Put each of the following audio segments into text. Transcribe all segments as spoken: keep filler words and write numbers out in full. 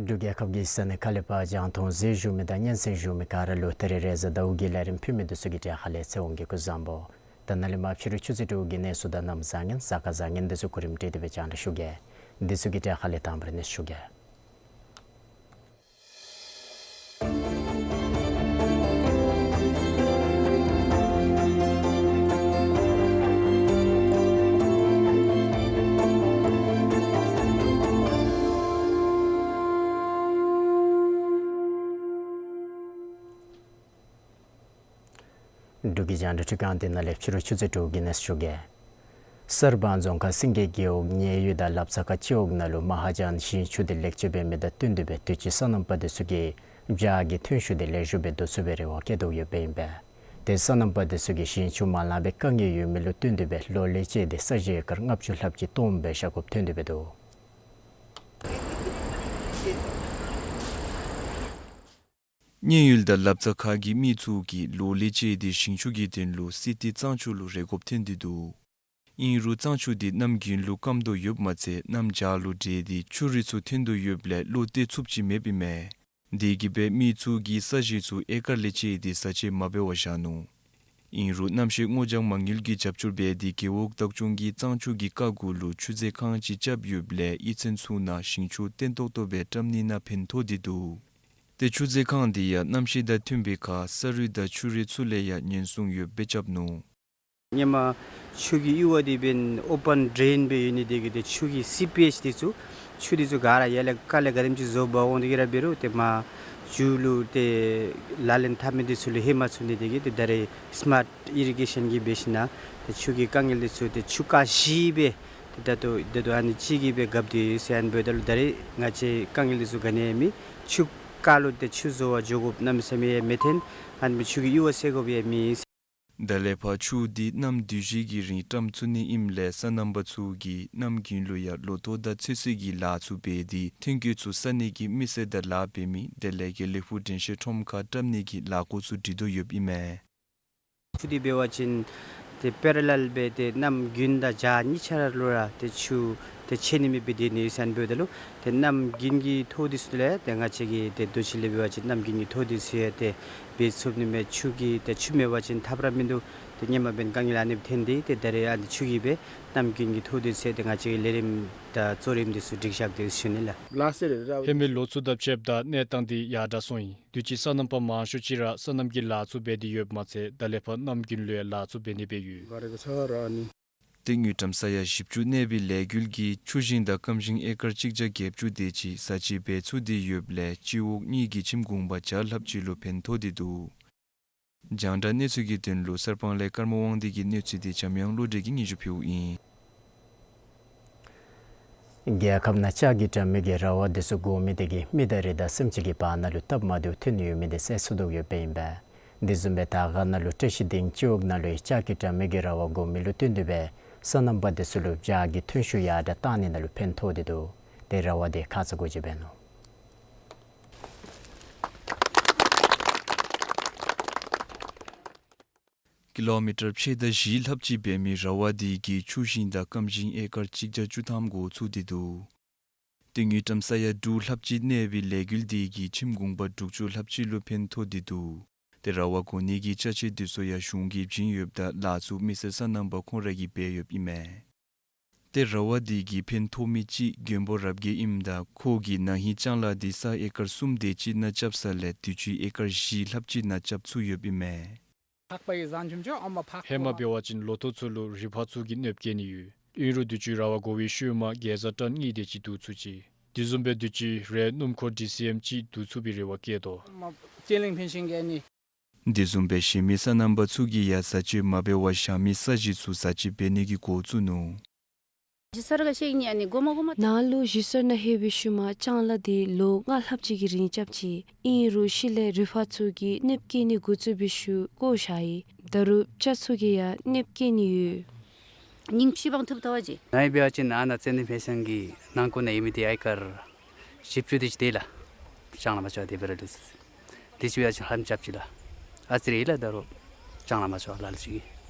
འབྲུག་རྒྱལ་ཁབ་ཀྱི་ས་གནས་ཁ་ལས་ཕར་རྒྱང་མཐོང་གཟིགས་བཞུགས་མི་དང་སྙན་གསན་བཞུགས་མི་ག་ར་ལུ་ད་རིས་རེས་གཟའ་ཟླཝ་གི་ལས་རིམ་ཕུལ་མི་འདི་ཚུ་གི་གྲས་ཁ་ལས་ཚེ་དབང་གིས་སྐུ་གཟུགས་བཟང་པོ། ད་ནཱ་ལས་མར་ཕྱི་རུ་ཆུ་ཚོད་དྲུག་གི་གནས་ཚུལ་དང་གནམ་བཟང་ངན་གཟའ་སྐར་བཟང་ངན་འདི་ཚུ་གོ་རིམ་སྒྲིག་སྟེ་སྦེ་རྒྱང་བསྒྲགས་ཞུ་གེ། འདི་ཚུ་གི་གྲས་ཁ་ལས་དང་པ་ར་གནས་ཞུ་གེ། འབྲུག་གི་རྒྱང་བསྒྲགས་ཁྲི་ཁང་འདི་ནང་ལས་ཕྱི་རུ་ཆུ་ཚོད་དྲུག་གི་གནས་ཚུལ་ཞུ་གེ། གསར་སྤང་རྫོང་ཁག་སེང་གེ་རྒེད་འོག་མཉན་ཡོད་དང་ལབ་རྩ་ཁ་སྤྱི་འོག་ནང་ལུ་མ་ཧ་ཇཱན་ཞིང་ཆུ་འདི་ལེགས་བཅོས་འབད་མི་དང་བསྟུན་ཏེ་སྦེ་དུས་ཅི་སོ་ནམ་པ་འདི་ཚུ་གིས་བྱཱ་གི་ཐོན་ཤུགས་འདི་ལེགས་ཤོམ་སྦེ་བསྡུ་ཚུགས་པའི་རེ་བ་བསྐྱེད་དོ་ཡོདཔ་ཨིན་པས། ཏེ་སོ་ནམ་པ་འདི་ཚུ་གིས་ཞིང་ཆུ་མ་ལང་པའི་དཀའ་ངལ་ཡོད་མི་ལུ་བསྟུན་ཏེ་སྦེ་ལོ་ལེགས་བཅད་དེ་ས་གཞི་ཨེ་ཀར་ལྔ་བཅུ་ལྷགཔ་ཅིག་སྟོངམ་སྦེ་བཞག་དགོཔ་ཐོན་ཏེ་སྦེ་འདུག། མཉན་ཡོད་དང་ལབ་རྩ་ཁ་གི་མི་ཚུ་གིས་ལོ་ལེགས་བཅད་དེ་ཞིང་ཆུ་གི་དོན་ལུ་སི་ཏི་གཙང་ཆུ་ལུ་རེ་དགོཔ་ཐོན་ཏེ་འདུག། ཨིན་རུང་གཙང་ཆུ་འདི་གནམ་དགུན་ལུ་སྐམ་དོ་ཡོདཔ་མ་ཚད་གནམ་བྱཱར་ལུ་འདྲེས་ཏེ་ཆུ་རུད་ཚུ་ཐོན་དོ་ཡོདཔ་ལས་གློག་བཏེག་ཚུགསཔ་ཅིག་མེདཔ་ཨིན་མས། དེ་གིས་སྦེ་མི་ཚུ་གིས་ས་གཞི་ཚུ་ཨེ་ཀར་ལས་བཅད་དེ་བཟའ་ཆས་མ་འབད་བར་བཞག་ནུག། ཨིན་རུང་གནམ་གཤིས་སྔོ་ལྗང་མ་དངུལ་གྱིས་རྒྱབ་སྐྱོར་འབད་དེ་རྒེད་འོག་བདག་སྐྱོང་གིས་གཙང་ཆུ་གི་ཀ་གུ་ལུ་ཆུ་མཛོད་ཁང་ཅིག་རྐྱབ་ཡོདཔ་ལས་གཡུས་ཚན་ཚུ་ནང་ཞིང་ཆུ་བརྟན་ཏོག་ཏོ་སྦེ་བཀྲམ་ནི་ནང་ཕན་ཐོགས་ཏེ་འདུག། ཏེ་ཆུ་མཛོད་ཁང་འདི་ཡང་གནམ་གཤིས་དང་མཐུན་པའི་ཁར་ས་རུད་དང་ཆུ་རུད་ཚུ་ལས་ཡང་ཉེན་སྲུང་ཡོདཔ་སྦེ་རྐྱབ་ནུག། ཧེ་མ་ཆུ་གི་གཡུར་བ་འདི་འབདན་ཨོ་པཱན་ཌྲེན་སྦེ་ཡོད་ནི་དེ་གིས་ཏེ་ཆུ་གི་སི་པེཇ་འདི་ཚུ་ཆུ་འདི་ཚུ་ག་ར་ཡར་ལས་ཀ་ལས་ག་དེམ་ཅིག་བཟོ་འབག་འོང་དེ་གིས་ར་འབད་རུང་ཏེ་མར་མཇུག་ལུ་ཏེ་ལག་ལེན་འཐབ་མི་འདི་ཚུ་ལུ་ཧེ་མ་ཚུད་ནི་དེ་གིས་ཏེ་ད་རེས་སི་མཱརཊ་ཨི་རི་གེ་ཤཱན་གྱིས་འབད་ཞིན་ན་ཏེ་ཆུ་གི་དཀའ་ངལ་འདི་ཚུ་ཏེ་ཆུ་རྐ་བཞི་སྦེ་ཏེ་ད་ལྟོ་ད་ལྟོ་ཨ་ནི་ཅིག་གིས་སྦེ་རྒཔ་སྟེ་ཡོད་ཟེར་ཨ་ནི་འབདཝ་ད་ལུ་ད་རེས་ང་བཅས་དཀའ་ངལ་འདི་ཚུ་ག་ནི་ཡང་མེད། ཆུ་རྐ་ལུ་ཏེ་ཆུ་བཟོ་བར་འགྱོ་དགོཔ་གནམ་མེད་ས་མེད་ཡང་མི་འཐོན། ཨ་ནི་ཆུ་གི་གཡུར་བ་སེལ་དགོཔ་ཡང་མེད། ད་ལས་ཕར་ཆུ་འདི་གནམ་དུས་བཞི་གི་རིང་བཀྲམ་ཚུགས་ནི་ཨིནམ་ལས་སོ་ནམ་པ་ཚུ་གིས་གནམ་དགུན་ལུ་ཡང་ལོ་ཐོག་དང་ཚོད་བསྲེ་གི་ལཱ་ཚུ་འབད་དེ་ཐོན་སྐྱེད་ཚུ་བསག་ནི་གི་མི་སེར་དང་ལཱ་འབད་མི་དེ་ལས་དགེ་ལེགས་ཕུག་དྲན་ཤེས་ཁྲོམ་ཁར་བཀྲམ་ནི་གི་ལཱ་འགོ་ཚུ་སྒྲིག་དོ་ཡོདཔ་ཨིན་མས། ཆུ་འདི་འབད་བ་ཅིན་ཏེ་པེ་ར་ལེལ་སྦེ་ཏེ་གནམ་དགུན་དང་བྱཱར་གཉིས་ཆ་ར་ལུ་ར་ཏེ་ཆུ་ཏེ་ཆད་ནི་མེདཔ་སྦེ་སྡོད་ནི་ཡོད་ཟེར་ཨ་ནི་འབདཝ་ད་ལུ་ཏེ་གནམ་དགུན་གྱི་ཐོག་འདི་ཚུ་ལས་ཏེ་ང་བཅས་ཀྱིས་ཏེ་མདོ་ཆེན་ལས་འབད་བ་ཅིན་གནམ་དགུན་གྱི་ཐོག་འདི་ཚུ་ཡང་ཏེ་འབད་ཚུགས་ནི་མས། ཆུ་གི་ཏེ་ཆུ་མེད་པ་ཅིན་ཐབས་ར་མིན་འདུག། ཏེ་ཧེ་མ་འབདན་དཀའ་ངལ་ཨ་ནི་སྦེ་ཐོན་ཏེ་ཏེ་ད་རེས་ཨ་ནི་ཆུ་གིས་སྦེ་གནམ་དགུན་གྱི་ཐོག་འདི་ཚུ་ཡང་ཏེ་ང་བཅས་ཀྱིས་ལས་རིམ་དང་གཙོ་རིམ་འདི་ཚུ་སྒྲིག་བཞག་སྟེ་ཞུ་ནི་ལགས། ལགས་སོ། ཧེ་མའི་ལོ་ཚུ་དང་ཕྱདཔ་ད་གནས་སྟངས་འདི་ཡར་དྲག་སོང་ཡི། དུས་ཅི་སོ་ནམ་པ་མང་ཤོས་ཅིག་ར་སོ་ནམ་གྱི་ལཱ་ཚུ་འབད་དེ་ཡོདཔ་མ་ཚད་ད་ལས་ཕར་གནམ་དགུན་ལུ་ཡང་ལཱ་ཚུ་འབད་ནི་སྦེ་ཡོད། ཏེ་དངུལ་ཀྲམ་ས་ཡ་བཞི་བཅུ་གནས་པའི་ལས་འགུལ་གྱིས་ཆུ་ཞིང་དང་སྐམ་ཞིང་ཨེ་ཀར་གཅིག་བརྒྱ་བརྒྱད་ཅུ་དེ་ཅིག་བཟའ་བཅའ་འབད་ཚུགས་ཏེ་ཡོདཔ་ལས་སྤྱི་འོག་གཉིས་ཀྱི་ཁྱིམ་གུང་པ་བརྒྱ་ལྷགཔ་ཅིག་ལུ་ཕན་ཐོགས་ཏེ་འདུག། རྒྱང་བསྒྲགས་གནས་ཚུལ་གྱི་དོན་ལུ་གསར་སྤང་ལས་ཀརྨ་དབང་འདུས་ཀྱི་གནས་ཚུལ་འདི་འཇམ་དབྱངས་བློ་གྲོས་ཀྱིས་སྙན་ཞུ་ཕུལཝ་ཨིན། རྒྱལ་ཁབ་ནང་ལྕགས་ཀྱི་དྲ་མིག་གི་ར་བ་འདི་ཚུ་དགོ་མི་དེ་གིས་མི་དང་རི་དྭགས་སེམས་ཅན་གྱི་བར་ན་ལུ་སྟབས་མ་བདེཝ་ཐོན་ཡོད་མི་དེ་བསལ་ཚུགས་དོ་ཡོདཔ་ཨིན་པས། དེ་བཟུམ་སྦེ་དར་དཀར་ན་ལུ་བཀྲ་ཤིས་སྡིངས་སྤྱི་འོག་ནང་ལུ་ཡང་ལྕགས་ཀྱི་དྲ་མིག་གི་ར་བ་དགོ་མི་ལུ་བསྟུན་ཏེ་སྦེ་ སོ་ནམ་པ་འདི་ཚུ་ལུ་བྱཱ་གི་ཐོན་ཤུགས་ཡར་དྲགས་བཏང་ནི་ནང་ལུ་ཕན་ཐོགས་ཏེ་འདུག། ཏེ་ར་བ་འདི་ཁ་ཙ་འགོ་འབྱེད་འབད་ནུག། ཀི་ལོ་མི་ཊར་ཕྱེད་དང་བཞི་ལྷགཔ་ཅིག་འབད་མི་ར་བ་འདི་གིས་ཆུ་ཞིང་དང་སྐམ་ཞིང་ཨེ་ཀར་གཅིག་བརྒྱ་བཅུ་ཐམ་འགོ་བཙུགས་ཏེ་འདུག། ཏེ་དངུལ་ཀྲམ་ས་ཡ་དྲུག་ལྷགཔ་ཅིག་གནས་པའི་ལས་འགུལ་འདི་གིས་ཁྱིམ་གུང་པ་དྲུག་ཅུ་ལྷགཔ་ཅིག་ལུ་ཕན་ཐོགས་ཏེ་འདུག། ཏེ་ར་བ་བགོ་ནི་གི་ཅ་ཆས་འདི་ཚུ་ཡང་གཞུང་གིས་བྱིན་ཡོདཔ་ད་ལཱ་ཚུ་མི་སེར་སོ་ནམ་པ་ཁོང་ར་གིས་འབད་ཡོདཔ་ཨིན་མས། ཏེ་ར་བ་འདི་གིས་ཕན་ཐོགས་མི་ཅིག་མགོན་པོ་རབ་རྒྱས་ཨིནམ་ད་ཁོ་གིས་ན་ཧིང་ལྕང་ལཱ་འདི་ས་ཨེ་ཀར་གསུམ་དེ་ཅིག་ནང་རྐྱབ་ས་ལས་དུས་ཅི་ཨེ་ཀར་བཞི་ལྷགཔ་ཅིག་ནང་རྐྱབ་ཚུགས་ཡོདཔ་ཨིན་མས། ཧེ་མ་འབད་བ་ཅིན་ལོ་ཐོག་ཚུ་ལུ་རི་ཕག་ཚུ་གིས་གནོདཔ་བཀལ་ནི་ཡོད། ཨིན་རུང་དུས་ཅི་ར་བ་བགོ་བའི་ཤུལ་མ་གེ་ཛ་ཊཱན་གཉིས་དེ་ཅིག་བསྡུ་ཚུགས་ཅི། དེ་བཟུམ་སྦེ་དུས་ཅི་རེ་སྣུམ་འཁོར་ཌི་སི་ཨེམ་ཅིག་བསྡུ་ཚུགས་པའི་རེ་བ་བསྐྱེད་དོ། དེ་བཟུམ་སྦེ་གཞན་མི་སོ་ནམ་པ་ཚུ་གིས་ཡང་བཟའ་སྤྱོད་མ་འབད་བར་ཞག་མི་ས་གཞི་ཚུ་བཟའ་སྤྱོད་འབད་ནི་གི་འགོ་བཙུགས་ནུག། ནཱ་ལུ་གཞིས་གསར་ནང་ལྷོད་པའི་ཤུལ་མ་ལྕང་ལཱ་འདི་ལོ་ལྔ་ལྷགཔ་ཅིག་གི་རིང་རྐྱབ་ཅི། ཨིན་རུང་ཤུལ་ལས་རི་ཕག་ཚུ་གིས་གནོདཔ་བཀལ་ནི་འགོ་བཙུགས་པའི་ཤུལ་བཀོ་བཞག་ཡི། ད་རུང་བྱཱ་ཚུ་གིས་ཡང་གནོདཔ་བཀལ་ནི་ཡོད། ནཱ་འབད་བ་ཅིན་ཨ་ནཱ་ཙན་དན་ཕན་སན་གྱི་ནང་འཁོད་ནང་ཨིན་མི་འདི་ཨེ་ཀར་བཞི་བཅུ་དེ་ཅིག་དེ་ལགས། ལྕང་ལཱ་མ་ཚུགས་དེ་སྦེ་ར་ལུས། དེ་ཅིག་ཡང་ཅིག་ལྷམ་རྐྱབ་ཅི་ལགས། ཨ་ཙི་རེ་ལགས། ད་རུང་ལྕང་ལཱ་མ་ཚུགས་ལ་ལུ་ཅིག་གིས་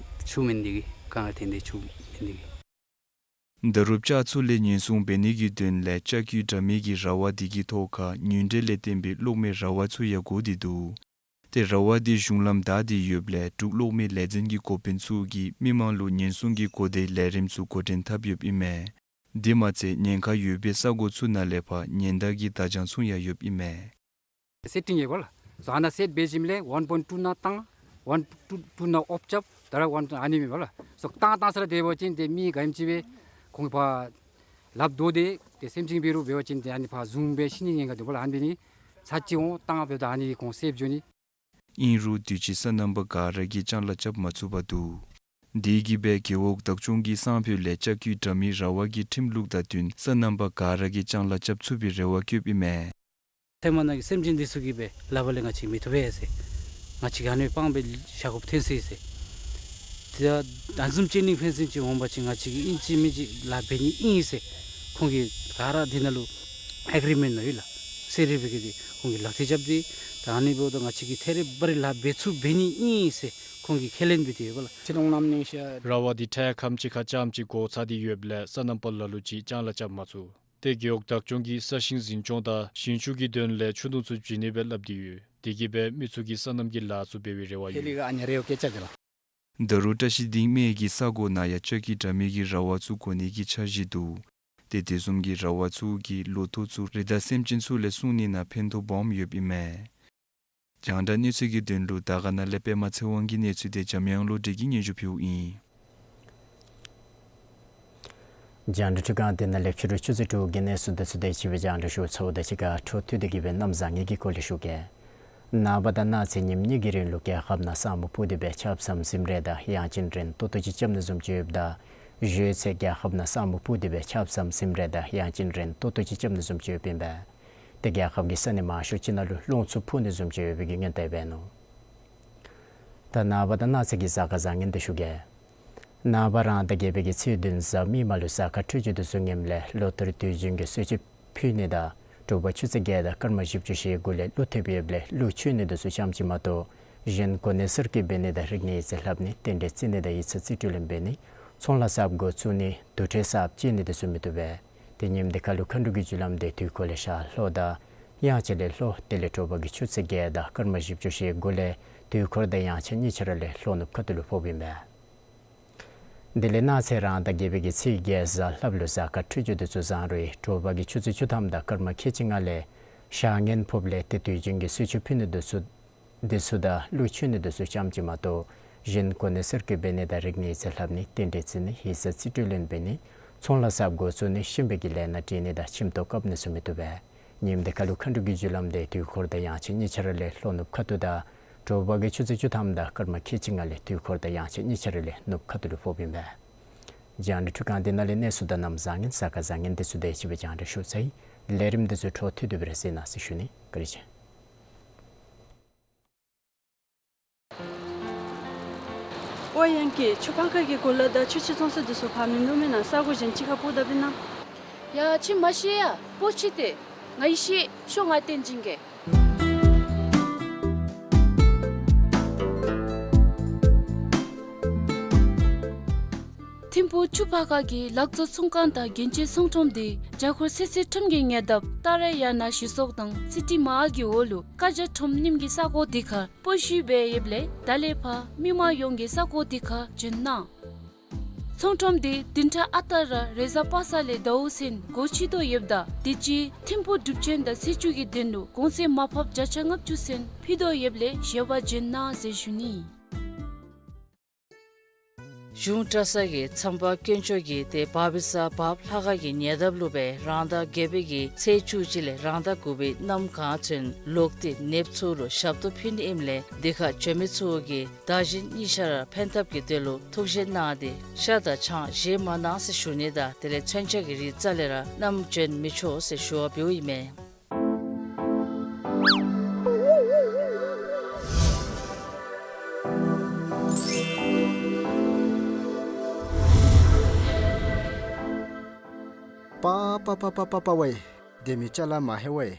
ཆུ་མེན་ནི་འདི་གིས་གངས་ཐོན་ཏེ་ཆུ་མེན་ནི་འདི་གིས། ད་རུང་བྱཱ་ཚུ་ལས་ཉེན་སྲུང་འབད་ནི་གི་དོན་ལས་ལྕགས་ཀྱུ་དྲ་མིག་གི་ར་བ་འདི་གི་ཐོག་ཁར་ཉུང་འདྲེན་ལས་བརྟེན་པའི་གློག་མེ་ར་བ་ཚུ་ཡང་བསྒོར་ཏེ་འདུག། ཏེ་ར་བ་འདི་གཞུང་ལམ་བདའ་སྟེ་ཡོདཔ་ལས་འབྲུག་གློག་མེ་ལས་འཛིན་གྱི་འགོ་དཔོན་ཚུ་གིས་མི་མང་ལུ་ཉེན་སྲུང་གི་གོ་བརྡའི་ལས་རིམ་ཚུ་འགོ་འདྲེན་འཐབ་ཡོདཔ་ཨིན་མས། དེ་མ་ཚད་ཉེན་ཁ་ཡོད་པའི་ས་གོ་ཚུ་ནང་ལས་ཕར་ཉེན་བརྡ་གི་བརྡ་བྱང་ཚུ་ཡང་ཡོདཔ་ཨིན་མས། སེཊ་ཨིན་ཡོད་པ་ལགས། སོ་ཨ་ནཱ་སེཊ་འབད་ཞིནམ་ལས་ཝན་པོའིནཊ་ཊུ་ནང་བཏང་། ཝན་པོའིནཊ་ཊུ་ནང་ཨོཕ་རྐྱབ། ད་རུང་ཝན་ཨ་ནི་མེན་པ་ལགས། སོ་བཏང་བཏང་ས་ར་འབད་བ་ཅིན་ཏེ་མི་ག་ཨིནམ་ཅིག་སྦེ་ཁོང་ཕར་ལགཔ་རྡོ་སྟེ་ཏེ་སེམས་ཅན་འབད་རུང་འབད་བ་ཅིན་ཏེ་ཨ་ནི་ཕར་བཟུང་སྦེ་ཤི་ནིའི་ཉེན་ཁ་འདུག་པ་ལགས། ཨ་ནི་འབད་ནི་ཚར་གཅིག་འོང་བཏང་འབདཝ་ད་ཨ་ནི་ཁོང་སེབ་འགྱོ་ནི། ཨིན་རུང་དུས་ཅི་སོ་ནམ་པ་ག་ར་གིས་ལྕང་ལཱ་རྐྱབ་མ་ཚུགས་པར་འདུག། དེ་གིས་སྦེ་རྒེད་འོག་བདག་སྐྱོང་གི་སང་ཕོད་ལས་ལྕགས་ཀྱུ་དྲ་མིག་ར་བ་གི་ཁྲིམས་ལུགས་དང་བསྟུན་སོ་ནམ་པ་ག་ར་གིས་ལྕང་ལཱ་རྐྱབ་ཚུགས་པའི་རེ་བ་བསྐྱེདཔ་ཨིན་མས། ཧེ་མ་ནང་གི་སེམས་ཅན་འདི་ཚུ་གིས་སྦེ་ལགཔ་ལས་ང་བཅས་མི་བཏུབ་པས་ཟེར། ང་བཅས་ཀྱིས་ཨ་ནི་སྤང་སྦེ་བཞག་དགོཔ་ཐོན་སོ་ཡི་ཟེར། ཏེ་ད་བཟུམ་ཅན་ནི་ཕན་སེམས་ཅིག་འོང་པ་ཅིན་ང་བཅས་ཀྱིས་ཨིན་ཅི་མིན་ཅི་ལཱ་འབད་ནི་ཨིན་ཟེར། ཁོང་གིས་ག་ར་འདི་ནང་ལུ་ཨེག་རི་མེནཊ་ནང་ཡོད་ལགས། ཟེར་རེ་འབད་གི་འདི་ཁོང་གིས་ལག་མཐིལ་རྐྱབ་སྟེ་ད་ཨ་ནི་འབདཝ་ད་ང་བཅས་ཀྱིས་ཐད་རི་བ་རི་ལཱ་འབད་ཚུགས་འབད་ནི་ཨིན་ཟེར་ཁོང་གིས་ཁས་ལེན་འབད་དེ་ཡོད་པ་ལགས། ར་བ་འདི་ཁྲལ་ཁམས་ཅིག་ཁར་རྐྱངམ་ཅིག་བགོ་ཚར་ཏེ་ཡོདཔ་ལས་སོ་ནམ་པ་ལ་ལུ་ཅིག་ལྕང་ལཱ་རྐྱབ་མ་ཚུགས། ཏེ་རྒེད་འོག་བདག་སྐྱོང་གིས་ས་ཞིང་འཛིན་སྐྱོང་དང་ཞིང་ཆུ་གི་དོན་ལས་ཆུ་དུང་ཚུ་བྱིན་ནི་སྦེ་སླབ་སྟེ་ཡོད། དེ་གིས་སྦེ་མི་ཚུ་གིས་སོ་ནམ་གྱི་ལཱ་ཚུ་འབད་བའི་རེ་བ་ཡོད། ད་རུང་བཀྲ་ཤིས་ལྡན་སྨད་ཀྱི་ས་གོ་ནང་ཡང་ལྕགས་ཀྱུ་དྲ་མིག་གི་ར་བ་ཚུ་བགོ་ནི་གི་འཆར་གཞི་འདུག། ཏེ་དེ་བཟུམ་གྱི་ར་བ་ཚུ་གིས་ལོ་ཐོག་ཚུ་རི་དྭགས་སེམས་ཅན་ཚུ་ལས་སྲུང་ནི་ནང་ཕན་ཐོགས་སྦོམ་ཡོདཔ་ཨིན་མས། རྒྱང་བསྒྲགས་གནས་ཚུལ་གྱི་དོན་ལུ་དར་དཀར་ནང་ལས་པདྨ་ཚེ་དབང་གི་གནས་ཚུལ་དེ་འཇམ་དབྱངས་བློ་གྲོས་ཀྱིས་སྙན་ཞུ་ཕུལཝ་ཨིན། རྒྱང་བསྒྲགས་ཁྲི་ཁང་འདི་ནང་ལས་ཕྱི་རུ་ཆུ་ཚོད་དྲུག་གི་གནས་ཚུལ་འདི་ཚུ་དེ་ཅིག་སྦེ་རྒྱང་བསྒྲགས་ཞུ་ཚརཝ་དང་གཅིག་ཁར་འཕྲོ་མཐུད་དེ་གི་སྦེ་གནམ་བཟང་ངན་གྱི་སྐོར་ལས་ཞུ་གེ། ནངས་པ་དང་གནངས་ཚེ་ཉིནམ་གཉིས་ཀྱི་རིང་ལུ་རྒྱལ་ཁབ་ནང་ས་སྨུག་སྤུབས་ཏེ་སྦེ་ཆརཔ་ཟམ་ཟིམ་རེ་དང་ཡང་ཅིན་རན་ཏོག་ཏོ་ཅིག་རྐྱབ་ནི་བཟུམ་ཅིག་ཡོདཔ་ད་གཞེས་ཚེ་རྒྱལ་ཁབ་ནང་ས་སྨུག་སྤུབས་ཏེ་སྦེ་ཆརཔ་ཟམ་ཟིམ་རེ་དང་ཡང་ཅིན་རན་ཏོག་ཏོ་ཅིག་རྐྱབ་ནི་བཟུམ་ཅིག་ཡོདཔ་ཨིན་པས། ཏེ་རྒྱལ་ཁབ་ཀྱི་ས་གནས་མང་ཤོས་ཅིག་ནང་ལུ་རླུང་འཚུབ་འཕུ་ནི་བཟུམ་ཅིག་ཡོད་པའི་གི་སྔོན་བརྡ་འབད་ནུག། ད་ནངས་པ་དང་གནངས་ཚེ་གི་གཟའ་སྐར་བཟང་ངན་དེ་ཞུ་གེ། ནངས་པ་རང་ཟླ་བརྒྱད་པའི་གི་ཚེས་བདུན་གཟའ་མིག་དམར་ལུ་གཟའ་སྐར་འཕྲོད་སྦྱོར་དེ་ཚུ་ངནམ་ལས་ལོ་ལྟར་དུས་རྒྱུན་གྱི་གསོལ་མཆོད་ཕུལ་ནི་དང་དྲོ་པ་ཆུ་ཚོད་བརྒྱད་དང་སྐར་མ་བཞི་བཅུ་ཞེ་དགུ་ལས་ཀླུ་ཐེབས་ཡོདཔ་ལས་ཀླུ་མཆོད་ནི་དེ་ཚུ་ཙམ་ཅིག་མ་གཏོགས་གཞན་གོ་གནས་གསར་བསྐོ་འབད་ནི་དང་རིག་གནས་ཡིག་རྩིས་ལྷབ་ནི་རྟེན་འབྲེལ་བརྩི་ནི་དང་ཡིག་ཚང་རྩིས་སྤྲོད་ལེན་འབད་ནི་ཚོང་ལཱ་གསརཔ་འགོ་བཙུགས་ནི་དུར་ཁྲོད་གསརཔ་བཅད་ནི་དེ་ཚུ་མི་བཏུབ་པས། ཏེ་ཉིནམ་དེ་ཁར་ལུ་མཁའ་འགྲོ་གི་རྒྱུ་ལམ་དེ་དུས་འཁོར་ལས་ཤར་ལྷོ་དང་དབྱངས་འཆར་ལས་ལྷོ་དེ་ལས་དྲོ་པ་གི་ཆུ་ཚོད་བརྒྱད་དང་སྐར་མ་བཞི་བཅུ་ཞེ་དགུ་ལས་དུས་འཁོར་དང་དབྱངས་འཆར་གཉིས་ཆ་ར་ལས་ལྷོ་ནུབ་ཁ་ཐུག་ལུ་ཕོགཔ་ཨིན་པས། དེ་ལས་གནངས་ཚེ་རང་ཟླ་བརྒྱད་པའི་གི་ཚེས་བརྒྱད་གཟའ་ལྷགཔ་ལུ་གཟའ་སྐར་འཕྲོད་སྦྱོར་དེ་ཚུ་བཟང་རུང་དྲོ་པ་གི་ཆུ་ཚོད་བཅུ་ཐམ་དང་སྐར་མ་ཁལ་གཅིག་ལྔ་ལས་ཞག་ངན་ཕོགཔ་ལས་ཏེ་དུས་རྒྱུན་གྱི་གསོལ་མཆོད་ཕུལ་ནི་དེ་ཚུ་དེ་ཚུ་དང་ཀླུ་མཆོད་ནི་དེ་ཚུ་ཙམ་ཅིག་མ་གཏོགས་གཞན་གོ་གནས་གསར་བསྐོ་འབད་ནི་དང་རིག་གནས་ཡིག་རྩིས་ལྷབ་ནི་རྟེན་འབྲེལ་བརྩི་ནི་ཡིག་ཚང་རྩིས་སྤྲོད་ལེན་འབད་ནི་ཚོང་ལཱ་གསརཔ་འགོ་བཙུགས་ནི་གཤིན་པོའི་གི་ལས་སྣ་འདྲེན་ནི་དང་ཁྱིམ་ཐོག་བཀབ་ནི་ཚུ་མི་བཏུབ་པས། ཉིནམ་དེ་ཁར་ལུ་མཁའ་འགྲོ་གི་རྒྱུ་ལམ་དེ་དུས་འཁོར་དང་དབྱངས་འཆར་གཉིས་ཆ་ར་ལས་ལྷོ་ནུབ་ཁ་ཐུག་དང་དྲོ་པ་གི་ཆུ་ཚོད་བཅུ་ཐམ་དང་སྐར་མ་ཁལ་གཅིག་ལྔ་ལས་དུས་འཁོར་དང་དབྱངས་འཆར་གཉིས་ཆ་ར་ལས་ནུབ་ཁ་ཐུག་ལུ་ཕོགཔ་ཨིན་པས། རྒྱང་བསྒྲགས་ཁྲི་ཁང་འདི་ནང་ལས་གནས་ཚུལ་དང་གནམ་བཟང་ངན་གཟའ་སྐར་བཟང་ངན་དེ་ཚུ་དེ་ཅིག་སྦེ་རྒྱང་བསྒྲགས་ཞུ་ཚར་ཡི། ལས་རིམ་དེ་ཚུ་འཕྲོ་མཐུད་དེ་སྦེ་ར་གཟིགས་གནང་ཟེར་ཞུ་ནི། བཀའ་དྲིན་ཆེ། ཡང་ཀྱེ་ཆུ་ཕར་ཁ་གི་གུ་ལས་ད་ཆུ་ཅིག་བཙོང་ས་འདི་ཚུ་ཕར་མིན་འདུག་མེན་ན། ས་གོ་གཞན་ཅིག་ཁར་སྤོ་ད་པས་ན། ཡ་ཁྱིམ་མ་ཤེས་ཡ་སྤོ་ཅི་སྟེ། ང་ཡི་ཤེས་ཤོག་ང་བསྟན་སྦྱིན་གྱིས། ཐིམ་ཕུག་ཆུ་ཕར་ཁ་གི་ལག་བཙོང་ཚོང་ཁང་དང་རྒྱན་ཆའི་ཚོང་ཁྲོམ་འདི་རྒྱ་ཁོར་སེ་སེ་ཁྲོམ་གྱི་ཉེ་འདབས་ཏཱ་ར་ཡ་ན་ཞི་སོག་དང་སི་ཊི་མ་ཧཱལ་གྱི་འོག་ལུ་ཀ་ཇ་ཁྲོམ་རྙིངམ་གི་ས་གོ་འདི་ཁར་སྤོ་ཞུ་འབད་ཡོདཔ་ལས་ད་ལས་ཕར་མི་མང་ཡོངས་ཀྱིས་ས་གོ་འདི་ཁར་འབྱོན་གནང་། ཚོང་ཁྲོམ་འདི་བདུན་ཕྲག་ཨ་རྟག་ར་རེས་གཟའ་པ་སངས་ལས་ཟླཝ་གསུམ་སྒོ་ཕྱེ་དོ་ཡོདཔ་ད་དུས་ཅི་ཐིམ་ཕུག་སྒྲུབ་ཆེན་དང་ཚེས་བཅུ་གི་དོན་ལུ་གོང་ཚད་མར་ཕབ་བརྒྱ་ཆ་ལྔ་བཅུ་ཚུན་ཕུལ་དོ་ཡོདཔ་ལས་བཞེས་པར་འབྱོན་གནང་ཟེར་ཞུ་ནི། གཞུང་གྲྭ་ཚང་གི་མཚམས་པ་དཀོན་མཆོག་གི་ཏེ་བ་བི་ས་བབ་ལྷ་ཁང་གི་ཉེ་འདབས་ལུ་སྦེ་རང་ཟླ་བརྒྱད་པའི་གི་ཚེས་བཅུ་གཅིག་ལས་རང་ཟླ་དགུ་པའི་གནམ་གང་ཚུན་ལོག་སྟེ་ནདཔ་ཚུ་ལུ་ཞབས་ཏོག་ཕུལ་ནི་ཨིནམ་ལས་འདི་ཁར་འབྱོན་མི་ཚུ་གིས་བདག་གཞན་གཉིས་ཆ་ར་ཕན་ཐབས་ཀྱི་དོན་ལུ་ཐུགས་བཞེད་གནང་སྟེ་ཤ་དང་ཆང་བཞེས་མ་གནང་ཟེར་ཞུ་ནི་དང་དེ་ལས་མཚོན་ཆ་གི་རིགས་རྩ་ལས་ར་བསྣམས་འབྱོན་མི་ཆོག་ཟེར་ཞུ་བ་འབདཝ་ཨིན་མས། པ་པ་པ་པ་པ་པ་ཝེ། སྡོད་མི་ཅ་ལ་མ་ཧེ་ཝེ།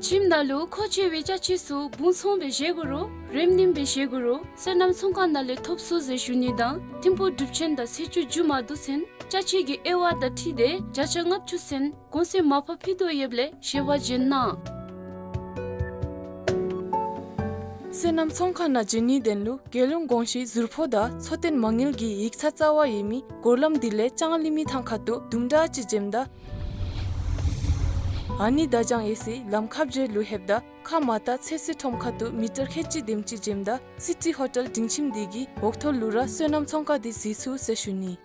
ཁྱིམ་ནང་ལུ་མཁོ་ཆེ་བའི་ཅ་ཆས་ཚུ་སྦུང་ཚོང་སྦེ་བཞེས་དགོ་རུང་རེམ་རིམ་སྦེ་བཞེས་དགོ་རུང་བསོད་ནམས་ཚོང་ཁང་ནང་ལས་ཐོབ་ཚུགས་ཟེར་ཞུ་ནི་དང་ཐིམ་ཕུག་སྒྲུབ་ཆེན་དང་ཚེས་བཅུ་མཇུག་མ་བསྡུ་ཚུན་ཅ་ཆས་ཀྱི་དབྱེ་བ་དང་འཁྲིལ་ཏེ་བརྒྱ་ཆ་ལྔ་བཅུ་ཚུན་གོང་ཚད་མར་ཕབ་ཕུལ་དོ་ཡོདཔ་ལས་བཞེས་པར་འབྱོན་གནང་། བསོད་ནམས་ཚོང་ཁང་ནང་འབྱོན་ནིའི་དོན་ལུ་རྒྱལ་ཡོངས་གོང་ཞུའི་ཟུར་ཕོགས་དང་འཚོ་རྟེན་མ་དངུལ་གྱི་ཡིག་ཚང་རྩ་བ་ཡོད་མི་སྒོ་ལམ་འདི་ལས་ལྕང་གླིང་མི་ཐང་ཁ་ཐུག་དུམ་གྲ་ཅིག་འབྱོནམ་ད་ཨ་ནི་བརྡ་བྱང་ཡོད་སའི་ལམ་ཁ་བརྒྱད་ལུ་ལྷོདཔ་ད་ཁ་མ་བཏགས་ཚེ་བསོད་ཁྲོམ་ཁ་ཐུག་མི་ཊར་ཁལ་གཅིག་དེམ་ཅིག་འབྱོནམ་ད་སི་ཊི་ཧོ་ཊེལ་སྒྲིང་ཁྱིམ་འདི་གི་འོག་ཐོག་ལུ་ར་བསོད་ནམས་ཚོང་ཁང་འདི་གཟིགས་ཚུགས་ཟེར་ཞུ་ནི།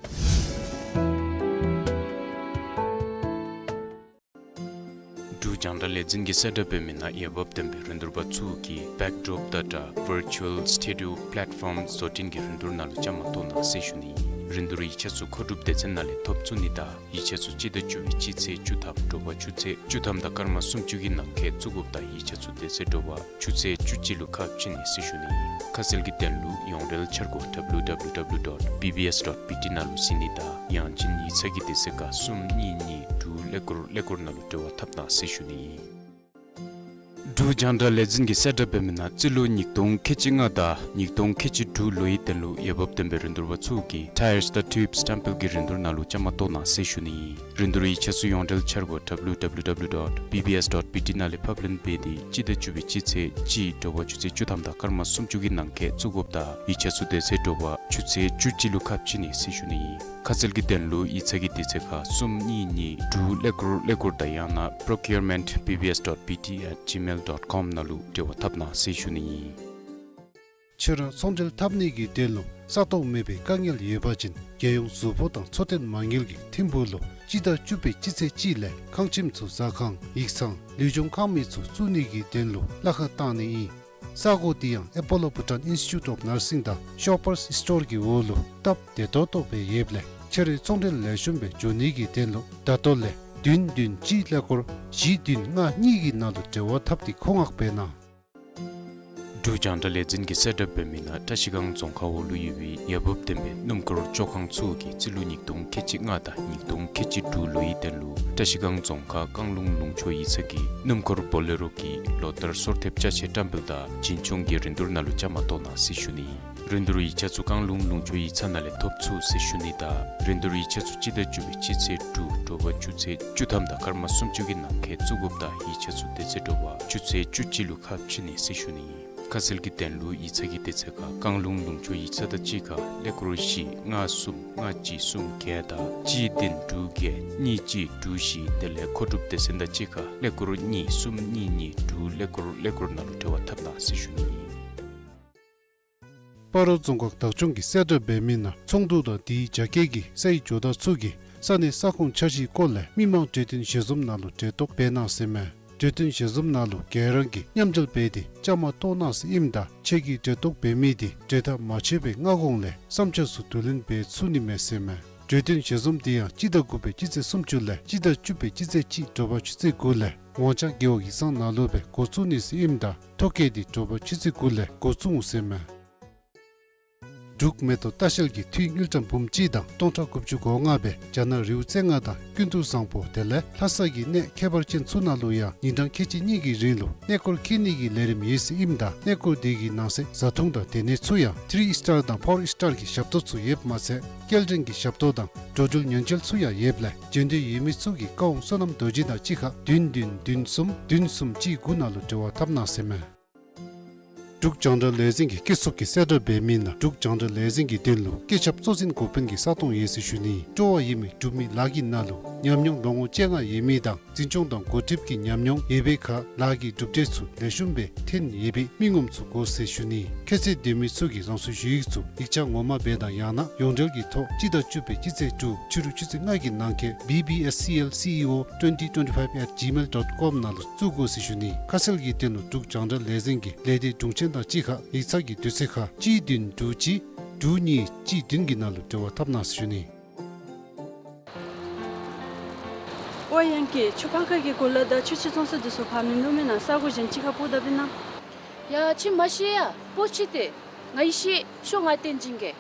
འབྲུག་རྒྱང་བསྒྲགས་ལས་འཛིན་གྱིས་གསལ་བསྒྲགས་འབད་མི་ནང་འོས་འབབ་ལྡན་པའི་རིན་བསྡུར་པ་ཚུ་གིས་བེཀ་ཌོརོཔ་དང་སྦྲགས་ཝར་ཅུ་ཨལ་སི་ཊུ་ཌི་ཡོ་པ་ལེཊ་ཕོམ་བཟོ་སྐྲུན་གྱི་རིན་བསྡུར་ནང་ལུ་བཅའ་མར་གཏོགས་གནང་ཟེར་ཞུ་ནི། རིན་བསྡུར་ཡིག་ཆ་ཚུ་མཁོ་སྒྲུབ་སྡེ་ཚན་ནང་ལས་ཐོབ་ཚུགས་ནི་དང་ཡིག་ཆ་ཚུ་སྤྱི་ཟླ་བཅུ་པའི་སྤྱི་ཚེས་བཅུ་ཐམ་དྲོ་པ་ཆུ་ཚོད་བཅུ་ཐམ་དང་སྐར་མ་སུམ་ཅུ་གི་ནང་འཁོད་བཙུགས་དགོཔ་དང་ཡིག་ཆ་ཚུ་དེ་ཚེ་དྲོ་པ་ཆུ་ཚོད་བཅུ་གཅིག་ལུ་ཁ་ཕྱེ་ནི་ཟེར་ཞུ་ནི། ཁ་གསལ་གྱི་དོན་ལུ་ཡོངས་འབྲེལ་འཆར་སྒོ་ཌབ་ལུ་ཌབ་ལུ་ཌབ་ལུ་ཌོཊ་བི་བི་ཨེསི་ཌོཊ་བི་ཊི་ནང་ལུ་གཟིགས་ནི་དང་ཡང་ཅིན་ཡིག་ཚང་གི་དུས་ཚོད་ཁར་གསུམ་གཉིས་གཉིས་དྲུག་ཀླད་ཀོར་ཀླད་ཀོར་ནང་ལུ་འབྲེལ་བ་འཐབ་གནང་ཟེར་ཞུ་ནི། འབྲུག་རྒྱང་བསྒྲགས་ལས་འཛིན་གྱིས་གསལ་བསྒྲགས་འབད་མི་ནང་རྩིས་ལོ་ཉིས་སྟོང་ཁལ་གཅིག་ལྔ་དང་ཉིས་སྟོང་ཁལ་གཅིག་དྲུག་ལོའི་དོན་ལུ་འོས་འབབ་ལྡན་པའི་རིན་བསྡུར་པ་ཚུ་གིས་ཊ་ཡརསི་དང་ཊིའུབསི་སི་ཊེམ་པལ་གྱི་རིན་བསྡུར་ནང་ལུ་བཅའ་མར་གཏོགས་གནང་ཟེར་ཞུ་ནི་ཨིན། རིན་བསྡུར་ཡིག་ཆ་ཚུ་ཡོངས་འབྲེལ་འཆར་སྒོ་ཌབ་ལུ་ཌབ་ལུ་ཌབ་ལུ་ཌོཊ་བི་བི་ཨེསི་ཌོཊ་བི་ཊི་ནང་ལས་ཕབ་ལེན་འབད་དེ་སྤྱི་ཟླ་བཅུ་པའི་སྤྱི་ཚེས་གཅིག་དྲོ་པ་ཆུ་ཚོད་བཅུ་ཐམ་དང་སྐར་མ་སུམ་ཅུ་གི་ནང་འཁོད་བཙུགས་དགོཔ་དང་ཡིག་ཆ་ཚུ་དེ་ཚེ་དྲོ་པ་ཆུ་ཚོད་བཅུ་གཅིག་ལུ་ཁ་ཕྱེ་ནི་ཟེར་ཞུ་ནི་ཨིན། ཁ་གསལ་གྱི་དོན་ལུ་ཡིག་ཚང་གི་དུས་ཚོད་ཁར་གསུམ་གཉིས་གཉིས་དྲུག་ཀླད་ཀོར་ཀླད་ཀོར་དང་ཡང་ན་པྲོ་ཀིའུར་མེནཊ་བི་བི་ཨེསི་ཌོཊ་བི་ཊི་ཨེཊ་ཇི་མེལ་ཌོཊ་ཀོམ་ནང་ལུ་འབྲེལ་བ་འཐབ་གནང་ཟེར་ཞུ་ནི་ཨིན། ཁྱོད་ར་ཚོང་འབྲེལ་འཐབ་ནི་གི་དོན་ལུ་ས་སྟོང་མེད་པའི་དཀའ་ངལ་ཡོད་པ་ཅིན་རྒྱལ་ཡོངས་ཟུར་ཕོགས་དང་འཚོ་རྟེན་མ་དངུལ་གྱིས་ཐིམ་ཕུག་ལུ་སྤྱི་ཟླ་བཅུ་པའི་སྤྱི་ཚེས་གཅིག་ལས་ཁང་ཁྱིམ་ཚུ་ཟ་ཁང་ཡིག་ཚང་ལུས་སྦྱོང་ཁང་མིག་ཚུ་བཙུགས་ནི་གི་དོན་ལུ་གླ་ཁར་བཏང་ནི་ཨིན། ས་གོ་འདི་ཡང་ཨེ་པོ་ལོ་བྷུ་ཊཱན་ཨིནསི་ཊི་ཊུཊ་ཨོཕ་ནར་སིང་དང་ཤོ་པརསི་སི་ཊོར་གྱི་འོག་ལུ་སྟབས་བདེ་ཏོག་ཏོ་སྦེ་ཡོདཔ་ལས་ཁྱོད་རའི་ཚོང་འབྲེལ་ལེགས་ཤོམ་སྦེ་འགྱོ་ནི་གི་དོན་ལུ་ད་ལྟོ་ལས་བདུན་བདུན་གཅིག་ཀླད་ཀོར་བཞི་བདུན་ལྔ་གཉིས་ཀྱི་ནང་ལུ་འབྲེལ་བ་འཐབ་སྟེ་མཁོ་མངགས་འབད་གནང་། འབྲུག་རྒྱང་བསྒྲགས་ལས་འཛིན་གྱིས་གསལ་བསྒྲགས་འབད་མི་ནང་བཀྲ་ཤིས་སྒང་རྫོང་ཁག་འོག་ལུ་ཡོད་པའི་འོས་འབབ་ལྡན་པའི་སྣུམ་འཁོར་བཅོ་ཁང་ཚུ་གིས་རྩིས་ལོ་ཉིས་སྟོང་ཁལ་གཅིག་ལྔ་དང་ཉིས་སྟོང་ཁལ་གཅིག་དྲུག་ལོའི་དོན་ལུ་བཀྲ་ཤིས་སྒང་རྫོང་ཁག་རྐང་ལུང་ལུང་ཕྱོགས་ཡིག་ཚང་གི་སྣུམ་འཁོར་བོ་ལེ་རོ་གི་ལོ་ལྟར་སོར་ཐེབས་ཅ་ཆས་བཀྲམ་སྤེལ་དང་རྒྱུན་སྐྱོང་གི་རིན་བསྡུར་ནང་ལུ་བཅའ་མར་གཏོགས་གནང་ཟེར་ཞུ་ནི། རིན་བསྡུར་ཡིག་ཆ་ཚུ་རྐང་ལུང་ལུང་ཕྱོགས་ཡིག་ཚང་ནང་ལས་ཐོབ་ཚུགས་ཟེར་ཞུ་ནི་དང་རིན་བསྡུར་ཡིག་ཆ་ཚུ་སྤྱི་ཟླ་བཅུ་པའི་སྤྱི་ཚེས་དྲུག་དྲོ་པ་ཆུ་ཚོད་བཅུ་ཐམ་དང་སྐར་མ་སུམ་ཅུ་གི་ནང་འཁོད་བཙུགས་དགོཔ་དང་ཡིག་ཆ་ཚུ་དེ་ཚེ་དྲོ་པ་ཆུ་ཚོད་བཅུ་གཅིག་ལུ་ཁ་ཕྱེ་ནི་ཟེར་ཞུ་ནི། ཁ་གསལ་གྱི་དོན་ལུ་ཡིག་ཚང་གི་དུས་ཚོད་ཁར་རྐང་ལུང་ལུང་ཕྱོགས་ཡིག་ཚང་དང་གཅིག་ཁར་ཀླད་ཀོར་བཞི་ལྔ་གསུམ་ལྔ་གཅིག་གསུམ་བརྒྱད་དང་གཅིག་བདུན་དྲུག་བརྒྱད་གཉིས་གཅིག་དྲུག་བཞི་དེ་ལས་མཁོ་སྒྲུབ་སྡེ་ཚན་དང་གཅིག་ཁར་ཀླད་ཀོར་གཉིས་གསུམ་གཉིས་གཉིས་དྲུག་ཀླད་ཀོར་ཀླད་ཀོར་ནང་ལུ་འབྲེལ་བ་འཐབ་གནང་ཟེར་ཞུ་ནི་ཨིན། སྤ་རོ་རྫོང་ཁག་བདག་སྐྱོང་གིས་གསལ་བསྒྲགས་འབད་མི་ནང་ཚོང་འདུ་དང་དེའི་རྒྱ་སྐྱེད་ཀྱི་སའི་ཇོ་བདག་ཚུ་གིས་ས་གནས་ས་ཁོངས་འཆར་གཞིའི་སྐོར་ལས་མི་མང་གྲོས་བསྟུན་ཞལ་འཛོམས་ནང་ལུ་གྲལ་གཏོགས་འབད་གནང་ཟེར་མས། གྲོས་བསྟུན་ཞལ་འཛོམས་ནང་ལུ་ག་ར་གིས་མཉམ་འབྲེལ་འབད་དེ་བཅའ་མར་གཏོགས་གནང་ཟེར་ཨིནམ་ད་ཁྱེད་ཀྱིས་གྲལ་གཏོགས་འབད་མི་དེ་གྲོས་ཐག་མ་ཆོད་པའི་སྔ་གོང་ལས་བསམ་འཆར་ཚུ་བསྡུ་ལེན་འབད་ཚུགས་ནི་མས་ཟེར་མས། གྲོས་བསྟུན་ཞལ་འཛོམས་དེ་ཡང་སྤྱི་ཟླ་དགུ་པའི་སྤྱི་ཚེས་སུམ་ཅུ་ལས་སྤྱི་ཟླ་བཅུ་པའི་སྤྱི་ཚེས་གཅིག་དྲོ་པ་ཆུ་ཚོད་དགུ་ལས་ ཝང་ཅང་རྒེད་འོག་ཡིག་ཚང་ནང་ལུ་སྦེ་འགོ་བཙུགས་ནི་ཟེར་ཨིནམ་ད་ཐོ་བཀོད་འདི་དྲོ་པ་ཆུ་ཚོད་དགུ་ལས་འགོ་བཙུགས་འོང་ཟེར་མས། འབྲུག་མེ་ཏོག་ལྟ་བཤལ་གྱིས་འཐུས་དངུལ་ཀྲམ་འབུམ་གཅིག་དང་སྟོང་ཕྲག་དགུ་བཅུ་གོ་ལྔ་སྦེ་རྒྱ་ནག་རི་བོ་རྩེ་ལྔ་དང་ཀུན་ཏུ་བཟང་པོ་དེ་ལས་ལྷ་ས་གི་གནས་ཁྱད་པར་ཅན་ཚུ་ནང་ལུ་ཡང་ཉིན་གྲངས་ཁལ་གཅིག་གཉིས་ཀྱི་རིང་ལུ་གནས་སྐོར་འཁྱིད་ནི་གི་ལས་རིམ་ཡོད་ཟེར་ཨིནམ་ད་གནས་སྐོར་དེ་གི་ནང་གསེས་བཟའ་འཐུང་དང་སྡོད་གནས་ཚུ་ཡང་ཐི་རི་སི་ཊར་དང་ཕོར་སི་ཊར་གྱི་ཞབས་ཏོག་ཚུ་ཡོདཔ་མ་ཚད་སྐྱེལ་འདྲེན་གྱི་ཞབས་ཏོག་དང་འགྲོ་འགྲུལ་ཉེན་བཅོལ་ཚུ་ཡང་ཡོདཔ་ལས་འབྱོན་འདོད་ཡོད་མི་ཚུ་གིས་བཀའ་དབང་བསོད་ནམས་རྡོ་རྗེ་དང་གཅིག་ཁར་བདུན་བདུན་བདུན་གསུམ་བདུན་གསུམ་གཅིག་དགུ་ནང་ལུ་འབྲེལ་བ་འཐབ་གནང་ཟེར་མས། འབྲུག་རྒྱང་བསྒྲགས་ལས་འཛིན་གྱི་སྐྱིད་སྡུག་གི་གསལ་བསྒྲགས་འབད་མི་ནང་འབྲུག་རྒྱང་བསྒྲགས་ལས་འཛིན་གྱི་དོན་ལུ་སྐུ་ཚབ་གཙོ་འཛིན་འགོ་དཔོན་གྱི་ས་སྟོང་ཡོད་ཟེར་ཞུ་ནི། སྤྲོ་བ་ཡོད་མི་འབྲུག་མི་ལཱ་གི་ནང་ལུ་ཉམས་མྱོང་ལོ་ངོ་བཅོ་ལྔ་ཡོད་མི་དང་འཛིན་སྐྱོང་དང་འགོ་ཁྲིདཔ་གི་ཉམས་མྱོང་ཡོད་པའི་ཁར་ལཱ་གི་གྲུབ་འབྲས་ཚུ་ལེགས་ཤོམ་སྦེ་ཐོན་ཡོད་པའི་མི་ངོམ་ཚུ་དགོ་ཟེར་ཞུ་ནི། ཁྱད་ཚད་ལྡན་མི་ཚུ་གིས་རང་སོའི་ཞུ་ཡིག་ཚུ་ཡིག་ཆ་ངོ་མ་སྦེ་དང་ཡང་ན་ཡོངས་འབྲེལ་གྱི་ཐོག་སྤྱི་ཟླ་བཅུ་པའི་སྤྱི་ཚེས་དྲུག་ཕྱི་རུ་ཆུ་ཚོད་ལྔ་གི་ནང་འཁོད་B B S C L C E O twenty twenty-five at gmail dot com ནང་ལུ་བཙུགས་དགོ་ཟེར་ཞུ་ནི། ཁ་གསལ་གྱི་དོན་ལུ་འབྲུག་རྒྱང་བསྒྲགས་ལས་འཛིན་གྱི་ལས་སྡེ་དྲུང་ཆེན་དང་གཅིག་ཁར་ཡིག་ཚང་གི་དུས་ཚོད་ཁར་གཅིག་བདུན་དྲུག་གཅིག་དྲུག་གཉིས་གཅིག་བདུན་གྱི་ནང་ལུ་འབྲེལ་བ་འཐབ་གནང་ཟེར་ཞུ་ནི། ཝའེ་ཡང་ཀི་ཆུ་ཕར་ཁ་གི་གོ་ལ་དང་ཆུ་ཕྱེ་ཚོང་ས་འདི་ཚུ་ཕར་མིན་འདུག་མེན་ན། ས་གོ་གཞན་ཅིག་ཁར་སྤོ་ད་པས་ན། ཡ་ཁྱོད་མ་ཤེས་ཡ། སྤོ་ཅི་སྟེ། ང་གིས་ཤེས། ཤོག་ང་སྟོན་བྱིན་གེ།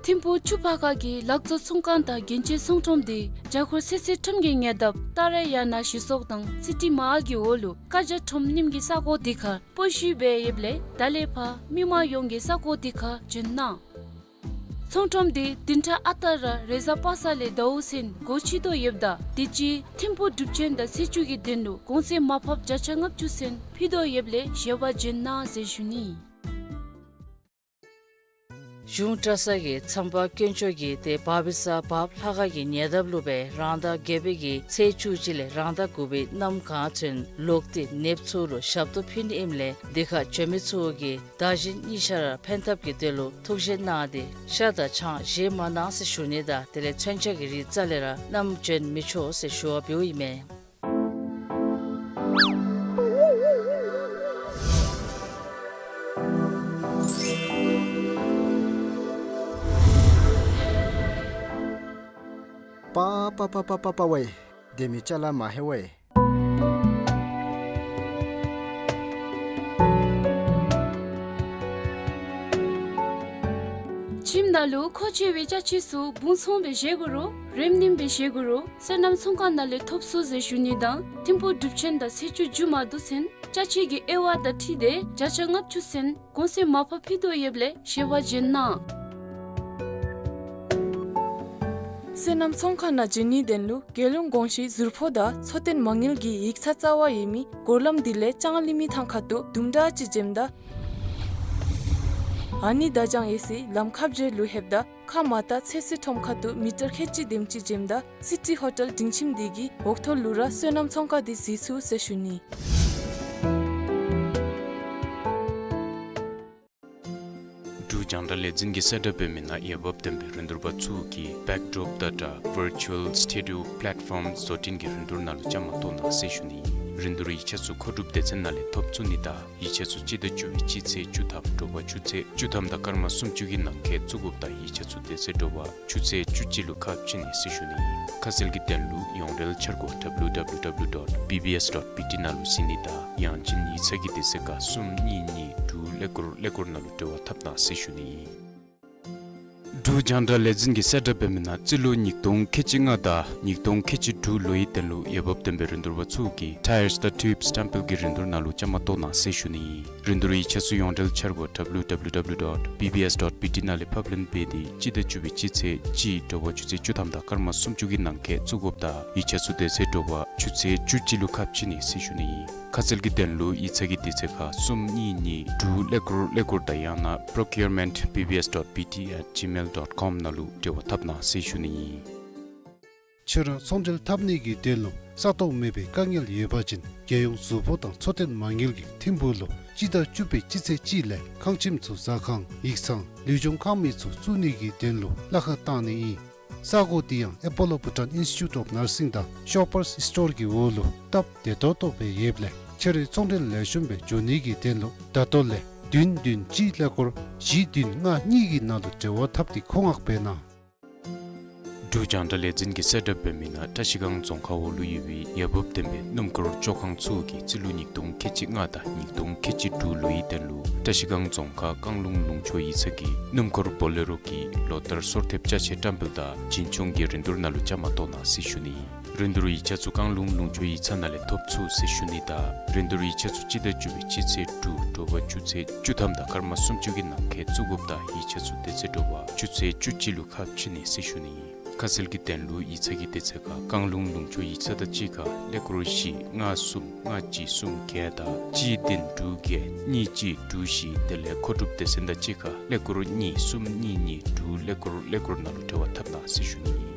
ཐིམ་ཕུག་ཆུ་ཕར་ཁ་གི་ལག་བཟོ་ཚོང་ཁང་དང་རྒྱན་ཆའི་ཚོང་ཁྲོམ་འདི་རྒྱ་སྒོར་ཚོད་བསྲེ་ཁྲོམ་གྱི་ཉེ་འདབས་ཏཱ་ར་ཡ་ན་གཞི་ཚོགས་དང་སི་ཊི་མ་ཧཱལ་གྱི་འོག་ལུ་ཀ་རྒྱ་ཁྲོམ་རྙིངམ་གི་ས་གོ་འདི་ཁར་སྤོ་བཞུགས་འབད་ཡོདཔ་ལས་ད་ལས་ཕར་མི་མང་ཡོངས་ཀྱིས་ས་གོ་འདི་ཁར་འབྱོན་གནང་། ཚོང་ཁྲོམ་འདི་བདུན་ཕྲག་ཨ་རྟག་ར་རེས་གཟའ་པ་སངས་ལས་ཟླཝ་ཚུན་སྒོ་ཕྱེ་དོ་ཡོདཔ་ད་དུས་ཅི་ཐིམ་ཕུག་སྒྲུབ་ཆེན་དང་ཚེས་བཅུ་གི་དོན་ལུ་གོང་ཚད་མར་ཕབ་བརྒྱ་ཆ་ལྔ་བཅུ་ཚུན་ཕུལ་དོ་ཡོདཔ་ལས་ཞལ་པར་འབྱོན་གནང་ཟེར་ཞུ་ནི། གཞུང་གྲྭ་ཚང་གི་མཚམས་པ་དཀོན་མཆོག་གིས་ཏེ་བབ་པའི་ས་བབ་ལྷ་ཁང་གི་ཉེ་འདབས་ལུ་སྦེ་རང་ཟླ་བརྒྱད་པའི་གི་ཚེས་བཅུ་གཅིག་ལས་རང་ཟླ་དགུ་པའི་གནམ་གང་ཚུན་ལོག་སྟེ་ནདཔ་ཚུ་ལུ་ཞབས་ཏོག་ཕུལ་ནི་ཨིནམ་ལས་འདི་ཁར་འབྱོན་མི་ཚུ་གིས་བདག་གཞན་གཉིས་ཆ་ར་ཕན་ཐབས་ཀྱི་དོན་ལུ་ཐུགས་བཞེད་གནང་སྟེ་ཤ་དང་ཆང་བཞེས་མ་གནང་ཟེར་ཞུ་ནི་དང་དེ་ལས་མཚོན་ཆ་གི་རིགས་རྩ་ལས་ར་བསྣམས་འབྱོན་མི་ཆོག་ཟེར་ཞུ་བ་འབདཝ་ཨིན་མས། པ་པ་པ་པ་པ་པ་ཝའེ། སྡོད་མི་ཅ་ལ་མ་ཧེ་ཝའེ། ཁྱིམ་ནང་ལུ་མཁོ་ཆེ་བའི་ཅ་ཆས་ཚུ་བུང་ཚང་སྦེ་བཞེས་དགོ་རུང་རིམ་རིམ་སྦེ་བཞེས་དགོ་རུང་བསོད་ནམས་ཚོང་ཁང་ནང་ལས་ཐོབ་ཚུགས་ཟེར་ཞུ་ནི་དང་ཐིམ་ཕུག་སྒྲུབ་ཆེན་དང་ཚེས་བཅུ་མཇུག་མ་བསྡུ་ཚུན་ཅ་ཆས་ཀྱི་དབྱེ་བ་དང་འཁྲིལ་ཏེ་བརྒྱ་ཆ་ལྔ་བཅུ་ཚུན་གོང་ཚད་མར་ཕབ་ཕུལ་དོ་ཡོདཔ་ལས་ཞལ་པར་འབྱོན་གནང་། བསོད་ནམས་ཚོང་ཁང་ནང་འབྱོན་ནིའི་དོན་ལུ་རྒྱལ་ཡོངས་གོང་ཞུས་ཟུར་ཕོགས་དང་འཚོ་རྟེན་མ་དངུལ་གྱི་ཡིག་ཚང་རྩ་བ་ཡོད་མི་སྒོ་ལམ་འདི་ལས་ལྕང་གླིང་མི་ཐང་ཁ་ཐུག་དུམ་གྲ་ཅིག་འཛེམ་ད་ཨ་ནི་དར་ལྕང་ཡོད་སའི་ལམ་ཁ་བརྒྱད་ལུ་ལྷོདཔ་ད་ཁ་མར་ལྟ་ཚོད་བསྲེ་ཁྲོམ་ཁ་ཐུག་མི་ཊར་ཁལ་གཅིག་དེམ་ཅིག་འཛེམ་ད་སི་ཊི་ཧོ་ཊེལ་སྒྲིང་ཁྱིམ་འདི་གི་འོག་ཐོག་ལུ་ར་བསོད་ནམས་ཚོང་ཁང་འདི་གཟིགས་ཚུགས་ཟེར་ཞུ་ནི། འབྲུག་རྒྱང་བསྒྲགས་ལས་འཛིན་གྱི་གསལ་བསྒྲགས་འབད་མི་ནང་འོས་འབབ་ལྡན་པའི་རིན་བསྡུར་པ་ཚུ་གིས་བེཀ་ཌོརོཔ་དང་སྦྲགས་ཝར་ཅུ་ཝལ་སི་ཊི་ཌིའོ་པེ་ལེཊ་ཕོམ་བཟོ་སྐྲུན་གྱི་རིན་བསྡུར་ནང་ལུ་བཅའ་མར་གཏོགས་གནང་ཟེར་ཞུ་ནི། རིན་བསྡུར་ཡིག་ཆ་ཚུ་མཁོ་སྒྲུབ་སྡེ་ཚན་ནང་ལས་ཐོབ་ཚུགས་ནི་དང་ཡིག་ཆ་ཚུ་སྤྱི་ཟླ་བཅུ་པའི་སྤྱི་ཚེས་བཅུ་ཐམ་དྲོ་པ་ཆུ་ཚོད་བཅུ་ཐམ་དང་སྐར་མ་སུམ་ཅུ་གི་ནང་འཁོད་བཙུགས་དགོཔ་དང་ཡིག་ཆ་ཚུ་དེ་ཚེ་དྲོ་པ་ཆུ་ཚོད་བཅུ་གཅིག་ལུ་ཁ་ཕྱེ་ནི་ཟེར་ཞུ་ནི། ཁ་གསལ་གྱི་དོན་ལུ་ཡོངས་འབྲེལ་འཆར་སྒོ་W W W dot B B S dot B T ནང་ལུ་གཟིགས་ནི་དང་ཡང་ཅིན་ཡིག་ཚང་གི་དུས་ཚོད་ཁར་གསུམ་གཉིས་གཉིས་དྲུག་ཀླད་ཀོར་ཀླད་ཀོར་ནང་ལུ་འབྲེལ་བ་འཐབ་གནང་ཟེར་ཞུ་ནི། འབྲུག་རྒྱང་བསྒྲགས་ལས་འཛིན་གྱི་གསལ་བསྒྲགས་འབད་མི་ནང་རྩིས་ལོ་ཉིས་སྟོང་ཁལ་གཅིག་ལྔ་དང་ཉིས་སྟོང་ཁལ་གཅིག་དྲུག་ལོའི་དོན་ལུ་འོས་འབབ་ལྡན་པའི་རིན་བསྡུར་པ་ཚུ་གིས་ཊ་ཡརསི་དང་ཊིའུབསི་སི་ཊེམ་པལ་གྱི་རིན་བསྡུར་ནང་ལུ་བཅའ་མར་གཏོགས་གནང་ཟེར་ཞུ་ནི། རིན་བསྡུར་ཡིག་ཆ་ཚུ་ཡོངས་འབྲེལ་འཆར་སྒོ་W W W dot B B S dot B T ནང་ལས་ཕབ་ལེན་འབད་དེ་སྤྱི་ཟླ་བཅུ་པའི་སྤྱི་ཚེས་གཅིག་དྲོ་པ་ཆུ་ཚོད་བཅུ་ཐམ་དང་སྐར་མ་སུམ་ཅུ་གི་ནང་འཁོད་བཙུགས་དགོཔ་དང་ཡིག་ཆ་ཚུ་དེ་ཚེ་དྲོ་པ་ཆུ་ཚོད་བཅུ་གཅིག་ལུ་ཁ་ཕྱེ་ནི་ཟེར་ཞུ་ནི། ཁ་གསལ་གྱི་དོན་ལུ་ཡིག་ཚང་གི་དུས་ཚོད་ཁར་གསུམ་གཉིས་གཉིས་དྲུག་ཀླད་ཀོར་ཀླད་ཀོར་དང་ཡང་ན་procurement B B S dot B T at gmail dot com ནང་ལུ་འབྲེལ་བ་འཐབ་གནང་ཟེར་ཞུ་ནི་ཨིན། ཁྱོད་ར་ཚོང་འབྲེལ་འཐབ་ནི་གི་དོན་ལུ་ས་སྟོང་མེད་པའི་དཀའ་ངལ་ཡོད་པ་ཅིན་རྒྱལ་ཡོངས་ཟུར་ཕོགས་དང་འཚོ་རྟེན་མ་དངུལ་གྱིས་ཐིམ་ཕུག་ལུ་སྤྱི་ཟླ་བཅུ་པའི་སྤྱི་ཚེས་གཅིག་ལས་ཁང་ཁྱིམ་ཚུ་ཟ་ཁང་ཡིག་ཚང་ལུས་སྦྱོང་ཁང་མིག་ཚུ་བཙུགས་ནི་གི་དོན་ལུ་གླ་ཁར་བཏང་ནི་ཨིན། ས་གོ་འདི་ཡང་Apollo Bhutan Institute of Nursing དང་Shoppers Stop གི་འོག་ལུ་སྟབས་བདེ་ཏོག་ཏོ་སྦེ་ཡོདཔ་ལས་ཁྱོད་རའི་ཚོང་འབྲེལ་ལེགས་ཤོམ་སྦེ་འགྱོ་ནི་གི་དོན་ལུ་ད་ལྟོ་ལས་ བདུན་བདུན་གཅིག་ཀླད་ཀོར་བཞི་བདུན་ལྔ་གཉིས་ཀྱི་ནང་ལུ་འབྲེལ་བ་འཐབ་སྟེ་མཁོ་མངགས་འབད་གནང་། འབྲུག་རྒྱང་བསྒྲགས་ལས་འཛིན་གྱིས་གསལ་བསྒྲགས་འབད་མི་ནང་བཀྲིས་སྒང་རྫོང་ཁག་འོག་ལུ་ཡོད་པའི་ཡ་འབབ་ལྡན་པའི་སྣུམ་འཁོར་བཅོ་ཁང་ཚུ་གིས་རྩིས་ལོ་ཉིས་སྟོང་ཁལ་གཅིག་ལྔ་དང་ཉིས་སྟོང་ཁལ་གཅིག་དྲུག་ལོའི་དོན་ལུ་བཀྲིས་སྒང་རྫོང་ཁག་རྐང་ལུང་ལུང་ཕྱོགས་ཡིག་ཚང་གི་སྣུམ་འཁོར་བོ་ལེ་རོ་གི་ལོ་བསྟར་སོར་ཐེབས་ཅ་ཆས་བཀྲམ་སྤེལ་དང་འཛིན་སྐྱོང་གི་རིན་བསྡུར་ནང་ལུ་བཅའ་མར་གཏོགས་གནང་ཟེར་ཞུ་ནི། རིན་བསྡུར་ཡིག་ཆ་ཚུ་རྐང་ལུང་ལུང་ཕྱོགས་ཡིག་ཚང་ནང་ལས་ཐོབ་ཚུགས་ཟེར་ཞུ་ནི་དང་རིན་བསྡུར་ཡིག་ཆ་ཚུ་སྤྱི་ཟླ་བཅུ་པའི་སྤྱི་ཚེས་དྲུག་དྲོ་པ་ཆུ་ཚོད་བཅུ་ཐམ་དང་སྐར་མ་སུམ་ཅུ་གི་ནང་འཁོད་བཙུགས་དགོཔ་དང་ཡིག་ཆ་ཚུ་དེ་ཚེ་དྲོ་པ་ཆུ་ཚོད་བཅུ་གཅིག་ལུ་ཁ་ཕྱེ་ནི་ཟེར་ཞུ་ནི། ཁ་གསལ་གྱི་དོན་ལུ་ཡིག་ཚང་གི་དེ་ཚེ་ཁར་རྐང་ལུང་ལུང་ཕྱོགས་ཡིག་ཚང་དང་གཅིག་ཁར་ཀླད་ཀོར་བཞི་ལྔ་གསུམ་ལྔ་གཅིག་གསུམ་བརྒྱད་དང་གཅིག་བདུན་དྲུག་བརྒྱད་གཉིས་གཅིག་དྲུག་བཞི་དེ་ལས་མཁོ་སྒྲུབ་སྡེ་ཚན་དང་གཅིག་ཁར་ཀླད་ཀོར་གཉིས་གསུམ་གཉིས་གཉིས་དྲུག་ཀླད་ཀོར་ཀླད་ཀོར་ནང་ལུ་འབྲེལ་བ་འཐབ་གནང་ཟེར་ཞུ་ནི།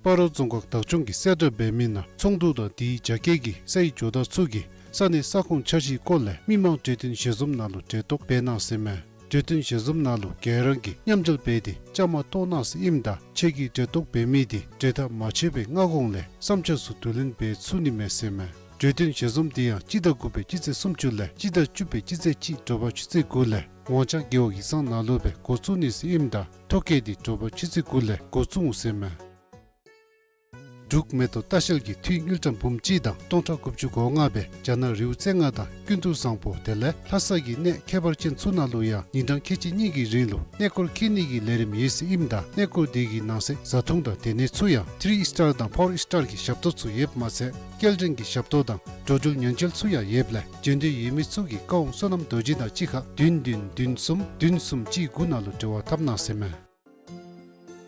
སྤ་རོ་རྫོང་ཁག་བདག་སྐྱོང་གིས་གསལ་བསྒྲགས་འབད་མི་ནང་ཚོགས་འདུ་དང་དེའི་རྒྱ་སྐྱེད་ཀྱི་སའི་ཇོ་བདག་ཚུ་གིས་ས་གནས་ས་ཁོངས་འཆར་གཞིའི་སྐོར་ལས་མི་མང་གྲོས་བསྟུན་ཞལ་འཛོམས་ནང་ལུ་གྲལ་གཏོགས་འབད་གནང་ཟེར་མས། གྲོས་བསྟུན་ཞལ་འཛོམས་ནང་ལུ་ག་ར་གིས་མཉམ་འབྲེལ་འབད་དེ་བཅའ་མར་གཏོགས་གནང་ཟེར་ཨིནམ་ད་ཁྱེད་ཀྱིས་གྲལ་གཏོགས་འབད་མི་དེ་གྲལ་མཐའ་མ་ཆད་པའི་སྔ་གོང་ལས་བསམ་འཆར་ཚུ་བསྡུ་ལེན་འབད་ཚུགས་ནི་མས་ཟེར་མས། གྲོས་བསྟུན་ཞལ་འཛོམས་དེ་ཡང་སྤྱི་ཟླ་དགུ་པའི་སྤྱི་ཚེས་སུམ་ཅུ་ལས་སྤྱི་ཟླ་བཅུ་པའི་སྤྱི་ཚེས་གཅིག་དྲོ་པ་ཆུ་ཚོད་དགུ་ལས་ཝང་ཅང་རྒེད་འོག་ཡིག་ཚང་ནང་ལུ་སྦེ་འགོ་བཙུགས་ནི་ཟེར་ཨིནམ་ད་ཐོ་བཀོད་དེ་དྲོ་པ་ཆུ་ཚོད་དགུ་ལས་འགོ་བཙུགས་འོང་ཟེར་མས། འབྲུག་མེ་ཏོག་ལྟ་བཤལ་གྱིས་འཐུས་དངུལ་ཀྲམ་འབུམ་གཅིག་དང་སྟོང་ཕྲག་དགུ་བཅུ་གོ་ལྔ་སྦེ་རྒྱ་ནག་རི་བོ་རྩེ་ལྔ་དང་ཀུན་ཏུ་བཟང་པོ་དེ་ལས་ལྷ་ས་གི་གནས་ཁྱད་པར་ཅན་ཚུ་ནང་ལུ་ཡང་ཉིན་གྲངས་ཁལ་གཅིག་གཉིས་ཀྱི་རིང་ལུ་གནས་སྐོར་འཁྱིད་ནི་གི་ལས་རིམ་ཡོད་ཟེར་ཨིནམ་ད་གནས་སྐོར་དེ་གི་ནང་གསེས་བཟའ་འཐུང་དང་སྡོད་གནས་ཚུ་ཡང་ཐི་རི་སི་ཊར་དང་ཕོར་སི་ཊར་གྱི་ཞབས་ཏོག་ཚུ་ཡོདཔ་མ་ཚད་སྐྱེལ་འདྲེན་གྱི་ཞབས་ཏོག་དང་འགྲོ་འགྲུལ་ཉེན་བཅོལ་ཚུ་ཡང་ཡོདཔ་ལས་འབྱོན་འདོད་ཡོད་མི་ཚུ་གིས་བཀའ་དབང་བསོད་ནམས་རྡོ་རྗེ་དང་གཅིག་ཁར་བདུན་བདུན་བདུན་གསུམ་བདུན་གསུམ་གཅིག་དགུ་ནང་ལུ་འབྲེལ་བ་འཐབ་གནང་ཟེར་མས།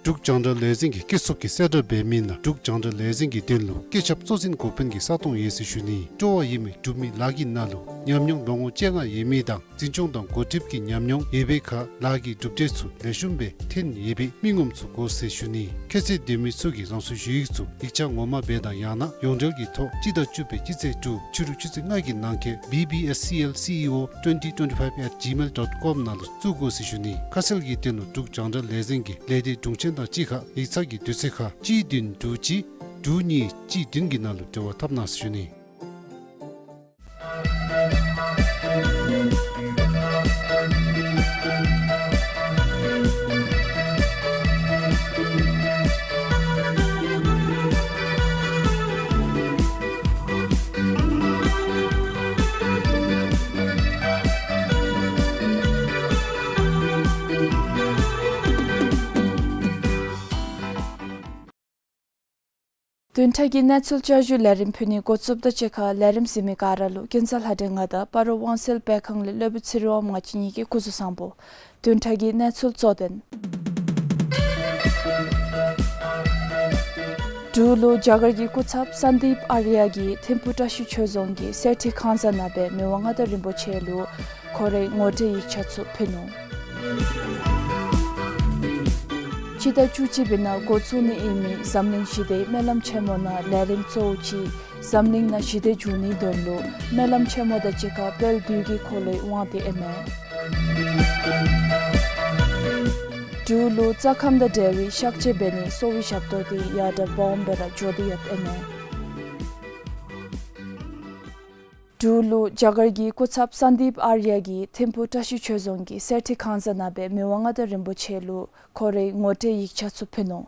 འབྲུག་རྒྱང་བསྒྲགས་ལས་འཛིན་གྱི་སྐྱེད་ཚོགས་ཀྱིས་གསལ་བསྒྲགས་འབད་མི་ནང་འབྲུག་རྒྱང་བསྒྲགས་ལས་འཛིན་གྱི་དོན་ལུ་སྐུ་ཚབ་གཙོ་འཛིན་འགོ་དཔོན་གྱི་ས་སྟོང་ཡོད་ཟེར་ཞུ་ནི། སྤྲོ་བ་ཡོད་མི་འབྲུག་མི་ལཱ་གི་ནང་ལུ་ཉམས་མྱོང་ལོ་ངོ་བཅོ་ལྔ་ཡོད་མི་དང་འཛིན་སྐྱོང་དང་འགོ་ཁྲིདཔ་གི་ཉམས་མྱོང་ཡོད་པའི་ཁར་ལཱ་གི་གྲུབ་འབྲས་ཚུ་ལེགས་ཤོམ་སྦེ་ཐོན་ཡོད་པའི་མི་ངོམ་ཚུ་དགོ་ཟེར་ཞུ་ནི། ཁྱད་ཚད་ལྡན་མི་ཚུ་གིས་རང་སོའི་ཞུ་ཡིག་ཚུ་ཡིག་ཆ་ངོ་མ་སྦེ་དང་ཡང་ན་ཡོངས་འབྲེལ་གྱི་ཐོག་སྤྱི་ཟླ་བཅུ་པའི་སྤྱི་ཚེས་དྲུག་ཕྱི་རུ་ཆུ་ཚོད་ལྔ་གི་ནང་འཁོད་B B S C L C E O twenty twenty-five at gmail dot com ནང་ལུ་བཙུགས་དགོ་ཟེར་ཞུ་ནི། ཁ་གསལ་གྱི་དོན་ལུ་འབྲུག་རྒྱང་བསྒྲགས་ལས་འཛིན་གྱི་ལས་སྡེ་དྲུང་ཆེན་དང་གཅིག་ཁར་ཡིག་ཚང་གི་དུས་ཚོད་ཁར་གཅིག་བདུན་དྲུག་གཅིག་དྲུག་གཉིས་གཅིག་བདུན་གྱི་ནང་ལུ་འབྲེལ་བ་འཐབ་གནང་ཟེར་ཞུ་ནི། བདུན་ཕྲག་གི་གནས་ཚུལ་བསྐྱར་ཞུའི་ལས་རིམ་ཕུལ་ནི་འགོ་བཙུགསཔ་ད་གཅིག་ཁར་ལས་རིམ་གཟིགས་མི་ག་ར་ལུ་ཀུན་བཟང་ལྷ་སྒྲོན་ང་དང་སྤ་རོ་དབང་གསལ་སྤེལ་ཁང་ལས་སློབ་དཔོན་ཚེ་རིང་དབང་མོ་ང་བཅས་གཉིས་ཀྱིས་སྐུ་གཟུགས་བཟང་པོ། བདུན་ཕྲག་གི་གནས་ཚུལ་གཙོ་དོན། འབྲུག་ལུ་རྒྱ་གར་གྱི་སྐུ་ཚབ་སན་དིབ་ཨར་ཡ་གིས་ཐིམ་ཕུ་བཀྲ་ཤིས་ཆོས་རྫོང་གི་གསེར་ཁྲི་ཁང་བཟང་ནང་སྦེ་མི་དབང་མངའ་བདག་རིན་པོ་ཆེ་ལུ་ཁོ་རའི་ངོ་སྤྲོད་ཡིག་ཆ་ཚུ་ཕུལ་ནུག། སྤྱི་ཟླ་བཅུ་གཅིག་པའི་ནང་འགོ་བཙུགས་ནི་ཨིན་མི་འཛམ་གླིང་ཞི་བདེའི་སྨོན་ལམ་ཆེན་མོ་ནང་ལས་རིམ་གཙོ་བོ་ཅིག་འཛམ་གླིང་ནང་ཞི་བདེ་འབྱུང་ནིའི་དོན་ལུ་སྨོན་ལམ་ཆེན་མོ་དང་གཅིག་ཁར་དཔལ་དུས་ཀྱི་འཁོར་ལོའི་དབང་དེ་ཨིན་མས། འབྲུག་ལུ་རྩ་ཁམས་དང་འབྲེལ་བའི་གཤག་བཅོས་འབད་ནིའི་གསོ་བའི་ཞབས་ཏོག་དེ་ཡར་དྲག་སྦོམ་སྦེ་ར་འགྱོ་སྟེ་ཡོདཔ་ཨིན་མས། འབྲུག་ལུ་རྒྱ་གར་གྱི་སྐུ་ཚབ་སན་དིབ་ཨར་ཡ་གིས་ཐིམ་ཕུ་བཀྲ་ཤིས་ཆོས་རྫོང་གི་གསེར་ཁྲི་ཁང་བཟང་ནང་སྦེ་མི་དབང་མངའ་བདག་རིན་པོ་ཆེ་ལུ་ཁོ་རའི་ངོ་སྤྲོད་ཡིག་ཆ་ཚུ་ཕུལ་ནུག།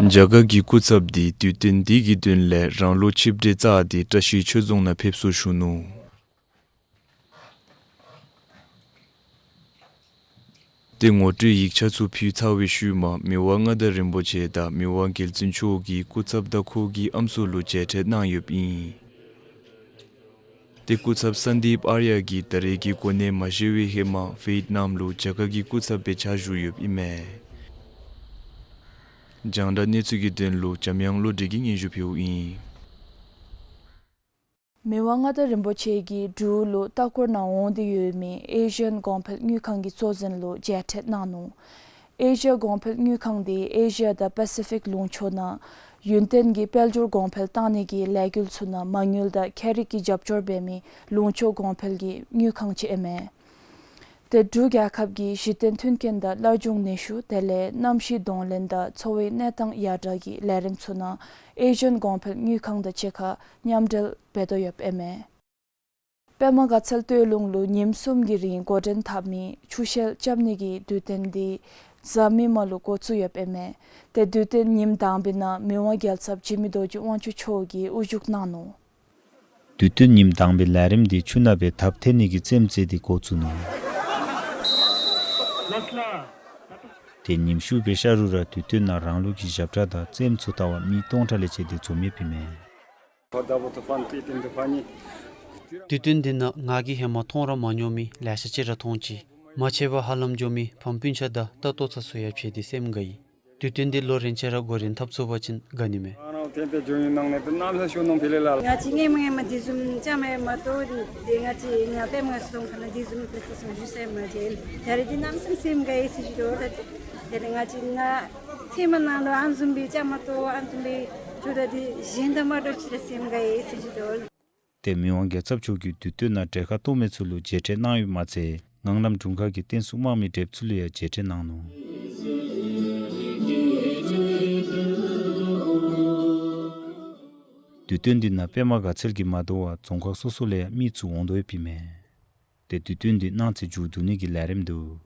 རྒྱ་གར་གྱི་སྐུ་ཚབ་དེ་དུས་སྟོན་དེ་གི་དོན་ལས་རང་ལུ་ཆིབས་གྲལ་བཅག་སྟེ་བཀྲ་ཤིས་ཆོས་རྫོང་ནང་ཕེབས་སོ་ཞུ་ནུག། ཏེ་ངོ་སྤྲོད་ཡིག་ཆ་ཚུ་ཕུལ་ཚར་བའི་ཤུལ་མ་མི་དབང་མངའ་བདག་རིན་པོ་ཆེ་དང་མི་དབང་རྒྱལ་བཙུན་མཆོག་གིས་སྐུ་ཚབ་དང་ཁོ་གི་ཨམ་སྲུ་ལུ་མཇལ་འཕྲད་གནང་ཡོདཔ་ཨིན། ཏེ་སྐུ་ཚབ་སན་དིབ་ཨར་ཡ་གིས་ད་རེས་ཀྱི་གོ་གནས་མ་བཞེས་པའི་ཧེ་མ་ཝེ་ཡེཊ་ནམ་ལུ་རྒྱ་གར་གྱི་སྐུ་ཚབ་སྦེ་ཕྱག་ཞུ་ཡོདཔ་ཨིན་མས། རྒྱང་བསྒྲགས་གནས་ཚུལ་གྱི་དོན་ལུ་འཇམ་དབྱངས་བློ་གྲོས་ཀྱིས་སྙན་ཞུ་ཕུལཝ་ཨིན། མི་དབང་མངའ་བདག་རིན་པོ་ཆེ་གིས་འབྲུག་ལུ་ལྟ་སྐོར་ནང་འོང་སྟེ་ཡོད་མི་ཨེ་ཤི་ཡན་གོང་འཕེལ་དངུལ་ཁང་གི་གཙོ་འཛིན་ལུ་མཇལ་འཕྲད་གནང་ནུག། ཨེ་ཤི་ཡ་གོང་འཕེལ་དངུལ་ཁང་དེ་ཨེ་ཤི་ཡ་དང་པ་སི་ཕིག་ལུང་ཕྱོགས་ནང་ཡུན་བརྟན་གྱི་དཔལ་འབྱོར་གོང་འཕེལ་གཏང་ནི་གི་ལས་འགུལ་ཚུ་ནང་མ་དངུལ་དང་ཁྱད་རིག་གི་རྒྱབ་སྐྱོར་འབད་མི་ལུང་ཕྱོགས་གོང་འཕེལ་གྱི་དངུལ་ཁང་ཅིག་ཨིན་མས། ཏེ་འབྲུག་རྒྱལ་ཁབ་ཀྱི་གཞི་རྟེན་མཐུན་རྐྱེན་དང་སླར་འབྱུང་ནུས་ཤུགས་དེ་ལས་གནམ་གཤིས་གདོང་ལེན་དང་འཚོ་བའི་གནས་སྟངས་ཡར་དྲག་གི་ལས་རིམ་ཚུ་ནང་ཨེ་ཤི་ཡན་གོང་འཕེལ་དངུལ་ཁང་དང་གཅིག་ཁར་མཉམ་འབྲེལ་འབད་དོ་ཡོདཔ་ཨིན་མས། པདྨ་དགའ་ཚལ་སྟོད་ལུང་ལུ་ཉིནམ་གསུམ་གྱི་རིང་འགོ་འདྲེན་འཐབ་མི་ཆུ་ཤེལ་རྐྱབ་ནི་གི་དུས་སྟོན་འདི་གཟའ་མིག་དམར་ལུ་འགོ་བཙུགས་ཡོདཔ་ཨིན་མས། ཏེ་དུས་སྟོན་ཉིནམ་དང་པའི་ནང་མི་དབང་རྒྱལ་ཚབ་འཇིགས་མེད་རྡོ་རྗེ་དབང་ཕྱུག་མཆོག་གིས་དབུ་བཞུགས་གནང་ནུག། དུས་སྟོན་ཉིནམ་དང་པའི་ལས་རིམ་འདི་ཆུ་ནང་སྦེ་ཐབ་ཐལ་ནི་གི་རྩེདམོ་རྩེ་སྟེ་འགོ་བཙུགས་ནུག། ཏེ་ཉིནམ་ཤུལ་སྦེ་ཤར་རུང་ར་དུས་སྟོན་ནང་རང་ལུགས་ཀྱི་ཞབས་ཁྲ་དང་རྩེདམོ་ཚུ་ལྟ་བར་མི་སྟོང་ཕྲག་ལས་བཅད་དེ་འཛོམས་ཡོདཔ་ཨིན་མས། དུས་སྟོན་འདི་ནང་ང་གིས་ཧེ་མ་མཐོང་ར་མ་མྱོང་མི་ལེ་ཤ་ཅིག་ར་མཐོང་ཅི། མ་ཆད་པར་ཧ་ལམ་འགྱོ་མི་ཕམ་སྤུན་ཆ་དང་ལྟོ་ཚང་ཚུ་ཡང་ཕྱད་དེ་སེམས་དགའ་ཡི། དུས་སྟོན་འདི་ལོ་རེ་ཆད་ར་འགོ་འདྲེན་འཐབ་ཚུགས་པ་ཅིན་དགའ་ནི་མས། ང་བཅས་སྔོན་མ་ང་བཅས་འདི་བཟུམ་ཅང་མེད་མ་གཏོགས་འདི་ང་བཅས་ང་པདྨ་དགའ་ཚལ་སོང་ཁ་ན་འདི་བཟུམ་ལེགས་སོ་སོང་ཞུ་ས་མ་མཇལ། ད་རེས་འདི་གནམ་མེད་ས་མེད་སེམས་དགའ་ཡི་ཟེར་ཞུ་དོ། ད་དེ་ལས་ང་བཅས་ན་ཚལ་མ་ནང་ལུ་ཨ་ནི་བཟུམ་སྦེ་ཅང་མ་གཏོགས་ཨ་ནི་བཟུམ་སྦེ་ཞུ་ད་འདི་གཞན་དང་མ་འདྲཝ་ཅིག་ར་སེམས་དགའ་ཡི་ཟེར་ཞུ་དོ། ཏེ་མི་དབང་རྒྱལ་ཚབ་མཆོག་གིས་དུས་སྟོན་ནང་གྲལ་ཁར་གཏོགས་མི་ཚུ་ལུ་མཇལ་འཕྲད་གནང་ཡོདཔ་མ་ཚད་ངང་ལམ་དྲུང་ཁག་གི་རྟེན་གསུམ་དམག་མི་བགྲེསཔ་ཚུ་ལུ་ཡང་མཇལ་འཕྲད་གནང་ནུག། དུས་སྟོན་འདི་ནང་པདྨ་དགའ་ཚལ་གྱིས་མ་དོ་བར་རྫོང་ཁག་སོ་སོ་ལས་ཡང་མི་ཚུ་འོང་དོ་ཡོདཔ་ཨིན་མས། ཏེ་དུས་སྟོན་འདི་གནངས་ཚེ་མཇུག་བསྡུ་ནི་གི་ལས་རིམ་འདུག།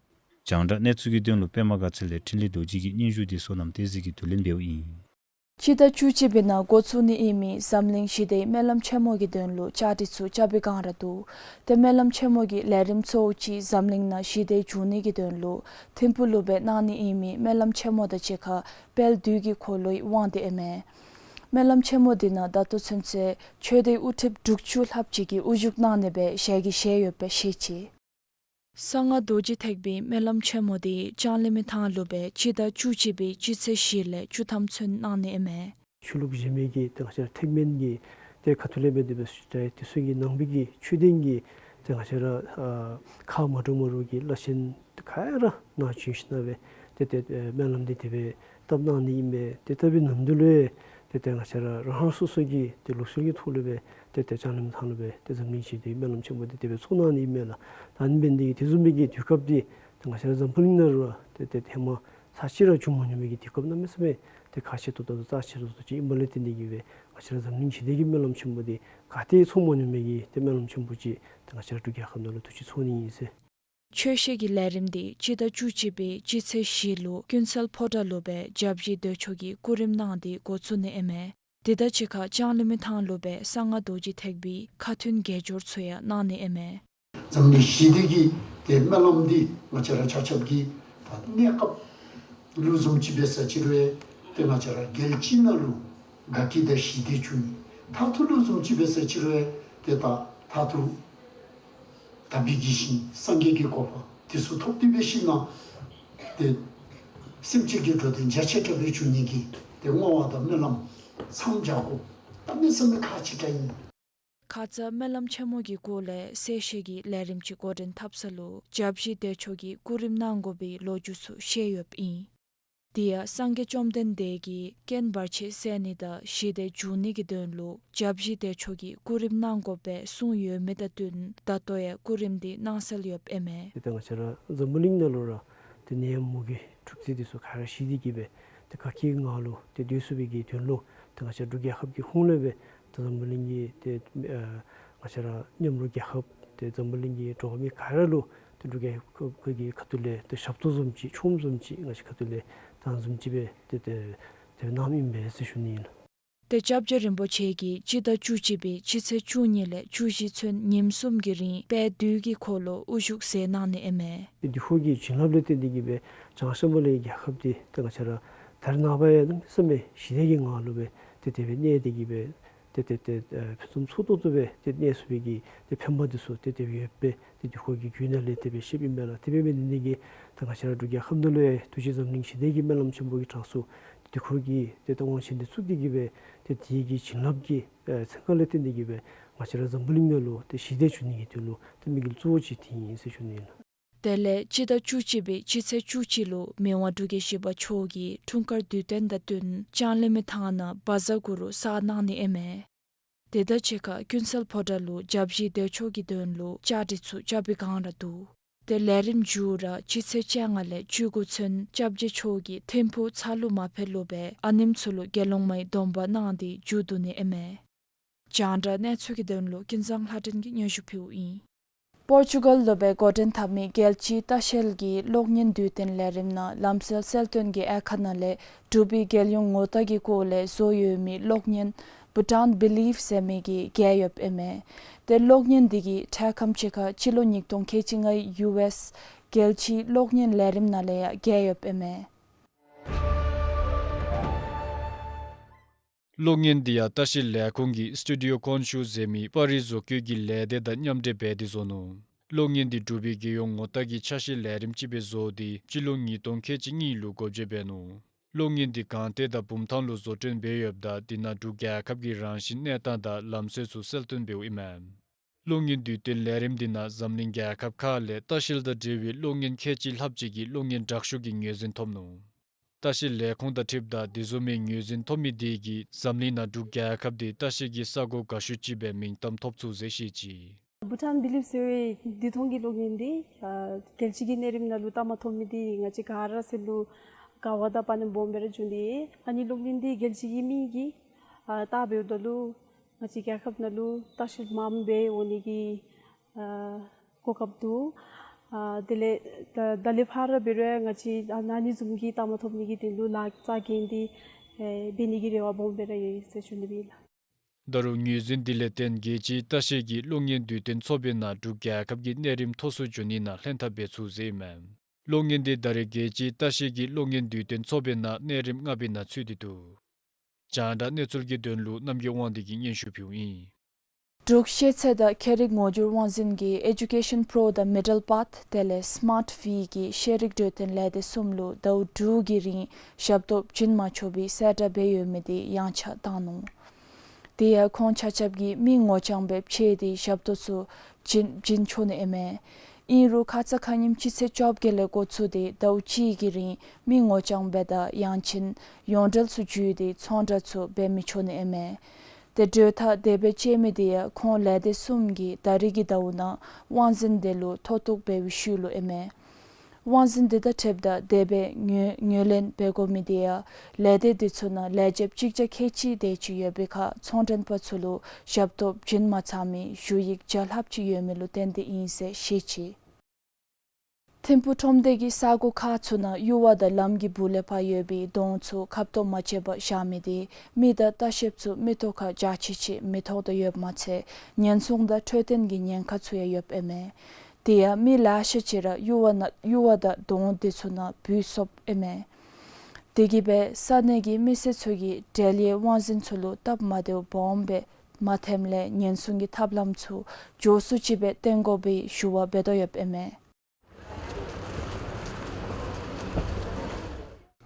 རྒྱང་བསྒྲགས་གནས་ཚུལ་གྱི་དོན་ལུ་པདྨ་དགའ་ཚལ་ལས་འཕྲིན་ལས་རྡོ་རྗེ་གི་སྙན་ཞུ་འདི་བསོད་ནམས་བསྟན་འཛིན་གྱིས་བསྡུ་ལེན་འབདཝ་ཨིན། སྤྱི་ཟླ་བཅུ་གཅིག་པའི་ནང་འགོ་བཙུགས་ནི་ཨིན་མི་འཛམ་གླིང་ཞི་བདེའི་སྨོན་ལམ་ཆེན་མོ་གི་དོན་ལུ་བཅའ་སྒྲིག་ཚུ་རྐྱབ་པའི་བསྒང་ར་འདུག། ཏེ་སྨོན་ལམ་ཆེན་མོ་གི་ལས་རིམ་གཙོ་བོ་ཅིག་འཛམ་གླིང་ནང་ཞི་བདེ་འབྱུང་ནི་གི་དོན་ལུ་ཐིམ་ཕུག་ལུ་སྦེ་གནང་ནི་ཨིན་མི་སྨོན་ལམ་ཆེན་མོ་དང་གཅིག་ཁར་དཔལ་དུས་ཀྱི་འཁོར་ལོའི་དབང་འདུས་ཨིན་མས། སྨོན་ལམ་ཆེན་མོ་འདི་ནང་ད་ལྟོ་ཚུན་ཚོད་ཆོས་སྡེའི་དབུ་ཁྲིདཔ་དྲུག་ཅུ་ལྷགཔ་ཅིག་གིས་དབུ་བཞུགས་གནང་ནི་སྦེ་ཞལ་གྱིས་བཞེས་ཡོདཔ་སྦེ་ཤེས་ཅི། གསང་སྔགས་རྡོ་རྗེ་ཐེག་པའི་སྨོན་ལམ་ཆེན་མོ་འདི་ལྕང་གླིང་མི་ཐང་ལུ་སྦེ་སྤྱི་ཟླ་བཅུ་གཅིག་པའི་སྤྱི་ཚེས་བཞི་ལས་བཅུ་ཐམ་ཚུན་གནང་ནི་ཨིན་མས། ཆོས་ལུགས་གཞན་མི་གི་ཏེ་ང་བཅས་ཐེག་དམན་གྱི་ཏེ་ཁ་ཐུག་ལས་སྦེ་དེ་སྦེ་ཞུ་དེ་ཚུ་གི་ནང་པའི་གི་ཆོས་ལྡན་གྱི་ཏེ་ང་བཅས་ར་ཨ་ཁག་མ་འདྲཝ་མ་འདྲཝ་གི་བླ་ཆེན་ག་ར་ནཱ་བྱོན་ཞིནམ་ལས་ཏེ་ཏེ་ཨེ་སྨོན་ལམ་འདི་དེ་སྦེ་བཏབ་གནང་ནི་ཨིན་མས། ཏེ་བཏབ་པའི་ནམ་དུས་ལུ་ཏེ་ཏེ་ང་བཅས་ར་རང་རང་སོ་སོ་གི་ཏེ་ལུགས་སྲོལ་གྱི་ཐོག་ལུ་སྦེ་ཏེ་ཏེ་ལྕང་གླིང་མི་ཐང་ལུ་སྦེ་ཏེ་འཛམ་གླིང་ཞི་བདེའི་སྨོན་ལམ་ཆེན་མོ་འདི་དེ་སྦེ་ཚོགས་གནང་ནི་ཨིན་མས་ལགས། ད་ཨ་ནི་འབད་ནི་དེ་གིས་དེ་བཟུམ་མའི་གི་དུས་སྐབས་འདི་ཏེ་ང་བཅས་ར་འཛམ་བུ་གླིང་ནང་ལུ་ཏེ་ཏེ་ཧེ་མ་ཚར་གཅིག་ར་བྱུང་མ་མྱོང་མི་གི་དུས་སྐབས་གནམ་མེད་ས་མེད་ཏེ་ཁག་ཆེ་ཏོག་ཏོ་དང་རྩ་ཆེ་ཏོག་ཏོ་ཅིག་ཨིནམ་ལས་བརྟེན་ཏེ་གིས་སྦེ་ང་བཅས་ར་འཛམ་གླིང་ཞི་བདེ་གི་སྨོན་ལམ་ཆེན་མོ་འདི་ག་ཏེ་ཚོགས་མ་མྱོང་མི་གི་ཏེ་སྨོན་ལམ་ཆེན་པོ་ཅིག་ཏེ་ང་བཅས་ར་འབྲུག་རྒྱལ་ཁབ་ནང་ལུ་དུས་ཅི་ཚོགས་ནི་ཨིན་ཟེར། ཆོས་བཤད་ཀྱི་ལས་རིམ་འདི་སྤྱི་ཟླ་བཅུ་གཅིག་པའི་སྤྱི་ཚེས་བཞི་ལུ་ཀུན་གསལ་ཕོ་བྲང་ལུ་སྦེ་སྐྱབས་རྗེ་བདེ་མཆོག་གིས་སྐུ་རིམ་གནང་སྟེ་འགོ་བཙུགས་ནི་ཨིན་མས། དེ་དང་གཅིག་ཁར་ལྕང་གླིང་མི་ཐང་ལུ་སྦེ་གསང་སྔགས་རྡོ་རྗེ་ཐེག་པའི་ཁ་ཐུན་དགེ་སྦྱོར་ཚུ་ཡང་གནང་ནི་ཨིན་མས། འཛམ་གླིང་ཞི་བདེ་གི་ཏེ་སྨོན་ལམ་འདི་ང་བཅས་ར་ཆ་ཁྱབ་ཀྱིས་ད་གནས་སྐབས་ལུ་བཟུམ་ཅིག་འབད་ས་ཅིག་རུང་ཏེ་ང་བཅས་ར་རྒྱལ་སྤྱི་ནང་ལུ་དགའ་སྐྱིད་དང་ཞི་བདེ་འབྱུང་ནི། མཐར་ཐུག་ལུ་བཟུམ་ཅིག་འབད་ས་ཅིག་རུང་ཏེ་ད་མཐར་ཐུག་དག་པའི་རྒྱུ་ཞིང་སངས་རྒྱས་ཀྱི་གོ་འཕང་དེ་ཚུ་ཐོབ་སྟེ་འབད་ཞིནམ་ཏེ་སེམས་ཅན་གྱི་འགྲོ་དོན་རྒྱ་ཆེ་དྲགས་སྦེ་འབྱུང་ནི་གི་ཏེ་བསྔོ་བ་དང་སྨོན་ལམ་མཚམས་སྦྱར་དགོཔ་གནམ་མེད་ས་མེད་ཁག་ཆེ་དྲགས་ཨིན། ཁ་ཙ་སྨོན་ལམ་ཆེན་མོ་གི་སྐོར་ལས་གསལ་བཤད་ཀྱི་ལས་རིམ་ཅིག་འགོ་འདྲེན་འཐབ་ས་ལུ་སྐྱབས་རྗེ་བདེ་མཆོག་གིས་སྐུ་རིམ་གནང་དགོ་པའི་ལོ་རྒྱུས་ཚུ་བཤད་ཡོདཔ་ཨིན། དེ་ཡང་སངས་རྒྱས་བཅོམ་ལྡན་འདས་ཀྱིས་རྐྱེན་བར་ཆད་སེལ་ནི་དང་ཞི་བདེ་འབྱུང་ནི་གི་དོན་ལུ་སྐྱབས་རྗེ་བདེ་མཆོག་གིས་སྐུ་རིམ་གནང་དགོ་པའི་གསུངས་ཡོད་མི་དང་བསྟུན་ད་ལྟོ་ཡང་སྐུ་རིམ་འདི་གནང་སྲོལ་ཡོདཔ་ཨིན་མས། ཏེ་ད་ང་བཅས་ར་འཛམ་བུ་གླིང་ནང་ལུ་ར་ཏེ་ནད་ཡམས་མུ་གེ་འཁྲུག་རྩོད་འདི་ཚུ་ག་ར་ཞི་སྟེ་གིས་སྦེ་ཏེ་དགའ་སྐྱིད་ངང་ལུ་ཏེ་སྡོད་ཚུགས་པའི་གི་དོན་ལུ་ཏེ་ང་བཅས་འབྲུག་རྒྱལ་ཁབ་ཀྱི་ཧོངས་ལས་སྦེ་ཏེ་འཛམ་བུ་གླིང་གི་ཏེ་ཨ་ང་བཅས་ར་མཉམ་རོགས་རྒྱལ་ཁབ་ཏེ་འཛམ་བུ་གླིང་གི་འགྲོ་བ་མི་ག་ར་ལུ་ཏེ་འབྲུག་རྒྱལ་ཁབ་ཀྱི་ཁ་ཐུག་ལས་ཏེ་ཞབས་ཏོག་བཟུམ་ཅིག་ཆོགམ་བཟུམ་ཅིག་ང་བཅས་ཁ་ཐུག་ལས་ད་བཟུམ་ཅིག་སྦེ་ཏེ་ཏེ་ཏེ་གནངམ་ཨིན་པས་ཟེར་ཞུ་ནི་ཨིན། ཏེ་སྐྱབས་རྗེ་རིན་པོ་ཆེ་གིས་སྤྱི་ཟླ་བཅུ་གཅིག་པའི་སྤྱི་ཚེས་བཅུ་གཉིས་ལས་བཅུ་བཞི་ཚུན་ཉིནམ་གསུམ་གྱི་རིང་དཔལ་དུས་ཀྱི་འཁོར་ལོ་དབུ་བཞུགས་མཛད་གནང་ནི་ཨིན་མས། དུས་འཁོར་གྱི་བྱིན་རླབས་ལས་བརྟེན་ཏེ་གིས་སྦེ་བྱང་ཤམ་བྷ་ལའི་རྒྱལ་ཁབ་འདི་ཏེ་ང་བཅས་ར་ད་རེས་ནངས་པ་ཡང་གནམ་མེད་ས་མེད་ཞི་བདེ་གི་ངང་ལུ་སྦེ་ཏེ་དེ་སྦེ་གནས་ཏེ་གིས་སྦེ་ཏེ་ཏེ་ཏེ་ཨེ་ཕུན་སུམ་ཚོགས་ཏོག་ཏོ་སྦེ་ཏེ་གནས་ཚུགས་པའི་གི་ཏེ་ཕན་པ་འདི་ཚུ་ཏེ་དེ་སྦེ་ཡོདཔ་སྦེ་ཏེ་དུས་འཁོར་གྱི་རྒྱུད་ནང་ལས་དེ་སྦེ་བཤདཔ་ཨིན་པས་ལགས། དེ་འབད་མི་འདི་ནི་གིས་ད་ང་བཅས་ར་འབྲུག་རྒྱལ་ཁབ་ནང་ལུ་ཡང་ཐུགས་རྗེ་འཛམ་གླིང་ཞི་བདེ་གི་སྨོན་ལམ་ཆེན་པོ་གི་གྲངས་སུ་དུས་འཁོར་གྱི་ཏེ་ད་དབང་ཆེན་འདི་བཙུགས་ཏེ་གིས་སྦེ་ཏེ་དེ་གི་བྱིན་རླབས་ཀྱི་ཨེ་ཚན་ཁ་ལས་བརྟེན་ཏེ་གིས་སྦེ་ང་བཅས་ར་འཛམ་བུ་གླིང་ནང་ལུ་ཏེ་ཞི་བདེ་འབྱུང་ནི་གི་དོན་ལུ་ཏེ་དམིགས་ཡུལ་གཙོ་བོ་ཅིག་འདི་ཨིན་ཟེར་ཞུ་ནི་ཨིན་ལགས། དེ་ལས་སྤྱི་ཟླ་བཅུ་གཅིག་པའི་སྤྱི་ཚེས་བཅུ་གཅིག་ལུ་མི་དབང་འབྲུག་རྒྱལ་བཞི་པ་མཆོག་གིས་འཁྲུངས་སྐར་དུས་སྟོན་དང་བསྟུན་ལྕང་གླིང་མི་ཐང་ནང་བཛྲ་གུ་རུ་བསགས་གནང་ནི་ཨིན་མས། དེ་དང་གཅིག་ཁར་ཀུན་གསལ་ཕོ་བྲང་ལུ་སྐྱབས་རྗེ་བདེ་མཆོག་གི་དོན་ལུ་བཅའ་སྒྲིག་ཚུ་རྐྱབ་པའི་བསྒང་ར་འདུག། ཏེ་ལས་རིམ་མཇུག་ར་སྤྱི་ཚེས་བཅོ་ལྔ་ལས་བཅུ་དགུ་ཚུན་སྐྱབས་རྗེ་མཆོག་གིས་ཐིམ་ཕུག་ཚ་ལུ་མ་ཕེབས་ལུ་སྦེ་ཨ་ནེམོ་ཚུ་ལུ་དགེ་སློང་མའི་སྡོམ་པ་གནང་སྟེ་མཇུག་བསྡུ་ནི་ཨིན་མས། རྒྱང་བསྒྲགས་གནས་ཚུལ་གྱི་དོན་ལུ་ཀུན་བཟང་ལྷ་སྒྲོན་གྱིས་སྙན་ཞུ་ཕུལཝ་ཨིན། པོར་ཅུ་གཱལ་ལུ་སྦེ་འགོ་འདྲེན་འཐབ་མི་རྒྱལ་སྤྱིའི་ལྟ་བཤལ་གྱི་གློག་བརྙན་དུས་སྟོན་ལས་རིམ་ནང་ལམ་སྲོལ་གསལ་སྟོན་གྱི་དབྱེ་ཁག་ནང་ལས་འབྲུག་པའི་རྒྱལ་ཡོངས་ངོ་རྟགས་ཀྱི་སྐོར་ལས་བཟོ་ཡོད་མི་གློག་བརྙན་Bhutan Belief ཟེར་མི་གི་རྒྱལ་ཡོདཔ་ཨིན་མས། ཏེ་གློག་བརྙན་འདི་གིས་འཕྲལ་ཁམས་ཅིག་ཁར་སྤྱི་ལོ་ཉིས་སྟོང་ཁལ་གཅིག་ལྔའི་ཡུ་ཨེསི་རྒྱལ་སྤྱིའི་གློག་བརྙན་ལས་རིམ་ནང་ལས་ཡང་རྒྱལ་ཡོདཔ་ཨིན་མས། གློག་བརྙན་འདི་ཡང་ལྟ་བཤལ་ལས་ཁུངས་ཀྱི་སི་ཊུ་ཌི་ཡོ་ཀོན་ཤུ་ཟེར་མི་པར་རིས་བཟོ་བཀོད་ཀྱི་ལས་སྡེ་དང་མཉམ་འབྲེལ་འབད་དེ་བཟོ་ནུག། གློག་བརྙན་འདི་འབྲུག་པའི་རྒྱལ་ཡོངས་ངོ་རྟགས་ཀྱི་ཆ་ཤས་ལས་རིམ་ཅིག་སྦེ་བཟོ་སྟེ་སྤྱི་ལོ་ཉིས་སྟོང་ཁལ་གཅིག་གཉིས་ལུ་འགོ་འབྱེད་འབད་ནུག། གློག་བརྙན་འདི་སྒང་སྟེང་དང་བུམ་ཐང་ལུ་བཟོ་སྐྲུན་འབད་ཡོདཔ་ད་དེ་ནང་འབྲུག་རྒྱལ་ཁབ་ཀྱི་རང་བཞིན་གནས་སྟངས་དང་ལམ་སྲོལ་ཚུ་གསལ་སྟོན་འབདཝ་ཨིན་མས། གློག་བརྙན་དུས་སྟོན་ལས་རིམ་འདི་ནང་འཛམ་གླིང་རྒྱལ་ཁབ་ཁག་ལས་ལྟ་བཤལ་དང་འབྲེལ་བའི་གློག་བརྙན་ཁལ་གཅིག་ལྷགཔ་ཅིག་གིས་གློག་བརྙན་དྲག་ཤོས་ཀྱི་ངོས་འཛིན་ཐོབ་ནུག། ལྟ་བཤལ་ལས་ཁུངས་དང་འཁྲིལཝ་ད་དེ་བཟུམ་མའི་ངོས་འཛིན་ཐོབ་མི་དེ་གིས་འཛམ་གླིང་ནང་འབྲུག་རྒྱལ་ཁབ་དེ་ལྟ་བཤལ་གྱི་ས་གོ་དགའ་ཤོས་ཅིག་སྦེ་མིང་གཏམ་ཐོབ་ཚུགས་ཟེར་བཤད་ཅི། Bhutan Belief ཟེར་བའི་དུས་ཐུང་གི་གློག་བརྙན་འདི་ཨ་རྒྱལ་སྤྱི་གི་གནས་རིམ་ནང་ལུ་ལྟ་མ་ཐོབ་མི་འདི་ང་བཅས་ག་ར་ཟེར་ལུ་དགའ་བ་དང་དཔའ་ཉམས་སྦོམ་སྦེ་ར་བྱུང་སྟེ། ཨ་ནི་གློག་བརྙན་འདི་རྒྱལ་སྤྱི་གི་མི་གིས་ཨ་ལྟ་འབདཝ་ད་ལུ་ང་བཅས་རྒྱལ་ཁབ་ནང་ལུ་ལྟ་བཤལ་མངམ་སྦེ་འོང་ནི་གི་ཨ་གོ་སྐབས་འདུག། ཨ་དེ་ལས་ད་ད་ལས་ཕར་འབད་རུང་ང་བཅས་ཨ་ཨ་ནི་བཟུམ་གྱི་ལྟ་མ་ཐོབ་མི་གི་དོན་ལུ་ལཱ་རྩ་འགེངས་ཏེ་ཨེ་འབད་ནི་གི་རེ་བ་སྦོམ་སྦེ་ར་ཡོད་ཟེར་ཞུ་ནི་ཨིན་ལགས། ད་རུང་ངོས་འཛིན་འདི་ལས་བརྟེན་རྒྱལ་སྤྱིའི་ལྟ་བཤལ་གྱི་གློག་བརྙན་དུས་སྟོན་ཚོགས་པའི་ནང་འབྲུག་རྒྱལ་ཁབ་ཀྱི་གནས་རིམ་མཐོ་སུ་འགྱོ་ནི་ནང་ལྷན་ཐབས་འབད་ཚུགས་ཟེར་ཨིན་མས། གློག་བརྙན་འདི་ད་རེས་རྒྱལ་སྤྱིའི་ལྟ་བཤལ་གྱི་གློག་བརྙན་དུས་སྟོན་ཚོགས་པའི་ནང་གནས་རིམ་ལྔ་པའི་ནང་ཚུད་དེ་འདུག། རྒྱང་བསྒྲགས་གནས་ཚུལ་གྱི་དོན་ལུ་རྣམ་རྒྱལ་དབང་འདུས་ཀྱིས་སྙན་ཞུ་ཕུལཝ་ཨིན། འབྲུག་ཤེས་ཚད་དང་ཁྱད་རིག་ངོ་སྒྱུར་དབང་འཛིན་གྱིས་Education Pro དང་Middle Path དེ་ལས་Smart V གི་ཤེས་རིག་གྲོས་སྟོན་ལས་སྡེ་གསུམ་ལུ་ཟླཝ་དྲུག་གི་རིང་ཞབས་ཏོག་བྱིན་མ་ཆོག་པའི་གསལ་བསྒྲགས་འབད་ཡོད་མི་དེ་ཡངས་ཆག་བཏང་ནུག། དེ་ཡང་ཁོང་ཆ་ཁྱབ་ཀྱིས་མི་ངོ་རྐྱང་སྦེ་ཕྱད་དེ་ཞབས་ཏོག་ཚུ་བྱིན་བྱིན་ཆོག་ནི་ཨིན་མས། ཨིན་རུང་ཁ་ཙ་ཁ་ཉིནམ་སྤྱི་ཚེས་བཅོ་བརྒྱད་ལས་འགོ་བཙུགས་ཏེ་ཟླཝ་གཅིག་གི་རིང་མི་ངོ་རྐྱང་སྦེ་དང་ཡང་ཅིན་ཡོངས་འབྲེལ་ཚུ་བརྒྱུད་དེ་ཚོང་བསྒྲགས་ཚུ་འབད་མི་ཆོག་ནི་ཨིན་མས། ཏེ་གྲོས་ཐག་དེ་སྦེ་བཅད་མི་དེ་ཡང་ཁོང་ལས་སྡེ་གསུམ་གྱིས་ད་རིས་ཀྱི་ཟླཝ་ནང་དབང་འཛིན་དེ་ལུ་ཐོ་གཏུགས་འབད་བའི་ཤུལ་ལུ་ཨིན་མས། དབང་འཛིན་དེ་དང་འཁྲིལཝ་ད་དེ་སྦེ་ངོས་ངོས་ལེན་འབད་དགོ་མི་དེ་ཡང་ལས་སྡེ་དེ་ཚུ་ནང་ལས་བྱེདཔ་གཅིག་བརྒྱ་ཁལ་གཅིག་དེ་ཅིག་ཡོད་པའི་ཁར་ཚོང་མགྲོན་པ་ཚུ་ལུ་ཞབས་ཏོག་བྱིན་མ་ཚར་མི་ཞུ་ཡིག་བརྒྱ་ལྷགཔ་ཅིག་ཡོད་མི་ལུ་བརྟེན་ཏེ་ཨིན་ཟེར་བཤད་ཅི། ཐིམ་ཕུག་ཁྲོམ་སྡེ་གི་ས་གོ་ཁག་ཚུ་ནང་གཡུར་བ་དང་ལམ་གྱི་སྦུག་ལས་ཕར་ཡོད་པའི་དོང་ཚུ་ཁ་ཕྱོགས་མ་ཆད་པར་བཞག་མི་དེ་མི་དང་ལྟ་བཤལཔ་ཚུ་མིག་ཏོ་ཁར་འཇའ་ཆི་ཆི་མི་མཐོང་དོ་ཡོདཔ་མ་ཚད་ཉེན་སྲུང་དང་འཕྲོད་བསྟེན་གྱི་ཉེན་ཁ་ཚུ་ཡང་ཡོདཔ་ཨིན་མས། དེ་ཡང་མི་ལེ་ཤ་ཅིག་ར་གཡུར་བ་ནང་གཡུར་བ་དང་དོང་དེ་ཚུ་ནང་བུད་སོཔ་ཨིན་མས། དེ་གིས་སྦེ་ས་གནས་ཀྱི་མི་སེར་ཚུ་གིས་འབྲེལ་ཡོད་དབང་འཛིན་ཚུ་ལུ་སྟབས་མ་བདེཝ་སྦོམ་སྦེ་མ་ཐོནམ་ལས་ཉེན་སྲུང་གི་ཐབས་ལམ་ཚུ་མགྱོགས་སུ་ཅིག་སྦེ་བཏོན་དགོ་པའི་ཞུ་བ་འབད་དོ་ཡོདཔ་ཨིན་མས།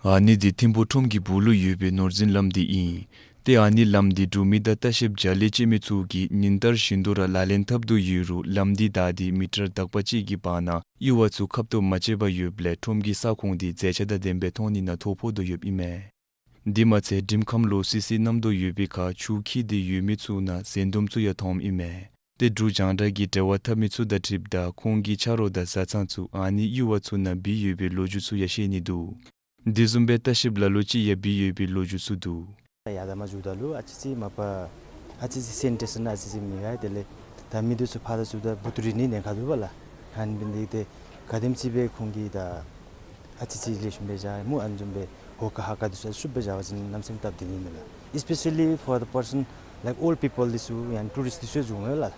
ཨ་ནི་འདི་ཐིམ་ཕུག་ཁྲོམ་གྱི་སྦུག་ལུ་ཡོད་པའི་ནོར་འཛིན་ལམ་འདི་ཨིན། ཏེ་ཨ་ནི་ལམ་འདི་འབྲུག་མི་དང་ལྟ་བཤལཔ་བརྒྱ་ལས་བཅད་མི་ཚུ་གིས་ཉིན་ལྟར་བཞིན་དུ་ར་ལག་ལེན་འཐབ་དོ་ཡོད་རུང་ལམ་འདི་བདའ་སྟེ་མི་ཊར་དག་པ་ཅིག་གི་བར་ན་གཡུར་བ་ཚུ་ཁ་ཕྱོགས་མ་ཆད་པར་ཡོདཔ་ལས་ཁྲོམ་གྱི་ས་ཁོངས་འདི་མཛེས་ཆ་དང་ལྡནམ་སྦེ་མཐོང་ནི་ནང་ཐོ་ཕོག་དོ་ཡོདཔ་ཨིན་མས། དེ་མ་ཚད་འགྲིམ་ཁམས་ལོག་སི་སི་མནམ་དོ་ཡོད་པའི་ཁར་ཆུ་འཁྱིལ་ཏེ་ཡོད་མི་ཚུ་ནང་ཟན་དུམ་ཚུ་ཡང་མཐོངམ་ཨིན་མས། ཏེ་འབྲུག་རྒྱང་བསྒྲགས་ཀྱིས་འབྲེལ་བ་འཐབ་མི་ཚུ་དང་འཁྲིལཝ་ད་ཁོང་གི་ཆ་རོགས་དང་བཟའ་ཚང་ཚུ་ཨ་ནི་གཡུར་བ་ཚུ་ནང་བུད་ཡོད་པའི་ལོ་རྒྱུས་ཚུ་ཡང་བཤད་ནི་འདུག། དེ་བཟུམ་སྦེ་ལྟ་བཤལཔ་ལ་ལུ་ཅིག་ཡང་བུད་ཡོད་པའི་ལོ་རྒྱུས་ཚུ་འདུག། ཡར་དང་མར་འགྱོཝ་ད་ལུ་ཨ་ཙི་ཅིག་མ་པ་ཨ་ཙི་ཅིག་སེ་ནི་ཊེ་ཤཱན་ཨ་ཙི་ཅིག་མེད་ག། དེ་ལས་ད་མི་དེ་ཚུ་ཕར་དང་ཚུར་དང་འབུ་ཏོ་རིལ་ནི་ཉེན་ཁ་འདུག་པ་ལགས། ཨ་ནི་འབད་ནི་དེ་ག་དེམ་ཅིག་སྦེ་ཁོང་གིས་ད་ཨ་ཙི་ཅིག་ལེགས་ཤོམ་སྦེ་བཞག་སྨོ། ཨ་ནི་བཟུམ་སྦེ་ཧོ་ཀ་ཧ་ཀ་དེ་ཚུ་ཨ་ཙི་ཤུགས་སྦེ་བཞག་པ་ཅིན་གནམ་མེད་ས་མེད་སྟབས་བདེ་ནི་མས་ལགས། Especially for the person like old people དེ་ཚུ་ཡང་ཊུ་རིསཊ་དེ་ཚུ་ཡང་འགྱོཝ་མས་ལགས།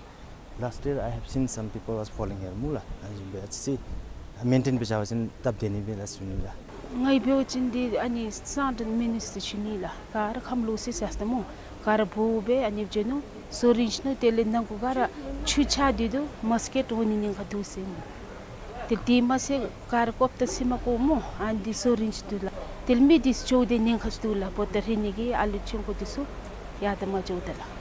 Last year I have seen some people was falling here སྨོ་ལགས། ཨ་ནི་བཟུམ་སྦེ་ཨ་ཙི་ཅིག་མེན་ཊེན་སྦེ་བཞག་པ་ཅིན་སྟབས་བདེ་ནི་མས་ལགས་ཟེར་ཞུ་ནི་ལགས། ང་གིས་འབད་བ་ཅིན་འདི་ཨ་ནི་སང་ཏེ་མི་ནིས་ཏེ་ཞུ་ནི་ལགས། ག་ར་ཁམས་ལོག་སི་སི་ཡར་སོ་ནུག། ག་ར་འབོ་སྦེ་ཨ་ནི་འགྱོ་ནུག། སོ་རིངས་ནུག། དེ་ལས་ནང་འཁོད་ག་ར་ཆུ་ཆགས་ཏེ་འདུག། མོས་ཀི་ཊོ་འོང་ནི་ཉེན་ཁ་འདུག་ཟེར་ནུག། ཏེ་དེ་མ་ཚད་ག་ར་རྐངམ་དང་སེན་མོ་བཀོག་སྨོ། ཨ་ནི་འདི་སོ་རིངས་འདུག་ལགས། དེ་ལས་མི་འདི་ཚུ་འགྱོཝ་ད་ཉེན་ཁ་འདུག་ལགས། འབོ་ད་རིལ་ནི་གི་ཨ་ལུ་ཆུང་ཀུ་འདི་ཚུ་ཡར་དང་མར་འགྱོཝ་ད་ལགས།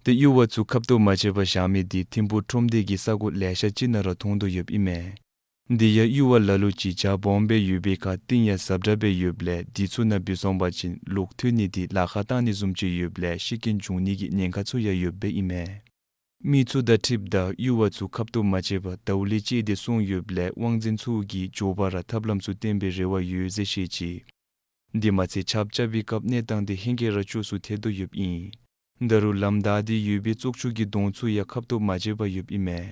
ཏེ་གཡུར་བ་ཚུ་ཁ་ཕྱོགས་མ་ཆད་པར་བཞག་མི་འདི་ཐིམ་ཕུག་ཁྲོམ་སྡེ་གི་ས་གོ་ལེ་ཤ་ཅིག་ནང་ར་མཐོང་དོ་ཡོདཔ་ཨིན་མས། འདི་ཡང་གཡུར་བ་ལ་ལུ་ཅིག་འཇའ་སྦོམ་སྦེ་ཡོད་པའི་ཁར་གཏིང་ཡང་ཟབ་དྲགས་སྦེ་ཡོདཔ་ལས་དེ་ཚུ་ནང་བུད་སོང་པ་ཅིན་ལོག་ཐོན་ནི་འདི་ལཱ་ཁག་བཏང་ནི་བཟུམ་ཅིག་ཡོདཔ་ལས་ཤི་རྐྱེན་འབྱུང་ནི་གི་ཉེན་ཁ་ཚུ་ཡང་ཡོདཔ་ཨིན་མས། མི་ཚུ་དང་འཁྲིལཝ་ད་གཡུར་བ་ཚུ་ཁབ་ཏོ་མ་བྱེད་པར་ཟླཝ་ལས་བཅད་དེ་སོང་ཡོདཔ་ལས་དབང་འཛིན་ཚུ་གིས་མགྱོགས་པ་ར་ཐབས་ལམ་ཚུ་བཏོན་པའི་རེ་བ་ཡོད་ཟེར་བཤད་ཅི། དེ་མ་ཚད་ཆརཔ་རྐྱབ་པའི་སྐབས་གནས་སྟངས་དེ་ཧེང་སྐལ་ར་སྐྱོ་སུ་ཐལ་དོ་ཡོདཔ་ཨིན། ད་རུང་ལམ་བདའ་སྟེ་ཡོད་པའི་བཙོག་ཆུ་གི་དོང་ཚུ་ཡང་ཁབ་ཏོ་མ་བྱེད་པར་ཡོདཔ་ཨིན་མས།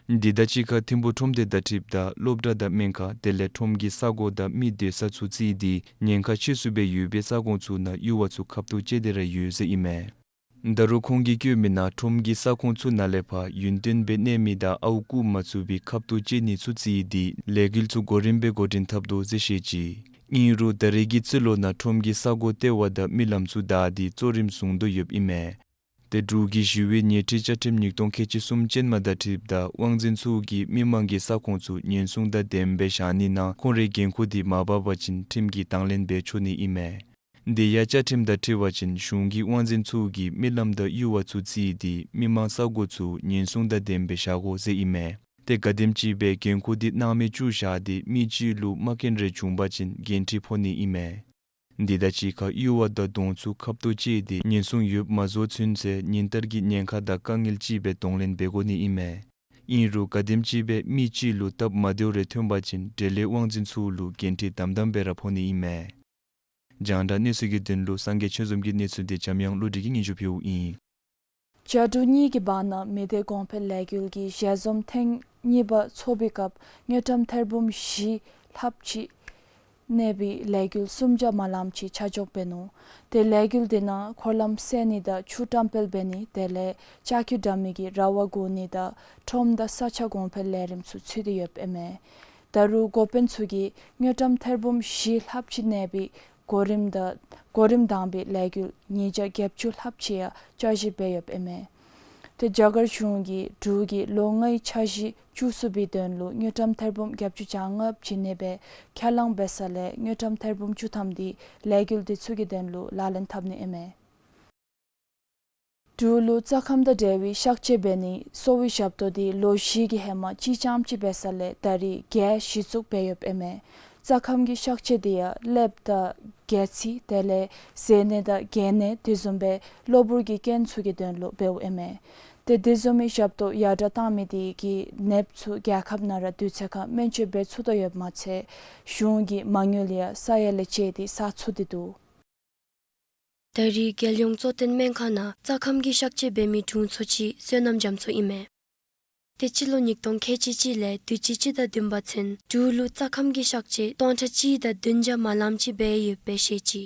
དེ་དང་གཅིག་ཁར་ཐིམ་ཕུག་ཁྲོམ་སྡེ་དང་འཁྲིལཝ་ད་སློབ་གྲྭ་དང་སྨན་ཁང་དེ་ལས་ཁྲོམ་གྱི་ས་གོ་དང་མི་སྡོད་ས་ཚུ་བརྩིས་ཏེ་ཉེན་ཁ་ཆེ་སུ་སྦེ་ཡོད་པའི་ས་ཁོངས་ཚུ་ནང་གཡུར་བ་ཚུ་ཁབ་ཏོ་བཅད་དེ་ར་ཡོད་ཟེར་ཨིན་མས། ད་རུང་ཁོང་གིས་བཀོད་མི་ནང་ཁྲོམ་གྱི་ས་ཁོངས་ཚུ་ནང་ལས་ཕར་ཡུན་བརྟན་སྦེ་གནས་མི་དང་ཨརཝ་བརྐུ་མ་ཚུགས་པའི་ཁབ་ཏོ་བཅད་ནི་ཚུ་བརྩིས་ཏེ་ལས་འགུལ་ཚུ་གོ་རིམ་སྦེ་འགོ་འདྲེན་འཐབ་དོ་ཟེར་བཤད་ཅི། ཨིན་རུང་ད་རེས་ཀྱི་རྩིས་ལོ་ནང་ཁྲོམ་གྱི་ས་གོ་ལྟེ་བ་དང་མི་ལམ་ཚུ་བདའ་སྟེ་གཙོ་རིམ་བཟུང་དོ་ཡོདཔ་ཨིན་མས། ཏེ་འབྲུག་གི་ཞི་བའི་ཉེས་འཁྲི་བཅའ་ཁྲིམས་ཉིས་སྟོང་ཁལ་གཅིག་གསུམ་ཅན་མ་དང་འཁྲིལཝ་ད་དབང་འཛིན་ཚུ་གིས་མི་མང་གི་ས་ཁོངས་ཚུ་ཉེན་སྲུང་དང་ལྡནམ་སྦེ་བཞག་ནི་ནང་ཁོང་རའི་འགན་ཁུར་དེ་མ་འབག་པ་ཅིན་ཁྲིམས་ཀྱིས་དང་ལེན་འབད་ཆོག་ནི་ཨིན་མས། དེ་ཡང་བཅའ་ཁྲིམས་དང་འཁྲིལ་བ་ཅིན་གཞུང་གིས་དབང་འཛིན་ཚུ་གིས་མི་ལམ་དང་གཡུར་བ་ཚུ་བརྩིས་ཏེ་མི་མང་ས་གོ་ཚུ་ཉེན་སྲུང་དང་ལྡནམ་སྦེ་བཞག་དགོ་ཟེར་ཨིན་མས། ཏེ་ག་དེམ་ཅིག་སྦེ་འགན་ཁུར་དེ་སྣང་མེད་བཅུག་བཞག་སྟེ་མི་གཅིག་ལུ་མ་རྐྱེན་རེ་བྱུང་པ་ཅིན་འགན་འཁྲི་ཕོག་ནི་ཨིན་མས། དེ་དང་གཅིག་ཁར་གཡུར་བ་དང་དོང་ཚུ་ཁབ་ཏོ་བཅད་དེ་ཉེན་སྲུང་ཡོདཔ་མ་བཟོ་ཚུན་ཚོད་ཉིན་ལྟར་གྱི་ཉེན་ཁ་དང་དཀའ་ངལ་ཅིག་སྦེ་གདོང་ལེན་འབད་དགོ་ནི་ཨིན་མས། ཨིན་རུང་ག་དེམ་ཅིག་སྦེ་མི་གཅིག་ལུ་སྟབས་མ་བདེཝ་རེ་ཐོན་པ་ཅིན་འབྲེལ་ཡོད་དབང་འཛིན་ཚུ་ལུ་འགན་འཁྲི་དམ་དམ་སྦེ་ར་ཕོག་ནི་ཨིན་མས། རྒྱང་བསྒྲགས་གནས་ཚུལ་གྱི་དོན་ལུ་སངས་རྒྱས་ཆོས་འཛོམས་ཀྱི་གནས་ཚུལ་དེ་འཇམ་དབྱངས་བློ་གྲོས་ཀྱིས་སྙན་ཞུ་ཕུལཝ་ཨིན། བྱ་འབྲུག་གཉིས་ཀྱི་བར་ན་མི་སྡེ་གོང་འཕེལ་ལས་འགུལ་གྱི་ཞལ་འཛོམས་ཐེངས་གཉིས་པ་ཚོགས་པའི་སྐབས་དངུལ་ཀྲམ་ཐེར་འབུམ་བཞི་ལྷགཔ་ཅིག་གནས་པའི་ལས་འགུལ་གསུམ་བརྒྱ་མ་ལངམ་ཅིག་ཆ་འཇོག་འབད་ནུག། ཏེ་ལས་འགུལ་དེ་ནང་འཁོར་ལམ་བསལ་ནི་དང་ཆུ་བཀྲམ་སྤེལ་འབད་ནི་དེ་ལས་ལྕགས་ཀྱུ་འདྲ་མིན་གྱི་ར་བ་བསྒོར་ནི་དང་ཁྲོམ་དང་ས་ཆ་གོང་འཕེལ་ལས་རིམ་ཚུ་ཚུད་དེ་ཡོདཔ་ཨིན་མས། ད་རུང་འགོ་དཔོན་ཚུ་གིས་དངུལ་ཀྲམ་ཐེར་འབུམ་བཞི་ལྷགཔ་ཅིག་གནས་པའི་གོ་རིམ་དང་གོ་རིམ་དང་པའི་ལས་འགུལ་ཉིས་བརྒྱ་བརྒྱད་ཅུ་ལྷགཔ་ཅིག་ཡང་བསྐྱར་ཞིབ་འབད་ཡོདཔ་ཨིན་མས། ཏེ་རྒྱ་གར་གཞུང་གིས་འབྲུག་གི་ལོ་ལྔའི་འཆར་གཞི་བཅུ་གསུམ་པའི་དོན་ལུ་དངུལ་ཀྲམ་ཐེར་འབུམ་བརྒྱད་ཅུ་གྱ་ལྔ་བྱིན་ནི་སྦེ་ཁས་བླངས་འབད་ས་ལས་དངུལ་ཀྲམ་ཐེར་འབུམ་བཅུ་ཐམ་དེ་ལས་འགུལ་དེ་ཚུ་གི་དོན་ལུ་ལག་ལེན་འཐབ་ནི་ཨིན་མས། འབྲུག་ལུ་རྩྭ་ཁམས་དང་འབྲེལ་བའི་གཤག་བཅོས་འབད་ནིའི་གསོ་བའི་ཞབས་ཏོག་དེ་ལོ་བཞི་གི་ཧེ་མ་གཅིག་རྐྱངམ་ཅིག་འབད་ས་ལས་ད་རེས་བརྒྱད་གཞི་བཙུགས་འབད་ཡོདཔ་ཨིན་མས། རྩྭ་ཁམས་ཀྱི་གཤག་བཅོས་དེ་ཡང་ཀླདཔ་དང་སྒལ་ཚིགས་དེ་ལས་ཟས་སྣེ་དང་གད་སྣེ་དེ་བཟུམ་སྦེ་གློ་བུར་གྱི་རྐྱེན་ཚུ་གི་དོན་ལུ་འབདཝ་ཨིན་མས། ཏེ་དེ་བཟུམ་མའི་ཞབས་ཏོག་ཡར་དྲགས་བཏང་མི་དེ་གིས་ནདཔ་ཚུ་རྒྱལ་ཁབ་ནང་ར་དུས་ཚོད་ཁར་སྨན་བཅོས་འབད་ཚུགས་དོ་ཡོདཔ་མ་ཚད་གཞུང་གི་མ་དངུལ་ཡང་ས་ཡ་ལས་བཅད་དེ་བསག་ཚུགས་ཏེ་འདུག། ད་རེས་རྒྱལ་ཡོངས་གཙོ་བསྟེན་སྨན་ཁང་ནང་རྩྭ་ཁམས་ཀྱི་གཤག་བཅོས་འབད་མི་དྲུང་འཚོ་ཅིག་བསོད་ནམས་རྒྱ་མཚོ་ཨིན་མས། ཏེ་སྤྱི་ལོ་ཉིས་སྟོང་ཁལ་གཅིག་གཅིག་ལས་དུས་ཅི་སྤྱི་ཟླ་བདུན་པ་ཚུན་འབྲུག་ལུ་རྩྭ་ཁམས་ཀྱི་གཤག་བཅོས་སྟོང་ཕྲག་གཅིག་དང་བདུན་བརྒྱ་མ་ལངམ་ཅིག་འབད་ཡོདཔ་སྦེ་བཤད་ཅི།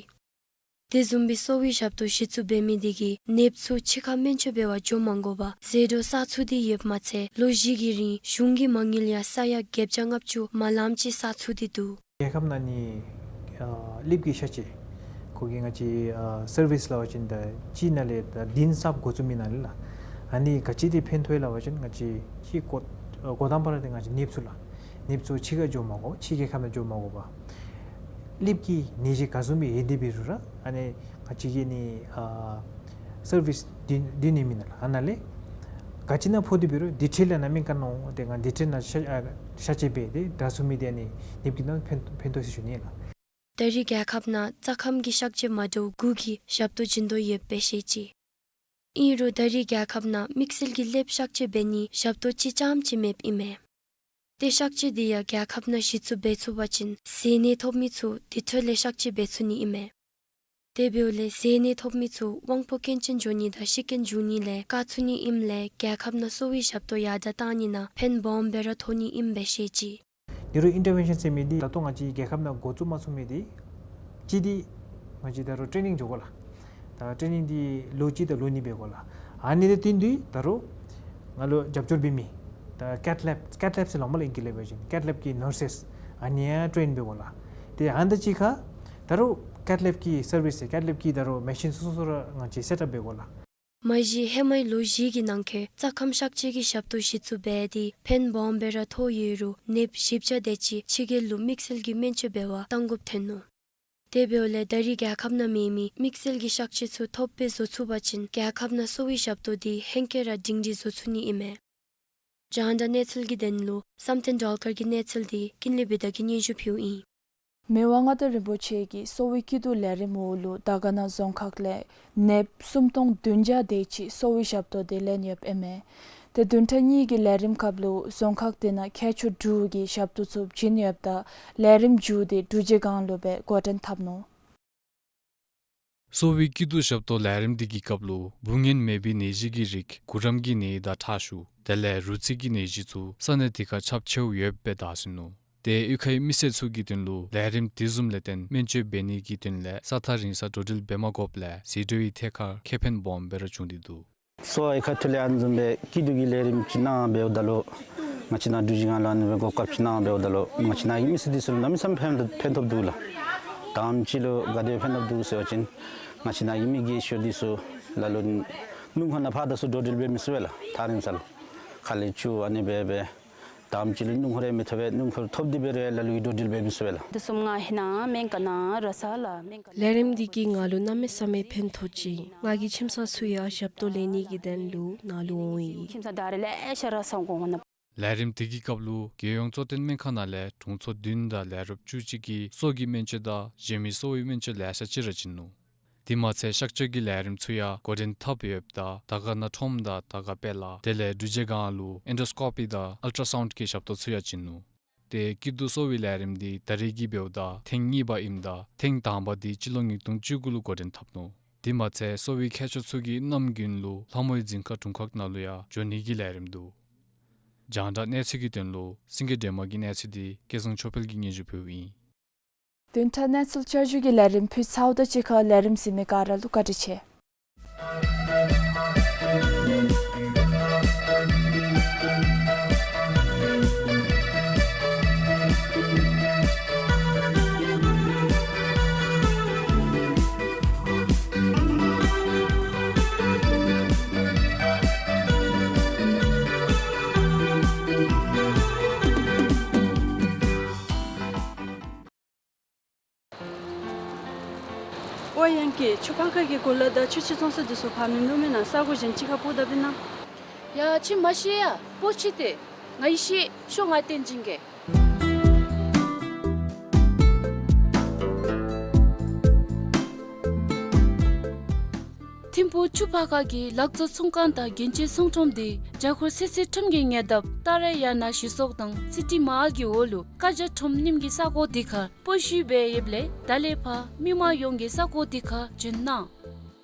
དེ་བཟུམ་སྦེ་གསོ་བའི་ཞབས་ཏོག་གཞི་བཙུགས་འབད་མི་དེ་གིས་ནདཔ་ཚུ་ཕྱི་ཁར་སྨན་བཅོས་འབད་བར་འགྱོ་མ་དགོ་པར་ཟད་འགྲོ་བསག་ཚུགས་ཏེ་ཡོདཔ་མ་ཚད་ལོ་བཞི་གི་རིང་གཞུང་གི་མ་དངུལ་ཡང་ས་ཡ་བརྒྱད་བརྒྱ་ལྔ་བཅུ་མ་ལངམ་ཅིག་བསག་ཚུགས་ཏེ་འདུག། རྒྱལ་ཁབ་ནང་ནི་ཨ་ཀླདཔ་གི་གཤག་བཅོས་ཁོ་གི་ང་བཅས་ཨ་སར་བིསི་སླབ་པ་ཅིན་ད་སྤྱི་ནང་ལས་ད་འདི་ནང་གསརཔ་འགོ་བཙུགས་མི་ནང་ལས་ལགས། ཨ་ནི་ག་ཅི་དེ་ཕན་ཐོགས་ཡོད་སླབ་པ་ཅིན་ང་བཅས་ཅིག་འགོ་ཨ་འགོ་དང་པ་ར་དེ་ང་བཅས་ནདཔ་ཚུ་ལགས། ནདཔ་ཚུ་ཕྱི་ཁར་འགྱོ་མ་དགོ་པར་ཕྱི་རྒྱལ་ཁབ་ནང་འགྱོ་མ་དགོ་པར་ཀླདཔ་གི་ནད་གཞི་ག་བཟུམ་སྦེ་ཡོད་དེ་འབད་རུང་ར་ཨ་ནི་ང་བཅས་ཀྱི་ནི་ཨ་སར་བིསི་འདི་འདི་ནི་མི་ནང་ལགས། ཨ་ནཱ་ལས་ག་ཅི་ནང་ཕོག་དེ་འབད་རུང་དེ་འཕྲལ་ལས་ནཱ་མི་ཀ་ནང་འོང་སྟེ་ང་དེ་འཕྲལ་ནཱ་གཤག་ཨ་གཤག་བཅོས་འབད་དེ་དྲག་ཚུགས་མི་དེ་ཨ་ནི་ནདཔ་གི་ནང་ཕན་ཕན་ཐོགས་ཟེར་ཞུ་ནི་ལགས། ད་རེས་རྒྱལ་ཁབ་ནང་རྩྭ་ཁམས་ཀྱི་གཤག་བཅོས་མ་འདྲཝ་དགུ་གི་ཞབས་ཏོག་བྱིན་དོ་ཡོདཔ་སྦེ་བཤད་ཅི། ཨིན་རུང་ད་རེས་རྒྱལ་ཁབ་ནང་དམིགས་བསལ་གྱི་ཀླདཔ་གཤག་བཅོས་འབད་ནིའི་ཞབས་ཏོག་གཅིག་རྐྱངམ་ཅིག་མེདཔ་ཨིན་མས། ཏེ་གཤག་བཅོས་དེ་ཡང་རྒྱལ་ཁབ་ནང་གཞི་བཙུགས་འབད་ཚུགས་པ་ཅིན་ཟས་སྣེ་ཐོབ་མི་ཚུ་དེ་འཕྲལ་ལས་གཤག་བཅོས་འབད་ཚུགས་ནི་ཨིན་མས། དེ་འབདཝ་ལས་ཟས་སྣེ་ཐོབ་མི་ཚུ་དབང་པོ་སྐྱོན་ཅན་འགྱོ་ནི་དང་ཤི་རྐྱེན་འབྱུང་ནི་ལས་བཀག་ཚུགས་ནི་ཨིནམ་ལས་རྒྱལ་ཁབ་ནང་གསོ་བའི་ཞབས་ཏོག་ཡར་དྲགས་བཏང་ནི་ནང་ཕན་སྦོམ་སྦེ་ར་ཐོགས་ནི་ཨིནམ་སྦེ་བཤད་ཅི། ནེ་རུ་ཨིན་ཊར་བེན་ཤཱན་ཟེར་མི་འདི་ད་ལྟོ་ང་བཅས་རྒྱལ་ཁབ་ནང་འགོ་བཙུགས་མ་ཚུགས་མི་འདི་གཅིག་འདི་ང་བཅས་ད་རུང་ཊེ་ནིང་འགྱོ་དགོ་ལགས། ད་ཊེ་ནིང་འདི་ལོ་གཅིག་དང་ལོ་གཉིས་འབད་དགོ་ལགས། ཨ་ནི་དང་བསྟུན་ཏེ་ད་རུང་ང་ལུ་རྒྱབ་སྐྱོར་འབད་མི་ད་ཀེཐ་ལེབ་ཀེཐ་ལེབ་ཟེར་སླབ་མས་ལགས་ཨིང་སྐད་ལས་འབད་བ་ཅིན་ཀེཐ་ལེབ་ཀྱི་ནར་སེསི་ཨ་ནི་ཡང་ཊེན་འབད་དགོ་ལགས། ཏེ་ཨ་ནི་དང་གཅིག་ཁར་ད་རུང་ཀེཐ་ལེབ་ཀྱི་སར་བིསི་ཀེཐ་ལེབ་ཀྱི་ད་རུང་མེ་ཤིན་སོ་སོ་ར་ང་བཅས་སེཊ་ཨཔ་འབད་དགོ་ལགས། མ་གཞི་ཧེ་མའི་ལོ་བཞི་གི་ནང་འཁོད་རྩྭ་ཁམས་གཤག་བཅོས་ཀྱི་ཞབས་ཏོག་གཞི་བཙུགས་འབད་དེ་ཕན་སྦོམ་སྦེ་ར་ཐོགས་ཡོད་རུང་ནདཔ་བཞི་བརྒྱ་དེ་ཅིག་ཕྱི་རྒྱལ་ལུ་དམིགས་བསལ་གྱི་སྨན་བཅོས་འབད་བར་གཏང་དགོཔ་ཐོན་ནུག། དེ་འབདཝ་ལས་ད་རེས་རྒྱལ་ཁབ་ནང་མེད་མི་དམིགས་བསལ་གྱི་གཤག་བཅོས་ཚུ་ཐོབ་སྦེ་བཟོ་ཚུགས་པ་ཅིན་རྒྱལ་ཁབ་ནང་གསོ་བའི་ཞབས་ཏོག་འདི་ཧེང་སྐལ་ར་སྒྲིང་སྒྲིང་བཟོ་ཚུགས་ནི་ཨིན་མས། རྒྱང་བསྒྲགས་གནས་ཚུལ་གྱི་དོན་ལུ་བསམ་གཏན་སྒྲོལ་དཀར་གྱི་གནས་ཚུལ་འདི་ཀུན་ལེགས་བི་དྷ་གིས་སྙན་ཞུ་ཕུལཝ་ཨིན། མི་དབང་མངའ་བདག་རིན་པོ་ཆེ་གིས་གསོ་བའི་སྐྱིད་སྡུག་ལས་རིམ་འོག་ལུ་དར་དཀར་ན་རྫོང་ཁག་ལས་ནདཔ་སུམ་སྟོང་བདུན་བརྒྱ་དེ་ཅིག་གསོ་བའི་ཞབས་ཏོག་དེ་ལེན་ཡོདཔ་ཨིན་མས། ཏེ་བདུན་ཕྲག་གཉིས་ཀྱི་ལས་རིམ་སྐབས་ལུ་རྫོང་ཁག་དེ་ནང་ཁྱད་ཆོས་དྲུག་གི་ཞབས་ཏོག་ཚུ་བྱིན་ཡོདཔ་ད་ལས་རིམ་མཇུག་དེ་འབྲུག་རྗེས་སྒང་ལུ་སྦེ་འགོ་འདྲེན་འཐབ་ནུག། གསོ་བའི་སྐྱིད་སྡུག་ཞབས་ཏོག་ལས་རིམ་འདི་གི་སྐབས་ལུ་འབུ་ངན་མེད་པའི་ནད་གཞི་གི་རིགས་གུ་རམ་གྱི་ནད་དང་ཁྲག་ཤུགས་དེ་ལས་རུ་ཚིགས་ཀྱི་ནད་གཞི་ཚུ་ས་གནས་དེ་ཁར་ཁྱབ་ཆེཝ་ཡོདཔ་སྦེ་བརྡ་སོང་ནུག། ཏེ་གཡུས་ཁའི་མི་སེར་ཚུ་གི་དོན་ལུ་ལས་རིམ་དེ་བཟུམ་ལས་བརྟེན་སྨན་བཅོས་འབད་ནི་གི་དོན་ལས་ས་ཐག་རིང་ས་འགྲོ་འགྲུལ་འབད་མ་དགོཔ་ལས་ཟད་འགྲོ་བའི་ཐད་ཁར་ཁེ་ཕན་སྦོམ་སྦེ་ར་བྱུང་སྟེ་འདུག། གསོ་བའི་ཁ་ཐུག་ལས་ཨ་ནི་བཟུམ་སྦེ་སྐྱིད་སྡུག་གི་ལས་རིམ་ཅིག་གནང་འབདཝ་ད་ལུ་ང་བཅས་ནཱ་འབྲུག་རྗེས་སྒང་ལུ་ཨ་ནི་སྦེ་གོ་སྐབས་ཅིག་གནང་འབདཝ་ད་ལུ་ང་བཅས་ནཱ་གི་མི་སེར་འདི་ཚུ་ལུ་གནམ་མེད་ས་མེད་ཕན་ཕན་ཐོགས་འདུག་ལགས། དང་པ་ཅིག་ལུ་ག་དེ་ཕན་ཐོགས་འདུག་ཟེར་བ་ཅིན་ང་བཅས་ནཱ་གི་མི་རྒས་ཤོས་འདི་ཚུ་ལ་ལུ་སྣུམ་འཁོར་ནང་ཕར་དང་ཚུར་འགྲོ་འགྲུལ་འབད་མི་ཚུགས་པས་ལགས། ཐག་རིང་ས་ལུ་ཁ་ལས་ཆུ་ཨ་ནི་སྦེ་སྦེ་དང་པ་ཅིག་ལུ་སྣུམ་འཁོར་རེ་མི་ཐོབ་པས། སྣུམ་འཁོར་ཐོབ་སྟེ་འབད་རུང་ལ་ལུ་གིས་འགྲོ་འགྲུལ་འབད་མི་ཚུགས་པས་ལགས། འདི་གསུམ་ང་ཧེ་ནང་སྨན་ཁང་ནང་ར་ས་ལགས། སྨན་ཁང་ལས་རིམ་འདི་གིས་ང་ལུ་གནམ་མེད་ས་མེད་ཕན་ཐོགས་ཅི། ང་གི་ཁྱིམ་ཚང་ཚུ་ཡང་ཞབས་ཏོག་ལེན་ནི་གི་དོན་ལུ་ནཱ་ལུ་འོང་ཡི། ཁྱིམ་ཚང་ད་རེས་ལེ་ཤ་ར་སོང་དགོ་འོང་ན། ལས་རིམ་དེ་གི་སྐབས་ལུ་རྒྱལ་ཡོངས་གཙོ་བསྟེན་སྨན་ཁང་ནང་ལས་དྲུང་འཚོ་བདུན་དང་ལས་རོགསཔ་བཅུ་གཅིག་གིས་སོ་གི་སྨན་བཅོས་དང་གཞན་མི་གསོ་བའི་སྨན་བཅོས་ལེ་ཤ་ཅིག་ར་བྱིན་ནུག། དེ་མ་ཚད་གཤག་བཅོས་ཀྱི་ལས་རིམ་ཚུ་ཡང་འགོ་འདྲེན་འཐབ་ཡོདཔ་ད་དར་དཀར་ན་ཁྲོམ་དང་དར་དཀར་དཔལ་ལ་དེ་ལས་འབྲུག་རྗེས་སྒང་ལུ་ཨེན་ཌོ་སི་ཀོ་པི་དང་ཨལ་ཊ་སའུནཌ་གི་ཞབས་ཏོག་ཚུ་ཡང་བྱིན་ནུག། ཏེ་སྐྱིད་སྡུག་གསོ་བའི་ལས་རིམ་འདི་ད་རེས་ཀྱི་འབདཝ་ད་ཐེངས་གཉིས་པ་ཨིནམ་ད་ཐེངས་དང་པ་འདི་སྤྱི་ལོ་ཉིས་སྟོང་བཅུ་དགུ་ལུ་འགོ་འདྲེན་འཐབ་ནུག། དེ་མ་ཚད་གསོ་བའི་མཁས་མཆོག་ཚུ་གིས་གནམ་དགུན་ལུ་ལྷ་མོའི་རྫིང་ཁ་དྲུང་ཁག་ནང་ལུ་ཡང་འགྱོ་ནི་གི་ལས་རིམ་འདུག། རྒྱང་བསྒྲགས་གནས་ཚུལ་གྱི་དོན་ལུ་སེང་གེ་སྒྲོལ་མ་གི་གནས་ཚུལ་འདི་སྐལ་བཟང་ཆོས་འཕེལ་གྱིས་སྙན་ཞུ་ཕུལཝ་ཨིན། བདུན་ཕྲག་གནས་ཚུལ་བསྐྱར་ཞུ་གི་ལས་རིམ་ཕུལ་ཚརཝ་དང་གཅིག་ཁར་ལས་རིམ་གཟིགས་མི་ག་ར་ལུ་བཀའ་དྲིན་ཆེ། ཨོ་ཡང་ཀི་ཆུ་ཕག་ཁ་གི་གོ་ལ་དང་ཆུ་ཆུ་ཚོང་ས་འདི་ཚུ་ཕར་མིན་འདུག་མེན་ན། ས་གོ་གཞན་ཅིག་ཁར་སྤོ་ད་པིན་ན། ཡ་ཁྱིམ་མ་ཤེས་ཡ་སྤོ་ཅི་ཏེ། ང་ཡེ་ཤེས་ཤོག་ང་བསྟན་སྦྱིན་གེ། ཐིམ་ཕུག་ཆུ་ཕག་ཁ་གི་ལག་བཙོང་ཚོང་ཁང་དང་རྒྱན་ཆའི་ཚོང་ཁྲོམ་འདི་རྒྱ་སྒོར་ཚོད་ཚོད་ཁྲོམ་གྱི་ཉེ་འདབས་ཏཱ་ར་ཡ་ན་ཞི་སོག་དང་སི་ཊི་མ་ཧཱལ་གྱི་འོག་ལུ་ཀ་རྒྱ་ཁྲོམ་རྙིངམ་གི་ས་གོ་འདི་ཁར་སྤོ་བཤུད་འབད་ཡོདཔ་ལས་ད་ལས་ཕར་མི་མང་ཡོངས་ཀྱིས་ས་གོ་འདི་ཁར་འབྱོན་གནང་།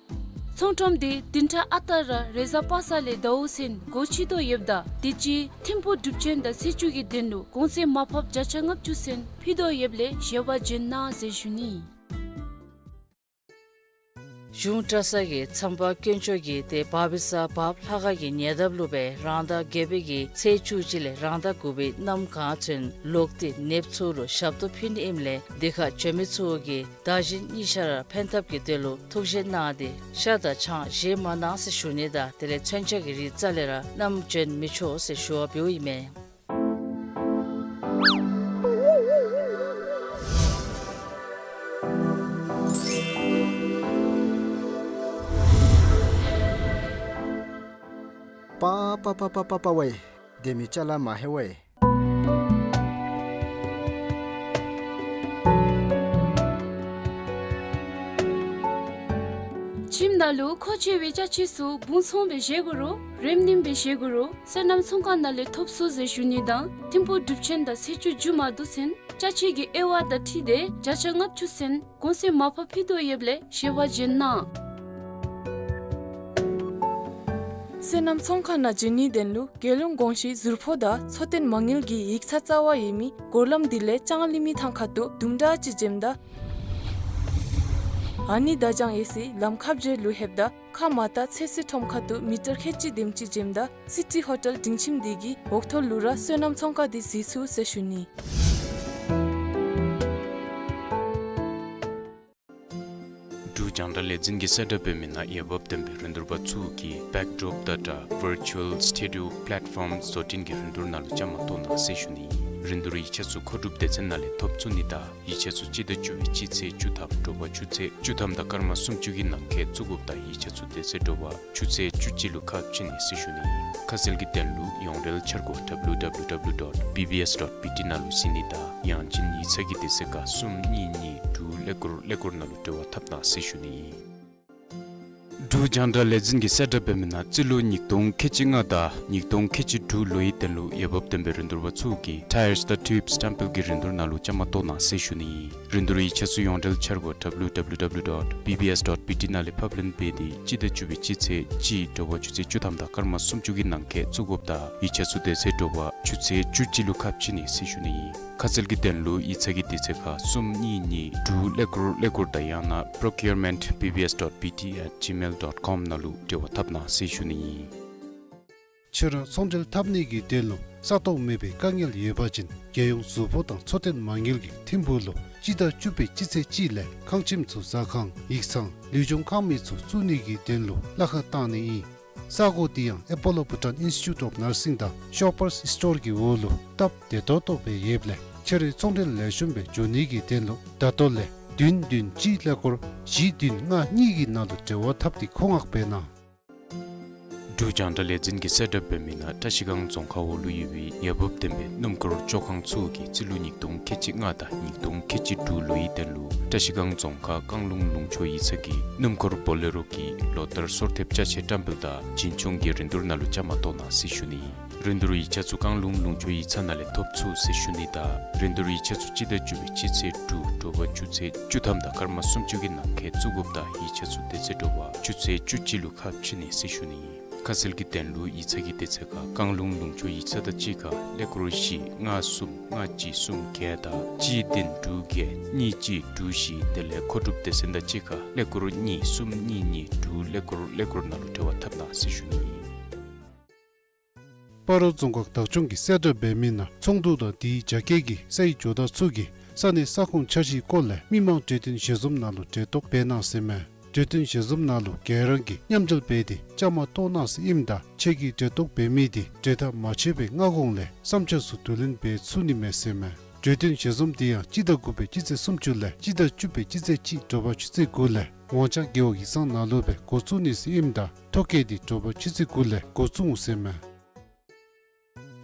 ཚོང་ཁྲོམ་འདི་བདུན་ཕྲག་ཨ་རྟག་ར་རེས་གཟའ་པ་སངས་ལས་ཟླཝ་ཚུན་སྒོ་ཕྱེ་དོ་ཡོདཔ་ད་དུས་ཅི་ཐིམ་ཕུག་སྒྲུབ་ཆེན་དང་ཚེས་བཅུ་གི་དོན་ལུ་གོང་ཚད་མར་ཕབ་བརྒྱ་ཆ་ལྔ་བཅུ་ཚུན་ཕུལ་དོ་ཡོདཔ་ལས་བཞེས་པར་འབྱོན་གནང་ཟེར་ཞུ་ནི། གཞུང་གྲྭ་ཚང་གི་མཚམས་པ་དཀོན་མཆོག་གི་ཏེ་བ་བི་ས་བབ་ལྷ་ཁང་གི་ཉེ་འདབས་ལུ་སྦེ་རང་ཟླ་བརྒྱད་པའི་གི་ཚེས་བཅུ་གཅིག་ལས་རང་ཟླ་དགུ་པའི་གནམ་གང་ཚུན་ལོག་སྟེ་ནདཔ་ཚུ་ལུ་ཞབས་ཏོག་ཕུལ་ནི་ཨིནམ་ལས་འདི་ཁར་འབྱོན་མི་ཚུ་གིས་བདག་གཞན་གཉིས་ཆ་ར་ཕན་ཐབས་ཀྱི་དོན་ལུ་ཐུགས་བཞེད་གནང་སྟེ་ཤ་དང་ཆང་བཞེས་མ་གནང་ཟེར་ཞུ་ནི་དང་དེ་ལས་མཚོན་ཆ་གི་རིགས་རྩ་ལས་ར་བསྣམས་འབྱོན་མི་ཆོག་ཟེར་ཞུ་བ་འབདཝ་ཨིན་མས། པ་པ་པ་པ་པ་པ་ཝེ། སྡོད་མི་ཅ་ལ་མ་ཧེ་ཝེ། ཁྱིམ་ནང་ལུ་མཁོ་ཆེ་བའི་ཅ་ཆས་ཚུ་སྦུང་ཚོང་སྦེ་བཞེས་དགོ་རུང་རེབ་རྣིང་སྦེ་བཞེས་དགོ་རུང་སོ་ནམ་ཚོང་ཁང་ནང་ལས་ཐོབ་ཚུགས་ཟེར་ཞུ་ནི་དང་ཐིམ་ཕུག་སྒྲུབ་ཆེན་དང་ཚེས་བཅུ་མཇུག་མ་བསྡུ་ཚུན་ཅ་ཆས་ཀྱི་དབྱེ་བ་དང་འཁྲིལ་ཏེ་བརྒྱ་ཆ་ལྔ་བཅུ་ཚུན་གོང་ཚད་མར་ཕབ་ཕུལ་དོ་ཡོདཔ་ལས་བཞེས་པར་འབྱོན་གནང་། སོ་ནམ་ཚོང་ཁང་ནང་འབྱོན་ནིའི་དོན་ལུ་རྒྱལ་ཡོངས་གོང་ཞུའི་ཟུར་ཕོགས་དང་འཚོ་རྟེན་མ་དངུལ་གྱི་ཡིག་ཚང་རྩ་བ་ཡོད་མི་སྒོ་ལམ་འདི་ལས་ལྕང་གླིང་མི་ཐང་ཁ་ཐུག་དུམ་གྲ་ཅིག་འབྱོནམ་ད་ཨ་ནི་དར་ལྕང་ཡོད་སའི་ལམ་ཁ་བརྒྱད་ལུ་ལྷོདཔ་ད་ཁ་མར་ལྟ་ཚོད་བསྲེ་ཁྲོམ་ཁ་ཐུག་མི་ཊར་ཁལ་གཅིག་དེམ་ཅིག་འབྱོནམ་ད་སི་ཊི་ཧོ་ཊེལ་སྒྲིང་ཁྱིམ་འདི་གི་འོག་ཐོག་ལུ་ར་སོ་ནམ་ཚོང་ཁང་འདི་གཟིགས་ཚུགས་ཟེར་ཞུ་ནི། འབྲུག་རྒྱང་བསྒྲགས་ལས་འཛིན་གྱིས་གསལ་བསྒྲགས་འབད་མི་ནང་འོས་འབབ་ལྡན་པའི་རིན་བསྡུར་པ་ཚུ་གིས་བེཀ་ཌོརོཔ་དང་སྦྲགས་ཝར་ཅུ་ཝལ་སི་ཊུ་ཌི་ཡོ་པི་ལེཊ་ཕོམ་བཟོ་སྐྲུན་གྱི་རིན་བསྡུར་ནང་ལུ་བཅའ་མར་གཏོགས་གནང་ཟེར་ཞུ་ནི། རིན་བསྡུར་ཡིག་ཆ་ཚུ་མཁོ་སྒྲུབ་སྡེ་ཚན་ནང་ལས་ཐོབ་ཚུགས་ནི་དང་ཡིག་ཆ་ཚུ་སྤྱི་ཟླ་བཅུ་པའི་སྤྱི་ཚེས་བཅུ་ཐམ་དྲོ་པ་ཆུ་ཚོད་བཅུ་ཐམ་དང་སྐར་མ་སུམ་ཅུ་གི་ནང་འཁོད་བཙུགས་དགོཔ་དང་ཡིག་ཆ་ཚུ་དེ་ཚེ་དྲོ་པ་ཆུ་ཚོད་བཅུ་གཅིག་ལུ་ཁ་ཕྱེ་ནི་ཟེར་ཞུ་ནི། ཁ་གསལ་གྱི་དོན་ལུ་ཡོངས་འབྲེལ་འཆར་སྒོ་W W W dot B B S dot B T ནང་ལུ་གཟིགས་ནི་དང་ཡང་ཅིན་ཡིག་ཚང་གི་དུས་ཚོད་ཁར་གསུམ་གཉིས་གཉིས་དྲུག་ཀླད་ཀོར་ཀླད་ཀོར་ནང་ལུ་འབྲེལ་བ་འཐབ་གནང་ཟེར་ཞུ་ནི། འབྲུག་རྒྱང་བསྒྲགས་ལས་འཛིན་གྱིས་གསལ་བསྒྲགས་འབད་མི་ནང་རྩིས་ལོ་ཉིས་སྟོང་ཁལ་གཅིག་ལྔ་དང་ཉིས་སྟོང་ཁལ་གཅིག་དྲུག་ལོའི་དོན་ལུ་འོས་འབབ་ལྡན་པའི་རིན་བསྡུར་པ་ཚུ་གིས་ཊའི་ཡརསི་དང་ཊིའུབསི་སི་ཊམ་པེལ་གྱི་རིན་བསྡུར་ནང་ལུ་བཅའ་མར་གཏོགས་གནང་ཟེར་ཞུ་ནི། རིན་བསྡུར་ཡིག་ཆ་ཚུ་ཡོངས་འབྲེལ་འཆར་སྒོ་W W W dot B B S dot B T ནང་ལས་ཕབ་ལེན་འབད་དེ་སྤྱི་ཟླ་བཅུ་པའི་སྤྱི་ཚེས་གཅིག་དྲོ་པ་ཆུ་ཚོད་བཅུ་ཐམ་དང་སྐར་མ་སུམ་ཅུ་གི་ནང་འཁོད་བཙུགས་དགོཔ་དང་ཡིག་ཆ་ཚུ་དེ་ཚེ་དྲོ་པ་ཆུ་ཚོད་བཅུ་གཅིག་ལུ་ཁ་ཕྱེ་ནི་ཟེར་ཞུ་ནི། ཁ་གསལ་གྱི་དོན་ལུ་ཡིག་ཚང་གི་དུས་ཚོད་ཁར་གསུམ་གཉིས་གཉིས་དྲུག་ཀླད་ཀོར་ཀླད་ཀོར་དང་ཡང་ན་procurement B B S dot B T at gmail dot com ནང་ལུ་འབྲེལ་བ་འཐབ་གནང་ཟེར་ཞུ་ནི་ཨིན། ཁྱོད་ར་ཚོང་འབྲེལ་འཐབ་ནི་གི་དོན་ལུ་ས་སྟོང་མེད་པའི་དཀའ་ངལ་ཡོད་པ་ཅིན་རྒྱལ་ཡོངས་གཟུགས་པོ་དང་འཚོ་རྟེན་མ་དངུལ་གྱི་ཐིམ་ཕུག་ལུ་སྤྱི་ཟླ་བཅུ་པའི་སྤྱི་ཚེས་གཅིག་ལས་ཁང་ཁྱིམ་ཚུ་ཟ་ཁང་ཡིག་ཚང་ལུས་སྦྱོང་ཁང་མིག་ཚུ་བཙུགས་ནི་གི་དོན་ལུ་གླ་ཁར་བཏང་ནི་ཨིན། ས་གོ་འདི་ཡང་ཨེ་པོ་ལོ་བྷུ་ཊཱན་ཨིནསི་ཊི་ཊུཊ་ཨོཕ་ནར་སིང་དང་ཤོ་པརསི་སི་ཊོར་གྱི་འོག་ལུ་སྟབས་བདེ་ཏོག་ཏོ་སྦེ་ཡོདཔ་ལས་ཁྱོད་རའི་ཚོང་འབྲེལ་ལེགས་ཤོམ་སྦེ་འགྱོ་ནི་གི་དོན་ལུ་ད་ལྟོ་ལས་བདུན་བདུན་གཅིག་ཀླད་ཀོར་བཞི་བདུན་ལྔ་གཉིས་ཀྱི་ནང་ལུ་འབྲེལ་བ་འཐབ་སྟེ་མཁོ་མངགས་འབད་གནང་། འབྲུག་རྒྱང་བསྒྲགས་ལས་འཛིན་གྱིས་གསལ་བསྒྲགས་འབད་མི་ནང་བཀྲིས་སྒང་རྫོང་ཁག་འོག་ལུ་ཡོད་པའི་འོས་འབབ་ལྡན་པའི་སྣུམ་འཁོར་བཅོ་ཁང་ཚུ་གིས་རྩིས་ལོ་ཉིས་སྟོང་ཁལ་གཅིག་ལྔ་དང་ཉིས་སྟོང་ཁལ་གཅིག་དྲུག་ལོའི་དོན་ལུ་བཀྲིས་སྒང་རྫོང་ཁག་བཀང་ལུང་ལུང་ཕྱོགས་ཡིག་ཚང་གི་སྣུམ་འཁོར་བོ་ལེ་རོ་གི་ལོ་ལྟར་སོར་ཐེབས་ཅ་ཆས་བཀྲམ་སྤེལ་དང་རྒྱུན་སྐྱོང་གི་རིན་བསྡུར་ནང་ལུ་བཅའ་མར་གཏོགས་གནང་ཟེར་ཞུ་ནི། རིན་བསྡུར་ཡིག་ཆ་ཚུ་བཀང་ལུང་ལུང་ཕྱོགས་ཡིག་ཚང་ནང་ལས་ཐོབ་ཚུགས་ཟེར་ཞུ་ནི་དང་རིན་བསྡུར་ཡིག་ཆ་ཚུ་སྤྱི་ཟླ་བཅུ་པའི་སྤྱི་ཚེས་དྲུག་དྲོ་པ་ཆུ་ཚོད་བཅུ་ཐམ་དང་སྐར་མ་སུམ་ཅུ་གི་ནང་འཁོད་བཙུགས་དགོཔ་དང་ཡིག་ཆ་ཚུ་དེ་ཚེ་དྲོ་པ་ཆུ་ཚོད་བཅུ་གཅིག་ལུ་ཁ་ཕྱེ་ནི་ཟེར་ཞུ་ནི། ཁ་གསལ་གྱི་དོན་ལུ་ཡིག་ཚང་གི་དུས་ཚོད་ཁར་བཀང་ལུང་ལུང་ཕྱོགས་ཡིག་ཚང་དང་གཅིག་ཁར་ཀླད་ཀོར་བཞི་ལྔ་གསུམ་ལྔ་གཅིག་གསུམ་བརྒྱད་དང་གཅིག་བདུན་དྲུག་བརྒྱད་གཉིས་གཅིག་དྲུག་བཞི་དེ་ལས་མཁོ་སྒྲུབ་སྡེ་ཚན་དང་གཅིག་ཁར་ཀླད་ཀོར་གཉིས་གསུམ་གཉིས་གཉིས་དྲུག་ཀླད་ཀོར་ཀླད་ཀོར་ནང་ལུ་འབྲེལ་བ་འཐབ་གནང་ཟེར་ཞུ་ནི། སྤ་རོ་རྫོང་ཁག་བདག་སྐྱོང་གིས་གསལ་བསྒྲགས་འབད་མི་ནང་ཚོགས་འདུ་དང་དེའི་རྒྱ་སྐྱེད་ཀྱི་སའི་ཇོ་བདག་ཚུ་གིས་ས་གནས་ས་ཁོངས་འཆར་གཞིའི་སྐོར་ལས་མི་མང་གྲོས་བསྟུན་ཞལ་འཛོམས་ནང་ལུ་གྲལ་གཏོགས་འབད་གནང་ཟེར་མས། གྲོས་བསྟུན་ཞལ་འཛོམས་ནང་ལུ་ག་ར་གིས་མཉམ་འབྲེལ་འབད་དེ་བཅའ་མར་གཏོགས་གནང་ཟེར་ཨིནམ་ད་ཁྱེད་ཀྱིས་གྲལ་གཏོགས་འབད་མི་དེ་གྲལ་མཐའ་མ་ཆད་པའི་སྔ་གོང་ལས་བསམ་འཆར་ཚུ་བསྡུ་ལེན་འབད་ཚུགས་ནི་མས་ཟེར་མས། གྲོས་བསྟུན་ཞལ་འཛོམས་དེ་ཡང་སྤྱི་ཟླ་དགུ་པའི་སྤྱི་ཚེས་སུམ་ཅུ་ལས་སྤྱི་ཟླ་བཅུ་པའི་སྤྱི་ཚེས་གཅིག་དྲོ་པ་ཆུ་ཚོད་དགུ་ལས་ཝང་ཅང་རྒེད་འོག་ཡིག་ཚང་ནང་ལུ་སྦེ་འགོ་བཙུགས་ནི་ཟེར་ཨིནམ་ད་ཐོ་བཀོད་དེ་དྲོ་པ་ཆུ་ཚོད་དགུ་ལས་འགོ་བཙུགས་འོང་ཟེར་མས།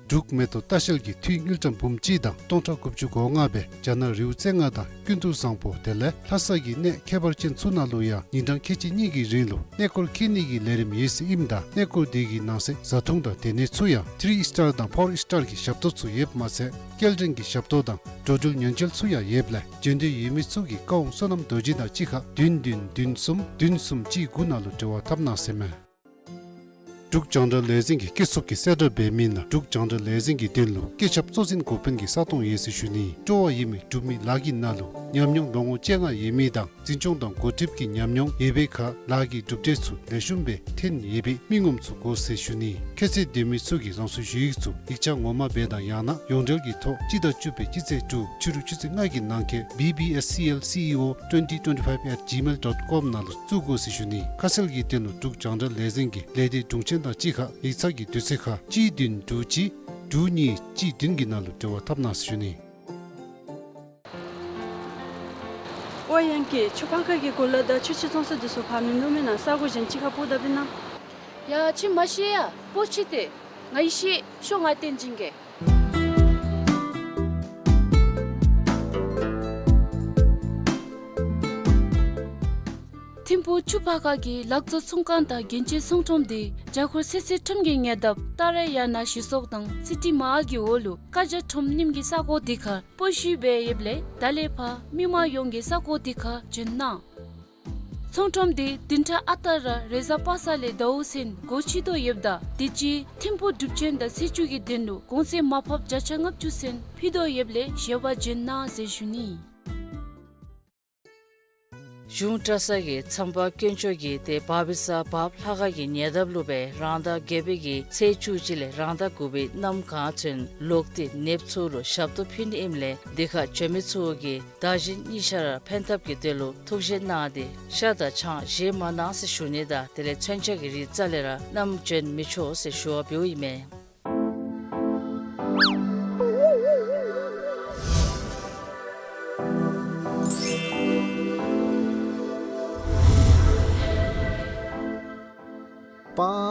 འབྲུག་མེ་ཏོག་ལྟ་བཤལ་གྱིས་འཐུས་དངུལ་ཀྲམ་འབུམ་གཅིག་དང་སྟོང་ཕྲག་དགུ་བཅུ་གོ་ལྔ་སྦེ་རྒྱ་ནག་རི་བོ་རྩེ་ལྔ་དང་ཀུན་ཏུ་བཟང་པོ་དེ་ལས་ལྷ་ས་གི་གནས་ཁྱད་པར་ཅན་ཚུ་ནང་ལུ་ཡང་ཉིན་གྲངས་ཁལ་གཅིག་གཉིས་ཀྱི་རིང་ལུ་གནས་སྐོར་འཁྱིད་ནི་གི་ལས་རིམ་ཡོད་ཟེར་ཨིནམ་ད་གནས་སྐོར་དེ་གི་ནང་གསེས་བཟའ་འཐུང་དང་སྡོད་གནས་ཚུ་ཡང་ཐི་རི་ཨིསི་ཊར་དང་ཕོར་ཨིསི་ཊར་གྱི་ཞབས་ཏོག་ཚུ་ཡོདཔ་མ་ཚད་སྐྱེལ་འདྲེན་གྱི་ཞབས་ཏོག་དང་འགྲོ་འགྲུལ་ཉེན་བཅོལ་ཚུ་ཡང་ཡོདཔ་ལས་འབྱོན་འདོད་ཡོད་མི་ཚུ་གིས་ཀ་ཝང་བསོད་ནམས་རྡོ་རྗེ་དང་གཅིག་ཁར་བདུན་བདུན་བདུན་གསུམ་བདུན་གསུམ་གཅིག་དགུ་ནང་ལུ་འབྲེལ་བ་འཐབ་གནང་ཟེར་མས། འབྲུག་རྒྱང་བསྒྲགས་ལས་འཛིན་གྱི་སྐྱེད་ཚོགས་ཀྱིས་གསལ་བསྒྲགས་འབད་མི་ནང་འབྲུག་རྒྱང་བསྒྲགས་ལས་འཛིན་གྱི་དོན་ལུ་སྐུ་ཚབ་གཙོ་འཛིན་འགོ་དཔོན་གྱི་ས་སྟོང་ཡོད་ཟེར་ཞུ་ནི། སྤྲོ་བ་ཡོད་མི་འབྲུག་མི་ལཱ་གི་ནང་ལུ་ཉམས་མྱོང་ལོ་ངོ་བཅོ་ལྔ་ཡོད་མི་དང་འཛིན་སྐྱོང་དང་འགོ་ཁྲིདཔ་གི་ཉམས་མྱོང་ཡོད་པའི་ཁར་ལཱ་གི་གྲུབ་འབྲས་ཚུ་ལེགས་ཤོམ་སྦེ་ཐོན་ཡོད་པའི་མི་ངོམ་ཚུ་དགོ་ཟེར་ཞུ་ནི། ཁྱད་ཚད་ལྡན་མི་ཚུ་གིས་རང་སོའི་ཞུ་ཡིག་ཚུ་ཡིག་ཆ་ངོ་མ་སྦེ་དང་ཡང་ན་ཡོངས་འབྲེལ་གྱི་ཐོག་སྤྱི་ཟླ་བཅུ་པའི་སྤྱི་ཚེས་དྲུག་ཕྱི་རུ་ཆུ་ཚོད་ལྔ་གི་ནང་འཁོད་B B S C L C E O twenty twenty-five at gmail dot com ནང་ལུ་བཙུགས་དགོ་ཟེར་ཞུ་ནི། ཁ་གསལ་གྱི་དོན་ལུ་འབྲུག་རྒྱང་བསྒྲགས་ལས་འཛིན་གྱི་ལས་སྡེ་དྲུང་ཆེན་དང་གཅིག་ཁར་ཡིག་ཚང་གི་དུས་ཚོད་ཁར་གཅིག་བདུན་དྲུག་གཅིག་དྲུག་གཉིས་གཅིག་བདུན་གྱི་ནང་ལུ་འབྲེལ་བ་འཐབ་གནང་ཟེར་ཞུ་ནི། ཨོ་ཡང་ཀི་ཆུ་ཕག་ཁ་གི་གོ་ལ་དང་ཆུ་ཆུ་ཚོང་ས་འདི་ཚུ་ཕར་མིན་འདུག་མེན་ན། ས་གོ་གཞན་ཅིག་ཁར་སྤོ་ད་པས་ན། ཡ་ཁྱོད་མ་ཤེས་ཡ། སྤོ་ཅི་སྟེ། ང་ཡི་ཤེས། ཤོག་ང་བསྟན་སྦྱིན་གེ། ཐིམ་ཕུག་ཆུ་ཕག་ཁ་གི་ལག་བཙོང་ཚོང་ཁང་དང་རྒྱན་ཆའི་ཚོང་ཁྲོམ་དེ་རྒྱ་སྒོར་སོ་སོའི་ཁྲོམ་གྱི་ཉེ་འདབས་ཏཱ་ར་ཡ་ན་ཞུ་སོག་དང་སི་ཊི་མ་ཧཱལ་གྱི་འོག་ལུ་ཀ་ཇ་ཁྲོམ་རྙིངམ་གི་ས་གོ་དེ་ཁར་སྤོ་བཤུད་འབད་ཡོདཔ་ལས་ད་ལས་ཕར་མི་མང་ཡོངས་ཀྱིས་ས་གོ་དེ་ཁར་བྱོན་གནང་། ཚོང་ཁྲོམ་དེ་བདུན་ཕྲག་ཨ་རྟག་ར་རེས་གཟའ་པ་སངས་ལས་ཟླཝ་ཚུན་སྒོ་ཕྱེ་དོ་ཡོདཔ་ད་དུས་ཅི་ཐིམ་ཕུག་སྒྲུབ་ཆེན་དང་ཚེས་བཅུ་གི་དོན་ལུ་གོང་ཚད་མར་ཕབ་བརྒྱ་ཆ་ལྔ་བཅུ་ཚུན་ཕུལ་དོ་ཡོདཔ་ལས་བཞེས་པར་བྱོན་གནང་ཟེར་ཞུ་ནི། གཞུང་གྲྭ་ཚང་གི་མཚམས་པ་དཀོན་མཆོག་གི་ཏེ་བྷ་བི་ས་བྷབ་ལྷ་ཁང་གི་ཉེ་འདབས་ལུ་སྦེ་རང་ཟླ་བརྒྱད་པའི་གི་ཚེས་བཅུ་གཅིག་ལས་རང་ཟླ་དགུ་པའི་གནམ་གང་ཚུན་ལོག་སྟེ་ནདཔ་ཚུ་ལུ་ཞབས་ཏོག་ཕུལ་ནི་ཨིནམ་ལས་དེ་ཁར་བྱོན་མི་ཚུ་གིས་བདག་གཞན་གཉིས་ཆ་ར་ཕན་ཐབས་ཀྱི་དོན་ལུ་ཐུགས་བཞེད་གནང་སྟེ་ཤ་དང་ཆང་བཞེས་མ་གནང་ཟེར་ཞུ་ནི་དང་དེ་ལས་མཚོན་ཆ་གི་རིགས་རྩ་ལས་ར་བསྣམས་བྱོན་མི་ཆོག་ཟེར་ཞུ་བ་འབདཝ་ཨིན་མས།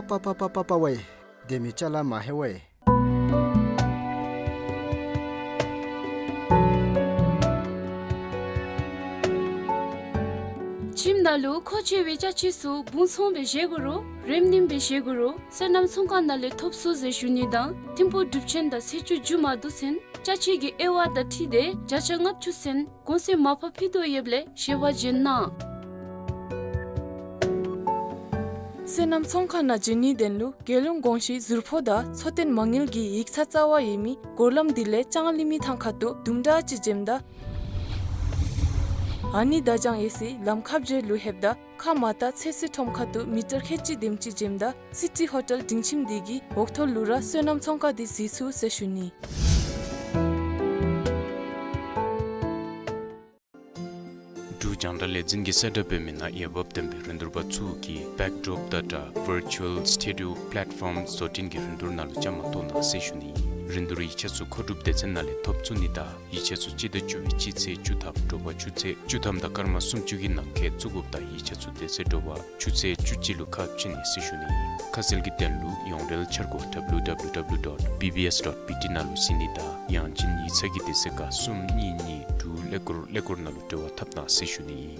པ་པ་པ་པ་པ་ཝེ། དེ་མི་ཅ་ལ་མ་ཧེ་ཝེ། ཁྱིམ་ནང་ལུ་མཁོ་ཆེ་བའི་ཅ་ཆས་ཚུ་སྦུང་ཚང་སྦེ་བཞེས་དགོ་རུང་རེམ་རིམ་སྦེ་བཞེས་དགོ་རུང་སོ་ནམ་ཚོང་ཁང་ནང་ལས་ཐོབ་ཚུགས་ཟེར་ཞུ་ནི་དང་ཐིམ་ཕུག་གྲུབ་ཆེན་དང་ཚེས་བཅུ་མཇུག་མ་བསྡུ་ཚུན་ཅ་ཆས་ཀྱི་དབྱེ་བ་དང་འཁྲིལ་ཏེ་བརྒྱ་ཆ་ལྔ་བཅུ་ཚུན་གོང་ཚད་མར་ཕབ་ཕུལ་དོ་ཡོདཔ་ལས་ཞལ་པར་བྱོན་གནང་། སོ་ནམ་ཚོང་ཁང་ནང་འབྱོན་ནིའི་དོན་ལུ་རྒྱལ་ཡོངས་གོང་ཞུས་ཟུར་ཕོགས་དང་འཚོ་རྟེན་མ་དངུལ་གྱི་ཡིག་ཚང་རྩ་བ་ཡོད་མི་སྒོ་ལམ་འདི་ལས་ལྕང་གླིང་མི་ཐང་ཁ་ཐུག་དུམ་གྲ་ཅིག་འབྱོནམ་ད་ཨ་ནི་བརྡ་བྱང་ཡོད་སའི་ལམ་ཁ་བརྒྱད་ལུ་ལྷོདཔ་ད་ཁ་མ་བཏགས་ཚོད་བསྲེ་ཁྲོམ་ཁ་ཐུག་མི་ཊར་ཁལ་གཅིག་དེམ་ཅིག་འབྱོནམ་ད་སི་ཊི་ཧོ་ཊེལ་སྒྲིང་ཁྱིམ་འདི་གི་འོག་ཐོག་ལུ་ར་སོ་ནམ་ཚོང་ཁང་འདི་གཟིགས་ཚུགས་ཟེར་ཞུ་ནི། འབྲུག་རྒྱང་བསྒྲགས་ལས་འཛིན་གྱིས་གསལ་བསྒྲགས་འབད་མི་ནང་འོས་འབབ་ལྡན་པའི་རིན་བསྡུར་པ་ཚུ་གིས་བེཀ་ཌོརོཔ་དང་སྦྲགས་ཝར་ཅུ་ཨལ་སི་ཊུ་ཌི་ཡོ་པ་ལེཊ་ཕོམ་བཟོ་སྐྲུན་གྱི་རིན་བསྡུར་ནང་ལུ་བཅའ་མར་གཏོགས་གནང་ཟེར་ཞུ་ནི། རིན་བསྡུར་ཡིག་ཆ་ཚུ་མཁོ་སྒྲུབ་སྡེ་ཚན་ནང་ལས་ཐོབ་ཚུགས་ནི་དང་ཡིག་ཆ་ཚུ་སྤྱི་ཟླ་བཅུ་པའི་སྤྱི་ཚེས་བཅུ་ཐམ་དྲོ་པ་ཆུ་ཚོད་བཅུ་ཐམ་དང་སྐར་མ་སུམ་ཅུ་གི་ནང་འཁོད་བཙུགས་དགོཔ་དང་ཡིག་ཆ་ཚུ་དེ་ཚེ་དྲོ་པ་ཆུ་ཚོད་བཅུ་གཅིག་ལུ་ཁ་ཕྱེ་ནི་ཟེར་ཞུ་ནི། ཁ་གསལ་གྱི་དོན་ལུ་ཡོངས་འབྲེལ་འཆར་སྒོ་ཌབ་ལུ་ཌབ་ལུ་ཌབ་ལུ་ཌོཊ་བི་བི་ཨེསི་ཌོཊ་བི་ཊི་ནང་ལུ་གཟིགས་ནི་དང་ཡང་ཅིན་ཡིག་ཚང་གི་དུས་ཚོད་ཁར་གསུམ་གཉིས་གཉིས་དྲུག་ཀླད་ཀོར་ཀླད་ཀོར་ནང་ལུ་འབྲེལ་བ་འཐབ་གནང་ཟེར་ཞུ་ནི།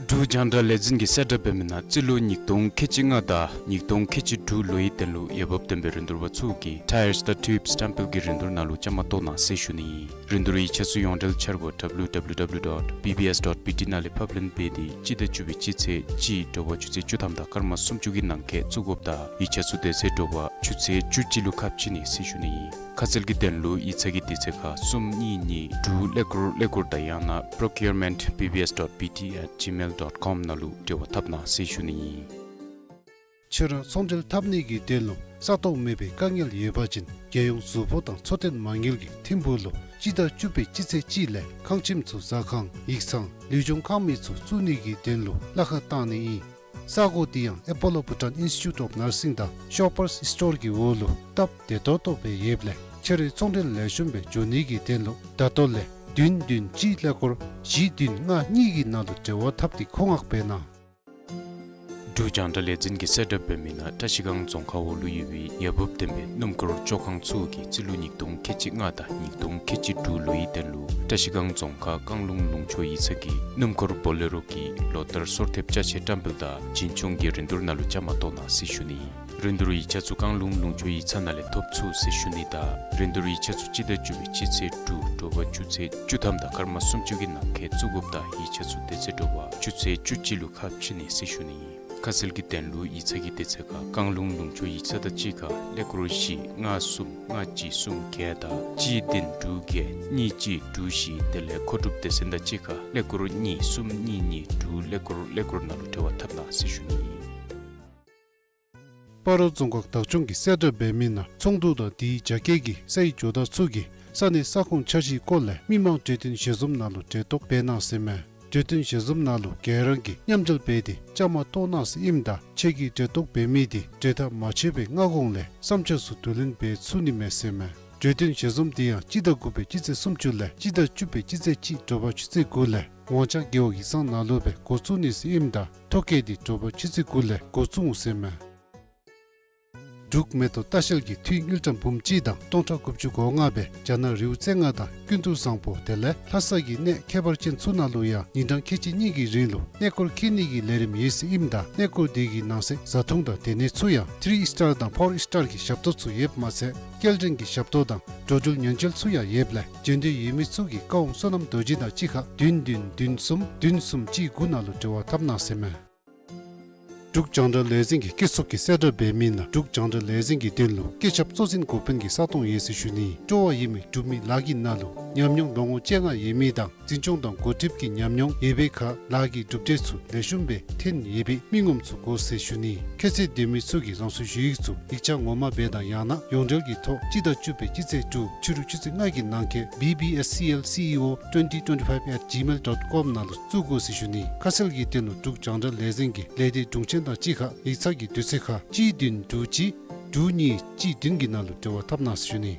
འབྲུག་རྒྱང་བསྒྲགས་ལས་འཛིན་གྱིས་གསལ་བསྒྲགས་འབད་མི་ནང་རྩིས་ལོ་ཉིས་སྟོང་ཁལ་གཅིག་ལྔ་དང་ཉིས་སྟོང་ཁལ་གཅིག་དྲུག་ལོའི་དོན་ལུ་འོས་འབབ་ལྡན་པའི་རིན་བསྡུར་པ་ཚུ་གིས་ཊ་ཡརསི་དང་ཊིའུབ་སི་ཊམ་པེལ་གྱི་རིན་བསྡུར་ནང་ལུ་བཅའ་མར་གཏོགས་གནང་ཟེར་ཞུ་ནི། རིན་བསྡུར་ཡིག་ཆ་ཚུ་ཡོངས་འབྲེལ་འཆར་སྒོ་ཌབ་ལུ་ཌབ་ལུ་ཌབ་ལུ་ཌོཊ་བི་བི་ཨེསི་ཌོཊ་བི་ཊི་ནང་ལས་ཕབ་ལེན་འབད་དེ་སྤྱི་ཟླ་བཅུ་པའི་སྤྱི་ཚེས་གཅིག་དྲོ་པ་ཆུ་ཚོད་བཅུ་ཐམ་དང་སྐར་མ་སུམ་ཅུ་གི་ནང་འཁོད་བཙུགས་དགོཔ་དང་ཡིག་ཆ་ཚུ་དེ་ཚེ་དྲོ་པ་ཆུ་ཚོད་བཅུ་གཅིག་ལུ་ཁ་ཕྱེ་ནི་ཟེར་ཞུ་ནི། ཁ་གསལ་གྱི་དོན་ལུ་ཡིག་ཚང་གི་དུས་ཚོད་ཁར་གསུམ་གཉིས་གཉིས་དྲུག་ཀླད་ཀོར་ཀླད་ཀོར་དང་ཡང་ན་པྲོ་ཀིའུར་མེནཊ་བི་བི་ཨེསི་ཌོཊ་བི་ཊི་ཨེཊ་ཇི་མེལ་ཌོཊ་ཀོམ་ནང་ལུ་འབྲེལ་བ་འཐབ་གནང་ཟེར་ཞུ་ནི་ཨིན། ཕྱི་རུ་ཚོང་འབྲེལ་འཐབ་ནི་གི་དོན་ལུ་ས་སྟོང་མེད་པའི་དཀའ་ངལ་ཡོད་པ་ཅིན་རྒྱལ་ཡོངས་ཟུར་ཕོགས་དང་འཚོ་རྟེན་མ་དངུལ་གྱིས་ཐིམ་ཕུག་ལུ་སྤྱི་ཟླ་བཅུ་པའི་སྤྱི་ཚེས་གཅིག་ལས་ཁང་ཁྱིམ་ཚུ་ཟ་ཁང་ཡིག་ཚང་ལུས་སྦྱོང་ཁང་མིག་ཚུ་བཙུགས་ནི་གི་དོན་ལུ་གླ་ཁར་བཏང་ནི་ཨིན། ས་གོ་འདི་ཡང་ཨེ་པོ་ལོ་བྷུ་ཊཱན་ཨིནསི་ཊི་ཊུཊ་ཨོཕ་ནར་སིང་དང་ཤོ་པརསི་སི་ཊོར་གྱི་འོག་ལུ་སྟབས་བདེ་ཏོག་ཏོ་སྦེ་ཡོདཔ་ལས་ཕྱི་རུ་ཚོང་འབྲེལ་ལེགས་ཤོམ་སྦེ་འགྱོ་ནི་གི་དོན་ལུ་ད་ལྟོ་ལས་བདུན་བདུན་གཅིག་ཀླད་ཀོར་བཞི་བདུན་ལྔ་གཉིས་ཀྱི་ནང་ལུ་འབྲེལ་བ་འཐབ་སྟེ་མཁོ་མངགས་འབད་གནང་། འབྲུག་རྒྱང་བསྒྲགས་ལས་འཛིན་གྱིས་གསལ་བསྒྲགས་འབད་མི་ནང་བཀྲ་ཤིས་སྒང་རྫོང་ཁག་འོག་ལུ་ཡོད་པའི་འོས་འབབ་ལྡན་པའི་སྣུམ་འཁོར་བཅོ་ཁང་ཚུ་གིས་རྩིས་ལོ་ཉིས་སྟོང་ཁལ་གཅིག་ལྔ་དང་ཉིས་སྟོང་ཁལ་གཅིག་དྲུག་ལོའི་དོན་ལུ་བཀྲ་ཤིས་སྒང་རྫོང་ཁག་བཀང་ལུང་ལུང་ཕྱོགས་ཡིག་ཚང་གི་སྣུམ་འཁོར་བོ་ལེ་རོ་གི་ལོ་ལྟར་སོར་ཐེབས་ཅ་ཆས་བཀྲམ་སྤེལ་དང་བྱིན་ཆོག་གི་རིན་བསྡུར་ནང་ལུ་བཅའ་མར་གཏོགས་གནང་ཟེར་ཞུ་ནི། རིན་བསྡུར་ཡིག་ཆ་ཚུ་བཀང་ལུང་ལུང་ཕྱོགས་ཡིག་ཚང་ནང་ལས་ཐོབ་ཚུགས་ཟེར་ཞུ་ནི་དང་རིན་བསྡུར་ཡིག་ཆ་ཚུ་སྤྱི་ཟླ་བཅུ་པའི་སྤྱི་ཚེས་དྲུག་དྲོ་པ་ཆུ་ཚོད་བཅུ་ཐམ་དང་སྐར་མ་སུམ་ཅུ་གི་ནང་འཁོད་བཙུགས་དགོཔ་དང་ཡིག་ཆ་ཚུ་དེ་ཚེ་དྲོ་པ་ཆུ་ཚོད་བཅུ་གཅིག་ལུ་ཁ་ཕྱེ་ནི་ཟེར་ཞུ་ནི། ཁ་གསལ་གྱི་དོན་ལུ་ཡིག་ཚང་གི་དུས་ཚོད་ཁར་བཀང་ལུང་ལུང་ཕྱོགས་ཡིག་ཚང་དང་གཅིག་ཁར་ཀླད་ཀོར་བཞི་ལྔ་གསུམ་ལྔ་གཅིག་གསུམ་བརྒྱད་དང་གཅིག་བདུན་དྲུག་བརྒྱད་གཉིས་གཅིག་དྲུག་བཞི་དེ་ལས་མཁོ་སྒྲུབ་སྡེ་ཚན་དང་གཅིག་ཁར་ཀླད་ཀོར་གཉིས་གསུམ་གཉིས་གཉིས་དྲུག་ཀླད་ཀོར་ཀླད་ཀོར་ནང་ལུ་འབྲེལ་བ་འཐབ་གནང་ཟེར་ཞུ་ནི། སྤ་རོ་རྫོང་ཁག་བདག་སྐྱོང་གིས་གསལ་བསྒྲགས་འབད་མི་ནང་ཚོགས་འདུ་དང་དེའི་རྒྱ་སྐྱེད་ཀྱི་སའི་ཇོ་བདག་ཚུ་གིས་ས་གནས་ས་ཁོངས་འཆར་གཞིའི་སྐོར་ལས་མི་མང་གྲོས་བསྟུན་ཞལ་འཛོམས་ནང་ལུ་གྲལ་གཏོགས་འབད་གནང་ཟེར་མས། གྲོས་བསྟུན་ཞལ་འཛོམས་ནང་ལུ་ག་ར་གིས་མཉམ་འབྲེལ་འབད་དེ་བཅའ་མར་གཏོགས་གནང་ཟེར་ཨིནམ་ད་ཁྱེད་ཀྱིས་གྲལ་གཏོགས་འབད་མི་དེ་གྲོས་ཐག་མ་ཆོད་པའི་སྔ་གོང་ལས་བསམ་འཆར་ཚུ་བསྡུ་ལེན་འབད་ཚུགས་ནི་མས་ཟེར་མས། གྲོས་བསྟུན་ཞལ་འཛོམས་དེ་ཡང་སྤྱི་ཟླ་དགུ་པའི་སྤྱི་ཚེས་སུམ་ཅུ་ལས་སྤྱི་ཟླ་བཅུ་པའི་སྤྱི་ཚེས་གཅིག་དྲོ་པ་ཆུ་ཚོད་དགུ་ལས་ཝང་ཅང་རྒེད་འོག་ཡིག་ཚང་ནང་ལུ་སྦེ་འགོ་བཙུགས་ནི་ཟེར་ཨིནམ་ད་ཐོ་བཀོད་དེ་དྲོ་པ་ཆུ་ཚོད་དགུ་ལས་འགོ་བཙུགས་འོང་ཟེར་མས། འབྲུག་མེ་ཏོག་ལྟ་བཤལ་གྱིས་འཐུས་དངུལ་ཀྲམ་འབུམ་གཅིག་དང་སྟོང་ཕྲག་དགུ་བཅུ་གོ་ལྔ་སྦེ་རྒྱ་ནག་རི་བོ་རྩེ་ལྔ་དང་ཀུན་ཏུ་བཟང་པོ་དེ་ལས་ལྷ་ས་གི་གནས་ཁྱད་པར་ཅན་ཚུ་ནང་ལུ་ཡང་ཉིན་གྲངས་ཁལ་གཅིག་གཉིས་ཀྱི་རིང་ལུ་གནས་སྐོར་འཁྱིད་ནི་གི་ལས་རིམ་ཡོད་ཟེར་ཨིནམ་ད་གནས་སྐོར་དེ་གི་ནང་གསེས་བཟའ་འཐུང་དང་སྡོད་གནས་ཚུ་ཡང་ཐི་རི་སི་ཊར་དང་ཕོར་སི་ཊར་གྱི་ཞབས་ཏོག་ཚུ་ཡོདཔ་མ་ཚད་སྐྱེལ་འདྲེན་གྱི་ཞབས་ཏོག་དང་འགྲོ་འགྲུལ་ཉེན་བཅོལ་ཚུ་ཡང་ཡོདཔ་ལས་འབྱོན་འདོད་ཡོད་མི་ཚུ་གིས་ཀ་ཝང་བསོད་ནམས་རྡོ་རྗེ་དང་གཅིག་ཁར་བདུན་བདུན་བདུན་གསུམ་བདུན་གསུམ་གཅིག་དགུ་ནང་ལུ་འབྲེལ་བ་འཐབ་གནང་ཟེར་མས། འབྲུག་རྒྱང་བསྒྲགས་ལས་འཛིན་གྱི་སྐྱེད་ཚོགས་ཀྱིས་གསལ་བསྒྲགས་འབད་མི་ནང་འབྲུག་རྒྱང་བསྒྲགས་ལས་འཛིན་གྱི་དོན་ལུ་སྐད་ཁྱབ་གཙོ་འཛིན་འགོ་དཔོན་གྱི་ས་སྟོང་ཡོད་ཟེར་ཞུ་ནི། སྤྲོ་བ་ཡོད་མི་འབྲུག་མི་ལཱ་གི་ནང་ལུ་ཉམས་མྱོང་ལོ་ངོ་བཅོ་ལྔ་ཡོད་མི་དང་འཛིན་སྐྱོང་དང་འགོ་ཁྲིདཔ་གི་ཉམས་མྱོང་ཡོད་པའི་ཁར་ལཱ་གི་གྲུབ་འབྲས་ཚུ་ལེགས་ཤོམ་སྦེ་ཐོན་ཡོད་པའི་མི་ངོམ་ཚུ་དགོ་ཟེར་ཞུ་ནི། ཁྱད་ཚད་ལྡན་མི་ཚུ་གིས་རང་སོའི་ཞུ་ཡིག་ཚུ་ཡིག་ཆ་ངོ་མ་སྦེ་དང་ཡང་ན་ཡོངས་འབྲེལ་གྱི་ཐོག་སྤྱི་ཟླ་བཅུ་པའི་སྤྱི་ཚེས་དྲུག་ཕྱི་རུ་ཆུ་ཚོད་ལྔ་གི་ནང་འཁོད་B B S C L C E O twenty twenty-five at gmail dot com ནང་ལུ་བཙུགས་དགོ་ཟེར་ཞུ་ནི། ཁ་གསལ་གྱི་དོན་ལུ་འབྲུག་རྒྱང་བསྒྲགས་ལས་འཛིན་གྱི་ལས་སྡེ་དྲུང་ཆེན་དང་གཅིག་ཁར་ཡིག་ཚང་གི་དུས་ཚོད་ཁར་གཅིག་བདུན་དྲུག་གཅིག་དྲུག་གཉིས་གཅིག་བདུན་གྱི་ནང་ལུ་འབྲེལ་བ་འཐབ་གནང་ཟེར་ཞུ་ནི།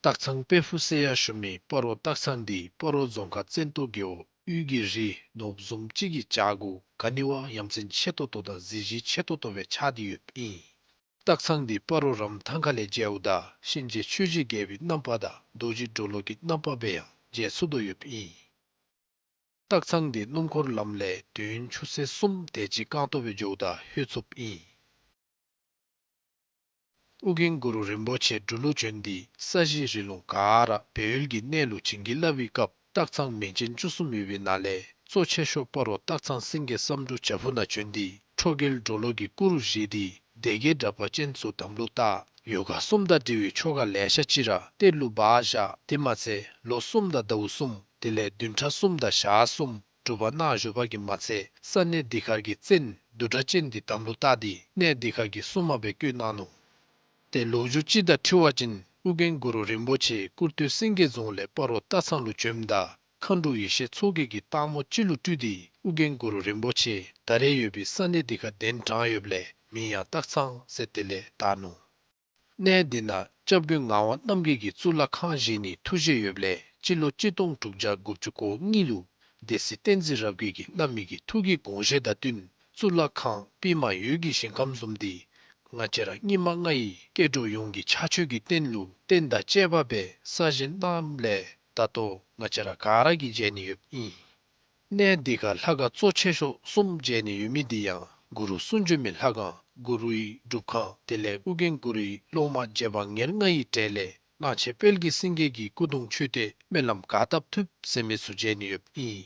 སྟག་ཚང་དཔལ་ཕུག་ཟེར་ཡང་ཞུ་མི་སྤ་རོ་སྟག་ཚང་འདི་སྤ་རོ་རྫོང་ཁག་བཙན་ཏོ་རྒེད་འོག་དབུས་ཀྱི་རི་ནོར་བུ་བཟུམ་ཅིག་གི་བྱག་གུ་ག་ནི་བ་ཡ་མཚན་ཆེ་ཏོག་ཏོ་དང་གཟི་བརྗིད་ཆེ་ཏོག་ཏོ་སྦེ་ཆགས་ཏེ་ཡོདཔ་ཨིན། སྟག་ཚང་འདི་སྤ་རོ་རམ་ཐང་ཁ་ལས་མཇལཝ་ད་གཤིན་རྗེ་ཆོས་ཀྱི་རྒྱལ་པོའི་རྣམ་པ་དང་རྡོ་རྗེ་གྲོ་ལོད་ཀྱི་རྣམ་པ་སྦེ་ཡང་མཇལ་ཚུགས་དོ་ཡོདཔ་ཨིན། སྟག་ཚང་འདི་སྣུམ་འཁོར་ལམ་ལས་དུས་ཡུན་ཆུ་ཚོད་གསུམ་དེ་ཅིག་རྐང་སྟོང་སྦེ་འགྱོཝ་ད་ལྷོད་ཚུགསཔ་ཨིན། ཨོ་རྒྱན་གུ་རུ་རིན་པོ་ཆེ་འབྲུག་ལུ་བྱོན་ཏེ་ས་གཞི་རི་ལུང་ག་ར་སྦས་ཡུལ་གྱི་གནས་ལུ་བྱིན་གྱིས་བརླབས་པའི་སྐབས་སྟག་ཚང་མིང་ཅན་བཅུ་གསུམ་ཡོད་པའི་ནང་ལས་གཙོ་ཆེ་ཤོས་སྤ་རོ་སྟག་ཚང་སེང་གེ་བསམ་འགྲུབ་བྱག་ཕུག་ནང་བྱོན་ཏེ་ཁྲོ་རྒྱལ་གྲོ་ལོད་ཀྱི་སྐུ་རུ་བཞེངས་ཏེ་སྡེ་བརྒྱད་དྲེགས་པ་ཅན་ཚུ་དམ་ལུ་བཏགས། ཡོ་ག་གསུམ་དང་འབྲེལ་བའི་ཆོ་ག་ལེ་ཤ་ཅིག་ར་གཏེར་ལུ་སྦ་བཞག། དེ་མ་ཚད་ལོ་གསུམ་དང་ཟླཝ་གསུམ་དེ་ལས་བདུན་ཕྲག་གསུམ་དང་ཞག་གསུམ་སྒྲུབ་པ་གནང་བཞུགས་པ་གིས་མ་ཚད་ས་གནས་འདི་ཁར་གྱི་བཙན་བདུད་དྲེགས་ཅན་འདི་དམ་ལུ་བཏགས་ཏེ་གནས་འདི་ཁར་གྱི་སྲུང་མ་སྦེ་བསྐོས་གནང་ནུག། ཏེ་ལོ་རྒྱུས་ཅིག་དང་འཁྲིལ་བ་ཅིན་ཨོ་རྒྱན་གུ་རུ་རིན་པོ་ཆེ་ཀུར་སྟོད་སེང་གེ་རྫོང་ལས་སྤ་རོ་སྟག་ཚང་ལུ་བྱོནམ་ད་མཁའ་འགྲོ་ཡེ་ཤེས་མཚོ་རྒྱལ་གྱིས་སྟག་མོ་ཅིག་ལུ་སྤྲུལ་ཏེ་ཨོ་རྒྱན་གུ་རུ་རིན་པོ་ཆེ་ད་རེས་ཡོད་པའི་ས་གནས་འདི་ཁར་གདན་དྲངས་ཡོདཔ་ལས་མིང་ཡང་སྟག་ཚང་ཟེར་དེ་ལས་བཏགས་ནུག། གནས་འདི་ནང་སྐྱབས་མགོན་ངག་དབང་རྣམ་རྒྱལ་གྱིས་གཙུག་ལག་ཁང་བཞེངས་ནིའི་ཐུགས་བཞེད་ཡོདཔ་ལས་སྤྱི་ལོ་གཅིག་སྟོང་དྲུག་བརྒྱ་དགུ་བཅུ་གོ་གཉིས་ལུ་སྡེ་སྲིད་བསྟན་འཛིན་རབ་རྒྱས་ཀྱིས་གནང་མི་གི་ཐུགས་ཀྱི་དགོངས་བཞེད་དང་བསྟུན་གཙུག་ལག་ཁང་པདྨ་འོད་ཀྱི་ཞིང་ཁམས་བཟུམ་འདི་ང་བཅས་ར་སྙིགས་མ་ལྔ་ཡི་སྐྱེ་འགྲོ་ཡོངས་ཀྱི་ཕྱག་མཆོད་ཀྱི་རྟེན་ལུ་རྟེན་དང་བཅས་པ་སྦེ་གསར་བཞེངས་གནངམ་ལས་ད་ལྟོ་ང་བཅས་ར་ག་ར་གིས་མཇལ་ནི་ཡོདཔ་ཨིན། གནས་འདི་ཁར་ལྷ་ཁང་གཙོ་ཆེ་ཤོས་གསུམ་མཇལ་ནི་ཡོད་མི་འདི་ཡང་གུ་རུ་གསུང་བྱོན་མའི་ལྷ་ཁང་གུ་རུའི་སྒྲུབ་ཁང་དེ་ལས་ཨོ་རྒྱན་གུ་རུའི་སློབ་མ་རྗེ་འབངས་ཉེར་ལྔ་ཡི་གྲས་ལས་གླང་ཆེན་དཔལ་གྱི་སེང་གེ་གི་སྐུ་གདུང་མཆོད་རྟེན་སྨོན་ལམ་ག་བཏབ་ཐུབ་ཟེར་མི་ཚུ་མཇལ་ནི་ཡོདཔ་ཨིན།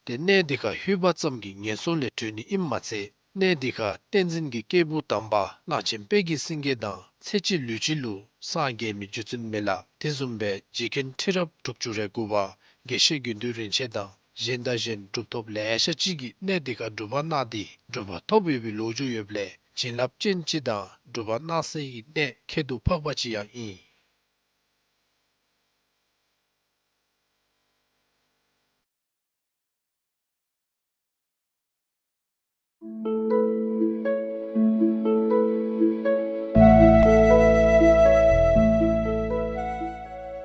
ཏེ་གནས་འདི་ཁར་ལྷོད་པ་ཙམ་གྱིས་ངན་སོང་ལས་གྲོལ་ནི་ཨིནམ་མ་ཚད་གནས་འདི་ཁར་བསྟན་འཛིན་གྱི་སྐྱེས་བུ་དམ་པ་གླང་ཆེན་དཔལ་གྱི་སེང་གེ་དང་ཚེ་གཅིག་ལུས་གཅིག་ལུ་སངས་རྒྱས་མི་རྒྱུ་མཚན་མེད་ལ། དེ་བཟུམ་སྦེ་རྗེ་མཁན་ཁྲི་རབས་དྲུག་ཅུ་རེ་དགུ་པ་དགེ་བཤེས་དགེ་འདུན་རིན་ཆེན་དང་གཞན་དང་གཞན་གྲུབ་ཐོབ་ལེ་ཤ་ཅིག་གིས་གནས་འདི་ཁར་སྒྲུབ་པ་གནང་སྟེ་གྲུབ་པ་ཐོབ་ཡོད་པའི་ལོ་རྒྱུས་ཡོདཔ་ལས་བྱིན་རླབས་ཅན་ཅིག་དང་སྒྲུབ་པ་གནང་སའི་གནས་ཁྱད་དུ་འཕགས་པ་ཅིག་ཡང་ཨིན།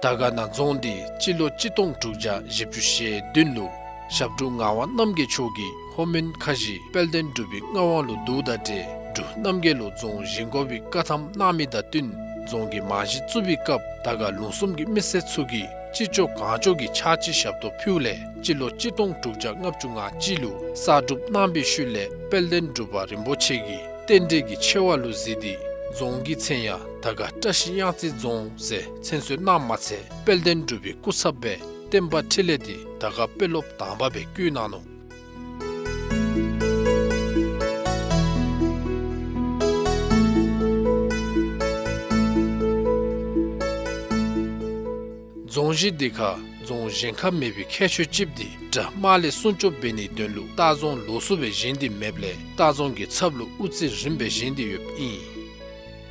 དར་དཀར་ན་རྫོང་འདི་སྤྱི་ལོ་གཅིག་སྟོང་དྲུག་བརྒྱ་བཞི་བཅུ་ཞེ་བདུན་ལུ་ཞབས་དྲུང་ངག་དབང་རྣམ་རྒྱལ་མཆོག་གིས་ལྷོ་མོན་ཁ་བཞི་དཔལ་ལྡན་འབྲུག་པའི་མངའ་དབང་ལུ་བསྡུཝ་དང་འབྲེལ་འབྲུག་རྣམ་རྒྱལ་ལུ་རྫོང་བཞེངས་དགོ་པའི་བཀའ་ཐམ་གནང་མི་དང་བསྟུན་རྫོང་གི་རྨང་གཞི་བཙུགས་པའི་སྐབས་དར་དཀར་ལུང་གསུམ་གྱི་མི་སེར་ཚུ་གིས་ཅི་ལྕོགས་གང་ལྕོགས་ཀྱི་ཕྱག་ཕྱི་ཞབས་ཏོག་ཕུལཝ་ལས་སྤྱི་ལོ་གཅིག་སྟོང་དྲུག་བརྒྱ་ལྔ་བཅུ་ང་གཅིག་ལུ་གསར་སྒྲུབ་གནང་བའི་ཤུལ་ལས་དཔལ་ལྡན་འབྲུག་པ་རིན་པོ་ཆེ་གིས་རྟེན་འབྲེལ་གྱི་ཆེ་བ་ལུ་གཟིགས་ཏེ་རྫོང་གི་མཚན་ཡང་དར་དཀར་བཀྲ་ཤིས་གཡང་རྩེ་རྫོང་ཟེར་མཚན་གསོལ་གནངམ་མ་ཚད་དཔལ་ལྡན་འབྲུག་པའི་སྐུ་ཚབ་སྦེ་བསྟན་པ་འཕྲིན་ལས་འདི་དར་དཀར་དཔོན་སློབ་དང་པ་སྦེ་བསྐོས་གནང་ནུག། རྫོང་གཞི་འདི་ཁར་རྫོང་གཞན་ཁར་མེད་པའི་ཁྱད་ཆོས་ཅིག་འདི་དགྲ་དམག་ལས་སྲུང་སྐྱོབ་འབད་ནིའི་དོན་ལུ་ལྟ་རྫོང་ལོགས་སུ་སྦེ་བཞེངས་ཏེ་མེདཔ་ལས་ལྟ་རྫོང་གི་ཚབ་ལུ་དབུ་རྩེ་རིམ་པས་བཞེངས་ཏེ་ཡོདཔ་ཨིན།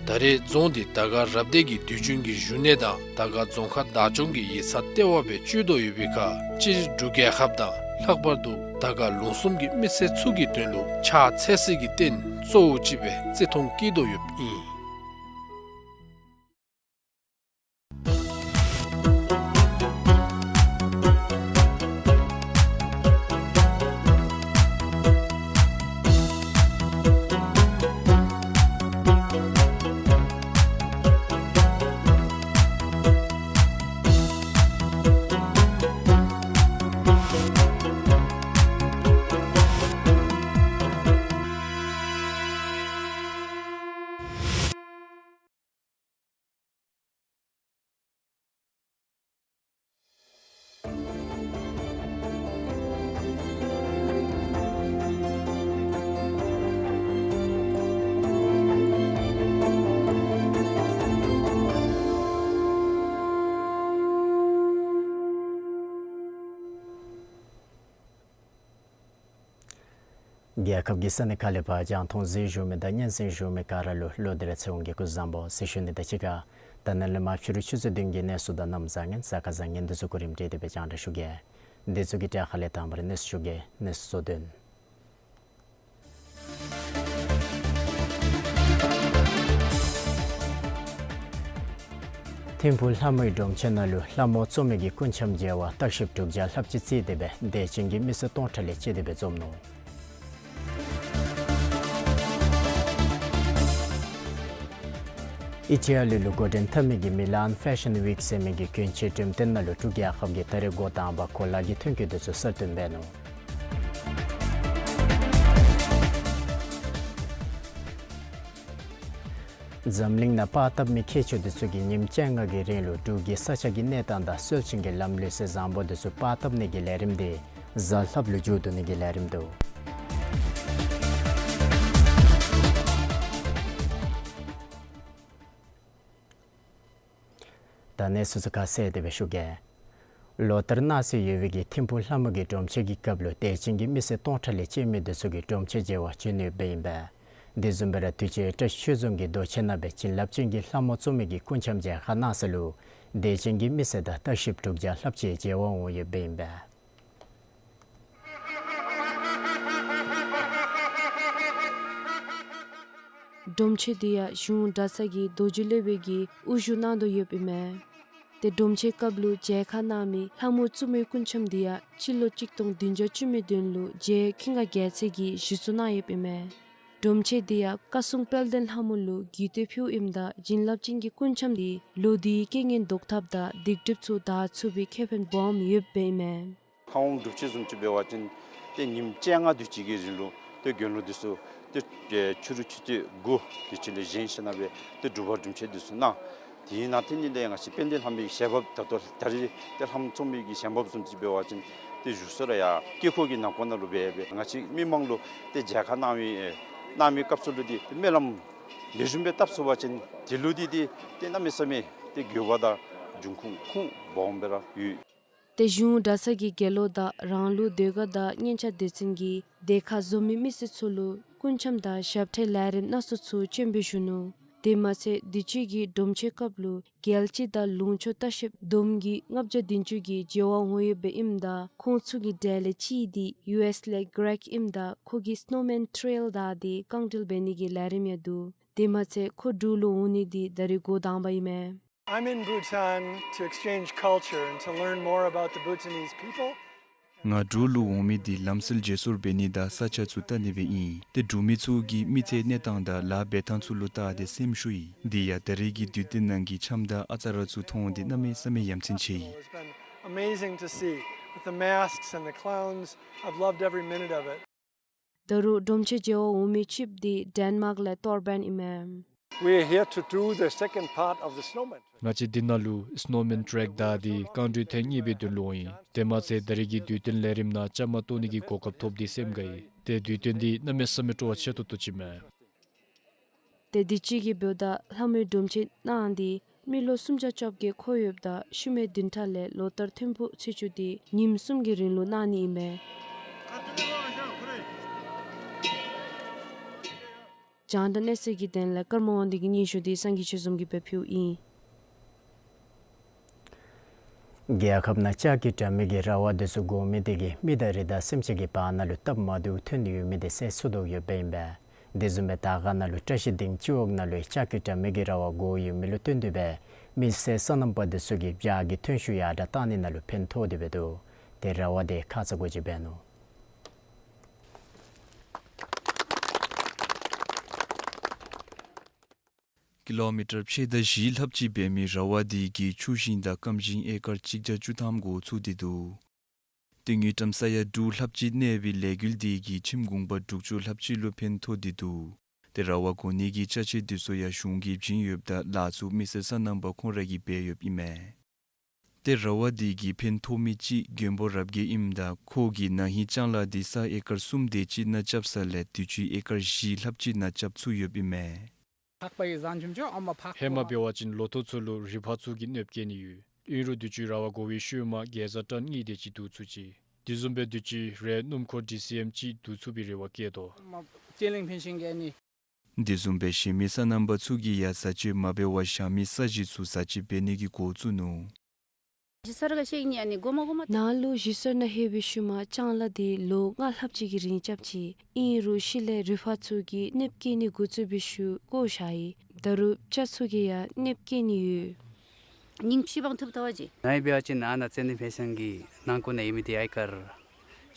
ད་རེས་རྫོང་འདི་དར་དཀར་རབ་སྡེ་གི་དུས་རྒྱུན་གྱི་བཞུགས་གནས་དང་དར་དཀར་རྫོང་ཁག་བདག་སྐྱོང་གི་ཡིག་ཚང་ལྟེ་བ་སྦེ་སྤྱོད་དོ་ཡོད་པའི་ཁར་སྤྱིར་འབྲུག་རྒྱལ་ཁབ་དང་ལྷག་པར་དུ་དར་དཀར་ལུང་གསུམ་གྱི་མི་སེར་ཚུ་གི་དོན་ལུ་ཕྱག་འཚལ་སའི་རྟེན་གཙོ་བོ་ཅིག་སྦེ་བརྩི་མཐོང་བསྐྱེད་དོ་ཡོདཔ་ཨིན། རྒྱལ་ཁབ་ཀྱི་ས་གནས་ཁག་ལས་ཕར་རྒྱང་མཐོང་གཟིགས་བཞུགས་མི་དང་སྙན་གསན་བཞུགས་མི་ག་ར་ལུ་བློ་གཏད་ར་ཚེ་དབང་གི་སྐུ་གཟུགས་བཟང་པོ་ཟེར་ཞུ་ནི་དང་གཅིག་ཁར་ད་ནཱ་ལས་མར་ཕྱི་རུ་ཆུ་ཚོད་བདུན་གྱི་གནས་ཚུལ་དང་གནམ་བཟང་ངན་གཟའ་སྐར་བཟང་ངན་འདི་ཚུ་གོ་རིམ་སྒྲིག་སྟེ་སྦེ་རྒྱང་བསྒྲགས་ཞུ་གེ། འདི་ཚུ་གི་གྲས་ཁ་ལས་དང་པ་ར་གནས་ཚུལ་ཞུ་གེ། གནས་ཚུལ་གཙོ་དོན། ཐིམ་ཕུག་ལྷ་མོའི་སྒྲོམ་ཆེན་ནང་ལུ་ལྷ་མོ་བཙུགས་མི་གི་སྐུ་འཆམ་མཇལ་བ་བརྟག་ཞིབ་དྲུག་བརྒྱ་ལྷགཔ་ཅིག་བརྩིས་ཏེ་སྦེ་དད་ཅན་གྱི་མི་སེར་སྟོང་ཕྲག་ལས་བཅད་དེ་སྦེ་འཛོམས་ནུག། ཨི་ཊ་ལི་ལུ་འགོ་འདྲེན་འཐབ་མི་གི་མི་ལཱན་ཕེ་ཤཱན་ཝིཀ་ཟེར་མི་གི་གྱོན་ཆས་འགྲེམས་སྟོན་ནང་ལུ་འབྲུག་རྒྱལ་ཁབ་ཀྱི་ད་རེས་འགོ་དང་པ་གོ་ལ་གི་ཐོན་སྐྱེད་དེ་ཚུ་གསར་བཏོན་འབད་ནུག། འཛམ་གླིང་ནང་པར་བཏབ་མི་མཁས་མཆོག་དེ་ཚུ་གིས་ཉིནམ་བཅོ་ལྔ་གི་རིང་ལུ་འབྲུག་གི་ས་ཆ་གི་གནས་སྟངས་དང་སྲོལ་རྒྱུན་གྱི་ལམ་ལུགས་སྲོལ་བཟང་པོ་དེ་ཚུ་པར་བཏབ་ནི་གི་ལས་རིམ་དེ་གཟའ་ལྷགཔ་ལུ་མཇུག་བསྡུ་ནི་གི་ལས་རིམ་འདུག། ད་གནས་ཚུལ་ཚུ་ཁ་གསལ་ཏེ་སྦེ་ཞུ་གེ། ལོ་ལྟར་གནང་སྲོལ་ཡོད་པའི་གི་ཐིམ་ཕུག་ལྷ་མོ་གི་སྒྲོམ་ཆེན་གྱི་སྐབས་ལུ་དད་ཅན་གྱི་མི་སེར་སྟོང་ཕྲག་ལས་བཅད་མི་དེ་ཚུ་གིས་སྒྲོམ་ཆེན་མཇལ་བར་བྱོན་ནི་ཡོདཔ་ཨིན་པས། དེ་བཟུམ་སྦེ་ར་དུས་ཅི་བཀྲ་ཤིས་ཆོས་རྫོང་གི་རྡོ་གཅལ་ནང་སྦེ་བྱིན་རླབས་ཅན་གྱི་ལྷ་མོ་བཙུགས་མི་གི་སྐུ་འཆམ་མཇལ་ཁ་གནང་ས་ལུ་དད་ཅན་གྱི་མི་སེར་དང་བརྟག་ཞིབ་དྲུག་བརྒྱ་ལྷགཔ་ཅིག་མཇལ་བར་འོང་ཡོདཔ་ཨིན་པས། སྒྲོམ་ཆེན་འདི་ཡང་གཞུང་གྲྭ་ཚང་གི་རྡོ་རྗེ་སློབ་དཔོན་གྱིས་དབུ་བཞུགས་གནང་དོ་ཡོདཔ་ཨིན་མས། ཏེ་སྒྲོམ་ཆེན་སྐབས་ལུ་མཇལ་ཁ་གནང་མི་ལྷ་མོ་བཙུགས་མི་སྐུ་འཆམ་འདི་ཡང་སྤྱི་ལོ་གཅིག་སྟོང་བདུན་བརྒྱ་བཅུ་མེད་བདུན་ལུ་རྗེ་ཀུན་དགའ་རྒྱལ་མཚན་གྱིས་གཞི་བཙུགས་གནང་ཡོདཔ་ཨིན་མས། སྒྲོམ་ཆེན་འདི་ཡང་བཀའ་སྲུང་དཔལ་ལྡན་ལྷ་མོ་ལུ་གུས་བཏུད་ཕུལཝ་ཨིནམ་ད་བྱིན་རླབས་ཅན་གྱི་སྐུ་འཆམ་འདི་ལོ་དེའི་རྐྱེན་ངན་བཟློག་ཐབས་དང་སྡིག་སྒྲིབ་ཚུ་དག་ཚུགས་པའི་ཁེ་ཕན་སྦོམ་ཡོདཔ་ཨིན་མས། ལྷ་འོང་སྒྲུབ་ཆེན་བཟུམ་ཅིག་འབད་བ་ཅིན་ཏེ་ཉིནམ་བཅོ་ལྔ་དུས་ཅི་གི་རིང་ལུ་ཏེ་དགེ་སློང་འདི་ཚུ་ཏེ་ཨེ་ཕྱི་རུ་ཆུ་ཚོད་དགུ་དུས་ཅི་ལས་བཞེངས་ཞིནམ་ལས་ཏེ་སྒྲུབ་པ་སྒྲུབ་ཆེན་འདི་ཚུ་གནང་། དེའི་ནང་དེ་ཉིད་ལས་ང་བཅས་དཔལ་ལྡན་ལྷ་མོའི་ཞལ་འབབ་ད་ལྟོ་ད་རེས་ཏེ་ལྷ་མོ་བཙུགས་མི་གི་ཞལ་འབབ་བཟུམ་ཅིག་འབད་བ་ཅིན་ཏེ་བཞུགས་ས་ར་ཡར་དཀྱིལ་འཁོར་གྱི་ནང་ཁོངས་ནང་ལུ་འབད་འབད་ང་བཅས་མི་མང་ལུ་ཏེ་མཇལ་ཁ་གནང་བའི་ཨེ་གནང་མི་སྐབས་སུ་ལུ་འདི་ཏེ་སྨོན་ལམ་ལེགས་ཤོམ་སྦེ་བཏབ་ཚུགས་པ་ཅིན་དེ་ལུ་འདི་ཏེ་ཏེ་གནམ་མེད་ས་མེད་ཏེ་དགོས་པ་དང་འབྱུང་ཁུངས་ཁུངས་སྦོམ་སྦེ་ར་ཡོད། ཏེ་གཞུང་གྲྭ་ཚང་གི་དགེ་སློང་དང་རང་ལུགས་ཟློས་གར་དང་སྙན་ཆ་སྡེ་ཚན་གྱིས་སྡེ་ཁག་འཛོམས་མི་མི་སེར་ཚུ་ལུ་སྐུ་འཆམ་དང་ཞབས་ཁྲའི་ལས་རིམ་སྣ་ཚོགས་ཚུ་སྤྱན་འབུལ་ཞུ་ནུག། དེ་མ་ཚད་དུས་ཅི་གི་སྒྲོམ་ཆེན་སྐབས་ལུ་རྒྱལ་སྤྱི་དང་ལུང་ཕྱོགས་ལྟ་བཤལཔ་བསྡོམས་ཀྱིས་ལྔ་བརྒྱ་བདུན་ཅུ་གིས་མཇལ་བར་འོང་ཡོདཔ་ཨིནམ་ད་ཁོང་ཚུ་གི་གྲས་ལས་གཅིག་འདི་ཡུ་ཨེསི་ལས་གྷི་རེག་ཨིནམ་ད་ཁོ་གིས་སི་ནོ་མེན་ཊེལ་དང་འདི་རྐང་འགྲུལ་འབད་ནི་གི་ལས་རིམ་ཡང་འདུག། དེ་མ་ཚད་ཁོ་འབྲུག་ལུ་འོང་ནི་འདི་ད་རེས་འགོ་དང་པ་ཨིན་མས། I'm in Bhutan to exchange culture and to learn more about the Bhutanese people. ང་འབྲུག་ལུ་འོང་མི་འདི་ལམ་སྲོལ་བརྗེ་སོར་འབད་ནི་དང་ས་ཆ་ཚུ་བལྟ་ནི་སྦེ་ཨིན། ཏེ་འབྲུག་མི་ཚུ་གི་མི་ཚེ་གནས་སྟངས་དང་ལཱ་འབད་ཐངས་ཚུ་ལུ་བལྟ་སྟེ་སེམས་ཤུགས་ཡི། དེ་ཡང་ད་རེས་ཀྱི་དུས་སྟོན་ནང་གི་འཆམ་དང་ཨ་ཙ་ར་ཚུ་མཐོང་སྟེ་གནམ་མེད་ས་མེད་ཡ་མཚན་ཆེ་ཡི། It's been amazing to see with the masks and the clowns. I've loved every minute of it. ད་རུང་སྒྲོམ་ཆེན་མཇལ་བར་འོང་མི་གཅིགཔོ་འདི་ཌེན་མཱརཀ་ལས་ཏོར་བཱན་ཨིན་མས། We're here to do the second part of the Snowman. ང་བཅས་འདི་ནང་ལུ་སི་ནོ་མེན་ཊེལ་དང་འདི་རྐང་འགྲུལ་ཐེངས་གཉིས་པའི་དོན་ལུ་འོང་ཡི། དེ་མ་ཚད་ད་རེས་ཀྱི་དུས་སྟོན་ལས་རིམ་ནང་བཅའ་མར་གཏོགས་ནི་གི་གོ་སྐབས་ཐོབ་སྟེ་སེམས་དགའ་ཡི། ཏེ་དུས་སྟོན་འདི་གནམ་མེད་ས་མེད་སྤྲོ་བ་ཆེ་ཏོག་ཏོ་ཅིག་མས། ཏེ་དུས་ཅི་གི་འབདཝ་ད་ལྷ་མོའི་སྒྲོམ་ཆེན་གནང་འདི་མི་ལོ་སུམ་བརྒྱ་བཅོ་བརྒྱད་འཁོར་ཡོདཔ་ད་ཤུལ་མའི་བདུན་ཕྲག་ལས་ལོ་ལྟར་ཐིམ་ཕུག་ཚེས་བཅུ་འདི་ཉིནམ་གསུམ་གྱི་རིང་ལུ་གནང་ནི་ཨིན་མས། རྒྱང་བསྒྲགས་གནས་ཚུལ་གྱི་དོན་ལས་ཀརྨ་དབང་འདུས་ཀྱི་སྙན་ཞུ་འདི་སངས་རྒྱས་ཆོས་འཛོམས་ཀྱིས་སྦེ་ཕུལཝ་ཨིན། རྒྱལ་ཁབ་ནང་ལྕགས་ཀྱི་དྲ་མིག་གི་ར་བ་དེ་ཚུ་དགོ་མི་དེ་གིས་མི་དང་རི་དྭགས་སེམས་ཅན་གྱི་བར་ན་ལུ་སྟབས་མ་བདེཝ་ཐོན་ཡོད་མི་དེ་སེལ་ཚུགས་དོ་ཡོདཔ་ཨིན་པས། དེ་བཟུམ་སྦེ་དར་དཀར་ནང་ལུ་བཀྲ་ཤིས་སྡིངས་སྤྱི་འོག་ནང་ལུ་ལྕགས་ཀྱི་དྲ་མིག་གི་ར་བ་དགོ་ཡོད་མི་ལུ་བསྟུན་ཏེ་སྦེ་མི་སེར་སོ་ནམ་པ་དེ་ཚུ་གིས་བྱཱ་གི་ཐོན་ཤུགས་ཡར་དྲག་བཏང་ནི་ནང་ལུ་ཕན་ཐོགས་ཏེ་སྦེ་འདུག། ཏེ་ར་བ་དེ་ཁ་ཙ་དགོ་ཅི་འབད་ནུག། ཀི་ལོ་མི་ཊར་ཕྱེད་དང་བཞི་ལྷགཔ་ཅིག་འབད་མི་ར་བ་དེ་གིས་ཆུ་ཤིང་དང་སྐམ་ཤིང་ཨེ་ཀར་གཅིག་བརྒྱ་བཅུ་ཐམ་འགོ་བཙུགས་ཏེ་འདུག། ཏེ་དངུལ་ཀྲམ་ས་ཡ་དྲུག་ལྷགཔ་ཅིག་གནས་པའི་ལས་འགུལ་དེ་གིས་ཁྱིམ་གུང་པ་དྲུག་ཅུ་ལྷགཔ་ཅིག་ལུ་ཕན་ཐོགས་ཏེ་འདུག། ཏེ་ར་བ་དགོ་ནི་གི་ཅ་ཆས་དེ་ཚུ་ཡང་གཞུང་གིས་བྱིན་ཡོདཔ་ད་ལཱ་ཚུ་མི་སེར་སོ་ནམ་པ་ཁོང་ར་གིས་འབད་ཡོདཔ་ཨིན་མས། ཏེ་ར་བ་དེ་གིས་ཕན་ཐོགས་མི་ཅིག་མགོན་པོ་རབ་རྒྱས་ཨིནམ་ད་ཁོ་གིས་ན་ཧིང་ལྕང་ལཱ་དེ་ས་ཨེ་ཀར་གསུམ་དེ་ཅིག་ནང་རྐྱབ་ས་ལས་དུས་ཅི་ཨེ་ཀར་བཞི་ལྷགཔ་ཅིག་ནང་རྐྱབ་ཚུགས་ཡོདཔ་ཨིན་མས། ཧེ་མ་འབད་བ་ཅིན་ལོ་ཐོག་ཚུ་ལུ་རི་ཕག་ཚུ་གིས་གནོདཔ་བཀལ་ནི་ཡོད། ཨིན་རུང་དུས་ཅི་ར་བ་དགོ་པའི་ཤུལ་མ་གེ་ཛ་ཊཱན་གཉིས་དེ་ཅིག་བསྡུ་ཚུགས་ཅི། དེ་བཟུམ་སྦེ་དུས་ཅི་རེ་སྣུམ་འཁོར་ཌི་སི་ཨེམ་ཅིག་བསྡུ་ཚུགས་པའི་རེ་བ་བསྐྱེད་དོ། དེ་བཟུམ་སྦེ་གཞན་མི་སོ་ནམ་པ་ཚུ་གིས་ཡང་བཟའ་སྤྱོད་མ་འབད་བར་ཞག་མི་ས་གཞི་ཚུ་བཟའ་སྤྱོད་འབད་ནི་གི་འགོ་བཙུགས་ནུག། ནཱ་ལུ་གཞིས་ས་ནང་ལྷོད་པའི་ཤུལ་མ་ལྕང་ལཱ་དེ་ལོ་ལྔ་ལྷགཔ་ཅིག་གི་རིང་རྐྱབ་ཅི། ཨིན་རུང་ཕྱི་ལས་རི་ཕག་ཚུ་གིས་གནོདཔ་བཀལ་ནི་འགོ་བཙུགས་པའི་ཤུལ་བཀོ་བཞག་ཡི། ད་རུང་བྱཱ་ཚུ་གིས་ཡང་གནོདཔ་བཀལ་ནི་ཡོད། སྙིང་ཕྱི་པང་ཐུབ་ཐལ་བ་ཅིན། ནཱ་འབད་བ་ཅིན་ཨ་ནཱ་ཙན་དན་ཕེན་སིང་གི་ནང་འཁོད་ནང་ཨིན་མི་འདི་ཨའི་ཀར་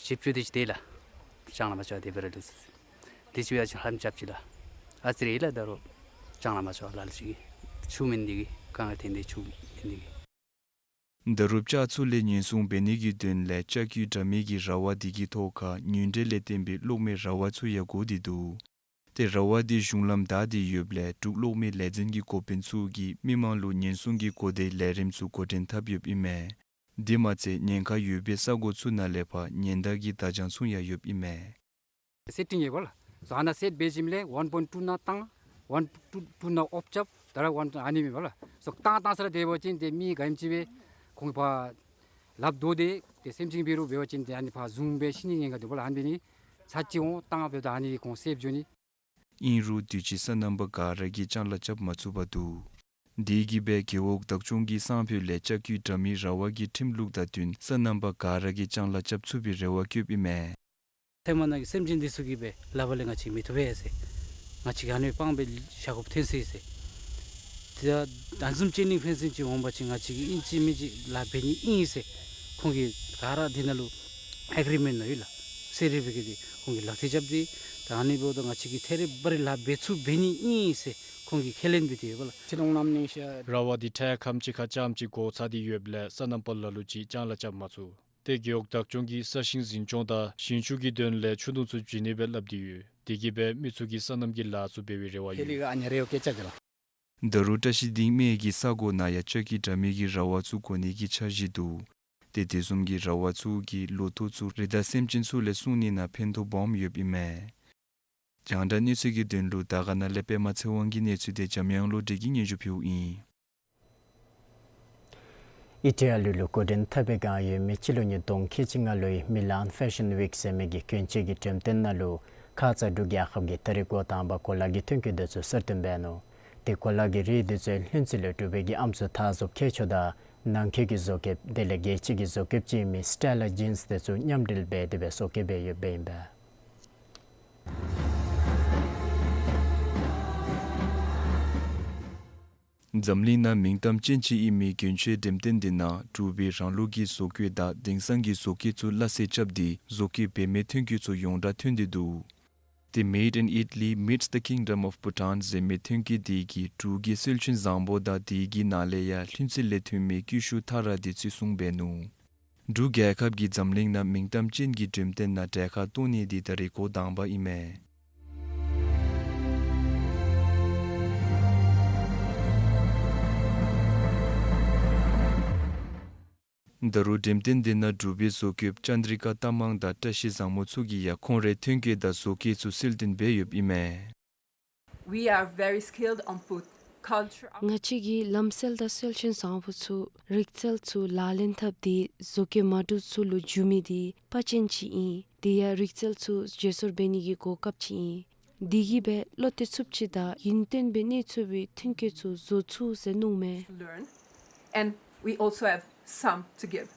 ཞིབ་འཚོལ་འདི་ཅིག་དེ་ལགས། ཅང་ལ་མ་ཆོ་དེ་སྦེ་ར་འདུག་ཟེར། དེ་ཅིག་འབད་བ་ཅིན་ཧ་ལམ་རྐྱབ་ཅི་ལགས། ཨ་ཙི་རེ་ལགས། ད་རུང་ཅང་ལ་མ་ཆོ་ལ་ལུ་ཅིག་ཆུ་མེན་འདི་གིས་དཀའ་ངལ་ཐོན་ཏེ་ཆུ་མེན་འདི་གིས། ད་རུང་ལྕགས་ཚུ་ལས་ཉེན་སྲུང་འབད་ནི་གི་དོན་ལས་ལྕགས་ཀྱུ་དྲ་མིག་གི་ར་བ་འདི་གི་ཐོག་ཁར་ཉུང་འདྲེན་ལས་བརྟེན་པའི་གློག་མེ་ར་བ་ཚུ་ཡང་བསྒོར་ཏེ་འདུག། ཏེ་ར་བ་འདི་གཞུང་ལམ་བདའ་སྟེ་ཡོདཔ་ལས་འབྲུག་གློག་མེ་ལས་འཛིན་གྱི་འགོ་དཔོན་ཚུ་གིས་མི་མང་ལུ་ཉེན་སྲུང་གི་གོ་བརྡའི་ལས་རིམ་ཚུ་འགོ་འདྲེན་འཐབ་ཡོདཔ་ཨིན་མས། དེ་མ་ཚད་ཉེན་ཁ་ཡོད་པའི་ས་གོ་ཚུ་ནང་ལས་ཕར་ཉེན་བརྡ་གི་བརྡ་བྱང་ཚུ་ཡང་ཡོདཔ་ཨིན་མས། སེཊ་ཊིང་ཡོདཔ་ལགས། སོ་ཨ་ནཱ་སེཊ་འབད་ཞིནམ་ལས་ཝན་པོའིནཊ་ཊུ་ནང་བཏང་། ཝན་ཊུ་ཊུ་ནང་ཨོཕ་རྐྱབ། ད་རུང་ཝན་ཨ་ནི་མེན་པ་ལགས། སོ་བཏང་བཏང་ས་ར་དེ་འབད་བ་ཅིན་ཏེ་མི་ག་ཨིནམ་ཅིག་སྦེ་ཁོང་གིས་ཕར་ལགཔ་བརྡོལ་ཏེ་ཏེ་སེམས་ཅན་འབད་རུང་འབད་བ་ཅིན་ཏེ་ཨ་ནི་ཕར་བཟུང་སྦེ་ཤི་ནིའི་ཉེན་ཁ་འདུག་པ་ལགས། ཨ་ནི་འབད་ནི་ཚར་གཅིག་འོང་བཏང་འབདཝ་ད་ཨ་ནི་ཁོང་སེབ་འགྱོ་ནི། ཨིན་རུང་དུས་ཅི་སོ་ནམ་པ་ག་ར་གིས་ཅང་ལ་རྐྱབ་མ་ཚུགས་པར་འདུག། དེ་གིས་སྦེ་རྒེད་འོག་བདག་སྐྱོང་གི་སང་ཕོད་ལས་ལྕགས་ཀྱུ་དྲ་མིག་ར་བ་གི་ཁྲིམས་ལུགས་དང་བསྟུན་སོ་ནམ་པ་ག་ར་གིས་ཅང་ལ་རྐྱབ་ཚུགས་པའི་རེ་བ་བསྐྱེདཔ་ཨིན་མས། ཚལ་མ་ནང་གི་སེམས་ཅན་འདི་ཚུ་གིས་སྦེ་ལགཔ་ལས་ང་བཅས་མི་བཏུབ་པས་ཟེར། ང་བཅས་ཀྱིས་ཨ་ནི་སྦེ་སྤང་སྦེ་བཞག་དགོཔ་ཐོན་སོ་ཡི་ཟེར། ཏེ་ད་བཟུམ་ཅེན་ལིང་ཕེན་སིང་ཅིག་འོང་པ་ཅིན་ང་བཅས་ཀྱིས་ཨིན་ཅི་མིན་ཅི་ལཱ་འབད་ནི་ཨིན་ཟེར། ཁོང་གིས་ག་ར་འདི་ནང་ལུ་ཨེག་རི་མེནཊ་ནང་ཡོད་ལགས། ཟེར་རེ་འབད་གེ་ཏེ་ཁོང་གིས་ལག་ཐིལ་རྐྱབ་སྟེ་ད་ཨ་ནི་འབདཝ་ད་ང་བཅས་ཀྱིས་ཐད་རི་བ་རི་ལཱ་འབད་ཚུགས་འབད་ནི་ཨིན་ཟེར་ཁོང་གིས་ཁས་ལེན་འབད་དེ་ཡོདཔ་ལགས། ར་བ་འདི་ཁྲལ་ཁམ་ཅིག་ཁར་རྐྱངམ་ཅིག་བགོ་ཚར་ཏེ་ཡོདཔ་ལས་སོ་ནམ་པ་ལ་ལུ་ཅིག་ཅང་ལ་རྐྱབ་མ་ཚུགས། ཏེ་རྒེད་འོག་བདག་སྐྱོང་གིས་ས་ཞིང་འཛིན་སྐྱོང་དང་ཞིང་ཆུ་གི་དོན་ལས་ཆུ་དུང་ཚུ་བྱིན་ནི་སྦེ་སླབ་སྟེ་ཡོད། དེ་གིས་སྦེ་མི་ཚུ་གིས་སོ་ནམ་གྱི་ལཱ་ཚུ་འབད་བའི་རེ་བ་ཡོད། ད་རུང་བཀྲ་ཤིས་སྡིངས་མི་གི་ས་གོ་ནང་ཡང་ལྕགས་ཀྱུ་དྲ་མིག་གི་ར་བ་ཚུ་བསྒོར་ནི་གི་འཆར་གཞི་འདུག། ཏེ་དེ་བཟུམ་གྱི་ར་བ་ཚུ་གིས་ལོ་ཐོག་ཚུ་རི་དྭགས་སེམས་ཅན་ཚུ་ལས་སྲུང་ནི་ནང་ཕན་ཐོགས་སྦོམ་ཡོདཔ་ཨིན་མས། རྒྱང་བསྒྲགས་གནས་ཚུལ་གྱི་དོན་ལུ་དར་དཀར་ནང་ལས་པདྨ་ཚེ་དབང་གི་གནས་ཚུལ་དེ་འཇམ་དབྱངས་བློ་གྲོས་ཀྱིས་སྙན་ཞུ་ཕུལཝ་ཨིན། ཨི་ཊ་ལི་ལུ་འགོ་འདྲེན་འཐབ་པའི་བསྒང་ཡོད་མི་སྤྱི་ལོ་ཉིས་སྟོང་ཁལ་གཅིག་ལྔ་ལོའི་མི་ལཱན་ཕེ་ཤཱན་ཝིཀ་ཟེར་མི་གི་གྱོན་ཆས་ཀྱི་འགྲེམས་སྟོན་ནང་ལུ་ཁ་ཙ་འབྲུག་རྒྱལ་ཁབ་ཀྱིས་ད་རིས་འགོ་དང་པ་གོ་ལ་གི་ཐོན་སྐྱེད་འདི་ཚུ་གསར་བཏོན་འབད་ནུག། ཏེ་གོ་ལ་གི་རིགས་འདི་ཚུ་ལྷུན་རྩེ་ལས་འབྲུག་པའི་གི་ཨམ་སྲུ་མཐའ་ཟུར་མཁས་མཆོག་དང་ནང་འཁོད་ཀྱི་བཟོ་མཁསཔ་དེ་ལས་རྒྱལ་སྤྱི་གི་བཟོ་མཁསཔ་ཅིག་ཨིན་མི་སི་ཊེ་ལ་ཇིནསི་འདི་ཚུ་མཉམ་འབྲེལ་འབད་དེ་སྦེ་བཟོ་བཀོད་འབད་ཡོདཔ་ཨིན་པས། འཛམ་གླིང་ནང་མིང་གཏམ་ཅན་ཅིག་ཨིན་མི་གྱོན་ཆས་འགྲེམས་སྟོན་འདི་ནང་འབྲུག་པའི་རང་ལུགས་ཀྱི་བཟོ་བཀོད་དང་དེང་སང་གི་བཟོ་བཀོད་ཚུ་སླ་བསྲེ་རྐྱབ་སྟེ་བཟོ་བཀོད་འབད་མི་ཐོན་སྐྱེད་ཚུ་ཡོངས་གྲགས་ཐོན་ཏེ་འདུག། ཏེ་Made in Italy meets the Kingdom of Bhutan ཟེར་མི་ཐོན་སྐྱེད་འདི་གིས་འབྲུག་གི་སྲོལ་ཆེན་བཟང་པོ་དང་དེ་གི་ནང་ལས་ཡང་ལྷུན་རྩེ་ལས་ཐོན་མི་ཀུ་ཤུ་མཐའ་ར་འདི་ཚུ་སྲུང་འབད་ནུག། འབྲུག་རྒྱལ་ཁབ་ཀྱིས་འཛམ་གླིང་ནང་མིང་གཏམ་ཅན་གྱི་འགྲེམས་སྟོན་ནང་གྲལ་ཁར་གཏོགས་ནི་འདི་ད་རིས་འགོ་དང་པ་ཨིན་མས། ད་རུང་འགྲེམས་སྟོན་འདི་ནང་འབྲུག་པའི་བཟོ་བཀོདཔ་ཅཱན་དྲི་ཀ་རྟ་མང་དང་བཀྲ་ཤིས་བཟང་མོ་ཚུ་གིས་ཡང་ཁོང་རའི་ཐོན་སྐྱེད་དང་བཟོ་བཀོད་ཚུ་གསལ་སྟོན་འབད་ཡོདཔ་ཨིན་མས། We are very skilled on food, culture. ང་བཅས་ཀྱིས་ལམ་སྲོལ་དང་སྲོལ་ཆེན་བཟང་པོ་ཚུ་རིག་རྩལ་ཚུ་ལག་ལེན་འཐབ་སྟེ་བཟོ་བཀོད་མ་འདྲཝ་ཚུ་ལུ་འཇུག་མི་འདི་དཔའ་ཅན་ཅིག་ཨིན། དེ་ཡང་རིག་རྩལ་ཚུ་བརྗེ་སོར་འབད་ནི་གི་གོ་སྐབས་ཅིག་ཨིན། དེ་གིས་སྦེ་བློ་གཏད་ཚུགསཔ་ཅིག་དང་ཡུན་བརྟན་སྦེ་གནས་ཚུགས་པའི་ཐོན་སྐྱེད་ཚུ་བཟོ་ཚུགས་ཟེར་མནོཝ་མས། Learn, and we also have some to give.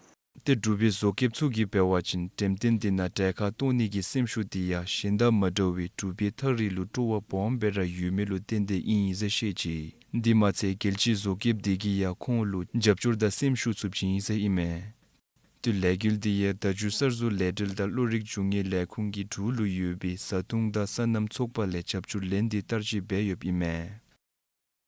ཏེ་འབྲུག་པའི་བཟོ་བཀོདཔ་ཚུ་གིས་འབད་བ་ཅིན་འགྲེམས་སྟོན་འདི་ནང་གྲལ་ཁར་གཏོགས་ནི་གི་སེམས་ཤུགས་འདི་ཡང་གཞན་དང་མ་འདྲ་བའི་འབྲུག་པའི་ཐག་རིང་ལུ་སྤྲོ་བ་སྦོམ་སྦེ་ར་ཡོད་མི་ལུ་བརྟེན་ཏེ་ཨིན་ཟེར་བཤད་ཅི། དེ་མ་ཚད་རྒྱལ་སྤྱིའི་བཟོ་བཀོདཔ་དེ་གིས་ཡང་ཁོང་ལུ་རྒྱབ་སྐྱོར་དང་སེམས་ཤུགས་ཚུ་བྱིན་ཡི་ཟེར་ཨིན་མས། ཏེ་ལས་འགུལ་འདི་ཡང་བརྡ་བརྒྱུད་གསར་བཟོ་ལས་འབྲེལ་དང་བློ་རིག་འབྱུང་བའི་ལས་ཁུངས་ཀྱིས་འབྲུག་ལུ་ཡོད་པའི་བཟའ་འཐུང་དང་སོ་ནམ་ཚོགས་པ་ལས་རྒྱབ་སྐྱོར་ལེན་ཏེ་བསྟར་སྤྱོད་འབད་ཡོདཔ་ཨིན་མས།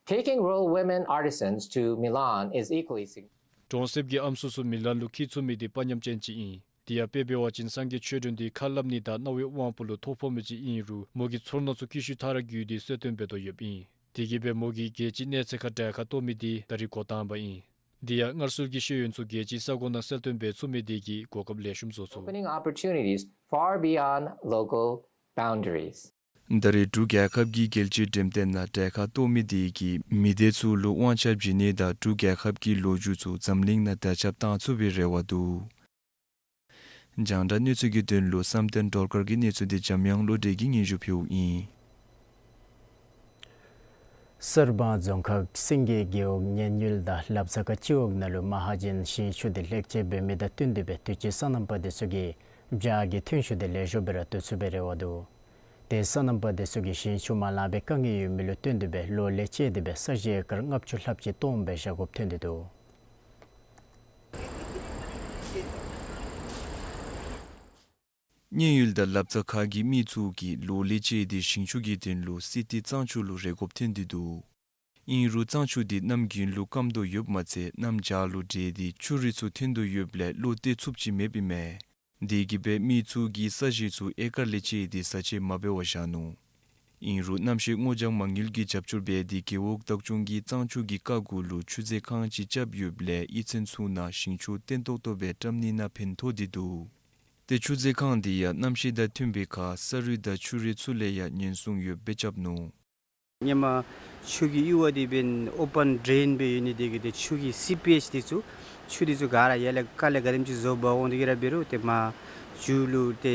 Taking rural women artisans to Milan is equally significant. གྲོང་གསེབ་ཀྱི་ཨམ་སྲུ་ཚུ་མི་ལཱན་ལུ་འཁྱིད་ཚུགས་མི་འདི་དཔའ་ཉམས་ཅན་ཅིག་ཨིན། དེ་ཡང་དཔེ་འབད་བ་ཅིན་སངས་རྒྱས་ཆོས་སྒྲོན་འདི་ཁ་སླབ་ནི་དང་རྣ་བའི་དབང་པོ་ལུ་ཐོ་ཕོག་མི་ཅིག་ཨིན་རུང་མོ་གིས་ཚོར་སྣང་ཚུ་ཀུ་ཤུ་མཐའ་ར་བརྒྱུད་དེ་གསལ་སྟོན་འབད་དོ་ཡོདཔ་ཨིན། དེ་གིས་སྦེ་མོ་གིས་རྒྱལ་སྤྱིའི་གནས་ཚད་ཁར་གྲལ་ཁར་གཏོགས་མི་འདི་ད་རིས་འགོ་དང་པ་ཨིན། དེ་ཡང་སྔར་སྲོལ་གྱི་ཤེས་ཡོན་ཚུ་རྒྱལ་སྤྱིའི་ས་གོ་ནང་གསལ་སྟོན་འབད་ཚུགས་མི་དེ་གིས་གོ་སྐབས་ལེགས་ཤོམ་བཟོ་ཚུགས། Opening opportunities far beyond local boundaries. ད་རེས་འབྲུག་རྒྱལ་ཁབ་ཀྱིས་རྒྱལ་སྤྱིའི་འགྲེམས་སྟོན་ནང་གྲལ་ཁར་གཏོགས་མི་དེ་གིས་མི་སྡེ་ཚུ་ལུ་དབང་ཆ་བྱིན་ནི་དང་འབྲུག་རྒྱལ་ཁབ་ཀྱི་ལོ་རྒྱུས་ཚུ་འཛམ་གླིང་ནང་དར་ཁྱབ་བཏང་ཚུགས་པའི་རེ་བ་འདུག། རྒྱང་བསྒྲགས་གནས་ཚུལ་གྱི་དོན་ལུ་བསམ་གཏན་སྒྲོལ་དཀར་གྱི་གནས་ཚུལ་འདི་འཇམ་དབྱངས་བློ་གྲོས་ཀྱིས་སྙན་ཞུ་ཕུལཝ་ཨིན། གསར་སྤང་རྫོང་ཁག་སེང་གེ་རྒེད་འོག་མཉན་ཡུལ་དང་ལབ་ཙ་ཁ་སྤྱི་འོག་ནང་ལུ་མ་ཧཱ་ཇན་ཞིང་ཆུ་འདི་ལེགས་བཅོས་འབད་མི་དང་བསྟུན་ཏེ་སྦེ་དུས་ཅི་སོ་ནམ་པ་འདི་ཚུ་གིས་བྱཱ་གི་ཐོན་ཤུགས་འདི་ལེགས་ཤོམ་སྦེ་ར་བཏོན་ཚུགས་པའི་རེ་བ་འདུག། ཏེ་སོ་ནམ་པ་འདི་ཚུ་གིས་ཞིང་ཆུ་མ་ལང་པའི་དཀའ་ངལ་ཡོད་མི་ལུ་བསྟུན་ཏེ་སྦེ་ལོ་ལེགས་བཅོས་འདི་སྦེ་ས་གཞི་ཨེ་ཀར་ལྔ་བཅུ་ལྷགཔ་ཅིག་སྟོངམ་སྦེ་བཞག་དགོཔ་ཐོན་ཏེ་འདུག། མཉན་ཡོད་དང་ལབ་རྩ་ཁ་གི་མི་ཚུ་གིས་ལོ་ལས་བཅད་དེ་ཞིང་ཆུ་གི་དོན་ལུ་སི་ཏི་གཙང་ཆུ་ལུ་རེ་སྐུབ་འཐོན་ཏེ་འདུག། ཨིན་རུང་གཙང་ཆུ་འདི་གནམ་དགུན་ལུ་སྐམ་དོ་ཡོདཔ་མ་ཚད་གནམ་བྱཱར་ལུ་འདྲེས་ཏེ་ཆུ་རུད་ཚུ་འཐོན་དོ་ཡོདཔ་ལས་གློ་སྟེར་ཚུགསཔ་ཅིག་མེདཔ་ཨིན་མས། དེ་གིས་སྦེ་མི་ཚུ་གིས་ས་གཞི་ཚུ་ཨེ་ཀར་ལས་བཅད་དེ་བཟའ་བཅའ་མ་འབད་བར་བཞག་ནུག། ཨིན་རུང་གནམ་གཤིས་སྔོ་ལྗང་མ་དངུལ་གྱི་རྒྱབ་སྐྱོར་འབད་དེ་རྒེད་འོག་བདག་སྐྱོང་གིས་གཙང་ཆུ་གི་ཀ་གུ་ལུ་ཆུ་མཛོད་ཁང་ཅིག་རྐྱབ་ཡོདཔ་ལས་གཡུས་ཚན་ཚུ་ནང་ཞིང་ཆུ་བརྟན་ཏོག་ཏོ་སྦེ་བཀྲམ་ནི་ནང་ཕན་ཐོགས་ཏེ་འདུག། ཏེ་ཆུ་མཛོད་ཁང་འདི་ཡང་གནམ་གཤིས་དང་མཐུན་པའི་ཁར་ས་རུད་དང་ཆུ་རུད་ཚུ་ལས་ཡང་ཉེན་སྲུང་ཡོདཔ་སྦེ་རྐྱབ་ནུག། ཧེ་མ་ཆུ་གི་གཡུར་བ་འདི་འབདན་ཨོ་པཱན་ཌྲེན་སྦེ་ཡོད་ནི་དེ་གིས་ཏེ་ཆུ་གི་སི་པི་ཨེཆ་འདི་ཚུ་ཆུ་འདི་ཚུ་ག་ར་ཡར་ལས་ཀ་ལས་ག་དེམ་ཅིག་བཟོ་འབག་འོང་དེ་གིས་ར་འབད་རུང་ཏེ་མར་མཇུག་ལུ་ཏེ་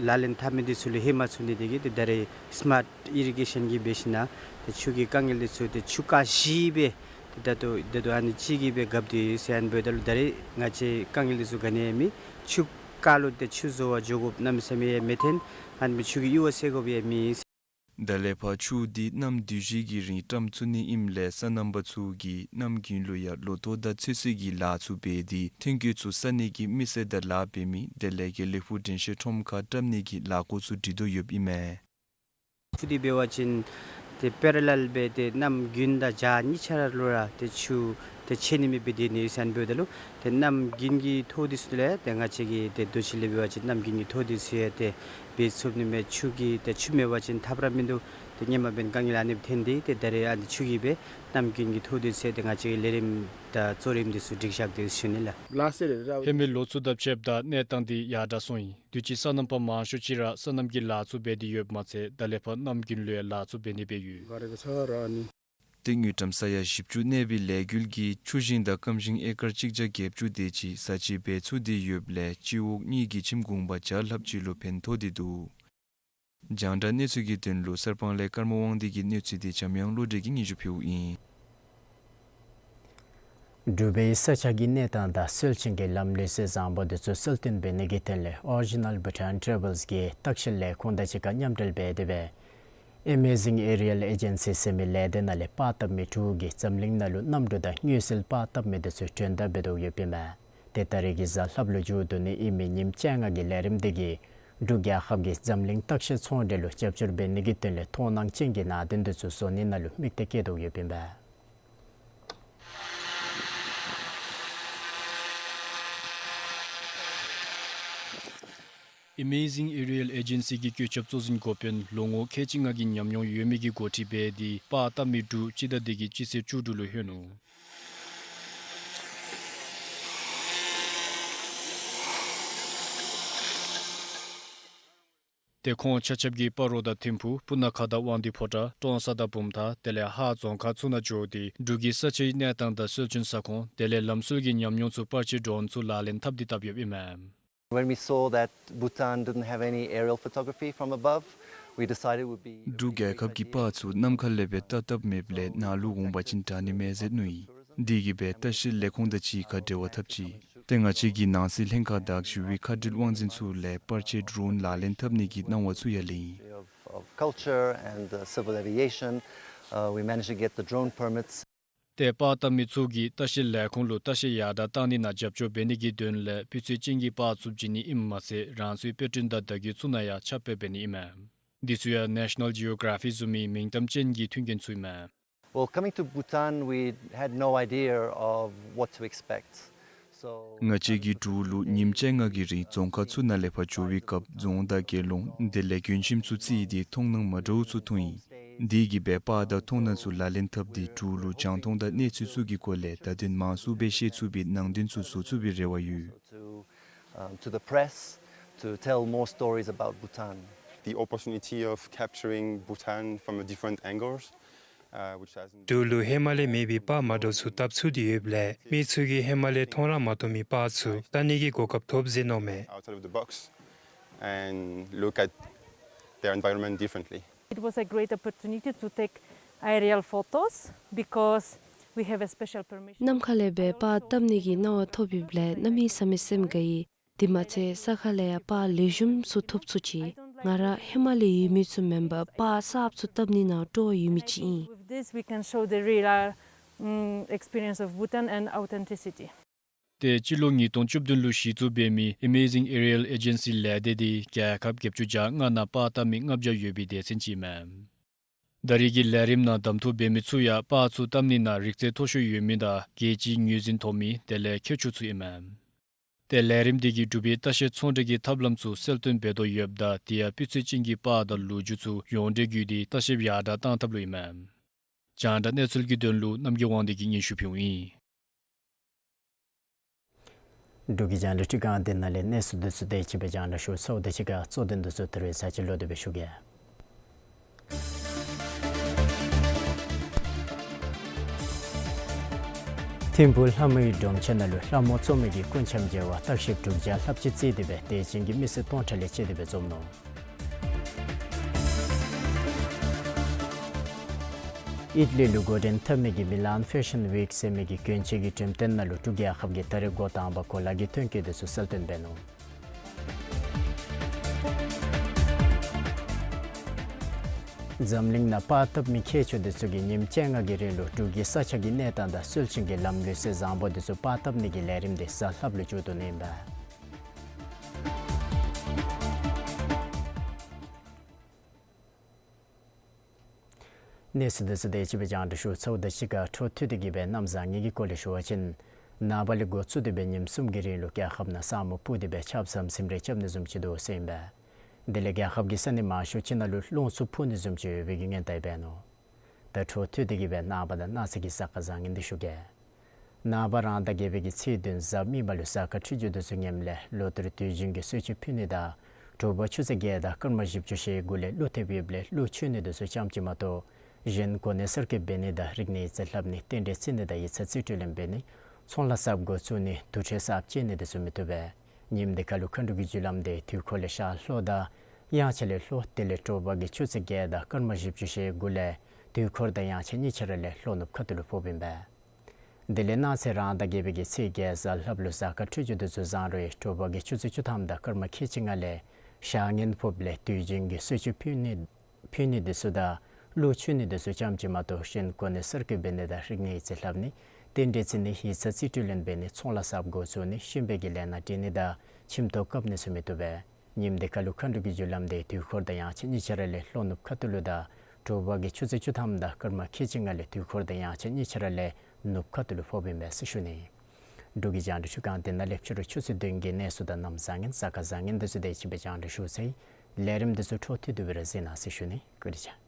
ལག་ལེན་འཐབ་མི་འདི་ཚུ་ལུ་ཧེ་མ་ཚུད་ནི་དེ་གིས་ཏེ་ད་རེས་སི་མཱརཊ་ཨི་རི་གེ་ཤཱན་གྱི་འབད་ཞིནམ་ལས་ཏེ་ཆུ་གི་དཀའ་ངལ་འདི་ཚུ་ཏེ་ཆུ་རྐ་བཞི་སྦེ་ཏེ་ད་ལྟོ་ད་ལྟོ་ཨ་ནི་ཅིག་གིས་སྦེ་རྐྱབ་སྟེ་ཡོད་ཟེར་ཨ་ནི་འབདཝ་ད་ལུ་ད་རེས་ང་བཅས་དཀའ་ངལ་འདི་ཚུ་ག་ནི་ཡང་མེད། ཆུ་རྐ་ལུ་ཏེ་ཆུ་བཟོ་བར་འགྱོ་དགོཔ་གནམ་མེད་ས་མེད་ཡང་མི་འཐོན། ཨ་ནི་ཆུ་གི་གཡུར་བ་སེལ་དགོཔ་ཡང་མེད། ད་ལས་ཕར་ཆུ་འདི་གནམ་དུས་བཞི་གི་རིང་བཀྲམ་ཚུགས་ནི་ཨིནམ་ལས་སོ་ནམ་པ་ཚུ་གིས་གནམ་དགུན་ལུ་ཡང་ལོ་ཐོག་དང་ཚོད་བསྲེ་གི་ལཱ་ཚུ་འབད་དེ་ཐོན་སྐྱེད་ཚུ་བསག་ནི་གི་མི་སེར་དང་ལཱ་འབད་མི་དེ་ལས་དགེ་ལེགས་ཕུག་དྲན་ཤེས་ཁྲོམ་ཁར་བཀྲམ་ནི་གི་ལཱ་འགོ་ཚུ་སྒྲིག་དོ་ཡོདཔ་ཨིན་མས། ཆུ་འདི་འབད་བ་ཅིན་ཏེ་པེ་རེ་ལཱལ་སྦེ་ཏེ་གནམ་དགུན་དང་བྱཱར་གཉིས་ཆ་ར་ལུ་ར་ཏེ་ཆུ་ཏེ་ཆད་ནི་མེདཔ་སྦེ་སྡོད་ནི་ཡོད་ཟེར་ཨ་ནི་འབདཝ་ད་ལུ་ཏེ་གནམ་དགུན་གྱི་ཐོག་འདི་ཚུ་ལས་ཏེ་ང་བཅས་ཀྱི་ཏེ་རྡོ་གཅལ་ལས་འབད་བ་ཅིན་གནམ་དགུན་གྱི་ཐོག་འདི་ཚུ་ཡང་ཏེ་འབད་ཚུགས་ནི་མས། ཆུ་གི་ཏེ་ཆུ་མེད་པ་ཅིན་ཐབས་ར་མིན་འདུག། ཏེ་ཧེ་མ་འབདན་དཀའ་ངལ་ཨ་ནི་སྦེ་ཐོན་ཏེ་ཏེ་ད་རེས་ཨ་ནི་ཆུ་གིས་སྦེ་གནམ་དགུན་གྱི་ཐོག་འདི་ཚུ་ཡང་ཏེ་ང་བཅས་ཀྱི་ལས་རིམ་དང་གཙོ་རིམ་འདི་ཚུ་སྒྲིག་བཞག་སྟེ་ཡོད་ཟེར་ཞུ་ནི་ལགས། ཧེ་མའི་ལོ་ཚུ་དང་ཕྱདཔ་ད་གནས་སྟངས་འདི་ཡར་དྲག་སོང་ཡི། དུས་ཅི་སོ་ནམ་པ་མང་ཤོས་ཅིག་ར་སོ་ནམ་གྱི་ལཱ་ཚུ་འབད་དེ་ཡོདཔ་མ་ཚད་ད་ལས་ཕར་གནམ་དགུན་ལུ་ཡང་ལཱ་ཚུ་འབད་ནི་སྦེ་ཡོད། ཏེ་དངུལ་ཀྲམ་ས་ཡ་བཞི་བཅུ་གནས་པའི་ལས་འགུལ་གྱིས་ཆུ་ཞིང་དང་སྐམ་ཞིང་ཨེ་ཀར་གཅིག་བརྒྱ་བརྒྱད་ཅུ་དེ་ཅིག་བཟའ་བཅའ་འབད་ཚུགས་ཏེ་ཡོདཔ་ལས་སྤྱི་འོག་གཉིས་ཀྱི་ཁྱིམ་གུང་པ་བརྒྱ་ལྷགཔ་ཅིག་ལུ་ཕན་ཐོགས་ཏེ་འདུག། རྒྱང་བསྒྲགས་གནས་ཚུལ་གྱི་དོན་ལུ་གསར་སྤང་ལས་ཀརྨ་དབང་འདུས་ཀྱི་གནས་ཚུལ་འདི་འཇམ་དབྱངས་བློ་གྲོས་ཀྱིས་སྙན་ཞུ་ཕུལཝ་ཨིན། འབྲུག་པའི་ས་ཆ་གི་གནས་སྟངས་དང་སྲོལ་ཆེན་གྱི་ལམ་ལུགས་སྲོལ་བཟང་པོ་འདི་ཚུ་གསལ་སྟོན་འབད་ནི་གི་དོན་ལས་ཨོ་རི་ཇི་ནཱལ་བྷུ་ཊཱན་ཊ་རེ་བཱལསི་གི་བརྟག་ཞིབ་ལས་ཁུངས་དང་གཅིག་ཁར་མཉམ་འབྲེལ་འབད་དེ་སྦེ་ཨེ་མེ་ཟིང་ཨེ་རི་ཡལ་ཨེ་ཇེན་སི་ཟེར་མི་ལས་སྡེ་ནང་ལས་པར་བཏབ་མི་དྲུག་གིས་འཛམ་གླིང་ནང་ལུ་གནམ་གྲུ་དང་དངུལ་སིལ་པར་བཏབ་མི་འདི་ཚུ་གྲོན་བརྡར་འབད་དོ་ཡོདཔ་ཨིན་མས། ཏེ་ད་རེས་ཀྱི་གཟའ་ལྷགཔ་ལུ་མཇུག་བསྡུ་ནི་ཨིན་མི་ཉིནམ་བཅོ་ལྔ་གི་ལས་རིམ་འདི་གིས་འབྲུག་རྒྱལ་ཁབ་ཀྱིས་འཛམ་གླིང་བརྟག་ཞིབ་ཚོང་འབྲེལ་ལུ་རྒྱབ་སྐྱོར་འབད་ནི་གི་དོན་ལས་མཐོང་སྣང་ཅན་གྱི་གནད་དོན་འདི་ཚུ་བཟོ་ནི་ནང་ལུ་དམིགས་གཏད་བསྐྱེད་དོ་ཡོདཔ་ཨིན་པས། ཨེ་མེ་ཟིང་ཨེ་རི་ཡལ་ཨེ་ཇེན་སི་གི་བཀོད་ཁྱབ་གཙོ་འཛིན་འགོ་དཔོན་ལོ་ངོ་ཁལ་གཅིག་ལྔ་གི་ཉམས་མྱོང་ཡོད་མི་གི་འགོ་ཁྲིདཔ་འབད་དེ་པར་བཏབ་མི་འབྲུག་སྤྱི་ཟླ་འདི་གི་སྤྱི་ཚེས་བཅུ་དྲུག་ལུ་ལྷོད་ནུག། ཏེ་ཁོང་ཆ་ཁྱབ་ཀྱིས་སྤ་རོ་དང་ཐིམ་ཕུག་སྤུ་ན་ཁ་དང་དབང་འདུས་ཕོ་བྲང་ཀྲོང་གསར་དང་བུམ་ཐང་དེ་ལས་ཧཱ་རྫོང་ཁག་ཚུ་ནང་འགྱོ་སྟེ་འབྲུག་གི་ས་ཆའི་གནས་སྟངས་དང་སྲོལ་རྒྱུན་ས་ཁོངས་དེ་ལས་ལམ་སྲོལ་གྱི་ཉམས་མྱོང་ཚུ་པར་ཆས་ཌོ་རོན་ཚུ་ལག་ལེན་འཐབ་སྟེ་བཏབ་ཡོདཔ་ཨིན་མས། When we saw that Bhutan didn't have any aerial photography from above, we decided it would be a འབྲུག་རྒྱལ་ཁབ་ཀྱི་པར་ཚུ་ནམ་མཁའ་ལས་སྦེ་བལྟ་བཏབ་མེདཔ་ལས་ནཱ་ལུ་འོང་པ་ཅིན་དྲག་ནི་མས་ཟེར་མནོ་ཡི། དེ་གིས་སྦེ་ལྟ་བཤལ་ལས་ཁུངས་དང་གཅིག་ཁར་འབྲེལ་བ་འཐབ་ཅི། ཏེ་ང་བཅས་ཀྱིས་ནང་སྲིད་ལྷན་ཁག་དང་ཞི་བའི་ཁ་བྲལ་དབང་འཛིན་ཚུ་ལས་པར་ཆས་ཌོ་རོན་ལག་ལེན་འཐབ་ནི་གི་གནང་བ་ཚུ་ཡང་ལེན་ཡི། Of, of culture and, uh, civil aviation, uh, we managed to get the drone permits. ཏེ་པར་བཏབ་མི་ཚུ་གིས་ལྟ་བཤལ་ལས་ཁུངས་ལུ་ལྟ་བཤལ་ཡར་དྲག་བཏང་ནི་ནང་རྒྱབ་སྐྱོར་འབད་ནི་གི་དོན་ལས་སྤུས་ཚད་ཅན་གྱི་པར་ཚུ་བྱིན་ནི་ཨིནམ་མ་ཚད་རང་སོའི་དཔེ་སྐྲུན་དང་བརྡ་བརྒྱུད་ཚུ་ནང་ཡང་ཁྱབ་སྤེལ་འབད་ནི་ཨིན་མས། འདི་ཚུ་ཡང་National Geography བཟུམ་མའི་མིང་གཏམ་ཅན་གྱི་མཐུན་རྐྱེན་ཚུ་ཨིན་མས། Well, coming to Bhutan, we had no idea of what to expect. So, ང་བཅས་ཀྱིས་འབྲུག་ལུ་ཉིནམ་བཅོ་ལྔ་གི་རིང་རྫོང་ཁག་ཚུ་ནང་ལས་ཕར་འགྱོ་བའི་སྐབས་རྫོང་དང་དགེ་སློང་དེ་ལས་མགྱོནམ་ཚུ་རྩིས་ཏེ་མཐོང་སྣང་མ་འདྲཝ་ཚུ་མཐོང་ཡི། དེ་གིས་སྦེ་པར་དང་མཐོང་སྣང་ཚུ་ལག་ལེན་འཐབ་སྟེ་འབྲུག་ལུ་རྒྱང་མཐོང་དང་གནས་ཚུལ་ཚུ་གི་སྐོར་ལས་བརྡ་དོན་མང་སུ་སྦེ་ཤེས་ཚུགས་པའི་ནང་དོན་ཚུ་བཟོ་ཚུགས་པའི་རེ་བ་ཡོད། To, um, to the press to tell more stories about Bhutan. The opportunity of capturing Bhutan from a different angles, uh, which hasn't འབྲུག་ལུ་ཧེ་མ་ལས་མེད་པའི་པར་མ་འདྲཝ་ཚུ་བཏབ་ཚུགས་ཏེ་ཡོདཔ་ལས་མི་ཚུ་གིས་ཧེ་མ་ལས་མཐོང་ར་མ་མཐོང་མི་པར་ཚུ་བལྟ་ནི་གི་གོ་སྐབས་ཐོབ་ཟེར་མནོཝ་མས། Outside of the box and look at their environment differently. It was a great opportunity to take aerial photos because we have a special permission. ནམ་མཁའ་ལས་སྦེ་པར་བཏབ་ནི་གི་གནང་བ་ཐོབ་ཡོདཔ་ལས་གནམ་མེད་ས་མེད་སེམས་དགའ་ཡི། དེ་མ་ཚད་ས་ཁ་ལས་ཡང་པར་ལེགས་ཤོམ་ཚུ་ཐོབ་ཚུགས་ཅི། ང་ར་ཧེ་མ་ལས་ཡོད་མི་ཚུ་མེན་པར་པར་གསརཔ་ཚུ་བཏབ་ནི་ནང་སྤྲོ་བ་ཡོད་མི་ཅིག་ཨིན། With this, we can show the real, uh, mm, experience of Bhutan and authenticity. ཏེ་སྤྱི་ལོ་ཉིས་སྟོང་བཅུ་བདུན་ལུ་གཞི་བཙུགས་འབད་མི་Amazing Aerial Agency ལས་སྡེ་འདི་རྒྱལ་ཁབ་བརྒྱད་ཅུ་གྱ་ལྔ་ནང་པར་བཏབ་མི་ལྔ་བརྒྱ་ཡོད་པའི་སྡེ་ཚན་ཅིག་ཨིན་མས། ད་རེས་ཀྱི་ལས་རིམ་ནང་གདམ་འཐུ་འབད་མི་ཚུ་ཡང་པར་ཚུ་བཏབ་ནི་ནང་རིག་རྩལ་མཐོ་ཤོས་ཡོད་མི་དང་རྒྱལ་སྤྱིའི་ངོས་འཛིན་ཐོབ་མི་དེ་ལས་མཁས་མཆོག་ཚུ་ཨིན་མས། ཏེ་ལས་རིམ་འདི་གིས་འབྲུག་པའི་ལྟ་བཤལ་ཚོང་འབྲེལ་གྱི་ཐབས་ལམ་ཚུ་གསལ་སྟོན་འབད་དོ་ཡོདཔ་ད་དེ་ཡང་སྤུས་ཚད་ཅན་གྱི་པར་དང་ལོ་རྒྱུས་ཚུ་ཡོངས་འབྲེལ་བརྒྱུད་དེ་ལྟ་བཤལཔ་ཡར་དྲག་གཏང་ཐབས་ལུ་ཨིན་མས། རྒྱང་བསྒྲགས་གནས་ཚུལ་གྱི་དོན་ལུ་རྣམ་རྒྱལ་དབང་འདུས་ཀྱིས་སྙན་ཞུ་ཕུལཝ་ཨིན། འབྲུག་གི་རྒྱང་བསྒྲགས་ཁྲི་ཁང་འདི་ནང་ལས་གནས་ཚུལ་འདི་ཚུ་དེ་ཅིག་སྦེ་རྒྱང་བསྒྲགས་ཞུ་ཚརཝ་དང་གཅིག་ཁར་གཙོ་དོན་འདི་ཚུ་ད་རེས་ཚར་གཅིག་ལོག་སྟེ་སྦེ་ཞུ་གེ། ཐིམ་ཕུག་ལྷ་མོའི་སྒྲོམ་ཆེན་ནང་ལུ་ལྷ་མོ་བཙོ་མའི་གི་སྐུ་འཆམ་མཇལ་བར་བརྟག་ཞིབ་དྲུག་བརྒྱ་ལྷགཔ་ཅིག་བརྩིས་ཏེ་སྦེ་དད་ཅན་གྱི་མི་སེར་སྟོང་ཕྲག་ལས་བཅད་དེ་སྦེ་འཛོམས་ནུག། ཨིཊ་ལི་ལུ་འགོ་འདྲེན་འཐབ་མི་གི་མི་ལཱན་ཕེ་ཤཱན་ཝིཀ་ཟེར་མི་གི་གྱོན་ཆས་ཀྱི་འགྲེམས་སྟོན་ནང་ལུ་འབྲུག་རྒྱལ་ཁབ་ཀྱི་ད་རེས་འགོ་དང་པ་གོ་ལ་གི་ཐོན་སྐྱེད་འདི་ཚུ་གསལ་སྟོན་འབད་ནུག། འཛམ་གླིང་ནང་པར་བཏབ་མི་མཁས་མཆོག་འདི་ཚུ་གིས་ཉིནམ་བཅོ་ལྔ་གི་རིང་ལུ་འབྲུག་གི་ས་ཆ་གི་གནས་སྟངས་དང་སྲོལ་རྒྱུན་གྱི་ལམ་ལུགས་སྲོལ་བཟང་པོ་འདི་ཚུ་པར་བཏབ་ནི་གི་ལས་རིམ་འདི་གཟའ་ལྷགཔ་ལུ་མཇུག་བསྡུ་ནི་ཨིན་པས། གནས་ཚུལ་འདི་ཚུ་དེ་ཅིག་སྦེ་རྒྱང་བསྒྲགས་ཞུ་ཚརཝ་དང་གཅིག་ཁར་འཕྲོ་མཐུད་དེ་གི་སྦེ་གནམ་བཟང་ངན་གྱི་སྐོར་ལས་ཞུ་བ་ཅིན་ནངས་པ་ལས་འགོ་བཙུགས་ཏེ་སྦེ་ཉིནམ་གསུམ་གྱི་རིང་ལུ་རྒྱལ་ཁབ་ནང་ས་སྨུག་སྤུབས་ཏེ་སྦེ་ཆརཔ་ཟམ་ཟིམ་རེ་རྐྱབ་ནི་བཟུམ་ཅིག་འདུག་ཟེར་ཨིན་པས། དེ་ལས་རྒྱལ་ཁབ་ཀྱི་ས་གནས་མང་ཤོས་ཅིག་ནང་ལུ་རླུང་འཚུབ་འཕུ་ནི་བཟུམ་ཅིག་ཡོད་པའི་གི་སྔོན་བརྡ་འབད་ནུག། ད་འཕྲོ་མཐུད་དེ་གི་སྦེ་ནངས་པ་དང་གནངས་ཚེ་གི་གཟའ་སྐར་བཟང་ངན་འདི་ཞུ་གེ། ནངས་པ་རང་ཟླ་བརྒྱད་པའི་གི་ཚེས་བདུན་གཟའ་མིག་དམར་ལུ་གཟའ་སྐར་འཕྲོད་སྦྱོར་འདི་ཚུ་ངནམ་ལས་ལོ་ལྟར་དུས་རྒྱུན་གྱི་གསོལ་མཆོད་ཕུལ་ནི་དང་དྲོ་པ་ཆུ་ཚོད་བརྒྱད་དང་སྐར་མ་བཞི་བཅུ་ཞེ་དགུ་ལས་གླུ་ཐེབས་ཡོདཔ་ལས་གླུ་མཆོད་ནི་འདི་ཚུ་ཙམ་ཅིག་མ་གཏོགས་གཞན་གོ་གནས་གསར་བསྐོ་འབད་ནི་དང་རིག་གནས་ཡིག་ཚང་ལྷབ་ནི་རྟེན་འབྲེལ་བརྩི་ནི་དང་ཡིག་ཚང་རྩིས་སྤྲོད་ལེན་འབད་ནི་ཚོང་ལཱ་གསརཔ་འགོ་བཙུགས་ནི་དུར་ཁྲོད་གསརཔ་བཅད་ནི་འདི་ཚུ་མི་བཏུབ་པས། ཉིནམ་འདི་ཁར་ལུ་མཁའ་འགྲོ་གི་རྒྱུ་ལམ་འདི་དུས་འཁོར་ལས་ཤར་ལྷོ་དང་དབྱངས་འཆར་ལས་ལྷོ་དེ་ལས་དྲོ་པ་གི་ཆུ་ཚོད་བརྒྱད་དང་སྐར་མ་བཞི་བཅུ་ཞེ་དགུ་ལས་དུས་འཁོར་དང་དབྱངས་འཆར་གཉིས་ཆ་ར་ལས་ལྷོ་ནུབ་ཁ་ཐུག་ལུ་ཕོགཔ་ཨིན་པས། དེ་ལས་གནངས་ཚེ་རང་ཟླ་བརྒྱད་པའི་གི་ཚེས་བརྒྱད་གཟའ་ལྷགཔ་ལུ་གཟའ་སྐར་འཕྲོད་སྦྱོར་འདི་ཚུ་བཟང་རུང་དྲོ་པ་གི་ཆུ་ཚོད་བཅུ་ཐམ་དང་སྐར་མ་ཁལ་གཅིག་ལྔ་ལས་ཞག་ངན་ཕོགཔ་ལས་དུས་རྒྱུན་གྱི་གསོལ་མཆོད་ཕུལ་ནི་ཕུལ་ནི་འདི་ཚུ་དང་གླུ་མཆོད་ནི་འདི་ཚུ་ཙམ་ཅིག་མ་གཏོགས་གཞན་གོ་གནས་གསར་བསྐོ་འབད་ནི་དང་རིག་གནས་ཡིག་ཚང་ལྷབ་ནི་རྟེན་འབྲེལ་བརྩི་ནི་ཡིག་ཚང་རྩིས་སྤྲོད་ལེན་འབད་ནི་ཚོང་ལཱ་གསརཔ་འགོ་བཙུགས་ནི་གཤིན་པོའི་གི་ལས་སྣ་འདྲེན་ནི་དང་ཁྱིམ་ཐོག་བཀབ་ནི་ཚུ་མི་བཏུབ་པས། ཉིནམ་འདི་ཁར་ལུ་མཁའ་འགྲོ་གི་རྒྱུ་ལམ་འདི་དུས་འཁོར་དང་དབྱངས་འཆར་གཉིས་ཆ་ར་ལས་ལྷོ་ནུབ་ཁ་ཐུག་ལུ་དང་དྲོ་པ་གི་ཆུ་ཚོད་བཅུ་ཐམ་དང་སྐར་མ་ཁལ་གཅིག་ལྔ་ལས་དུས་འཁོར་དང་དབྱངས་འཆར་གཉིས་ཆ་ར་ལས་ནུབ་ཁ་ཐུག་ལུ་ཕོགཔ་ཨིན་པས་ཟེར་ཞུ་ནི། འབྲུག་གི་རྒྱང་བསྒྲགས་ཁྲི་ཁང་འདི་ནང་ལས་ཕྱི་རུ་ཆུ་ཚོད་བདུན་གྱི་གནས་ཚུལ་དང་གནམ་བཟང་ངན་གཟའ་སྐར་བཟང་ངན་འདི་ཚུ་དེ་ཅིག་སྦེ་རྒྱང་བསྒྲགས་ཞུ་ཚར་ཡི། ལས་རིམ་འདི་ཚུ་འཕྲོ་མཐུད་དེ་སྦེ་ར་གཟིགས་གནང་ཟེར་ཞུ་ནི། བཀའ་དྲིན་ཆེ།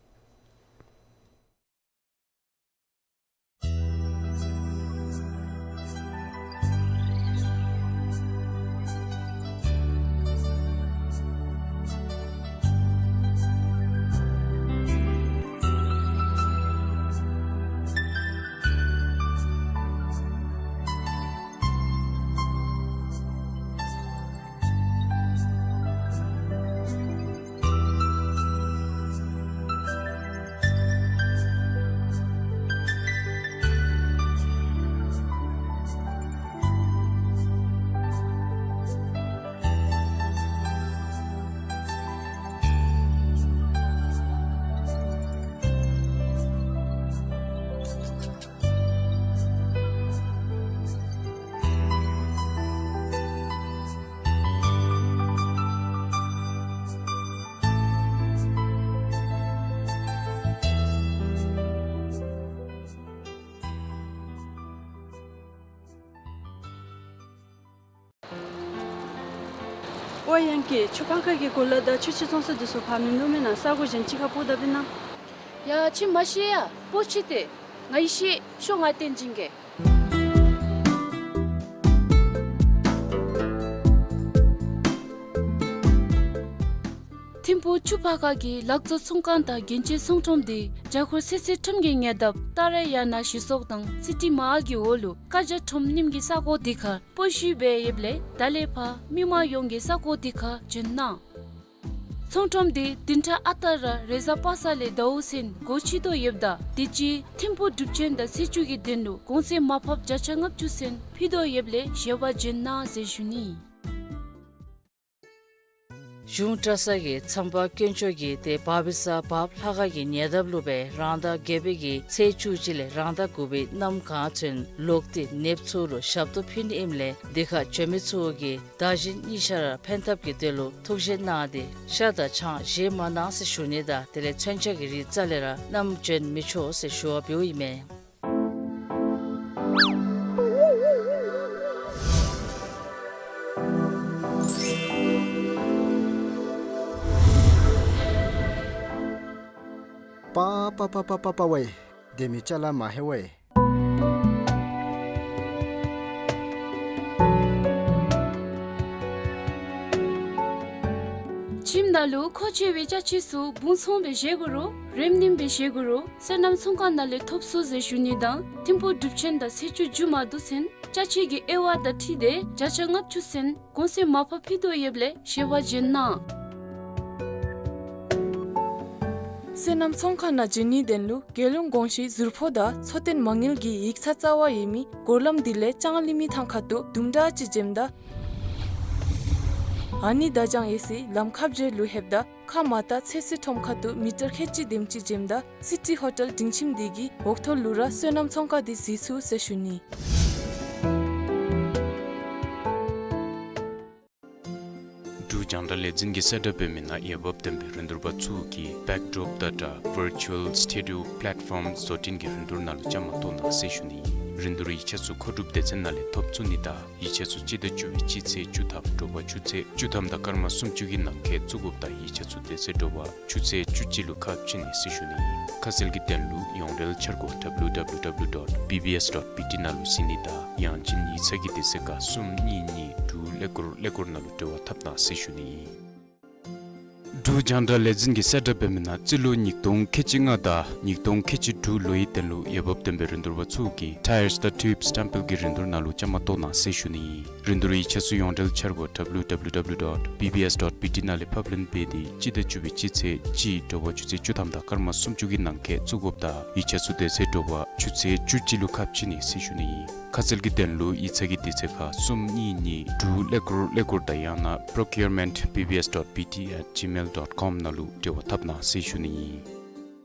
ཨོ་ཡང་ཀི་ཆུ་ཕར་ཁ་གི་གོ་ལ་དང་ཆུ་ཕྱེད་བཙོང་ས་འདི་ཚུ་ཕར་མིན་འདུག་མེན་ན། ས་གོ་གཞན་ཅིག་ཁར་སྤོ་ད་པིན་ན། ཡ་ཁྱོད་མ་ཤེས་ཡ། སྤོ་ཅི་སྟེ། ང་གིས་ཤེས། ཤོག་ང་སྟོན་བྱིན་གེ། ཐིམ་ཕུག་ཆུ་ཕར་ཁ་གི་ལག་བཟོ་ཚོང་ཁང་དང་རྒྱན་ཆའི་ཚོང་ཁྲོམ་འདི་རྒྱ་སྒོར་སིལ་སིལ་ཁྲོམ་གྱི་ཉེ་འདབས་ཏཱ་ར་ཡ་ན་ཞི་སོག་དང་སི་ཊི་མ་ཧཱལ་གྱི་འོག་ལུ་བཀའ་རྒྱ་ཁྲོམ་རྙིངམ་གི་ས་གོ་འདི་ཁར་སྤོ་བཤུད་འབད་ཡོདཔ་ལས་ད་ལས་ཕར་མི་མང་ཡོངས་ཀྱིས་ས་གོ་འདི་ཁར་འབྱོན་གནང་། ཚོང་ཁྲོམ་འདི་བདུན་ཕྲག་ཨ་རྟག་ར་རེས་གཟའ་པ་སངས་ལས་ཟླཝ་གསུམ་སྒོ་ཕྱེ་དོ་ཡོདཔ་ད་དུས་ཅི་ཐིམ་ཕུག་སྒྲུབ་ཆེན་དང་ཚེས་བཅུ་གི་དོན་ལུ་གོང་ཚད་མར་ཕབ་བརྒྱ་ཆ་ལྔ་བཅུ་ཚུན་ཕུལ་དོ་ཡོདཔ་ལས་བཞེས་པར་འབྱོན་གནང་ཟེར་ཞུ་ནི། གཞུང་གྲྭ་ཚང་གི་མཚམས་པ་དཀོན་མཆོག་གིས་ཏེ་བབ་པའི་ས་བབ་ལྷ་ཁང་གི་ཉེ་འདབས་ལུ་སྦེ་རང་ཟླ་བརྒྱད་པའི་གི་ཚེས་བཅུ་གཅིག་ལས་རང་ཟླ་དགུ་པའི་གནམ་གང་ཚུན་ལོག་སྟེ་གནསཔ་ཚུ་ལུ་ཞབས་ཏོག་ཕུལ་ནི་ཨིནམ་ལས་འདི་ཁར་བྱོན་མི་ཚུ་གིས་བདག་གཞན་གཉིས་ཆ་ར་ཕན་ཐབས་ཀྱི་དོན་ལུ་ཐུགས་བཞེད་གནང་སྟེ་ཤ་དང་ཆང་བཞེས་མ་གནང་ཟེར་ཞུ་ནི་དང་དེ་ལས་མཚོན་ཆ་གི་རིགས་རྩ་ལས་ར་བསྣམས་བྱོན་མི་ཆོག་ཟེར་ཞུ་བ་འབདཝ་ཨིན་མས། པ་པ་པ་པ་པ་པ་ཝེ། སྡེ་མི་ཅ་ལ་མ་ཧེ་ཝེ། ཁྱིམ་ནང་ལུ་མཁོ་ཆེ་བའི་ཅ་ཆས་ཚུ་སྦུང་ཚོང་སྦེ་བཞེས་དགོ་རུང་རེམ་ནེམ་སྦེ་བཞེས་དགོ་རུང་སོ་ནམ་ཚོང་ཁང་ནང་ལས་ཐོབ་ཚུགས་ཟེར་ཞུ་ནི་དང་ཐིམ་ཕུག་སྒྲུབ་ཆེན་དང་ཚེས་བཅུ་མཇུག་མ་བསྡུ་ཚུན་ཅ་ཆས་ཀྱི་དབྱེ་བ་དང་འཁྲིལ་ཏེ་བརྒྱ་ཆ་ལྔ་བཅུ་ཚུན་གོང་ཚད་མར་ཕབ་ཕུལ་དོ་ཡོདཔ་ལས་ཞལ་པར་བྱོན་གནང་། སོ་ནམ་ཚོང་ཁང་ནང་བྱོན་ནིའི་དོན་ལུ་རྒྱལ་ཡོངས་གོང་ཞུས་ཟུར་ཕོགས་དང་འཚོ་རྟེན་མ་དངུལ་གྱི་ཡིག་ཚང་རྩ་བ་ཡོད་མི་སྒོར་ལམ་འདི་ལས་ལྕང་གླིང་མི་ཐང་ཁ་ཐུག་དུམ་གྲ་ཅིག་འགྱོཝ་ད་ཨ་ནི་དར་ལྕང་ཡོད་སའི་ལམ་ཁ་བརྒྱད་ལུ་ལྷོདཔ་ད་ཁ་མ་ཏ་ཚོད་བསྲེ་ཁྲོམ་ཁ་ཐུག་མི་ཊར་ཁལ་གཅིག་དེམ་ཅིག་འགྱོཝ་ད་སི་ཊི་ཧོ་ཊེལ་སྒྲིང་ཁྱིམ་འདི་གི་འོག་ཐོག་ལུ་ར་སོ་ནམ་ཚོང་ཁང་འདི་གཟིགས་ཚུགས་ཟེར་ཞུ་ནི། འབྲུག་རྒྱང་བསྒྲགས་ལས་འཛིན་གྱིས་གསལ་བསྒྲགས་འབད་མི་ནང་འོས་འབབ་ལྡན་པའི་རིན་བསྡུར་པ་ཚུ་གིས་བེཀ་ཌོརོཔ་དང་འདྲ་ཝར་ཅུ་ཝལ་སི་ཊུ་ཌི་ཡོ་པ་ལེཊ་ཕོམ་བཟོ་སྐྲུན་གྱི་རིན་བསྡུར་ནང་ལུ་བཅའ་མར་གཏོགས་གནང་ཟེར་ཞུ་ནི། རིན་བསྡུར་ཡིག་ཆ་ཚུ་མཁོ་སྒྲུབ་སྡེ་ཚན་ནང་ལས་ཐོབ་ཚུགས་ནི་དང་ཡིག་ཆ་ཚུ་སྤྱི་ཟླ་བཅུ་པའི་སྤྱི་ཚེས་བཅུ་ཐམ་དྲོ་པ་ཆུ་ཚོད་བཅུ་ཐམ་དང་སྐར་མ་སུམ་ཅུ་གི་ནང་འཁོད་བཙུགས་དགོཔ་དང་ཡིག་ཆ་ཚུ་དེ་ཚེ་དྲོ་པ་ཆུ་ཚོད་བཅུ་གཅིག་ལུ་ཁ་ཕྱེ་ནི་ཟེར་ཞུ་ནི། ཁ་གསལ་གྱི་དོན་ལུ་ཡོངས་འབྲེལ་འཆར་སྒོ་W W W dot B B S dot B T ནང་ལུ་གཟིགས་ནི་དང་ཡང་ཅིན་ཡིག་ཚང་གི་དུས་ཚོད་ཁར་གསུམ་གཉིས་གཉིས་དྲུག་ཀླད་ཀོར་ཀླད་ཀོར་ནང་ལུ་འབྲེལ་བ་འཐབ་གནང་ཟེར་ཞུ་ནི། འབྲུག་རྒྱང་བསྒྲགས་ལས་འཛིན་གྱིས་གསལ་བསྒྲགས་འབད་མི་ནང་རྩིས་ལོ་ཉིས་སྟོང་ཁལ་གཅིག་ལྔ་དང་ཉིས་སྟོང་ཁལ་གཅིག་དྲུག་ལོའི་དོན་ལུ་འོས་འབབ་ལྡན་པའི་རིན་བསྡུར་པ་ཚུ་གིས་ཊ་ཡརསི་དང་ཊིའུབསི་སི་ཊམ་པེལ་གྱི་རིན་བསྡུར་ནང་ལུ་བཅའ་མར་གཏོགས་གནང་ཟེར་ཞུ་ནི། རིན་བསྡུར་ཡིག་ཆ་ཚུ་ཡོངས་འབྲེལ་འཆར་སྒོ་W W W dot B B S dot B T ནང་ལས་ཕབ་ལེན་འབད་དེ་སྤྱི་ཟླ་བཅུ་པའི་སྤྱི་ཚེས་གཅིག་དྲོ་པ་ཆུ་ཚོད་བཅུ་ཐམ་དང་སྐར་མ་སུམ་ཅུ་གི་ནང་འཁོད་བཙུགས་དགོཔ་དང་ཡིག་ཆ་ཚུ་དེ་ཚེ་དྲོ་པ་ཆུ་ཚོད་བཅུ་གཅིག་ལུ་ཁ་ཕྱེ་ནི་ཟེར་ཞུ་ནི། ཁ་གསལ་གྱི་དོན་ལུ་ཡིག་ཚང་གི་དུས་ཚོད་ཁར་གསུམ་གཉིས་གཉིས་དྲུག་ཀླད་ཀོར་ཀླད་ཀོར་དང་ཡང་ན་procurement B B S dot B T at gmail dot com ནང་ལུ་འབྲེལ་བ་འཐབ་གནང་ཟེར་ཞུ་ནི་ཨིན།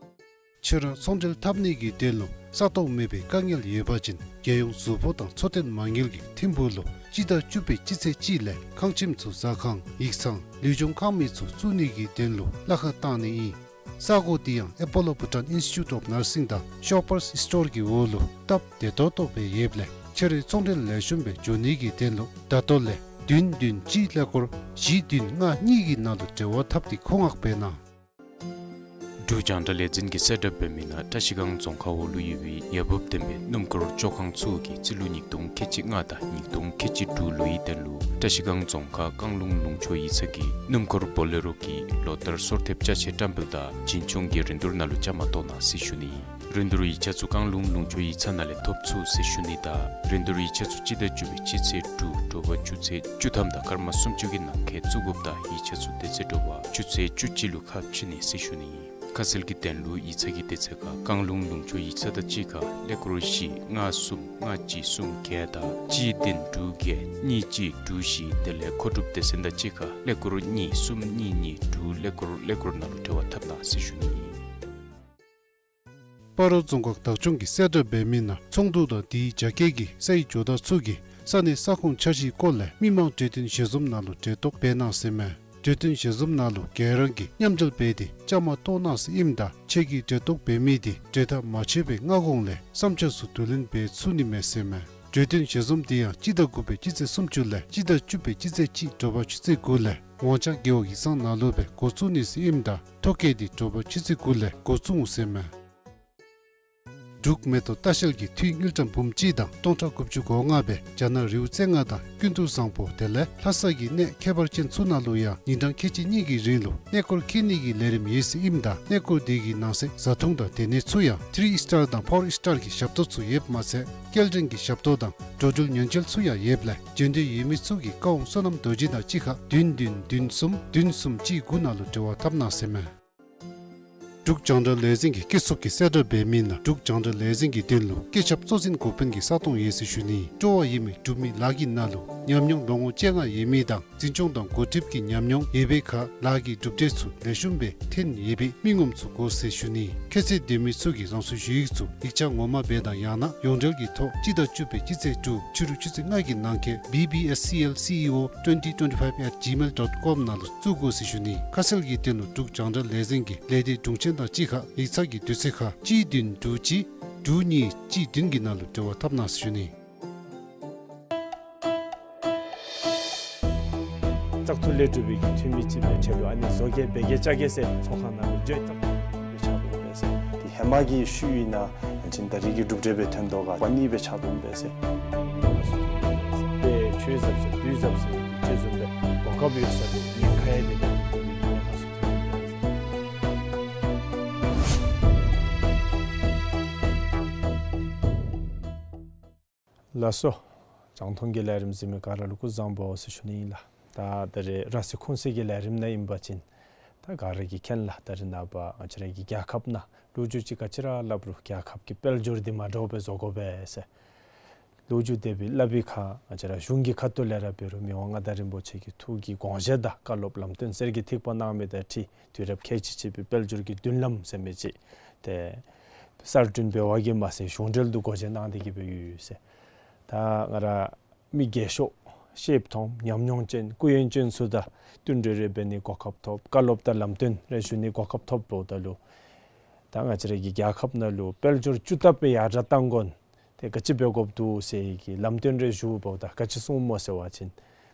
ཁྱེད་ར་ཚོང་འབྲེལ་འཐབ་ནི་གི་དོན་ལུ་ས་སྟོང་མེད་པའི་དཀའ་ངལ་ཡོད་པ་ཅིན་རྒྱལ་ཡོངས་ཟུར་ཕོགས་དང་འཚོ་རྟེན་མ་དངུལ་གྱིས་ཐིམ་ཕུག་ལུ་སྤྱི་ཟླ་བཅུ་པའི་སྤྱི་ཚེས་གཅིག་ལས་ཁང་ཁྱིམ་ཚུ་ཟ་ཁང་ཡིག་ཚང་ལུས་སྦྱོང་ཁང་མིག་ཚུ་བཙུགས་ནི་གི་དོན་ལུ་གླ་ཁར་བཏང་ནི་ཨིན། ས་གོ་འདི་ཡང་ཨེ་པོ་ལོ་བྷུ་ཊཱན་ཨིན་སི་ཊི་ཊུཊ་ཨོཕ་ནར་སིང་དང་ཤོ་པརསི་སི་ཊོར་གྱི་འོག་ལུ་སྟབས་བདེ་ཏོག་ཏོ་སྦེ་ཡོདཔ་ལས་ཁྱེད་རའི་ཚོང་འབྲེལ་ལེགས་ཤོམ་སྦེ་འགྱོ་ནི་གི་དོན་ལུ་ད་ལྟོ་ལས་བདུན་བདུན་གཅིག་ཀླད་ཀོར་བཞི་བདུན་ལྔ་གཉིས་ཀྱི་ནང་ལུ་འབྲེལ་བ་འཐབ་སྟེ་མཁོ་མངགས་འབད་གནང་། འབྲུག་རྒྱང་བསྒྲགས་ལས་འཛིན་གྱིས་གསལ་བསྒྲགས་འབད་མི་ནང་བཀྲ་ཤིས་སྒང་རྫོང་ཁག་འོག་ལུ་ཡོད་པའི་འོས་འབབ་ལྡན་པའི་སྣུམ་འཁོར་བཅོ་ཁང་ཚུ་གིས་རྩིས་ལོ་ཉིས་སྟོང་ཁལ་གཅིག་ལྔ་དང་ཉིས་སྟོང་ཁལ་གཅིག་དྲུག་ལོའི་དོན་ལུ་བཀྲ་ཤིས་སྒང་རྫོང་ཁག་བཀང་ལུང་ལུང་ཕྱོགས་ཡིག་ཚང་གི་སྣུམ་འཁོར་བོ་ལེ་རོ་གི་ལོ་ལྟར་སོར་ཐེབས་ཅ་ཆས་བཀྲམ་སྤེལ་དང་བྱིན་ཆུང་གི་རིན་བསྡུར་ནང་ལུ་བཅའ་མར་གཏོགས་གནང་ཟེར་ཞུ་ནི། རིན་བསྡུར་ཡིག་ཆ་ཚུ་བཀང་ལུང་ལུང་ཕྱོགས་ཡིག་ཚང་ནང་ལས་ཐོབ་ཚུགས་ཟེར་ཞུ་ནི་དང་རིན་བསྡུར་ཡིག་ཆ་ཚུ་སྤྱི་ཟླ་བཅུ་པའི་སྤྱི་ཚེས་དྲུག་དྲོ་པ་ཆུ་ཚོད་བཅུ་ཐམ་དང་སྐར་མ་སུམ་ཅུ་གི་ནང་འཁོད་བཙུགས་དགོཔ་དང་ཡིག་ཆ་ཚུ་དེ་ཚེ་དྲོ་པ་ཆུ་ཚོད་བཅུ་གཅིག་ལུ་ཁ་ཕྱེ་ནི་ཟེར་ཞུ་ནི། ཁ་གསལ་གྱི་དོན་ལུ་ཡིག་ཚང་གི་དུས་ཚོད་ཁར་བཀང་ལུང་ལུང་ཕྱོགས་ཡིག་ཚང་དང་གཅིག་ཁར་ཀླད་ཀོར་བཞི་ལྔ་གསུམ་ལྔ་གཅིག་གསུམ་བརྒྱད་དང་གཅིག་བདུན་དྲུག་བརྒྱད་གཉིས་གཅིག་དྲུག་བཞི་དེ་ལས་མཁོ་སྒྲུབ་སྡེ་ཚན་དང་གཅིག་ཁར་ཀླད་ཀོར་གཉིས་གསུམ་གཉིས་གཉིས་དྲུག་ཀླད་ཀོར་ཀླད་ཀོར་ནང་ལུ་འབྲེལ་བ་འཐབ་གནང་ཟེར་ཞུ་ནི། སྤ་རོ་རྫོང་ཁག་བདག་སྐྱོང་གིས་གསལ་བསྒྲགས་འབད་མི་ནང་ཚོང་འདུ་དང་དེའི་རྒྱ་སྐྱེད་ཀྱི་སའི་ཇོ་བདག་ཚུ་གིས་ས་གནས་ས་ཁོངས་འཆར་གཞིའི་སྐོར་ལས་མི་མང་གྲོས་བསྟུན་ཞལ་འཛོམས་ནང་ལུ་གྲལ་གཏོགས་འབད་གནང་ཟེར་མས། གྲོས་བསྟུན་ཞལ་འཛོམས་ནང་ལུ་ག་ར་གིས་མཉམ་འབྲེལ་འབད་དེ་བཅའ་མར་གཏོགས་གནང་ཟེར་ཨིནམ་ད་ཁྱེད་ཀྱིས་གྲལ་གཏོགས་འབད་མི་དེ་གྲོས་ཐག་མ་ཆོད་པའི་སྔ་གོང་ལས་བསམ་འཆར་ཚུ་བསྡུ་ལེན་འབད་ཚུགས་ནི་མས་ཟེར་མས། གྲོས་བསྟུན་ཞལ་འཛོམས་དེ་ཡང་སྤྱི་ཟླ་དགུ་པའི་སྤྱི་ཚེས་སུམ་ཅུ་ལས་སྤྱི་ཟླ་བཅུ་པའི་སྤྱི་ཚེས་གཅིག་དྲོ་པ་ཆུ་ཚོད་དགུ་ལས་ཝང་ཅང་རྒེད་འོག་ཡིག་ཚང་ནང་ལུ་སྦེ་འགོ་བཙུགས་ནི་ཟེར་ཨིནམ་ད་ཐོ་བཀོད་དེ་དྲོ་པ་ཆུ་ཚོད་དགུ་ལས་འགོ་བཙུགས་འོང་ཟེར་མས། འབྲུག་མེ་ཏོག་ལྟ་བཤལ་གྱིས་འཐུས་དངུལ་ཀྲམ་འབུམ་གཅིག་དང་སྟོང་ཕྲག་དགུ་བཅུ་གོ་ལྔ་སྦེ་རྒྱ་ནག་རི་བོ་རྩེ་ལྔ་དང་ཀུན་ཏུ་བཟང་པོ་དེ་ལས་ལྷ་ས་གི་གནས་ཁྱད་པར་ཅན་ཚུ་ནང་ལུ་ཡང་ཉིན་གྲངས་ཁལ་གཅིག་གཉིས་ཀྱི་རིང་ལུ་གནས་སྐོར་འཁྱིད་ནི་གི་ལས་རིམ་ཡོད་ཟེར་ཨིནམ་ད་གནས་སྐོར་དེ་གི་ནང་གསེས་བཟའ་འཐུང་དང་སྡོད་གནས་ཚུ་ཡང་ཐི་རི་ཨིསི་ཊར་དང་ཕོར་ཨིསི་ཊར་གྱི་ཞབས་ཏོག་ཚུ་ཡོདཔ་མ་ཚད་སྐྱེལ་འདྲེན་གྱི་ཞབས་ཏོག་དང་འགྲོ་འགྲུལ་ཉེན་བཅོལ་ཚུ་ཡང་ཡོདཔ་ལས་འབྱོན་འདོད་ཡོད་མི་ཚུ་གིས་ཀ་ཝང་བསོད་ནམས་རྡོ་རྗེ་དང་གཅིག་ཁར་བདུན་བདུན་བདུན་གསུམ་བདུན་གསུམ་གཅིག་དགུ་ནང་ལུ་འབྲེལ་བ་འཐབ་གནང་ཟེར་མས། འབྲུག་རྒྱང་བསྒྲགས་ལས་འཛིན་གྱིས་སྐྱེ་ཚུལ་གྱི་གསལ་བསྒྲགས་འབད་མི་ནང་འབྲུག་རྒྱང་བསྒྲགས་ལས་འཛིན་གྱི་དོན་ལུ་བཀོད་ཁྱབ་གཙོ་འཛིན་འགོ་དཔོན་གྱི་ས་སྟོང་ཡོད་ཟེར་ཞུ་ནི། སྤྲོ་བ་ཡོད་མི་འབྲུག་མི་ལཱ་གི་ནང་ལུ་ཉམས་མྱོང་ལོ་ངོ་བཅོ་ལྔ་ཡོད་མི་དང་འཛིན་སྐྱོང་དང་འགོ་ཁྲིདཔ་གི་ཉམས་མྱོང་ཡོད་པའི་ཁར་ལཱ་གི་གྲུབ་འབྲས་ཚུ་ལེགས་ཤོམ་སྦེ་ཐོན་ཡོད་པའི་མི་ངོམ་ཚུ་དགོ་ཟེར་ཞུ་ནི། ཁྱད་ཚད་ལྡན་མི་ཚུ་གིས་རང་སོའི་ཞུ་ཡིག་ཚུ་ཡིག་ཆ་ངོ་མ་སྦེ་དང་ཡང་ན་ཡོངས་འབྲེལ་གྱི་ཐོག་སྤྱི་ཟླ་བཅུ་པའི་སྤྱི་ཚེས་དྲུག་ཕྱི་རུ་ཆུ་ཚོད་ལྔ་གི་ནང་འཁོད་B B S C L C E O twenty twenty-five at gmail dot com ནང་ལུ་བཙུགས་དགོ་ཟེར་ཞུ་ནི། ཁ་གསལ་གྱི་དོན་ལུ་འབྲུག་རྒྱང་བསྒྲགས་ལས་འཛིན་གྱིས་ལས་སྡེ་དྲུང་ཆེན་དང་གཅིག་ཁར་ཡིག་ཚང་གི་དུས་ཚོད་ཁར་གཅིག་བདུན་དྲུག་གཅིག་དྲུག་གཉིས་གཅིག་བདུན་གྱི་ནང་ལུ་འབྲེལ་བ་འཐབ་གནང་ཟེར་ཞུ་ནི། བཙག་འཐུ་ལས་གྲུབ་པའི་གི་འཐུས་མི་ཅིག་སྦེ་ཆེད་དུ་ཨ་ནི་བཟོ་གེ་འབད་གེ་བཅའ་གེ་ཟེར་ཚོགས་ཁང་ནང་ལུ་བརྗོད་བཙག་འཐུ་སྦེ་ཆགས་འདུག་པས་ཟེར། དེ་ཧེ་མ་གི་ཤུལ་ཨིན་ན་ཨ་ནི་ད་རིས་ཀྱི་གྲུབ་འབྲས་སྦེ་ཐོན་དོ་ག་པ་ནི་སྦེ་ཆགས་འདུག་པས་ཟེར། དཔེ་ཆོས་ཟབ་ཟེར་དུས་ཟབ་ཟེར་ཅིག་བཟུམ་སྦེ་གོ་སྐབས་ཡོད་ས་ལུ་ཉེན་ཁ་ཡང་མེད་པའི་གི་ཉེན་ཁ་ཚུ་ཐོན་འདུག་པས་ཟེར། ལགས་སོ། རྒྱང་མཐོང་གི་ལས་རིམ་གཟིགས་མི་ག་ར་ལུ་སྐུ་གཟུགས་བཟང་པོ་ཟེར་ཞུ་ནི་ཨིན་ལགས། ད་ད་རེས་ར་སི་ཁུངས་སེ་གི་ལས་རིམ་ནང་ཨིན་པ་ཅིན་ད་ག་ར་གིས་མཁྱེན་ལགས། ད་རེས་ནངས་པ་ང་བཅས་ར་གི་རྒྱལ་ཁབ་ནང་ལོ་རྒྱུས་ཅིག་ག་ཅི་ར་སླབ་རུང་རྒྱལ་ཁབ་ཀྱི་དཔལ་འབྱོར་འདི་མ་འདྲཝ་སྦེ་བཟོ་དགོ་པས་ཟེར། ལོ་རྒྱུས་དེ་སྦེ་སླབ་པའི་ཁར་ང་བཅས་ར་གཞུང་གི་ཁ་ཐུག་ལས་ར་འབད་རུང་མི་དབང་མངའ་བདག་རིན་པོ་ཆེ་གི་ཐུགས་ཀྱི་དགོངས་བཞེད་དང་བཀའ་སློབ་ལམ་སྟོན་གསེར་གྱི་ཐིགས་པ་གནང་མི་དང་འཁྲིལ་དུས་རབས་ཁལ་གཅིག་གཅིག་པའི་དཔལ་འབྱོར་གྱི་མདུན་ལམ་ཟེར་མི་ཅིག་ཏེ་གསར་སྐྲུན་འབད་བ་གིས་མ་ཚད་གཞུང་འབྲེལ་དུ་སྒོ་འབྱེད་གནང་སྟེ་གི་སྦེ་ཡོད་ཟེར། ད་ང་ར་མི་རྒས་ཤོས་ཤེསཔ་མཐོངམ་ཉམས་མྱོང་ཅན་སྐུ་ཡོན་ཅན་ཚུ་དང་བསྟུན་གྲོས་རེ་འབད་ནི་གོ་སྐབས་ཐོབ། བཀའ་སློབ་དང་ལམ་སྟོན་རེ་ཞུ་ནི་གོ་སྐབས་ཐོབ་འབདཝ་ད་ལུ་ད་ང་བཅས་ར་གི་རྒྱལ་ཁབ་ནང་ལུ་དཔལ་འབྱོར་བཅུ་ལྟབ་སྦེ་ཡར་དྲག་གཏང་དགོ་ན་ཏེ་ག་ཅི་འབད་དགོཔ་འདུག་ཟེར་གྱི་ལམ་སྟོན་རེ་ཞུཝ་ད་ག་ཅི་གསུངམ་སྨོ་ཟེར་བ་ཅིན་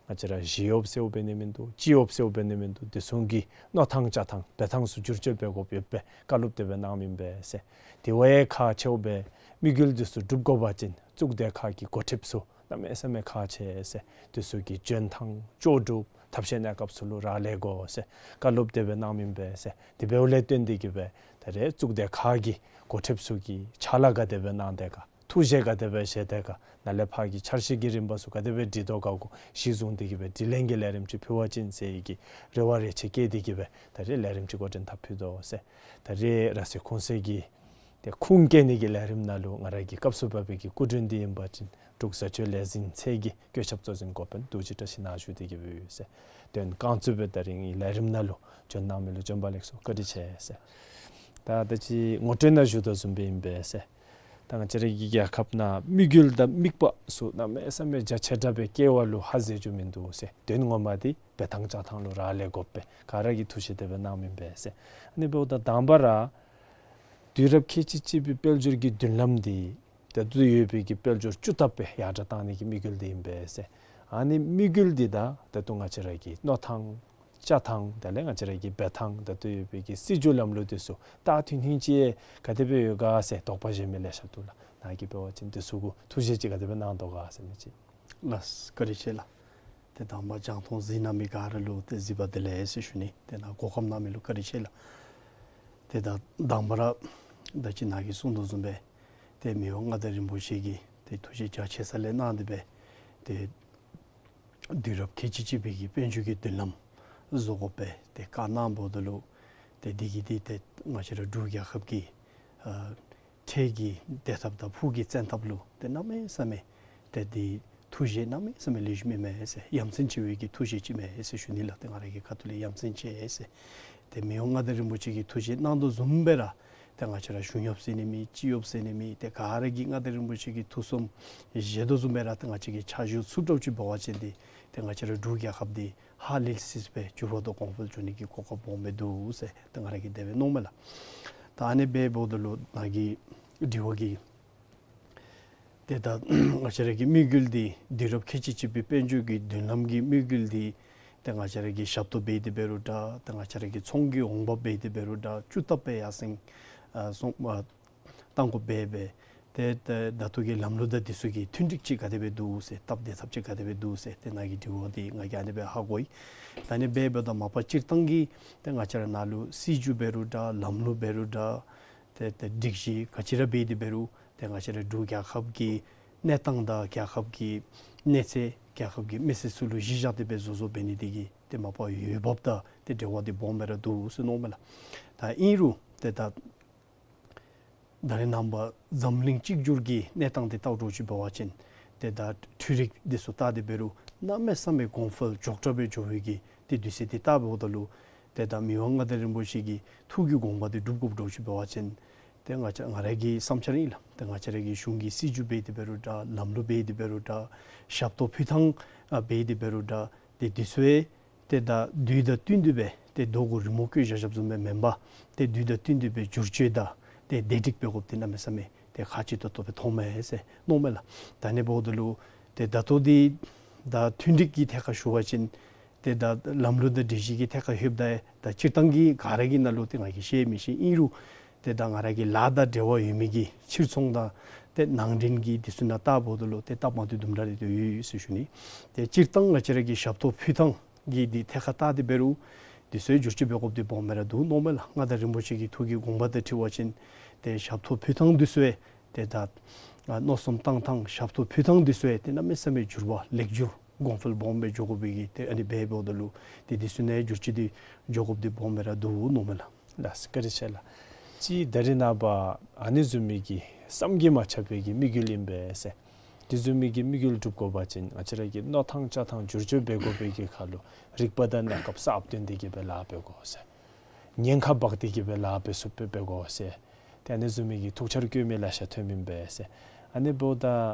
ང་བཅས་ར་ཞི་གཡོགཔ་ཟེརཝ་འབད་ནི་མིན་འདུག། སྤྱི་གཡོགཔ་ཟེརཝ་འབད་ནི་མིན་འདུག། དེ་ཚུ་གི་མནོ་ཐངས་བཅའ་ཐངས་འབད་ཐངས་ཚུ་བསྒྱུར་བཅོས་འབད་དགོཔ་ཡོདཔ་སྦེ་བཀའ་སློབ་དེ་སྦེ་གནངམ་ཨིན་པས་ཟེར། དེ་བ་ཡང་ཁག་ཆེཝ་སྦེ་དམིགས་ཡུལ་དེ་ཚུ་སྒྲུབ་དགོ་པ་ཅིན་གཙུག་སྡེ་ཁག་གི་འགོ་ཁྲིདཔ་ཚུ་གནམ་མེད་ས་མེད་ཁག་ཆེ་ཟེར། དེ་ཚུ་གི་འཇོན་ཐངས་ལྕོགས་གྲུབ་ཐབས་ཤེས་གནས་སྐབས་ཚུ་ལུ་རག་ལས་དགོ་ཟེར་བཀའ་སློབ་དེ་སྦེ་གནངམ་ཨིན་པས་ཟེར། དེ་འབདཝ་ལས་བརྟེན་ཏེ་གི་སྦེ་ད་རེས་གཙུག་སྡེ་ཁག་གི་འགོ་ཁྲིདཔ་ཚུ་གིས་ཕྱག་ལཱ་ག་དེ་སྦེ་གནང་དེས་ག་ཐུགས་བཞེད་ག་དེ་སྦེ་བཞེས་དེས་ག་ནཱ་ལས་ཕར་གྱི་འཆར་གཞི་གི་རིམ་པ་ཚུ་ག་དེ་སྦེ་སྒྲིག་དོ་ག་གུ་གཞི་བཟུང་སྟེ་གི་སྦེ་དྲི་ལན་གྱི་ལས་རིམ་ཅིག་ཕུལ་བ་ཅིན་ཟེར་བའི་གི་རེ་བ་རེ་ཆེ་བསྐྱེད་དེ་གི་སྦེ་ད་རེས་ལས་རིམ་ཅིག་འགོ་འདྲེན་འཐབ་ཕུལ་དོ་ཟེར། ད་རེས་ར་སི་ཁུངས་སེ་གི་ཏེ་ཁུངས་སྐྱེལ་ནི་གི་ལས་རིམ་ནང་ལུ་ང་ར་གི་སྐབས་སུ་བབས་པའི་གི་སྐུ་མགྲོན་འདི་ཨིན་པ་ཅིན་འབྲུག་བཟའ་སྤྱོད་ལས་འཛིན་ཚད་ཀྱི་བཀོད་ཁྱབ་གཙོ་འཛིན་འགོ་དཔོན་རྡོ་རྗེ་བཀྲ་ཤིས་ནཱ་བཞུགས་ཏེ་གི་སྦེ་ཡོད་ཟེར། དོན་རྐང་བཙུགས་སྦེ་ད་རིས་ལས་རིམ་ནང་ལུ་བྱོན་གནང་མི་ལུ་བྱོན་པ་ལེགས་སོ་བཀའ་དྲིན་ཆེ་ཟེར། ད་ད་ཅི་ངོ་སྤྲོད་ནང་ཞུ་དོ་བཟུམ་སྦེ་ཨིན་པས་ཟེར། ད་ང་བཅས་ར་གི་རྒྱལ་ཁབ་ནང་དམིགས་ཡུལ་དང་དམིགས་པ་ཚུ་གནམ་མེད་ས་མེད་རྒྱ་ཆེ་དྲགས་སྦེ་བསྐྱེད་པ་ལུ་ཧ་ཟེར་རྒྱུ་མིན་འདུག་ཟེར། དོན་ངོ་མ་འདི་འབད་ཐངས་བཅའ་ཐངས་ལུ་རག་ལས་དགོ་པས། ག་ར་གིས་ཐུགས་བཞེད་དེ་སྦེ་གནངམ་ཨིན་པས་ཟེར། ཨ་ནི་འབདཝ་ད་དང་པ་ར་དུས་རབས་ཁལ་གཅིག་གཅིག་པའི་དཔལ་འབྱོར་གྱི་མདུན་ལམ་འདི་ད་ལྟོ་ཡོད་པའི་གི་དཔལ་འབྱོར་བཅུ་ལྟབ་སྦེ་ཡར་དྲག་གཏང་ནི་གི་དམིགས་ཡུལ་འདི་ཨིན་པས་ཟེར། ཨ་ནི་དམིགས་ཡུལ་འདི་ད་ད་ལྟོ་ང་བཅས་ར་གི་མནོ་ཐངས་བཅའ་ཐངས་དེ་ལས་ང་བཅས་ར་གི་འབད་ཐངས་ད་ལྟོ་ཡོད་པའི་གི་སྲིད་བྱུས་ལམ་ལུགས་འདི་ཚུ་ད་མཐུན་ལྷིང་ཅིག་ག་དེ་སྦེ་ཡོད་ག་ཟེར་དོགས་པ་བཞེས་མི་ལེ་ཤ་འདུག་ལགས། ནཱ་གིས་འབད་བ་ཅིན་འདི་ཚུ་གུ་ཐུགས་བཞེད་ཅིག་ག་དེ་སྦེ་གནང་དོ་ག་ཟེར་མི་ཅིག། ལགས་བཀའ་དྲིན་ཆེ་ལགས། ཏེ་དང་པ་རྒྱང་མཐོང་གཟིགས་གནང་མི་ག་ར་ལུ་ཏེ་གཟིགས་པ་བདེ་ལེགས་ཟེར་ཞུ་ནི། ཏེ་ནཱ་གོ་སྐབས་གནང་མི་ལུ་བཀའ་དྲིན་ཆེ་ལགས། ཏེ་ད་དང་པ་ར་ད་ཅི་ནཱ་གིས་གསུངས་དོ་བཟུམ་སྦེ་ཏེ་མི་དབང་མངའ་བདག་རིན་པོ་ཆེ་གིས་ཏེ་ཐུགས་བཞེད་རྒྱ་ཆེ་ས་ལས་གནང་སྟེ་སྦེ་ཏེ་དུས་རབས་ཁལ་གཅིག་གཅིག་པའི་གི་དཔལ་འབྱོར་གྱི་མདུན་ལམ་བཟོ་དགོ་པའི་ཏེ་བཀའ་གནངམ་ད་ལུ་ཏེ་འདི་གིས་འདི་ཏེ་ང་བཅས་ར་འབྲུག་རྒྱལ་ཁབ་ཀྱི་ཨ་འཕྲལ་གྱི་བདེ་ཐབས་དང་ཕུགས་ཀྱི་བཙན་ཐབས་ལུ་ཏེ་གནམ་མེད་ས་མེད་ཏེ་འདི་ཐུགས་བཞེད་གནམ་མེད་ས་མེད་ལེགས་ཤོམ་ཨིན་མས་ཟེར། ཡ་མཚན་ཆེ་བའི་གི་ཐུགས་བཞེད་ཅིག་ཨིན་མས་ཟེར་ཞུ་ནི་ལགས། ཏེ་ང་ར་གི་ཁ་ཐུག་ལས་ཡ་མཚན་ཆེ་ཟེར། ཏེ་མི་དབང་མངའ་བདག་རིན་པོ་ཆེ་གིས་ཐུགས་བཞེད་གནང་དོ་བཟུམ་སྦེ་ར་ཏེ་ང་བཅས་ར་གཞུང་གཡོགཔ་ཟེར་ནི་མེད་སྤྱི་གཡོགཔ་ཟེར་ནི་མེད། ཏེ་ག་ར་གིས་མངའ་བདག་རིན་པོ་ཆེ་གི་ཐུགས་བསམ་བཞེས་དོ་བཟུམ་སྦེ་ར་ཏེ་ང་བཅས་ཀྱིས་ཕྱག་ཞུ་ཚུགསཔ་འདྲཝ་ཅིག་འབད་བ་ཅིན་འདི་ཏེ་ང་བཅས་ར་འབྲུག་རྒྱལ་ཁབ་འདི་ཧ་ལས་སི་སི་སྦེ་འགྱུར་བ་དང་གོང་འཕེལ་འགྱོ་ནི་གི་གོ་སྐབས་སྦོམ་སྦེ་འདུག་ཟེར་ཏེ་ང་ར་གིས་དེ་སྦེ་མནོཝ་མས་ལགས། ད་ཨ་ནི་སྦེ་འབདཝ་ད་ལུ་ནཱ་གི་དྲི་བ་གི་ཏེ་ད་ང་བཅས་ར་གི་དམིགས་ཡུལ་འདི་དུས་རབས་ཁལ་གཅིག་གཅིག་པའི་དཔལ་འབྱོར་གྱི་མདུན་ལམ་གྱི་དམིགས་ཡུལ་འདི་ཏེ་ང་བཅས་ར་གི་ཞབས་ཏོག་འབད་དེ་འབད་རུང་འདྲ་ཏེ་ང་བཅས་ར་གི་ཚོང་གི་འོང་འབབ་འབད་དེ་འབད་རུང་འདྲ་བཅུ་ལྟབ་སྦེ་ཡར་སེང་ཨ་སོང་ཨ་གཏང་དགོཔ་འབད་སྦེ་ཏེ་ད་ད་ལྟོ་གི་ལམ་ལུགས་དང་འདི་ཚུ་གི་མཐུན་འགྲིག་ཅིག་ག་དེ་སྦེ་འདུག་ཟེར་སྟབས་བདེ་ཐབས་ཅིག་ག་དེ་སྦེ་འདུག་ཟེར་ཏེ་ནཱ་གི་དྲི་བ་འདི་ང་གིས་ཨ་ནི་སྦེ་ཧ་གོ་ཡི། ད་ཨ་ནི་སྦེ་འབདཝ་ད་མ་པ་སྤྱིར་བཏང་གི་ཏེ་ང་བཅས་ར་ནཱ་ལུ་སྲིད་བྱུས་འབད་རུང་འདྲ་ལམ་ལུགས་འབད་རུང་འདྲ་ཏེ་ཏེ་སྒྲིག་གཞི་ག་ཅི་ར་འབད་དེ་འབད་རུང་ཏེ་ང་བཅས་ར་འབྲུག་རྒྱལ་ཁབ་ཀྱི་གནས་སྟངས་དང་རྒྱལ་ཁབ་ཀྱི་གནས་ཚད་རྒྱལ་ཁབ་ཀྱི་མི་སེར་ཚུ་ལུ་གཞི་བཞག་སྟེ་སྦེ་བཟོ་བཟོཝ་འབད་ནི་དེ་གིས་ཏེ་མ་པ་འོས་འབབ་དང་ཏེ་འབྲེལ་བ་འདི་སྦོམ་སྦེ་ར་འདུག་ཟེར་མནོཝ་མས་ལགས། ད་ཨིན་རུང་ ཏེ་ད་ད་རེས་ནངས་པ་འཛམ་གླིང་གཅིག་གྱུར་གྱི་གནས་སྟངས་འདི་བལྟཝ་འདྲཝ་ཅིག་འབད་བ་ཅིན་ཏེ་ད་འཕྲུལ་རིག་འདི་ཚུ་བལྟ་སྟེ་འབད་རུང་གནམ་མེད་ས་མེད་གོང་འཕེལ་མགྱོགས་དྲགས་སྦེ་འགྱོ་བའི་གི་ཏེ་དུས་ཚོད་འདི་བལྟཝ་ད་ལུ་ཏེ་ད་མི་དབང་མངའ་བདག་རིན་པོ་ཆེ་གི་ཐུགས་ཀྱི་དགོངས་པ་འདི་སྒྲུབ་དགོཔ་འདྲཝ་ཅིག་འབད་བ་ཅིན་ཏེ་ང་བཅས་ང་ར་གི་བསམ་འཆར་ཨིན་ལགས། ཏེ་ང་བཅས་ར་གི་གཞུང་གི་སྲིད་བྱུས་འབད་དེ་འབད་རུང་འདྲ་ལམ་ལུགས་འབད་དེ་འབད་རུང་འདྲ་ཞབས་ཏོག་ཕུལ་ཐངས་ཨ་འབད་དེ་འབད་རུང་འདྲ་ཏེ་འདི་ཚུ་ཡང་ཏེ་ད་དུས་དང་བསྟུན་ཏེ་སྦེ་ཏེ་རྡོ་གུ་རི་མོ་བརྐོས་བཞག་བཞགཔ་བཟུམ་སྦེ་མེན་པར་ཏེ་དུས་དང་བསྟུན་ཏེ་སྦེ་བསྒྱུར་བཅོས་དང་ཏེ་བདེ་སྒྲིག་འབད་དགོཔ་འདི་གནམ་མེད་ས་མེད་ཏེ་ཁག་ཆེ་ཏོག་ཏོ་སྦེ་མཐོངམ་མས་ཟེར་མནོཝ་མས་ལགས། ད་ཨ་ནི་འབདཝ་ད་ལུ་ཏེ་ད་ལྟོ་འདི་ད་མཐུན་སྒྲིག་གི་ཐད་ཁར་ཞུ་བ་ཅིན་ཏེ་ད་ལམ་ལུགས་དང་སྒྲིག་གཞི་གི་ཐད་ཁར་ལྷོདཔ་ད་ད་སྤྱིར་བཏང་གི་ག་ར་གི་ནང་ལུ་ཏེ་ང་གིས་ཤེས་མི་ཤེས་ཨིན་རུང་ཏེ་ད་ང་ར་གི་ལཱ་དང་འབྲེལ་བ་ཡོད་མི་གི་ཕྱིར་ཚོང་དང་ཏེ་ནང་འདྲེན་གྱི་འདི་ཚུ་ནང་བལྟཝ་ད་ལུ་ཏེ་སྟབས་མ་བདེཝ་དུམ་གྲ་རེ་ཏེ་ཡོད་ཡོད་ཟེར་ཞུ་ནི། ཏེ་སྤྱིར་བཏང་ང་བཅས་ར་གི་ཞབས་ཏོག་ཕུལ་ཐངས་ཀྱི་འདི་ཐད་ཁར་བལྟ་སྟེ་འབད་རུང་འདི་ཚུ་བསྒྱུར་བཅོས་འབད་དགོཔ་འདི་སྦོམ་སྦེ་ར་འདུག་མནོཝ་མས་ལགས། མངའ་བདག་རིན་པོ་ཆེ་གི་ཐུགས་ཀྱི་དགོངས་པ་དང་འཁྲིལ་བ་ཅིན་ཏེ་ཞབས་ཏོག་ཕུལ་ཐངས་འདི་ཚུ་ཡང་ཏེ་ད་ཨ་མནོ་བསམ་བཏང་ཐངས་ཞབས་ཏོག་ཕུལ་ཐངས་འདི་ཚུ་ཡང་ཏེ་གནམ་མེད་ས་མེད་འགྱུར་བ་ལེགས་འགྱུར་གོང་འཕེལ་སྦོམ་སྦེ་འགྱོ་དགོ་པའི་གི་ཏེ་ཨ་ནི་འབདཝ་ད་ལུ་ཏེ་འདི་ཚུ་ནང་བསྒྱུར་བཅོས་འདི་འགྱོ་དགོཔ་འདི་སྦོམ་སྦེ་ར་འདུག་མནོཝ་མས་ལགས། ལགས་སོ། བཀའ་དྲིན་ཆེ་ལགས། ཅིག་ད་རེས་ནངས་པ་ཨ་ནི་བཟུམ་མའི་གི་བསམ་གྱིས་མ་ཁྱབ་པའི་གི་དམིགས་ཡུལ་ཨིན་པས་ཟེར། དེ་བཟུམ་མའི་གི་དམིགས་ཡུལ་སྒྲུབ་དགོ་པ་ཅིན་ང་བཅས་ར་གི་མནོ་ཐངས་བྱ་ཐངས་བསྒྱུར་བཅོས་འབད་དགོ་པའི་གི་ཁར་ལུ་རིག་པ་དང་གནས་སྐབས་གསརཔ་བཏོན་ཏེ་གི་སྦེ་ལཱ་འབད་དགོ་ཟེར། ཉེན་ཁ་འབག་སྟེ་གི་སྦེ་ལཱ་འབད་ཚུགསཔ་སྦེ་འབད་དགོ་ཟེར། ཏེ་ཨ་ནི་བཟུམ་མའི་གི་ཐུགས་འཆར་བཀོད་མི་ལེ་ཤ་ཐོནམ་ཨིན་པས་ཟེར། ཨ་ནི་འབདཝ་ད་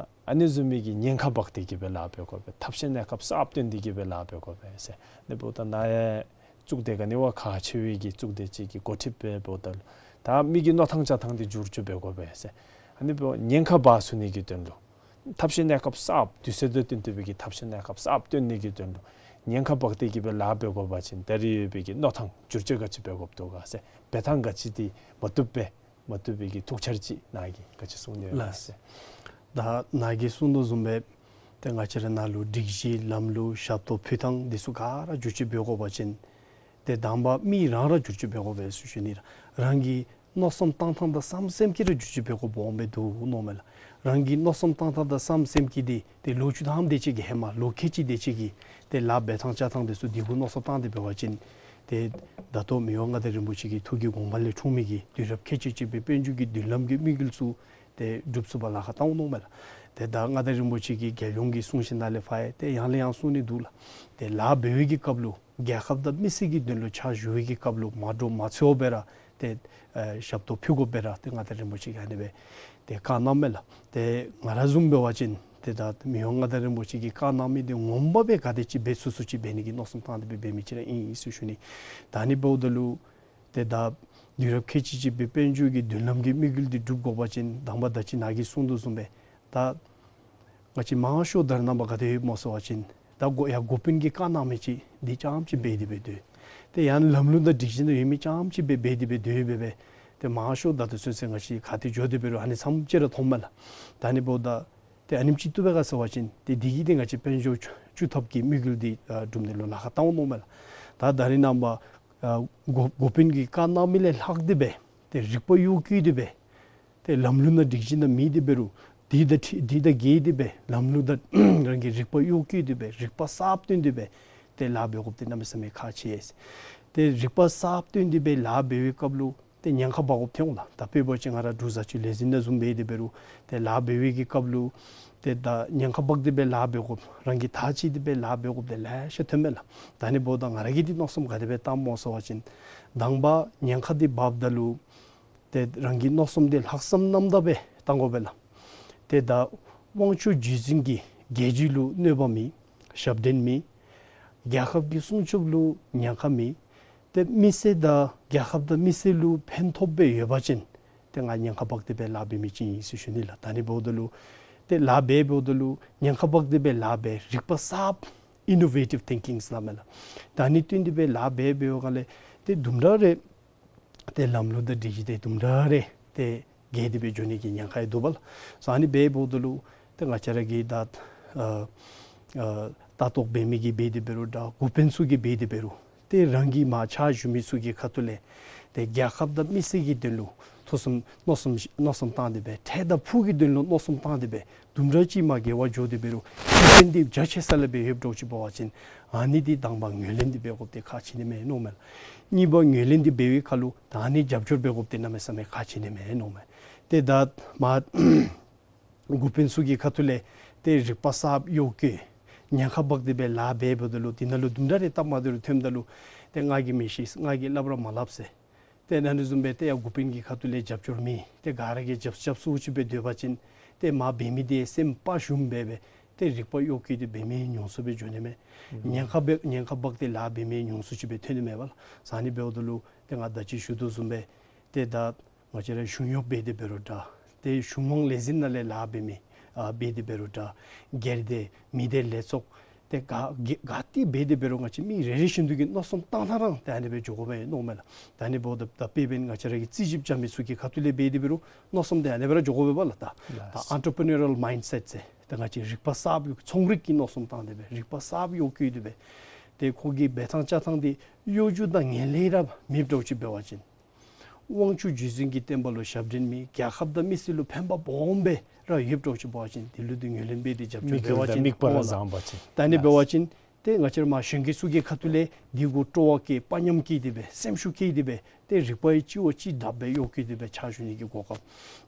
ཨ་ནི་བཟུམ་མའི་གི་ཉེན་ཁ་འབག་སྟེ་གི་སྦེ་ལཱ་འབད་དགོ་པས། ཐབས་ཤེས་གནས་སྐབས་གསརཔ་བཏོན་ཏེ་གི་སྦེ་ལཱ་འབད་དགོ་པས་ཟེར། ཨ་ནི་འབདཝ་ད་ནཱ་ཡང་གཙུག་སྡེ་ག་ནི་བ་ཁག་ཆེ་བའི་གི་གཙུག་སྡེ་ཅིག་གི་འགོ་ཁྲིདཔ་སྦེ་འབདཝ་ད་ལུ་ད་མི་གི་མནོ་ཐངས་བྱ་ཐངས་འདི་བསྒྱུར་བཅོས་འབད་དགོ་པས་ཟེར། ཨ་ནི་འབདཝ་ཉེན་ཁ་འབག་ཚུགས་ནི་གི་དོན་ལུ་ཐབས་ཤེས་གནས་སྐབས་གསརཔ་དུས་ཚོད་དང་བསྟུན་ཏེ་སྦེ་གི་ཐབས་ཤེས་གནས་སྐབས་གསརཔ་བཏོན་ནི་གི་དོན་ལུ་ཉེན་ཁ་འབག་སྟེ་གི་སྦེ་ལཱ་འབད་དགོ་པ་ཅིན་ད་རེས་ཡོད་པའི་གི་མནོ་ཐངས་བསྒྱུར་བཅོས་ག་ཅི་འབད་དགོཔ་འདུག་ག་ཟེར། འབད་ཐངས་ག་ཅི་འདི་མ་བཏུབ་པས། མ་བཏུབ་པའི་གི་ཐུགས་འཆར་ཅིག་ནཱ་གིས་ག་ཅི་གསུང་ནི་ཡོད་ལགས་ཟེར། ད་ནཱ་གིས་གསུང་དོ་བཟུམ་སྦེ་ཏེ་ང་བཅས་ར་ནང་ལུ་སྒྲིག་གཞི་ལམ་ལུགས་ཞབས་ཏོག་ཕུལ་ཐངས་འདི་ཚུ་ག་ར་བསྒྱུར་བཅོས་འབད་དགོ་པ་ཅིན་ཏེ་དང་པ་མི་རང་ར་བསྒྱུར་བཅོས་འབད་དགོ་པས་ཟེར་ཞུ་ནི་ལགས། རང་གི་མནོ་བསམ་བཏང་ཐངས་དང་བསམ་སེམས་ཀྱིས་ར་བསྒྱུར་བཅོས་འབད་དགོཔ་སྦོམ་སྦེ་འདུག་མནོཝ་མས་ལགས། རང་གི་མནོ་བསམ་བཏང་ཐངས་དང་བསམ་སེམས་ཀྱིས་འདི་ཏེ་ལོ་བཅུ་ཐམ་དེ་ཅིག་གི་ཧེ་མ་ལོ་ཁལ་གཅིག་དེ་ཅིག་གི་ཏེ་ལཱ་འབད་ཐངས་བྱ་ཐངས་འདི་ཚུ་འདི་གུ་མནོ་བསམ་བཏང་སྟེ་འབད་བ་ཅིན་ཏེ་ད་ལྟོ་མི་དབང་མངའ་བདག་རིན་པོ་ཆེ་གི་ཐུགས་ཀྱི་དགོངས་པ་ལས་འཁྲུངས་མི་གི་དུས་རབས་ཁལ་གཅིག་གཅིག་པའི་དཔལ་འབྱོར་གྱི་མདུན་ལམ་གྱི་དམིགས་ཡུལ་ཚུ་ཏེ་འགྲུབ་ཚུགསཔ་ལཱ་ཁག་བཏང་འོང་མནོཝ་མས་ལགས། ཏེ་ད་མངའ་བདག་རིན་པོ་ཆེ་གི་རྒྱལ་ཡོངས་ཀྱི་གསུང་བཤད་ནང་ལས་ཕར་ཡང་ཏེ་ཡང་ལས་ཡང་གསུང་ནི་འདུག་ལགས། ཏེ་ལཱ་འབད་བའི་གི་སྐབས་ལུ་རྒྱལ་ཁབ་དང་མི་སེར་གྱི་དོན་ལུ་ཕྱག་ཞུ་བའི་གི་སྐབས་ལུ་མ་འདྲོག་མ་འཚེར་བར་སྦེ་ར་ཏེ་ཨེ་ཞབས་ཏོག་ཕུལ་དགོ་པར་ཏེ་མངའ་བདག་རིན་པོ་ཆེ་གིས་ཨ་ནི་སྦེ་ཏེ་བཀའ་གནངམ་མས་ལགས། ཏེ་ང་ར་བཟུམ་འབད་བ་ཅིན་ཏེ་ད་མི་དབང་མངའ་བདག་རིན་པོ་ཆེ་གིས་བཀའ་གནང་མི་འདི་ངོ་མ་སྦེ་ག་དེ་ཅིག་འབད་ཚུགས་ཚུགས་ཅིག་འབད་ནི་གི་མནོ་བསམ་བཏང་སྟེ་སྦེ་འབད་མི་ཅིག་ར་ཨིན་ཟེར་ཞུ་ནི། ད་ཨ་ནི་འབདཝ་ད་ལུ་ཏེ་ད་དུས་རབས་ཁལ་གཅིག་གཅིག་པའི་དཔལ་འབྱོར་གྱི་མདུན་ལམ་གྱི་དམིགས་ཡུལ་འདི་འགྲུབ་དགོ་པ་ཅིན་དང་པ་ད་ཅི་ནཱ་གིས་གསུང་དོ་བཟུམ་སྦེ་ད་ང་བཅས་མང་ཤོས་ད་རེས་ནངས་པ་ག་དེ་ཡོདཔ་སྨོ་ཟེར་བ་ཅིན་ད་འགོ་ཡ་འགོ་དཔོན་གྱིས་བཀའ་གནང་མི་ཅིག་འདི་རྐྱངམ་ཅིག་འབད་དེ་སྦེ་སྡོད། ཏེ་ཡང་ལམ་ལུགས་དང་སྒྲིག་གཞི་ནང་ཡོད་མི་རྐྱངམ་ཅིག་སྦེ་འབད་དེ་སྦེ་སྡོད་སྦེ་སྦེ་ཏེ་མང་ཤོས་ད་ལྟོ་ཚུན་ཚོད་ང་བཅས་ག་ཏེ་འགྱོ་སྟེ་འབད་རུང་ཨ་ནི་ཙམ་ཅིག་ར་མཐོངམ་མས་ལགས། ད་ཨ་ནི་འབདཝ་ད་ཏེ་ཨ་ནེམ་ཅིག་བཏུབ་པས་ག་ཟེར་བ་ཅིན་ཏེ་འདི་གིས་ཏེ་ང་བཅས་དཔལ་འབྱོར་བཅུ་བཅུ་ཐབས་ཀྱི་དམིགས་ཡུལ་འདི་ཨ་འགྲུབ་ནི་ལུ་ལཱ་ཁག་བཏང་འོང་མནོཝ་མས་ལགས། ད་ད་རེས་ནངས་པ་ཨ་འགོ་འགོ་དཔོན་གྱིས་བཀའ་གནང་མི་ལས་ལྷག་སྟེ་སྦེ་ཏེ་རིག་པ་གཡོ་བསྐྱུར་ཏེ་སྦེ་ཏེ་ལམ་ལུགས་དང་སྒྲིག་གཞི་ནང་མེད་དེ་འབད་རུང་འདི་དང་འཁྲིལ་འདི་དང་འགལ་ཏེ་སྦེ་ལམ་ལུགས་དང་རང་གི་རིག་པ་གཡོ་བསྐྱུར་ཏེ་སྦེ་རིག་པ་གསརཔ་བཏོན་ཏེ་སྦེ་ཏེ་ལཱ་འབད་དགོཔ་འདི་གནམ་མེད་ས་མེད་ཁག་ཆེ། ཏེ་རིག་པ་གསརཔ་བཏོན་ཏེ་སྦེ་ལཱ་འབད་བའི་སྐབས་ལུ་ཏེ་ཉེན་ཁ་འབག་དགོཔ་ཐོན་འོང་ལགས། ད་དཔེ་འབད་བ་ཅིན་ང་ར་འབྲུག་བཟའ་སྤྱོད་ལས་འཛིན་ནང་བཟུམ་འབད་དེ་འབད་རུང་ཏེ་ལཱ་འབད་བའི་གི་སྐབས་ལུ་ཏེ་ད་ཉེན་ཁ་འབག་སྟེ་སྦེ་ལཱ་འབད་དགོཔ་རང་གིས་ཐག་བཅད་དེ་སྦེ་ལཱ་འབད་དགོཔ་འདི་ལེ་ཤ་ཐོནམ་མས་ལགས། ད་ཨ་ནི་འབདཝ་ད་ང་ར་གིས་འདི་མནོ་བསམ་ག་དེ་སྦེ་བཏངམ་སྨོ་ཟེར་བ་ཅིན་དང་པ་ཉེན་ཁ་འདི་འབགཔ་ད་ལུ་ཏེ་རང་གི་མནོ་བསམ་འདི་ལྷག་བསམ་རྣམ་དག་སྦེ་བཏང་དགོ་པས་ལགས། ཏེ་ད་དབང་ཕྱུག་རྗེ་བཙུན་གྱི་རྒྱལ་བརྒྱུད་ལུ་གནོད་པ་མེད། ཞབས་འདྲེན་མེད། རྒྱལ་ཁབ་ཀྱི་སྲུང་སྐྱོབ་ལུ་ཉེན་ཁ་མེད། ཏེ་མི་སེར་དང་རྒྱལ་ཁབ་དང་མི་སེར་ལུ་ཕན་ཐོགས་སྦེ་ཡོད་པ་ཅིན་ཏེ་ང་ཉེན་ཁ་འབག་སྟེ་སྦེ་ལཱ་འབད་མི་ཅིག་ཨིན་ཟེར་ཞུ་ནི་ལགས། ད་ཨ་ནི་འབདཝ་ད་ལུ་ཏེ་ལཱ་འབད་འབདཝ་ད་ལུ་ཉེན་ཁ་འབག་སྟེ་སྦེ་ལཱ་འབད་རིག་པ་གསརཔ་ཨིན་ནོ་ཝེ་ཊིབ་ཐིང་ཀིང་ཟེར་སླབ་མས་ལགས། ད་ཨ་ནི་བཏོན་ཏེ་སྦེ་ལཱ་འབད་འབདཝ་ལས་ཏེ་དུམ་གྲ་རེ་ཏེ་ལམ་ལུགས་དང་སྒྲིག་གཞི་འདི་དུམ་གྲ་རེ་ཏེ་འགལ་ཏེ་སྦེ་འགྱོ་ནི་གི་ཉེན་ཁ་ཡང་འདུག་པ་ལགས། སོ་ཨ་ནི་འབདཝ་ད་ལུ་ཏེ་ང་བཅས་ར་གི་ད་ཨ་ཨ་ལྟ་རྟོག་འབད་མི་གིས་འབད་དེ་འབད་རུང་འདྲ་འགོ་དཔོན་ཚུ་གིས་འབད་དེ་འབད་རུང་ཏེ་རང་གི་མར་ཕྱག་ཞུ་མི་ཚུ་གི་ཁ་ཐུག་ལས་ཏེ་རྒྱལ་ཁབ་དང་མི་སེར་གྱི་དོན་ལུ་ཐུགས་བསམ་མནོ་བསམ་མནོ་བསམ་བཏང་སྟེ་སྦེ་འཕྲལ་དང་ཕུགས་ཀྱི་དོན་ལུ་མནོ་བསམ་བཏང་སྟེ་སྦེ་དུམ་གྲ་ཅིག་མར་འགལ་བར་འགྱོ་སྟེ་འབད་རུང་ཤེས་ཡོན་འདི་རྒྱ་ཆེ་ས་ལས་སྦེ་ཡོདཔ་འདྲཝ་ཅིག་འབད་བ་ཅིན་ ཨ་ནི་འདི་དང་པ་ངོས་ལེན་འདི་འབད་དགོཔ་འདི་ཁག་ཆེ་ནི་མས་མནོཝ་མས་ལགས། གཉིས་པ་ངོས་ལེན་འདི་འབད་བའི་ཁར་ལུ་ད་ཨ་ནི་རྒྱབ་སྐྱོར་འབད་དགོཔ་འདི་གནམ་མེད་ས་མེད་ཁག་ཆེ་ནི་མས་མནོཝ་མས། ཏེ་ད་མ་འགོ་དཔོན་ཚུ་གི་ཁ་ཐུག་ལས་ཏེ་རིག་པ་གསརཔ་གཡོག་བཀོལ་ཉེན་ཁ་འབག་སྟེ་སྦེ་ལཱ་འབད་འབདཝ་ད་ལུ་འདི་ནང་ལུ་དུམ་གྲ་རེ་སྟབས་མ་བདེཝ་རེ་ཐོནམ་ད་ལུ་ཏེ་ང་གིས་མི་ཤེས་ང་གིས་སླབ་ར་མ་སླབ་ཟེར། ཏེ་ཨ་ནི་བཟུམ་སྦེ་ཏེ་ཡར་འགོ་དཔོན་གྱི་ཁ་ཐུག་ལས་རྒྱབ་སྐྱོར་མེད། ཏེ་ག་ར་གིས་རྒྱབ་རྒྱབ་སོང་ཅིག་སྦེ་སྡོད་པ་ཅིན་ཏེ་མ་འབད་མི་འདི་སེམས་དཔའ་ཞུམ་སྦེ་སྦེ་ཏེ་རིག་པ་གཡོག་བཀོལ་ཏེ་འབད་མི་ཉུང་སུ་སྦེ་འགྱོ་ནི་མས། ཨུམ། ཉེན་ཁ་འབག་ཉེན་ཁ་འབག་སྟེ་ལཱ་འབད་མི་ཉུང་སུ་ཅིག་སྦེ་ཐོན་ནི་མས་པ་ལགས། ཨ་ནི་འབདཝ་ད་ལུ་ཏེ་ང་ད་ཅི་ཞུ་དོ་བཟུམ་སྦེ་ཏེ་ད་ང་བཅས་ར་གཞུང་གཡོགཔ་འབད་དེ་འབད་རུང་འདྲ། ཏེ་གཞུང་དབང་ལས་འཛིན་ནང་ལས་ལཱ་འབད་མི་ཨ་འབད་དེ་འབད་རུང་འདྲ། སྒེར་སྡེ་མི་སྡེ་ལས་ཚོགས་ཏེ་ག་ག་ག་ཏེ་འབད་དེ་འབད་རུང་ང་བཅས་མི་རེ་རེ་བཞིན་དུ་གིས་མནོ་བསམ་བཏང་ཐངས་ར་ཏེ་ཨ་ནི་སྦེ་འགྱོ་དགོ་པས་མནོཝ་མས་ལགས། ད་ཨ་ནི་འབདཝ་ད་ད་དཔེ་འབད་ན་ང་བཅས་ར་གི་རྩིས་ཞིབ་རྐྱབ་མི་ཚུ་གི་ཁ་ཐུག་ལས་འབད་དེ་འབད་རུང་མནོ་བསམ་ཏེ་ཨ་ནི་སྦེ་ར་འགྱོ་དགོ་པས་པ་ལགས། ད་ལགས། ད་ཨེན་ཊར་པི་ནིའུ་རཱལ་མའིནཌ་སེཊ་ཟེར་ཏེ་ང་བཅས་རིག་པ་གསརཔ་ཚོང་རིག་གི་མནོ་བསམ་བཏང་སྟེ་སྦེ་རིག་པ་གསརཔ་གཡོག་བཀོལ་ཏེ་སྦེ་ཏེ་ཁོ་གི་འབད་ཐངས་བཅའ་ཐངས་འདི་གཡོ་སྒྱུ་དང་ངན་ལྷད་ར་མེདཔ་འདྲཝ་ཅིག་འབད་བ་ཅིན་དབང་ཕྱུག་རྗེ་བཙུན་གྱི་བསྟན་པ་ལུ་ཞབས་འདྲེན་མེད། རྒྱལ་ཁབ་དང་མི་སེར་ལུ་ཕན་པ་སྦོམ་སྦེ་ར་ཡོདཔ་འདྲཝ་ཅིག་འབད་བ་ཅིན་དེ་ལུ་འདི་ངོས་ལེན་འབད་དེ་རྒྱབ་སྐྱོར་དམིགས་ཡུལ་དང་དམིགས་པ་ར་བཟང་པ་ཅིན་ད་ཨ་ནི་འབད་བ་ཅིན་ཏེ་ང་བཅས་ར་མ་གཞོན་སྐྱེས་ཚུ་གི་ཁ་ཐུག་ལས་འདི་གུ་སྤྲོ་བ་བསྐྱེད་དཔའ་ཉམས་བསྐྱེད་དེ་སྦེ་སེམས་ཤུགས་བསྐྱེད་དེ་སྦེ་ཏེ་རིག་པ་ཡི་སྤྱི་བོ་ཅིག་དྲག་སྦེ་གཡོག་བཀོལ་ཏེ་སྦེ་ཕྱག་ཞུ་ནི་གི་གོ་སྐབས།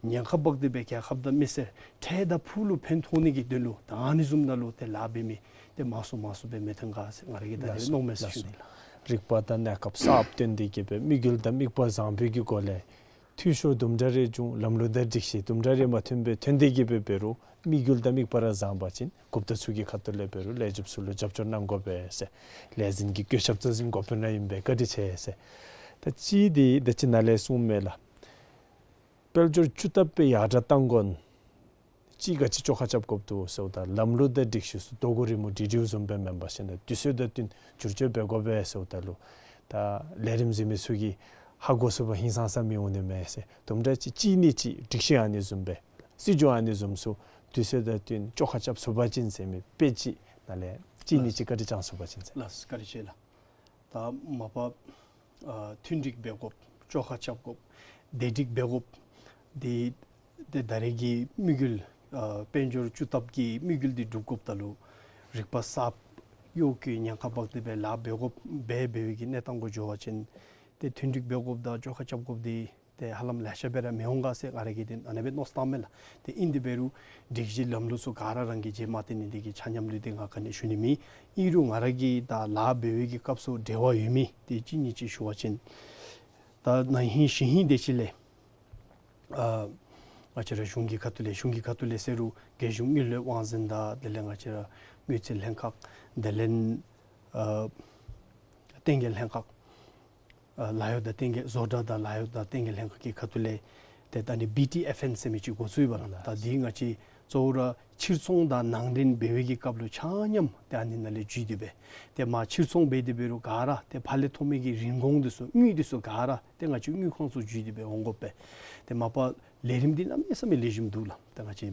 ཉེན་ཁ་འབག་སྟེ་སྦེ་རྒྱལ་ཁབ་དང་མི་སེར་འཕྲལ་དང་ཕུགས་ལུ་ཕན་ཐོགས་ནི་གི་དོན་ལུ་ད་ཨ་ནི་བཟུམ་ནང་ལུ་ཏེ་ལཱ་འབད་མི་ཏེ་མང་སུ་མང་སུ་སྦེ་མི་ཐོན་ག་ཟེར་ང་ར་གིས་ད་ལགས་རེ་སོ། མནོཝ་མས་ཟེར་ཞུ་ནི་ལགས། རིག་པ་དང་གནས་སྐབས་གསརཔ་བཏོན་ཏེ་གི་སྦེ་དམིགས་ཡུལ་དང་དམིགས་པ་བཟང་པོའི་གི་སྒོ་ལས་འཐུས་ཤོར་དུམ་གྲ་རེ་བྱུང་ལམ་ལུགས་དང་སྒྲིག་གཞི་དུམ་གྲ་རེ་མ་མཐུནམ་སྦེ་ཐོན་ཏེ་གི་སྦེ་འབད་རུང་དམིགས་ཡུལ་དང་དམིགས་པ་ར་བཟང་པ་ཅིན་འགོ་དཔོན་ཚུ་གི་ཁ་ཐུག་ལས་འབད་རུང་ལས་བྱེདཔ་ཚུ་ལུ་རྒྱབ་སྐྱོར་གནང་དགོ་པས་ཟེར། ལས་འཛིན་གྱི་བཀོད་ཁྱབ་གཙོ་འཛིན་འགོ་དཔོན་ར་ཨིན་པས། བཀའ་དྲིན་ཆེ་ཟེར། ད་ཅི་འདི་ད་ཅི་ནཱ་ལས་གསུངམ་མས་ལགས། དཔལ་འབྱོར་བཅུ་ལྟབ་སྦེ་ཡར་དྲག་གཏང་དགོ་ན་ཅིག་ག་ཅི་བཅོ་ཁ་རྐྱབ་དགོཔ་འདུག་ཟེརཝ་ད་ལམ་ལུགས་དང་སྒྲིག་གཞི་ཚུ་ལྟོ་གོས་རི་མོ་བྲིས་བྲིསཝ་བཟུམ་སྦེ་མེན་པར་ཞིན་ན་དུས་ཚོད་དང་བསྟུན་བསྒྱུར་བཅོས་འབད་དགོ་པས་ཟེརཝ་ད་ལུ་ད་ལས་རིམ་གཟིགས་མི་ཚུ་གིས་ཧ་གོ་ཚུགས་པ་ཧིང་སངས་ས་མི་འོང་ནི་མས་ཟེར། དུམ་གྲ་ཅིག་གཅིག་ནི་གཅིག་སྒྲིག་གཞི་ཨ་ནི་བཟུམ་སྦེ་སྲིད་བྱུས་ཨ་ནི་བཟུམ་ཚུ་དུས་ཚོད་དང་བསྟུན་བཅོ་ཁ་རྐྱབ་ཚུགས་པ་ཅིན་ཟེར་མི་དཔེ་ཅིག་ནཱ་ལས་གཅིག་ནི་གཅིག་བཀའ་དྲིན་བསྐྱང་ཚུགས་པ་ཅིན་ཟེར། ལགས་བཀའ་དྲིན་ཆེ་ལགས། ད་མ་པ་ཨ་མཐུན་འགྲིག་འབད་དགོཔ་བཅོ་ཁ་རྐྱབ་དགོཔ་བདེ་སྒྲིག་འབད་དགོཔ་འདི་ཏེ་ད་རེས་ཀྱི་དམིགས་ཡུལ་ཨ་དཔལ་འབྱོར་བཅུ་ལྟབ་ཀྱི་དམིགས་ཡུལ་འདི་སྒྲུབ་དགོཔ་ད་ལུ་རིག་པ་གསརཔ་གཡོག་བཀོལ་ཉེན་ཁ་འབག་སྟེ་སྦེ་ལཱ་འབད་དགོཔ་འབད་འབད་བའི་གི་གནས་སྟངས་གུ་འགྱོ་བ་ཅིན་ཏེ་མཐུན་འགྲིག་འབད་དགོཔ་དང་བཅོ་ཁ་རྐྱབ་དགོཔ་འདི་ཏེ་ཧ་ལམ་ལེ་ཤ་སྦེ་ར་མི་འོང་ག་ཟེར་ང་ར་གིས་ཏེ་ཨ་ནི་སྦེ་མནོ་བསམ་བཏངམ་མས་ལགས། ཏེ་ཨིན་ཏེ་འབད་རུང་སྒྲིག་གཞི་ལམ་ལུགས་ཚུ་ག་ར་རང་གིས་རྗེས་མ་བརྟེན་ནི་འདི་གིས་ཆ་མཉམ་ལུ་ཏེ་ང་ག་ནི་ཞུ་ནི་མེད། ཨིན་རུང་ང་ར་གིས་ད་ལཱ་འབད་བའི་གི་སྐབས་སུ་འབྲེལ་བ་ཡོད་མི་ཏེ་གཅིག་གཉིས་ཅིག་ཞུ་བ་ཅིན་ད་ན་ཧིང་གཞེས་ཧིང་དེ་ཅིག་ལས་ཨ་ང་བཅས་ར་གཞུང་གི་ཁ་ཐུག་ལས་གཞུང་གི་ཁ་ཐུག་ལས་ཟེར་རུང་རྒྱལ་གཞུང་དངུལ་ལས་དབང་འཛིན་དང་དེ་ལས་ང་བཅས་ར་དངུལ་རྩིས་ལྷན་ཁག་དེ་ལས་ཨ་བསྟན་རྒྱས་ལྷན་ཁག་ཨ་ལཱ་གཡོག་དང་བསྟན་རྒྱས་བཟོ་གྲྭ་དང་ལཱ་གཡོག་དང་བསྟན་རྒྱས་ལྷན་ཁག་གི་ཁ་ཐུག་ལས་ཏེ་ད་ཨ་ནི་བི་ཊི་ཨེཕ་ཨེན་ཟེར་མི་ཅིག་འགོ་བཙུགས་ཡི་པ་ལགས། ད་འདི་ང་བཅས་གཙོ་བོ་ར་ཕྱིར་ཚོང་དང་ནང་འདྲེན་འབད་བའི་གི་སྐབས་ལུ་ཆ་མཉམ་ཏེ་ཨ་ནི་ནང་ལས་འཇུས་ཏེ་སྦེ་ཏེ་མ་ཕྱིར་ཚོང་འབད་དེ་འབད་རུང་ག་ར་ཏེ་ཕར་ལས་ཐོབ་མི་གི་རིན་གོང་འདི་ཚུ་དངུལ་འདི་ཚུ་ག་ར་ཏེ་ང་བཅས་དངུལ་ཁང་ཚུ་འཇུས་ཏེ་སྦེ་འོང་དགོ་པས། ཏེ་མ་པ་ལས་རིམ་འདི་གནམ་མེད་ས་མེད་ལེགས་ཤོམ་འདུག་ལགས། ཏེ་ང་བཅས་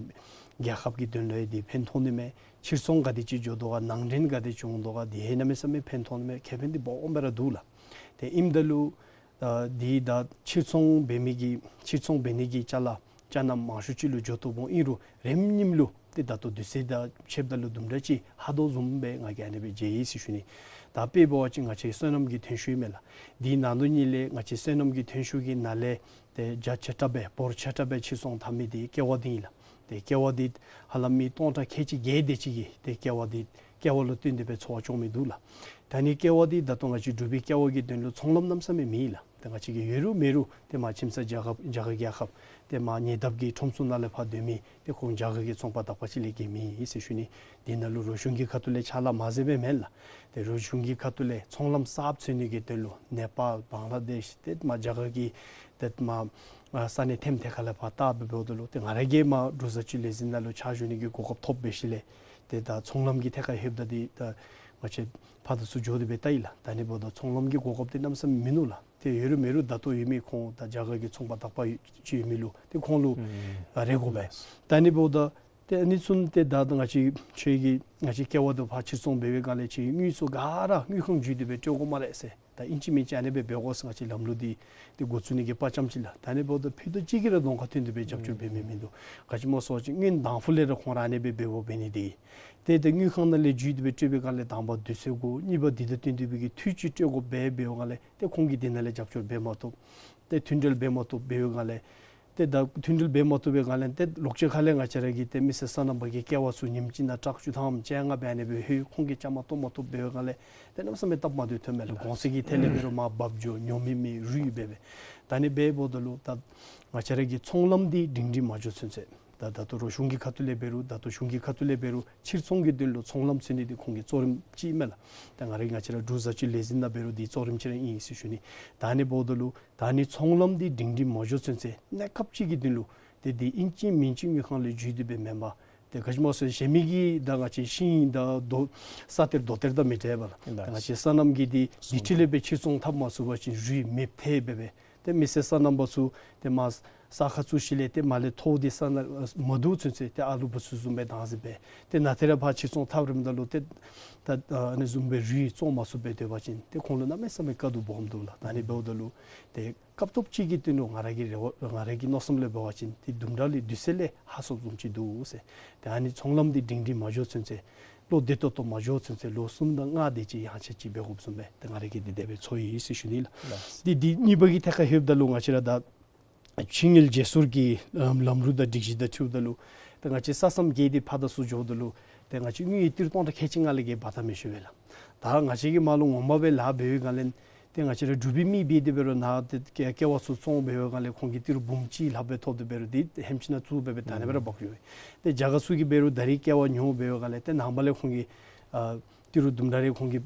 རྒྱལ་ཁབ་ཀྱི་དོན་ལུ་ཡང་འདི་ཕན་ཐོགས་ནི་མས། ཕྱིར་ཚོང་ག་དེ་ཅིག་འགྱོ་དོ་ག་ནང་འདྲེན་ག་དེ་ཅིག་འོང་དོ་ག་འདི་ཡང་གནམ་མེད་ས་མེད་ཕན་ཐོགས་ནི་མས། ཁེ་ཕན་འདི་སྦོམ་སྦེ་ར་འདུག་ལགས། ཏེ་ཨིནམ་ད་ལུ་ཨ་འདི་ད་ཕྱིར་ཚོང་འབད་མི་གི་ཕྱིར་ཚོང་འབད་ནི་གི་ཅ་ལ་ཅ་ནམ་མང་ཤོས་ཅིག་ལུ་འགྱོ་བཏུབ་འོང་། ཨིན་རུང་རེམ་ཉིམ་ལུ་ཏེ་ད་ལྟོ་དུས་ཚོད་དང་ཕྱདཔ་ད་ལུ་དུམ་གྲ་ཅིག་ཧ་དོ་བཟུམ་སྦེ་ང་གིས་ཨ་ནི་སྦེ་མཇལ་ཡི་ཟེར་ཞུ་ནི། ད་དཔེ་འབད་བ་ཅིན་ང་བཅས་སོ་ནམ་གྱི་ཐོན་ཤུགས་ཨིན་མས་ལགས། འདི་ནང་དོན་གཉིས་ལས་ང་བཅས་སོ་ནམ་གྱི་ཐོན་ཤུགས་ཀྱི་ནང་ལས་ཏེ་རྒྱ་ཆེ་དྲགས་སྦེ་འབོར་ཆེ་དྲགས་སྦེ་ཕྱིར་ཚོང་འཐབ་མི་འདི་ཀེ་བ་འདི་ཨིན་ལགས། ཏེ་ཀེ་བ་འདི་ཧ་ལམ་མི་སྟོང་ཕྲག་ཁལ་གཅིག་བརྒྱད་དེ་ཅིག་གིས་ཏེ་ཀེ་བ་འདི་ཀེ་བ་ལུ་བརྟེན་ཏེ་སྦེ་འཚོ་བ་སྐྱོང་མི་འདུག་ལགས། ད་ཨ་ནི་ཀེ་བ་འདི་ད་ལྟོ་ང་བཅས་འབྲུག་པའི་ཀེ་བ་གི་དོན་ལུ་ཚོང་ལམ་གནམ་མེད་ས་མེད་མེད་ལགས། ཏེ་ང་བཅས་ཀྱི་ཡོད་རུང་མེད་རུང་ཏེ་མ་ཁྱིམ་ཚང་རྒྱ་གར་རྒྱ་གར་རྒྱལ་ཁབ་ཏེ་མ་ཉེ་འདབས་ཀྱི་ཁྲོམ་ཚུ་ནང་ལས་ཕར་སྡོད་མི་ཏེ་ཁོང་རྒྱ་གར་གྱི་ཚོང་པ་དག་པ་ཅིག་ལས་བརྒལ་མེད་ཟེར་ཞུ་ནི། འདི་ནང་ལུ་རོགས་གཞུང་གི་ཁ་ཐུག་ལས་ཕྱག་ལཱ་མ་མཛད་པས་མེན་ལགས། ཏེ་རོགས་གཞུང་གི་ཁ་ཐུག་ལས་ཚོང་ལམ་གསརཔ་འཚོལ་ནི་གི་དོན་ལུ་ནེ་པཱལ་བང་ལ་དེཤ་ཏེ་མ་རྒྱ་གར་གྱི་ཏེ་མ་ཨ་ས་གནས་ཐེམ་ཐེ་ཁ་ལས་ཕར་བལྟ་སྦེ་འབདཝ་ད་ལུ་ཏེ་ང་ར་གིས་མ་འབྲུག་བཟའ་སྤྱོད་ལས་འཛིན་ནང་ལུ་ཕྱག་ཞུ་ནི་གི་གོ་སྐབས་ཐོབ་པའི་ཤུལ་ལས་ཏེ་ད་ཚོང་ལམ་གྱི་ཐད་ཁར་ལྷོདཔ་ད་འདི་ད་ང་བཅས་ཕར་དང་ཚུར་འགྱོ་སྟེ་སྦེ་བལྟ་ཡི་ལགས། ད་ཨ་ནི་འབདཝ་ད་ཚོང་ལམ་གྱི་གོ་སྐབས་འདི་གནམ་མེད་ས་མེད་མིན་ནུག་ལགས། ཏེ་ཡོད་རུང་མེད་རུང་ད་ལྟོ་ཡོད་མི་ཁོང་ད་རྒྱ་གར་གྱི་ཚོང་པ་དག་པ་ཅིག་ཡོད་མི་ལུ་ཏེ་ཁོང་ལུ་ཨ་རེ་དགོ་པས། ད་ཨ་ནི་འབདཝ་ད་ ཏེ་ཨ་ནི་ཚུ་ཏེ་ད་ང་བཅས་ཁྱོད་ཀྱིས་ང་བཅས་ཀེ་བ་དེ་ཕར་ཕྱིར་ཚོང་འབད་བའི་སྒང་ལས་ཁྱོད་དངུལ་ཚུ་ག་ར་དངུལ་ཁང་བརྒྱུད་དེ་སྦེ་སྤྲོད་དགོ་སྨ་རེ་ཟེར། ད་ཨིན་ཅི་མིན་ཅི་ཨ་ནི་སྦེ་འབད་དགོ་ཟེར་ང་བཅས་ལམ་ལུགས་འདི་ཏེ་འགོ་བཙུགས་ནི་གི་དཔའ་བཅམ་ཅིག་ལགས། ད་ཨ་ནི་འབདཝ་ད་ཕུད་རྡོག་གཅིག་གིས་ར་གདོང་ཁར་ཐོན་ཏེ་སྦེ་རྒྱབ་སྐྱོར་འབད་མི་མིན་འདུག། ག་ཅི་སྨོ་ཟེར་བ་ཅིན་སྔོན་དང་ཕུ་ལས་ར་ཁོང་ར་ཨ་ནི་སྦེ་འབདཝ་འབད་ནི་འདི་ཏེ་ཏེ་དངུལ་ཁང་ནང་ལས་བརྒྱུད་དེ་སྦེ་སྤྲོད་པའི་སྒང་ལས་དང་པ་དུས་ཚོད་དགོ། གཉིས་པ་འདི་དང་བསྟུན་ཏེ་སྦེ་གི་འཐུས་ཅིག་སྤྲོད་དགོ་འབད་འབདཝ་སྒང་ལས་ཏེ་ཁོང་གིས་འདི་ནང་ལས་རྒྱབ་སྐྱོར་འབད་མ་བཏུབ། ཏེ་མཐུན་འབྲེལ་འབད་མ་བཏུབ་འབདཝ་སྒང་ལས་ཏེ་ད་མཐུན་འབྲེལ་འབད་མ་བཏུབ་པའི་སྒང་ལས་ཏེ་ལོག་ཅི་ཁ་ལས་ང་བཅས་ར་གི་ཏེ་མི་སེར་སོ་ནམ་པ་གི་ཀེ་བ་ཚུ་ཉིནམ་གཅིག་ནང་ཊཱག་བཅུ་ཐམ་བཅོ་ལྔ་འབད་ནི་སྦེ་ལྷོད། ཁོང་གིས་བཅའ་མར་གཏོགས་མ་བཏུབ་འབདཝ་སྒང་ལས་ཏེ་གནམ་མེད་ས་མེད་སྟབས་མ་བདེཝ་ཐོནམ་མས་ལགས། གོང་ཚད་ཀྱི་ཐད་ལས་འབད་རུང་མར་འབབ་འགྱོ། ཉོ་མི་མེད། རུལ་འབད་སྦེ། ད་ཨ་ནི་འབདཝ་ད་ལུ་ད་ང་བཅས་ར་གི་ཚོང་ལམ་འདི་སྒྲིང་སྒྲིང་མ་འགྱོ་ཚུན་ཚོད། ད་ད་ལྟོ་ར་གཞུང་གི་ཁ་ཐུག་ལས་འབད་རུང་ད་ལྟོ་གཞུང་གི་ཁ་ཐུག་ལས་འབད་རུང་ཕྱིར་ཚོང་གི་དོན་ལུ་ཚོང་ལམ་ཟེར་ནི་འདི་ཁོང་གི་གཙོ་རིམ་ཅིག་མས་ལགས། ད་ང་ར་ང་བཅས་ར་འབྲུག་བཟའ་སྤྱོད་ལས་འཛིན་ནང་འབད་རུང་འདི་གཙོ་རིམ་ཅིག་ར་ཨིན་ཟེར་ཞུ་ནི། ད་ཨ་ནི་འབདཝ་ད་ལུ་ད་ཨ་ནི་ཚོང་ལམ་འདི་སྒྲིང་སྒྲིང་མ་འགྱོ་ཚུན་ཚོད་གནས་སྐབས་ཅིག་གི་དོན་ལུ་ཏེ་འདི་ཨིན་ཅི་མིན་ཅི་དངུལ་ཁང་ལས་བརྒྱུད་དེ་སྦེ་མེན་པར་ཏེ་ག་ཅི་སྨོ་ཟེར་གཞན་མི་གི་ད་ང་བཅས་ཤིང་ད་རྡོ་ས་གཏེར་རྡོ་གཏེར་དང་མི་འདྲ་བས་ལགས། ད་ང་བཅས་སོ་ནམ་གྱི་འདི་འདི་འཕྲོ་ལས་སྦེ་ཕྱིར་ཚོང་འཐབ་མ་ཚུགས་པ་ཅིན་རུལ་མེདཔ་ཐལ་འབད་སྦེ་ཏེ་མི་སེར་སོ་ནམ་པ་ཚུ་ཏེ་མར་ས་ཁར་བཙུགས་ཞིནམ་ལས་ཏེ་མར་ལས་ཐོག་འདི་ས་ནང་མ་བསྡུ་ཚུན་ཚོད་ཏེ་ཨ་ལུ་བུ་ཚུ་བཟུམ་སྦེ་བདག་འཛིན་འབད། ཏེ་ནཱ་ཏེ་ར་ཕར་ཕྱིར་ཚོང་འཐབ་རནམ་ད་ལུ་ཏེ་ད་ཨ་ནི་བཟུམ་སྦེ་རུལ་བཙོང་མ་ཚུགསཔ་སྦེ་སྡོད་པ་ཅིན་ཏེ་ཁོང་ལུ་གནམ་མེད་ས་མེད་དཀའ་སྡུག་སྦོམ་འདུག་ལགས། ད་ཨ་ནི་འབདཝ་ད་ལུ་ཏེ་སྐབས་ཐོབ་ཅིག་གི་དོན་ལུ་ང་ར་གི་རེ་བ་ང་ར་གི་མནོ་བསམ་ལས་འབད་བ་ཅིན་ཏེ་དུམ་གྲ་ལས་དུས་ཚོད་ལས་ཧ་སོངམ་བཟུམ་ཅིག་འདུག་ཟེར། ཏེ་ཨ་ནི་ཚོང་ལམ་འདི་སྒྲིང་སྒྲིང་མ་འགྱོ་ཚུན་ཚོད་ལོ་བདེ་ཏོག་ཏོ་མ་འགྱོ་ཚུན་ཚོད་ལོ་གསུམ་དང་ལྔ་དེ་ཅིག་ཡང་ཆ་ཅིག་འབད་དགོཔ་བཟུམ་སྦེ་ཏེ་ང་ར་གིས་འདི་དེ་སྦེ་ཚོར་ཡི་ཟེར་ཞུ་ནི་ལགས། འདི་འདི་གཉིས་པ་གི་ཐད་ཁར་ལྷོདཔ་ད་ལུ་ང་བཅས་ར་ད་ཕྱི་དངུལ་བརྗེ་སོར་གྱི་ལམ་ལམ་ལུགས་དང་སྒྲིག་གཞི་དང་འཁྲིལཝ་ད་ལུ་ཏེ་ང་བཅས་ས་མཚམས་བརྒལ་ཏེ་ཕར་དང་ཚུར་འགྱོཝ་ད་ལུ་ཏེ་ང་བཅས་དངུལ་ཏི་རུ་སྟོང་ཕྲག་ཁལ་གཅིག་ལྔ་ལས་བརྒལ་འབག་ད་མི་ཆོག་པས་ལགས། ད་ང་བཅས་ཀྱིས་མར་ལུ་ངོ་མ་སྦེ་ལཱ་འབད་བའི་སྒང་ལས་ཏེ་ང་བཅས་ར་འབྲུག་པའི་མི་འབད་དེ་འབད་རུང་ནཱ་ཏེ་ཀེ་ཀེ་བ་ཚུ་བཙོང་འབད་བའི་སྒང་ལས་ཁོང་གིས་ཏི་རུ་འབུམ་གཅིག་ལྷགཔ་སྦེ་ཐོབ་སྟེ་འབད་རུང་འདི་ཧེམ་ཅིག་ནང་བཙུགས་འབད་སྦེ་ད་ཨ་ནི་སྦེ་ར་འབག་འགྱོ་བས། ཏེ་རྒྱ་གར་ཚུ་གིས་འབད་རུང་ད་རིས་ཀེ་བ་ཉོ་འབད་བའི་སྒང་ལས་ཏེ་ནངས་པ་ལས་ཁོང་གིས་ཨ་ཏི་རུ་དུམ་གྲ་རེ་ཁོང་གིས་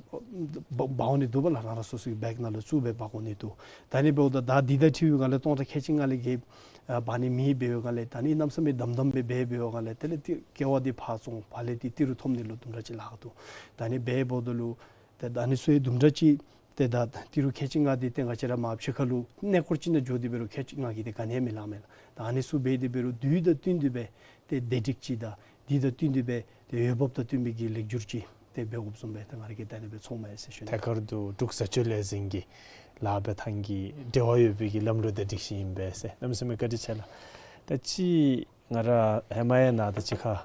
འབག་འབག་འོང་ནི་འདུག་པ་ལགས། རང་རང་སོ་སོ་གི་བེག་ནང་ལུ་བཙུགས་སྦེ་འབག་འོང་ནི་འདུག། ད་ཨ་ནི་འབདཝ་ད་ད་འདི་དང་འཁྲིལ་བའི་སྒང་ལས་སྟོང་ཕྲག་ཁལ་གཅིག་ལྔ་ལས་བརྒལ་ཨ་འབག་ནི་མེད་འབད་བའི་སྒང་ལས་ད་ཨ་ནི་གནམ་མེད་ས་མེད་དམ་དམ་སྦེ་འབད་འབད་བའི་སྒང་ལས་དེ་ལས་ཏི་ཀེ་བ་འདི་ཕར་བཙོང་ཕར་ལས་ཏི་ཏི་རུ་ཐོབ་ནི་ལུ་དུམ་གྲ་ཅིག་ལཱ་ཁག་འདུག། ད་ཨ་ནི་འབདཝ་ད་ལུ་ཏེ་ད་ཨ་ནི་ཚུ་ཡང་དུམ་གྲ་ཅིག་ཏེ་ད་ཏི་རུ་ཁལ་གཅིག་ལྔ་འདི་ཏེ་ང་བཅས་ར་མར་ཕྱི་ཁ་ལུ་གནས་སྐོར་ཅིག་ནང་འགྱོ་སྟེ་འབད་རུང་ཁལ་གཅིག་ལྔ་གིས་ཏེ་ག་ནི་ཡང་མི་ལང་མས་ལགས། ད་ཨ་ནི་ཚུ་འབད་དེ་འབད་རུང་དུས་དང་བསྟུན་ཏེ་སྦེ་ཏེ་བདེ་སྒྲིག་ཅིག་དང་འདི་དང་བསྟུན་ཏེ་སྦེ་ཏེ་འོས་འབབ་དང་བསྟུན་པའི་གི་ལེགས་སྒྱུར་ཅིག་ཏེ་འབད་དགོཔ་བཟུམ་སྦེ་ཏེ་ང་ར་གིས་ད་ཨ་ནི་སྦེ་ཚོརཝ་མས་ཟེར་ཞུ་ནི། ཐད་ཀར་དུ་འབྲུག་བཟའ་སྤྱོད་ལས་འཛིན་གྱི་ལཱ་འབད་ཐངས་ཀྱི་འབྲེལ་བ་ཡོད་པའི་གི་ལམ་ལུགས་དང་སྒྲིག་གཞི་ཨིན་པས་ཟེར། གནམ་མེད་ས་མེད་བཀའ་དྲིན་ཆེ་ལགས། ད་ཅི་ང་ར་ཧེ་མ་ཡང་ནཱ་དང་གཅིག་ཁར་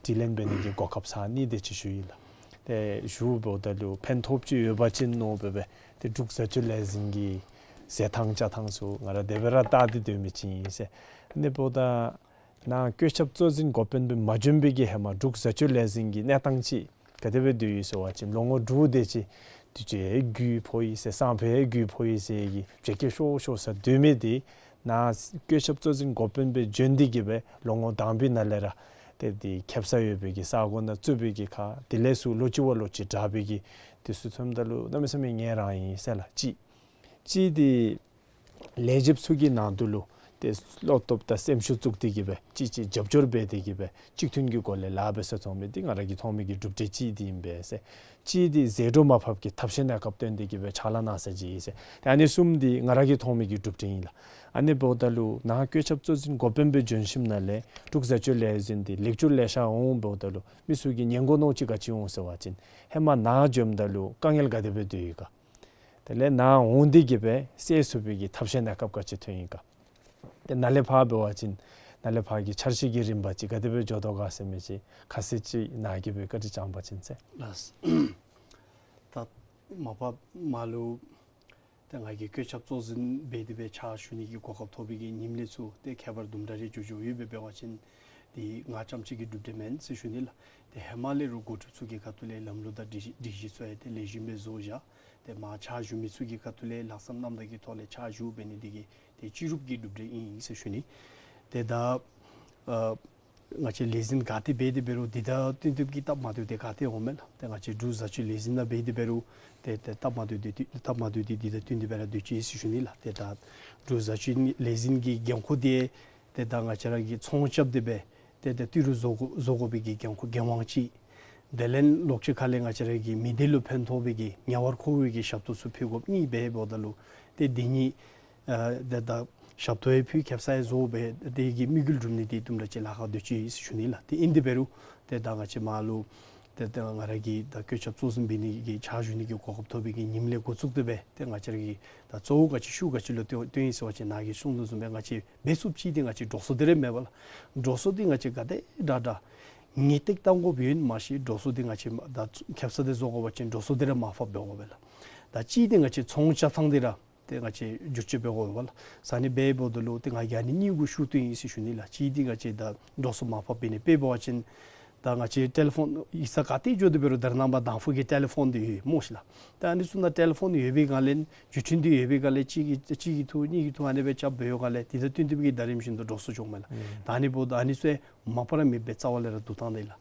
དྲི་ལན་འབད་ནི་གི་གོ་སྐབས་ཚར་གཉིས་དེ་ཅིག་ཞུ་ཡི་ལགས། ཏེ་ཞུཝ་འབདཝ་ད་ལུ་ཕན་ཐོགས་ཅིག་ཡོད་པ་ཅིན་མནོ་སྦེ་སྦེ་ཏེ་འབྲུག་བཟའ་སྤྱོད་ལས་འཛིན་གྱི་ཟེར་ཐངས་བཅའ་ཐངས་ཚུ་ང་ར་དེ་སྦེ་ར་བལྟ་སྟེ་སྡོད་མི་ཅིག་ཨིན་ཟེར། ཨ་ནི་འབདཝ་ད་ནཱ་བཀོད་ཁྱབ་གཙོ་འཛིན་འགོ་དཔོན་སྦེ་མ་བྱོན་པའི་གི་ཧེ་མ་འབྲུག་བཟའ་སྤྱོད་ལས་འཛིན་གྱི་གནས་སྟངས་ཅིག་ག་དེ་སྦེ་སྡོད་ཡི་ཟེར་བ་ཅིན་ལོ་ངོ་དྲུག་དེ་ཅིག་དུས་ཅི་རྒུད་ཕོག་ཡི་ཟེར་སང་ཕོད་རྒུད་ཕོག་ཡི་ཟེར་གྱི་བྱེད་སྐྱེད་ཤོར་ཤོར་ས་སྡོད་མི་འདི་ནཱ་བཀོད་ཁྱབ་གཙོ་འཛིན་འགོ་དཔོན་སྦེ་བྱོན་ཏེ་གི་སྦེ་ལོ་ངོ་དང་པའི་ནང་ལས་ར་ཏེ་འདི་ཁེབ་ས་ཡོད་པའི་གི་ས་གོ་ནང་བཙུགས་པའི་གི་ཁར་དེ་ལས་ཚུར་ལོག་ཅི་བ་ལོག་ཅི་དྲག་པའི་གི་དུས་ཚོད་ཐོནམ་ད་ལུ་གནམ་མེད་ས་མེད་ངལ་རངས་ཡི་ཟེར་ལགས། གཅིག་གཅིག་འདི་ལས་བྱེདཔ་ཚུ་གི་ནང་དུ་ལུ་ཏེ་བློ་སྟོབས་དང་སེམས་ཤུགས་བཙུགས་ཏེ་གི་སྦེ་གཅིག་གཅིག་རྒྱབ་སྐྱོར་འབད་དེ་གི་སྦེ་གཅིག་མཐུན་གྱི་སྒོ་ལས་ལཱ་འབད་ས་ཚུགས་མི་འདི་ང་ར་གིས་མཐོང་མི་གི་གྲུབ་འབྲས་གཅིག་འདི་ཨིན་པས་ཟེར། གཅིག་འདི་ཟད་འགྲོ་མར་ཕབ་ཀྱི་ཐབས་ཤེས་གནས་སྐབས་བཏོན་ཏེ་གི་སྦེ་ཕྱག་ལཱ་གནང་ས་ཅིག་ཨིན་ཟེར། ཏེ་ཨ་ནི་གསུམ་འདི་ང་ར་གིས་མཐོང་མི་གི་གྲུབ་འབྲས་ཨིན་ལགས། ཨ་ནི་འབདཝ་ད་ལུ་ནཱ་བཀོད་ཁྱབ་གཙོ་འཛིན་འགོ་དཔོན་སྦེ་བྱོན་ཞིནམ་ལས་འབྲུག་བཟའ་སྤྱོད་ལས་འཛིན་འདི་ལེགས་བཅོས་ལེ་ཤ་འོང་འབདཝ་ད་ལུ་མི་ཚུ་གིས་ཉན་དགོ་མནོ་ཅིག་ག་ཅི་འོང་ཟེར་བ་ཅིན་ཧེ་མ་ནཱ་བྱོནམ་ད་ལུ་དཀའ་ངལ་ག་དེ་སྦེ་འདུག་ཡི་ག། དེ་ལས་ནཱ་འོང་སྟེ་གི་སྦེ་སེལ་ཚུགས་པའི་གི་ཐབས་ཤེས་གནས་སྐབས་ག་ཅི་ཐོན་ཡི་ག། ཏེ་ནཱ་ལས་ཕར་འབད་བ་ཅིན་ནཱ་ལས་ཕར་གྱི་འཆར་གཞི་གི་རིམ་པ་ཅིག་ག་དེ་སྦེ་འགྱོ་དོ་ག་ཟེར་མི་ཅིག་ཁ་གསལ་ཅིག་ནཱ་གིས་སྦེ་བཀའ་དྲིན་བསྐྱང་པ་ཅིན་ཟེར། ལགས། ད་མ་པ་མ་ལུ་ཏེ་ང་གིས་བཀོད་ཁྱབ་གཙོ་འཛིན་འབད་དེ་སྦེ་ཕྱག་ཞུ་ནི་གི་གོ་སྐབས་ཐོབ་པའི་གི་ཉིནམ་ལས་ཚུར་ཏེ་ཁྱད་པར་དུམ་གྲ་རེ་འགྱོ་འགྱོཝ་ཡོད་པས། འབད་བ་ཅིན་འདི་ང་རྐྱངམ་གཅིག་གི་གྲུབ་འབྲས་མེན་ཟེར་ཞུ་ནི་ལགས། ཏེ་ཧེ་མ་ལས་ར་འགོ་ཁྲིདཔ་ཚུ་གི་ཁ་ཐུག་ལས་ལམ་ལུགས་དང་སྒྲིག་གཞི་སྒྲིག་གཞི་ཚུ་ཡང་ཏེ་ལེགས་ཤོམ་སྦེ་བཟོ་བཞག། ཏེ་མར་ཕྱག་ཞུ་མི་ཚུ་གི་ཁ་ཐུག་ལས་ལྷག་བསམ་རྣམ་དག་གི་ཐོག་ལས་ཕྱག་ཞུ་འབད་ནི་འདི་གིས་ཏེ་སྤྱི་རུབ་ཀྱི་གྲུབ་འབྲས་ཨིན་ཟེར་ཞུ་ནི། ཏེ་ད་ཨ་ང་བཅས་ལས་འཛིན་ག་ཏེ་འབད་དེ་འབད་རུང་འདི་དང་བསྟུན་ཏེ་གི་སྟབས་མ་བདེཝ་འདི་ག་ཏེ་འོང་མས་ལགས། ཏེ་ང་བཅས་འབྲུག་བཟའ་སྤྱོད་ལས་འཛིན་ནང་འབད་དེ་འབད་རུང་ཏེ་ཏེ་སྟབས་མ་བདེཝ་འདི་སྟབས་མ་བདེཝ་འདི་འདི་དང་བསྟུན་ཏེ་འབད་ར་སྡོད་ཅི་ཟེར་ཞུ་ནི་ལགས། ཏེ་ད་འབྲུག་བཟའ་སྤྱོད་ལས་འཛིན་གྱི་འགན་ཁུར་འདི་ཏེ་ད་ང་བཅས་ར་གིས་ཚོང་རྐྱབ་སྟེ་སྦེ་ཏེ་ཏེ་ཏི་རུ་བཟོ་དགོ་བཟོ་དགོ་པའི་གི་འགན་ཁུར་འགན་དབང་ཅིག། དེ་ལས་ལོག་ཅི་ཁ་ལས་ང་བཅས་ར་གི་མི་སྡེ་ལུ་ཕན་ཐོགས་པའི་གི་ཉེ་བར་མཁོ་བའི་གི་ཞབས་ཏོག་ཚུ་ཕུལ་དགོཔ་གཉིས་འབད་འབདཝ་ད་ལུ་ཏེ་འདི་གཉིས་ཨ་ཏེ་ད་ ཞབས་ཏོག་ཡང་ཕུལ་ཁེབ་ས་ཡང་བཟོ་སྦེ་དེ་གི་དམིགས་ཡུལ་སྒྲུབ་ནི་དེ་དུམ་གྲ་ཅིག་ལཱ་ཁག་སྡོད་ཅི་ཟེར་ཞུ་ནི་ལགས། དེ་ཨིན་དེ་འབད་རུང་ཏེ་ད་ང་བཅས་མར་ལུ་ཏེ་ད་ང་ར་གིས་ད་བཀོད་ཁྱབ་གཙོ་འཛིན་འབད་ནི་གི་ཕྱག་ཞུ་ནི་གི་གོ་སྐབས་ཐོབ་པའི་གི་ཉིནམ་ལས་འགོ་བཙུགས་ཏེ་སྦེ་ཏེ་ང་བཅས་ར་གིས་ད་གཙོ་བོ་ག་ཅི་ཤུགས་ག་ཅི་ལུ་བཏོན་བཏོན་ཡི་ཟེར་བ་ཅིན་ནཱ་གིས་གསུངས་དོ་བཟུམ་སྦེ་ང་བཅས་འབད་ཚུགསཔ་ཅིག་འདི་ང་བཅས་འགྲོ་སོང་དེ་ར་མེད་པས་ལགས། འགྲོ་སོང་འདི་ང་བཅས་ག་དེ་དྲག་དྲག་ངེས་ཏིག་བཏང་དགོཔ་ཡོད་མ་གཞི་འགྲོ་སོང་འདི་ང་བཅས་ད་ཁེབ་ས་འདི་བཟོ་དགོ་པ་ཅིན་འགྲོ་སོང་འདི་ར་མར་ཕབ་འབད་དགོ་པས་ལགས། ད་གཅིག་འདི་ང་བཅས་ཚོང་ཆ་ཚང་འདི་ར་ཏེ་ང་བཅས་བསྒྱུར་བཅོས་འབད་དགོ་པས་ལགས། ཟེར་ཨ་ནི་འབདཝ་ད་ལུ་ཏེ་ང་གིས་ཨ་ནི་གཉིས་གུ་ཤུགས་བཏོན་ཡི་ཟེར་ཞུ་ནི་ལགས། གཅིག་འདི་ང་བཅས་ད་འགྲོ་སོང་མར་ཕབ་འབད་ནི་དཔེ་འབད་བ་ཅིན་ད་ང་བཅས་ཊེ་ལི་ཕོན་ཡིག་ཚང་ག་ཏེ་འགྱོ་དེ་འབད་རུང་ད་རེས་ནངས་པ་དང་ཕུ་གི་ཊེ་ལི་ཕོན་འདི་ཡོད་སྨོ་ཤེ་ལགས། ད་ཨ་ནི་ཚུ་ནང་ཊེ་ལི་ཕོན་ཡོད་པའི་སྒང་ལས་བརྒྱུད་འཕྲིན་འདི་ཡོད་པའི་སྒང་ལས་གཅིག་གིས་གཅིག་གི་ཐུགས་གཉིས་ཀྱི་ཐུགས་ཨ་ནི་སྦེ་རྐྱབ་འབད་བའི་སྒང་ལས་དེ་དང་བསྟུན་ཏེ་སྦེ་གི་ད་རིམ་བཞིན་དུ་འགྲོ་སོང་འབྱུངམ་མས་ལགས། ཨུམ། ད་ཨ་ནི་འབདཝ་ད་ཨ་ནི་ཚུ་མ་པ་ར་མེདཔ་སྦེ་རྩ་བ་ལས་ར་བསྡུ་བཏང་དེས་ལགས།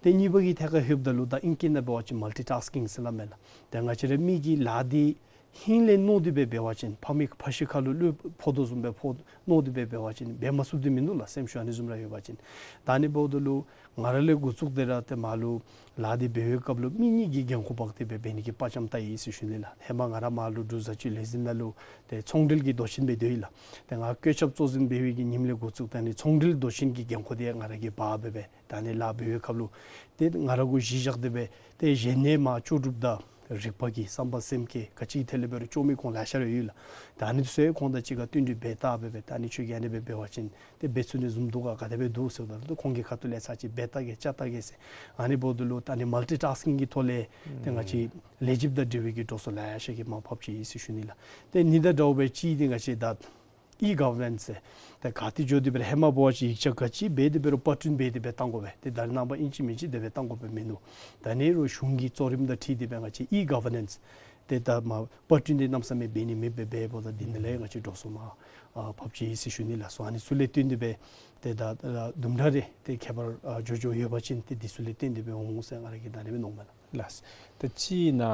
ཏེ་གཉིས་པ་གི་ཐད་ཁར་ལྷོདཔ་ད་ལུ་ད་ཨིང་སྐད་ནང་འབད་བ་ཅིན་མལ་ཊི་ཊཱསི་ཀིང་ཟེར་སླབ་མས་ལགས། ཏེ་ང་བཅས་ར་མི་གིས་ལཱ་འདི་ཧིང་ལས་མནོ་སྟེ་སྦེ་འབད་བ་ཅིན་ཕ་མའི་ཕ་གཞིས་ཁ་ལུ་གླུད་ཕོག་དོ་བཟུམ་སྦེ་ཕོག་མནོ་སྟེ་སྦེ་འབད་བ་ཅིན་འབད་མ་ཚུགསཔ་འདི་མིན་འདུག་ལགས། སེམས་ཤུགས་ཨ་ནི་བཟུམ་ར་ཡོད་པ་ཅིན། ད་ཨ་ནི་འབདཝ་ད་ལུ་ང་ར་ལས་འགོ་བཙུགས་ཏེ་ར་ཏེ་མར་ལུ་ལཱ་འདི་འབད་བའི་སྐབས་ལུ་མི་གཉིས་ཀྱིས་འགན་ཁུར་འབག་སྟེ་སྦེ་འབད་ནི་གི་དཔའ་བཅམ་བཏང་ཡི་ཟེར་ཞུ་ནི་ལགས། ཧེ་མ་ང་ར་མར་ལུ་འབྲུག་བཟའ་སྤྱོད་ལས་འཛིན་ནང་ལུ་ཏེ་ཚོང་འབྲེལ་གྱི་མདོ་ཆེན་སྦེ་སྡོད་ཡི་ལགས། ཏེ་ང་བཀོད་ཁྱབ་གཙོ་འཛིན་འབད་བའི་གི་ཉིནམ་ལས་འགོ་བཙུགས་ཏེ་ཨ་ནི་ཚོང་འབྲེལ་མདོ་ཆེན་གྱི་འགན་ཁུར་འདི་ཡང་ང་ར་གིས་འབག་སྦེ་སྦེ་ད་ཨ་ནི་ལཱ་འབད་བའི་སྐབས་ལུ་ཏེ་ང་ར་གུ་གཞི་བཞག་སྟེ་སྦེ་ཏེ་གཞན་ནཱ་མར་ལྕོགས་གྲུབ་དང་རིག་པ་གི་བསམ་པ་སེམས་བསྐྱེད་ག་ཅི་ཐད་ལས་འབད་རུང་ལྕོགས་མི་ཁོང་ལེ་ཤ་ར་ཡོད་ལགས། ད་ཨ་ནི་ཚུ་ཡང་ཁོང་དང་གཅིག་ཁར་བསྟུན་ཏེ་འབད་བལྟ་སྦེ་སྦེ་ད་ཨ་ནི་ཁྱོད་ཀྱིས་ཨ་ནི་སྦེ་འབད་བ་ཅིན་ཏེ་འབད་ཚུགས་ནི་བཟུམ་འདུག་ག་ག་དེ་སྦེ་འདུག་ཟེརཝ་ད་ལུ་ཁོང་གི་ཁ་ཐུག་ལས་ཚར་གཅིག་འབད་བལྟ་གེ་བཅར་བལྟ་གེ་ཟེར། ཨ་ནི་འབདཝ་ད་ལུ་ད་ཨ་ནི་མལ་ཊི་ཊཱསི་ཀིང་གི་ཐོག་ལས་ཏེ་ང་བཅས་ལས་བྱེདཔ་དང་འབྲེལ་བའི་གི་འགྲོ་སོང་ལེ་ཤ་གི་མར་ཕབ་ཅི་ཟེར་ཞུ་ནི་ལགས། ཏེ་ཨ་ནི་དང་འདྲཝ་སྦེ་གཅིག་འདི་ང་བཅས་ད་ཨི་གོ་ཝར་ནེནསི་ཟེར། ཏེ་ག་ཏེ་འགྱོ་དེ་འབད་རུང་ཧེ་མ་འབད་བ་ཅིན་ཡིག་ཆ་ག་ཅི་འབད་དེ་འབད་རུང་པར་སྐྲུན་འབད་དེ་སྦེ་བཏང་དགོ་པས། ཏེ་ད་རེས་ནངས་པ་ཨིན་ཅི་མིན་ཅི་དེ་སྦེ་བཏང་དགོཔ་མིན་འདུག། ད་ཨ་ནི་རུང་གཞུང་གི་གཙོ་རིམ་དང་འཁྲིལ་ཏེ་སྦེ་ང་བཅས་ཨི་གོ་ཝར་ནེནསི་ཏེ་ད་མར་པར་སྐྲུན་འདི་གནམ་མེད་ས་མེད་འབད་ནི་མེདཔ་སྦེ་འབདཝ་ད་འདི་ནང་ལས་ང་བཅས་འགྲོ་སོང་མར་ཨ་ཕབ་ཅི་ཟེར་ཞུ་ནི་ལགས། སོ་ཨ་ནི་ཚུ་ལས་བརྟེན་ཏེ་སྦེ་ཏེ་ད་ད་དུམ་གྲ་རེ་ཏེ་ཁྱད་པར་ཨ་འགྱོ་འགྱོཝ་ཡོད་པ་ཅིན་ཏེ་འདི་ཚུ་ལས་བརྟེན་ཏེ་སྦེ་འོང་ཟེར་ང་ར་གིས་ད་ཨ་ནི་སྦེ་མནོཝ་མས་ལགས། ལགས། ད་ཅི་ཨིན་ན་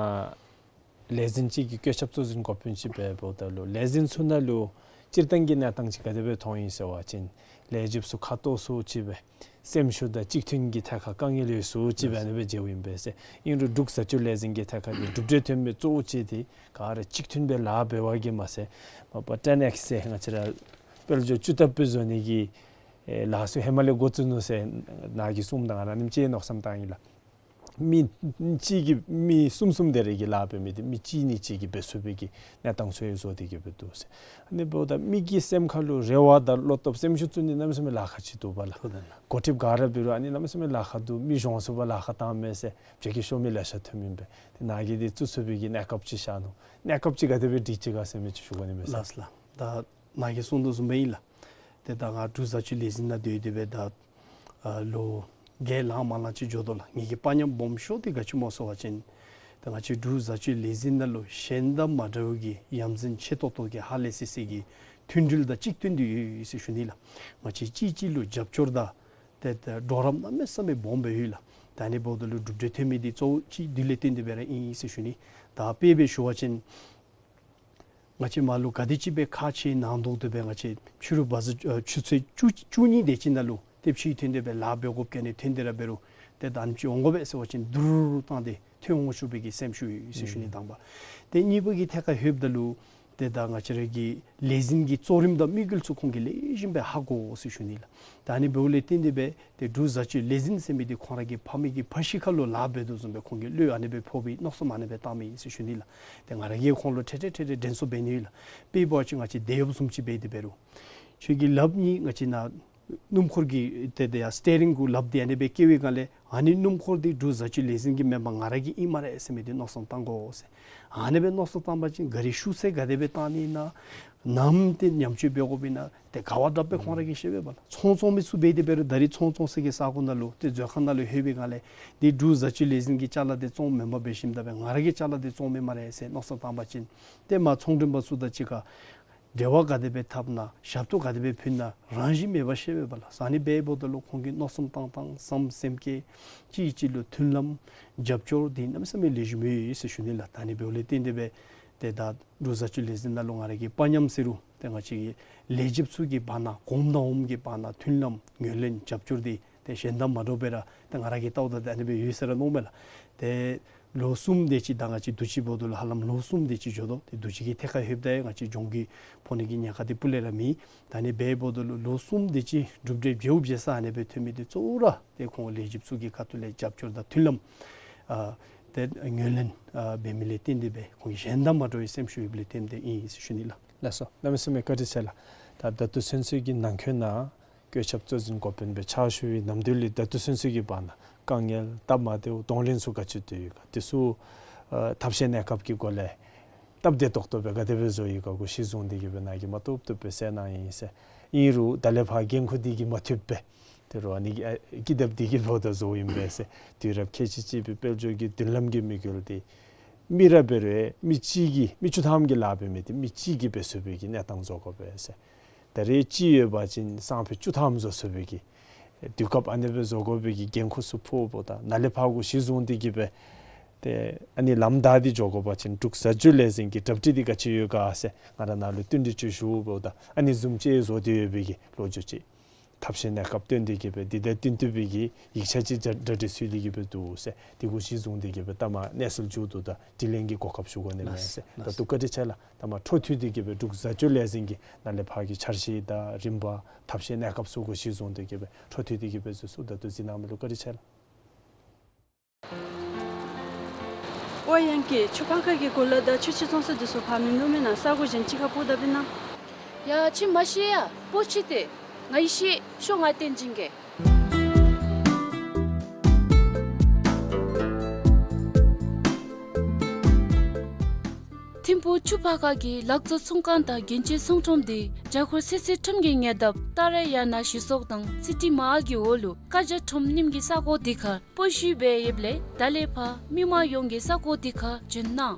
ལས་འཛིན་ཅིག་གིས་བཀོད་ཁྱབ་གཙོ་འཛིན་འགོ་དཔོན་ཅིག་འབདཝ་ད་ལུ་ལས་འཛིན་ཚུ་ནང་ལུ་སྤྱིར་བཏང་གི་གནས་སྟངས་ཅིག་ག་དེ་སྦེ་མཐོང་ཡི་ཟེར་བ་ཅིན་ལས་བྱེདཔ་ཚུ་ཁ་ཏོག་ཚུ་ཅིག་སྦེ་སེམས་ཤུགས་དང་གཅིག་མཐུན་གྱི་ཐད་ཁར་དཀའ་ངལ་ཡོད་ཚུ་ཅིག་སྦེ་ཨ་ནི་སྦེ་མཇལཝ་ཨིན་པས་ཟེར། ཨིན་རུང་འབྲུག་བཟའ་སྤྱོད་ལས་འཛིན་གྱི་ཐད་ཁར་འདི་གྲུབ་འབྲས་ཐོན་མི་གཙོ་བོ་ཅིག་འདི་ག་ར་གཅིག་མཐུན་སྦེ་ལཱ་འབད་བ་གིས་མ་ཚད་མ་པ་ཊེན་ཨེགསི་ཟེར་ང་བཅས་ར་དཔལ་འབྱོར་བཅུ་ལྟབ་སྦེ་བཟོ་ནི་གི་ཨེ་ལཱ་ཚུ་ཧེ་མ་ལས་འགོ་བཙུགས་ནུག་ཟེར་ནཱ་གིས་གསུངམ་ད་ང་ར་ཨ་ནེམ་ཅིག་མནོ་བསམ་བཏང་ཡི་ལགས། མི་གཅིག་གིས་མི་གསུམ་གསུམ་དེ་རེ་གིས་ལཱ་འབད་མི་འདི་མི་གཅིག་གཉིས་ཅིག་གིས་འབད་ཚུགས་པའི་གི་གནས་སྟངས་ཚུ་ཡང་བཟོ་སྟེ་གི་སྦེ་འདུག་ཟེར། ཨ་ནི་འབདཝ་ད་མི་གི་སེམས་ཁ་ལུ་རེ་བ་དང་བློ་སྟོབས་སེམས་ཤུགས་བཙུགས་ནི་གནམ་མེད་ས་མེད་ལཱ་ཁག་ཅིག་འདུག་པ་ལགས། འགོ་ཁྲིདཔ་ག་ར་འབད་རུང་ཨ་ནི་གནམ་མེད་ས་མེད་ལཱ་ཁག་འདུག། མི་གཞོན་སུ་སྦེ་ལཱ་ཁག་བཏངམ་མས་ཟེར་བྱེད་ཀྱི་ཤོར་མི་ལེ་ཤ་ཐོནམ་ཨིན་པས། ཏེ་ནཱ་གིས་འདི་བཙུགས་ཚུགས་པའི་གི་གནས་སྐབས་ཅིག་ཤར་ནུག། གནས་སྐབས་ཅིག་ག་དེ་སྦེ་སྒྲིག་ཅི་ག་ཟེར་མི་ཅིག་ཞུ་དགོ་ནི་མས་ཟེར། ལགས་ལགས། ད་ནཱ་གིས་གསུངས་དོ་བཟུམ་སྦེ་ཨིན་ལགས། ཏེ་ད་ང་འབྲུག་བཟའ་སྤྱོད་ལས་འཛིན་ནང་སྡོད་དེ་སྦེ་ད་ཨ་ལོ་བརྒྱད་ལང་མ་ལང་ཅིག་འགྱོ་དོ་ལགས། ངེ་གི་དཔའ་ཉམས་སྦོམ་ཤོས་འདི་ག་ཅི་སྨོ་ཟེར་བ་ཅིན་ད་ང་བཅས་འབྲུག་བཟའ་སྤྱོད་ལས་འཛིན་ནང་ལུ་གཞན་དང་མ་འདྲཝ་གི་ཡ་མཚན་ཆེ་ཏོག་ཏོ་གི་ཧ་ལས་སི་སི་གི་མཐུན་སྒྲིལ་དང་གཅིག་མཐུན་འདི་ཡོད་ཡོད་ཟེར་ཞུ་ནི་ལགས། ང་བཅས་གཅིག་གཅིག་ལུ་རྒྱབ་སྐྱོར་དང་ཏེ་ཏེ་གྲོགས་རམ་གནམ་མེད་ས་མེད་སྦོམ་སྦེ་ཡོད་ལགས། ད་ཨ་ནི་འབདཝ་ད་ལུ་གྲུབ་འབྲས་ཐོན་མི་འདི་གཙོ་བོ་ཅིག་འདི་ལས་བརྟེན་ཏེ་སྦེ་ར་ཨིན་ཟེར་ཞུ་ནི། ད་དཔེ་སྦེ་ཞུ་བ་ཅིན་ང་བཅས་མར་ལུ་ག་དེ་ཅིག་སྦེ་ཁག་ཆེ་ནང་དོག་ཏེ་སྦེ་ང་བཅས་ཕྱི་རུ་བ་ཟ་ཨ་ཆུ་ཚོད་བཅུ་བཅུ་གཉིས་དེ་ཅིག་ནང་ལུ་ཏེ་ཕྱི་ཐོན་ཏེ་སྦེ་ལཱ་འབད་དགོཔ་ག་ནི་ཐོན་ཏེ་ར་འབད་རུང་ཏེ་ད་ཨ་ནེམ་ཅིག་འོང་དགོ་པས་ཟེར་བ་ཅིན་བསྡུར་བཏང་སྟེ་ཐོན་འོང་ཚུགས་པའི་གི་སེམས་ཤུགས་ཡོད་ཟེར་ཞུ་ནི་དང་པ། ཏེ་གཉིས་པ་གི་ཐད་ཁར་ལྷོདཔ་ད་ལུ་ཏེ་ད་ང་བཅས་ར་གི་ལས་འཛིན་གྱི་གཙོ་རིམ་དང་དམིགས་ཡུལ་ཚུ་ཁོང་གིས་ལེགས་ཤོམ་སྦེ་ཧ་གོ་ཟེར་ཞུ་ནི་ལགས། ད་ཨ་ནི་འབདཝ་ལས་བརྟེན་ཏེ་སྦེ་ཏེ་འབྲུག་བཟའ་སྤྱོད་ལས་འཛིན་ཟེར་མི་འདི་ཁོང་ར་གི་ཕ་མའི་གི་ཕ་གཞིས་ཁ་ལུ་ལཱ་འབད་དོ་བཟུམ་སྦེ་ཁོང་གི་བློ་ཨ་ནི་སྦེ་ཕོག་པའི་མནོ་བསམ་ཨ་ནི་སྦེ་བཏངམ་ཨིན་ཟེར་ཞུ་ནི་ལགས། ཏེ་ང་ར་གིས་ཁོང་ལུ་ཐེངས་ཐེངས་ཐེངས་ཐེངས་དྲན་གསོ་འབད་ནི་ཡོད་ལགས། དཔེ་འབད་བ་ཅིན་ང་བཅས་དེད་གཡོགཔ་བཟུམ་ཅིག་འབད་དེ་འབད་རུང་ཁྱོད་ཀྱི་ལགཔ་གཉིས་ང་བཅས་ནཱ་སྣུམ་འཁོར་གྱི་ཏེ་ཏེ་ཡ་སི་ཊི་ཡ་རིང་གུ་ལགཔ་འདི་ཨ་ནི་སྦེ་བཀལ་བའི་སྒང་ལས་ཨ་ནི་སྣུམ་འཁོར་འདི་འབྲུག་བཟའ་སྤྱོད་ལས་འཛིན་གྱི་མེན་པར་ང་ར་གི་ཨིན་སྨ་རེ་ཟེར་མི་འདི་མནོ་བསམ་བཏང་དགོ་ཟེར། ཨ་ནི་སྦེ་མནོ་བསམ་བཏང་པ་ཅིན་ག་ར་ཤུགས་ཚད་ག་དེ་སྦེ་བཏང་ནི་ཨིན་ན་ནམ་ཏེ་ཉམས་བཅོས་འབད་དགོཔ་ཨིན་ན་ཏེ་ག་བ་དྲགཔ་སྦེ་ཁོང་ར་གིས་ཤེས་པས་པ་ལགས། ཚོང་བཙོང་མི་ཚུ་འབད་དེ་འབད་རུང་ད་རིས་ཚོང་བཙོང་ས་གི་ས་གོ་ནང་ལུ་ཏེ་མཛོད་ཁང་ནང་ལུ་ལྷོད་པའི་སྒང་ལས་འདི་འབྲུག་བཟའ་སྤྱོད་ལས་འཛིན་གྱི་ཅ་ལ་འདི་བཙོང་མེན་པར་འབད་ཞིནམ་ད་སྦེ་ང་ར་གི་ཅ་ལ་འདི་བཙོང་མས་སྨ་རེ་ཟེར་མནོ་བསམ་བཏང་པ་ཅིན་ཏེ་མར་ཚོང་མགྲོན་པ་ཚུ་དང་གཅིག་ཁར་འབྲེལ་བ་ག་དེ་སྦེ་འཐབ་ན་ཞབས་ཏོག་ག་དེ་སྦེ་ཕུལ་ན་རང་བཞིན་མེད་པར་ཤེས་པས་པ་ལགས། ཨ་ནི་འབདཝ་ད་ལུ་ཁོང་གི་མནོ་བསམ་བཏང་ཐངས་བསམ་སེམས་བསྐྱེད་གཅིག་གིས་གཅིག་ལུ་མཐུན་ལམ་རྒྱབ་སྐྱོར་འདི་གནམ་མེད་ས་མེད་ལེགས་ཤོམ་ཡོད་ཡོད་ཟེར་ཞུ་ནི་ལགས། ད་ཨ་ནི་འབདཝ་ལས་བརྟེན་ཏེ་སྦེ་ཏེ་ད་འབྲུག་བཟའ་སྤྱོད་ལས་འཛིན་ནང་ལུ་ང་ར་གི་དཔའ་ཉམས་ཟེར་རུང་ཏེ་ང་བཅས་ཀྱི་ལས་བྱེདཔ་ཚུ་གི་བར་ན་གོངམ་དང་འོགམ་གྱི་བར་ན་མཐུན་ལམ་ངོས་ལེན་རྒྱབ་སྐྱོར་འདི་ཏེ་གཞན་དང་མ་འདྲཝ་སྦེ་ར་ཏེ་ང་ར་གིས་བལྟཝ་ད་ཏེ་ཨ་ནི་སྦེ་ཡོད་ཟེར་ར་མནོཝ་མས་ལགས། ཏེ་ ལོ་གསུམ་དེ་ཅིག་ད་ང་བཅས་དུས་ཅི་འབདཝ་ད་ལུ་ཧ་ལམ་ལོ་གསུམ་དེ་ཅིག་འགྱོ་དོ། ཏེ་དུས་ཅི་གི་ཐད་ཁར་ལྷོདཔ་ད་ཡང་ང་བཅས་ལྗོངས་ཀྱི་ཕོག་ནི་གི་ཉེན་ཁ་དེ་སྤུ་ལས་ར་མེད། ད་ཨ་ནི་འབདཝ་ད་ལུ་ལོ་གསུམ་དེ་ཅིག་གྲུབ་འབྲས་བྱེཝ་བྱེ་ས་ཨ་ནི་སྦེ་ཐོན་མི་དེ་གཙོ་བོ་ར་ཏེ་ཁོང་ལས་བྱེདཔ་ཚུ་གི་ཁ་ཐུག་ལས་རྒྱབ་སྐྱོར་དང་མཐུན་ལམ་ཨ་ཏེ་ངོས་ལེན་ཨ་འབད་མི་ལས་བརྟེན་ཏེ་སྦེ་ཁོང་གཞན་དང་མ་འདྲ་བའི་སེམས་ཤུགས་ཡོདཔ་ལས་བརྟེན་ཏེ་ཨིན་ཟེར་ཞུ་ནི་ལགས། ལགས་སོ། གནམ་མེད་ས་མེད་བཀའ་དྲིན་ཆེ་ལགས། ད་ད་ལྟོ་ཚུན་ཚོད་ཀྱི་ནང་འཁོད་ནང་བཀོད་ཁྱབ་གཙོ་འཛིན་འགོ་དཔོན་སྦེ་ཕྱག་ཞུ་བའི་ནམ་དུས་ལས་ད་ལྟོ་ཚུན་ཚོད་ཀྱི་བར་ན་དཀའ་ངལ་སྟབས་མ་བདེཝ་གདོང་ལེན་ཚུ་ག་ཅི་ཐོན་ཡོད་ག། དེ་ཚུ་ཨ་ཐབས་ཤེས་གནས་སྐབས་ཀྱི་སྒོ་ལས་སྟབས་བདེ་ཏོག་ཏོ་སྦེ་ག་དེ་སྦེ་བཟོ་ཡི་ག་གུ་གཞི་བཟུང་སྟེ་གི་སྦེ་ནཱ་གིས་མ་བཏུབ་བཏུབ་སྦེ་གསལ་གནང་ཡི་ཟེར། ཨིན་རུང་ད་ལས་ཕར་འགན་ཁུར་འདི་གིས་མ་ཐུབ་པས། དེ་རུང་ཨ་ནི་ཨ་ཀི་དེབ་འདི་གིས་འབདཝ་ད་བཟོཝ་ཨིན་པས་ཟེར། དུས་རབས་ཁལ་གཅིག་གཅིག་པའི་དཔལ་འབྱོར་གྱི་མདུན་ལམ་གྱི་དམིགས་ཡུལ་འདི་མི་ར་འབད་རུང་མི་གཅིག་གིས་མི་བཅུ་ཐམ་གྱིས་ལཱ་འབད་མི་འདི་མི་གཅིག་གིས་འབད་ཚུགས་པའི་གི་གནས་སྟངས་བཟོ་དགོ་པས་ཟེར། ད་རེས་གཅིག་ཡོད་པ་ཅིན་སང་ཕོད་བཅུ་ཐམ་བཟོ་ཚུགས་པའི་གི་དུས་སྐབས་ཨ་ནི་སྦེ་བཟོ་དགོ་པའི་གི་འགན་ཁུར་ཚུ་ཕོགཔ་ད་ནཱ་ལས་ཕར་གུ་གཞི་བཟུང་སྟེ་གི་སྦེ་ཏེ་ཨ་ནི་ལམ་བདའ་སྟེ་འགྱོ་དགོ་པ་ཅིན་འབྲུག་བཟའ་སྤྱོད་ལས་འཛིན་གྱི་གྲ་སྒྲིག་འདི་ག་ཅི་ཡོད་ག་ཟེར་ང་ར་ནཱ་ལུ་བསྟུན་གྲོས་ཅིག་ཞུཝ་ད་ཨ་ནི་བཟུམ་ཅིག་བཟོ་སྟེ་ཡོད་པའི་གི་ལོ་རྒྱུས་ཅིག། ཐབས་ཤེས་གནས་སྐབས་བཏོན་ཏེ་གི་སྦེ་འདི་དང་བསྟུན་ཏེ་སྦེ་གི་ཡིག་ཆ་ཅིག་གྲ་གྲ་སྒྲིག་ཚུད་དེ་གི་སྦེ་འདུག་ཟེར། དེ་གུ་གཞི་བཟུང་སྟེ་གི་སྦེ་ལྟ་མ་གནས་ཚུལ་མཇུག་བསྡུ་ད་དྲི་ལན་གྱི་གོ་སྐབས་ཞུ་དགོ་ནི་མས་ཟེར། ལགས་སོ། ད་ལགས་སོ། ལྟོ་བཀའ་དྲིན་ཆེ་ལགས། ལྟ་མ་འཕྲོ་མཐུད་དེ་གི་སྦེ་འབྲུག་བཟའ་སྤྱོད་ལས་འཛིན་གྱི་ནཱ་ལས་ཕར་གྱི་འཆར་གཞི་དང་རིམ་པ་ཐབས་ཤེས་གནས་སྐབས་ཚུ་གུ་གཞི་བཟུང་སྟེ་གི་སྦེ་འཕྲོ་མཐུད་དེ་གི་སྦེ་ཚུ་ཚུ་ད་ལྟོ་གཟིགས་གནང་མི་ལུ་བཀའ་དྲིན་ཆེ་ལགས། ཨོ་ཡང་ཀི་ཆུ་ཕར་ཁ་གི་གོ་ལ་དང་ཆུ་ཆེ་ཚོང་ས་འདི་ཚུ་ཕར་མིན་འདུག་མེན་ན། ས་གོ་གཞན་ཅིག་ཁར་སྤོ་ད་པས་ན། ཡ་ཁྱོད་མ་ཤེས་ཡ། སྤོ་ཅི་སྟེ། ང་ཡི་ཤེས། ཤོག་ང་བསྟན་སྦྱིན་གེ། ཐིམ་ཕུག་ཆུ་ཕར་ཁ་གི་ལག་བཟོ་ཚོང་ཁང་དང་རྒྱན་ཆའི་ཚོང་ཁྲོམ་འདི་རྒྱ་གར་སི་སི་ཁྲོམ་གྱི་ཉེ་འདབས་ཏཱ་ར་ཡ་ན་གཞི་སོག་དང་སི་ཊི་མ་ཧཱལ་གྱི་འོག་ལུ་ཀ་རྒྱ་ཁྲོམ་རྙིངམ་གི་ས་གོ་འདི་ཁར་སྤོ་ཞུ་འབད་ཡོདཔ་ལས་ད་ལས་ཕར་མི་མང་ཡོངས་ཀྱིས་ས་གོ་འདི་ཁར་འབྱོན་གནང་།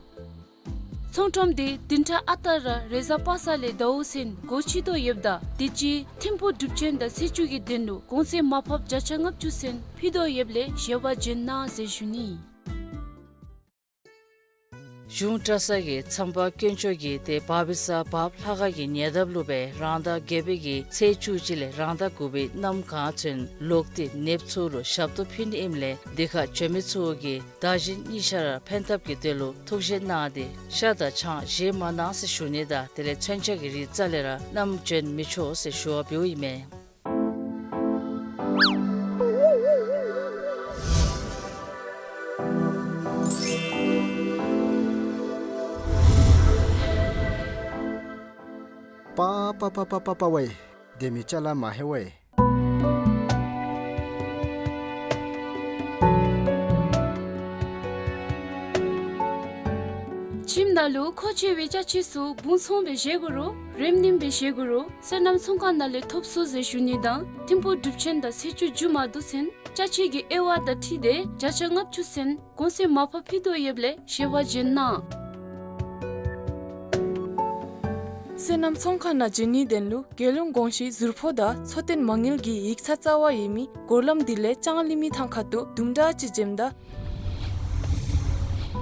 ཚོང་ཁྲོམ་འདི་བདུན་ཕྲག་ཨ་རྟག་ར་རེས་གཟའ་པ་སངས་ལས་ཟླཝ་གསུམ་འགོ་ཕྱེ་དོ་ཡོདཔ་ད་དུས་ཅི་ཐིམ་ཕུག་སྒྲུབ་ཆེན་དང་ཚེས་བཅུ་གི་དོན་ལུ་གོང་ཚད་མར་ཕབ་བརྒྱ་ཆ་ལྔ་བཅུ་ཚུན་ཕུལ་དོ་ཡོདཔ་ལས་བཞེས་པར་འབྱོན་གནང་ཟེར་ཞུ་ནི། གཞུང་གྲྭ་ཚང་གི་མཚམས་པ་དཀོན་མཆོག་གིས་ཏེ་བབས་པའི་ས་བབས་ལྷ་ཁང་གི་ཉེ་འདབས་ལུ་སྦེ་རང་ཟླ་བརྒྱད་པའི་གི་ཚེས་བཅུ་གཅིག་ལས་རང་ཟླ་དགུ་པའི་གནམ་གང་ཚུན་ལོག་སྟེ་ནདཔ་ཚུ་ལུ་ཞབས་ཏོག་ཕུལ་ནི་ཨིནམ་ལས་འདི་ཁར་འབྱོན་མི་ཚུ་གིས་བདག་གཞན་གཉིས་ཆ་ར་ཕན་ཐབས་ཀྱི་དོན་ལུ་ཐུགས་བཞེད་གནང་སྟེ་ཤ་དང་ཆང་བཞེས་མ་གནང་ཟེར་ཞུ་ནི་དང་དེ་ལས་མཚོན་ཆ་གི་རིགས་རྩ་ལས་ར་བསྣམས་འབྱོན་མི་ཆོག་ཟེར་ཞུ་བ་འབདཝ་ཨིན་མས། པ་པ་པ་པ་པ་པ་ཝེ། སྡོད་མི་ཅ་ལ་མ་ཧེ་ཝེ། ཁྱིམ་ནང་ལུ་མཁོ་ཆེ་བའི་ཅ་ཆས་ཚུ་སྦུང་ཚོང་སྦེ་བཞེས་དགོ་རུང་རིམ་བསྣམས་སྦེ་བཞེས་དགོ་རུང་སོ་ནམ་ཚོང་ཁང་ནང་ལས་ཐོབ་ཚུགས་ཟེར་ཞུ་ནི་དང་ཐིམ་ཕུག་སྒྲུབ་ཆེན་དང་ཚེས་བཅུ་མཇུག་མ་བསྡུ་ཚུན་ཅ་ཆས་ཀྱི་དབྱེ་བ་དང་འཁྲིལ་ཏེ་བརྒྱ་ཆ་ལྔ་བཅུ་ཚུན་གོང་ཚད་མར་ཕབ་ཕུལ་དོ་ཡོདཔ་ལས་བཞེས་པར་འབྱོན་གནང་། སོ་ནམ་ཚོང་ཁང་ནང་འབྱོན་ནིའི་དོན་ལུ་རྒྱལ་ཡོངས་གོང་ཞུའི་ཟུར་ཕོགས་དང་འཚོ་རྟེན་མ་དངུལ་གྱི་ཡིག་ཚང་རྩ་བ་ཡོད་མི་སྒོར་ལམ་འདི་ལས་ལྕང་གླིང་མི་ཐང་ཁ་ཐུག་དུམ་གྲ་ཅིག་འབྱོནམ་ད་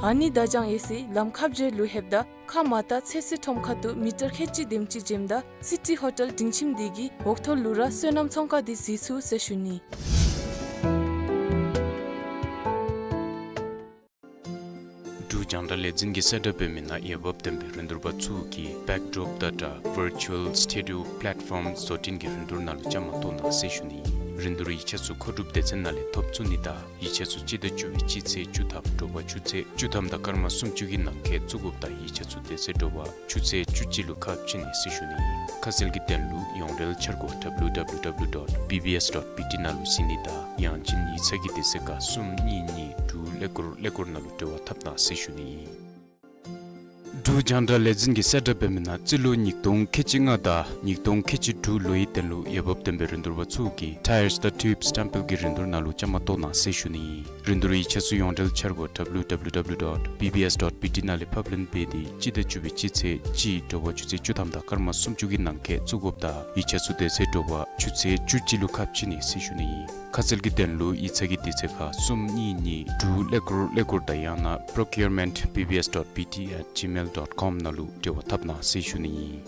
ཨ་ནི་བརྡ་བྱང་ཡོད་སའི་ལམ་ཁ་བརྒྱད་ལུ་ལྷོདཔ་ད་ཁ་མ་ཏ་ཚེ་སྲིད་ཁྲོམ་ཁ་ཐུག་མི་ཊར་ཁལ་གཅིག་དེམ་ཅིག་འབྱོནམ་ད་སི་ཊི་ཧོ་ཊེལ་སྒྲིང་ཁྱིམ་འདི་གི་འོག་ཐོག་ལུ་ར་སོ་ནམ་ཚོང་ཁང་འདི་གཟིགས་ཚུགས་ཟེར་ཞུ་ནི། འབྲུག་རྒྱང་བསྒྲགས་ལས་འཛིན་གྱིས་གསལ་བསྒྲགས་འབད་མི་ནང་འོས་འབབ་ལྡན་པའི་རིན་བསྡུར་པ་ཚུ་གིས་བེཀ་ཌོརོཔ་དང་སྦྲགས་ཝར་ཅུ་ཨལ་སི་ཊུ་ཌི་ཡོ་པ་ལེཊ་ཕོམ་བཟོ་སྐྲུན་གྱི་རིན་བསྡུར་ནང་ལུ་བཅའ་མར་གཏོགས་གནང་ཟེར་ཞུ་ནི། རིན་བསྡུར་ཡིག་ཆ་ཚུ་མཁོ་སྒྲུབ་སྡེ་ཚན་ནང་ལས་ཐོབ་ཚུགས་ནི་དང་ཡིག་ཆ་ཚུ་སྤྱི་ཟླ་བཅུ་པའི་སྤྱི་ཚེས་བཅུ་ཐམ་དྲོ་པ་ཆུ་ཚོད་བཅུ་ཐམ་དང་སྐར་མ་སུམ་ཅུ་གི་ནང་འཁོད་བཙུགས་དགོཔ་དང་ཡིག་ཆ་ཚུ་དེ་ཚེ་དྲོ་པ་ཆུ་ཚོད་བཅུ་གཅིག་ལུ་ཁ་ཕྱེ་ནི་ཟེར་ཞུ་ནི། ཁ་གསལ་གྱི་དོན་ལུ་ཡོངས་འབྲེལ་འཆར་སྒོ་ཌབ་ལུ་ཌབ་ལུ་ཌབ་ལུ་ཌོཊ་བི་བི་ཨེསི་ཌོཊ་བི་ཊི་ནང་ལུ་གཟིགས་ནི་དང་ཡང་ཅིན་ཡིག་ཚང་གི་དུས་ཚོད་ཁར་གསུམ་གཉིས་གཉིས་དྲུག་ཀླད་ཀོར་ཀླད་ཀོར་ནང་ལུ་འབྲེལ་བ་འཐབ་གནང་ཟེར་ཞུ་ནི། འབྲུག་རྒྱང་བསྒྲགས་ལས་འཛིན་གྱིས་གསལ་བསྒྲགས་འབད་མི་ནང་རྩིས་ལོ་ཉིས་སྟོང་ཁལ་གཅིག་ལྔ་དང་ཉིས་སྟོང་ཁལ་གཅིག་དྲུག་ལོའི་དོན་ལུ་འོས་འབབ་ལྡན་པའི་རིན་བསྡུར་པ་ཚུ་གིས་ཊ་ཡརསི་དང་ཊིའུབ་སི་ཊེམ་པལ་གྱི་རིན་བསྡུར་ནང་ལུ་བཅའ་མར་གཏོགས་གནང་ཟེར་ཞུ་ནི། རིན་བསྡུར་ཡིག་ཆ་ཚུ་ཡོངས་འབྲེལ་འཆར་སྒོ་ཌབ་ལུ་ཌབ་ལུ་ཌབ་ལུ་ཌོཊ་བི་བི་ཨེསི་ཌོཊ་བི་ཊི་ནང་ལས་ཕབ་ལེན་འབད་དེ་སྤྱི་ཟླ་བཅུ་པའི་སྤྱི་ཚེས་གཅིག་དྲོ་པ་ཆུ་ཚོད་བཅུ་ཐམ་དང་སྐར་མ་སུམ་ཅུ་གི་ནང་འཁོད་བཙུགས་དགོཔ་དང་ཡིག་ཆ་ཚུ་དེ་ཚེ་དྲོ་པ་ཆུ་ཚོད་བཅུ་གཅིག་ལུ་ཁ་ཕྱེ་ནི་ཟེར་ཞུ་ནི། ཁ་གསལ་གྱི་དོན་ལུ་ཡིག་ཚང་གི་དུས་ཚོད་ཁར་གསུམ་གཉིས་གཉིས་དྲུག་ཀླད་ཀོར་ཀླད་ཀོར་དང་ཡང་ན་པྲོ་ཀིའུར་མེནཊ་བི་བི་ཨེསི་ཌོཊ་བི་ཊི་ཨེཊ་ཇི་མེལ་ཌོཊ་ཀོམ་ནང་ལུ་འབྲེལ་བ་འཐབ་གནང་ཟེར་ཞུ་ནི།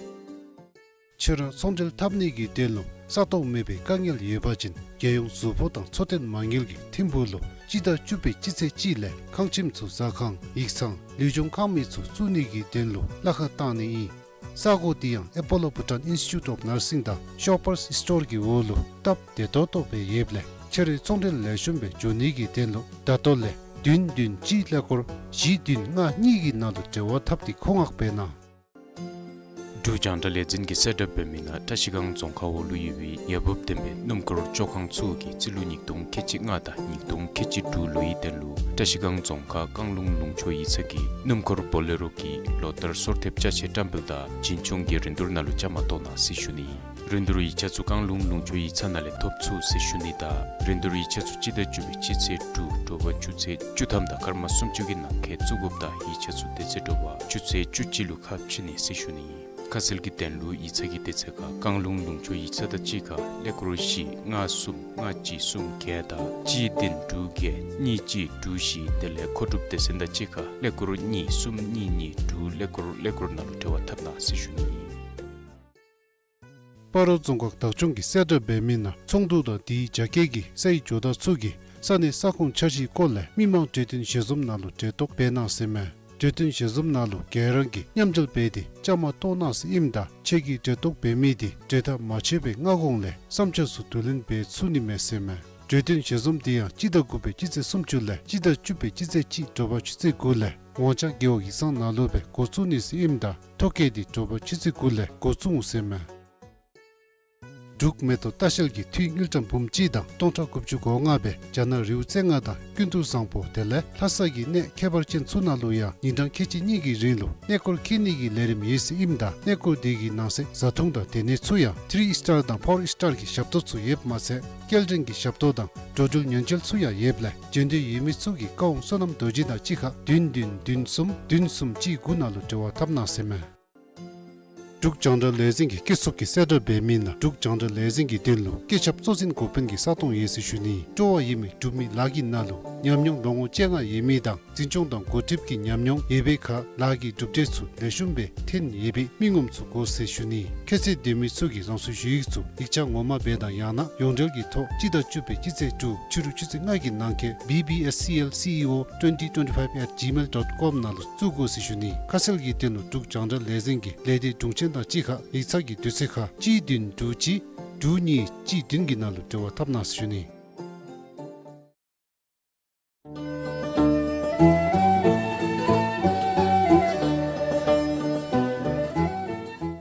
ཁྱོད་ར་ཚོང་འབྲེལ་འཐབ་ནི་གི་དོན་ལུ་ ས་སྟོང་མེད་པའི་དཀའ་ངལ་ཡོད་པ་ཅིན་རྒྱལ་ཡོངས་གཟུགས་པོ་དང་འཚོ་རྟེན་མ་དངུལ་གྱི་ཐིམ་ཕུག་ལུ་སྤྱི་ཟླ་བཅུ་པའི་སྤྱི་ཚེས་གཅིག་ལས་ཁང་ཁྱིམ་ཚུ་ཟ་ཁང་ཡིག་ཚང་ལུས་སྦྱོང་ཁང་མིག་ཚུ་བཙུགས་ནི་གི་དོན་ལུ་གླ་ཁར་བཏང་ནི་ཨིན། ས་གོ་འདི་ཡང་ཨེ་པོ་ལོ་བྷུ་ཊཱན་ཨིནས་ཊི་ཊུཊ་ཨོཕ་ནར་སིང་དང་ཤོ་པར་སི་སི་ཊོར་གྱི་འོག་ལུ་སྟབས་བདེ་ཏོག་ཏོ་སྦེ་ཡོདཔ་ལས་ཕྱི་རོལ་ཚོང་འབྲེལ་ལེགས་ཤོམ་སྦེ་འགྱོ་ནི་གི་དོན་ལུ་ད་ལྟོ་ལས་བདུན་བདུན་གཅིག་ཀླད་ཀོར་བཞི་བདུན་ལྔ་གཉིས་ཀྱི་ནང་ལུ་འབྲེལ་བ་འཐབ་སྟེ་མཁོ་མངགས་འབད་གནང་། འབྲུག་རྒྱང་བསྒྲགས་ལས་འཛིན་གྱིས་གསལ་བསྒྲགས་འབད་མི་ནང་བཀྲ་ཤིས་སྒང་རྫོང་ཁག་འོག་ལུ་ཡོད་པའི་ཡ་འབབ་ལྡན་པའི་སྣུམ་འཁོར་བཅོ་ཁང་ཚུ་གིས་རྩིས་ལོ་ཉིས་སྟོང་ཁལ་གཅིག་ལྔ་དང་ཉིས་སྟོང་ཁལ་གཅིག་དྲུག་ལོའི་དོན་ལུ་བཀྲ་ཤིས་སྒང་རྫོང་ཁག་བཀང་ལུང་ལུང་ཕྱོགས་ཡིག་ཚང་གི་སྣུམ་འཁོར་བོ་ལེ་རོ་གི་ལོ་ལྟར་སོར་ཐེབས་ཅ་ཆས་བཀྲམ་སྤེལ་དང་རྒྱུན་སྐྱོང་གི་རིན་བསྡུར་ནང་ལུ་བཅའ་མར་གཏོགས་གནང་ཟེར་ཞུ་ནི། རིན་བསྡུར་ཡིག་ཆ་ཚུ་བཀང་ལུང་ལུང་ཕྱོགས་ཡིག་ཚང་ནང་ལས་ཐོབ་ཚུགས་ཟེར་ཞུ་ནི་དང་རིན་བསྡུར་ཡིག་ཆ་ཚུ་སྤྱི་ཟླ་བཅུ་པའི་སྤྱི་ཚེས་དྲུག་དྲོ་པ་ཆུ་ཚོད་བཅུ་ཐམ་དང་སྐར་མ་སུམ་ཅུ་གི་ནང་འཁོད་བཙུགས་དགོཔ་དང་ཡིག་ཆ་ཚུ་དེ་ཚེ་དྲོ་པ་ཆུ་ཚོད་བཅུ་གཅིག་ལུ་ཁ་ཕྱེ་ནི་ཟེར་ཞུ་ནི། ཁ་གསལ་གྱི་དོན་ལུ་ཡིག་ཚང་གི་དེ་ཚེ་ཁར་བཀང་ལུང་ལུང་ཕྱོགས་ཡིག་ཚང་དང་གཅིག་ཁར་ཀླད་ཀོར་བཞི་ལྔ་གསུམ་ལྔ་གཅིག་གསུམ་བརྒྱད་དང་གཅིག་བདུན་དྲུག་བརྒྱད་གཉིས་གཅིག་དྲུག་བཞི་དེ་ལས་མཁོ་སྒྲུབ་སྡེ་ཚན་དང་གཅིག་ཁར་ཀླད་ཀོར་གཉིས་གསུམ་གཉིས་གཉིས་དྲུག་ཀླད་ཀོར་ཀླད་ཀོར་ནང་ལུ་འབྲེལ་བ་འཐབ་གནང་ཟེར་ཞུ་ནི། སྤ་རོ་རྫོང་ཁག་བདག་སྐྱོང་གིས་གསལ་བསྒྲགས་འབད་མི་ནང་ཚོགས་འདུ་དང་དེའི་རྒྱ་སྐྱེད་ཀྱི་སའི་ཇོ་བདག་ཚུ་གིས་ས་གནས་ས་ཁོངས་འཆར་གཞིའི་སྐོར་ལས་མི་མང་གྲོས་བསྟུན་ཞལ་འཛོམས་ནང་ལུ་གྲལ་གཏོགས་འབད་གནང་ཟེར་མས། གྲོས་བསྟུན་ཞལ་འཛོམས་ནང་ལུ་ག་ར་གིས་མཉམ་འབྲེལ་འབད་དེ་བཅའ་མར་གཏོགས་གནང་ཟེར་ཨིནམ་ད་ཁྱེད་ཀྱིས་གྲལ་གཏོགས་འབད་མི་དེ་གྲོས་ཐག་མ་ཆོད་པའི་སྔ་གོང་ལས་བསམ་འཆར་ཚུ་བསྡུ་ལེན་འབད་ཚུགས་ནི་མས་ཟེར་མས། གྲོས་བསྟུན་ཞལ་འཛོམས་དེ་ཡང་སྤྱི་ཟླ་དགུ་པའི་སྤྱི་ཚེས་སུམ་ཅུ་ལས་སྤྱི་ཟླ་བཅུ་པའི་སྤྱི་ཚེས་གཅིག་དྲོ་པ་ཆུ་ཚོད་དགུ་ལས་ཝང་ཅང་རྒེད་འོག་ཡིག་ཚང་ནང་ལུ་སྦེ་འགོ་བཙུགས་ནི་ཟེར་ཨིནམ་ད་ཐོ་བཀོད་དེ་དྲོ་པ་ཆུ་ཚོད་དགུ་ལས་འགོ་བཙུགས་འོང་ཟེར་མས། འབྲུག་མེ་ཏོག་ལྟ་བཤལ་གྱིས་འཐུས་དངུལ་ཀྲམ་འབུམ་གཅིག་དང་སྟོང་ཕྲག་དགུ་བཅུ་གོ་ལྔ་སྦེ་རྒྱ་ནག་རིའུ་རྩེ་ལྔ་དང་ཀུན་ཏུ་བཟང་པོ་དེ་ལས་ལྷ་ས་གི་གནས་ཁྱད་པར་ཅན་ཚུ་ནང་ལུ་ཡང་ཉིན་གྲངས་ཁལ་གཅིག་གཉིས་ཀྱི་རིང་ལུ་གནས་སྐོར་འཁྱིད་ནི་གི་ལས་རིམ་ཡོད་ཟེར་ཨིནམ་ད་གནས་སྐོར་དེ་གི་ནང་གསེས་བཟའ་འཐུང་དང་སྡོད་གནས་ཚུ་ཡང་ཐི་རི་སི་ཊར་དང་ཕོར་སི་ཊར་གྱི་ཞབས་ཏོག་ཚུ་ཡོདཔ་མ་ཚད་སྐྱེལ་འདྲེན་གྱི་ཞབས་ཏོག་དང་འགྲོ་འགྲུལ་ཉེན་བཅོལ་ཚུ་ཡང་ཡོདཔ་ལས་འབྱོན་འདོད་ཡོད་མི་ཚུ་གིས་ཀ་ཝང་བསོད་ནམས་རྡོ་རྗེ་དང་གཅིག་ཁར་བདུན་བདུན་བདུན་གསུམ་བདུན་གསུམ་གཅིག་དགུ་ནང་ལུ་འབྲེལ་བ་འཐབ་གནང་ཟེར་མས། འབྲུག་རྒྱང་བསྒྲགས་ལས་འཛིན་གྱི་སྐྱིད་སྡུག་གི་གསལ་བསྒྲགས་འབད་མི་ནང་འབྲུག་རྒྱང་བསྒྲགས་ལས་འཛིན་གྱི་དོན་ལུ་སྐུ་ཚབ་གཙོ་འཛིན་འགོ་དཔོན་གྱི་ས་སྟོང་ཡོད་ཟེར་ཞུ་ནི། སྤྲོ་བ་ཡོད་མི་འབྲུག་མི་ལཱ་གི་ནང་ལུ་ཉམས་མྱོང་ལོ་ངོ་བཅོ་ལྔ་ཡོད་མི་དང་འཛིན་སྐྱོང་དང་འགོ་ཁྲིདཔ་གི་ཉམས་མྱོང་ཡོད་པའི་ཁར་ལཱ་གི་གྲུབ་འབྲས་ཚུ་ལེགས་ཤོམ་སྦེ་ཐོན་ཡོད་པའི་མི་ངོམ་ཚུ་དགོ་ཟེར་ཞུ་ནི། ཁྱད་ཚད་ལྡན་མི་ཚུ་གིས་རང་སོའི་ཞུ་ཡིག་ཚུ་ཡིག་ཆ་ངོ་མ་སྦེ་དང་ཡང་ན་ཡོངས་འབྲེལ་གྱི་ཐོག་སྤྱི་ཟླ་བཅུ་པའི་སྤྱི་ཚེས་དྲུག་ཕྱི་རུ་ཆུ་ཚོད་ལྔ་གི་ནང་འཁོད་B B S C L C E O twenty twenty-five at gmail dot com ནང་ལུ་བཙུགས་དགོ་ཟེར་ཞུ་ནི། ཁ་གསལ་གྱི་དོན་ལུ་འབྲུག་རྒྱང་བསྒྲགས་ལས་འཛིན་གྱི་ལས་སྡེ་དྲུང་ཆེན་དང་གཅིག་ཁར་ཡིག་ཚང་གི་དུས་ཚོད་ཁར་གཅིག་བདུན་དྲུག་གཅིག་དྲུག་གཉིས་གཅིག་བདུན་གྱི་ནང་ལུ་འབྲེལ་བ་འཐབ་གནང་ཟེར་ཞུ་ནི།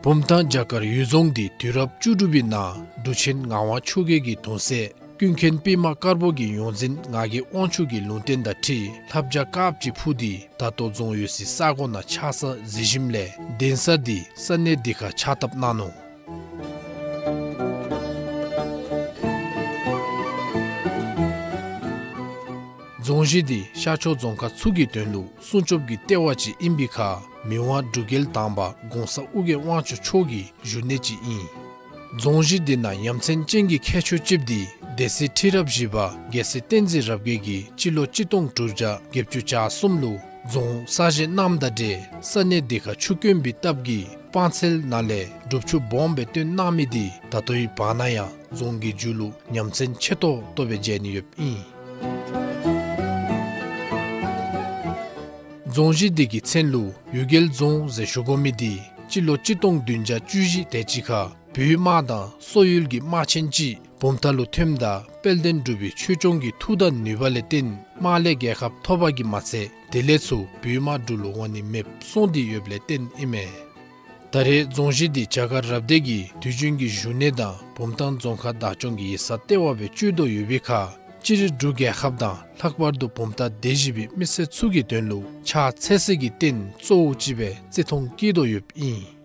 བུམ་ཐང་བྱ་དཀར་གཡུལ་རྫོང་འདི་དུས་རབས་བཅུ་དྲུག་པའི་ནང་འབྲུག་ཆེན་ངག་དབང་ཆོས་རྒྱལ་གྱི་གདུང་སྲས་ཀུན་མཁྱེན་པདྨ་དཀར་པོ་གི་ཡོངས་འཛིན་ངག་གི་དབང་ཕྱུག་གི་ལུང་བསྟན་དང་འཁྲིལ་ལྷ་བྱ་དཀརཔོ་ཅིག་འཕུར་ཏེ་ད་ལྟོ་རྫོང་ཡོད་སའི་ས་གོ་ནང་ཆགས་ས་གཟིགས་ཞིནམ་ལས་གདན་ས་འདི་ས་གནས་འདི་ཁར་ཕྱག་བཏབ་གནང་ནུག། རྫོང་གཞི་འདི་ཤར་ཕྱོགས་རྫོང་ཁག་ཚུ་གི་དོན་ལུ་སྲུང་སྐྱོབ་ཀྱི་ལྟེ་བ་ཅིག་ཨིན་པའི་ཁར་མི་དབང་འབྲུག་རྒྱལ་དང་པ་གོང་ས་ཨོ་རྒྱན་དབང་ཕྱུག་མཆོག་གི་བཞུགས་གནས་ཅིག་ཨིན། རྫོང་གཞི་འདི་ནང་ཡ་མཚན་ཅན་གྱི་ཁྱད་ཆོས་ཅིག་འདི་སྡེ་སྲིད་ཁྲི་རབས་བཞི་པ་རྒྱལ་སྲས་བསྟན་འཛིན་རབ་རྒྱས་ཀྱིས་སྤྱི་ལོ་གཅིག་སྟོང་དྲུག་བརྒྱ་བརྒྱད་ཅུ་གྱ་གསུམ་ལུ་རྫོང་གསར་བཞེངས་གནངམ་དང་འབྲེལ་ས་གནས་འདི་ཁར་ཆུ་དཀོན་པའི་སྟབས་ཀྱིས་སྤང་ཚལ་ནང་ལས་སྒྲུབ་ཆུ་སྦོམ་སྦེ་བཏོན་གནང་མི་འདི་ད་ལྟོའི་བར་ན་ཡང་རྫོང་གི་མཇུག་ལུ་ཡ་མཚན་ཆེ་ཏོག་ཏོ་སྦེ་མཇལ་ནི་ཡོདཔ་ཨིན། རྫོང་གཞི་འདི་གི་མཚན་ལུ་གཡུལ་རྒྱལ་རྫོང་ཟེར་ཞུ་དགོ་མི་འདི་སྤྱི་ལོ་གཅིག་སྟོང་བདུན་བརྒྱ་བཅུ་བཞི་དེ་ཅིག་ཁར་བོད་དམག་དང་སོག་ཡུལ་གྱི་དམག་ཆེན་ཅིག་བུམ་ཐང་ལུ་ཐོནམ་ད་དཔལ་ལྡན་འབྲུག་པའི་ཆོས་སྐྱོང་གི་མཐུ་དང་ནུས་པ་ལས་བརྟེན་དམག་ལས་རྒྱལ་ཁ་ཐོབ་པ་གིས་མ་ཚད་དེ་ལས་ཚུར་བོད་དམག་འབྲུག་ལུ་འོང་ནི་མེདཔ་སོང་སྟེ་ཡོདཔ་ལས་བརྟེན་ཨིན་མས། ད་རེས་རྫོང་གཞི་འདི་བྱ་དཀར་རབ་སྡེ་གི་དུས་རྒྱུན་གྱི་བཞུགས་གནས་དང་བུམ་ཐང་རྫོང་ཁག་བདག་སྐྱོང་གི་ཡིག་ཚང་ལྟེ་བ་སྦེ་སྤྱོད་དོ་ཡོད་པའི་ཁར་སྤྱིར་འབྲུག་རྒྱལ་ཁབ་དང་ལྷག་པར་དུ་བུམ་ཐང་སྡེ་བཞི་པའི་མི་སེར་ཚུ་གི་དོན་ལུ་ཕྱག་འཚལ་སའི་རྟེན་གཙོ་བོ་ཅིག་སྦེ་བརྩི་མཐོང་བསྐྱེད་དོ་ཡོདཔ་ཨིན།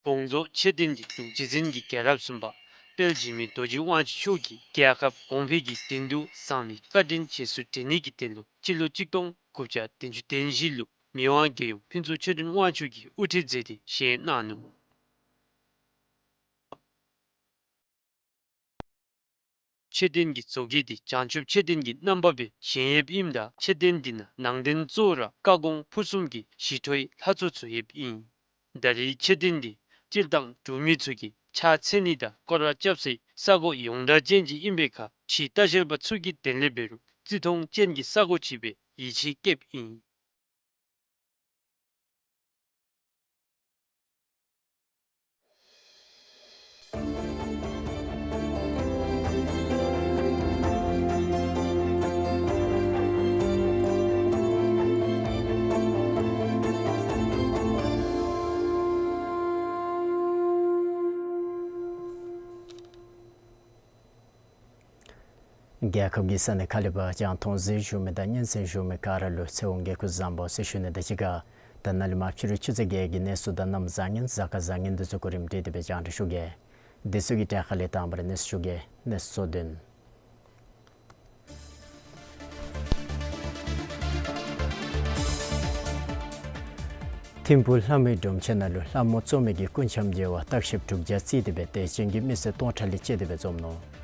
དགོངས་རྫོགས་ཆོས་ལྡན་གྱི་འབྲུག་རྗེ་བཙུན་གྱི་རྒྱལ་རབས་གསུམ་པ་དཔལ་འཇིགས་མེད་རྡོ་རྗེ་དབང་ཕྱུག་མཆོག་གིས་རྒྱལ་ཁབ་གོང་འཕེལ་གྱི་དོན་དུ་གསང་བའི་བཀའ་དྲིན་རྗེས་སུ་དྲན་ནི་གི་དོན་ལུ་སྤྱི་ལོ་གཅིག་སྟོང་དགུ་བརྒྱ་བདུན་ཅུ་དོན་བཞི་ལུ་མི་དབང་རྒྱལ་ཡུམ་ཕུན་ཚོགས་ཆོས་སྒྲོན་དབང་ཕྱུག་གིས་དབུ་ཁྲིད་མཛད་དེ་བཞེངས་གནང་ནུག། མཆོད་རྟེན་གྱི་བཟོ་བཀོད་འདི་བྱང་ཆུབ་མཆོད་རྟེན་གྱི་རྣམ་པ་སྦེ་བཞེངས་ཡོདཔ་ཨིནམ་ད་མཆོད་རྟེན་འདི་ནང་ནང་རྟེན་གཙོ་བོ་ར་བཀའ་དགོངས་ཕུར་གསུམ་གྱི་ཞི་ཁྲོའི་ལྷ་ཚོགས་ཚུ་ཡོདཔ་ཨིན། ད་རེས་མཆོད་རྟེན་འདི་སྤྱིར་བཏང་འབྲུག་མི་ཚུ་གིས་ཕྱག་འཚལ་ནི་དང་སྐོར་ར་རྐྱབ་སའི་ས་གོ་ཡོངས་གྲགས་ཅན་ཅིག་ཨིན་པའི་ཁར་ཕྱི་ལྟ་བཤལ་པ་ཚུ་གིས་དེ་ལས་འབད་རུང་བརྩི་མཐོང་ཅན་གྱི་ས་གོ་ཅིག་སྦེ་ཡིད་ཆེས་བསྐྱེདཔ་ཨིན། རྒྱལ་ཁབ་ཀྱི་ས་གནས་ཁག་ལས་ཕར་རྒྱང་མཐོང་གཟིགས་བཞུགས་མི་དང་སྙན་གསན་བཞུགས་མི་ག་ར་ལུ་ཚེ་དབང་བཀྲ་ཤིས་བཟང་པོ་ཟེར་ཞུ་ནི་དང་གཅིག་ཁར་ད་ནཱ་ལས་མར་ཕྱི་རུ་ཆུ་ཚོད་བརྒྱད་ཀྱི་གནས་ཚུལ་དང་གནམ་བཟང་ངན་གཟའ་སྐར་བཟང་ངན་འདི་ཚུ་གོ་རིམ་སྒྲིག་སྟེ་སྦེ་རྒྱང་བསྒྲགས་ཞུ་གེ། འདི་ཚུ་གི་གྲས་ཁ་ལས་དང་པ་ར་གནས་ཚུལ་ཞུ་གེ། གནས་ཚུལ་གཙོ་དོན། ཐིམ་ཕུག་ལྷ་མོའི་སྒྲོམ་ཆེན་ནང་ལུ་ལྷ་མོ་བཙུགས་མི་གི་སྐུ་འཆམ་མཇལ་བར་བརྟག་ཞིབ་དྲུག་བརྒྱ་བརྩིས་ཏེ་སྦེ་དད་ཅན་གྱི་མི་སེར་སྟོང་ཕྲག་ལས་བཅད་དེ་སྦེ་འཛོམས་ནུག།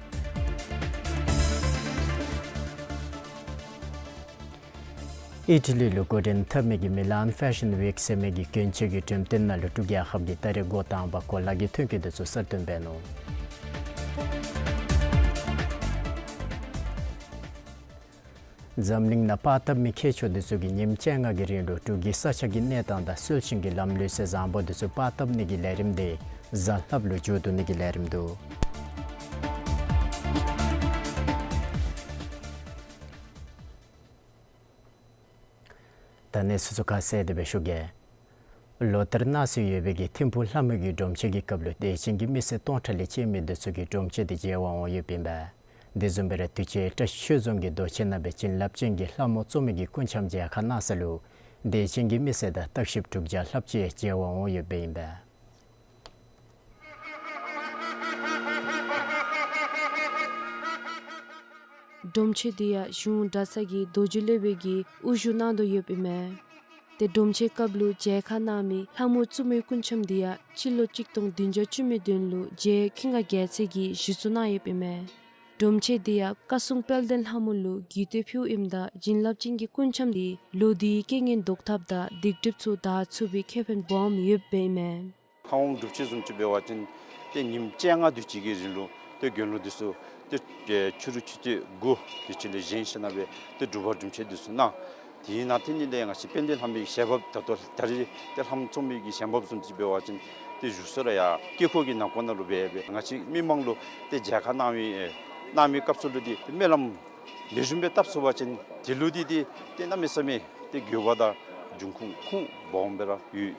ཨི་ཊ་ལི་ལུ་འགོ་འདྲེན་འཐབ་མི་གི་མི་ལཱན་ཕེ་ཤཱན་ཝིཀ་ཟེར་མི་གི་གྱོན་ཆས་ཀྱི་འགྲེམས་སྟོན་ནང་ལུ་འབྲུག་རྒྱལ་ཁབ་ཀྱིས་ད་རེས་འགོ་དང་པ་གོ་ལ་གི་ཐོན་སྐྱེད་འདི་ཚུ་གསར་བཏོན་འབད་ནུག། འཛམ་གླིང་ནང་པར་བཏབ་མི་མཁས་མཆོག་འདི་ཚུ་གིས་ཉིནམ་བཅོ་ལྔ་གི་རིང་ལུ་འབྲུག་གི་ས་ཆ་གི་གནས་སྟངས་དང་སྲོལ་ཞིང་གི་ལམ་ལུགས་ཚུ་བཟང་པོ་འདི་ཚུ་པར་བཏབ་ནི་གི་ལས་རིམ་འདི་གཟའ་ལྷགཔ་ལུ་མཇུག་བསྡུ་ནི་གི་ལས་རིམ་འདུག། ད་གནས་ཚུལ་ཚུ་ཁ་གསལ་ཏེ་སྦེ་ཞུ་གེ། ལོ་ལྟར་གནང་སྲོལ་ཡོད་པའི་གི་ཐིམ་ཕུག་ལྷ་མོའི་གི་སྒྲོམ་ཆེན་གྱི་སྐབས་ལུ་དད་ཅན་གྱི་མི་སེར་སྟོང་ཕྲག་ལས་བཅད་མི་འདི་ཚུ་གིས་སྒྲོམ་ཆེན་འདི་མཇལ་བར་འོང་ཡོདཔ་ཨིན་པས། དེ་བཟུམ་སྦེ་ར་དུས་ཅི་བཀྲ་ཤིས་ཆོས་འཛོམས་ཀྱི་རྡོ་གཅལ་ནང་སྦེ་བྱིན་རླབས་ཅན་གྱི་ལྷ་མོ་བཙུགས་མི་གི་སྐུ་འཆམ་མཇལ་ཁ་གནང་ས་ལུ་དད་ཅན་གྱི་མི་སེར་དང་བརྟག་ཞིབ་དྲུག་བརྒྱ་ལྷགཔ་ཅིག་མཇལ་བར་འོང་ཡོདཔ་ཨིན་པས། སྒྲོམ་ཆེན་འདི་ཡང་གཞུང་གྲྭ་ཚང་གི་རྡོ་རྗེ་སློབ་དཔོན་གྱིས་དབུ་བཞུགས་གནང་དོ་ཡོདཔ་ཨིན་མས། ཏེ་སྒྲོམ་ཆེན་སྐབས་ལུ་མཇལ་ཁ་གནང་མི་ལྷ་མོ་བཙུགས་མི་སྐུ་འཆམ་འདི་ཡང་སྤྱི་ལོ་གཅིག་སྟོང་བདུན་བརྒྱ་བཅུ་མེད་བདུན་ལུ་རྗེ་ཀུན་དགའ་རྒྱལ་མཚན་གྱིས་གཞི་བཙུགས་གནང་ཡོདཔ་ཨིན་མས། སྒྲོམ་ཆེན་འདི་ཡང་བཀའ་སྲུང་དཔལ་ལྡན་ལྷ་མོ་ལུ་གུས་བཏུད་ཕུལཝ་ཨིནམ་ད་བྱིན་རླབས་ཅན་གྱི་སྐུ་འཆམ་འདི་ལོ་འདིའི་རྐྱེན་ངན་བཟློག་ཐབས་དང་སྡིག་སྒྲིབ་ཚུ་དག་ཚུགས་པའི་ཁེ་ཕན་སྦོམ་ཡོདཔ་ཨིན་མས། ལྷ་མོ་སྒྲུབ་ཆེན་བཟུམ་ཅིག་འབད་བ་ཅིན་ཏེ་ཉིནམ་བཅོ་ལྔ་དུས་ཅི་གི་རིང་ལུ་ཏེ་དགེ་སློང་འདི་ཚུ་ཏེ་ཕྱི་རུ་ཆུ་ཚོད་དགུ་དུས་ཅི་ལས་བཞེངས་ཞིནམ་ལས་ཏེ་སྒྲུབ་པ་སྒྲུབ་ཆེན་འདི་ཚུ་གནང་། དེའི་ནང་ཏེ་ནི་ལས་ང་བཅས་དཔལ་ལྡན་ལྷ་མོའི་ཞལ་འབབ་ད་ལྟོ་ད་རེས་ཏེ་ལྷ་མོ་བཙུགས་མི་གི་ཞལ་འབབ་བཟུམ་ཅིག་འབད་བ་ཅིན་ཏེ་བཞུགས་ས་ར་ཡར་དཀྱིལ་འཁོར་གྱི་ནང་ཁོངས་ནང་ལུ་སྦེ་སྦེ་ང་བཅས་མི་མང་ལུ་ཏེ་མཇལ་ཁ་གནང་བའི་གནང་བའི་སྐབས་སུ་ལུ་ཏེ་སྨོན་ལམ་ལེགས་ཤོམ་སྦེ་བཏབ་ཚུགས་པ་ཅིན་དེ་ལུ་ཏེ་ཏེ་ཏེ་གནམ་མེད་ས་མེད་ཏེ་དགོས་པ་དང་འབྱུང་ཁུངས་ཁུངས་སྦོམ་སྦེ་ར་ཡོད།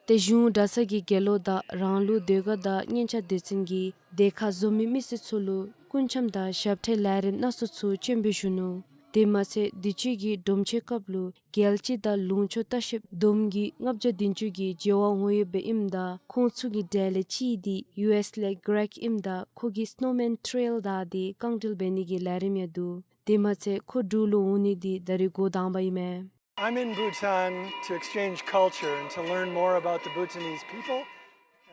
ཏེ་གཞུང་གྲྭ་ཚང་གི་དགེ་སློང་དང་རང་ལུགས་ཟློས་གར་དང་སྙན་ཆ་སྡེ་ཚན་གྱིས་སྡེ་ཁག་འཛོམས་མི་མི་སེར་ཚུ་ལུ་སྐུ་འཆམ་དང་ཞབས་ཁྲའི་ལས་རིམ་སྣ་ཚོགས་ཚུ་སྤྱན་འབུལ་ཞུ་ནུག། དེ་མ་ཚད་དུས་ཅི་གི་སྒྲོམ་ཆེན་སྐབས་ལུ་རྒྱལ་སྤྱི་དང་ལུང་ཕྱོགས་ལྟ་བཤལཔ་བསྡོམས་ཀྱིས་ལྔ་བརྒྱ་བདུན་ཅུ་གིས་མཇལ་བར་འོང་ཡོདཔ་ཨིནམ་ད་ཁོང་ཚུ་གི་གྲས་ལས་གཅིག་འདི་ཡུ་ཨེསི་ལས་གྷི་རེག་ཨིནམ་ད་ཁོ་གིས་སི་ནོ་མེན་ཊེལ་དང་འདི་རྐང་འགྲུལ་འབད་ནི་གི་ལས་རིམ་ཡང་འདུག། དེ་མ་ཚད་ཁོ་འབྲུག་ལུ་འོང་ནི་འདི་ད་རེས་འགོ་དང་པ་ཨིན་མས། I'm in Bhutan to exchange culture and to learn more about the Bhutanese people.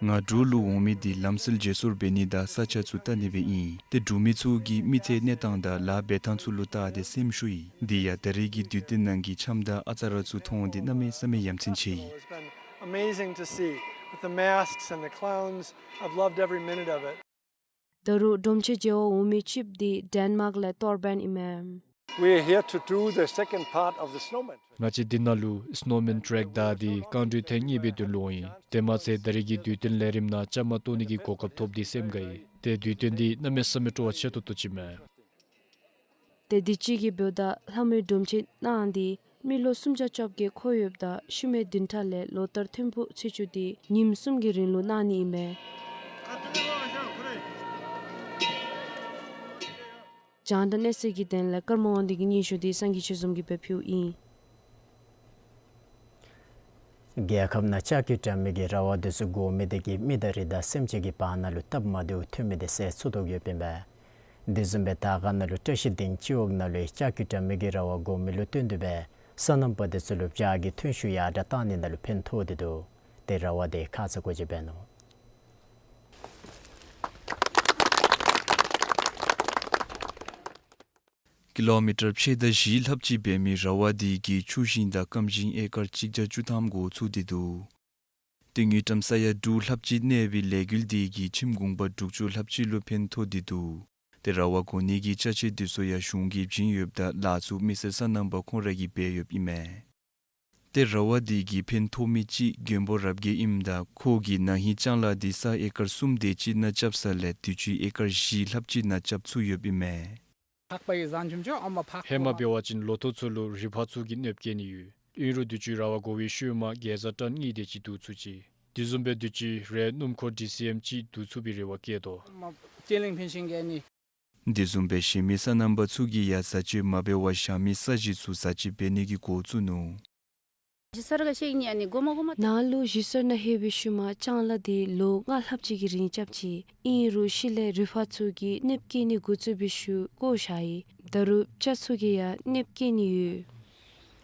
ང་འབྲུག་ལུ་འོང་མི་འདི་ལམ་སྲོལ་བརྗེ་སོར་འབད་ནི་དང་ས་ཆ་ཚུ་བལྟ་ནི་སྦེ་ཨིན། ཏེ་འབྲུག་མི་ཚུ་གི་མི་ཚེའི་གནས་སྟངས་དང་ལཱ་འབད་ཐངས་ཚུ་ལུ་བལྟ་སྟེ་སེམས་ཤུགས་ཡི། འདི་ཡང་ད་རེས་ཀྱི་དུས་སྟོན་ནང་གི་འཆམ་དང་ཨ་ཙ་ར་ཚུ་མཐོང་སྟེ་གནམ་མེད་ས་མེད་ཡ་མཚན་ཆེ་ཡི། It's been amazing to see with the masks and the clowns. I've loved every minute of it. ད་རུང་སྒྲོམ་ཆེན་མཇལ་བར་འོང་མི་གཅིག་འདི་ཌེན་མཱརཀ་ལས་ཏོར་བཱན་ཨིན་མས། We're here to do the second part of the snowman trek. ང་བཅས་འདི་ནང་ལུ་སི་ནོ་མེན་ཊེ་རེག་དང་འདི་རྐང་འགྲུལ་ཐེངས་གཉིས་པའི་དོན་ལུ་འོང་ཡི། དེ་མ་ཚད་ད་རེས་ཀྱི་དུས་སྟོན་ལས་རིམ་ནང་བཅའ་མར་གཏོགས་ནི་གི་གོ་སྐབས་ཐོབ་སྟེ་སེམས་དགའ་ཡི། ཏེ་དུས་སྟོན་འདི་གནམ་མེད་ས་མེད་སྤྲོ་བ་ཆེ་ཏོག་ཏོ་ཅིག་མས། ཏེ་དུས་ཅི་གི་འབདཝ་ད་ལྷ་མོའི་སྒྲོམ་ཆེན་ནང་འདི་མི་ལོ་སུམ་བརྒྱ་བཅོ་བརྒྱད་འཁོད་ཡོདཔ་ད་ཤུལ་མའི་བདུན་ཕྲག་ལས་ལོ་ལྟར་ཐིམ་ཕུག་ཚེས་བཅུ་འདི་ཉིནམ་གསུམ་གྱི་རིང་ལུ་གནང་ནི་ཨིན་མས། རྒྱང་བསྒྲགས་གནས་ཚུལ་གྱི་དོན་ལས་ཀརྨ་དབང་འདུས་ཀྱི་སྙན་ཞུ་འདི་སངས་རྒྱས་ཆོས་འཛོམས་ཀྱིས་སྦེ་ཕུལཝ་ཨིན། རྒྱལ་ཁབ་ནང་ལྕགས་ཀྱུ་འགྲམ་མི་གི་ར་བ་འདི་ཚུ་བགོ་མི་དེ་གིས་མི་དང་རི་དྭགས་སེམས་ཅན་གྱི་བར་ན་ལུ་སྟབས་མ་བདེཝ་ཐོན་མི་དེ་སེལ་ཚུགས་དོ་ཡོདཔ་ཨིན་པས། དེ་བཟུམ་སྦེ་དར་དཀར་ན་ལུ་བཀྲ་ཤིས་སྡིངས་སྤྱི་འོག་ན་ལུ་ལྕགས་ཀྱུ་འགྲམ་མི་གི་ར་བ་བགོ་མི་ལུ་བསྟུན་ཏེ་སྦེ་སོ་ནམ་པ་དེ་ཚུ་ལུ་བྱཱར་གྱི་ཐོན་ཤུགས་ཡར་དྲག་གཏང་ནི་ན་ལུ་ཕན་ཐོགས་ཏེ་འདུག། ཏེ་ར་བ་དེ་ཁ་ཙ་སྐོར་ཅིག་འབད་ནུག། ཀི་ལོ་མི་ཊར་ཕྱེད་དང་བཞི་ལྷགཔ་ཅིག་འབད་མི་ར་བ་དེ་གིས་ཆུ་ཞིང་དང་སྐམ་ཞིང་ཨེ་ཀར་གཅིག་བརྒྱ་བཅུ་ཐམ་འགོ་བཙུགས་ཏེ་འདུག། ཏེ་དངུལ་ཀྲམ་ས་ཡ་དྲུག་ལྷགཔ་ཅིག་གནས་པའི་ལས་འགུལ་དེ་གིས་ཁྱིམ་གུང་པ་དྲུག་ཅུ་ལྷགཔ་ཅིག་ལུ་ཕན་ཐོགས་ཏེ་འདུག། ཏེ་ར་བ་བགོ་ནི་གི་ཅ་ཆས་དེ་ཚུ་ཡང་གཞུང་གིས་བྱིན་ཡོདཔ་ད་ལཱ་ཚུ་མི་སེར་སོ་ནམ་པ་ཁོང་ར་གིས་འབད་ཡོདཔ་ཨིན་མས། ཏེ་ར་བ་དེ་གིས་ཕན་ཐོགས་མི་ཅིག་མགོན་པོ་རབ་རྒྱས་ཨིནམ་ད་ཁོ་གིས་ན་ཧིང་ལྕང་ལཱ་དེ་ས་ཨེ་ཀར་གསུམ་དེ་ཅིག་ནང་རྐྱབ་ས་ལས་དུས་ཅི་ཨེ་ཀར་བཞི་ལྷགཔ་ཅིག་ནང་རྐྱབ་ཚུགས་ཡོདཔ་ཨིན་མས། འཕགས་པ་ཡི་ཟན་ཆུང་ཆུང་ཨོ་མ་འཕགས། ཧེ་མ་འབད་བ་ཅིན་ལོ་ཐོག་ཚུ་ལུ་རི་ཕག་ཚུ་གིས་གནོདཔ་བཀལ་ནི་ཡོད། ཨིན་རུང་དུས་ཅི་ར་བ་བགོ་བའི་ཤུལ་མ་གེ་ཛ་ཊཱན་གཉིས་དེ་ཅིག་བསྡུ་ཚུགས་ཅི། དེ་བཟུམ་སྦེ་དུས་ཅི་རའི་སྣུམ་འཁོར་ཌི་སི་ཨེམ་གཅིག་བསྡུ་ཚུགས་པའི་རེ་བ་བསྐྱེད་དོ། ཨོ་མ་ཅེ་ལིང་ཕན་ཤིང་གེ་ནི། དེ་བཟུམ་སྦེ་གཞན་མི་སོ་ནམ་པ་ཚུ་གིས་ཡང་བཟའ་སྤྱོད་མ་འབད་བར་ཞག་མི་ས་གཞི་ཚུ་བཟའ་སྤྱོད་འབད་ནི་གི་འགོ་བཙུགས་ནུག། གཞིས་གསར་ག་ཤེས་ཨིན་ནི་གོ་མ་གོ་མ། ནཱ་ལུ་གཞིས་གསར་ནང་ལྷོད་པའི་ཤུལ་མ་ལྕང་ལཱ་དེ་ལོ་ལྔ་ལྷགཔ་ཅིག་གི་རིང་རྐྱབ་ཅི། ཨིན་རུང་ཤུལ་ལས་རི་ཕག་ཚུ་གིས་གནོདཔ་བཀལ་ནི་འགོ་བཙུགས་པའི་ཤུལ་བཀོ་བཞག་ཡི། ད་རུང་སྤྱ་ཚུ་གིས་ཡང་གནོདཔ་བཀལ་ནི་ཡོད།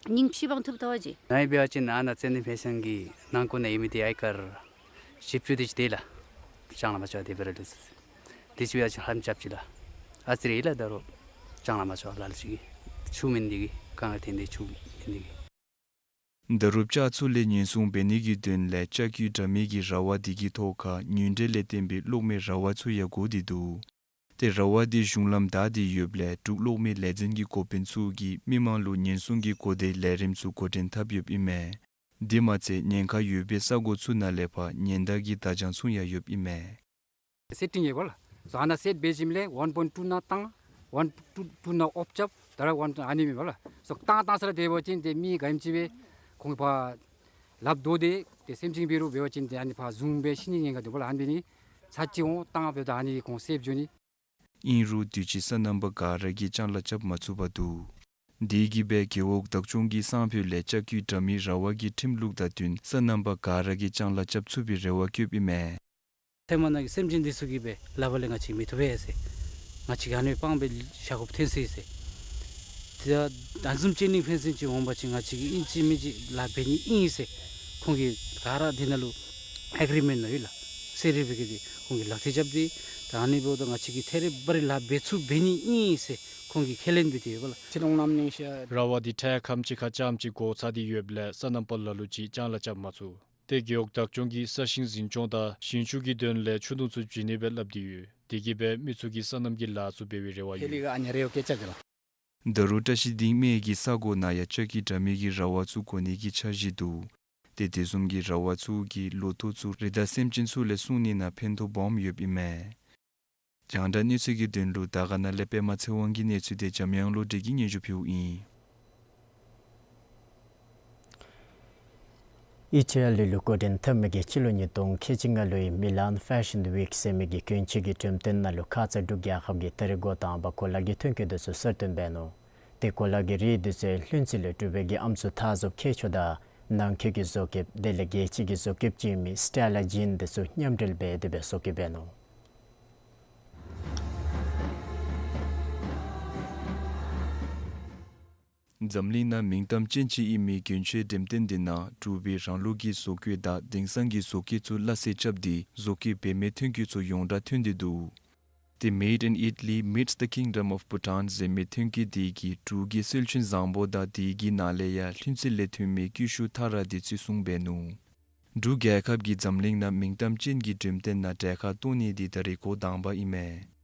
སྙིང་ཕྱི་པང་ཐུབ་ཐ་བ་ཅི། ནཱ་འབད་བ་ཅིན་ཨ་ནཱ་ཙན་དན་ཕན་ཤིང་གི་ནང་འཁོད་ནང་ཡོད་མི་དེ་ཨེ་ཀར་བཞི་བཅུ་དེ་ཅིག་དེ་ལགས། ལྕང་ལཱ་མ་འཆོལ་དེ་འབད་ར་ལུས། དེ་ཅིག་འབད་བ་ཅིན་ལྷམ་རྐྱབ་ཅི་ལགས། ཨ་ཙི་རེ་ལགས། ད་རུང་ལྕང་ལཱ་མ་འཆོལ་ལ་ལུ་ཅིག་གིས་ཆུ་མེན་དེ་གིས་དཀའ་ངལ་ཐོན་ཏེ་ཆུ་མེན་དེ་གིས། ད་རུང་སྤྱ་ཚུ་ལས་ཉེན་སྲུང་འབད་ནི་གི་དོན་ལས་ལྕགས་ཀྱུ་དྲ་མི་གི་ར་བ་དེ་གི་ཐོག་ཁར་ཉུན་འབྲེལ་ལས་བརྟེན་པའི་གློག་མེ་ར་བ་ཚུ་ཡང་བསྒོར་ཏེ་འདུག། ཏེ་ར་བ་དེ་གཞུང་ལམ་བདའ་སྟེ་ཡོདཔ་ལས་འབྲུག་གློག་མེ་ལས་འཛིན་གྱི་འགོ་དཔོན་ཚུ་གིས་མི་མང་ལུ་ཉེན་སྲུང་གི་གོ་བརྡའི་ལས་རིམ་ཚུ་འགོ་འདྲེན་འཐབ་ཡོདཔ་ཨིན་མས། དེ་མ་ཚད་ཉེན་ཁ་ཡོད་པའི་ས་གོ་ཚུ་ནང་ལས་ཕར་ཉེན་བརྡ་གི་བརྡ་བྱང་ཚུ་ཡང་ཡོདཔ་ཨིན་མས། སེཊ་ཊིང་ཡོད་པ་ལགས། སོ་ཨ་ནཱ་སེཊ་འབད་ཞིནམ་ལས་ཝན་པོའིནཊ་ཊུ་ནང་བཏང་། ཝན་ཊུ་ཊུ་ནང་ཨོཕ་རྐྱབ། ད་ར་ཝན་ཨ་ནི་མེན་པ་ལགས། སོ་བཏང་བཏང་ས་ར་དེ་འབད་བ་ཅིན་ཏེ་མི་ག་ཨིནམ་ཅིག་སྦེ་ཁོང་གིས་ཕར་ལགཔ་བརྡོལ་ཏེ་ཏེ་སེམས་ཅན་འབད་རུང་འབད་བ་ཅིན་ཏེ་ཨ་ནི་ཕར་བཟུང་སྦེ་ཤི་ནི་ཉེན་ཁ་འདུག་པ་ལགས། ཨ་ནི་འབད་ནི་ཚར་གཅིག་འོང་བཏང་འབདཝ་ད་ཨ་ནི་ཁོང་སེབ་འགྱོ་ནི། ཨིན་རུང་དུས་ཅི་སོ་ནམ་པ་ག་ར་གིས་ལྕང་ལཱ་རྐྱབ་མ་ཚུགས་པར་འདུག། དེ་གིས་སྦེ་རྒེད་འོག་བདག་སྐྱོང་གིས་སང་ཕོད་ལས་ལྕགས་ཀྱུ་དྲ་མི་ར་བ་གི་ཁྲིམས་ལུགས་དང་བསྟུན་སོ་ནམ་པ་ག་ར་གིས་ལྕང་ལཱ་རྐྱབ་ཚུགས་པའི་རེ་བ་བསྐྱེདཔ་ཨིན་མས། ཚལ་མ་ནང་གི་སེམས་ཅན་འདི་ཚུ་གིས་སྦེ་ལཱ་འབད་ལས་ང་བཅས་མི་ཐོབ་པས་ཟེར། ང་བཅས་ཀྱིས་ཨ་ནི་སྤང་སྦེ་བཞག་དགོཔ་ཐོན་སོ་ཡི་ཟེར། ཏེ་ད་བཟུམ་ཅིག་ནི་ཕན་སེམས་ཅིག་འོང་པ་ཅིན་ང་བཅས་ཀྱིས་ཨིན་ཅི་མིན་ཅི་ལཱ་འབད་ནི་ཨིན་ཟེར། ཁོང་གིས་ག་ར་དེ་ནང་ལུ་ཨེག་རི་མེནཊ་ནང་ཡོད་ལགས། ཟེར་རེ་འབད་གེ་དེ་ཁོང་གིས་ལག་ཐེལ་རྐྱབ་སྟེ་ད་ཨ་ནི་འབདཝ་ད་ང་བཅས་ཀྱིས་ཐད་རི་བ་རི་ལཱ་འབད་ཚུགས་འབད་ནི་ཨིན་ཟེར་ཁོང་གིས་ཁས་ལེན་འབད་དེ་ཡོད་པ་ལགས། ཅི་ལོང་ནམ་ནིང་ཤ། ར་བ་འདི་ཁྲལ་ཁམས་ཅིག་ཁར་རྐྱངམ་ཅིག་བགོ་ཚར་ཏེ་ཡོདཔ་ལས་སོ་ནམ་པ་ལ་ལུ་ཅིག་ལྕང་ལཱ་རྐྱབ་མ་ཚུགས། ཏེ་རྒེད་འོག་བདག་སྐྱོང་གིས་ས་ཞིང་འཛིན་སྐྱོང་དང་ཞིང་ཆུ་གི་དོན་ལས་ཆུ་དུང་ཚུ་བྱིན་ནི་སྦེ་སླབ་སྟེ་ཡོད། དེ་གིས་སྦེ་མི་ཚུ་གིས་སོ་ནམ་གྱི་ལཱ་ཚུ་འབད་བའི་རེ་བ་ཡོད། ཧེ་ལི་ག་ཨ་ནི་རེ་ཡོད་སྐད་ཆ་གི་ལགས། ད་རུང་བཀྲ་ཤིས་ལྡིང་སྨད་ཀྱི་ས་གོ་ནང་ཡང་ལྕགས་ཀྱུ་དྲ་མི་གི་ར་བ་ཚུ་བགོ་ནི་གི་འཆར་གཞི་འདུག། ཏེ་དེ་བཟུམ་གྱི་ར་བ་ཚུ་གིས་ལོ་ཐོག་ཚུ་རི་དྭགས་སེམས་ཅན་ཚུ་ལས་སྲུང་ནི་ནང་ཕན་ཐོགས་སྦོམ་ཡོདཔ་ཨིན་མས། རྒྱང་བསྒྲགས་གནས་ཚུལ་གྱི་དོན་ལུ་དར་དཀར་ན་ལས་པདྨ་ཚེ་དབང་གི་གནས་ཚུལ་དེ་འཇམ་དབྱངས་བློ་གྲོས་ཀྱིས་སྙན་ཞུ་ཕུལཝ་ཨིན། ཨི་ཊ་ལི་ལུ་འགོ་འདྲེན་འཐབ་མི་གིས་སྤྱི་ལོ་ཉིས་སྟོང་ཁལ་གཅིག་ལྔ་ལོའི་མི་ལཱན་ཕེ་ཤཱན་ཝིཀ་ཟེར་མི་གི་གྱོན་ཆས་ཀྱི་འགྲེམས་སྟོན་ནང་ལུ་ཁ་ཙ་འབྲུག་རྒྱལ་ཁབ་ཀྱིས་ད་རིས་འགོ་དང་པ་གོ་ལ་གི་ཐོན་སྐྱེད་དེ་ཚུ་གསར་བཏོན་འབད་ནུག། ཏེ་གོ་ལ་གི་རིགས་དེ་ཚུ་ལྷུན་རྩེ་ལས་གྲུབ་པའི་གི་ཨམ་སྲུ་ཐ་ཟོབ་ཁྱད་ཆོས་དང་ནང་འཁོད་ཀྱི་བཟོ་བཀོདཔ་དེ་ལས་རྒྱལ་སྤྱི་གི་བཟོ་བཀོདཔ་ཅིག་ཨིན་མི་སི་ཊེ་ལ་ཇིན་དེ་ཚུ་མཉམ་འབྲེལ་འབད་དེ་སྦེ་བཟོ་བཀོད་འབད་ནུག། འཛམ་གླིང་ནང་མིང་གཏམ་ཅན་ཅིག་ཨིན་མི་གྱོན་ཆས་འགྲེམས་སྟོན་དེ་ནང་འབྲུག་པའི་རང་ལུགས་ཀྱི་བཟོ་བཀོད་དང་དེང་སང་གི་བཟོ་བཀོད་ཚུ་སླ་བསྲེ་རྐྱབ་སྟེ་བཟོ་བཀོད་འབད་མི་ཐོན་སྐྱེད་ཚུ་ཡོངས་གྲགས་ཐོན་ཏེ་འདུག། ཏེ་Made in Italy meets the Kingdom of Bhutan ཟེར་མི་ཐོན་སྐྱེད་དེ་གིས་འབྲུག་གི་སིལ་ཆུན་བཟང་པོ་དང་དེ་གི་ནང་ལས་ཡང་ལྷུན་རྩེ་ལས་ཐོན་མི་ཀུ་ཤུ་ཐ་ར་དེ་བརྩི་སྲུང་འབད་ནུག། འབྲུག་རྒྱལ་ཁབ་ཀྱིས་འཛམ་གླིང་ནང་མིང་གཏམ་ཅན་གྱི་འགྲེམས་སྟོན་ནང་གྲལ་ཁར་གཏོགས་ནི་དེ་ད་རིས་འགོ་དང་པ་ཨིན་མས།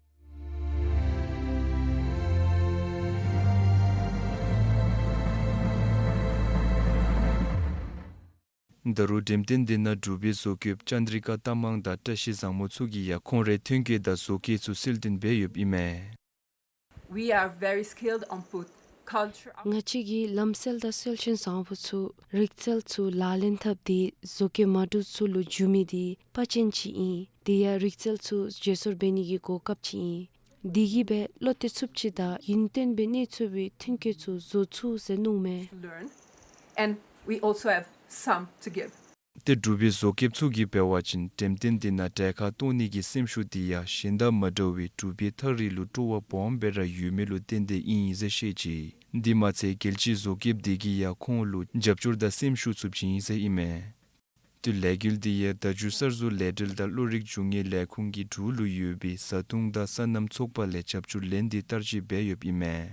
ད་རུང་འགྲེམས་སྟོན་དེ་ནང་འབྲུག་པའི་བཟོ་བཀོདཔ་ཅཱན་དྲི་ཀ་རྟ་མང་དང་བཀྲ་ཤིས་བཟང་མོ་ཚུ་གིས་ཡང་ཁོང་རའི་ཐོན་སྐྱེད་དང་བཟོ་བཀོད་ཚུ་གསལ་སྟོན་འབད་ཡོདཔ་ཨིན་མས། We are very skilled on put culture. ང་བཅས་ཀྱིས་ལམ་སྲོལ་དང་སིལ་ཆུན་བཟང་པོ་ཚུ་རིག་རྩལ་ཚུ་ལག་ལེན་འཐབ་སྟེ་བཟོ་བཀོད་མ་འདྲཝ་ཚུ་ལུ་འཇུ་མི་དེ་དཔའ་ཅན་ཅིག་ཨིན། དེ་ཡང་རིག་རྩལ་ཚུ་བརྗེ་སོར་འབད་ནི་གི་གོ་སྐབས་ཅིག་ཨིན། དེ་གིས་སྦེ་བློ་གཏད་ཚུགསཔ་ཅིག་དང་ཡུན་བརྟན་སྦེ་གནས་ཚུགས་པའི་ཐོན་སྐྱེད་ཚུ་བཟོ་ཚུགས་ཟེར་མནོཝ་མས། Learn, and we also have some to give. ཏེ་འབྲུག་པའི་བཟོ་བཀོདཔ་ཚུ་གིས་འབད་བ་ཅིན་འགྲེམས་སྟོན་དེ་ནང་གྲལ་ཁར་གཏོགས་ནི་གི་སེམས་ཤུགས་དེ་ཡང་གཞན་དང་མ་འདྲ་བའི་འབྲུག་པའི་ཐག་རིང་ལུ་སྤྲོ་བ་སྦོམ་སྦེ་ར་ཡོད་མི་ལུ་བརྟེན་ཏེ་ཨིན་ཟེར་བཤད་ཅི། དེ་མ་ཚད་རྒྱལ་སྤྱིའི་བཟོ་བཀོདཔ་དེ་གིས་ཡང་ཁོང་ལུ་རྒྱབ་སྐྱོར་དང་སེམས་ཤུགས་ཚུ་བྱིན་ཟེར་ཨིན་མས། ཏེ་ལས་འགུལ་དེ་ཡང་བརྡ་བརྒྱུད་གསར་བཟོ་ལས་འབྲེལ་དང་བློ་རིག་འབྱུང་བའི་ལས་ཁུངས་ཀྱིས་འབྲུག་ལུ་ཡོད་པའི་བཟའ་འཐུང་དང་སོ་ནམ་ཚོགས་པ་ལས་རྒྱབ་སྐྱོར་ལེན་ཏེ་བསྟར་སྤྱོད་འབད་ཡོདཔ་ཨིན་མས།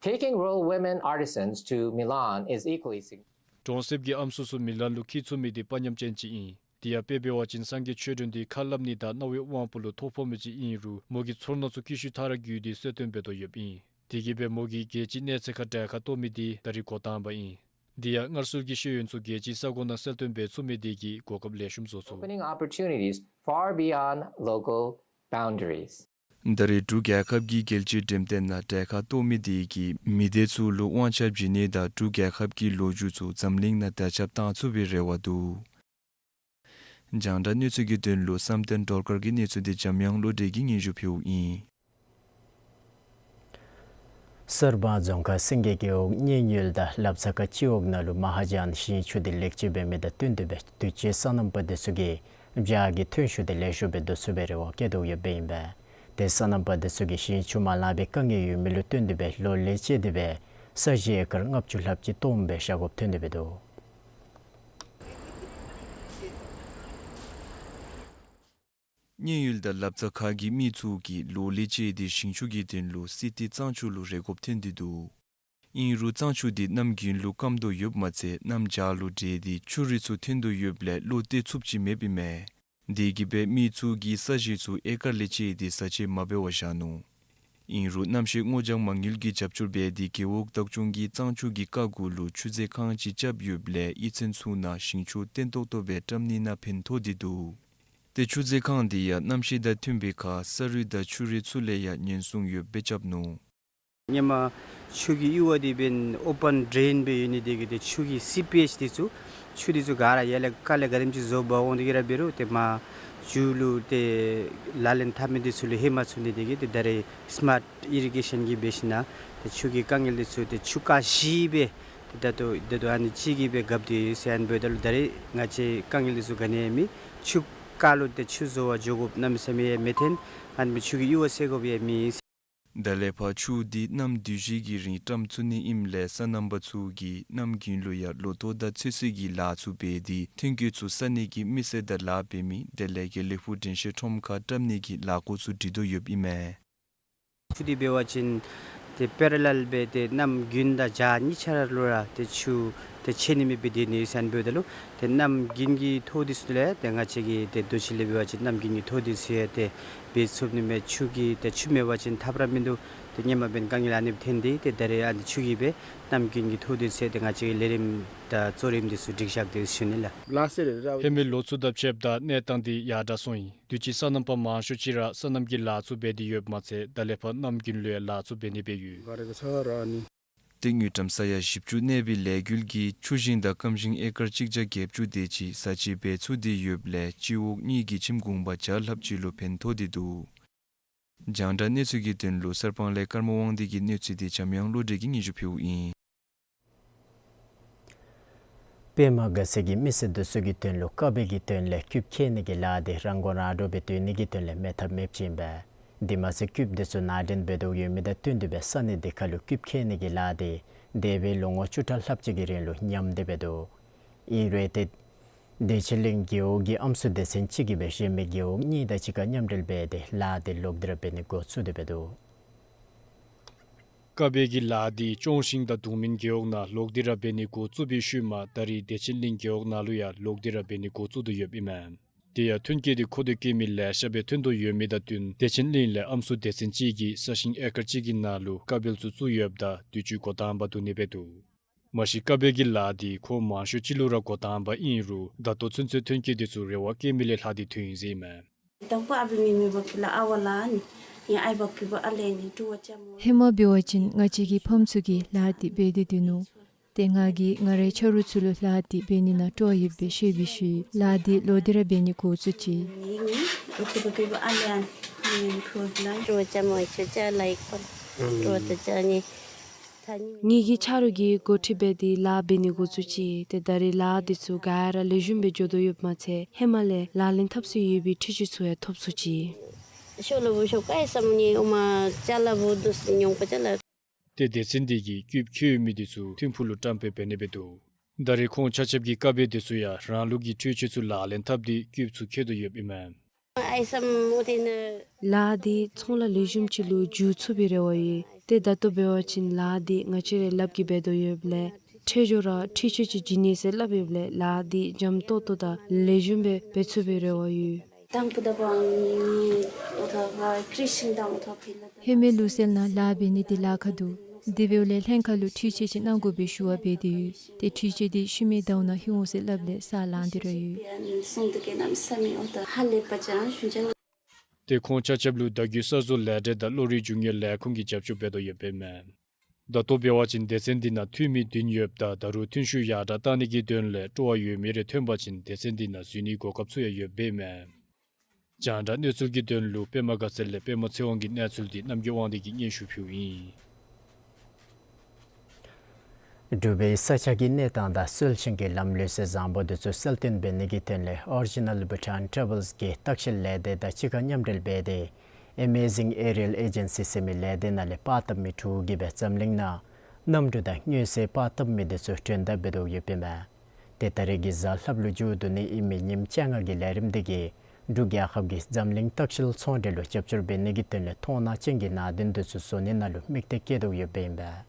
Taking rural women artisans to Milan is equally significant. གྲོང་གསེབ་ཀྱི་ཨམ་སྲུ་ཚུ་མི་ལཱན་ལུ་འཁྱིད་ཚུགས་མི་དེ་དཔའ་ཉམས་ཅན་ཅིག་ཨིན། དེ་ཡང་དཔེ་འབད་བ་ཅིན་སངས་རྒྱས་ཆོས་སྒྲོན་དེ་ཁ་སླབ་ནི་དང་རྣ་བའི་དབང་པོ་ལུ་ཐོ་ཕོག་མི་ཅིག་ཨིན་རུང་མོ་གིས་ཚོར་སྣང་ཚུ་ཀི་ཤུ་ཐ་ར་བརྒྱུད་དེ་གསལ་སྟོན་འབད་དོ་ཡོདཔ་ཨིན། དེ་གིས་སྦེ་མོ་གིས་རྒྱལ་སྤྱིའི་གནས་ཚད་ཁར་གྲལ་ཁར་གཏོགས་མི་དེ་ད་རིས་འགོ་དང་པ་ཨིན། དེ་ཡང་སྔར་སྲོལ་གྱི་ཤེས་ཡོན་ཚུ་རྒྱལ་སྤྱིའི་ས་གོ་ནང་གསལ་སྟོན་འབད་ཚུགས་མི་དེ་གིས་གོ་སྐབས་ལེགས་ཤོམ་བཟོ་ཚུགས། Opening opportunities far beyond local boundaries. ད་རེས་འབྲུག་རྒྱལ་ཁབ་ཀྱི་རྒྱལ་སྤྱིའི་འགྲེམས་སྟོན་ནང་གྲལ་ཁར་གཏོགས་མི་དེ་གིས་མི་སྡེ་ཚུ་ལུ་དབང་ཆ་བྱིན་ནི་དང་འབྲུག་རྒྱལ་ཁབ་ཀྱི་ལོ་རྒྱུས་ཚུ་འཛམ་གླིང་ནང་དར་ཁྱབ་བཏང་ཚུགས་པའི་རེ་བ་འདུག། རྒྱང་བསྒྲགས་གནས་ཚུལ་གྱི་དོན་ལུ་བསམ་གཏན་སྒྲོལ་དཀར་གྱི་གནས་ཚུལ་དེ་འཇམ་དབྱངས་བློ་གྲོས་ཀྱིས་སྙན་ཞུ་ཕུལཝ་ཨིན། གསར་སྤང་རྫོང་ཁག་སེང་གེ་རྒེད་འོག་མཉན་ཡུལ་དང་ལབ་རྩ་ཁ་སྤྱི་འོག་ནང་ལུ་མ་ཧཱ་ཇཱན་ཞིང་ཆུ་དེ་ལེགས་བཅོས་འབད་མི་དང་བསྟུན་ཏེ་སྦེ་དུས་ཅི་སོ་ནམ་པ་དེ་ཚུ་གིས་བྱཱ་གི་ཐོན་ཤུགས་དེ་ལེགས་ཤོམ་སྦེ་བསྡུ་ཚུགས་པའི་རེ་བ་བསྐྱེད་དོ་ཡོདཔ་ཨིན་པས། དེ་སོ་ནམ་པ་དེ་ཚུ་གིས་ཞིང་ཆུ་མ་ལང་པའི་དཀའ་ངལ་ཡོད་མི་ལུ་བསྟུན་ཏེ་སྦེ་ལོ་ལེགས་བཅད་དེ་སྦེ་ས་གཞི་ཨེ་ཀར་ལྔ་བཅུ་ལྷགཔ་ཅིག་སྟོངམ་སྦེ་བཞག་དགོཔ་ཐོན་ཏེ་འབད་དོ། མཉན་ཡུལ་དང་ལབ་རྩ་ཁ་གི་མི་ཚུ་གིས་ལོ་ལེགས་བཅད་དེ་ཞིང་ཆུ་གི་དོན་ལུ་སི་ཏི་གཙང་ཆུ་ལུ་རེ་དགོཔ་ཐོན་ཏེ་འདུག། ཨིན་རུང་གཙང་ཆུ་དེ་གནམ་དགུན་ལུ་སྐམ་དོ་ཡོདཔ་མ་ཚད་གནམ་བྱཱར་ལུ་འདྲེས་ཏེ་ཆུ་རུད་ཚུ་ཐོན་དོ་ཡོདཔ་ལས་གློག་གཏད་ཚུགསཔ་ཅིག་མེདཔ་ཨིན་མས། དེ་གིས་སྦེ་མི་ཚུ་གིས་ས་གཞི་ཚུ་ཨེ་ཀར་ལས་བཅད་དེ་བཟའ་བཅའ་མ་འབད་བར་བཞག་ནུག། ཨིན་རུང་གནམ་གཤིས་སྔོ་ལྗང་མ་དངུལ་གྱིས་རྒྱབ་སྐྱོར་འབད་དེ་རྒེད་འོག་བདག་སྐྱོང་གིས་གཙང་ཆུ་གི་ཀ་གུ་ལུ་ཆུ་མཛོད་ཁང་ཅིག་རྐྱབ་ཡོདཔ་ལས་གཡུས་ཚན་ཚུ་ནང་ཞིང་ཆུ་བརྟན་ཏོག་ཏོ་སྦེ་བཀྲམ་ནི་ནང་ཕན་ཐོགས་ཏེ་འདུག། ཏེ་ཆུ་མཛོད་ཁང་དེ་ཡང་གནམ་གཤིས་དང་མཐུན་པའི་ཁར་ས་རུད་དང་ཆུ་རུད་ཚུ་ལས་ཡང་ཉེན་སྲུང་ཡོདཔ་སྦེ་རྐྱབ་ནུག། ཧེ་མ་ཆུ་གི་གཡུར་བ་དེ་འབདན་ཨོ་པཱན་ཌྲེན་སྦེ་ཡོད་ནི་དེ་གིས་ཏེ་ཆུ་གི་སི་པེཇ་དེ་ཚུ་ཆུ་དེ་ཚུ་ག་ར་ཡར་ལས་ཁ་ལས་ག་དེམ་ཅིག་བཟོ་འབག་འོང་དེ་གིས་ར་འབད་རུང་ཏེ་མར་མཇུག་ལུ་ཏེ་ལག་ལེན་འཐབ་མི་དེ་ཚུ་ལུ་ཧེ་མ་ཚུད་ནི་དེ་གིས་ཏེ་ད་རེས་སི་མཱརཊ་ཨི་རི་གེ་ཤཱན་གྱི་འབད་ཞིན་ན་ཏེ་ཆུ་གི་དཀའ་ངལ་དེ་ཚུ་ཏེ་ཆུ་རྐ་བཞི་སྦེ་ཏེ་ད་ལྟོ་ད་ལྟོ་ཨ་ནི་ཅིག་གིས་སྦེ་རྐྱབ་སྟེ་ཡོད་ཟེར་ཨ་ནི་འབདཝ་ད་ལུ་ད་རེས་ང་བཅས་དཀའ་ངལ་དེ་ཚུ་ག་ནི་ཡང་མེད། ཆུ་རྐ་ལུ་ཏེ་ཆུ་བཟོ་བར་འགྱོ་དགོཔ་གནམ་མེད་ས་མེད་ཡང་མི་འཐོན། ཨ་ནི་སྦེ་ཆུ་གི་གཡུར་བ་སེལ་དགོཔ་ཡང་མེད། ད་ལས་ཕར་ཆུ་དེ་གནམ་དུས་བཞི་གི་རིང་བཀྲམ་ཚུགས་ནི་ཨིནམ་ལས་སོ་ནམ་པ་ཚུ་གིས་གནམ་དགུན་ལུ་ཡང་ལོ་ཐོག་དང་ཚོད་བསྲེ་གི་ལཱ་ཚུ་འབད་དེ་ཐོན་སྐྱེད་ཚུ་བསག་ནི་གི་མི་སེར་དང་ལཱ་འབད་མི་དེ་ལས་དགེ་ལེགས་ཕུག་དྲན་ཤེས་ཁྲོམ་ཁར་བཀྲམ་ནི་གི་ལཱ་འགོ་ཚུ་སྒྲིག་དོ་ཡོདཔ་ཨིན་མས། ཆུ་དེ་འབད་བ་ཅིན་ཏེ་པེ་ར་ལཱལ་སྦེ་ཏེ་གནམ་དགུན་དང་བྱཱར་གཉིས་ཆ་ར་ལུ་ར་ཏེ་ཆུ་ཏེ་ཆད་ནི་མེདཔ་སྦེ་སྡོད་ནི་ཡོད་ཟེར་ཨ་ནི་འབདཝ་ད་ལུ་ཏེ་གནམ་དགུན་གྱི་ཐོག་དེ་ཚུ་ལས་ཏེ་ང་བཅས་ཀྱིས་ཏེ་མདོ་ཆེན་ལས་འབད་བ་ཅིན་གནམ་དགུན་གྱི་ཐོག་དེ་ཚུ་ཡང་ཏེ་འབད་ཚུགས་ནི་མས། ཆུ་གི་ཏེ་ཆུ་མེད་པ་ཅིན་ཐབས་ར་མིན་འདུག། ཏེ་ཧེ་མ་འབདན་དཀའ་ངལ་ཨ་ནི་སྦེ་ཐོན་ཏེ་ཏེ་ད་རེས་ཨ་ནི་ཆུ་གིས་སྦེ་གནམ་དགུན་གྱི་ཐོག་དེ་ཚུ་ཡང་ཏེ་ང་བཅས་ཀྱིས་ལས་རིམ་དང་གཙོ་རིམ་དེ་ཚུ་སྒྲིག་བཞག་སྟེ་ཞུ་ནི་ལགས། ཧེ་མའི་ལོ་ཚུ་དང་ཕྱདཔ་ད་གནས་སྟངས་དེ་ཡར་དྲག་སོང་ཡི། དུས་ཅི་སོ་ནམ་པ་མང་ཤོས་ཅིག་ར་སོ་ནམ་གྱི་ལཱ་ཚུ་འབད་དེ་ཡོདཔ་མ་ཚད་ད་ལས་ཕར་གནམ་དགུན་ལུ་ཡང་ལཱ་ཚུ་འབད་ནི་སྦེ་ཡོད། ཏེ་དངུལ་ཀྲམ་ས་ཡ་བཞི་བཅུ་གནས་པའི་ལས་འགུལ་གྱིས་ཆུ་ཞིང་དང་སྐམ་ཞིང་ཨེ་ཀར་གཅིག་བརྒྱ་བརྒྱད་ཅུ་དེ་ཅིག་བཟའ་བཅའ་འབད་ཚུགས་ཏེ་ཡོདཔ་ལས་སྤྱི་འོག་གཉིས་ཀྱི་ཁྱིམ་གུང་པ་བརྒྱ་ལྷགཔ་ཅིག་ལུ་ཕན་ཐོགས་ཏེ་འདུག། རྒྱང་བསྒྲགས་གནས་ཚུལ་གྱི་དོན་ལུ་གསར་སྤང་ལས་ཀརྨ་དབང་འདུས་ཀྱི་གནས་ཚུལ་དེ་འཇམ་དབྱངས་བློ་གྲོས་ཀྱིས་སྙན་ཞུ་ཕུལཝ་ཨིན། པདྨ་དགའ་ཚལ་གྱི་མི་སེར་དེ་ཚུ་གི་དོན་ལུ་ཀ་བེ་གི་དོན་ལས་སྐྱུརཔ་ཁྱེར་ནི་གི་ལཱ་དེ་རང་མགོ་རང་འདྲོངས་སྦེ་སྡོད་ནི་གི་དོན་ལས་མེད་ཐབས་མེདཔ་ཅིག་ཨིན་པས། དེ་མ་ཚད་སྐྱུརཔ་དེ་ཚུ་ནང་འདྲེན་འབད་དོ་ཡོད་མི་དང་བསྟུན་ཏེ་སྦེ་ས་གནས་དེ་ཁར་ལུ་སྐྱུརཔ་ཁྱེར་ནི་གི་ལཱ་དེ་འདས་པའི་ལོ་ངོ་བཅུ་ཕྲག་ལྷགཔ་ཅིག་གི་རིང་ལུ་ཉམས་ཏེ་འབད་དོ། ཨིན་རུང་ཏེ་བདེ་ཆེན་གླིང་རྒེད་འོག་གི་ཨམ་སྲུ་སྡེ་ཚན་གཅིག་གིས་སྦེ་གཞན་མི་རྒེད་འོག་གཉིས་དང་གཅིག་ཁར་མཉམ་འབྲེལ་འབད་དེ་ལཱ་དེ་ལོག་སྟེ་ར་འབད་ནི་འགོ་བཙུགས་ཏེ་འབད་དོ། ཀ་བེ་གི་ལཱ་དེ་ཅོང་ཞིང་དང་གདུང་སྨིན་རྒེད་འོག་ནང་ལོག་སྟེ་ར་འབད་ནི་འགོ་བཙུགས་པའི་ཤུལ་མ་ད་རེས་བདེ་ཆེན་གླིང་རྒེད་འོག་ནང་ལུ་ཡང་ལོག་སྟེ་ར་འབད་ནི་འགོ་བཙུགས་དོ་ཡོདཔ་ཨིན་མས། དེ་ཡང་ཐོན་སྐྱེད་དེ་མཁོ་འདོད་བསྐྱེད་མི་ལེ་ཤ་སྦེ་ཐོན་དོ་ཡོད་མི་དང་བསྟུན་བདེ་ཆེན་གླིང་ལས་ཨམ་སྲུ་སྡེ་ཚན་གཅིག་གིས་ས་ཞིང་ཨེ་ཀར་གཅིག་གི་ནང་ལུ་ཀ་བེལ་ཚུ་བཙུགས་ཡོདཔ་ད་དུས་ཅི་འགོ་དང་པ་བསྡུ་ནི་སྦེ་འདུག། མ་གཞི་ཀ་བེ་གི་ལཱ་དེ་ཁོང་མང་ཤོས་ཅིག་ལུ་ར་འགོ་དང་པ་ཨིན་རུང་ད་ལྟོ་ཚུན་ཚོད་ཐོན་སྐྱེད་དེ་ཚུ་རེ་བ་བསྐྱེད་མི་ལས་ལྷག་སྟེ་ཐོན་ཡི་ཟེར་ཨིན་མས། དང་པ་ཨ་བི་མི་མི་བ་ཀི་ལ་ཨ་བ་ལ་ནི་ཡ་ཨའི་བ་ཀི་བ་ཨ་ལེ་ནི་ཏུ་བ་ཅ་མོ། ཧེ་མ་འབད་བ་ཅིན་ང་བཅས་ཀྱི་ཕམ་ཚུ་གིས་ལཱ་དེ་འབད་དེ་སྡོད་ནུག། ཏེ་ང་གིས་ང་རའི་ཆ་རོགས་ཚུ་ལུ་ལཱ་དེ་འབད་ནི་ནང་སྤྲོ་བ་ཡོདཔ་སྦེ་བཤད་པའི་ཤུལ་ལཱ་དེ་ལོག་སྟེ་ར་འབད་ནི་འགོ་བཙུགས་ཅི། ནི་ཨ་བི་བ་ཀི་བ་ཨ་ལེ་ནི་ཏུ་བ་ཅ་མོ་ཨི་ཆུ་ཅ་ལ་ཡི་ཀོ་ཏུ་བ་ཏུ་ཅ་ནི། ངེ་གི་ཆ་རོགས་ཀྱིས་འགོ་ཁྲིད་འབད་དེ་ལཱ་འབད་ནི་འགོ་བཙུགས་ཅི། ཏེ་ད་རེས་ལཱ་དེ་ཚུ་ག་ར་ལེགས་ཤོམ་སྦེ་འགྱོ་དོ་ཡོདཔ་མ་ཚད་ཧེ་མ་ལས་ལག་ལེན་འཐབ་ས་ཡོད་པའི་འཕྲུལ་ཆས་ཚུ་ཡང་ཐོབ་ཚུགས་ཅི། ཤོ་ལོ་བུ་ཤོ་ཀའི་ས་མུ་ནི་ཨོ་མ་ཅ་ལ་བུ་དུ་སི་ཉོང་པ་ཅ་ལ། ཏེ་སྡེ་ཚན་དེ་གིས་སྐྱུརཔ་ཁྱེར་ཡོད་མི་དེ་ཚུ་ཐིམ་ཕུག་ལུ་བཀྲམ་སྦེ་འབད་ནི་སྦེ་འདུག། ད་རེས་ཁོང་ཆ་ཁྱབ་ཀྱིས་ཀ་བེ་དེ་ཚུ་ཡང་རང་ལུགས་ཀྱི་འཕྲུལ་ཆས་ཚུ་ལག་ལེན་འཐབ་སྟེ་སྐྱུརཔ་ཚུ་ཁྱེར་དོ་ཡོདཔ་ཨིན་མས། ཨའི་སམ་མོ་ཏེ་ནི། ལཱ་འདི་ཚོང་ལཱ་ལེགས་ཤོམ་ཅིག་ལུ་འགྱུར་ཚུགས་པའི་རེ་བ་ཡོད། ཏེ་ད་ལྟོ་འབད་བ་ཅིན་ལཱ་འདི་ང་བཅས་ར་ལགཔ་གིས་འབད་དོ་ཡོདཔ་ལས་ཁྲལ་འགྱོ་ར་འཕྲུལ་ཆས་ཅིག་བྱིན་ནི་ཟེར་སླབ་ཡོདཔ་ལས་ལཱ་འདི་འཇམ་ཏོག་ཏོ་དང་ལེགས་ཤོམ་སྦེ་འབད་ཚུགས་པའི་རེ་བ་ཡོད། དང་པོ་ད་པང་ནི་འོ་ཐ་བ་ཀྲི་ཤིང་དང་འོ་ཐ་ཕི་ལ་ད། ཧེ་མའི་ལུགས་སྲོལ་ནང་ལཱ་འབད་ནི་འདི་ལཱ་ཁག་འདུག། དེ་འབདཝ་ལས་ལྷན་ཁག་ལུ་འཕྲུལ་ཆས་ཅིག་གནང་དགོ་པའི་ཞུ་བ་འབད་དེ་ཡོད། ཏེ་འཕྲུལ་ཆས་འདི་ཤུལ་མའི་ཟླཝ་ནང་ལྷོད་འོང་ཟེར་སླབ་ལས་ས་ལང་སྟེ་ར་ཡོད། སོང་དུ་ཀེ་ནམ་ས་མི་འོ་ཐ་ཧ་ལས་པ་ཅང་ཞུ་ཅང་། ཏེ་ཁོང་ཆ་ཁྱབ་ལུ་ད་གུ་གསར་བཟོ་ལས་སྡེ་དང་གློག་རིག་འབྱུང་དངོས་ལས་ཁུངས་ཀྱིས་རྒྱབ་སྐྱོར་འབད་དོ་ཡོདཔ་ཨིན་མས། ད་ལྟོ་འབད་བ་ཅིན་སྡེ་ཚན་འདི་ནང་འཐུས་མི་བདུན་ཡོདཔ་ད་ད་རུང་ཐོན་ཤུགས་ཡར་དྲགས་བཏང་ནི་གི་དོན་ལས་སྤྲོ་བ་ཡོད་མི་རེ་ཐོན་པ་ཅིན་སྡེ་ཚན་འདི་ནང་འཛུལ་ནིའི་གོ་སྐབས་ཚུ་ཡང་ཡོདཔ་ཨིན་མས། རྒྱང་བསྒྲགས་གནས་ཚུལ་གྱི་དོན་ལུ་པདྨ་དགའ་ཚལ་ལས་པདྨ་ཚེ་དབང་གི་གནས་ཚུལ་འདི་རྣམ་རྒྱལ་དབང་འདུས་ཀྱིས་སྙན་ཞུ་ཕུལཝ་ཨིན། འབྲུག་པའི་ས་ཆ་གི་གནས་སྟངས་དང་སྲོལ་རྒྱུན་གྱི་ལམ་ལུགས་སྲོལ་བཟང་པོ་འདི་ཚུ་གསལ་སྟོན་འབད་ནི་གི་དོན་ལས་Original Bhutan Travels གི་བརྟག་ཞིབ་ལས་སྡེ་དང་གཅིག་ཁར་མཉམ་འབྲེལ་འབད་དེ་Amazing Aerial Agency ཟེར་མི་ལས་སྡེ་ནང་ལས་པར་བཏབ་མི་དྲུག་གིས་སྦེ་འཛམ་གླིང་ནང་གནམ་གྲུ་དང་མངོན་གསལ་པར་བཏབ་མི་འདི་ཚུ་སྒྲོན་དར་འབད་དོ་ཡོདཔ་ཨིན་མས། ཏེ་ད་རེས་ཀྱི་གཟའ་ལྷགཔ་ལུ་མཇུག་བསྡུ་ནི་ཨིན་མི་ཉིནམ་བཅོ་ལྔ་གི་ལས་རིམ་འདི་གིས་འབྲུག་རྒྱལ་ཁབ་ཀྱིས་འཛམ་གླིང་ལྟ་བཤལ་ཚོང་འབྲེལ་ལུ་རྒྱབ་སྐྱོར་འབད་ནི་གི་དོན་ལས་མཐོང་སྣང་ཅན་གྱི་ནང་དོན་འདི་ཚུ་བཟོ་ནི་ནང་ལུ་དམིགས་གཏད་བསྐྱེད་དོ་ཡོདཔ་ཨིན་པས།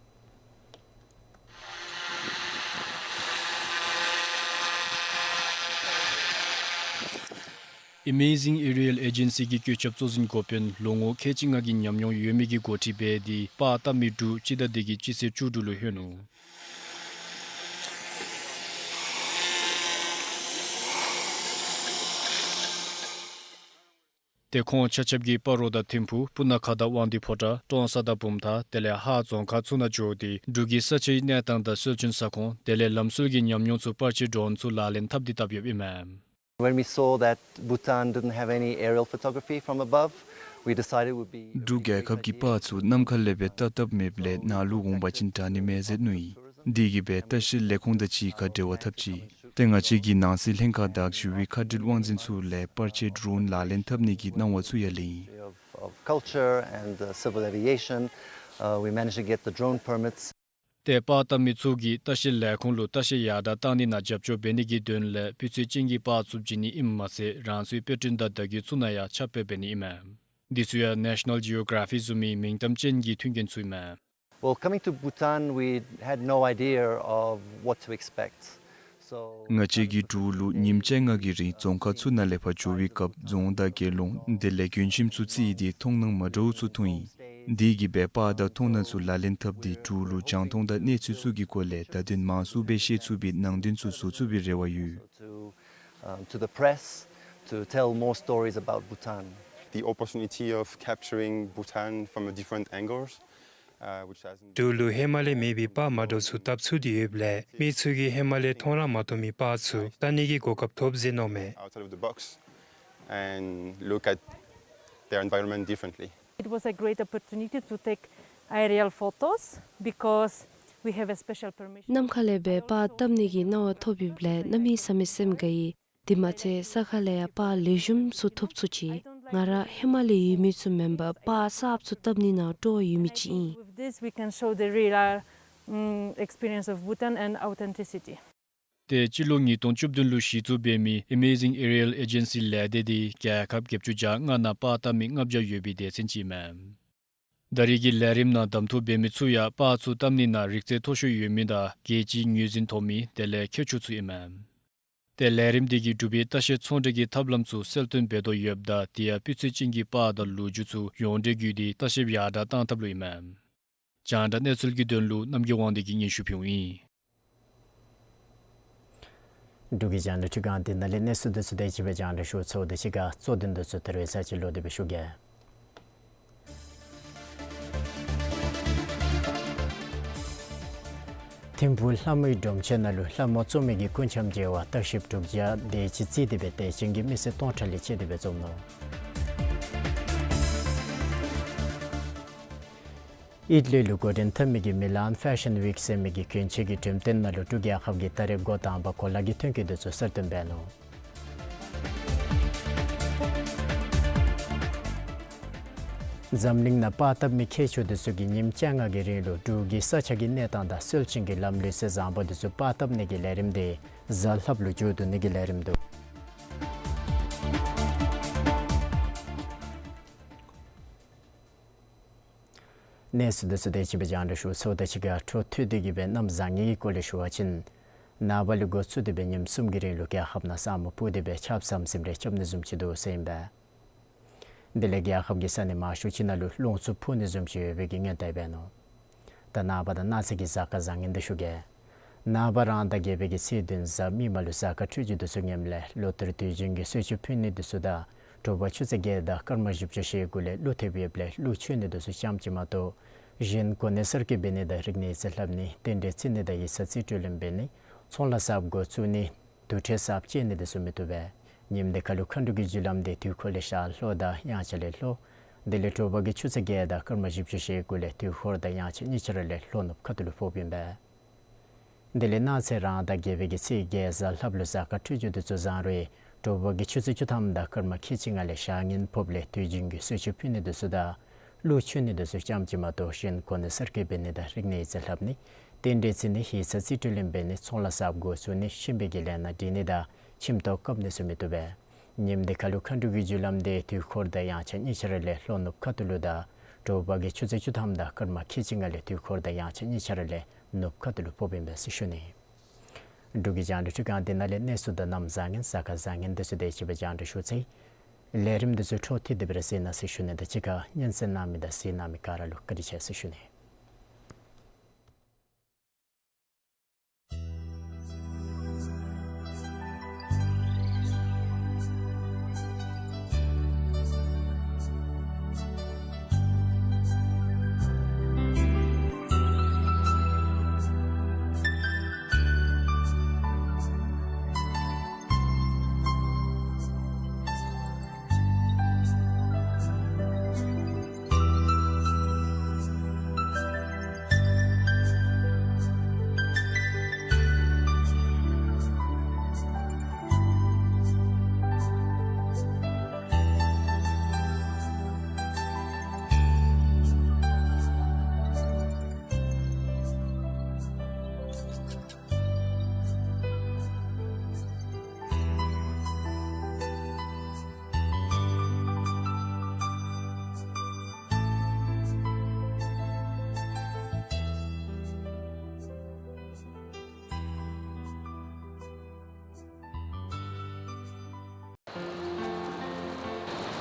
Amazing Aerial Agency གི་བཀོད་ཁྱབ་གཙོ་འཛིན་འགོ་དཔོན་ལོ་ངོ་ཁལ་གཅིག་ལྔ་གི་ཉམས་མྱོང་ཡོད་མི་གིས་འགོ་ཁྲིད་འབད་དེ་པར་བཏབ་མི་དྲུག་སྤྱི་ཟླ་འདི་གི་སྤྱི་ཚེས་བཅུ་དྲུག་ལུ་ལྷོད་ནུག། ཏེ་ཁོང་ཆ་ཁྱབ་ཀྱིས་སྤ་རོ་དང་ཐིམ་ཕུག་སྤུ་ན་ཁ་དང་དབང་འདུས་ཕོ་བྲང་ཀྲོང་གསར་དང་བུམ་ཐང་དེ་ལས་ཧཱ་རྫོང་ཁག་ཚུ་ནང་འགྱོ་སྟེ་འབྲུག་གི་ས་ཆའི་གནས་སྟངས་དང་སྲོལ་རྒྱུན་ས་ཁོངས་དེ་ལས་ལམ་སྲོལ་གྱི་ཉམས་མྱོང་ཚུ་པར་ཆས་ཌོ་རོན་ཚུ་ལག་ལེན་འཐབ་སྟེ་བཏབ་ཡོདཔ་ཨིན་མས། When we saw that Bhutan didn't have any aerial photography from above, we decided it would be a really great idea to འབྲུག་རྒྱལ་ཁབ་ཀྱི་པར་ཚུ་གནམ་ཁ་ལས་སྦེ་བཏབ་བཏབ་མེདཔ་ལས་ནཱ་ལུ་འོང་པ་ཅིན་དྲག་ནི་མས་ཟེར་མནོ་ཡི། དེ་གིས་སྦེ་ལྟ་བཤལ་ལས་ཁུངས་དང་གཅིག་ཁར་འབྲེལ་བ་འཐབ་ཅི། ཏེ་ང་བཅས་ཀྱིས་ནང་སྲིད་ལྷན་ཁག་དང་ཞི་བའི་ཁ་བྲལ་དབང་འཛིན་ཚུ་ལས་པར་ཆས་ཌོ་རོན་ལག་ལེན་འཐབ་ནི་གི་གནང་བ་ཚུ་ཡང་ལེན་ཡི། Of, of culture and, uh, civil aviation, uh, we managed to get the drone permits. ཏེ་པར་བཏབ་མི་ཚུ་གིས་ལྟ་བཤལ་ལས་ཁུངས་ལུ་ལྟ་བཤལ་ཡར་དྲགས་བཏང་ནི་ནང་རྒྱབ་སྐྱོར་འབད་ནི་གི་དོན་ལས་སྤུས་ཚད་ཅན་གྱི་པར་ཚུ་བྱིན་ནི་ཨིནམ་མ་ཚད་རང་སོའི་དཔེ་སྐྲུན་དང་བརྡ་བརྒྱུད་ཚུ་ནང་ཡང་ཁྱབ་སྤེལ་འབད་ནི་ཨིན་མས། འདི་ཚུ་ཡང་National Geography བཟུམ་མའི་མིང་གཏམ་ཅན་གྱི་མཐུན་རྐྱེན་ཚུ་ཨིན་མས། Well, coming to Bhutan, we had no idea of what to expect. So ང་བཅས་ཀྱིས་འབྲུག་ལུ་ཉིནམ་བཅོ་ལྔ་གི་རིང་རྫོང་ཁག་ཚུ་ནང་ལས་ཕར་འགྱོ་བའི་སྐབས་རྫོང་དང་དགེ་སློང་དེ་ལས་མགྱོན་ཁྱིམ་ཚུ་རྩིས་ཏེ་མཐོང་སྣང་མ་འདྲཝ་ཚུ་མཐོང་ཡི། དེ་གིས་སྦེ་པར་དང་མཐོང་སྣང་ཚུ་ལག་ལེན་འཐབ་སྟེ་འབྲུག་ལུ་རྒྱང་མཐོང་དང་གནས་ཚུལ་ཚུ་གི་སྐོར་ལས་བརྡ་དོན་མང་སུ་སྦེ་ཤེས་ཚུགས་པའི་ནང་དོན་ཚུ་བཟོ་ཚུགས་པའི་རེ་བ་ཡོད། To, um, to the press to tell more stories about Bhutan. The opportunity of capturing Bhutan from a different angles, uh, which hasn't འབྲུག་ལུ་ཧེ་མ་ལས་མེད་པའི་པར་མ་འདྲཝ་ཚུ་བཏབ་ཚུགས་ཏེ་ཡོདཔ་ལས་མི་ཚུ་གིས་ཧེ་མ་ལས་མཐོང་ར་མ་མཐོང་མི་པར་ཚུ་བལྟ་ནི་གི་གོ་སྐབས་ཐོབ་ཟེར་མནོཝ་མས། Outside of the box and look at their environment differently. It was a great opportunity to take aerial photos because we have a special permission. གནམ་ཁ་ལས་སྦེ་པར་བཏབ་ནི་གི་གནང་བ་ཐོབ་ཡོདཔ་ལས་གནམ་མེད་ས་མེད་སེམས་དགའ་ཡི། དེ་མ་ཚད་ས་ཁ་ལས་ཡང་པར་ལེགས་ཤོམ་ཚུ་ཐོབ་ཚུགས་ཅི། ང་ར་ཧེ་མ་ལས་ཡོད་མི་ཚུ་མེན་པར་པར་གསརཔ་ཚུ་བཏབ་ནི་ནང་སྤྲོ་བ་ཡོད་མི་ཅིག་ཨིན། With this, we can show the real, uh, mm, experience of Bhutan and authenticity. ཏེ་སྤྱི་ལོ་ཉིས་སྟོང་བཅུ་བདུན་ལུ་གཞི་བཙུགས་འབད་མི་Amazing Aerial Agency ལས་སྡེ་འདི་རྒྱལ་ཁབ་བརྒྱད་ཅུ་གྱ་ལྔ་ནང་པར་བཏབ་མི་ལྔ་བརྒྱ་ཡོད་པའི་སྡེ་ཚན་ཅིག་ཨིན་མས། ད་རེས་ཀྱི་ལས་རིམ་ནང་གདམ་འཐུ་འབད་མི་ཚུ་ཡང་པར་ཚུ་བཏབ་ནི་ནང་རིག་རྩལ་མཐོ་ཤོས་ཡོད་མི་དང་རྒྱལ་སྤྱིའི་ངོས་འཛིན་ཐོབ་མི་དེ་ལས་མཁས་མཆོག་ཚུ་ཨིན་མས། ཏེ་ལས་རིམ་འདི་གིས་འབྲུག་པའི་ལྟ་བཤལ་ཚོང་འབྲེལ་གྱི་ཐབས་ལམ་ཚུ་གསལ་སྟོན་འབད་དོ་ཡོདཔ་ད་དེ་ཡང་སྤུས་ཚད་ཅན་གྱི་པར་དང་ལོ་རྒྱུས་ཚུ་ཡོངས་འབྲེལ་བརྒྱུད་དེ་ལྟ་བཤལཔ་ཡར་དྲགས་བཏང་ཐབས་ལུ་ཨིན་མས། རྒྱང་བསྒྲགས་གནས་ཚུལ་གྱི་དོན་ལུ་རྣམ་རྒྱལ་དབང་འདུས་ཀྱིས་སྙན་ཞུ་ཕུལཝ་ཨིན། འབྲུག་གི་རྒྱང་བསྒྲགས་འཕྲུལ་ཁང་འདི་ནང་ལས་གནས་ཚུལ་འདི་ཚུ་དེ་ཅིག་སྦེ་རྒྱང་བསྒྲགས་ཞུ་ཚརཝ་ད་གཅིག་ཁར་གཙོ་དོན་འདི་ཚུ་ད་རེས་ཚར་གཅིག་ལོག་སྟེ་སྦེ་ཞུ་གེ། ཐིམ་ཕུག་ལྷ་མོའི་སྒྲོམ་ཆེན་ནང་ལུ་ལྷ་མོ་བཙུགས་མི་གི་སྐུ་འཆམ་མཇལ་བར་ལྟ་བཤལཔ་དྲུག་བརྒྱ་དེ་ཅིག་རྩིས་ཏེ་སྦེ་དད་ཅན་གྱི་མི་སེར་སྟོང་ཕྲག་ལས་བཅད་དེ་སྦེ་འཛོམས་ནུག། ཨིཊ་ལི་ལུ་འགོ་འདྲེན་འཐབ་མི་གི་མི་ལཱན་ཕེ་ཤཱན་ཝིཀ་ཟེར་མི་གི་གྱོན་ཆས་ཀྱི་འགྲེམས་སྟོན་ནང་ལུ་འབྲུག་རྒྱལ་ཁབ་ཀྱིས་ད་རེས་འགོ་དང་པ་གོ་ལ་གི་ཐོན་སྐྱེད་འདི་ཚུ་གསར་བཏོན་འབད་ནུག། འཛམ་གླིང་ནང་པར་བཏབ་མི་མཁས་མཆོག་འདི་ཚུ་གིས་ཉིནམ་བཅོ་ལྔ་གི་རིང་ལུ་འབྲུག་གི་ས་ཆ་གི་གནས་སྟངས་དང་སྲོལ་རྒྱུན་གྱི་ལམ་ལུགས་སྲོལ་བཟང་པོ་འདི་ཚུ་པར་བཏབ་ནི་གི་ལས་རིམ་འདི་གཟའ་ལྷགཔ་ལུ་མཇུག་བསྡུ་ནི་གི་ལས་རིམ་འདུག། གནས་ཚུལ་འདི་ཚུ་དེ་ཅིག་སྦེ་རྒྱང་བསྒྲགས་ཞུ་ཚརཝ་ད་གཅིག་ཁར་འཕྲོ་མཐུད་དེ་གི་སྦེ་གནམ་བཟང་ངན་གྱི་སྐོར་ལས་ཞུ་བ་ཅིན། ནངས་པ་ལས་འགོ་བཙུགས་ཏེ་སྦེ་ཉིནམ་གསུམ་གྱི་རིང་ལུ་རྒྱལ་ཁབ་ནང་ས་སྨུག་སྤུབས་ཏེ་སྦེ་ཆརཔ་ཟམ་ཟིམ་རེ་རྐྱབ་ནི་བཟུམ་ཅིག་འདུག་ཟེར་ཨིན་པས། དེ་ལས་རྒྱལ་ཁབ་ཀྱི་ས་གནས་མང་ཤོས་ཅིག་ནང་ལུ་རླུང་འཚུབ་འཕུ་ནི་བཟུམ་ཅིག་ཡོད་པའི་གི་སྔོན་བརྡ་འབད་ནུག། ད་ནངས་པ་དང་གནངས་ཚེ་གི་གཟའ་སྐར་བཟང་ངན་འདི་ཞུ་གེ། ནངས་པ་རང་ཟླ་བརྒྱད་པའི་གི་ཚེས་བདུན་གཟའ་མིག་དམར་ལུ་གཟའ་སྐར་འཕྲོད་སྦྱོར་འདི་ཚུ་ངནམ་ལས་ལོ་ལྟར་དུས་རྒྱུན་གྱི་གསོལ་མཆོད་ཕུལ་ནི་འདི་ཚུ་དང་དྲོ་པ་ཆུ་ཚོད་བརྒྱད་དང་སྐར་མ་བཞི་བཅུ་ཞེ་དགུ་ལས་ཀླུ་ཐེབས་ཡོདཔ་ལས་ཀླུ་མཆོད་ནི་འདི་ཚུ་རྐྱངམ་གཅིག་མ་གཏོགས་གཞན་གོ་གནས་གསར་བསྐོ་འབད་ནི་དང་རིག་གནས་རྩིས་ལྷབ་ནི་རྟེན་འབྲེལ་བརྩི་ནི་དང་ཡིག་ཚང་རྩིས་སྤྲོད་ལེན་འབད་ནི་ཚོང་ལཱ་གསརཔ་འགོ་བཙུགས་ནི་དུར་ཁྲོད་གསརཔ་བཅད་ནི་འདི་ཚུ་མི་བཏུབ་པས། ཉིནམ་འདི་ཁར་ལུ་མཁའ་འགྲོ་གི་རྒྱུ་ལམ་འདི་དུས་འཁོར་ལས་ཞག་ལྷོ་དང་དབྱངས་འཆར་ལས་ལྷོ། དེ་ལས་དྲོ་པ་གི་ཆུ་ཚོད་བརྒྱད་དང་སྐར་མ་བཞི་བཅུ་ཞེ་དགུ་ལས་དུས་འཁོར་དང་དབྱངས་འཆར་གཉིས་ཆ་ར་ལས་ལྷོ་ནུབ་ཁ་ཐུག་ལུ་ཕོགཔ་ཨིན་པས། དེ་ལས་གནངས་ཚེ་རང་ཟླ་བརྒྱད་པའི་གི་ཚེས་བརྒྱད་གཟའ་ལྷགཔ་ལུ་གཟའ་སྐར་འཕྲོད་སྦྱོར་འདི་ཚུ་བཟང་རུང་དྲོ་པ་གི་ཆུ་ཚོད་བཅུ་ཐམ་དང་སྐར་མ་ཁལ་གཅིག་ལྔ་ལས་ཞག་ངན་ཕོགཔ་ལས་དུས་རྒྱུན་གྱི་གསོལ་མཆོད་ཕུལ་ནི་འདི་ཚུ་དང་ཀླུ་མཆོད་ནི་འདི་ཚུ་རྐྱངམ་གཅིག་མ་གཏོགས་གཞན་གོ་གནས་གསར་བསྐོ་འབད་ནི་དང་རིག་གནས་ཡིག་ཚང་ལྷབ་ནི་རྟེན་འབྲེལ་བརྩི་ནི་ཡིག་ཚང་རྩིས་སྤྲོད་ལེན་འབད་ནི་ཚོང་ལཱ་གསརཔ་འགོ་བཙུགས་ནི་གཤིན་པོའི་གི་ལས་སྣ་འདྲེན་ནི་དང་ཁྱིམ་ཐོག་བཀབ་ནི་ཚུ་མི་བཏུབ་པས། ཉིནམ་འདི་ཁར་ལུ་མཁའ་འགྲོ་གི་རྒྱུ་ལམ་འདི་དུས་འཁོར་དང་དབྱངས་འཆར་གཉིས་ཆ་ར་ལས་ལྷོ་ནུབ་ཁ་ཐུག་ལུ་དང་དྲོ་པ་གི་ཆུ་ཚོད་བཅུ་ཐམ་དང་སྐར་མ་ཁལ་གཅིག་ལྔ་ལས་དུས་འཁོར་དང་དབྱངས་འཆར་གཉིས་ཆ་ར་ལས་ནུབ་ཁ་ཐུག་ལུ་ཕོགཔ་ཨིན་པས་ཟེར་ཞུ་ནི། འབྲུག་གི་རྒྱང་བསྒྲགས་འཕྲུལ་ཁང་འདི་ནང་ལས་གནས་ཚུལ་དང་གནམ་བཟང་ངན་གཟའ་སྐར་བཟང་ངན་འདི་ཚུ་དེ་ཅིག་སྦེ་རྒྱང་བསྒྲགས་ཞུ་ཚར་ཡི། ལས་རིམ་འདི་ཚུ་འཕྲོ་མཐུད་དེ་སྦེ་ར་གཟིགས་གནང་ཟེར་ཞུ་ནི་དང་གཅིག་ཁར་སྙན་གསན་གནང་མི་དང་གཟིགས་གནང་མི་ག་ར་ལུ་བཀའ་དྲིན་ཆེ་ཟེར་ཞུ་ནི།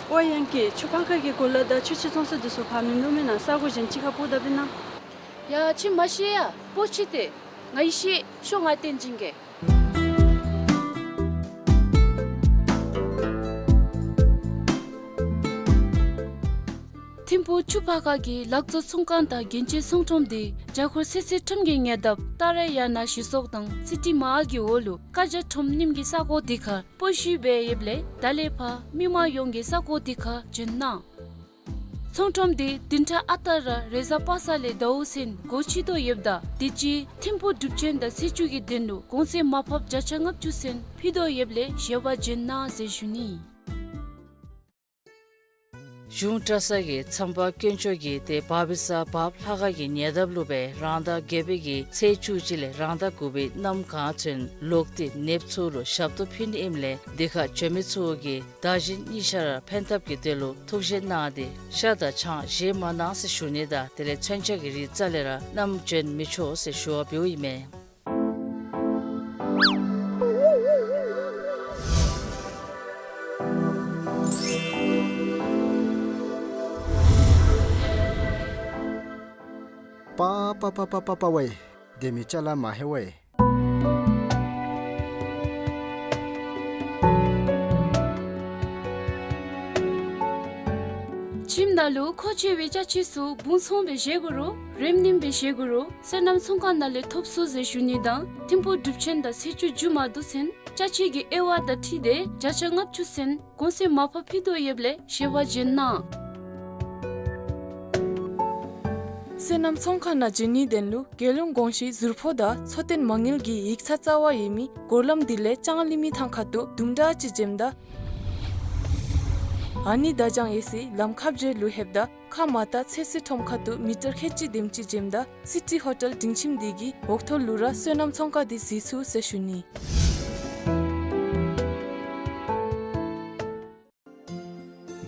ཨོ་ཡང་ཀི་ཆུ་ཕར་ཁ་གི་གོ་ལ་དང་ཆུ་ཕྱེད་ཚོང་ས་འདི་ཚུ་ཕར་མིན་འདུག་མེན་ན། ས་གོ་གཞན་ཅིག་ཁར་སྤོ་ད་པས་ན། ཡ་ཁྱིམ་མ་ཤེས་ཡ། སྤོ་ཅི་སྟེ། ང་ཡི་ཤེས་ཤོག་ང་བསྟན་སྦྱིན་གྱིས། ཐིམ་ཕུག་ཆུ་ཕར་ཁ་གི་ལག་བཟོ་ཚོང་ཁང་དང་རྒྱན་ཆའི་ཚོང་ཁྲོམ་འདི་རྒྱ་སྒོར་ཚེ་སྲིད་ཁྲོམ་གྱི་ཉེ་འདབས་ཏཱ་ར་ཡ་ན་གཞི་ཚོགས་དང་སི་ཊི་མ་ཧཱལ་གྱི་འོག་ལུ་ཀ་རྒྱ་ཁྲོམ་རྙིངམ་གི་ས་གོ་འདི་ཁར་སྤོ་བཤུད་འབད་ཡོདཔ་ལས་ད་ལས་ཕར་མི་མང་ཡོངས་ཀྱིས་ས་གོ་འདི་ཁར་འབྱོན་གནང་། ཚོང་ཁྲོམ་འདི་བདུན་ཕྲག་ཨ་རྟག་ར་རེས་གཟའ་པ་སངས་ལས་ཟླཝ་གསུམ་སྒོ་ཕྱེ་དོ་ཡོདཔ་ད་དུས་ཅི་ཐིམ་ཕུག་སྒྲུབ་ཆེན་དང་ཚེས་བཅུ་གི་དོན་ལུ་གོང་ཚད་མར་ཕབ་བརྒྱ་ཆ་ལྔ་བཅུ་ཚུན་ཕུལ་དོ་ཡོདཔ་ལས་བཞེས་པར་འབྱོན་གནང་ཟེར་ཞུ་ནི། གཞུང་གྲྭ་ཚང་གི་མཚམས་པ་དཀོན་མཆོག་གིས་ཏེ་བབས་པའི་ས་བབས་ལྷ་ཁང་གི་ཉེ་འདབས་ལུ་སྦེ་རང་ཟླ་བརྒྱད་པའི་གི་ཚེས་བཅུ་གཅིག་ལས་རང་ཟླ་དགུ་པའི་གནམ་གང་ཚུན་ལོག་སྟེ་ནདཔ་ཚུ་ལུ་ཞབས་ཏོག་ཕུལ་ནི་ཨིནམ་ལས་འདི་ཁར་འབྱོན་མི་ཚུ་གིས་བདག་གཞན་གཉིས་ཆ་ར་ཕན་ཐབས་ཀྱི་དོན་ལུ་ཐུགས་བཞེད་གནང་སྟེ་ཤ་དང་ཆང་བཞེས་མ་གནང་ཟེར་ཞུ་ནི་དང་དེ་ལས་མཚོན་ཆ་གི་རིགས་རྩ་ལས་ར་བསྣམས་འབྱོན་མི་ཆོག་ཟེར་ཞུ་བ་འབདཝ་ཨིན་མས། པ་པ་པ་པ་པ་པ་ཝེ། དེ་མི་ཅ་ལ་མ་ཧེ་ཝེ། ཁྱིམ་ནང་ལུ་མཁོ་ཆེ་བའི་ཅ་ཆས་ཚུ་སྦུང་ཚོང་སྦེ་བཞེས་དགོ་རུང་རེབ་རྣིང་སྦེ་བཞེས་དགོ་རུང་སོ་ནམ་ཚོང་ཁང་ནང་ལས་ཐོབ་ཚུགས་ཟེར་ཞུ་ནི་དང་ཐིམ་ཕུག་སྒྲུབ་ཆེན་དང་ཚེས་བཅུ་མཇུག་མ་བསྡུ་ཚུན་ཅ་ཆས་ཀྱི་དབྱེ་བ་དང་འཁྲིལ་ཏེ་བརྒྱ་ཆ་ལྔ་བཅུ་ཚུན་གོང་ཚད་མར་ཕབ་ཕུལ་དོ་ཡོདཔ་ལས་བཞེས་པར་འབྱོན་གནང་། སོ་ནམ་ཚོང་ཁང་ནང་འབྱོན་ནིའི་དོན་ལུ་རྒྱལ་ཡོངས་གོང་ཞུས་ཟུར་ཕོགས་དང་འཚོ་རྟེན་མ་དངུལ་གྱི་ཡིག་ཚང་རྩ་བ་ཡོད་མི་སྒོ་ལམ་འདི་ལས་ལྕང་གླིང་མི་ཐང་ཁ་ཐུག་དུམ་གྲ་ཅིག་འབྱོནམ་ད་ཨ་ནི་དར་ལྕང་ཡོད་སའི་ལམ་ཁ་བརྒྱད་ལུ་ལྷོདཔ་ད་ཁ་མར་ལྟ་ཚེ་སྲིད་ཁྲོམ་ཁ་ཐུག་མི་ཊར་ཁལ་གཅིག་དེམ་ཅིག་འབྱོནམ་ད་སི་ཊི་ཧོ་ཊེལ་སྡིངས་ཁྱིམ་འདི་གི་འོག་ཐོག་ལུ་ར་སོ་ནམ་ཚོང་ཁང་འདི་གཟིགས་ཚུགས་ཟེར་ཞུ་ནི།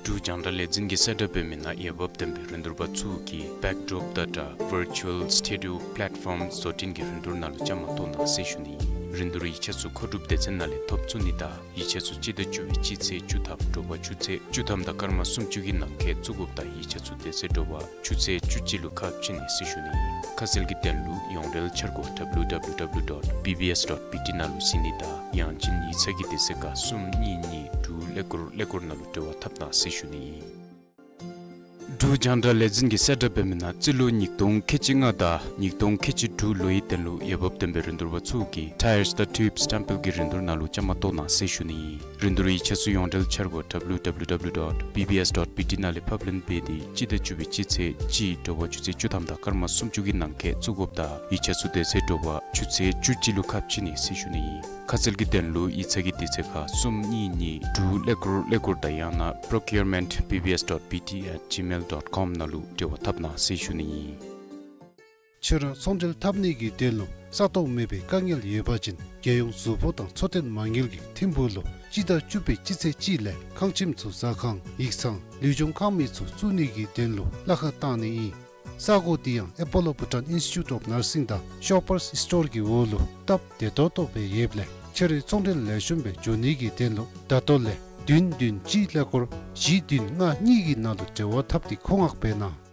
འབྲུག་ རྒྱང་བསྒྲགས་ལས་འཛིན་གྱིས་གསལ་བསྒྲགས་འབད་མི་ནང་འོས་འབབ་ལྡན་པའི་རིན་བསྡུར་པ་ཚུ་གིས་Backdrop Data Virtual Studio Platform བཟོ་སྐྲུན་གྱི་རིན་བསྡུར་ནང་ལུ་བཅའ་མར་གཏོགས་གནང་ཟེར་ཞུ་ནི་ཨིན། རིན་བསྡུར་ཡིག་ཆ་ཚུ་མཁོ་སྒྲུབ་སྡེ་ཚན་ནང་ལས་ཐོབ་ཚུགས་ནི་དང་ཡིག་ཆ་ཚུ་སྤྱི་ཟླ་བཅུ་པའི་སྤྱི་ཚེས་བཅུ་ཐམ་དྲོ་པ་ཆུ་ཚོད་བཅུ་ཐམ་དང་སྐར་མ་སུམ་ཅུ་གི་ནང་འཁོད་བཙུགས་དགོཔ་དང་ཡིག་ཆ་ཚུ་དེ་ཚེ་དྲོ་པ་ཆུ་ཚོད་བཅུ་གཅིག་ལུ་ཁ་ཕྱེ་ནི་ཟེར་ཞུ་ནི་ཨིན། ཁ་གསལ་གྱི་དོན་ལུ་ཡོངས་འབྲེལ་འཆར་སྒོ་W W W dot B B S dot B T ནང་ལུ་གཟིགས་ནི་དང་ཡང་ཅིན་ཡིག་ཚང་གི་དུས་ཚོད་ཁར་གསུམ་གཉིས་གཉིས་དྲུག་ཀླད་ཀོར་ཀླད་ཀོར་ནང་ལུ་འབྲེལ་བ་འཐབ་གནང་ཟེར་ཞུ་ནི་ཨིན། འབྲུག་རྒྱང་བསྒྲགས་ལས་འཛིན་གྱིས་གསལ་བསྒྲགས་འབད་མི་ནང་རྩིས་ལོ་ཉིས་སྟོང་ཁལ་གཅིག་ལྔ་དང་ཉིས་སྟོང་ཁལ་གཅིག་དྲུག་ལོའི་དོན་ལུ་འོས་འབབ་ལྡན་པའི་རིན་བསྡུར་པ་ཚུ་གིས་Tires དང་Tubes སྟམ་པེལ་གྱི་རིན་བསྡུར་ནང་ལུ་བཅའ་མར་གཏོགས་གནང་ཟེར་ཞུ་ནི་ཨིན། རིན་བསྡུར་ཡིག་ཆ་ཚུ་ཡོངས་འབྲེལ་འཆར་སྒོ་W W W dot B B S dot B T ནང་ལས་ཕབ་ལེན་འབད་དེ་སྤྱི་ཟླ་བཅུ་པའི་སྤྱི་ཚེས་གཅིག་དྲོ་པ་ཆུ་ཚོད་བཅུ་ཐམ་དང་སྐར་མ་སུམ་ཅུ་གི་ནང་འཁོད་བཙུགས་དགོཔ་དང་ཡིག་ཆ་ཚུ་དེ་ཚེ་དྲོ་པ་ཆུ་ཚོད་བཅུ་གཅིག་ལུ་ཁ་ཕྱེ་ནི་ཟེར་ཞུ་ནི་ཨིན། ཁ་གསལ་གྱི་དོན་ལུ་ཡིག་ཚང་གི་དུས་ཚོད་ཁར་གསུམ་གཉིས་གཉིས་དྲུག་ཀླད་ཀོར་ཀླད་ཀོར་དང་ཡང་ན་procurement B B S dot B T at gmail dot com ནང་ལུ་འབྲེལ་བ་འཐབ་གནང་ཟེར་ཞུ་ནི་ཨིན། ཁྱོད་ར་ཚོང་འབྲེལ་འཐབ་ནི་གི་དོན་ལུ་ས་སྟོང་མེད་པའི་དཀའ་ངལ་ཡོད་པ་ཅིན་རྒྱལ་ཡོངས་གཟུགས་པོ་དང་འཚོ་རྟེན་མ་དངུལ་གྱི་ཐིམ་ཕུག་ལུ་སྤྱི་ཟླ་བཅུ་པའི་སྤྱི་ཚེས་གཅིག་ལས་ཁང་ཁྱིམ་ཚུ་ཟ་ཁང་ཡིག་ཚང་ལུས་སྦྱོང་ཁང་མིག་ཚུ་བཙུགས་ནི་གི་དོན་ལུ་གླ་ཁར་བཏང་ནི་ཨིན། ས་གོ་འདི་ཡང་ཨེ་པོ་ལོ་བྷུ་ཊཱན་ཨིན་སི་ཊི་ཊུཊ་ཨོཕ་ནར་སིང་དང་ཤོ་པར་སི་སི་ཊོར་གྱི་འོག་ལུ་སྟབས་བདེ་ཏོག་ཏོ་སྦེ་ཡོདཔ་ལས་ཁྱོད་རའི་ཚོང་འབྲེལ་ལེགས་ཤོམ་སྦེ་འགྱོ་ནི་གི་དོན་ལུ་ད་ལྟོ་ལས་བདུན་བདུན་གཅིག་ཀླད་ཀོར་བཞི་བདུན་ལྔ་གཉིས་ཀྱི་ནང་ལུ་འབྲེལ་བ་འཐབ་སྟེ་མཁོ་མངགས་འབད་གནང་།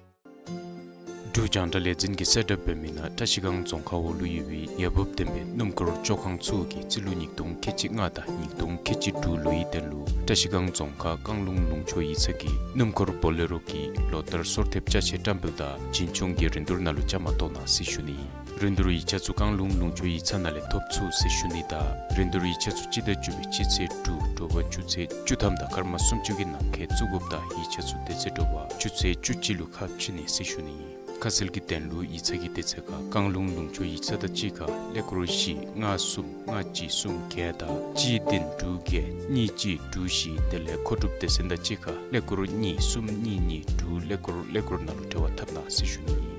འབྲུག་རྒྱང་བསྒྲགས་ལས་འཛིན་གྱིས་གསལ་བསྒྲགས་འབད་མི་ནང་བཀྲ་ཤིས་སྒང་རྫོང་ཁག་འོག་ལུ་ཡོད་པའི་འོས་འབབ་ལྡན་པའི་སྣུམ་འཁོར་བཅོ་ཁང་ཚུ་གིས་རྩིས་ལོ་ཉིས་སྟོང་ཁལ་གཅིག་ལྔ་དང་ཉིས་སྟོང་ཁལ་གཅིག་དྲུག་ལོའི་དོན་ལུ་བཀྲ་ཤིས་སྒང་རྫོང་ཁག་བཀང་ལུང་ལུང་ཕྱོགས་ཡིག་ཚང་གི་སྣུམ་འཁོར་བོ་ལེ་རོ་གི་ལོ་ལྟར་སོར་ཐེབས་ཅ་ཆས་བཀྲམ་སྤེལ་དང་བྱིན་ཆུང་གི་རིན་བསྡུར་ནང་ལུ་བཅའ་མར་གཏོགས་གནང་ཟེར་ཞུ་ནི་ཨིན། རིན་བསྡུར་ཡིག་ཆ་ཚུ་བཀང་ལུང་ལུང་ཕྱོགས་ཡིག་ཚང་ནང་ལས་ཐོབ་ཚུགས་ཟེར་ཞུ་ནི་དང་རིན་བསྡུར་ཡིག་ཆ་ཚུ་སྤྱི་ཟླ་བཅུ་པའི་སྤྱི་ཚེས་དྲུག་དྲོ་པ་ཆུ་ཚོད་བཅུ་ཐམ་དང་སྐར་མ་སུམ་ཅུ་གི་ནང་འཁོད་བཙུགས་དགོཔ་དང་ཡིག་ཆ་ཚུ་དེ་ཚེ་དྲོ་པ་ཆུ་ཚོད་བཅུ་གཅིག་ལུ་ཁ་ཕྱེ་ནི་ཟེར་ཞུ་ནི་ཨིན། ཁ་གསལ་གྱི་དོན་ལུ་ཡིག་ཚང་གི་དུས་ཚོད་ཁར་བཀང་ལུང་ལུང་ཕྱོགས་ཡིག་ཚང་དང་གཅིག་ཁར་ཀླད་ཀོར་བཞི་ལྔ་གསུམ་ལྔ་གཅིག་གསུམ་བརྒྱད་དང་གཅིག་བདུན་དྲུག་བརྒྱད་གཉིས་གཅིག་དྲུག་བཞི་དེ་ལས་མཁོ་སྒྲུབ་སྡེ་ཚན་དང་གཅིག་ཁར་ཀླད་ཀོར་གཉིས་གསུམ་གཉིས་གཉིས་དྲུག་ཀླད་ཀོར་ཀླད་ཀོར་ནང་ལུ་འབྲེལ་བ་འཐབ་གནང་ཟེར་ཞུ་ནི་ཨིན།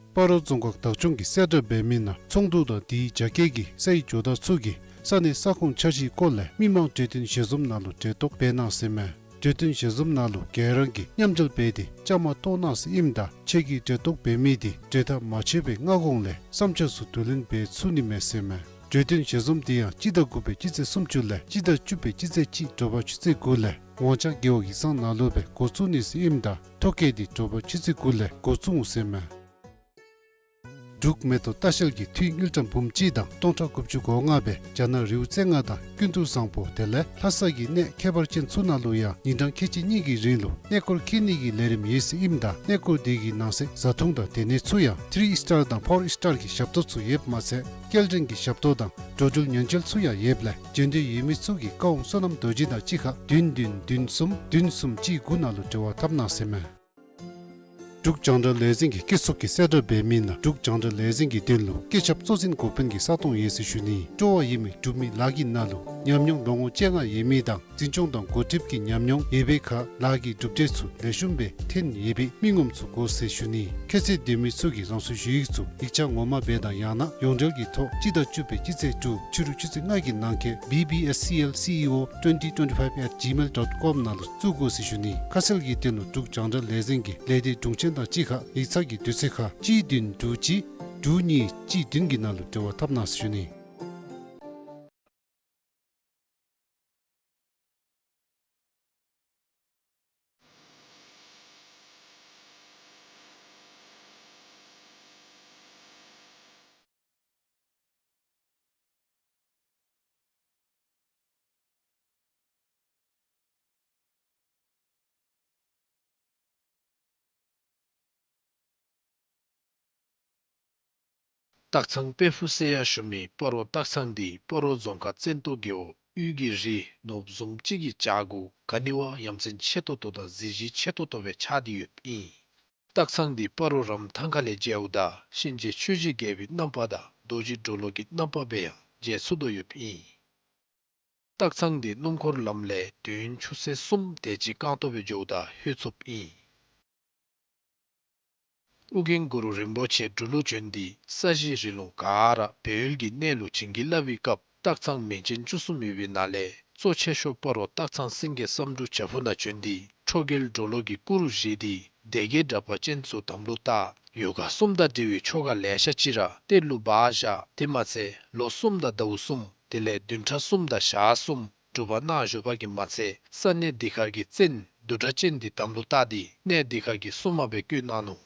སྤ་རོ་རྫོང་ཁག་བདག་སྐྱོང་གིས་གསལ་བསྒྲགས་འབད་མི་ནང་ཚོང་འདུ་དང་དེའི་རྒྱ་སྐྱེད་ཀྱི་སའི་ཇོ་བདག་ཚུ་གིས་ས་གནས་ས་ཁོངས་འཆར་གཞིའི་སྐོར་ལས་མི་མང་གྲོས་བསྟུན་ཞལ་འཛོམས་ནང་ལུ་གྲལ་གཏོགས་འབད་གནང་ཟེར་མས། གྲོས་བསྟུན་ཞལ་འཛོམས་ནང་ལུ་ག་ར་གིས་མཉམ་འབྲེལ་འབད་དེ་བཅའ་མར་གཏོགས་གནང་ཟེར་ཨིནམ་ད་ཁྱེད་ཀྱིས་གྲལ་གཏོགས་འབད་མི་དེ་གྲོས་ཐག་མ་ཆོད་པའི་སྔ་གོང་ལས་བསམ་འཆར་ཚུ་བསྡུ་ལེན་འབད་ཚུགས་ནི་མས་ཟེར་མས། གྲོས་བསྟུན་ཞལ་འཛོམས་དེ་ཡང་སྤྱི་ཟླ་དགུ་པའི་སྤྱི་ཚེས་སུམ་ཅུ་ལས་སྤྱི་ཟླ་བཅུ་པའི་སྤྱི་ཚེས་གཅིག་དྲོ་པ་ཆུ་ཚོད་དགུ་ལས་ཝང་ཅང་རྒེད་འོག་ཡིག་ཚང་ནང་ལུ་སྦེ་འགོ་བཙུགས་ནི་ཟེར་ཨིནམ་ད་ཐོ་བཀོད་དེ་དྲོ་པ་ཆུ་ཚོད་དགུ་ལས་འགོ་བཙུགས་འོང་ཟེར་མས། འབྲུག་མེ་ཏོག་ལྟ་བཤལ་གྱིས་ཐུད་དངུལ་ཀྲམ་འབུམ་གཅིག་དང་སྟོང་ཕྲག་དགུ་བཅུ་གོ་ལྔ་སྦེ་རྒྱ་ནག་རི་བོ་རྩེ་ལྔ་དང་ཀུན་ཏུ་བཟང་པོ་དེ་ལས་ལྷ་ས་གི་གནས་ཁྱད་པར་ཅན་ཚུ་ནང་ལུ་ཡང་ཉིན་གྲངས་ཁལ་གཅིག་གཉིས་ཀྱི་རིང་ལུ་གནས་སྐོར་འཁྱིད་ནི་གི་ལས་རིམ་ཡོད་ཟེར་ཨིནམ་ད་གནས་སྐོར་དེ་གི་ནང་གསེས་བཟའ་འཐུང་དང་སྡོད་གནས་ཚུ་ཡང་ཐི་རི་ཨིས་ཊར་དང་ཕོར་ཨིས་ཊར་གྱི་ཞབས་ཏོག་ཚུ་ཡོདཔ་མ་ཚད་སྐྱེལ་འདྲེན་གྱི་ཞབས་ཏོག་དང་འགྲོ་འགྲུལ་ཉེན་བཅོལ་ཚུ་ཡང་ཡོདཔ་ལས་འབྱོན་འདོད་ཡོད་མི་ཚུ་གིས་བཀའ་དབང་བསོད་ནམས་རྡོ་རྗེ་དང་གཅིག་ཁར་བདུན་བདུན་བདུན་གསུམ་བདུན་གསུམ་གཅིག་དགུ་ནང་ལུ་འབྲེལ་བ་འཐབ་གནང་ཟེར་མས། འབྲུག་རྒྱང་བསྒྲགས་ལས་འཛིན་གྱི་སྐྱིད་གསོག་གིས་གསལ་བསྒྲགས་འབད་མི་ནང་འབྲུག་རྒྱང་བསྒྲགས་ལས་འཛིན་གྱི་དོན་ལུ་སྐུ་ཞབས་གཙོ་འཛིན་འགོ་དཔོན་གྱི་ས་སྟོང་ཡོད་ཟེར་ཞུ་ནི། སྤྲོ་བ་ཡོད་མི་འབྲུག་མི་ལཱ་གི་ནང་ལུ་ཉམས་མྱོང་ལོ་ངོ་བཅོ་ལྔ་ཡོད་མི་དང་འཛིན་སྐྱོང་དང་འགོ་ཁྲིདཔ་གི་ཉམས་མྱོང་ཡོད་པའི་ཁར་ལཱ་གི་གྲུབ་འབྲས་ཚུ་ལེགས་ཤོམ་སྦེ་ཐོན་ཡོད་པའི་མི་ངོམ་ཚུ་དགོ་ཟེར་ཞུ་ནི། ཁྱད་ཚད་ལྡན་མི་ཚུ་གིས་རང་སོའི་ཞུ་ཡིག་ཚུ་ཡིག་ཆ་ངོ་མ་སྦེ་དང་ཡང་ན་ཡོངས་འབྲེལ་གྱི་ཐོག་སྤྱི་ཟླ་བཅུ་པའི་སྤྱི་ཚེས་དྲུག་ཕྱི་རུ་ཆུ་ཚོད་ལྔ་གི་ནང་འཁོད་B B S C L C E O twenty twenty-five at gmail dot com ནང་ལུ་བཙུགས་དགོ་ཟེར་ཞུ་ནི། ཁ་གསལ་གྱི་དོན་ལུ་འབྲུག་རྒྱང་བསྒྲགས་ལས་འཛིན་གྱི་ལས་སྡེ་དྲུང་ཆེན་དང་གཅིག་ཁར་ཡིག་ཚང་གི་དུས་ཚོད་ཁར་གཅིག་བདུན་དྲུག་གཅིག་དྲུག་གཉིས་གཅིག་བདུན་གྱི་ནང་ལུ་འབྲེལ་བ་འཐབ་གནང་ཟེར་ཞུ་ནི། སྟག་ཚང་དཔལ་ཕུག་ཟེར་ཡང་ཞུ་མི་སྤ་རོ་སྟག་ཚང་འདི་སྤ་རོ་རྫོང་ཁག་བཙན་ཏོ་རྒེད་འོག་དབུས་ཀྱི་རི་ནོར་བུ་བཟུམ་ཅིག་གི་བྱག་གུ་ག་ནི་བ་ཡ་མཚན་ཆེ་ཏོག་ཏོ་དང་གཟི་བརྗིད་ཆེ་ཏོག་ཏོ་སྦེ་ཆགས་ཏེ་ཡོདཔ་ཨིན། སྟག་ཚང་འདི་སྤ་རོ་རམ་ཐང་ཁ་ལས་མཇལཝ་ད་གཤིན་རྗེ་ཆོས་ཀྱི་རྒྱལ་པོའི་རྣམ་པ་དང་རྡོ་རྗེ་གྲོ་ལོད་ཀྱི་རྣམ་པ་སྦེ་ཡང་མཇལ་ཚུགས་དོ་ཡོདཔ་ཨིན། སྟག་ཚང་འདི་སྣུམ་འཁོར་ལམ་ལས་དུས་ཡུན་ཆུ་ཚོད་གསུམ་དེ་ཅིག་རྐང་ཐང་སྦེ་འགྱོཝ་ད་ལྷོད་ཚུགསཔ་ཨིན། ཨོ་རྒྱན་གུ་རུ་རིན་པོ་ཆེ་འབྲུག་ལུ་བྱོན་ཏེ་ས་གཞི་རི་ལུང་ག་ར་སྦས་ཡུལ་གྱི་གནས་ལུ་བྱིན་གྱིས་བརླབས་པའི་སྐབས་སྟག་ཚང་མིང་ཅན་བཅུ་གསུམ་ཡོད་པའི་ནང་ལས་ གཙོ་ཆེ་ཤོས་སྤ་རོ་སྟག་ཚང་སེང་གེ་བསམ་འགྲུབ་བྱག་ཕུག་ནང་བྱོན་ཏེ་ཁྲོ་རྒྱལ་གྲོ་ལོད་ཀྱི་སྐུ་རུ་བཞེངས་ཏེ་སྡེ་བརྒྱད་དྲེགས་པ་ཅན་ཚུ་དམ་ལུ་བཏགས། ཡོ་ག་གསུམ་དང་འབྲེལ་བའི་ཆོ་ག་ལེ་ཤ་ཅིག་ར་གཏེར་ལུ་སྦ་བཞག། དེ་མ་ཚད་ལོ་གསུམ་དང་ཟླཝ་གསུམ་དེ་ལས་བདུན་ཕྲག་གསུམ་དང་ཞག་གསུམ་སྒྲུབ་པ་གནང་བཞུགས་པ་གིས་མ་ཚད་ས་གནས་འདི་ཁར་གྱི་བཙན་བདུད་སྒྲ་ཅན་འདི་དམ་ལུ་བཏགས་ཏེ་གནས་འདི་ཁར་གྱི་སྲུང་མ་སྦེ་བསྐོས་གནང་ནུག།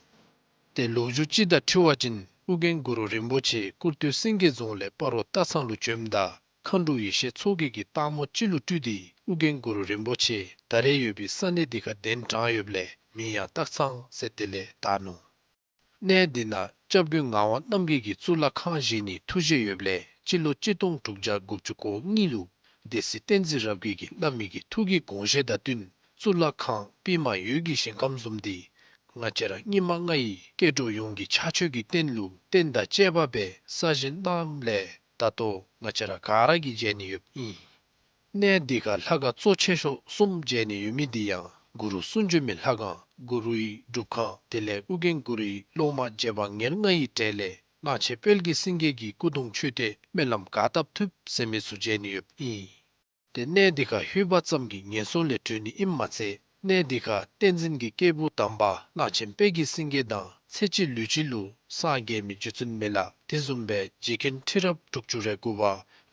ཏེ་ལོ་རྒྱུས་ཅིག་དང་འཁྲིལ་བ་ཅིན་ཨོ་རྒྱན་གུ་རུ་རིན་པོ་ཆེ་ཀུར་སྟོད་སེང་གེ་རྫོང་ལས་སྤ་རོ་སྟག་ཚང་ལུ་བྱོནམ་ད་མཁའ་འགྲོ་ཡེ་ཤེས་མཚོ་རྒྱལ་གྱིས་སྟག་མོ་ཅིག་ལུ་སྤྲུལ་ཏེ་ཨོ་རྒྱན་གུ་རུ་རིན་པོ་ཆེ་ད་རེས་ཡོད་པའི་ས་གནས་འདི་ཁར་གདན་དྲངས་ཡོདཔ་ལས་མིང་ཡང་སྟག་ཚང་ཟེར་དེ་ལས་བཏགས་ནུག། གནས་འདི་ནང་སྐྱབས་མགོན་ངག་དབང་རྣམ་རྒྱལ་གྱིས་གཙུག་ལག་ཁང་བཞེངས་ནིའི་ཐུགས་བཞེད་ཡོདཔ་ལས་སྤྱི་ལོ་གཅིག་སྟོང་དྲུག་བརྒྱ་དགུ་བཅུ་གོ་གཉིས་ལུ་སྡེ་སྲིད་བསྟན་འཛིན་རབ་རྒྱས་ཀྱིས་བླ་མའི་གི་ཐུགས་ཀྱི་དགོངས་བཞེད་དང་བསྟུན་གཙུག་ལག་ཁང་པདྨ་འོད་ཀྱི་ཞིང་ཁམས་བཟུམ་འདི་ང་བཅས་ར་སྙིགས་མ་ལྔ་ཡི་སྐྱེ་འགྲོ་ཡོངས་ཀྱི་ཕྱག་མཆོད་ཀྱི་རྟེན་ལུ་རྟེན་དང་བཅས་པ་སྦེ་གསར་བཞེངས་གནངམ་ལས་ད་ལྟོ་ང་བཅས་ར་ག་ར་གིས་མཇལ་ནི་ཡོདཔ་ཨིན། གནས་འདི་ཁར་ལྷ་ཁང་གཙོ་ཆེ་ཤོས་གསུམ་མཇལ་ནི་ཡོད་མི་འདི་ཡང་གུ་རུ་གསུང་བྱོན་མའི་ལྷ་ཁང་གུ་རུའི་སྒྲུབ་ཁང་དེ་ལས་ཨོ་རྒྱན་གུ་རུའི་སློབ་མ་རྗེ་འབངས་ཉེར་ལྔ་ཡི་གྲས་ལས་གླང་ཆེན་དཔལ་གྱི་སེང་གེ་གི་སྐུ་གདུང་མཆོད་རྟེན་སྨོན་ལམ་ག་བཏབ་ཐུབ་ཟེར་མི་ཚུ་མཇལ་ནི་ཡོདཔ་ཨིན། ཏེ་གནས་འདི་ཁར་ལྷོད་པ་ཙམ་གྱིས་ངན་སོང་ལས་གྲོལ་ནི་ཨིནམ་མ་ཚད་གནས་འདི་ཁར་བསྟན་འཛིན་གྱི་སྐྱེས་བུ་དམ་པ་གླང་ཆེན་དཔལ་གྱི་སེང་གེ་དང་ཚེ་གཅིག་ལུས་གཅིག་ལུ་སངས་རྒྱས་མི་རྗེ་བཙུན་མི་ལ་དེ་བཟུམ་སྦེ་རྗེ་མཁན་ཁྲི་རབས་དྲུག་ཅུ་རེ་དགུ་པ་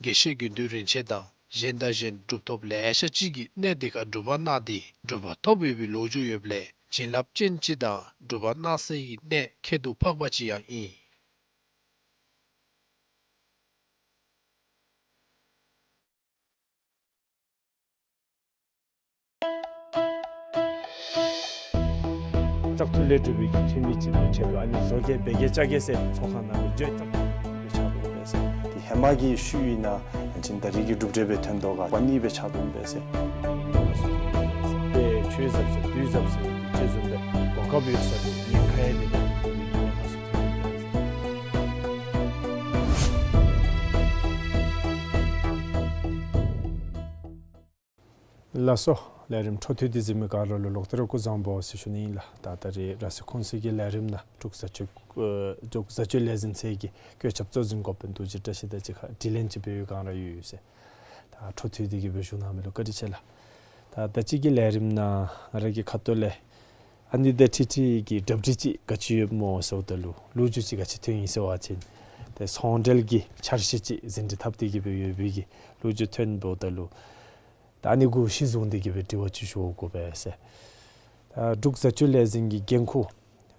དགེ་བཤེས་དགེ་འདུན་རིན་ཆེན་དང་གཞན་དང་གཞན་གྲུབ་ཐོབ་ལེ་ཤ་ཅིག་གིས་གནས་འདི་ཁར་སྒྲུབ་པ་གནང་སྟེ་གྲུབ་པ་ཐོབ་ཡོད་པའི་ལོ་རྒྱུས་ཡོདཔ་ལས་བྱིན་རླབས་ཅན་ཅིག་དང་སྒྲུབ་པ་གནང་སའི་གནས་ཁྱད་དུ་འཕགས་པ་ཅིག་ཡང་ཨིན། བཙག་འཐུ་ལས་གྲུབ་པའི་ཁྲིམས་མི་གཅིག་པའི་ཆེད་དུ་ཨ་ནི་བཟོ་བཀོད་སྦེ་གི་ལྕགས་ཀྱི་སེ་ཚོགས་ཁང་ནང་ལུ་བརྗོད་བཙག་འཐུ་ལས་ཆགས་འདུག་པས་ཟེར། དེ་ཧེ་མ་གི་ཤུལ་ཨིན་ན་ཨ་ནི་ད་རེས་ཀྱི་གྲུབ་འབྲས་སྦེ་ཐོན་དོ་ག་པ་ནི་སྦེ་ཆགས་འདུག་པས་ཟེར། དཔེ་ཆོས་ཟབ་ཟེར་དུས་ཟབ་ཟེར་ཅེས་བཟུམ་སྦེ་གོ་སྐབས་ཡོད་ས་ལུ་ཉེན་ཁ་ཡང་དེ་ལས་ཐོན་ཏེ་ཉེན་ཁ་ཚུ་ཐོན་ཡོད་པས་ཟེར། ལགས་སོ། ལས་རིམ་འཕྲོ་མཐུད་དེ་གཟིགས་མི་ག་ར་ལུ་ལོག་སྟེ་ར་སྐུ་གཟུགས་བཟང་པོ་ཟེར་ཞུ་ནི་ཨིན་ལགས། ད་ད་རེས་ར་སི་ཁོང་སི་གི་ལས་རིམ་ནང་འབྲུག་བཟའ་སྤྱོད་ཨེ་འབྲུག་བཟའ་སྤྱོད་ལས་འཛིན་ཚད་ཀྱི་བཀོད་ཁྱབ་གཙོ་འཛིན་འགོ་དཔོན་རྡོ་རྗེ་བཀྲ་ཤིས་དང་གཅིག་ཁར་དྲི་ལན་ཅིག་འབད་བའི་སྒང་ར་ཡོད་ཡོད་ཟེར། ད་འཕྲོ་མཐུད་དེ་གི་སྦེ་བཞུགས་གནང་མི་ལུ་བཀའ་དྲིན་ཆེ་ལགས། ད་ད་ཅི་གི་ལས་རིམ་ནང་ང་ར་གི་ཁ་ཐུག་ལས་ཨ་ནི་དང་འཁྲིལ་འཁྲིལ་གྱི་གྲ་སྒྲིག་ཅིག་ག་ཅི་ཡོདཔ་སྨོ་ཟེརཝ་ད་ལུ་ལོ་རྒྱུས་ཅིག་ག་ཅི་ཐོན་ཡི་ཟེར་བ་ཅིན་ཏེ་ཚོང་འབྲེལ་གྱི་འཆར་གཞི་ཅིག་ཟིན་བྲིས་འཐབ་སྟེ་གི་སྦེ་ཡོད་པའི་གི་ལོ་རྒྱུས་ཐོན་འབདཝ་ད་ལུ་ད་ཨ་ནི་གུ་གཞི་བཟུང་སྟེ་གི་སྦེ་དྲི་བ་ཅིག་ཞུ་དགོ་པས་ཟེར། ད་འབྲུག་བཟའ་སྤྱོད་ལས་འཛིན་གྱི་འགན་ཁུར་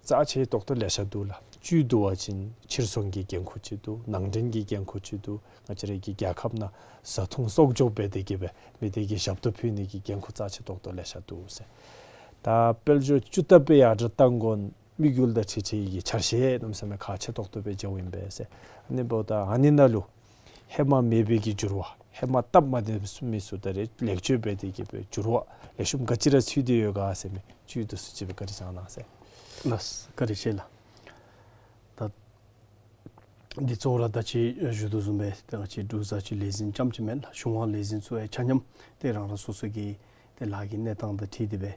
རྩ་ཆེ་ཏོག་ཏོ་ལེ་ཤ་འདུག་ལགས། བཅུད་བསྡུ་བ་ཅིན་ཕྱིར་ཚོང་གི་འགན་ཁུར་ཅིག་འདུག། ནང་འདྲེན་གྱི་འགན་ཁུར་ཅིག་འདུག། ང་བཅས་ར་གི་རྒྱལ་ཁབ་ནང་བཟའ་འཐུང་གསོག་འཇོག་འབད་དེ་གི་སྦེ་མི་སྡེ་གི་ཞབས་ཏོག་ཕུལ་ནི་གི་འགན་ཁུར་རྩ་ཆེ་ཏོག་ཏོ་ལེ་ཤ་འདུག་ཟེར། ད་དཔལ་འབྱོར་བཅུ་ཐབས་སྦེ་ཡར་དྲག་གཏང་དགོ་དམིགས་ཡུལ་དང་འཁྲིལ་འཁྲིལ་གྱི་འཆར་གཞི་གནམ་མེད་ས་མེད་ཁག་ཆེ་ཏོག་ཏོ་སྦེ་མཇལཝ་ཨིན་པས་ཟེར། ཨ་ནི་འབདཝ་ད་ཨ་ནི་ནང་ལུ་ཧེ་མ་མེད་པའི་གི་འགྱུར་བ་ཧེ་མ་སྟབས་མ་བདེ་མི་ཚུ་ད་རེས་ལེགས་བཅོས་འབད་དེ་གི་སྦེ་འགྱུར་བ་ལེགས་ཤོམ་ག་ཅི་ར་ཚུད་དེ་ཡོད་ག་ཟེར་མི་བཅུད་བསྡུ་སུ་ཅིག་སྦེ་བཀའ་དྲིན་བསྐྱང་གནང་ཟེར། ལགས་བཀའ་དྲིན་ཆེ་ལགས། ད་འདི་གཙོ་བོ་ར་ད་ཅི་ཞུ་དོ་བཟུམ་སྦེ་ད་ང་བཅས་འབྲུག་བཟའ་སྤྱོད་ལས་འཛིན་རྐྱངམ་ཅིག་མེན་ལགས། གཞུང་དབང་ལས་འཛིན་ཚུ་ཡང་ཆ་མཉམ་ཏེ་རང་རང་སོ་སོ་གི་ཏེ་ལཱ་གི་གནས་སྟངས་དང་འཁྲིལ་ཏེ་སྦེ་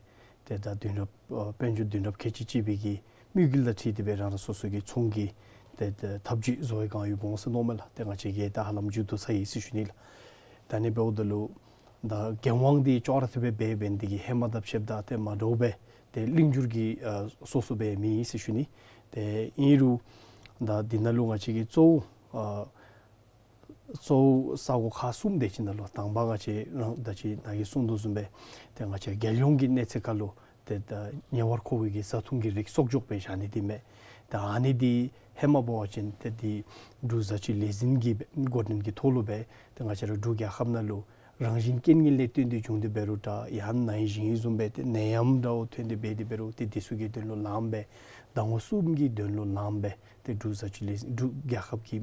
ཏེ་ད་དུས་རབས་ཨ་དཔལ་འབྱོར་དུས་རབས་ཁལ་གཅིག་གཅིག་པའི་གི་དམིགས་ཡུལ་དང་འཁྲིལ་ཏེ་སྦེ་རང་རང་སོ་སོ་གི་ཚོང་གི་ཏེ་ཏེ་ཐབས་ཇུས་བཟོ་བའི་སྒང་ཡོདཔ་འོང་ཟེར་མནོཝ་མས་ལགས། ཏེ་ང་བཅས་ཀྱིས་ད་ཧ་ལམ་མཇུག་བསྡུ་ཚར་ཡི་ཟེར་ཞུ་ནི་ལགས། ད་ཨ་ནི་འབདཝ་ད་ལུ་ད་འགན་དབང་འདི་ཅོག་ར་འཐདཔ་སྦེ་འབད་འབད་ནི་དེ་གིས་ཧེ་མ་དང་ཕྱདཔ་ད་ཏེ་མ་འདྲཝ་སྦེ་ཏེ་གླིང་བསྒྱུར་གྱི་ཨ་སོ་སོ་སྦེ་མེད་ཟེར་ཞུ་ནི། ཏེ་ཨིན་རུང་ད་འདི་ནང་ལུ་ང་བཅས་ཀྱི་གཙོ་བོ་ཨ་གཙོ་བོ་ས་གོ་ཁག་གསུམ་དེ་ཅིག་ནང་ལུ་དང་པ་ང་བཅས་ར་ད་ཅི་ནཱ་གིས་གསུངས་དོ་བཟུམ་སྦེ་ཏེ་ང་བཅས་རྒྱལ་ཡོངས་ཀྱི་གནས་ཚད་ཁར་ལུ་ཏེ་ད་ཉེ་བར་མཁོ་བའི་གི་བཟའ་འཐུང་གི་རིགས་གསོག་འཇོག་འབད་བཞག་ནི་འདི་མས། ད་ཨ་ནི་འདི་ཧེ་མ་འབད་བ་ཅིན་ཏེ་འདི་འབྲུག་བཟའ་སྤྱོད་ལས་འཛིན་གྱི་འགོ་འདྲེན་གྱི་ཐོག་ལུ་སྦེ་ཏེ་ང་བཅས་ར་འབྲུག་རྒྱལ་ཁབ་ནང་ལུ་རང་བཞིན་རྐྱེན་ངན་ལས་བརྟེན་ཏེ་བྱུང་སྟེ་འབད་རུང་འདྲ་ཡང་ན་ནད་གཞི་བཟུམ་སྦེ་ཏེ་ནད་ཡམས་འདྲཝ་ཐོན་ཏེ་འབད་དེ་འབད་རུང་ཏེ་འདི་ཚུ་གི་དོན་ལུ་ལངམ་སྦེ་ཟླ་ངོ་གསུམ་གྱི་དོན་ལུ་ལངམ་སྦེ་ཏེ་འབྲུག་བཟའ་སྤྱོད་ལས་འབྲུག་རྒྱལ་ཁབ་ཀྱི་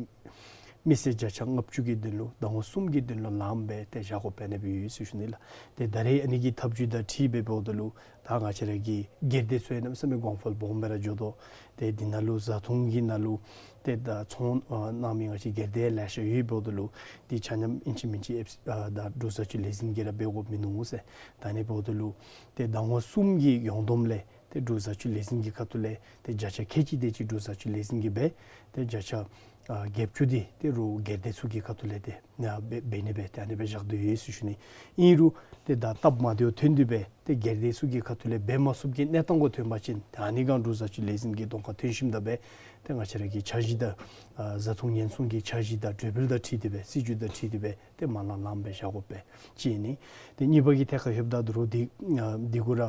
མི་སེར་བརྒྱ་ཆ་ལྔ་བཅུ་གི་དོན་ལུ་ཟླ་ངོ་གསུམ་གྱི་དོན་ལུ་ལངམ་སྦེ་ཏེ་བཞག་དགོཔ་འབད་ནི་སྦེ་ཡོད་ཟེར་ཞུ་ནི་ལགས། ཏེ་ད་རེས་ཨ་ནི་གི་ཐབས་ཇུས་དང་འཁྲིལ་སྦེ་འབདཝ་ད་ལུ་ད་ང་བཅས་ར་གི་སྒེར་སྡེ་ཚུ་ཡང་གནམ་མེད་ས་མེད་གོང་འཕེལ་སྦོམ་སྦེ་ར་འགྱོ་དོ། ཏེ་འདི་ནང་ལུ་བཟའ་འཐུང་གི་ནང་ལུ་ཏེ་ད་ཚོང་ཨ་གནང་མི་ང་བཅས་སྒེར་སྡེ་ལེ་ཤ་ཡོད་འབདཝ་ད་ལུ་འདི་ཆ་མཉམ་ཨིན་ཅི་མིན་ཅི་ཨེབ་སི་ཨ་ད་འབྲུག་བཟའ་སྤྱོད་ལས་འཛིན་གྱིས་ར་འབད་དགོཔ་མིན་ནུག་ཟེར། ད་ཨ་ནི་འབདཝ་ད་ལུ་ཏེ་ཟླ་ངོ་གསུམ་གྱི་ཡོངས་བསྡོམས་ལས་ཏེ་འབྲུག་བཟའ་སྤྱོད་ལས་འཛིན་གྱི་ཁ་ཐུག་ལས་ཏེ་བརྒྱ་ཆ་ཁལ་གཅིག་དེ་ཅིག་འབྲུག་བཟའ་སྤྱོད་ལས་འཛིན་གྱིས་འབད། ཏེ་བརྒྱ་ཆ་ ཨ་བརྒྱད་ཅུ་འདི་ཏེ་རུང་སྒེར་སྡེ་ཚུ་གི་ཁ་ཐུག་ལས་ཏེ་ཨ་འབད་འབད་ནི་སྦེ་ཏེ་ཨ་ནི་སྦེ་བཞག་དོ་ཡོད་ཟེར་ཞུ་ནི། ཨིན་རུང་ཏེ་ད་སྟབས་མ་བདེཝ་ཐོན་ཏེ་སྦེ་ཏེ་སྒེར་སྡེ་ཚུ་གི་ཁ་ཐུག་ལས་འབད་མ་ཚུགསཔ་གི་གནས་སྟངས་གུ་ཐོན་པ་ཅིན་ད་ཨ་ནི་སྒང་འབྲུག་བཟའ་སྤྱོད་ལས་འཛིན་གྱི་གདོང་ཁར་ཐོན་ཞིནམ་ད་སྦེ་ཏེ་ང་བཅས་ར་གི་འཆར་གཞི་དང་ཨ་བཟའ་འཐུང་ཉེན་སྲུང་གི་འཆར་གཞི་དང་གྲོས་འབུལ་དང་འཁྲིལ་ཏེ་སྦེ་སྲིད་བྱུས་དང་འཁྲིལ་ཏེ་སྦེ་ཏེ་མ་ལང་ལངམ་སྦེ་བཞག་དགོ་པས་གཅིག་ཨིན། ཏེ་གཉིས་པ་གི་ཐད་ཁར་ལྷོདཔ་ད་ད་རུང་འདི་ཨ་འདི་གུ་ར་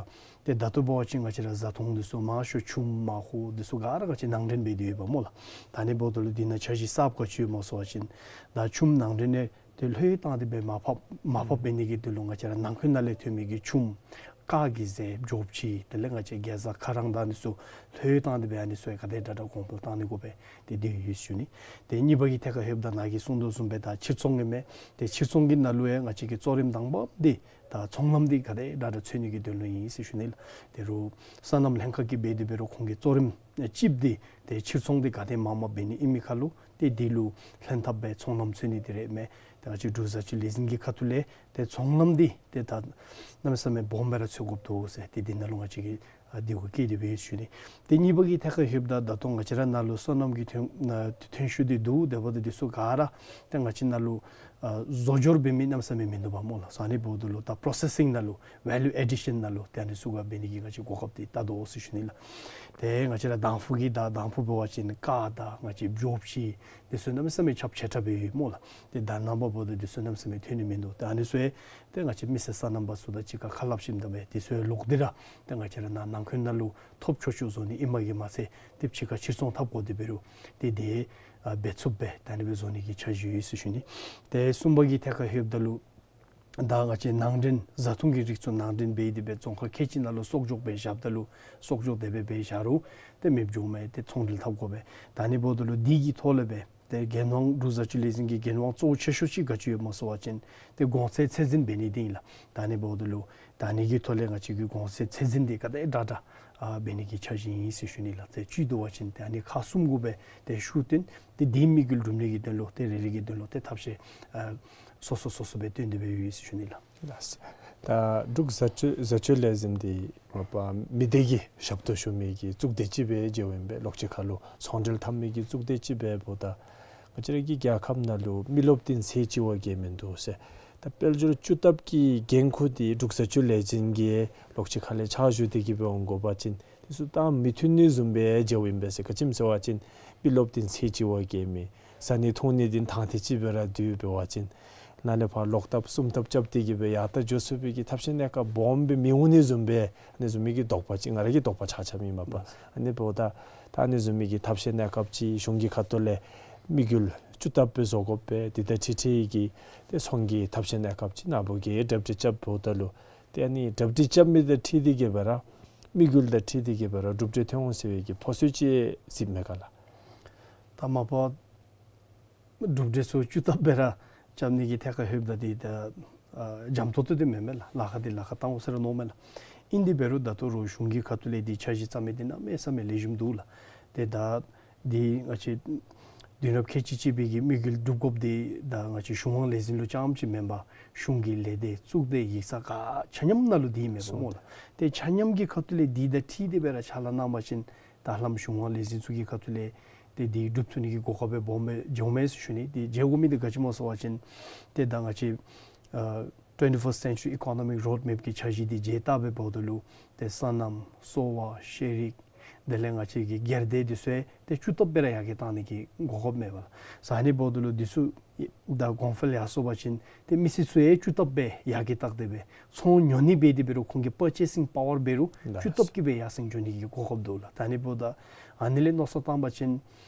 ཏེ་ད་ལྟོ་འབད་བ་ཅིན་ང་བཅས་ར་བཟའ་འཐུང་འདི་ཚུ་མང་ཤོས་ཆུམ་མར་ཧུ་འདི་ཚུ་ག་ར་ང་བཅས་ནང་འདྲེན་འབད་དེ་ཡོདཔ་སྨོ་ལགས། ད་ཨ་ནི་འབདཝ་ད་ལུ་འདི་ནང་འཆར་གཞི་གསརཔ་ག་ཅི་ཡོདཔ་སྨོ་ཟེར་བ་ཅིན་ད་ཆུམ་ནང་འདྲེན་ནི་ཏེ་ལྷོད་བཏང་སྟེ་སྦེ་མར་ཕབ་མར་ཕབ་འབད་ནི་གི་དོན་ལུ་ང་བཅས་ར་ནང་འཁོད་ནང་ལས་ཐོན་མི་གི་ཆུམ་ཀར་གྱི་ཟས་བྱོགཔ་ཅིག་དེ་ལས་ང་བཅས་གེ་ཛ་ཁ་རང་དང་ཨ་ནི་ཚུ་ལྷོད་བཏང་སྟེ་སྦེ་ཨ་ནི་ཚུ་ཡང་ག་དེ་དྲག་དྲག་གོང་འཕེལ་བཏང་ནི་དགོ་པས། ཏེ་དེ་ཡོད་ཟེར་ཞུ་ནི། ཏེ་གཉིས་པ་གི་ཐད་ཁར་ལྷོདཔ་ད་ནཱ་གིས་གསུངས་དོ་བཟུམ་སྦེ་ད་ཕྱིར་ཚོང་ཨིན་མས། ཏེ་ཕྱིར་ཚོང་གི་ནང་ལུ་ཡང་ང་བཅས་ཀྱི་གཙོ་རིམ་དང་པམ་འདི་ད་ཚོང་ལམ་འདི་ག་དེ་དྲག་དྲག་འཚོལ་ནི་གི་དོན་ལུ་ཨིན་ཟེར་ཞུ་ནི་ལགས། ད་རུང་སོ་ནམ་ལྷན་ཁག་གིས་འབད་དེ་འབད་རུང་ཁོང་གི་གཙོ་རིམ་ཨེ་གཅིགཔོ་འདི་ཏེ་ཕྱིར་ཚོང་འདི་ག་དེ་མངམ་འབད་ནི་ཨིན་མི་ཁར་ལུ་ཏེ་འདི་ལུ་ལྷན་ཐབས་སྦེ་ཚོང་ལམ་འཚོལ་ནི་འདི་ར་ཨིན་མས། ཏེ་ང་བཅས་འབྲུག་བཟའ་སྤྱོད་ལས་འཛིན་གྱི་ཁ་ཐུག་ལས་ཏེ་ཚོང་ལམ་འདི་ཏེ་ད་གནམ་མེད་ས་མེད་སྦོམ་སྦེ་ར་འཚོལ་དགོཔ་འདུག་ཟེར་ཏེ་འདི་ནང་ལུ་ང་བཅས་ཀྱིས་ཨ་འདི་གུ་བཀལ་ཏེ་སྦེ་ཡོད་ཟེར་ཞུ་ནི། ཏེ་གཉིས་པ་གི་ཐད་ཁར་ལྷོདཔ་ད་ད་ལྟོ་ང་བཅས་ར་ནཱ་ལུ་སོ་ནམ་གྱི་ཐོན་ཨ་ཐོན་ཤུགས་འདི་འདུག། དེ་འབདཝ་ད་འདི་ཚུ་ག་ར་ཏེ་ང་བཅས་ནཱ་ལུ་ཨ་བཟོ་སྦྱོར་འབད་མི་གནམ་མེད་ས་མེད་མིན་འདུག་པ་སྨོ་ལགས། ཨ་ནི་འབདཝ་ད་ལུ་ད་པོརོ་སེ་སིང་ནང་ལུ་ཝེ་ལུ་ཨེ་ཌི་ཤཱན་ནང་ལུ་ཏེ་ཨ་ནི་ཚུ་ག་འབད་ནི་གི་ང་བཅས་གོ་སྐབས་འདི་བལྟ་དོ་ཟེར་ཞུ་ནི་ལགས། ཏེ་ང་བཅས་ར་དང་ཕུ་གི་ད་དང་ཕུ་འབད་བ་ཅིན་ཀར་དང་ང་བཅས་བྱོགཔ་ཅིག་འདི་ཚུ་གནམ་མེད་ས་མེད་ཁྱབ་ཆེ་དྲགས་སྦེ་ཡོད་སྨོ་ལགས། ཏེ་ད་ནངས་པ་འབདཝ་ད་འདི་ཚུ་གནམ་མེད་ས་མེད་ཐོན་ནི་མིན་འདུག། ཏེ་ཨ་ནི་ཚུ་ཡང་ཏེ་ང་བཅས་མི་སེར་སོ་ནམ་པ་ཚུ་དང་གཅིག་ཁར་ཁ་སླབ་ཞིནམ་ད་སྦེ་འདི་ཚུ་ཡང་ལོག་སྟེ་ར་ཏེ་ང་བཅས་ར་ནཱ་ནང་འཁོད་ནང་ལུ་ཐོབ་ཆོག་ཆོག་བཟོ་ནི་ཨིནམ་གིས་མ་ཚད་ཏེ་ཕྱི་ཁར་ཕྱིར་ཚོང་འཐབ་དགོ་དེ་འབད་རུང་ཏེ་དེ་ཨ་འབད་ཚུགསཔ་སྦེ་ད་ཨ་ནི་སྦེ་བཟོ་ནི་གི་འཆར་གཞི་ཡོད་ཟེར་ཞུ་ནི། ཏེ་གསུམ་པ་གི་ཐད་ཁར་ལྷོདཔ་ད་ལུ་ད་ང་བཅས་ནང་འདྲེན་བཟའ་འཐུང་གི་རིགས་ཚུ་ནང་འདྲེན་འབད་དེ་སྦེ་རྫོང་ཁག་ཁལ་གཅིག་ནང་ལུ་གསོག་འཇོག་འབད་བཞགཔ་ད་ལུ་གསོག་འཇོག་དེ་སྦེ་འབད་བཞག་རུང་ཏེ་མེདཔ་འགྱོཝ་མས། ཏེ་ཚོང་འབྲེལ་འཐབ་དགོ་པས། ད་ཨ་ནི་འབདཝ་ད་ལུ་འདི་གི་ཐོག་ལས་སྦེ་ཏེ་འགན་དབང་འབྲུག་བཟའ་སྤྱོད་ལས་འཛིན་གྱི་འགན་དབང་གཙོ་བོ་ཆེ་ཤོས་ཅིག་ག་ཅི་ཡོདཔ་སྨོ་ཟེར་བ་ཅིན་ཏེ་གོང་ཚད་ཚད་འཛིན་འབད་ནི་འདི་ཨིན་ལགས། ད་ཨ་ནི་འབདཝ་ད་ལུ་ད་ཨ་ནི་གི་ཐོག་ལས་ང་བཅས་ཀྱིས་གོང་ཚད་ཚད་འཛིན་འདི་ག་དེ་དྲག་དྲག་ཨ་འབད་ནི་གི་འཆར་གཞི་ཨིན་ཟེར་ཞུ་ནི་ལགས། ཏེ་བཅུད་བསྡུ་བ་ཅིན་ཏེ་ཨ་ནི་ཁག་གསུམ་གུ་སྦེ་ཏེ་ཤུགས་བཏོན་ཏེ་དེའི་དམིགས་ཡུལ་འགྲུབ་ནི་གི་དོན་ལུ་ཏེ་རེ་རེ་གི་དོན་ལུ་ཏེ་ཐབས་ཤེས་ཨ་སོ་སོ་སོ་སོ་སྦེ་བཏོན་ཏེ་སྦེ་ཡོད་ཟེར་ཞུ་ནི་ལགས། ལགས། ད་འབྲུག་བཟའ་སྤྱོད་བཟའ་སྤྱོད་ལས་འཛིན་འདི་མ་པ་མི་སྡེ་གི་ཞབས་ཏོག་ཞུ་མི་གི་གཙུག་སྡེ་ཅིག་སྦེ་མཇལཝ་ཨིན་པས། ལོགས་ཅིག་ཁར་ལུ་ཚོང་འབྲེལ་འཐབ་མི་གི་གཙུག་སྡེ་ཅིག་སྦེ་འབདཝ་ད་ང་བཅས་ར་གི་རྒྱལ་ཁབ་ནང་ལུ་མི་རློབས་འདི་ཚད་ཅིག་བ་གིས་མིན་འདུག་ཟེར། ད་དཔལ་འབྱོར་སྤྱི་ཚོགས་ཀྱི་འགན་ཁུར་འདི་འབྲུག་བཟའ་སྤྱོད་ལས་འཛིན་གྱིས་ལོགས་ཅིག་ཁར་ལས་ཕྱག་ཞུ་སྟེ་གི་སྦེ་འོང་དགོ་པ་ཅིན་འདི་ཚུ་ད་མི་མཐུན་ནི་བཟུམ་སྦེ་མཇལཝ་ཨིན་པས་ཟེར། ག་ཅི་སྨོ་ཟེར་བ་ཅིན་མི་རློབས་འདི་ཚད་ཅིག་བ་གིས་མིན། བཟའ་ནི་འཐུང་ནི་འདི་ཐང་ཐེངས་ཅིག་སྦེ་ར་འདུག་འབད་བ་ཅིན་ནཱ་ལས་ཕར་ལོག་ཐབས་གསུམ་ཐབས་རྐྱབ་སྟེ་གི་སྦེ་ཡར་ད་འགྱོ་ཚུགས་པའི་གི་ཐབས་ཤེས་གནས་སྐབས་སྦོམ་སྦེ་མི་འོང་ནི་བཟུམ་སྦེ་ཨ་ནི་བཟུམ་མའི་གི་དོགས་པ་ཅིག་ང་ར་གི་དོགས་པ་ཆགས་ཆགསཔ་ཨིན་མས་པ། ཨ་ནི་འབདཝ་ད་ད་ཨ་ནི་བཟུམ་མའི་གི་ཐབས་ཤེས་གནས་སྐབས་ཅིག་གཞུང་གི་ཁ་ཐུག་ལས་དམིགས་ཡུལ་ཅུང་དག་པའི་བཟོ་དགོ་པས། དེ་དང་འཁྲིལ་འཁྲིལ་གྱི་ཏེ་ཚོང་གི་ཐབས་ཤེས་གནས་སྐབས་ཅིག་ནཱ་བུ་གིས་གྲ་སྒྲིག་རྐྱབ་འབདཝ་ད་ལུ་ཏེ་ཨ་ནི་གྲ་སྒྲིག་རྐྱབ་མི་དང་འཁྲིལ་ཏེ་གི་སྦེ་ར་དམིགས་ཡུལ་དང་འཁྲིལ་ཏེ་གི་སྦེ་ར་གྲུབ་འབྲས་ཐོན་འོང་ཟེར་བའི་གི་ཕོ་སོ་ཅིག་གཟིགསཔ་མས་ག་ལགས། ད་མ་པ་གྲུབ་འབྲས་ཚུ་ཅུང་དག་པའི་ར་རྐྱབ་ནི་གི་ཐད་ཁར་ལྷོདཔ་ད་འདི་ད་ཨ་འཇམ་ཏོང་ཏོ་འདི་མེན་མས་ལགས། ལཱ་ཁག་འདི་ལཱ་ཁག་བཏང་འོང་ཟེར་ར་མནོཝ་མས་ལགས། ཨིན་དེ་འབད་རུང་ད་ལྟོ་རུང་གཞུང་གི་ཁ་ཐུག་ལས་འདི་འཆར་གཞི་བརྩམ་མི་འདི་གནམ་མེད་ས་མེད་ལེགས་ཤོམ་འདུག་ལགས། ཏེ་ད་འདི་ང་བཅས་དུས་རབས་ཁལ་གཅིག་གཅིག་པའི་གི་དམིགས་ཡུལ་སྒྲུབ་དགོཔ་འདི་ད་ང་བཅས་གཞུང་དབང་ལས་འཛིན་ལུ་རྐྱངམ་ཅིག་མེན་པར་གཞུང་གི་ལས་སྡེ་གཙུག་སྡེ་ཡིག་ཚང་ག་ཆ་མཉམ་ནང་ལུ་འདི་མེན་པ་སྨོ་ལགས། ཏེ་ཆ་མཉམ་གྱི་ཁ་ཐུག་ལས་འདི་དང་འཁྲིལ་ཏེ་སྦེ་ར་ཕྱག་ལཱ་གནང་བ་ཅིན་ད་ཧ་ལམ་གཞུང་དབང་ལས་འཛིན་ཚུ་གི་ཁ་ཐུག་ལས་ཏེ་འདི་སྒྲུབ་ཚུགས་ནི་གི་གོ་སྐབས་སྦེ་སྦོམ་སྦེ་འགྱོཝ་མས་ཟེར་ཞུ་ནི། ཏེ་མཇལ་དགོ་མི་འདི་ག་ཅི་སྨོ་ཟེར་བ་ཅིན་ཏེ་ད་ང་བཅས་ཨ་ཊུ་ཝེན་ཊི་ཕརསཊ་སེན་ཅུ་རི་ཨི་ཀོ་ནོ་མིག་རོཌ་མེཔ་གི་འཆར་གཞི་འདི་མཇལ་བལྟ་སྦེ་འབདཝ་ད་ལུ་ཏེ་སོ་ནམ་གསོ་བ་ཤེས་རིག་དེ་ལས་ང་བཅས་ཀྱི་སྒེར་སྡེ་འདི་ཚུ་ཏེ་ཅུང་དག་པའི་ར་ཡར་རྒྱས་བཏང་ནི་གི་གོ་སྐབས་མས་པ་ལགས། ཨ་ནི་འབདཝ་ད་ལུ་འདི་ཚུ་ད་གོང་འཕེལ་ཡར་སོང་པ་ཅིན་ཏེ་མི་སེར་ཚུ་ཡང་ཅུང་དག་པའི་ཡར་རྒྱས་བཏང་སྟེ་སྦེ་ཚོང་ཉོ་ནི་འབད་དེ་འབད་རུང་ཁོང་གི་པར་ཅེ་སིང་པ་ཝར་འབད་རུང་ཅུང་དག་གི་སྦེ་ཡར་སེང་འགྱོ་ནི་གི་གོ་སྐབས་འདུག་ལགས། ད་ཨ་ནི་འབདཝ་ད་ཨ་ནི་ལས་མནོ་བསམ་བཏང་པ་ཅིན་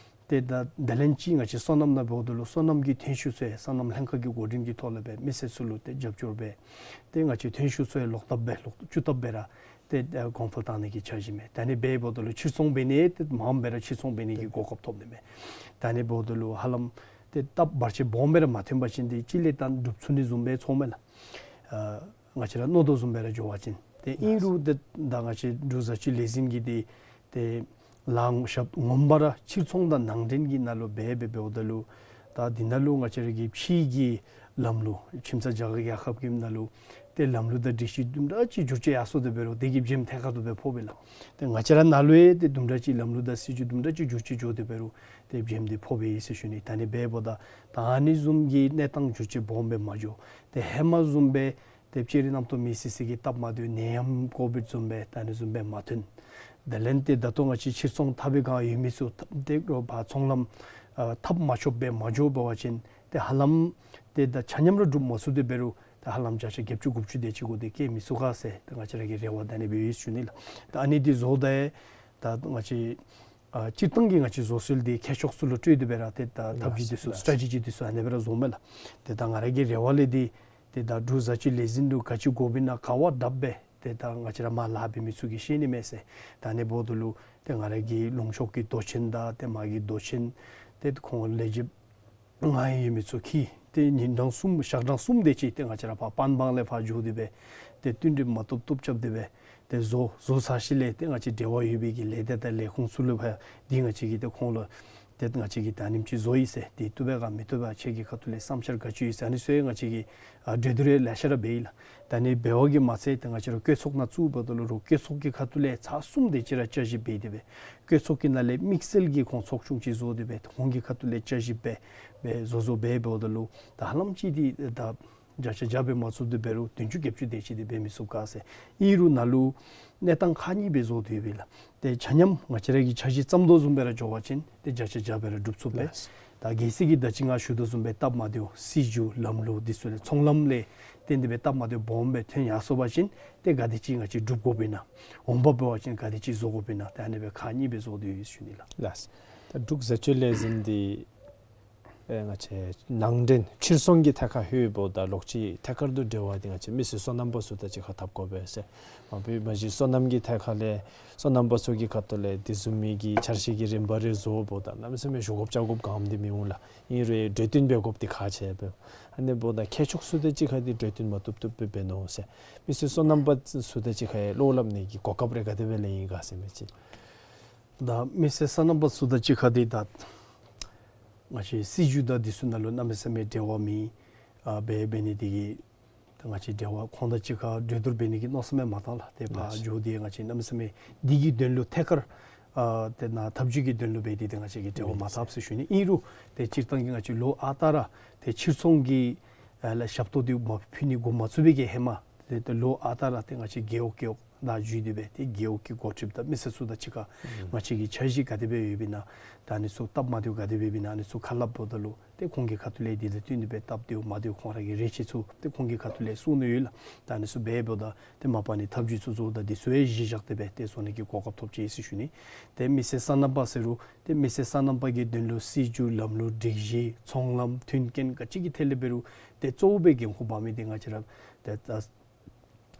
ཏེ་ད་དེ་ལས་ཅིག་ང་བཅས་སོ་ནམ་ནང་འབདཝ་ད་ལུ་སོ་ནམ་གྱི་ཐོན་ཤུགས་ཚུ་ཡང་སོ་ནམ་ལྷན་ཁག་གི་འགོ་འདྲེན་གྱི་ཐོག་ལས་སྦེ་མི་སེར་ཚུ་ལུ་ཏེ་རྒྱབ་སྐྱོར་འབད་ཏེ་ང་བཅས་ཐོན་ཤུགས་ཚུ་ཡང་ལོག་ལྟབ་སྦེ་ལོག་ཅུང་དག་སྦེ་ར་ཏེ་ཨ་གོང་འཕེལ་བཏང་ནི་གི་འཆར་གཞི་མས། ད་ཨ་ནི་འབདཝ་ད་ལུ་ཕྱིར་ཚོང་འབད་ནི་ཏེ་མངམ་སྦེ་ར་ཕྱིར་ཚོང་འབད་ནི་གི་གོ་སྐབས་ཐོབ་ནི་མས། ད་ཨ་ནི་འབདཝ་ད་ལུ་ཧ་ལམ་ཏེ་སྟབས་བར་ཆད་སྦོམ་སྦེ་ར་མ་ཐོན་པ་ཅིན་ཏེ་ཅིག་ལས་ད་སྒྲུབ་ཚུགས་ནི་བཟུམ་སྦེ་ཚོརཝ་མས་ལགས། ཨ་ང་བཅས་ར་མནོ་དོ་བཟུམ་སྦེ་ར་འགྱོ་བ་ཅིན། ཏེ་ཨིན་རུང་ཏེ་ད་ང་བཅས་འབྲུག་བཟའ་སྤྱོད་ལས་འཛིན་གྱིས་འདི་ཏེ་ལཱ་ཞབས་ངོ་མ་ར་ཕྱིར་ཚོང་དང་ནང་འདྲེན་གྱི་ནང་ལུ་འབད་འབད་འབདཝ་ད་ལུ་ད་འདི་ནང་ལུ་ང་བཅས་ར་གི་ཕྱི་གི་ལམ་ལུགས་ཁྱིམ་ཚང་རྒྱ་གར་རྒྱལ་ཁབ་ཀྱི་ནང་ལུ་ ཏེ་ལམ་ལུགས་དང་སྒྲིག་གཞི་དུམ་གྲ་ཅིག་འགྱུར་བཅོས་ཡར་སོང་སྟེ་འབད་རུང་དེ་གི་བྱེམ་ཐད་ཀར་དུ་སྦེ་ཕོགཔ་ཨིན་ལགས། ཏེ་ང་བཅས་ར་ནང་ལུ་ཡང་ཏེ་དུམ་གྲ་ཅིག་ལམ་ལུགས་དང་སྲིད་བྱུས་དུམ་གྲ་ཅིག་འགྱུར་བཅོས་འགྱོ་སྟེ་འབད་རུང་ཏེ་བྱེམ་འདི་ཕོགཔ་ཨིན་ཟེར་ཞུ་ནི། ད་ཨ་ནི་འབདཝ་ད་ད་ཨ་ནི་བཟུམ་གྱི་གནས་སྟངས་འགྱུར་བཅོས་སྦོམ་སྦེ་མ་འགྱོ། ཏེ་ཧེ་མ་བཟུམ་སྦེ་ཏེ་སྤྱིར་རྣམ་རྟོག་མེད་སི་སི་གི་སྟབས་མ་བདེཝ་ནད་ཡམས་ཀོ་བིཌ་བཟུམ་སྦེ་ད་ཨ་ནི་བཟུམ་སྦེ་མ་ཐོན། དེ་ལས་ཏེ་ད་ལྟོ་ང་བཅས་ཕྱིར་ཚོང་འཐབ་པའི་སྒང་ཡོད་མི་ཚུ་ཏེ་རོགས་ཕར་ཚོང་ལམ་ཨ་འཐབ་མ་ཆོགཔ་སྦེ་མ་འགྱོ་བ་ཅིན་ཏེ་ཧ་ལམ་ཏེ་ད་ཆ་མཉམ་ར་སྒྲུབ་མ་ཚུགས་ཏེ་འབད་རུང་ད་ཧ་ལམ་བརྒྱ་ཆ་བརྒྱད་ཅུ་དགུ་བཅུ་དེ་ཅིག་གུ་ཏེ་བཀལ་མི་ཚུགས་ག་ཟེར་ད་ང་བཅས་ར་གི་རེ་བ་ད་ཨ་ནི་སྦེ་ཡོད་ཞུ་ནི་ལགས། ད་ཨ་ནི་འདི་བཟོ་ད་ཡང་ད་ང་བཅས་ཨ་སྤྱིར་བཏང་གི་ང་བཅས་བཟོ་སྲོལ་འདི་མཁས་མཆོག་ཚུ་ལུ་སྤྲོད་དེ་སྦེ་ར་ཏེ་ད་ཐབས་ཇུས་འདི་ཚུ་ཡེས་སི་ཊེ་རེ་ཊི་ཇི་འདི་ཚུ་ཨ་ནི་སྦེ་ར་བཟོཝ་མས་ལགས། ཏེ་ད་ང་ར་གི་རེ་བ་ལས་འདི་ཏེ་ད་འབྲུག་བཟའ་སྤྱོད་ལས་འཛིན་ལུ་ག་ཅི་དགོཔ་ཨིན་ན་ག་བ་དྲགཔ་སྦེ་ཏེ་ད་ང་བཅས་ར་མར་ལཱ་འབད་མི་ཚུ་གིས་ཤེས་ནི་མས་ཟེར། ད་ཨ་ནི་འབདཝ་ད་ལུ་ཏེ་ང་ར་གི་ལུང་ཕྱོགས་ཀྱི་མདོ་ཆེན་དང་ཏེ་མ་གི་མདོ་ཆེན་ཏེ་ཁོང་ལས་བྱེདཔ་ང་ཡོད་མི་ཚུ་གིས་ཏེ་ཉིན་གྲངས་གསུམ་ཞག་གྲངས་གསུམ་དེ་ཅིག་ཏེ་ང་བཅས་ར་ཕར་པན་བང་ལས་ཕར་འགྱོ་སྟེ་སྦེ་ཏེ་བསྟུན་གྲོས་མ་བཏུབ་བཏུབ་རྐྱབ་སྟེ་སྦེ་ཏེ་བཟོ་བཟོ་ཚར་ཞིནམ་ལས་ཏེ་ང་བཅས་འབྲེལ་བ་ཡོད་པའི་གི་ལས་སྡེ་དང་ལས་ཁུངས་ཚུ་ལུ་ཕར་འདི་ང་བཅས་ཀྱིས་ཏེ་ཁོང་ལུ་ཏེ་ང་བཅས་ཀྱིས་ད་ཨ་ནེམ་ཅིག་བཟོ་ཡི་ཟེར་ཏེ་བཏུབ་པས་ག་མི་བཏུབ་པས་ཁྱེད་ཀྱི་ཁ་ཐུག་ལས་བསམ་འཆར་ག་ཅི་ཡོད་ཟེར་ཨ་ནི་ཚུ་ཡང་ང་བཅས་ཀྱིས་ཨ་གྲོས་བསྡུར་ཡང་ལེ་ཤ་ར་འབད་ཡི་ལགས། ད་ཨ་ནི་འབད་བ་གིས་མ་ཚད་ཏེ་ང་བཅས་ར་བཀོད་ཚོགས་ནང་བཙུགས་འབདཝ་ད་ལུ་རོགས་བཀོད་ཚོགས་ཀྱི་ཁ་ཐུག་ལས་ཚར་གསུམ་དེ་ཅིག་ར་བསྐྱར་ཞིབ་འབད་དེ་སྦེ་བཀོད་ཚོགས་ཀྱི་ནང་ལས་དམིགས་བསལ་གྱི་ཁོང་ཚོགས་ཆུང་ཅིག་བཟོ་སྟེ་སྦེ་ཁོང་གི་ཁ་ཐུག་ལས་བསྐྱར་ཞིབ་འབད་སྦེ་བཟོ་བཟོ་འབད་འབདཝ་ད་ལུ་ད་ཧ་ལམ་ཅིག་འདི་ད་བརྒྱ་ཆ་བརྒྱ་འབད་མ་ཚུགས་ཏེ་འབད་རུང་བདུན་ཅུ་བརྒྱད་ཅུ་དེ་ཅིག་འདི་འབད་མི་ཚུགས་ག་ཟེར། ཨིན་རུང་ནཱ་ལུ་གནས་སྟངས་ཁག་གཉིས་སྦེ་བཟོ་སྟེ་ཡོད་པས་ལགས། ཏེ་ཆ་མཉམ་ང་བཅས་ར་གིས་འཆར་གཞི་བརྩམ་དོ་བཟུམ་སྦེ་ར་འགྱོ་བ་ཅིན་ཏེ་བརྒྱ་ཆ་བརྒྱ་སྦེ་ར་འགྲུབ་ཚུགས་པས། ལགས། ད་གལ་སྲིད་ཀྱི་ད་ཅི་ང་ཞུ་དོ་བཟུམ་སྦེ་སྟབས་མ་བདེཝ་སྲིད་བྱུས་ལམ་ལུགས་འདི་ཚུ་ལས་ཚོང་ལམ་ལས་བརྟེན་ཏེ་སྦེ་སྟབས་མ་བདེཝ་སྦོམ་སྦེ་ཐོན་ཡར་སོང་པ་ཅིན་ཏེ་ག་དེ་ཅིག་ང་བཅས་སྒྲུབ་དགོཔ་ཨིན་ན། འོང་འབབ་འབད་བ་ཅིན་ག་དེ་ཅིག་བཟོ་དགོཔ་ཨིན་ན། ཏེ་ཨ་ནི་སྦེ་ཁག་གཉིས་སྦེ་བཟོ་སྟེ་ཡོད་ཞུ་ནི་ལགས། ལགས། ད་འབྲུག་བཟའ་སྤྱོད་ལས་འཛིན་འདི་ཨེ་ང་བཅས་ནང་འདྲེན་ཕྱིར་ཚོང་གི་ཐད་ཁར་ལྷོདཔ་ད་ལོག་ཅི་ཐད་ཀར་དུ་འབྲེལ་བ་འདི་ང་བཅས་མི་སེར་སོ་ནམ་པ་ཚུ་དང་གཅིག་ཁར་འཐབ་དགོ་པས་ཟེར། མ་པ་མ་གཞི་སོ་ནམ་གྱི་ཐད་ཁར་ལས་སོ་ནམ་པ་ཚུ་གི་ཁ་ཐུག་ལས་དེ་བཟུམ་མའི་གི་འཆར་གཞི་གི་རིམ་པ་རེ་བཟོཝ་ད་གནམ་མེད་ས་མེད་ཞུ་དགོཔ་བཅར་དགོཔ་ག་ནི་ཡང་མི་འོང་ལགས། ཨིན་རུང་གྲོས་བསྟུན་འབད་དགོཔ་འདི་ཁག་ཆེ་བས། ཨ་ནི་འབདཝ་ད་མཁས་མཆོག་ཚུ་དང་གཅིག་ཁར་འདི་གྲོས་བསྟུན་མ་བཏུབ་བཏུབ་སྦེ་འབད་ནུག་ཟེར། མི་སེར་སོ་ནམ་པ་ཚུ་དང་གཅིག་ཁར་བློ་སླབ་ནི་གི་གོ་སྐབས་རེ་ག་དེ་སྦེ་ལེན་ཡི་ག་ཟེར་མི་ཅིག། ད་མི་སེར་སོ་ནམ་པ་ཚུ་དང་གཅིག་ཁར་འདི་ད་ང་བཅས་སྲིད་བྱུས་དང་འདི་ཚུ་ནང་ལུ་གནམ་མེད་ས་མེད་འབྲེལ་བ་མེད། ཨ་འབད་འབད་ནི་འདི་གིས་ད་ང་བཅས་འབྲེལ་བ་ཁོང་དང་གཅིག་ཁར་གྲོས་བསྡུར་འབད་ནི་གི་མནོ་བསམ་ཡང་མ་བཏང་ལགས། ཏེ་ཕར་ལགས། འགྱོ་སྟེ་ང་བཅས་གནམ་མེད་ས་མེད་འདི་གི་དོན་ལུ་ཐད་ཀར་ཨ་ཏེ་ནཱ་ཐབས་ཇུས་ཀྱི་དོན་ལུ་འབད་དེ་ཏེ་ང་བཅས་ཀྱིས་འབྲེལ་བ་མ་འཐབ་ཟེར་ཞུ་ནི། ཨིན་རུང་ཏེ་སྤྱིར་བཏང་གི་ང་བཅས་ལོ་ཨ་རྟག་ར་ཏེ་ཕྱིར་ཚོང་གི་ཨ་ལས་ཞབས་ཏོག་འདི་མ་ཕུལ་ནི་འགོ་མ་བཙུགས་པའི་གི་ཧེ་མ་ཏེ་ཏེ་ལོ་ཨ་རྟག་ར་ཏེ་ང་བཅས་རྒེད་འོག་རྒེད་འོག་ནང་འཛུལ་ཏེ་སྦེ་ཏེ་རྒེད་འོག་གི་འགོ་ཁྲིདཔ་དང་མི་སེར་ཚུ་དང་གཅིག་ཁར་ཨུམ་ང་བཅས་ཀྱི་འཆར་གཞི་ག་དེ་སྦེ་ཡོདཔ་ཨིན་ན། ད་ཨ་ནི་ཚུ་སྟབས་མ་བདེཝ་ག་དེ་སྦེ་ཡོདཔ་ཨིན་ན། ཨ་ནི་ཚུ་ཁ་སླབ་འབདཝ་ད་ལུ་ཏེ་ཁོང་གི་ཁ་ཐུག་ལས་འདི་དང་བསྟུན་ཏེ་སྦེ་སྟབས་བདེཝ་མ་བདེཝ་ཁོང་ར་གི་རེ་ཆེ་ཚུ་ཏེ་ཁོང་གི་ཁ་ཐུག་ལས་གསུང་ནི་ཡོད་ལགས། ད་ཨ་ནི་ཚུ་འབདཝ་ད་ཏེ་མ་པ་ནི་ཐབས་ཇུས་ཚུ་བཟོཝ་ད་འདི་ཚུ་ཡང་གཞི་བཞག་སྟེ་སྦེ་ཏེ་བཟོ་ནི་གི་གོ་སྐབས་ཐོབ་ཅི་ཟེར་ཞུ་ནི། ཏེ་མི་སེར་སོ་ནམ་པ་ཟེར་རུང་ཏེ་མི་སེར་སོ་ནམ་པ་གི་དོན་ལུ་སྲིད་བྱུས་ལམ་ལུགས་སྒྲིག་གཞི་ཚོང་ལམ་མཐུན་རྐྱེན་ག་ཅི་གི་ཐད་ལས་འབད་རུང་ཏེ་གཙོ་བོ་སྦེ་འགན་ཁུར་འབག་མི་འདི་ང་བཅས་ར་ཏེ་ད་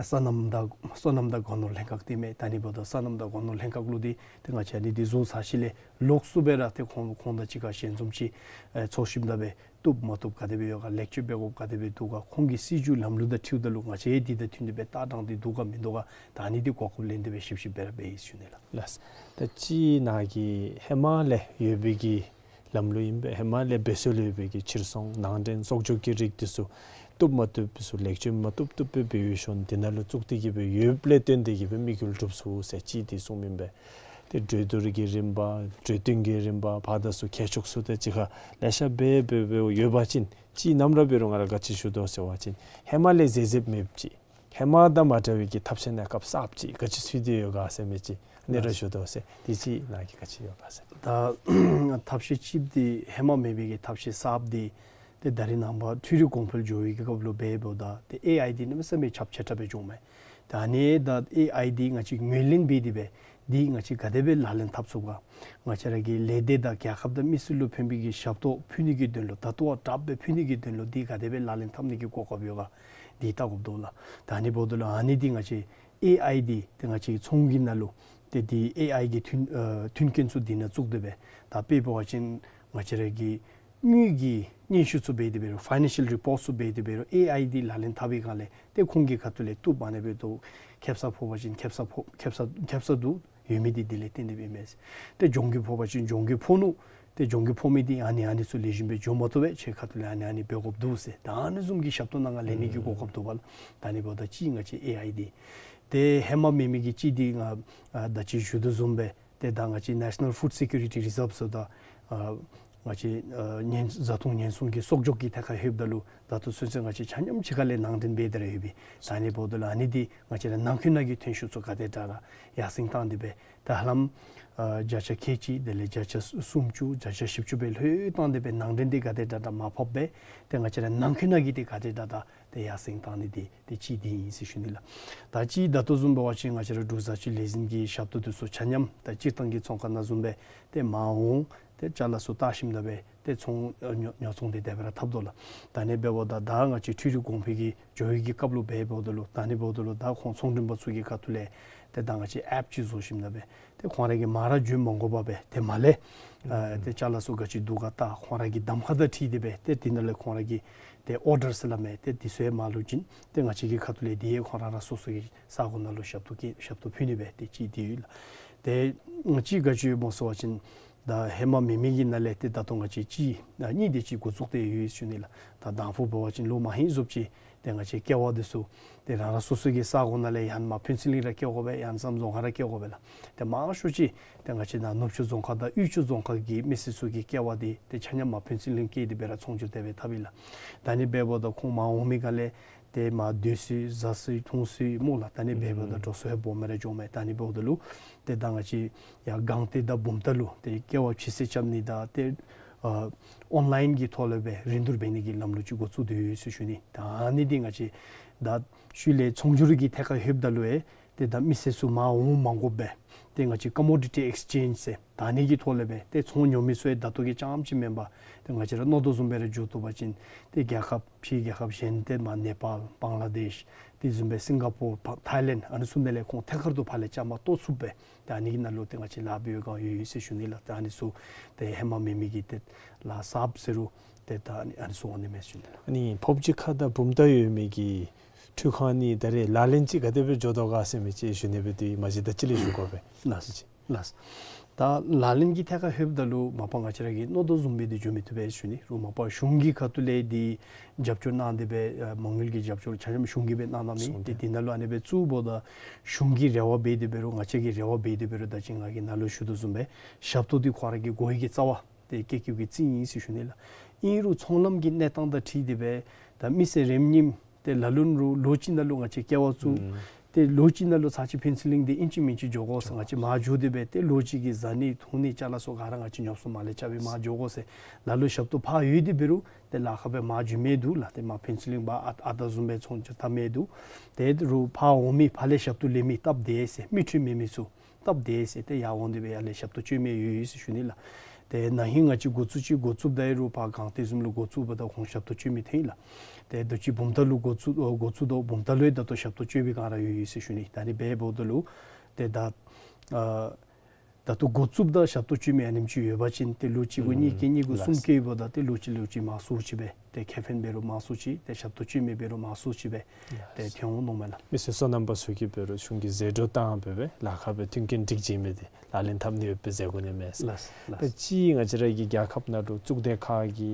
སོ་ནམ་དང་སོ་ནམ་དང་སྒོ་ནོར་ལྷན་ཁག་འདི་མས། ད་ཨ་ནི་འབདཝ་ད་སོ་ནམ་དང་སྒོ་ནོར་ལྷན་ཁག་ལུ་འདི་ཏེ་ང་བཅས་ཨ་ནི་འདི་བཟོ་ཚར་ཞིནམ་ལས་ལོགས་སུ་སྦེ་ར་ཏེ་ཁོང་ཁོང་དང་གཅིག་ཁར་ཞལ་འཛོམས་ཅིག་ཨེ་ཚོགས་ཞིནམ་ད་སྦེ་བཏུབ་མ་བཏུབ་ག་དེ་སྦེ་ཡོད་ག་ལེགས་བཅོས་འབད་དགོཔ་ག་དེ་སྦེ་འདུག་ག་ཁོང་གི་སྲིད་བྱུས་ལམ་ལུགས་དང་འཁྲིལཝ་ད་ལུ་ང་བཅས་ཡང་འདི་དང་བསྟུན་ཏེ་སྦེ་ལྟ་སྟངས་འདི་འདུག་ག་མིན་འདུག་ག་ད་ཨ་ནི་འདི་གོ་སྐབས་ལེན་ཏེ་སྦེ་ཞིབ་ཞིབ་སྦེ་ར་འབད་ཡི་ཟེར་ཞུ་ནི་ལགས། ལགས། ད་ཅི་ནཱ་གི་ཧེ་མ་ལས་ཡོད་པའི་གི་ལམ་ལུགས་ཨིན་པས། ཧེ་མ་ལས་འབད་སྲོལ་ཡོད་པའི་གི་ཕྱིར་ཚོང་ནང་འདྲེན་གསོག་འཇོག་གི་རིགས་འདི་ཚུ་བཏུབ་མ་བཏུབ་ཚུ་ལེགས་བཅོས་མ་བཏུབ་བཏུབ་སྦེ་འབད་ཞིནམ་འདི་ནང་ལུ་བཙུགས་ཏེ་གི་སྦེ་ཡོདཔ་ལས་བརྟེན་ཏེ་གི་སྦེ་དམིགས་ཡུལ་གྲུབ་ཚུགས་ཟེར་ཅིག་འདི་གསུངམ་ཨིན་པས། ཏེ་གྲོས་བསྡུར་གྱི་རིམ་པ་གྲོས་བསྟུན་གྱི་རིམ་པ་ཕར་དང་ཚུར་མཁས་མཆོག་ཚུ་དང་གཅིག་ཁར་ལེ་ཤ་འབད་འབད་འབད་ཡོད་པ་ཅིན་ཅིག་ནམ་ར་འབད་རུང་ང་ར་ག་ཅི་ཞུ་དོ་ཟེར་བ་ཅིན་ཧེ་མ་ལས་གཟེབ་གཟེབ་མེདཔ་ཅིག་ཧེ་མ་དང་མ་འདྲ་བའི་གི་ཐབས་ཤེས་གནས་སྐབས་གསརཔ་ཅིག་ག་ཅི་ཚུད་དེ་ཡོད་ག་ཟེར་མི་ཅིག་ཨ་ནི་ར་ཞུ་དོ་ཟེར། དེ་ཅིག་ནཱ་གི་ག་ཅི་ཡོད་ག་ཟེར། ད་ཐབས་ཤེས་ཅིག་འདི་ཧེ་མ་མེད་པའི་གི་ཐབས་ཤེས་གསརཔ་འདི་ཏེ་ད་རེས་ནངས་པ་འཕྲུལ་རིག་གོང་འཕེལ་འགྱོ་བའི་གི་སྐབས་ལུ་འབདཝ་ད་ཏེ་ཨེ་ཨའི་འདི་གནམ་མེད་ས་མེད་ཁྱབ་ཆེ་དྲགས་སྦེ་འགྱོཝ་མས། ད་ཨ་ནི་ད་ཨེ་ཨའི་འདི་ང་བཅས་ངོས་ལེན་འབད་དེ་སྦེ་འདི་ང་བཅས་ག་དེ་སྦེ་ལག་ལེན་འཐབ་ཚུགས་ག། ང་བཅས་ར་གི་ལས་སྡེ་དང་རྒྱལ་ཁབ་དང་མི་སེར་ལུ་ཕན་པའི་གི་ཞབས་ཏོག་ཕུལ་ནི་གི་དོན་ལུ་ད་ལྟོ་བ་དྲགཔ་སྦེ་ཕུལ་ནི་གི་དོན་ལུ་འདི་ག་དེ་སྦེ་ལག་ལེན་འཐབ་ནི་གི་གོ་སྐབས་ཡོད་ག། འདི་བལྟ་དགོཔ་འདུག་ལགས། ད་ཨ་ནི་འབདཝ་ད་ལུ་ཨ་ནི་འདི་ང་བཅས་ཨེ་ཨའི་འདི་ཏེ་ང་བཅས་ཚོང་གི་ནང་ལུ་ཏེ་འདི་ཨེ་ཨའི་གི་མཐུན་ཨ་མཐུན་རྐྱེན་ཚུ་འདི་ནང་བཙུགས་ཏེ་སྦེ་ད་དཔེ་འབད་བ་ཅིན་ང་བཅས་ར་གི་དངུལ་གྱི་སྙན་ཞུ་ཚུ་འབད་དེ་འབད་རུང་ཕའི་ནན་ཤལ་རི་པོརཊ་ཚུ་འབད་དེ་འབད་རུང་ཨེ་ཨའི་འདི་ལག་ལེན་འཐབ་པའི་སྒང་ལས་ཏེ་ཁོང་གི་ཁ་ཐུག་ལས་བཏུབ་མ་ནི་འབད་དོ། ཁེབ་ས་ཕོག་པ་ཅིན་ཁེབ་ས་ཕོག་ཁེབ་ས་ཁེབ་ས་འདུག། ཡོད་མི་འདི་དེ་ལས་བརྟེན་ཏེ་སྦེ་མས། ཏེ་གྱོང་གུད་ཕོག་པ་ཅིན་གྱོང་གུད་ཕོག་ནུག། ཏེ་གྱོང་གུད་ཕོག་མི་འདི་ཨ་ནི་ཨ་ནི་ཚུ་ལེགས་ཤོམ་སྦེ་འགྱོ་མ་བཏུབ་པས། ཁྱོད་ཁ་ཐུག་ལས་ཨ་ནི་ཨ་ནི་འབད་དགོཔ་འདུག་ཟེར་ད་ཨ་ནི་བཟུམ་གྱི་ཞབས་ཏོག་ནང་ང་ལེན་ནི་གི་གོ་སྐབས་འདུག་པ་ལགས། ད་ཨ་ནི་འབདཝ་ད་ཅིག་ང་བཅས་ཨེ་ཨའི་འདི་ཏེ་ཧེ་མ་མེད་མི་གི་ཅིག་འདི་ང་ཨ་ད་ཅི་ཞུ་དོ་བཟུམ་སྦེ་ཏེ་ད་ང་བཅས་National Food Security Reserve ཟེརཝ་ད་ཨ་ང་བཅས་ཨ་ཉེན་བཟའ་འཐུང་ཉེན་སྲུང་གི་གསོག་འཇོག་གི་ཐད་ཁར་ལྷོདཔ་ད་ལུ་ད་ལྟོ་ཚུན་ཚོད་ང་བཅས་ཆ་མཉམ་གཅིག་ཁར་ལས་ནང་འདྲེན་འབད་དེ་ར་ཡོད་པས། ད་ཨ་ནི་འབདཝ་ད་ལུ་ཨ་ནི་འདི་ང་བཅས་ར་ནང་འཁོད་ནང་གི་ཐོན་ཤུགས་ཚུ་ག་དེ་དྲག་ར་ཡར་སེང་བཏང་སྟེ་སྦེ་ད་ཧ་ལམ་ཨ་བརྒྱ་ཆ་ཁལ་གཅིག་དེ་ལས་བརྒྱ་ཆ་སུམ་ཅུ་བརྒྱ་ཆ་བཞི་བཅུ་སྦེ་ལྷོད་བཏང་སྟེ་སྦེ་ནང་འདྲེན་འདི་ག་དེ་དྲག་དྲག་མར་ཕབ་སྦེ་ཏེ་ང་བཅས་ར་ནང་འཁོད་ནང་གི་འདི་ག་དེ་དྲག་དྲག་ཏེ་ཡར་སེང་བཏང་ནི་འདི་ཏེ་གཅིག་འདི་ཨིན་ཟེར་ཞུ་ནི་ལགས། ད་ཅི་ད་ལྟོ་བཟུམ་འབད་བ་ཅིན་ང་བཅས་ར་འབྲུག་བཟའ་སྤྱོད་ལས་འཛིན་གྱི་ཞབས་ཏོག་འདི་ཚུ་ཆ་མཉམ་ད་སྤྱིར་བཏང་གི་ཚོང་ཁང་ནང་བཟུམ་སྦེ་ཏེ་མར་འོང་ཏེ་ཅ་ལ་ཚུ་བཏགས་ཞིནམ་ད་སྦེ་ཏེ་ཚོང་ཨ་ཉོ་ཉོ་ཚོང་འདི་དེ་སྦེ་ར་འཐབ་དོ་ལགས། ད་ཨ་ནི་འབདཝ་ད་ད་ང་བཅས་འཕྲུལ་རིག་གོང་འཕེལ་གྱི་འགྱོ་བའི་གི་སྐབས་ལུ་འབད་འབདཝ་ད་ལུ་ད་ཨ་ནི་འབདཝ་ད་ལུ་ད་ཁོང་ཚོང་འགྲེམས་པ་ཚུ་གི་ཁ་ཐུག་ལས་ཏེ་ད་ང་བཅས་ཨེཔ་ཅིག་བཟོ་ཞིནམ་ད་སྦེ་ཏེ་ཁོང་ར་གིས་མར་ར་འགྱོ་མ་དགོ་པར་སྦེ་ཏེ་མར་ལས་ཨ་ཏེ་ཅ་ལ་ཚུ་ག་ཅི་འདུག་ག་ལྟ་ཁོང་ར་གི་གདམ་ཁ་དང་འཁྲིལ་ཏེ་སྦེ་ཏེ་དེ་ནང་ལས་ཁོང་ར་གིས་ཏེ་ཨོར་ཌར་ཟེར་སླབ་མས། ཏེ་དེ་ཚུ་ཡང་མར་ལུ་བྱིན་ཏེ་ང་བཅས་ཀྱི་ཁ་ཐུག་ལས་དེ་ཡང་ཁོང་ར་ར་སོ་སོ་གི་ས་གོ་ནང་ལུ་ཞབས་ཏོག་གི་ཞབས་ཏོག་ཕུལ་ནི་སྦེ་ཏེ་ཅིག་འདི་ཡོད་ལགས། ཏེ་ང་བཅས་ག་ཅི་ཡོདཔ་སྨོ་ཟེར་བ་ཅིན་ད་ཧེ་མ་མེད་མི་གི་ནང་ལས་ཏེ་ད་ལྟོ་ང་བཅས་ཅིག་ཨ་གཉིས་དེ་ཅིག་འགོ་བཙུགས་ཏེ་ཡོད་ཟེར་ཞུ་ནི་ལགས། ད་དང་ཕུ་འབད་བ་ཅིན་ལོ་མ་ཧེ་བཟུམ་ཅིག་ཏེ་ང་བཅས་ཀེ་བ་འདི་ཚུ་ཏེ་རང་རང་སོ་སོ་གི་ས་གོ་ནང་ལས་ཡང་མར་ཕུན་ཚོགས་གླིང་ར་བསྐྱལ་དགོ་པས། ཡང་བསམ་རྫོང་ཁག་ར་བསྐྱལ་དགོ་པས་ལགས། ཏེ་མང་ཤོས་ཅིག་ཏེ་ང་བཅས་ནཱ་ནུབ་ཕྱོགས་རྫོང་ཁག་དང་དབུས་ཕྱོགས་རྫོང་ཁག་གི་མི་སེར་ཚུ་གི་ཀེ་བ་འདི་ཏེ་ཆ་མཉམ་མར་ཕུན་ཚོགས་གླིང་བསྐྱལ་ཏེ་སྦེ་ར་ཚོང་སྒྱུར་དེ་སྦེ་འཐབ་ཨིན་ལགས། ད་ཨ་ནི་འབདཝ་ད་ཁོང་མར་འོང་མི་ག་ལས་ཏེ་མར་སྡོད་ས་བཟའ་ས་འཐུང་ས་སྨོ་ལགས། ད་ཨ་ནི་འབདཝ་ད་ཨུམ་འགྲོ་སོང་ཡང་སྦོམ་སྦེ་ར་འགྱོཝ་མས། ད་ཨ་ནི་འབདཝ་ད་ལུ་ཏེ་ད་ང་བཅས་ཡར་སྒང་སྟེང་དང་བུམ་ཐང་ལུ་ཏེ་ཀེ་བ་ཕྱིས་སུ་རྐྱབ་ནི་དང་ཏེ་ཨ་ཨོན་ལའིན་གྱི་ཐོག་ལས་སྦེ་རིན་བསྡུར་འབད་ནི་གི་ལམ་ལུགས་ཅིག་འགོ་བཙུགས་ཏེ་ཡོད་ཟེར་ཞུ་ནི། ད་ཨ་ནི་འདི་ང་བཅས་ད་ཤུལ་ལས་ཚོང་སྒྱུར་གྱི་ཐད་ཁར་ལྷོདཔ་ད་ལུ་ཡང་ཏེ་ད་མི་སེར་ཚུ་མར་འོང་མ་དགོ་པར་ཏེ་ང་བཅས་ཀོ་མོ་ཌི་ཊི་ཨེགསི་ཅེནཇ་ཟེར་ད་ཨ་ནི་གི་ཐོག་ལས་སྦེ་ཏེ་ཚོང་ཉོ་མི་ཚུ་ཡང་ད་ལྟོ་གི་རྐྱངམ་ཅིག་མེན་པར་ཏེ་ང་བཅས་ར་མནོ་དོ་བཟུམ་སྦེ་ར་འགྱོ་བཏུབ་པ་ཅིན་ཏེ་རྒྱལ་ཁབ་ཕྱི་རྒྱལ་ཁབ་གཞན་ཏེ་མར་ནེ་པཱལ་བང་ལ་དེཤ་དེ་བཟུམ་སྦེ་སིང་ག་པོར་ཐའི་ལེནཌ་ཨ་ནི་ཚུ་ནང་ལས་ཁོང་ཐད་ཀར་དུ་ཕར་ལས་རྐྱངམ་གཏོགས་ཚུགས་པས། ཏེ་ཨ་ནི་གི་ནང་ལུ་ཏེ་ང་བཅས་ལཱ་འབད་བའི་སྒང་ཡོད་ཡོད་ཟེར་ཞུ་ནི་ལགས། ཏེ་ཨ་ནི་ཚུ་ཏེ་ཧེ་མ་མེད་མི་གི་ཏེ་ལཱ་གསརཔ་ཟེར་རུང་ཏེ་ད་ཨ་ནི་ཨ་ནི་ཚུ་འོང་ནི་མས་ཟེར་ཞུ་ནི་ལགས། ཨ་ནི་ཕོབ་སྦྱིས་ཁ་དང་བུམ་ཐང་ཡོད་མི་གི་འཕྲུལ་ཁང་གཉིས་ད་རེས་ལག་ལེན་ཅིག་ག་དེ་སྦེ་འགྱོ་དོ་ག་ཟེར་མི་ཅིག་ཞུ་ནི་སྦེ་འདུག། མ་གཞི་ད་ཅི་ལས་ཞུ་དགོ་པས། ལགས། ལགས། ད་ལག་ལེན་གྱི་ཐད་ཁར་ལྷོདཔ་ད་ལུ་མ་པ་ང་བཅས་ར་གིས་མནོ་དོ་བཟུམ་སྦེ་འདི་འགྱོ་མི་བཏུབ་པས་ཞུ་ནི། རུང་མ་པ་གཞུང་གི་ཁ་ཐུག་ལས་འདི་རྒྱབ་སྐྱོར་གནང་སྟེ་སྦེ་ཨ་མ་དངུལ་གྱི་རྒྱབ་སྐྱོར་ཆ་མཉམ་གཞུང་གིས་སྦེ་གནང་གནངམ་ཨིན། གཞུང་ཏེ་གིས་འདི་ནང་ལུ་ཨ་ནི་སྦེ་བཙུགས་འབདཝ་ད་གཞུང་གི་རེ་བ་འབད་དེ་འབད་རུང་ང་བཅས་ཀྱི་རེ་བ་འབད་དེ་འབད་རུང་ད་ཅི་ང་གིས་ནཱ་ལུ་ཞུ་དོ་བཟུམ་སྦེ་ཞབས་ཏོག་འདི་ཁོང་ར་གི་དགོ་ཡི་གི་རྩ་བ་ཏེ་ཀེ་ཀིའུ་གི་རྩིས་ཨིན་ཟེར་ཞུ་ནི་ལགས། ཨིན་རུང་ཚོང་ལམ་གྱི་གནས་སྟངས་དང་འཁྲིལ་ཏེ་སྦེ་ད་མི་སེར་རེམ་གཉིསམ་ཏེ་ལ་ལུ་རུང་ལོ་གཅིག་ནང་ལུ་ང་བཅས་ཀེ་བ་བཙུགས། ཨུམ་ཏེ་ལོ་གཅིག་ནང་ལུ་ཚར་གཅིག་ཕུན་ཚོགས་གླིང་འདི་ཨིན་ཅི་མིན་ཅི་འགྱོ་དགོ་ཟེར། ང་བཅས་མར་འགྱོ་སྟེ་སྦེ་ཏེ་ལོ་གཅིག་གི་བཟའ་ནི་འཐུང་ནི་ཅ་ལ་ཚུ་ག་ར་ང་བཅས་ཉོ་སོང་མར་ལས་རྐྱབ་སྦེ་མར་འགྱོ་དགོ་ཟེར། ལ་ལུ་ཞབས་ཏོག་ཕར་ཡོད་དེ་འབད་རུང་ཏེ་ལཱ་ཁག་སྦེ་མར་འགྱོ་མི་འདུག་ལགས། ཏེ་མར་ཕུན་ཚོགས་གླིང་བར་ཨ་ཨ་རྟག་བཟུམ་སྦེ་ཚོང་སྒྱུར་འཐབ་མི་འདུག། ཏེ་རུང་ཕར་འོང་མི་ཕར་ལས་ཞབས་ཏོག་ལེན་མི་སྟབས་བདེ་ཟེར་མི་འཕྲུལ་མེད་མི་ཚུ་སྟབས་བདེ་ཟེར་ཏེ་ཡར་འོང་སྟེ་སྦེ་ཡར་ལས་ཞབས་ཏོག་སྤྱོད་མི་ཡོད་ཡོད་ཟེར་ཞུ་ནི་ལགས། ཏེ་ན་ཧིང་ང་བཅས་འགོ་བཙུགས་ཅི་འགོ་བཙུགསཔ་ད་ཡང་རུང་ཕར་སྒང་སྟེང་བཟུམ་ལུ་འགོ་བཙུགས་པ་ད་ཁོང་ཞབས་ཏོག་སྤྱོད་མི་ཐོན་ཡི་ལགས། ཏེ་ད་ཅི་བུམ་ཐང་ལུ་འགོ་བཙུགས་ཨ་འགོ་བཙུགས་དོ། བུམ་ཐང་ལུ་ཡང་ད་ལྟོ་ཞབས་ཏོག་སྤྱོད་པའི་སྒང་ར་ཡོད་ཡོད་ཟེར་ཞུ་ནི། ད་ཨ་ནི་སྦེ་འབདཝ་ད་ལུ་ཏེ་ད་ཨ་ད་ལྟོ་འགོ་བཙུགསཔ་ད་ཞབས་ཏོག་སྤྱོད་མི་ཨ་ནེམ་ཅིག་ཡོད་པ་ཅིན་ཏེ་ལོ་གཅིག་གུ་གཉིས་བསྐྱལ་གཉིས་གུ་གསུམ་བསྐྱལཝ་ད་ཏེ་ལོ་གཅིག་ལོ་གཅིག་མང་སུ་ཅིག་སྦེ་ཏེ་ཁེ་ཕན་འབད་རུང་མང་སུ་ཅིག་ཏེ་ཞབས་ཏོག་སྤྱོད་མི་འབད་རུང་མང་སུ་ཅིག་སྦེ་ཏེ་ཐོན་འོང་མནོཝ་མས་ལགས། མི་སེར་སོ་ནམ་པ་ཚུ་གིས་འབད་རུང་གཞུང་གིས་ཟད་འགྲོ་བཏང་འབད་བའི་ལཱ་ཁག་སྦེ་མཐུན་རྐྱེན་སྒྲིག་བྱིན་མི་འདི་ལག་ལེན་འཐབ་ནི་ཡོདཔ་སྦེ་ཟེར་དགོ་ནི་མས་ཟེར། ལགས་ལགས། ད་ཅི་ང་བཅས་ར་གི་རྒྱལ་ཁབ་ནང་ལུ་གཙུག་སྡེ་ཁག་གི་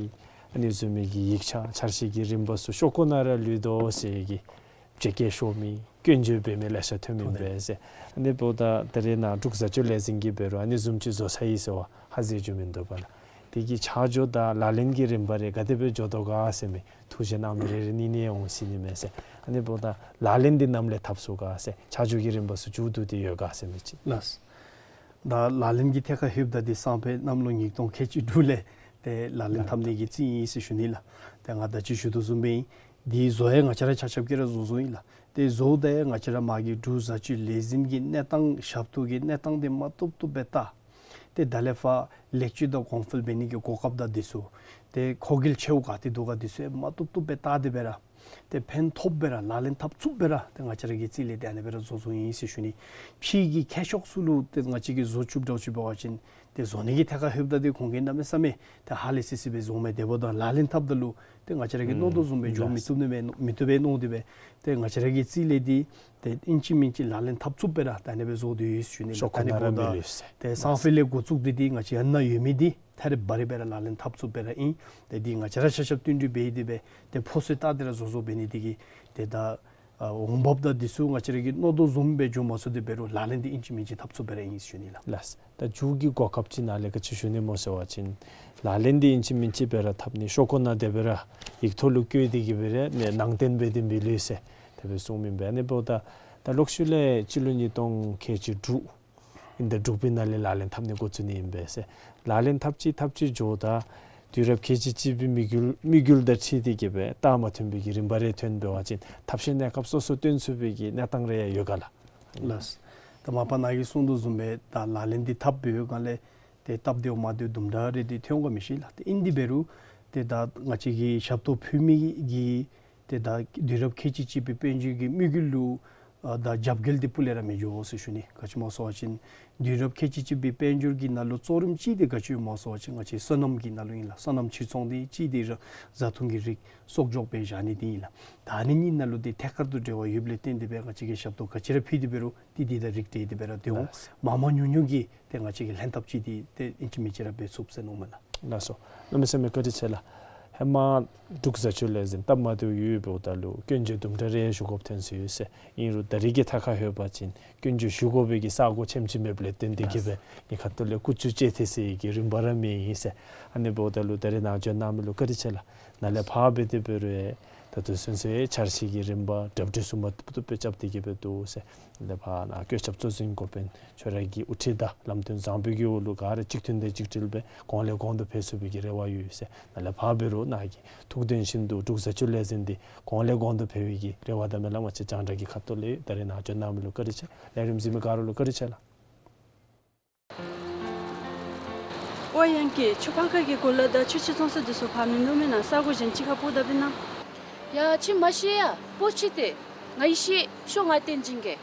ཨ་ནི་བཟུམ་མའི་གི་ཡིག་ཆ་འཆར་གཞི་གི་རིམ་པ་ཚུ་ཤོག་ཀོ་ནང་ར་ལུས་དོ་ཟེར་གི་བྱེད་སྐད་ཤོར་མི་སྐྱོན་བརྗོད་འབད་མི་ལེ་ཤ་ཐོན་མི་ཐོན་ཏེ་འབད་ཟེར། ཨ་ནི་འབདཝ་ད་ད་རེས་ནཱ་འབྲུག་བཟའ་སྤྱོད་ལས་འཛིན་གྱིས་འབད་རུང་ཨ་ནི་བཟུམ་ཅིག་བཟོ་ཚར་ཡི་ཟེར་བ་ཧ་གོ་བཅུག་མི་འདུག་པ་ལགས། དེ་གི་ཆ་འཇོག་དང་ལག་ལེན་གྱི་རིམ་པ་རེ་ག་དེ་སྦེ་འགྱོ་དོ་ག་ཟེར་མི་ཐུགས་བཞེད་གནང་མི་རེ་རེ་གཉིས་གཉིས་འོང་ཟེར་ནི་མས་ཟེར། ཨ་ནི་འབདཝ་ད་ལག་ལེན་འདི་ནམ་ལས་འཐབ་ཚུགས་ག་ཟེར་ཆ་འཇོག་གི་རིམ་པ་ཚུ་མཇུག་བསྡུ་སྟེ་ཡོད་ག་ཟེར་མི་ཅིག། ལགས། ད་ལག་ལེན་གྱི་ཐད་ཁར་ལྷོདཔ་ད་འདི་སང་ཕོད་གནམ་ལོ་ཉིས་སྟོང་ཁལ་གཅིག་དྲུག་ལས་ཏེ་ལག་ལེན་འཐབ་ནི་གི་རྩིས་ཨིན་ཟེར་ཞུ་ནི་ལགས། ཏེ་ང་ད་ཅི་ཞུ་དོ་བཟུམ་སྦེ་ཨིན། འདི་བཟོ་ཡང་ང་བཅས་ར་ཆ་ཁྱབ་ཀྱིས་ར་བཟོ་བཟོཝ་ཨིན་ལགས། ཏེ་བཟོཝ་ད་ཡང་ང་བཅས་ར་མ་གི་འབྲུག་བཟའ་སྤྱོད་ལས་འཛིན་གྱི་གནས་སྟངས་ཞབས་ཏོག་གི་གནས་སྟངས་འདི་མ་བཏུབ་བཏུབ་སྦེ་བལྟ། ཏེ་ད་ལས་ཕར་ལེགས་བཅོས་དང་གོང་འཕེལ་འབད་ནི་གི་གོ་སྐབས་དང་འདི་ཚུ་ཏེ་མཁོ་གལ་ཆེཝ་ག་ཏེ་འདུག་ག་འདི་ཚུ་ཡང་མ་བཏུབ་བཏུབ་སྦེ་བལྟ་སྟེ་སྦེ་ར་ ཏེ་ཕན་ཐོགསཔ་སྦེ་ར་ལག་ལེན་འཐབ་ཚུགསཔ་སྦེ་ར་ཏེ་ང་བཅས་ར་གི་རྩིས་ལས་ཏེ་ཨ་ནི་སྦེ་ར་བཟོ་བཟོཝ་ཨིན་ཟེར་ཞུ་ནི། ཕྱི་གི་མཁས་མཆོག་ཚུ་ལུ་ཏེ་ང་བཅས་ཀྱིས་བཟོ་བཅུགཔ་འདྲཝ་ཅིག་འབད་བ་ཅིན་ཏེ་བཟོ་ནི་གི་ཐད་ཁར་ལྷོདཔ་ད་ཏེ་ཁོང་གིས་གནམ་མེད་ས་མེད་ཏེ་ཧ་ལས་སི་སི་སྦེ་བཟོཝ་མས། དེ་འབདཝ་ད་ལག་ལེན་འཐབ་ད་ལུ་ཏེ་ང་བཅས་ར་གིས་མནོ་དོ་བཟུམ་སྦེ་འགྱོ་མི་བཏུབ་ནི་མས། མི་བཏུབ་པས་མནོ་སྟེ་སྦེ་ཏེ་ང་བཅས་ར་གི་རྩིས་ལས་འདི་ཏེ་ཨིན་ཅི་མིན་ཅི་ལག་ལེན་འཐབ་ཚུགསཔ་སྦེ་ར་ད་ཨ་ནི་སྦེ་བཟོ་སྟེ་ཡོད་ཟེར་ཞུ་ནི་ལགས། ཤོག་ཁོ་ན་ར་མི་ལུས་ཟེར། ཏེ་སང་ཕོད་ལས་འགོ་བཙུགས་ཏེ་འདི་ང་བཅས་ཡར་ན་ཡོད་མི་འདི་ཐད་རི་བ་རི་སྦེ་ར་ལག་ལེན་འཐབ་ཚུགསཔ་སྦེ་ར་ཨིན། ཏེ་འདི་ང་བཅས་ར་ཤ་ཤ་བསྟུན་གྲོས་འབད་དེ་སྦེ་ཏེ་ཕོ་སོ་བཏགས་ཏེ་ར་བཟོ་བཟོཝ་འབད་ནི་འདི་གིས་ཏེ་ད་ཨ་འོང་འབབ་དང་འདི་ཚུ་ང་བཅས་ར་གིས་མནོ་དོ་བཟུམ་སྦེ་འགྱོ་མ་ཚུགས་ཏེ་འབད་རུང་ལག་ལེན་འདི་ཨིན་ཅི་མིན་ཅི་འཐབ་ཚུགསཔ་སྦེ་ར་ཨིན་ཟེར་ཞུ་ནི་ལགས། ལགས། ད་མཇུག་གི་གོ་སྐབས་ཅིག་ནང་ལས་ག་ཅི་ཞུ་ནི་སྨོ་ཟེར་བ་ཅིན་ལག་ལེན་འདི་ཨིན་ཅི་མིན་ཅི་སྦེ་ར་འཐབ་ནི། ཤོག་ཁོ་ན་དེ་སྦེ་ར་ཡིག་ཐོག་ལུ་བཀོད་དེ་གི་སྦེ་ར་ནི་ནང་རྟེན་འབད་དེ་མི་ལུས་ཟེར་དེ་སྦེ་གསུངམ་ཨིན་པས། ཨ་ནི་འབདཝ་ད་ད་ལོག་ཤུལ་ལས་སྤྱི་ལོ་ཉིས་སྟོང་ཁལ་གཅིག་དྲུག་ཨིན་ད་དྲུག་པའི་ནང་ལས་ལག་ལེན་འཐབ་ནི་འགོ་བཙུགས་ནི་ཨིན་པས་ཟེར། ལག་ལེན་འཐབ་ཅི་འཐབ་ཅི་འགྱོཝ་ད་དུས་རབས་ཁལ་གཅིག་གཅིག་པའི་དམིགས་ཡུལ་དམིགས་ཡུལ་དང་འཁྲིལ་ཏེ་གི་སྦེ་རྟགས་མ་ཐོན་པའི་གི་རིམ་པ་རེ་ཐོན་འབད་བ་ཅིན་ཐབས་ཤེས་གནས་སྐབས་སོ་སོ་སྟོན་ཚུགས་པའི་གི་གནས་སྟངས་རེ་ཡང་ཡོད་ག་ལགས། ལགས། ད་མ་པ་ནཱ་གིས་གསུངས་དོ་བཟུམ་སྦེ་ད་ལག་ལེན་འདི་འཐབ་པའི་སྒང་ལས་ཏེ་སྟབས་བདེཝ་མ་བདེཝ་དུམ་གྲ་རེ་འདི་ཐོན་ག་མི་ཤེས་ལགས། ཏེ་ཨིན་དེ་འབད་རུང་ཏེ་ད་ང་བཅས་ཀྱི་ཞབས་ཏོག་ཕུལ་མི་གི་ཏེ་ད་དུས་རབས་ཁལ་གཅིག་གཅིག་པའི་དཔལ་འབྱོར་གྱི་དམིགས་ཡུལ་ལུ་ཨ་ད་རྒྱབ་འགལ་འདི་སྤུ་ལས་ར་མི་འགྱོ་ཟེར་ཞུ་ནི། ག་ཅི་སྨོ་ཟེར་བ་ཅིན་དུས་རབས་ཁལ་གཅིག་གཅིག་པའི་དཔལ་འབྱོར་གྱི་ནང་ལུ་གཙོ་རིམ་ཅིག་འདི་ག་ཅི་སྨོ་ཟེར་བ་ཅིན་ང་བཅས་སོ་ནམ་གྱི་ནང་ལུ་ཨིན་ལགས། སོ་ནམ་ཕྱིར་ཚོང་འདི་ཅིག་འདི་ར་བཟའ་འཐུང་གི་རིགས་གསོག་འཇོག་འབད་བཞག་ནི་འདི་ཨིན་ལགས། ད་ཨ་ནི་གཉིས་ནང་ལུ་འདི་ཐད་ཀར་དུ་འབྲེལ་བ་ཡོདཔ་ལས་བརྟེན་ཏེ་སྦེ་ང་བཅས་ཀྱིས་ཞབས་ཏོག་ག་ཅི་ར་ཕུལ་ཏེ་འབད་རུང་ཏེ་འདི་དང་རིགས་བསྒྲེས་ཏེ་སྦེ་ར་སྡོད་འོང་། ལགས། མང་མང་ཉུང་ཉུང་གིས་ཏེ་ང་བཅས་ཀྱིས་ལྷན་ཐབས་ཅིག་འདི་ཏེ་ཨིན་ཅི་མིན་ཅི་ར་འབད་ཚུགས་ཟེར་མནོཝ་མས་ལགས། ལགས་སོ། གནམ་མེད་ས་མེད་བཀའ་དྲིན་ཆེ་ལགས། ཧེ་མ་འབྲུག་བཟའ་སྤྱོད་ལས་འཛིན་སྟབས་མ་བདེཝ་ཡོདཔ་ད་ལུ་སྐྱོན་བརྗོད་དུམ་གྲ་རེ་ཞུ་དགོཔ་ཐོན་སོ་ཡི་ཟེར། ཨིན་རུང་ད་རིས་ཀྱི་ཐད་ཁར་ལྷོད་པ་ཅིན་སྐྱོན་བརྗོད་ཞུ་དགོ་པའི་གི་ས་གོ་ཆེམ་ཅིག་མེདཔ་ལས་བརྟེན་ཏེ་གི་སྦེ་ངེའི་ཁ་ཐུག་ལས་ཀུ་ཅོ་ཅིག་ཐལ་སོ་ཡི་གི་རིམ་པ་ར་མེད་ཡི་ཟེར། ཨ་ནི་འབདཝ་ད་ལུ་ད་རིས་ནཱ་འབྱོན་གནང་མི་ལུ་བཀའ་དྲིན་ཆེ་ལགས། ནཱ་ལས་ཕར་འབད་དེ་འབད་རུང་ཡང་ད་ལྟོ་ཚུན་ཚོད་འཆར་གཞི་གི་རིམ་པ་གྲ་སྒྲིག་ཚུ་མ་བཏུབ་བཏུབ་སྦེ་རྐྱབ་སྟེ་གི་སྦེ་འདུག་ཟེར། ལས་ཕར་ནཱ་བཀོད་ཁྱབ་གཙོ་འཛིན་འགོ་དཔོན་ཁྱོད་ར་གི་དབུ་ཁྲིད་དང་ལམ་སྟོན་བཟང་པོའི་གི་འོག་ལུ་ག་ར་གཅིག་མཐུན་དང་གཅིག་སྒྲིལ་སྦེ་གོང་ལས་གོང་དུ་འཕེལ་ཚུགས་པའི་གི་རེ་བ་ཡོད་ཟེར། ནཱ་ལས་ཕར་འབད་རུང་ནཱ་གི་ཐུགས་འདུན་བཞིན་དུ་འབྲུག་བཟའ་སྤྱོད་ལས་འཛིན་འདི་གོང་ལས་གོང་དུ་འཕེལ་བའི་གི་རེ་བ་དང་སྨོན་ལམ་ང་བཅས་རྒྱང་བསྒྲགས་ཀྱི་ཁ་ཐུག་ལས་ད་རིས་ནཱ་འབྱོན་གནང་མི་ལུ་བཀའ་དྲིན་ཆེ། ལས་རིམ་གཟིགས་མི་ག་ར་ལུ་བཀའ་དྲིན་ཆེ་ལགས། ཝའེ་གཡང་སྐྱིད། ཁྱོད་ཕར་ཁ་གི་གོ་ལ་དང་ཆུ་ཕྱེ་བཙོང་ས་འདི་ཚུ་ཕར་མིན་འདུག་མེན་ན། ས་གོ་གཞན་ཅིག་ཁར་སྤོ་ད་པས་ན། ཡ་ཁྱོད་མ་ཤེས་ཡ། སྤོ་ཅི་སྟེ། ང་གིས་ཤེས། ཤོག་ང་བསྟན་བྱིན་གེ།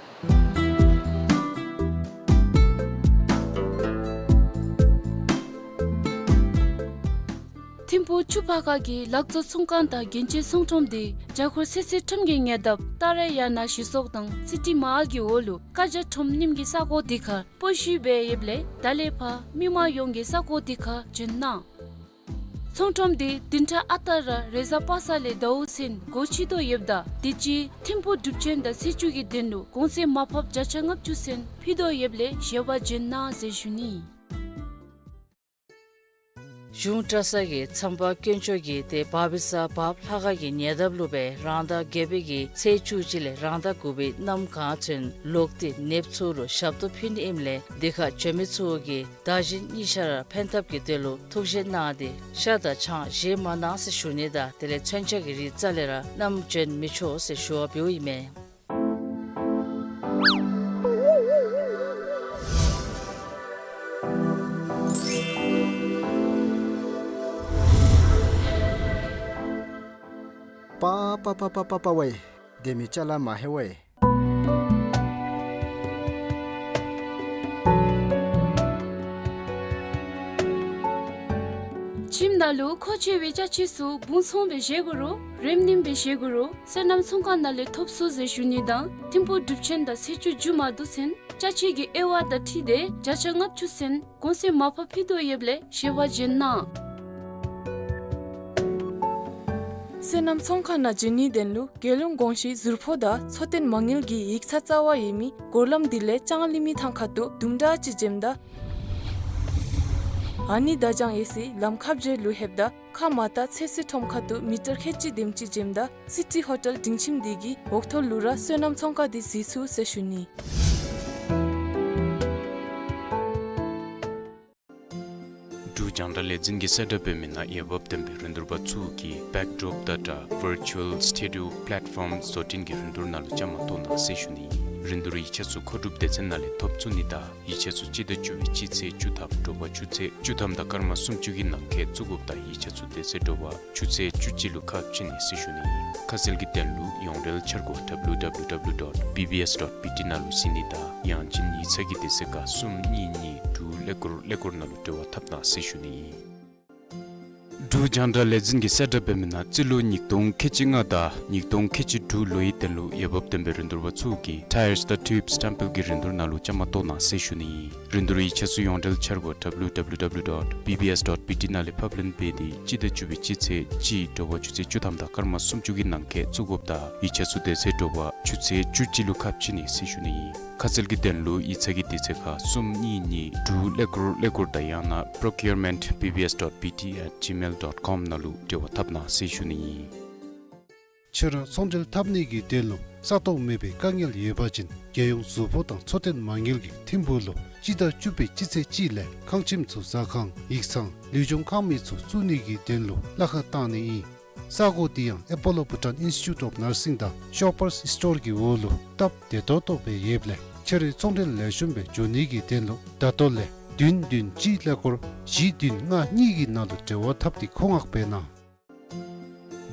ཐིམ་ཕུག་ཆུ་ཕར་ཁ་གི་ལག་བཙོང་ཚོང་ཁང་དང་རྒྱན་ཆའི་ཚོང་ཁྲོམ་འདི་རྒྱ་སྒོར་ཚོད་བསྲེ་ཁྲོམ་གྱི་ཉེ་འདབས་ཏཱ་ར་ཡ་ན་གཞི་ཚོགས་དང་སི་ཊི་མ་ཧཱལ་གྱི་འོག་ལུ་བཀའ་རྒྱ་ཁྲོམ་གཉིས་ཀྱི་ས་གོ་འདི་ཁར་སྤོ་བཤུད་འབད་ཡོདཔ་ལས་ད་ལས་ཕར་མི་མང་ཡོངས་ཀྱིས་ས་གོ་འདི་ཁར་འབྱོན་གནང་། ཚོང་ཁྲོམ་འདི་བདུན་ཕྲག་ཨ་རྟག་ར་རེས་གཟའ་པ་སངས་ལས་ཟླཝ་ཚུན་སྒོ་ཕྱེ་དོ་ཡོདཔ་ད་དུས་ཅི་ཐིམ་ཕུག་སྒྲུབ་ཆེན་དང་ཚེས་བཅུ་གི་དོན་ལུ་གོང་ཚད་མར་ཕབ་བརྒྱ་ཆ་ལྔ་བཅུ་ཚུན་ཕུལ་དོ་ཡོདཔ་ལས་ཞལ་པར་འབྱོན་གནང་ཟེར་ཞུ་ནི། གཞུང་གྲྭ་ཚང་གི་མཚམས་པ་དཀོན་མཆོག་གི་ཏེ་བ་བི་ས་བབ་ལྷ་ཁང་གི་ཉེ་འདབས་ལུ་སྦེ་རང་ཟླ་བརྒྱད་པའི་གི་ཚེས་བཅུ་གཅིག་ལས་རང་ཟླ་དགུ་པའི་གནམ་གང་ཚུན་ལོག་སྟེ་ནདཔ་ཚུ་ལུ་ཞབས་ཏོག་ཕུལ་ནི་ཨིནམ་ལས་འདི་ཁར་འབྱོན་མི་ཚུ་གིས་བདག་གཞན་གཉིས་ཆ་ར་ཕན་ཐབས་ཀྱི་དོན་ལུ་ཐུགས་བཞེད་གནང་སྟེ་ཤ་དང་ཆང་བཞེས་མ་གནང་ཟེར་ཞུ་ནི་དང་དེ་ལས་མཚོན་ཆ་གི་རིགས་རྩ་ལས་ར་བསྣམས་འབྱོན་མི་ཆོག་ཟེར་ཞུ་བ་འབདཝ་ཨིན་མས། པ་པ་པ་པ་པ་པ་ཝའེ། དེ་མི་ཅ་ལ་མ་ཧེ་ཝའེ། ཁྱིམ་ནང་ལུ་མཁོ་ཆེ་བའི་ཅ་ཆས་ཚུ་སྦུང་ཚོང་སྦེ་བཞེས་དགོ་རུང་རིམ་ནིམ་སྦེ་བཞེས་དགོ་རུང་སོ་ནམ་ཚོང་ཁང་ནང་ལས་ཐོབ་ཚུགས་ཟེར་ཞུ་ནི་དང་ཐིམ་ཕུག་སྒྲུབ་ཆེན་དང་ཚེས་བཅུ་མཇུག་མ་བསྡུ་ཚུན་ཅ་ཆས་ཀྱི་དབྱེ་བ་དང་འཁྲིལ་ཏེ་བརྒྱ་ཆ་ལྔ་བཅུ་ཚུན་གོང་ཚད་མར་ཕབ་ཕུལ་དོ་ཡོདཔ་ལས་ཞལ་པར་འབྱོན་གནང་། སོ་ནམ་ཚོང་ཁང་ནང་འབྱོན་ནིའི་དོན་ལུ་རྒྱལ་ཡོངས་གོང་ཞུས་ཟུར་ཕོགས་དང་འཚོ་རྟེན་མ་དངུལ་གྱི་ཡིག་ཚང་རྩ་བ་ཡོད་མི་སྒོར་ལམ་འདི་ལས་ལྕང་གླིང་མི་ཐང་ཁ་ཐུག་དུམ་གྲ་ཅིག་འབྱོནམ་ད་ཨ་ནི་དར་དཔྱངས་ཡོད་སའི་ལམ་ཁ་བརྒྱད་ལུ་ལྷོདཔ་ད་ཁ་མ་བཏགས་ཚོད་བསྲེ་ཁྲོམ་ཁ་ཐུག་མི་ཊར་ཁལ་གཅིག་དེམ་ཅིག་འབྱོནམ་ད་སི་ཊི་ཧོ་ཊེལ་སྒྲིང་ཁྱིམ་འདི་གི་འོག་ཐོག་ལུ་ར་སོ་ནམ་ཚོང་ཁང་འདི་གཟིགས་ཚུགས་ཟེར་ཞུ་ནི། འབྲུག་རྒྱང་བསྒྲགས་ལས་འཛིན་གྱིས་གསལ་བསྒྲགས་འབད་མི་ནང་འོས་འབབ་ལྡན་པའི་རིན་བསྡུར་པ་ཚུ་གིས་བེཀ་ཌོརོཔ་དང་སྦྲགས་ཝར་ཅུ་ཨལ་སི་ཊུ་ཌི་ཡོ་པ་ལེཊ་ཕོརམ་བཟོ་སྐྲུན་གྱི་རིན་བསྡུར་ནང་ལུ་བཅའ་མར་གཏོགས་གནང་ཟེར་ཞུ་ནི། རིན་བསྡུར་ཡིག་ཆ་ཚུ་མཁོ་སྒྲུབ་སྡེ་ཚན་ནང་ལས་ཐོབ་ཚུགས་ནི་དང་ཡིག་ཆ་ཚུ་སྤྱི་ཟླ་བཅུ་པའི་སྤྱི་ཚེས་བཅུ་ཐམ་དྲོ་པ་ཆུ་ཚོད་བཅུ་ཐམ་དང་སྐར་མ་སུམ་ཅུ་གི་ནང་འཁོད་བཙུགས་དགོཔ་དང་ཡིག་ཆ་ཚུ་དེ་ཚེ་དྲོ་པ་ཆུ་ཚོད་བཅུ་གཅིག་ལུ་ཁ་ཕྱེ་ནི་ཟེར་ཞུ་ནི་ཨིན། ཁ་གསལ་གྱི་དོན་ལུ་ཡོངས་འབྲེལ་འཆར་སྒོ་W W W dot B B S dot B T ནང་ལུ་གཟིགས་ནི་དང་ཡང་ཅིན་ཡིག་ཚང་གི་དུས་ཚོད་ཁར་གསུམ་གཉིས་གཉིས་དྲུག་ཀླད་ཀོར་ཀླད་ཀོར་ནང་ལུ་འབྲེལ་བ་འཐབ་གནང་ཟེར་ཞུ་ནི་ཨིན། འབྲུག་རྒྱང་བསྒྲགས་ལས་འཛིན་གྱིས་གསལ་བསྒྲགས་འབད་མི་ནང་རྩིས་ལོ་ཉིས་སྟོང་ཁལ་གཅིག་ལྔ་དང་ཉིས་སྟོང་ཁལ་གཅིག་དྲུག་ལོའི་དོན་ལུ་འོས་འབབ་ལྡན་པའི་རིན་བསྡུར་པ་ཚུ་གིས་ཊའི་ཡརསི་དང་ཊིའུབསི་སི་ཊེམ་པེལ་གྱི་རིན་བསྡུར་ནང་ལུ་བཅའ་མར་གཏོགས་གནང་ཟེར་ཞུ་ནི་ཨིན། རིན་བསྡུར་ཡིག་ཆ་ཚུ་ཡོངས་འབྲེལ་འཆར་སྒོ་W W W dot B B S dot B T ནང་ལས་ཕབ་ལེན་འབད་དེ་སྤྱི་ཟླ་བཅུ་པའི་སྤྱི་ཚེས་གཅིག་དྲོ་པ་ཆུ་ཚོད་བཅུ་ཐམ་དང་སྐར་མ་སུམ་ཅུ་གི་ནང་འཁོད་བཙུགས་དགོཔ་དང་ཡིག་ཆ་ཚུ་དེ་ཚེ་དྲོ་པ་ཆུ་ཚོད་བཅུ་གཅིག་ལུ་ཁ་ཕྱེ་ནི་ཟེར་ཞུ་ནི་ཨིན། ཁ་གསལ་གྱི་དོན་ལུ་ཡིག་ཚང་གི་དུས་ཚོད་ཁར་གསུམ་གཉིས་གཉིས་དྲུག་ཀླད་ཀོར་ཀླད་ཀོར་དང་ཡང་ན་procurement B B S dot B T at gmail dot com ནང་ལུ་འབྲེལ་བ་འཐབ་གནང་ཟེར་ཞུ་ནི་ཨིན། ཁྱོད་ར་ཚོང་འབྲེལ་འཐབ་ནི་གི་དོན་ལུ་ས་སྟོང་མེད་པའི་དཀའ་ངལ་ཡོད་པ་ཅིན་རྒྱལ་ཡོངས་གཟུགས་པོ་དང་འཚོ་རྟེན་མ་དངུལ་གྱི་ཐིམ་ཕུག་ལུ་སྤྱི་ཟླ་བཅུ་པའི་སྤྱི་ཚེས་གཅིག་ལས་ཁང་ཁྱིམ་ཚུ་ཟ་ཁང་ཡིག་ཚང་ལུས་སྦྱོང་ཁང་མིག་ཚུ་བཙུགས་ནི་གི་དོན་ལུ་གླ་ཁར་བཏང་ནི་ཨིན། ས་གོ་འདི་ཡང་Apollo Bhutan Institute of Nursing དང་Shoppers Stop གི་འོག་ལུ་སྟབས་བདེ་ཏོག་ཏོ་སྦེ་ཡོདཔ་ལས་ཁྱོད་རའི་ཚོང་འབྲེལ་ལེགས་ཤོམ་སྦེ་འགྱོ་ནི་གི་དོན་ལུ་ད་ལྟོ་ལས་བདུན་བདུན་གཅིག་ཀླད་ཀོར་བཞི་བདུན་ལྔ་གཉིས་ཀྱི་ནང་ལུ་འབྲེལ་བ་འཐབ་སྟེ་མཁོ་མངགས་འབད་གནང་།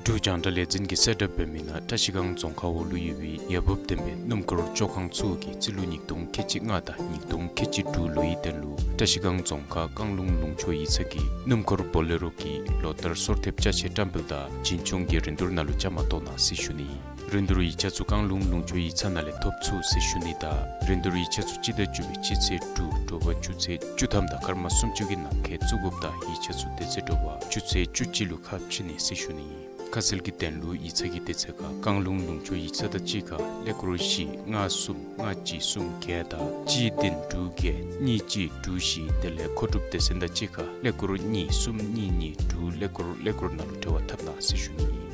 འབྲུག་རྒྱང་བསྒྲགས་ལས་འཛིན་གྱིས་གསལ་བསྒྲགས་འབད་མི་ནང་བཀྲ་ཤིས་སྒང་རྫོང་ཁག་འོག་ལུ་ཡོད་པའི་འོས་འབབ་ལྡན་པའི་སྣུམ་འཁོར་བཅོ་ཁང་ཚུ་གིས་རྩིས་ལོ་ཉིས་སྟོང་ཁལ་གཅིག་ལྔ་དང་ཉིས་སྟོང་ཁལ་གཅིག་དྲུག་ལོའི་དོན་ལུ་བཀྲ་ཤིས་སྒང་རྫོང་ཁག་བཀང་ལུང་ལུང་ཕྱོགས་ཡིག་ཚང་གི་སྣུམ་འཁོར་བོ་ལེ་རོ་གི་ལོ་ལྟར་སོར་ཐེབས་ཅ་ཆས་བཀྲམ་སྤེལ་དང་བྱིན་ཆོག་གི་རིན་བསྡུར་ནང་ལུ་བཅའ་མར་གཏོགས་གནང་ཟེར་ཞུ་ནི་ཨིན། རིན་བསྡུར་ཡིག་ཆ་ཚུ་བཀང་ལུང་ལུང་ཕྱོགས་ཡིག་ཚང་ནང་ལས་ཐོབ་ཚུགས་ཟེར་ཞུ་ནི་དང་རིན་བསྡུར་ཡིག་ཆ་ཚུ་སྤྱི་ཟླ་བཅུ་པའི་སྤྱི་ཚེས་དྲུག་དྲོ་པ་ཆུ་ཚོད་བཅུ་ཐམ་དང་སྐར་མ་སུམ་ཅུ་གི་ནང་འཁོད་བཙུགས་དགོཔ་དང་ཡིག་ཆ་ཚུ་དེ་ཚེ་དྲོ་པ་ཆུ་ཚོད་བཅུ་གཅིག་ལུ་ཁ་ཕྱེ་ནི་ཟེར་ཞུ་ནི་ཨིན། ཁ་གསལ་གྱི་དོན་ལུ་ཡིག་ཚང་གི་དུས་ཚོད་ཁར་བཀང་ལུང་ལུང་ཕྱོགས་ཡིག་ཚང་དང་གཅིག་ཁར་ཀླད་ཀོར་བཞི་ལྔ་གསུམ་ལྔ་གཅིག་གསུམ་བརྒྱད་དང་གཅིག་བདུན་དྲུག་བརྒྱད་གཉིས་གཅིག་དྲུག་བཞི་དེ་ལས་མཁོ་སྒྲུབ་སྡེ་ཚན་དང་གཅིག་ཁར་ཀླད་ཀོར་གཉིས་གསུམ་གཉིས་གཉིས་དྲུག་ཀླད་ཀོར་ཀླད་ཀོར་ནང་ལུ་འབྲེལ་བ་འཐབ་གནང་ཟེར་ཞུ་ནི་ཨིན།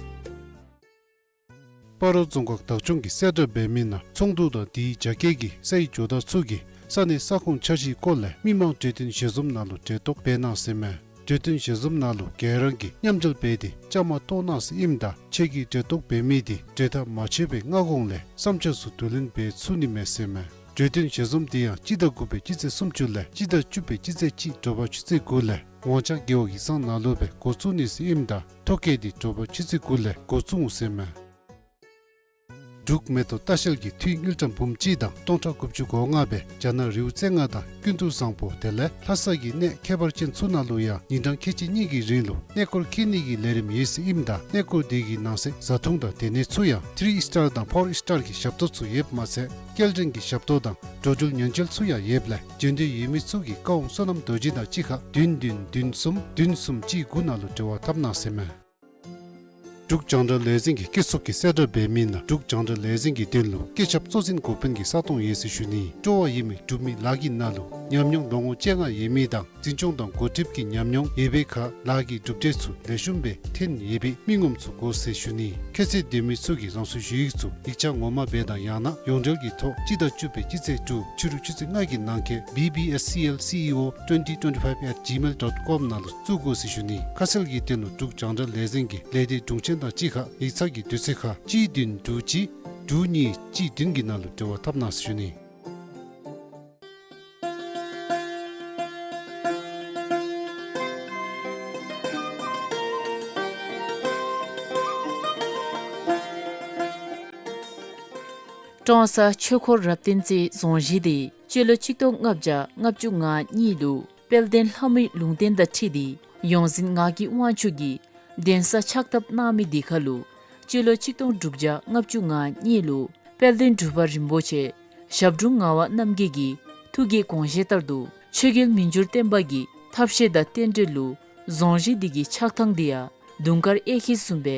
སྤ་རོ་རྫོང་ཁག་བདག་སྐྱོང་གིས་གསལ་བསྒྲགས་འབད་མི་ནང་ཚོང་འདུས་དང་དེའི་རྒྱ་སྐྱེད་ཀྱི་སའི་ཇོ་བདག་ཚུ་གིས་ས་གནས་ས་ཁོངས་འཆར་གཞིའི་སྐོར་ལས་མི་མང་གྲོས་བསྟུན་ཞལ་འཛོམས་ནང་ལུ་གྲལ་གཏོགས་འབད་གནང་ཟེར་མས། གྲོས་བསྟུན་ཞལ་འཛོམས་ནང་ལུ་ག་ར་གིས་མཉམ་འབྲེལ་འབད་དེ་བཅའ་མར་གཏོགས་གནང་ཟེར་ཨིནམ་ད་ཁྱོད་ཀྱིས་གྲལ་གཏོགས་འབད་མི་དེ་གྲོས་ཐག་མ་ཆོད་པའི་སྔ་གོང་ལས་བསམ་འཆར་ཚུ་བསྡུ་ལེན་འབད་ཚུགས་ནི་མས་ཟེར་མས། གྲོས་བསྟུན་ཞལ་འཛོམས་དེ་ཡང་སྤྱི་ཟླ་དགུ་པའི་སྤྱི་ཚེས་སུམ་ཅུ་ལས་སྤྱི་ཟླ་བཅུ་པའི་སྤྱི་ཚེས་གཅིག་དྲོ་པ་ཆུ་ཚོད་དགུ་ལས་ཝང་ཅང་རྒེད་འོག་ཡིག་ཚང་ནང་ལུ་སྦེ་འགོ་བཙུགས་ནི་ཟེར་ཨིནམ་ད་ཐོ་བཀོད་དེ་དྲོ་པ་ཆུ་ཚོད་དགུ་ལས་འགོ་བཙུགས་འོང་ཟེར་མས། འབྲུག་མེ་ཏོག་ལྟ་བཤལ་གྱིས་འཐུས་དངུལ་ཀྲམ་འབུམ་གཅིག་དང་སྟོང་ཕྲག་དགུ་བཅུ་གོ་ལྔ་སྦེ་རྒྱ་ནག་རི་བོ་རྩེ་ལྔ་དང་ཀུན་ཏུ་བཟང་པོ་དེ་ལས་ལྷ་ས་གི་གནས་ཁྱད་པར་ཅན་ཚུ་ནང་ལུ་ཡང་ཉིན་གྲངས་ཁལ་གཅིག་གཉིས་ཀྱི་རིང་ལུ་གནས་སྐོར་འཁྱིད་ནི་གི་ལས་རིམ་ཡོད་ཟེར་ཨིནམ་ད་གནས་སྐོར་དེ་གི་ནང་གསེས་བཟའ་འཐུང་དང་སྡོད་གནས་ཚུ་ཡང་ཐི་རི་ཨིསི་ཊར་དང་ཕོར་ཨིསི་ཊར་གྱི་ཞབས་ཏོག་ཚུ་ཡོདཔ་མ་ཚད་སྐྱེལ་འདྲེན་གྱི་ཞབས་ཏོག་དང་འགྲོ་འགྲུལ་ཉེན་བཅོལ་ཚུ་ཡང་ཡོདཔ་ལས་འབྱོན་འདོད་ཡོད་མི་ཚུ་གིས་ཀ་ཝང་བསོད་ནམས་རྡོ་རྗེ་དང་གཅིག་ཁར་བདུན་བདུན་བདུན་གསུམ་བདུན་གསུམ་གཅིག་དགུ་ནང་ལུ་འབྲེལ་བ་འཐབ་གནང་ཟེར་མས། འབྲུག་རྒྱང་བསྒྲགས་ལས་འཛིན་གྱི་སྐྱེད་ཚོགས་ཀྱིས་གསལ་བསྒྲགས་འབད་མི་ནང་འབྲུག་རྒྱང་བསྒྲགས་ལས་འཛིན་གྱི་དོན་ལུ་སྐུ་ཚབ་གཙོ་འཛིན་འགོ་དཔོན་གྱི་ས་སྟོང་ཡོད་ཟེར་ཞུ་ནི། སྤྲོ་བ་ཡོད་མི་འབྲུག་མི་ལཱ་གི་ནང་ལུ་ཉམས་མྱོང་ལོ་ངོ་བཅོ་ལྔ་ཡོད་མི་དང་འཛིན་སྐྱོང་ལོ་ངོ་བཅུ་དྲུག་གི་ཉམས་མྱོང་ཡོད་པའི་ཁར་ལཱ་གི་གྲུབ་འབྲས་ཚུ་ལེགས་ཤོམ་སྦེ་ཐོན་ཡོད་པའི་མི་ངོམ་ཚུ་དགོ་ཟེར་ཞུ་ནི། ཁྱད་ཚད་ལྡན་མི་ཚུ་གིས་རང་སོའི་ཞུ་ཡིག་ཚུ་ཡིག་ཆ་ངོ་མ་སྦེ་དང་ཡང་ན་ཡོངས་འབྲེལ་གྱི་ཐོག་སྤྱི་ཟླ་བཅུ་པའི་སྤྱི་ཚེས་དྲུག་ཕྱི་རུ་ཆུ་ཚོད་ལྔ་གི་ནང་འཁོད་B B S C L C E O twenty twenty-five at gmail dot com ནང་ལུ་བཙུགས་དགོ་ཟེར་ཞུ་ནི། ཁ་གསལ་གྱི་དོན་ལུ་འབྲུག་རྒྱང་བསྒྲགས་ལས་འཛིན་གྱི་ལས་སྡེ་དྲུང་ཆེན་དང་གཅིག་ཁར་ཡིག་ཚང་གི་དུས་ཚོད་ཁར་གཅིག་བདུན་དྲུག་གཅིག་དྲུག་གཉིས་གཅིག་བདུན་གྱི་ནང་ལུ་འབྲེལ་བ་འཐབ་གནང་ཟེར་ཞུ་ནི། ཀྲོང་གསར་ཆོས་འཁོར་རབ་བརྟན་རྩེ་རྫོང་གཞིས་དེ་སྤྱི་ལོ་ཆིག་སྟོང་ལྔ་བརྒྱ་ལྔ་བཅུ་ང་གཉིས་ལུ་དཔལ་ལྡན་ལྷ་མོའི་ལུང་བསྟན་དང་འཁྲིལ་ཏེ་ཡོངས་འཛིན་ངག་གི་དབང་ཕྱུག་གིས་གདན་ས་ཕྱག་བཏབ་གནང་མི་དེ་ཁར་ལུ་སྤྱི་ལོ་ཆིག་སྟོང་དྲུག་བརྒྱ་ལྔ་བཅུ་ང་གཉིས་ལུ་དཔལ་ལྡན་འབྲུག་པ་རིན་པོ་ཆེ་ཞབས་དྲུང་ངག་དབང་རྣམ་རྒྱལ་གྱི་ཐུགས་ཀྱི་དགོངས་བཞེད་ལྟར་དུ་ཆོས་རྒྱལ་མི་འགྱུར་བརྟན་པ་གི་ཐབས་ཤེས་དང་རྟེན་འབྲེལ་ལུ་རྫོང་གཞིས་དེ་གི་ཆགས་ཐངས་དེ་ཡང་དུང་དཀར་གཡས་འཁྱིལ་བཟུམ་སྦེ་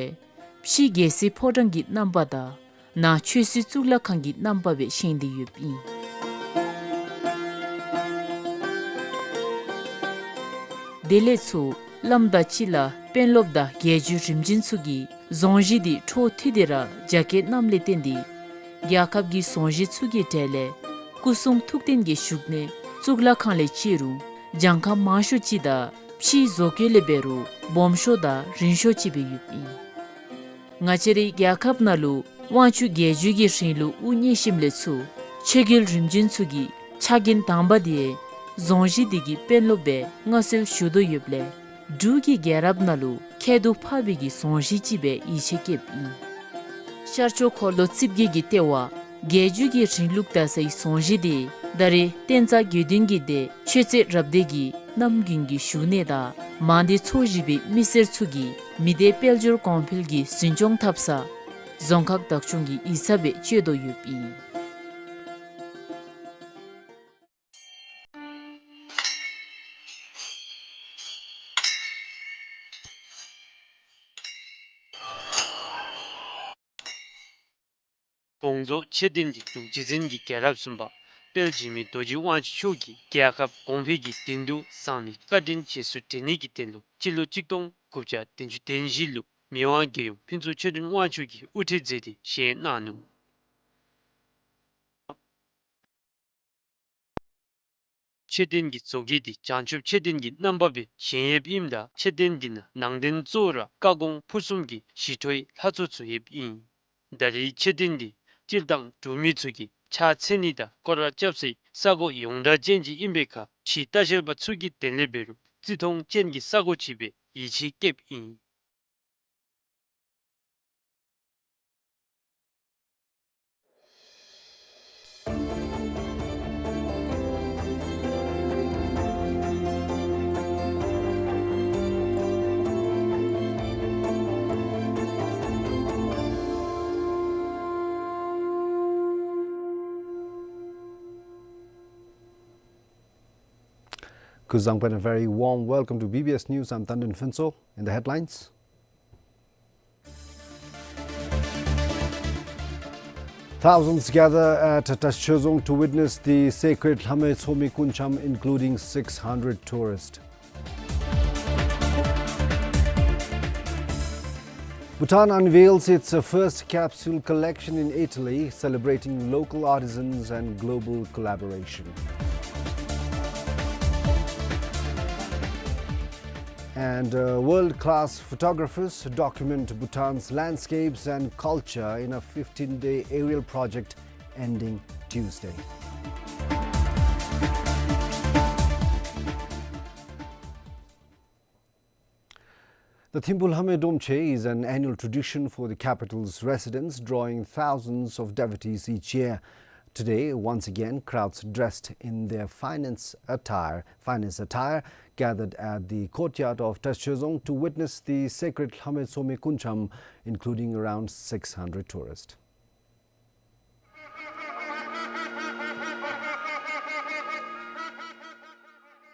ཕྱི་རྒྱལ་སྲིད་ཕོ་བྲང་གི་རྣམ་པ་དང་ནང་ཆོས་སྲིད་གཙུག་ལག་ཁང་གི་རྣམ་པ་སྦེ་བཞེངས་ཏེ་ཡོདཔ་ཨིན། དེ་ལས་ཚུར་བླམ་དང་སྤྱི་བླ་དཔོན་སློབ་དང་རྒྱལ་བརྒྱུད་རིམ་བྱོན་ཚུ་གིས་རྫོང་གཞིས་དེ་འཕྲོ་མཐུད་དེ་ར་རྒྱ་སྐྱེད་གནངམ་ལས་བརྟེན་ཏེ་རྒྱལ་ཁབ་ཀྱི་རྫོང་གཞིས་ཚུ་གི་གྲས་ལས་སྐུ་གསུང་ཐུགས་རྟེན་གྱི་བཞུགས་གནས་གཙུག་ལག་ཁང་ལས་བརྩི་རུང་གྱངས་ཁ་མང་ཤོས་ཅིག་དང་ཕྱིའི་བཟོ་བཀོད་ལས་འབད་རུང་སྦོམ་ཤོས་དང་རིང་ཤོས་ཅིག་སྦེ་ཡོདཔ་ཨིན། ང་བཅས་རའི་རྒྱལ་ཁབ་ནང་ལུ་དབང་ཕྱུག་རྒྱལ་བརྒྱུད་ཀྱི་རིང་ལུགས་དབུ་བརྙེས་ཞིནམ་ལས་ཚུར་ ཆོས་རྒྱལ་རིམ་བྱོན་ཚུ་གི་ཕྱག་འགན་དང་པ་དེ་རྫོང་གཞི་དེ་གི་དཔོན་སློབ་སྦེ་མངའ་གསོལ་ཞུ་དོ་ཡོདཔ་ལས་འབྲུག་གི་རྒྱལ་རབས་ནང་ལུ་ཁྱད་དུ་འཕགས་པའི་གི་རྫོང་གཞི་ཅིག་སྦེ་ཡིད་ཆེས་བསྐྱེདཔ་ཨིན། ཤར་ཕྱོགས་འཁོར་ལོ་རྩིབས་བརྒྱད་ཀྱི་ལྟེ་བ་བརྒྱད་བཅུ་གི་རིང་ལུགས་དར་སའི་རྫོང་གཞི་དེ་ད་རེས་བསྟན་རྩ་དགེ་འདུན་གྱི་སྡེ་ཆོས་རྩེ་རབ་སྡེ་གི་རྣམ་རྒྱུན་གྱི་བཞུགས་གནས་དང་མང་སྡེ་ཚོ་བཞི་པའི་མི་སེར་ཚུ་གིས་མི་སྡེ་དཔལ་འབྱོར་གོང་འཕེལ་གྱི་འཛིན་སྐྱོང་འཐབ་ས་རྫོང་ཁག་བདག་སྐྱོང་གི་ཡིག་ཚང་སྦེ་སྤྱོད་དོ་ཡོདཔ་ཨིན། དགོངས་རྫོགས་མཆོད་རྟེན་གྱི་འབྲུག་རྗེ་བཙུན་གྱི་རྒྱལ་རབས་གསུམ་པ་དཔལ་འཇིགས་མེད་རྡོ་རྗེ་དབང་ཕྱུག་མཆོག་གིས་རྒྱལ་ཁབ་གོང་འཕེལ་གྱི་དོན་དུ་གསང་གནས་བཀའ་དྲིན་རྗེས་སུ་དྲན་ནི་གི་དོན་ལུ་སྤྱི་ལོ་གཅིག་སྟོང་དགུ་བརྒྱ་བདུན་ཅུ་དོན་བཞི་ལུ་མི་དབང་རྒྱལ་ཡུམ་ཕུན་ཚོགས་ཆོས་སྒྲོན་དབང་ཕྱུག་གིས་དབུ་ཁྲིད་མཛད་དེ་བཞེངས་གནང་ནུག། མཆོད་རྟེན་གྱི་བཟོ་བཀོད་འདི་བྱང་ཆུབ་མཆོད་རྟེན་གྱི་རྣམ་པ་སྦེ་བཞེངས་ཡོདཔ་ཨིནམ་ད་མཆོད་རྟེན་འདི་ནང་ནང་རྟེན་གཙོ་བོ་ར་བཀའ་དགོངས་ཕུར་གསུམ་གྱི་ཞི་ཁྲོའི་ལྷ་ཚོགས་ཚུ་ཡོདཔ་ཨིན། ད་རེས་མཆོད་རྟེན་འདི་སྤྱིར་བཏང་འབྲུག་མི་ཚུ་གིས་ཕྱག་འཚལ་ནི་དང་སྐོར་ར་རྐྱབ་སའི་ས་གོ་ཡོངས་གྲགས་ཅན་ཅིག་ཨིན་པའི་ཁར་ཕྱི་ལྟ་བཤལ་པ་ཚུ་གིས་དེ་ལས་འབད་རུང་བརྩི་མཐོང་ཅན་གྱི་ས་གོ་ཅིག་སྦེ་ཡིད་ཆེས་བསྐྱེདཔ་ཨིན། Kuzuzangpo, and a very warm welcome to B B S News. I'm Tandon Phuntsho. In the headlines, thousands gather at Tashezong to witness the sacred Lhamoi Tsomi Kuncham, including six hundred tourists. Bhutan unveils its, uh, first capsule collection in Italy, celebrating local artisans and global collaboration. And, uh, world-class photographers document Bhutan's landscapes and culture in a fifteen-day aerial project ending Tuesday. The Thimphu Lhamoi Domchei is an annual tradition for the capital's residents, drawing thousands of devotees each year. Today, once again, crowds dressed in their finest attire, finest attire gathered at the courtyard of Tashezong to witness the sacred Lhamoi Tsomi Kuncham, including around six hundred tourists.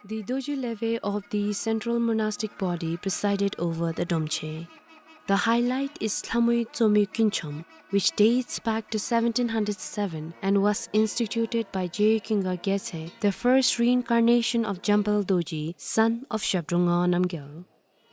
The Dorji Lheve of the central monastic body presided over the Domchei. The highlight is Lhamoi Tsomi Kuncham, which dates back to seventeen hundred seven and was instituted by Jeyu Khyingka Gyatse, the first reincarnation of Jambal Dorji, son of Zhabdrung Ngawang Namgyal.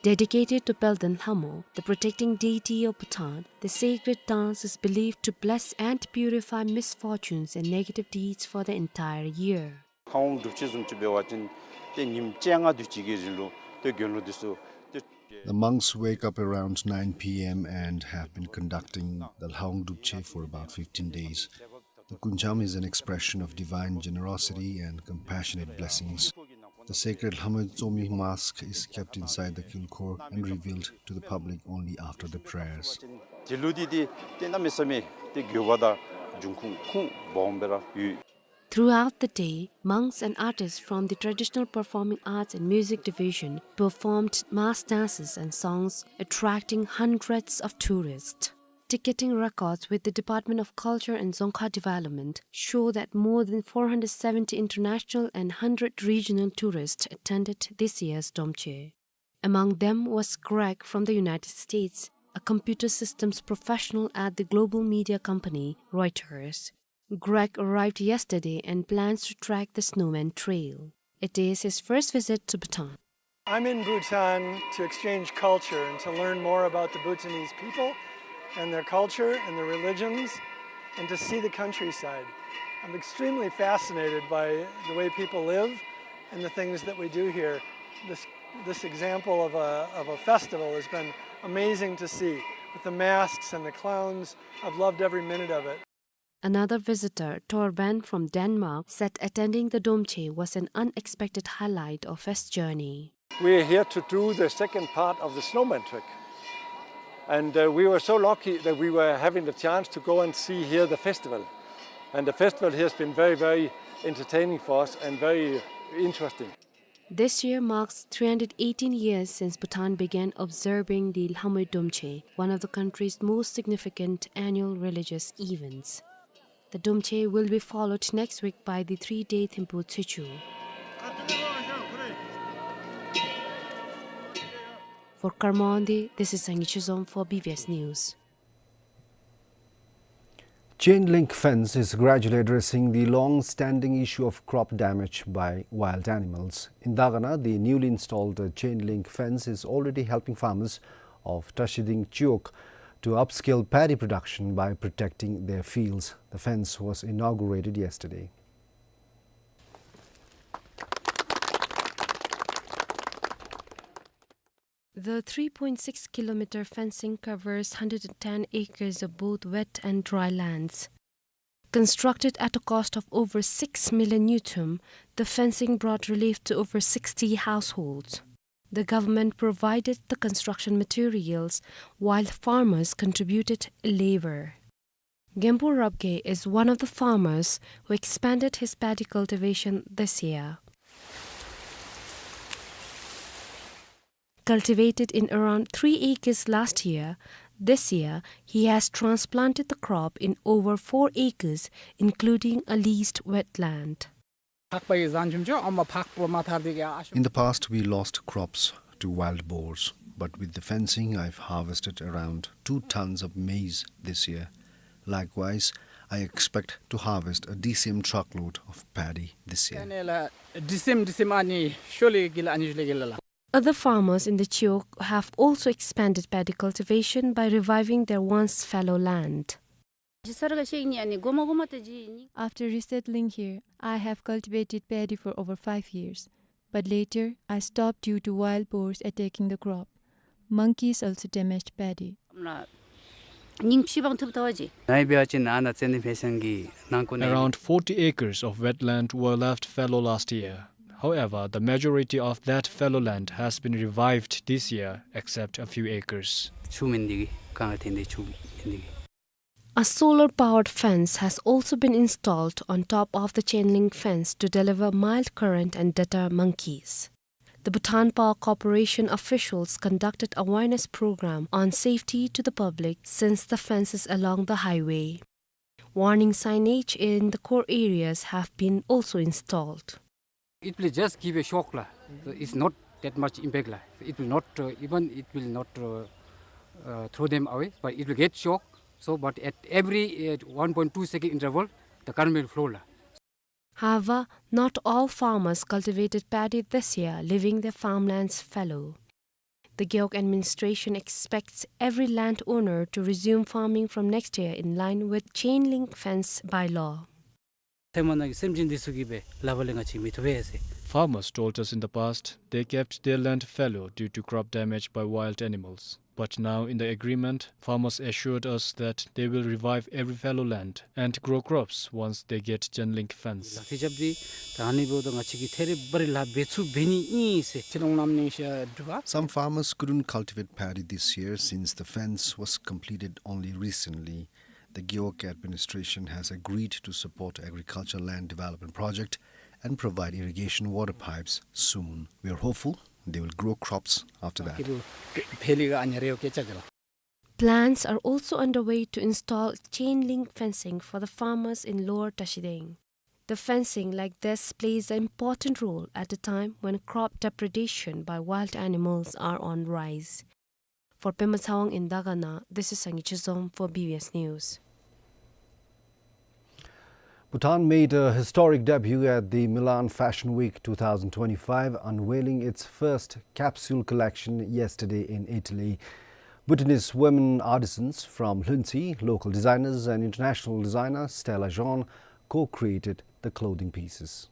Dedicated to Palden Lhamo, the protecting deity of Bhutan, the sacred dance is believed to bless and purify misfortunes and negative deeds for the entire year. ལྷ་ཧོང་སྒྲུབ་ཆེན་བཟུམ་ཅིག་འབད་བ་ཅིན་ཏེ་ཉིནམ་བཅོ་ལྔ་དུས་ཅིག་གི་རིང་ལུ་ཏེ་དགེ་སློང་འདི་ཚུ་ཏེ། The monks wake up around nine p.m. and have been conducting the Lhong Drupche for about fifteen days. The Kuncham is an expression of divine generosity and compassionate blessings. The sacred Lhamoi Tsomi mask is kept inside the Kilkhor and revealed to the public only after the prayers. དེ་ལུ་འདི་ཏེ་ཏེ་གནམ་མེད་ས་མེད་ཏེ་དགོས་པ་དང་འབྱུང་ཁུངས་ཁུངས་སྦོམ་སྦེ་ར་ཡོད། Throughout the day, monks and artists from the Traditional Performing Arts and Music Division performed mass dances and songs, attracting hundreds of tourists. Ticketing records with the Department of Culture and Dzongkha Development show that more than four hundred seventy international and hundred regional tourists attended this year's Domche. Among them was Greg from the United States, a computer systems professional at the global media company Reuters. Greg arrived yesterday and plans to trek the Snowman Trail. It is his first visit to Bhutan. I'm in Bhutan to exchange culture and to learn more about the Bhutanese people and their culture and their religions and to see the countryside. I'm extremely fascinated by the way people live and the things that we do here. This, this example of a, of a festival has been amazing to see, with the masks and the clowns. I've loved every minute of it. Another visitor, Torben from Denmark, said attending the Domche was an unexpected highlight of his journey. We are here to do the second part of the snowman trek. And, uh, we were so lucky that we were having the chance to go and see here the festival. And the festival here has been very, very entertaining for us and very interesting. This year marks three hundred eighteen years since Bhutan began observing the Lhamwe Domche, one of the country's most significant annual religious events. The Domche will be followed next week by the three-day Thimphu Tshwekyo. For Karma Wangdi, this is Sangay Chizom for B B S News. Chain link fence is gradually addressing the long-standing issue of crop damage by wild animals. In Dagana, the newly installed, uh, chain link fence is already helping farmers of Trashiding Chiwog to upscale paddy production by protecting their fields. The fence was inaugurated yesterday. The three point six kilometer fencing covers hundred and ten acres of both wet and dry lands. Constructed at a cost of over six million ngultrum, the fencing brought relief to over sixty households. The government provided the construction materials, while farmers contributed labor. Genpo Rabgye is one of the farmers who expanded his paddy cultivation this year. Cultivated in around three acres last year, this year he has transplanted the crop in over four acres, including a leased wetland. ཕགཔ་གི་ཟམ་ཆུང་ཆུང་ཨ་མ་ཕགཔ་མ་ཐར་དེ་གི་ཨ་ཤོ། In the past, we lost crops to wild boars, but with the fencing, I've harvested around two tons of maize this year. Likewise, I expect to harvest a D C M truckload of paddy this year. ཨ་ནི་ལ་ཌི་སི་ཨེམ་ཌི་སི་ཨེམ་ཨ་ནི་ཤོ་ལེ་གི་ལ་ཨ་ནི་ཤོ་ལེ་གི་ལ་ལ། Other farmers in the Chiwog have also expanded paddy cultivation by reviving their once fallow land. After resettling here, I have cultivated paddy for over five years, but later I stopped due to wild boars attacking the crop. Monkeys also damaged paddy. Around forty acres of wetland were left fallow last year. However, the majority of that fallow land has been revived this year, except a few acres. ཆུ་མེན་དེ་གི་གང་ལ་ཐེན་དེ་ཆུ་མེན་དེ་གི། A solar-powered fence has also been installed on top of the chain link fence to deliver mild current and deter monkeys. The Bhutan Power Corporation officials conducted awareness program on safety to the public since the fences along the highway. Warning signage in the core areas have been also installed. It will just give a shock la. So it's not that much impact la. So it will not, uh, even it will not, uh, uh, throw them away, but it will get shock. So, but at every, uh, one point two second interval, the current will flow la. However, not all farmers cultivated paddy this year, leaving their farmlands fallow. The Gewog administration expects every landowner to resume farming from next year in line with chain link fence bylaw. ཚེ་མ་ན་གི་སེམས་ཅན་འདི་ཚུ་གིས་སྦེ་ལག་པ་ལས་ང་བཅས་མི་ཐུབ་པས་ཟེར། Farmers told us in the past they kept their land fallow due to crop damage by wild animals. But now in the agreement, farmers assured us that they will revive every fallow land and grow crops once they get chain link fence. ལག་ཐི་རྐྱབ་སྟེ་ད་ཨ་ནི་འབདཝ་ད་ང་བཅས་ཀྱིས་ཐད་རི་བ་རི་ལཱ་འབད་ཚུགས་འབད་ནི་ཨིན་ཟེར། ཐི་ལོང་ནམ་ནིང་ཤ་དྲུག་པ། Some farmers couldn't cultivate paddy this year since the fence was completed only recently. The Gewog administration has agreed to support agricultural land development project and provide irrigation water pipes soon. We are hopeful they will grow crops after that. ཕལ་ལི་ག་ཨ་ནི་རེ་ཡོད་སྐད་ཆ་དེ་ལ། Plans are also underway to install chain link fencing for the farmers in Lower Trashiding. The fencing like this plays an important role at a time when crop depredation by wild animals are on rise. For Pema Tshewang in Dagana, this is Sangay Chizom for B B S News. Bhutan made a historic debut at the Milan Fashion Week two thousand twenty-five, unveiling its first capsule collection yesterday in Italy. Bhutanese women artisans from Lhuentse, local designers and international designer Stella Jean co-created the clothing pieces.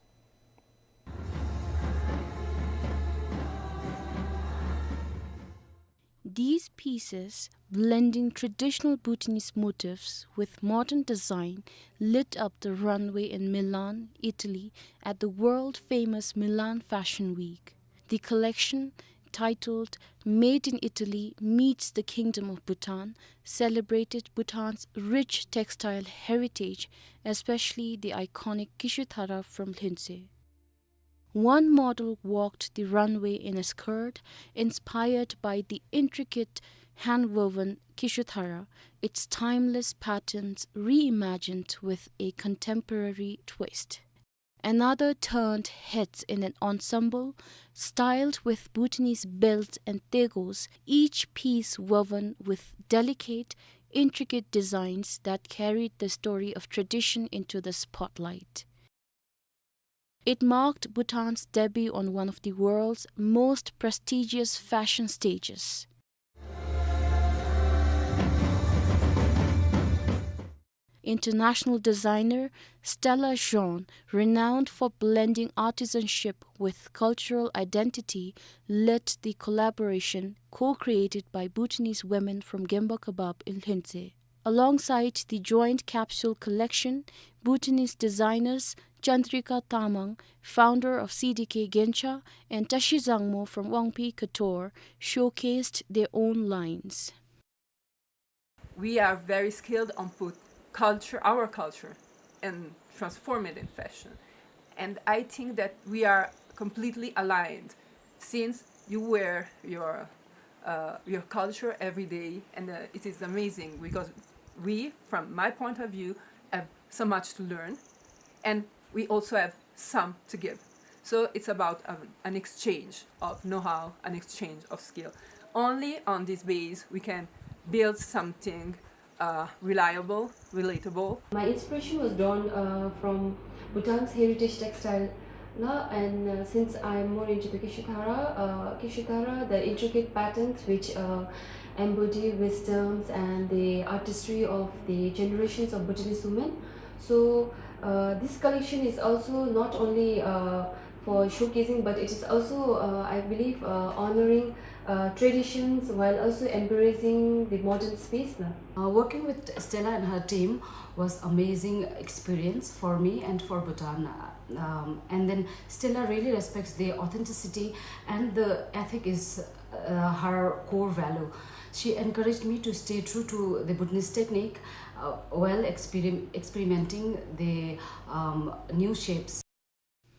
These pieces blending traditional Bhutanese motifs with modern design, lit up the runway in Milan, Italy, at the world-famous Milan Fashion Week. The collection, titled Made in Italy Meets the Kingdom of Bhutan, celebrated Bhutan's rich textile heritage, especially the iconic Kishuthara from Lhuntshe. One model walked the runway in a skirt inspired by the intricate hand-woven Kishuthara, its timeless patterns reimagined with a contemporary twist. Another turned heads in an ensemble styled with Bhutanese belts and tegos, each piece woven with delicate, intricate designs that carried the story of tradition into the spotlight. It marked Bhutan's debut on one of the world's most prestigious fashion stages. International designer Stella Jean, renowned for blending artisanship with cultural identity, led the collaboration co-created by Bhutanese women from Gemba Kebab in Lhuntshe. Alongside the joint capsule collection, Bhutanese designers Chandrika Tamang, founder of C D K Gencha, and Tashi Zangmo from Wangpi Couture, showcased their own lines. We are very skilled on put culture, our culture, and transform it in fashion. And I think that we are completely aligned, since you wear your, uh, your culture every day, and, uh, it is amazing because we, from my point of view, have so much to learn, and we also have some to give. So it's about, um, an exchange of know-how, an exchange of skill. Only on this base we can build something, uh, reliable, relatable. My inspiration was drawn, uh, from Bhutan's heritage textile, na, and, uh, since I'm more into the Kishuthara, uh, Kishuthara, the intricate patterns which, uh, embody wisdoms and the artistry of the generations of Bhutanese women. So, uh, this collection is also not only, uh, for showcasing, but it is also, uh, I believe, uh, honoring, uh, traditions while also embracing the modern space na. Uh, working with Stella and her team was amazing experience for me and for Bhutan. Uh, um, and then Stella really respects the authenticity, and the ethic is, uh, her core value. She encouraged me to stay true to the Bhutanese technique, uh, while experim-, experimenting the, um, new shapes.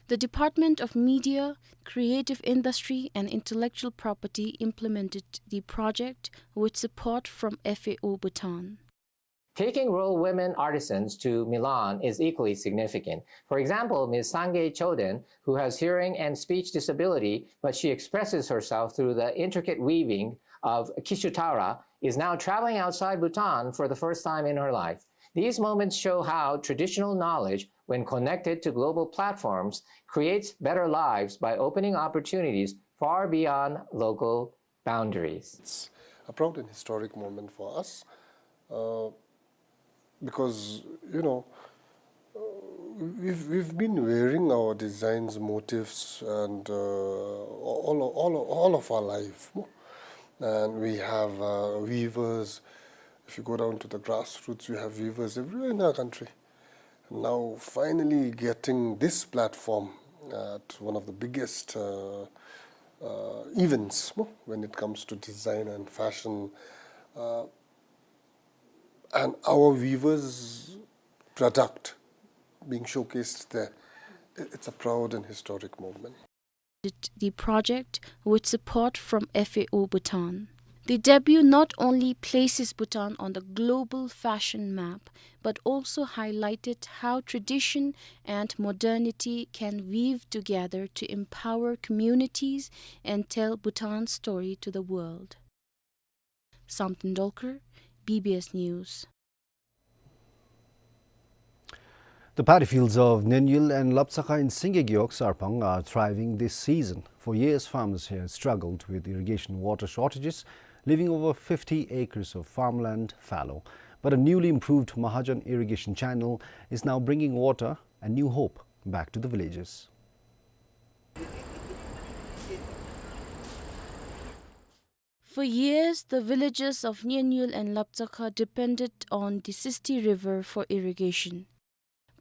The Department of Media, Creative Industry and Intellectual Property implemented the project with support from F A O Bhutan. Taking rural women artisans to Milan is equally significant. For example, Miz Sangay Choden, who has hearing and speech disability, but she expresses herself through the intricate weaving of Kishutara, is now traveling outside Bhutan for the first time in her life. These moments show how traditional knowledge, when connected to global platforms, creates better lives by opening opportunities far beyond local boundaries. It's a proud and historic moment for us, uh, because, you know, uh, we've, we've been wearing our designs, motifs, and, uh, all, all, all of our life. And we have, uh, weavers. If you go down to the grassroots, we have weavers everywhere in our country. Now, finally getting this platform at one of the biggest, uh, uh, events, no, when it comes to design and fashion, uh, and our weavers' product being showcased there, i-, it's a proud and historic moment. The project with support from F A O Bhutan. The debut not only places Bhutan on the global fashion map, but also highlighted how tradition and modernity can weave together to empower communities and tell Bhutan's story to the world. Samten Dolkar, B B S News. The paddy fields of Nenyul and Lapsaka in Singye Gewog Sarpang are thriving this season. For years, farmers here struggled with irrigation water shortages, leaving over fifty acres of farmland fallow. But a newly improved Mahajan irrigation channel is now bringing water and new hope back to the villages. For years, the villages of Nyenyul and Lapchakha depended on the Sisti River for irrigation.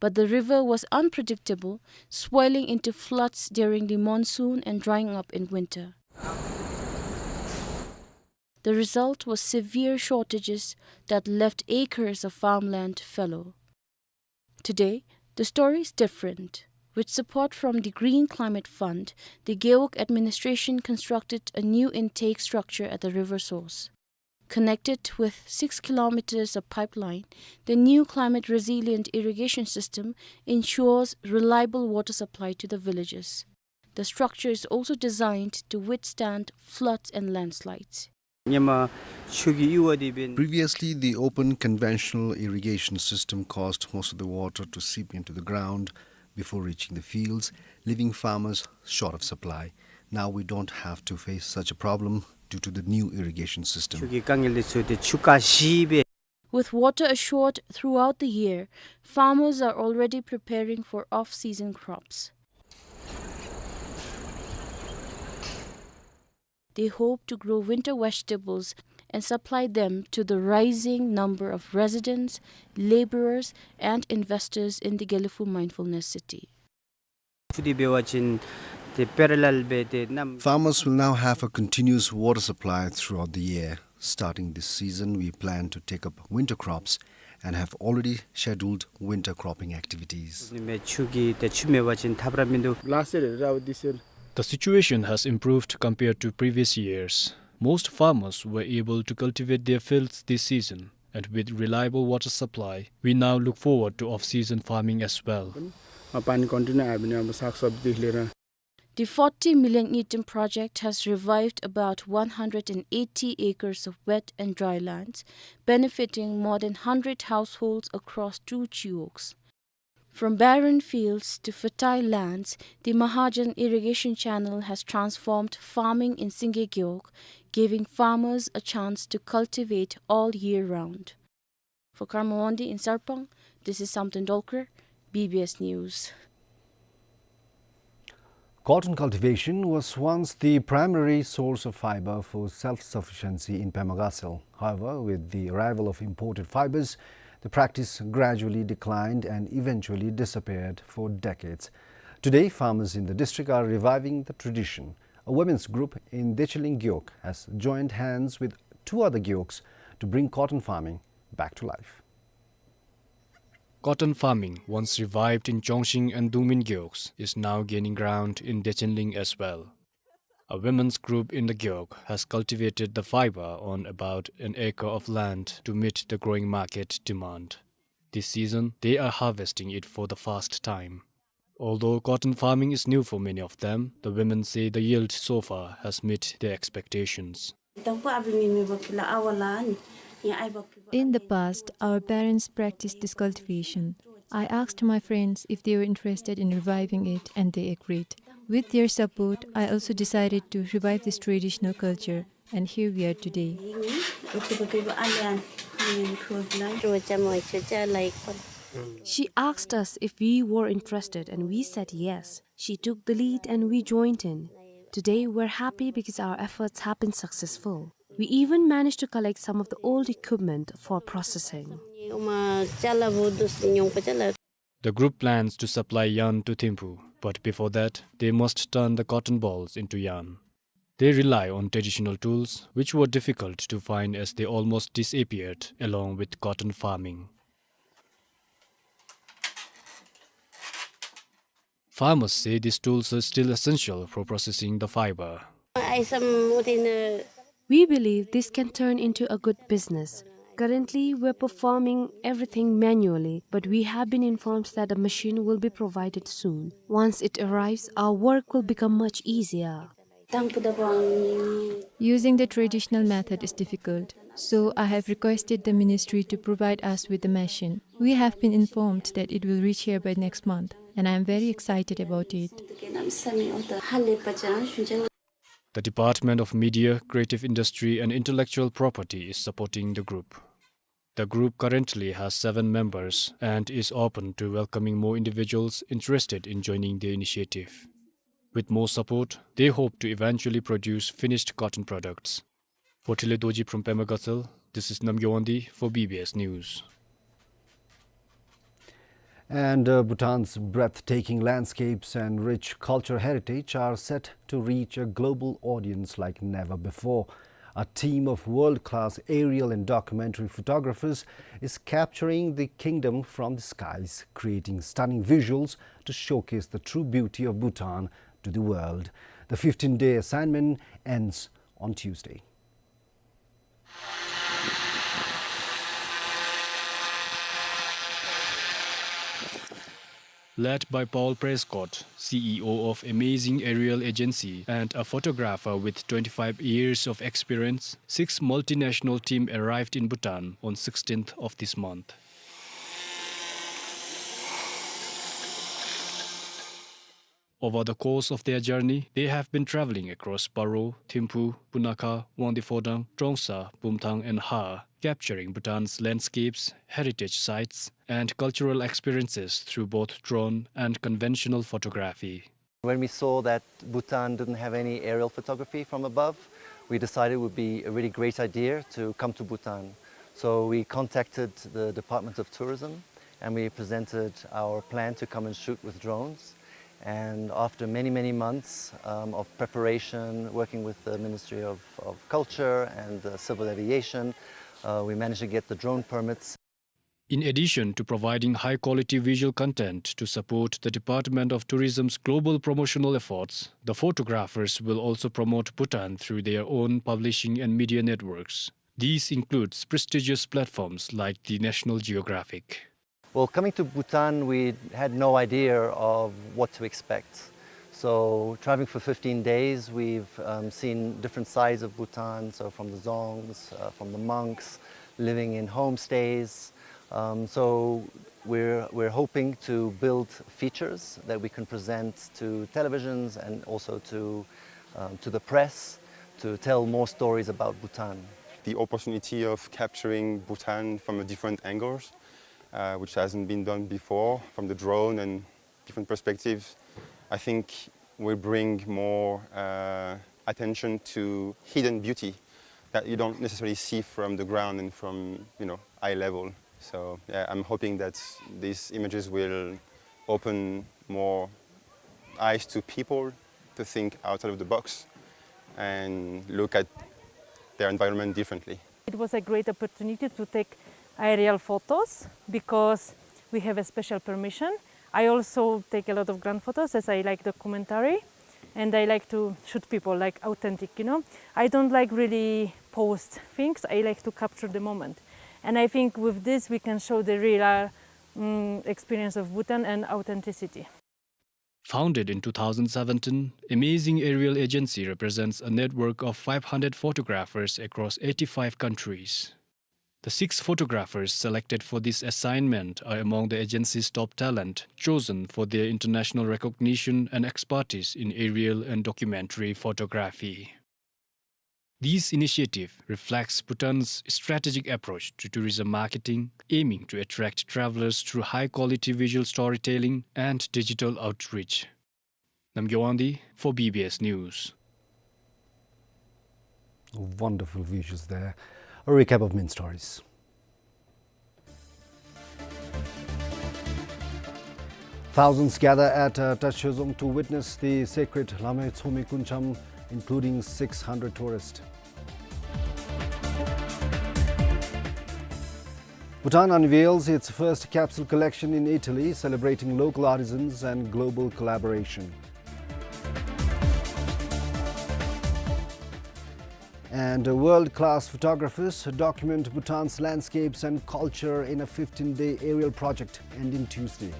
But the river was unpredictable, swelling into floods during the monsoon and drying up in winter. The result was severe shortages that left acres of farmland fallow. Today, the story is different. With support from the Green Climate Fund, the Gewog administration constructed a new intake structure at the river source. Connected with six kilometers of pipeline, the new climate-resilient irrigation system ensures reliable water supply to the villages. The structure is also designed to withstand floods and landslides. Previously, the open conventional irrigation system caused most of the water to seep into the ground before reaching the fields, leaving farmers short of supply. Now we don't have to face such a problem due to the new irrigation system. With water assured throughout the year, farmers are already preparing for off-season crops. They hope to grow winter vegetables and supply them to the rising number of residents, laborers, and investors in the Gelephu Mindfulness City. Farmers will now have a continuous water supply throughout the year. Starting this season, we plan to take up winter crops and have already scheduled winter cropping activities. Last year, this year. The situation has improved compared to previous years. Most farmers were able to cultivate their fields this season, and with reliable water supply, we now look forward to off-season farming as well. पानी continue आयो भने अब सागसब्जीदेखि लिएर The forty million ngultrum project has revived about one hundred and eighty acres of wet and dry lands, benefiting more than hundred households across two gewogs. From barren fields to fertile lands, the Mahajan irrigation channel has transformed farming in Singye Gewog, giving farmers a chance to cultivate all year round. For Karma Wangdi in Sarpang, this is Samten Dolkar, B B S News. Cotton cultivation was once the primary source of fiber for self-sufficiency in Pema Gatshel. However, with the arrival of imported fibers, the practice gradually declined and eventually disappeared for decades. Today, farmers in the district are reviving the tradition. A women's group in Dechenling Gewog has joined hands with two other gewogs to bring cotton farming back to life. Cotton farming, once revived in Chongshing and Dungmin gewogs, is now gaining ground in Dechenling as well. A women's group in the gewog has cultivated the fiber on about an acre of land to meet the growing market demand. This season, they are harvesting it for the first time. Although cotton farming is new for many of them, the women say the yield so far has met their expectations. In the past, our parents practiced this cultivation. I asked my friends if they were interested in reviving it, and they agreed. With their support, I also decided to revive this traditional culture, and here we are today. She asked us if we were interested, and we said yes. She took the lead, and we joined in. Today, we're happy because our efforts have been successful. We even managed to collect some of the old equipment for processing. The group plans to supply yarn to Thimphu, but before that, they must turn the cotton balls into yarn. They rely on traditional tools, which were difficult to find as they almost disappeared along with cotton farming. Farmers say these tools are still essential for processing the fiber. We believe this can turn into a good business. Currently, we're performing everything manually, but we have been informed that a machine will be provided soon. Once it arrives, our work will become much easier. Using the traditional method is difficult, so I have requested the ministry to provide us with the machine. We have been informed that it will reach here by next month, and I am very excited about it. The Department of Media, Creative Industry and Intellectual Property is supporting the group. The group currently has seven members and is open to welcoming more individuals interested in joining the initiative. With more support, they hope to eventually produce finished cotton products. For Tele Dorji from Pema Gatshel, this is Namgay Wangdi for B B S News. And, uh, Bhutan's breathtaking landscapes and rich cultural heritage are set to reach a global audience like never before. A team of world-class aerial and documentary photographers is capturing the kingdom from the skies, creating stunning visuals to showcase the true beauty of Bhutan to the world. The fifteen-day assignment ends on Tuesday. Led by Paul Prescott, C E O of Amazing Aerial Agency and a photographer with twenty-five years of experience, six multinational team arrived in Bhutan on sixteenth of this month. Over the course of their journey, they have been traveling across Paro, Thimphu, Punakha, Wangdue Phodrang, Trongsa, Bumthang and Har, capturing Bhutan's landscapes, heritage sites, and cultural experiences through both drone and conventional photography. When we saw that Bhutan didn't have any aerial photography from above, we decided it would be a really great idea to come to Bhutan. So we contacted the Department of Tourism and we presented our plan to come and shoot with drones. And after many, many months, um, of preparation, working with the Ministry of, of Culture and, uh, Civil Aviation, uh, we managed to get the drone permits. In addition to providing high-quality visual content to support the Department of Tourism's global promotional efforts, the photographers will also promote Bhutan through their own publishing and media networks. These includes prestigious platforms like the National Geographic. Well, coming to Bhutan, we had no idea of what to expect. So, traveling for fifteen days, we've, um, seen different sides of Bhutan, so from the Dzongs, uh, from the monks, living in homestays. Um, so, we're, we're hoping to build features that we can present to televisions and also to, um, to the press to tell more stories about Bhutan. The opportunity of capturing Bhutan from a different angles, uh, which hasn't been done before, from the drone and different perspectives, I think will bring more, uh, attention to hidden beauty that you don't necessarily see from the ground and from, you know, eye level. So, yeah, I'm hoping that these images will open more eyes to people to think outside of the box and look at their environment differently. It was a great opportunity to take aerial photos because we have a special permission. I also take a lot of ground photos as I like documentary and I like to shoot people, like, authentic, you know. I don't like really post things, I like to capture the moment. And I think with this we can show the real, uh, mm, experience of Bhutan and authenticity. Founded in two thousand seventeen, Amazing Aerial Agency represents a network of five hundred photographers across eighty-five countries. The six photographers selected for this assignment are among the agency's top talent, chosen for their international recognition and expertise in aerial and documentary photography. This initiative reflects Bhutan's strategic approach to tourism marketing, aiming to attract travelers through high-quality visual storytelling and digital outreach. Namgay Wangdi for B B S News. Wonderful visuals there. A recap of main stories. Thousands gather at, uh, Tashezong to witness the sacred Lamhei Tshomi Kuncham, including six hundred tourists. Bhutan unveils its first capsule collection in Italy, celebrating local artisans and global collaboration. And, uh, world-class photographers document Bhutan's landscapes and culture in a fifteen-day aerial project ending Tuesday.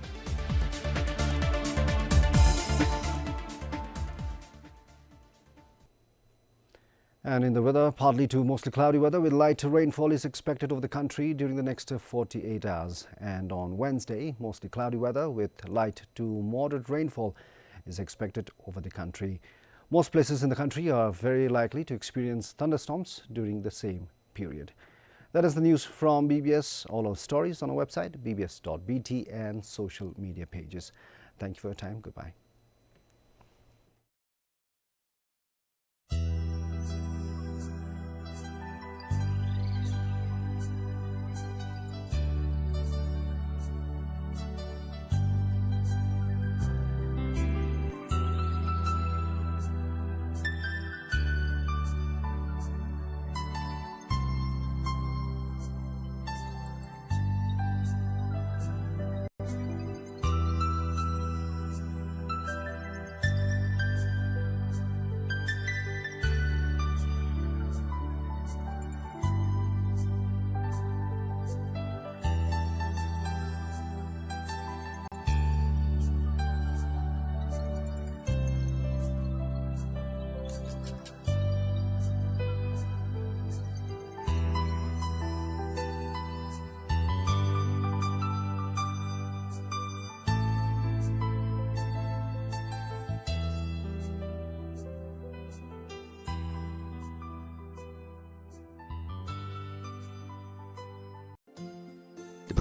And in the weather, partly to mostly cloudy weather with light rainfall is expected over the country during the next forty-eight hours. And on Wednesday, mostly cloudy weather with light to moderate rainfall is expected over the country. Most places in the country are very likely to experience thunderstorms during the same period. That is the news from B B S. All our stories on our website, B B S dot B T, and social media pages. Thank you for your time. Goodbye.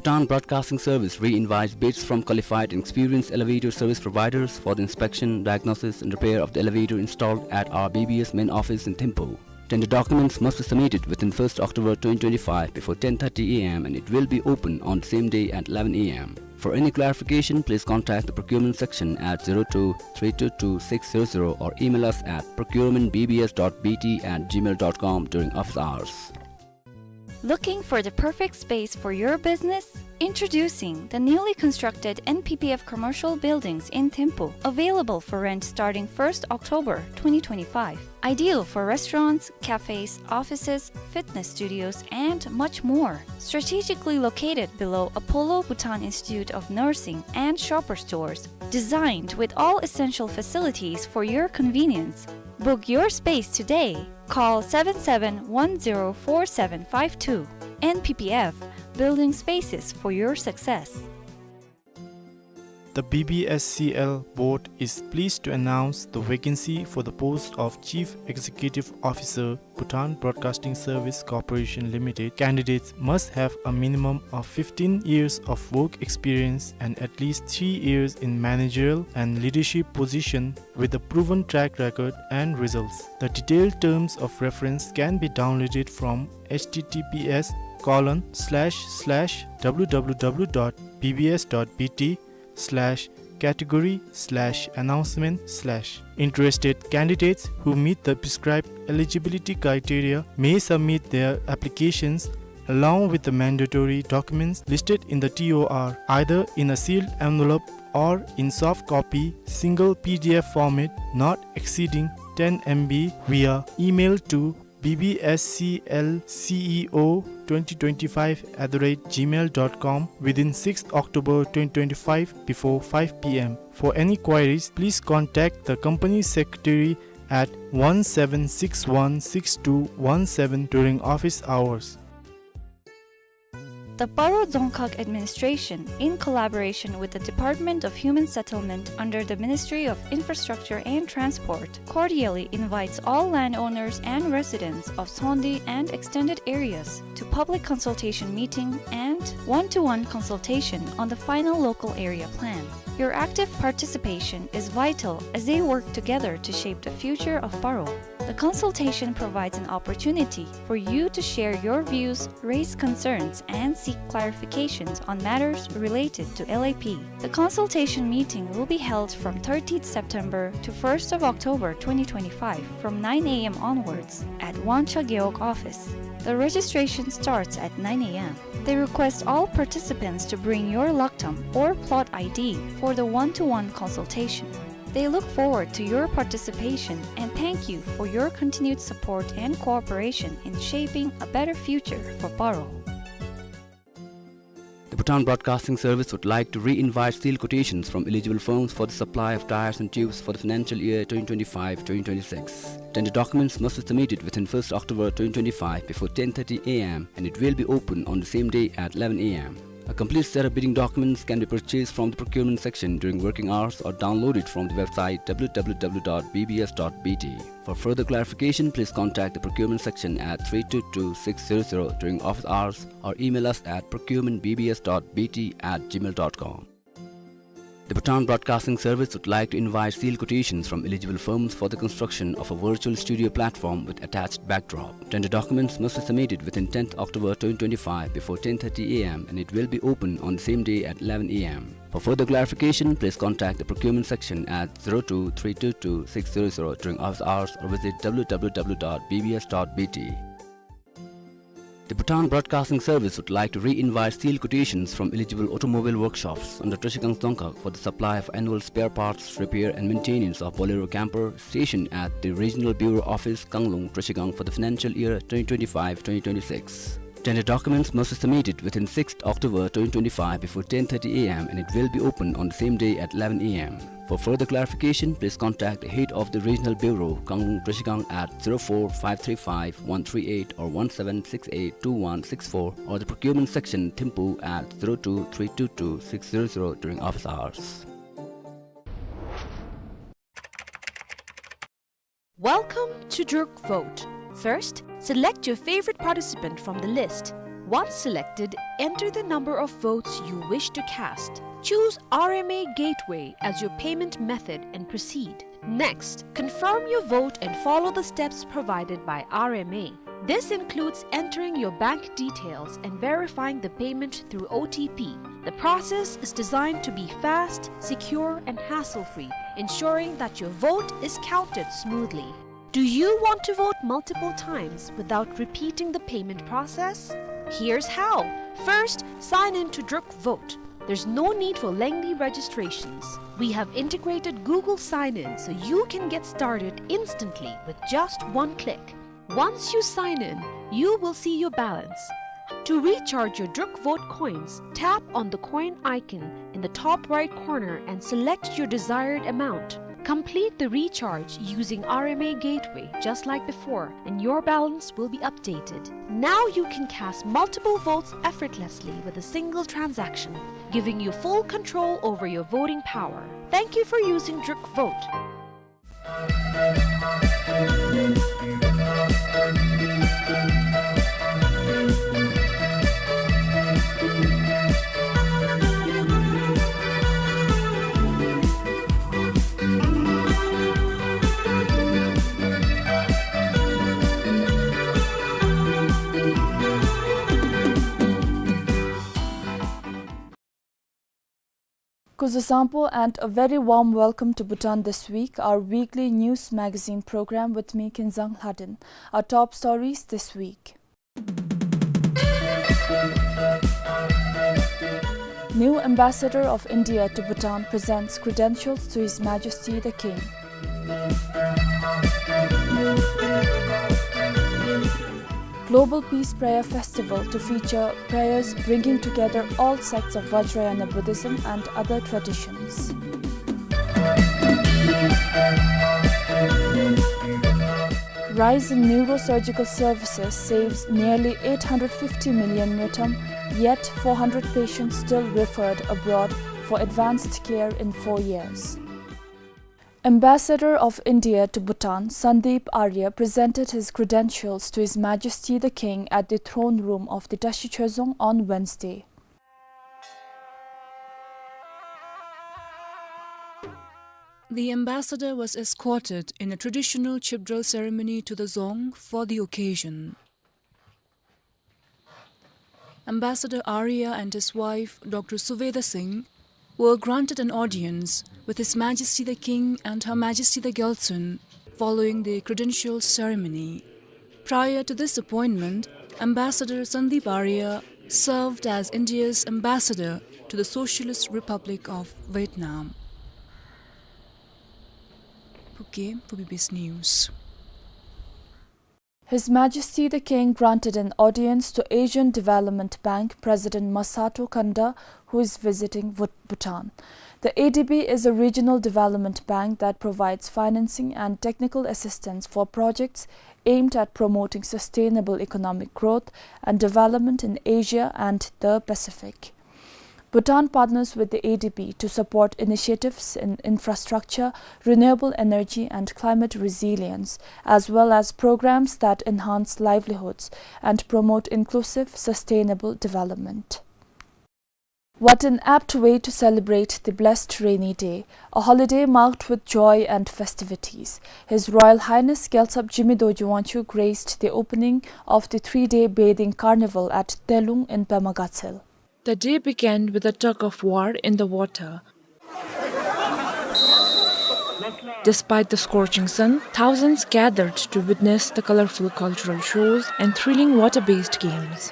Bhutan Broadcasting Service re-invites bids from qualified and experienced elevator service providers for the inspection, diagnosis, and repair of the elevator installed at our B B S main office in Thimphu. Tender documents must be submitted within first October twenty twenty-five before ten thirty A M and it will be open on the same day at eleven A M. For any clarification, please contact the procurement section at zero two three two two six zero zero or email us at procurement B B S dot B T at gmail dot com during office hours. Looking for the perfect space for your business? Introducing the newly constructed N P P F commercial buildings in Thimphu, available for rent starting first October twenty twenty-five. Ideal for restaurants, cafes, offices, fitness studios, and much more. Strategically located below Apollo Bhutan Institute of Nursing and Shoppers Stores. Designed with all essential facilities for your convenience. Book your space today. Call seven seven one zero four seven five two. N P P F, building spaces for your success. The B B S C L board is pleased to announce the vacancy for the post of Chief Executive Officer, Bhutan Broadcasting Service Corporation Limited. Candidates must have a minimum of fifteen years of work experience and at least three years in managerial and leadership position with a proven track record and results. The detailed terms of reference can be downloaded from H T T P S colon slash slash W W W dot B B S dot B T slash category slash announcement slash. Interested candidates who meet the prescribed eligibility criteria may submit their applications along with the mandatory documents listed in the T O R, either in a sealed envelope or in soft copy, single P D F format, not exceeding ten M B, via email to B B S C L C E O twenty twenty-five at the rate gmail dot com within sixth October twenty twenty-five before five P M. For any queries, please contact the company secretary at one seven six one six two one seven during office hours. The Paro Dzongkhag Administration, in collaboration with the Department of Human Settlement under the Ministry of Infrastructure and Transport, cordially invites all landowners and residents of Sondi and extended areas to public consultation meeting and one-to-one consultation on the final local area plan. Your active participation is vital as they work together to shape the future of Paro. The consultation provides an opportunity for you to share your views, raise concerns, and seek clarifications on matters related to L A P. The consultation meeting will be held from thirtieth September to first of October twenty twenty-five from nine A M onwards at Wangcha Gewog office. The registration starts at nine A M. They request all participants to bring your laktam or plot I D for the one-to-one consultation. They look forward to your participation and thank you for your continued support and cooperation in shaping a better future for Paro. The Bhutan Broadcasting Service would like to re-invite sealed quotations from eligible firms for the supply of tires and tubes for the financial year twenty twenty-five twenty twenty-six. Tender documents must be submitted within first October twenty twenty-five before ten thirty A M and it will be open on the same day at eleven A M. A complete set of bidding documents can be purchased from the procurement section during working hours or downloaded from the website W W W dot B B S dot B T. For further clarification, please contact the procurement section at three two two six zero zero during office hours or email us at procurement B B S dot B T at gmail dot com. The Bhutan Broadcasting Service would like to invite sealed quotations from eligible firms for the construction of a virtual studio platform with attached backdrop. Tender documents must be submitted within tenth October twenty twenty-five before ten thirty A M and it will be open on the same day at eleven A M. For further clarification, please contact the procurement section at zero two three two two six zero zero during office hours or visit W W W dot B B S dot B T. The Bhutan Broadcasting Service would like to re-invite sealed quotations from eligible automobile workshops under Trashigang Dzongkhag for the supply of annual spare parts, repair and maintenance of Bolero camper stationed at the Regional Bureau Office, Kanglung, Trashigang for the financial year twenty twenty-five twenty twenty-six. Tender documents must be submitted within sixth October twenty twenty-five before ten thirty A M and it will be open on the same day at eleven A M. For further clarification, please contact the head of the Regional Bureau, Kanglung Trashigang at zero four five three five one three eight or one seven six eight two one six four or the procurement section, Thimphu at zero two three two two six zero zero during office hours. Welcome to Druk Vote. First, select your favorite participant from the list. Once selected, enter the number of votes you wish to cast. Choose R M A Gateway as your payment method and proceed. Next, confirm your vote and follow the steps provided by R M A. This includes entering your bank details and verifying the payment through O T P. The process is designed to be fast, secure, and hassle-free, ensuring that your vote is counted smoothly. Do you want to vote multiple times without repeating the payment process? Here's how. First, sign in to Druk Vote. There's no need for lengthy registrations. We have integrated Google Sign-In, so you can get started instantly with just one click. Once you sign in, you will see your balance. To recharge your Druk Vote coins, tap on the coin icon in the top right corner and select your desired amount. Complete the recharge using R M A Gateway just like before, and your balance will be updated. Now you can cast multiple votes effortlessly with a single transaction, giving you full control over your voting power. Thank you for using Druk Vote. Kuzuzangpo and a very warm welcome to Bhutan This Week, our weekly news magazine program with me, Kinzang Lhaden. Our top stories this week. New Ambassador of India to Bhutan presents credentials to His Majesty the King. Global Peace Prayer Festival to feature prayers bringing together all sects of Vajrayana Buddhism and other traditions. Rise in neurosurgical services saves nearly eight hundred fifty million ngultrum, yet four hundred patients still referred abroad for advanced care in four years. Ambassador of India to Bhutan, Sandeep Arya, presented his credentials to His Majesty the King at the throne room of the Tashi Chhezang on Wednesday. The ambassador was escorted in a traditional Chibdral ceremony to the dzong for the occasion. Ambassador Arya and his wife, Doctor Suveda Singh, were granted an audience with His Majesty the King and Her Majesty the Gyaltsuen following the credential ceremony. Prior to this appointment, Ambassador Sandeep Arya served as India's ambassador to the Socialist Republic of Vietnam. Phuket, for B B S News. His Majesty the King granted an audience to Asian Development Bank President Masato Kanda, who is visiting Bhut-, Bhutan. The A D B is a regional development bank that provides financing and technical assistance for projects aimed at promoting sustainable economic growth and development in Asia and the Pacific. Bhutan partners with the A D B to support initiatives in infrastructure, renewable energy and climate resilience, as well as programs that enhance livelihoods and promote inclusive, sustainable development. What an apt way to celebrate the blessed rainy day, a holiday marked with joy and festivities. His Royal Highness Gyaltsab Jigme Dorji Wangchuck graced the opening of the three-day bathing carnival at Delung in Pema Gatshel. The day began with a tug of war in the water. Despite the scorching sun, thousands gathered to witness the colorful cultural shows and thrilling water-based games.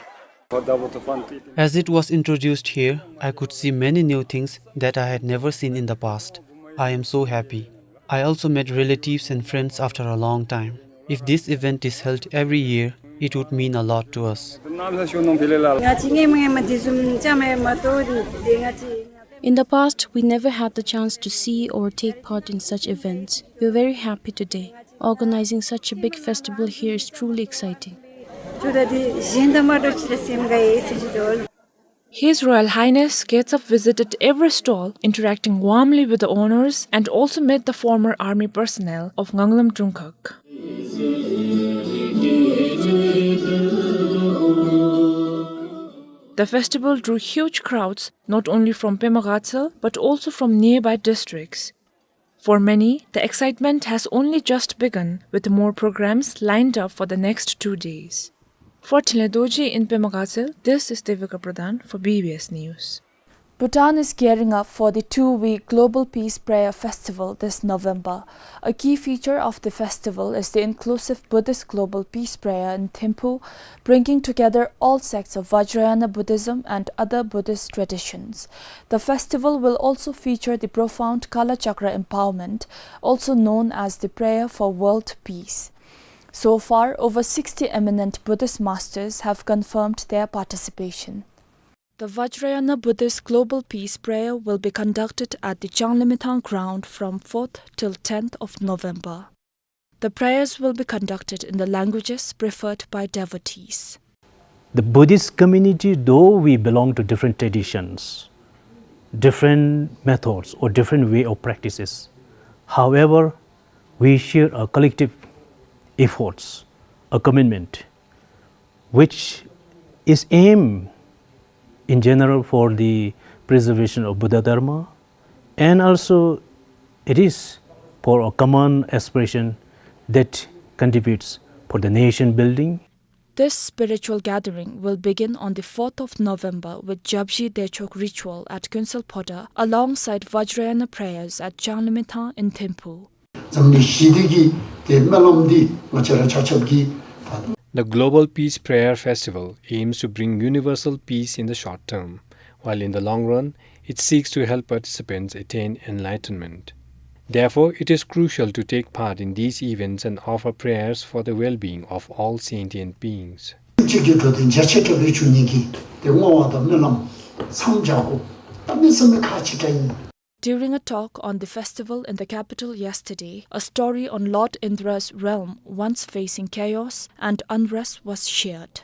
As it was introduced here, I could see many new things that I had never seen in the past. I am so happy. I also met relatives and friends after a long time. If this event is held every year, it would mean a lot to us. In the past, we never had the chance to see or take part in such events. We are very happy today. Organizing such a big festival here is truly exciting. His Royal Highness Gyaltsab visited every stall, interacting warmly with the owners, and also met the former army personnel of Nganglum Dungkhag. The festival drew huge crowds, not only from Pema Gatshel, but also from nearby districts. For many, the excitement has only just begun, with more programs lined up for the next two days. For Thinley Dorji in Pema Gatshel, this is Devika Pradhan for B B S News. Bhutan is gearing up for the two-week Global Peace Prayer Festival this November. A key feature of the festival is the inclusive Buddhist Global Peace Prayer in Thimphu, bringing together all sects of Vajrayana Buddhism and other Buddhist traditions. The festival will also feature the profound Kalachakra empowerment, also known as the Prayer for World Peace. So far, over sixty eminent Buddhist masters have confirmed their participation. The Vajrayana Buddhist Global Peace Prayer will be conducted at the Changlimithang ground from fourth till tenth of November. The prayers will be conducted in the languages preferred by devotees. The Buddhist community, though we belong to different traditions, different methods, or different way of practices, however, we share a collective efforts, a commitment, which is aimed in general for the preservation of Buddha Dharma, and also it is for a common aspiration that contributes for the nation building. This spiritual gathering will begin on the fourth of November with Japji Dechok ritual at Kuensel Phodrang alongside Vajrayana prayers at Changlimithang in Thimphu. འཛམ་གླིང་ཞི་བདེ་གི་ཏེ་སྨོན་ལམ་འདི་ང་བཅས་ར་ཆ་ཁྱབ་ཀྱིས་ད། The Global Peace Prayer Festival aims to bring universal peace in the short term, while in the long run, it seeks to help participants attain enlightenment. Therefore, it is crucial to take part in these events and offer prayers for the well-being of all sentient beings. གཅིག་གི་འགྲོ་དོན་རྒྱ་ཆེ་དྲགས་པའི་བྱུང་ནི་གི་ཏེ་བསྔོ་བ་དང་སྨོན་ལམ་མཚམས་སྦྱར་དགོ། གནམ་མེད་ས་མེད་ཁག་ཆེ་དྲགས་ཨིན། During a talk on the festival in the capital yesterday, a story on Lord Indra's realm once facing chaos and unrest was shared.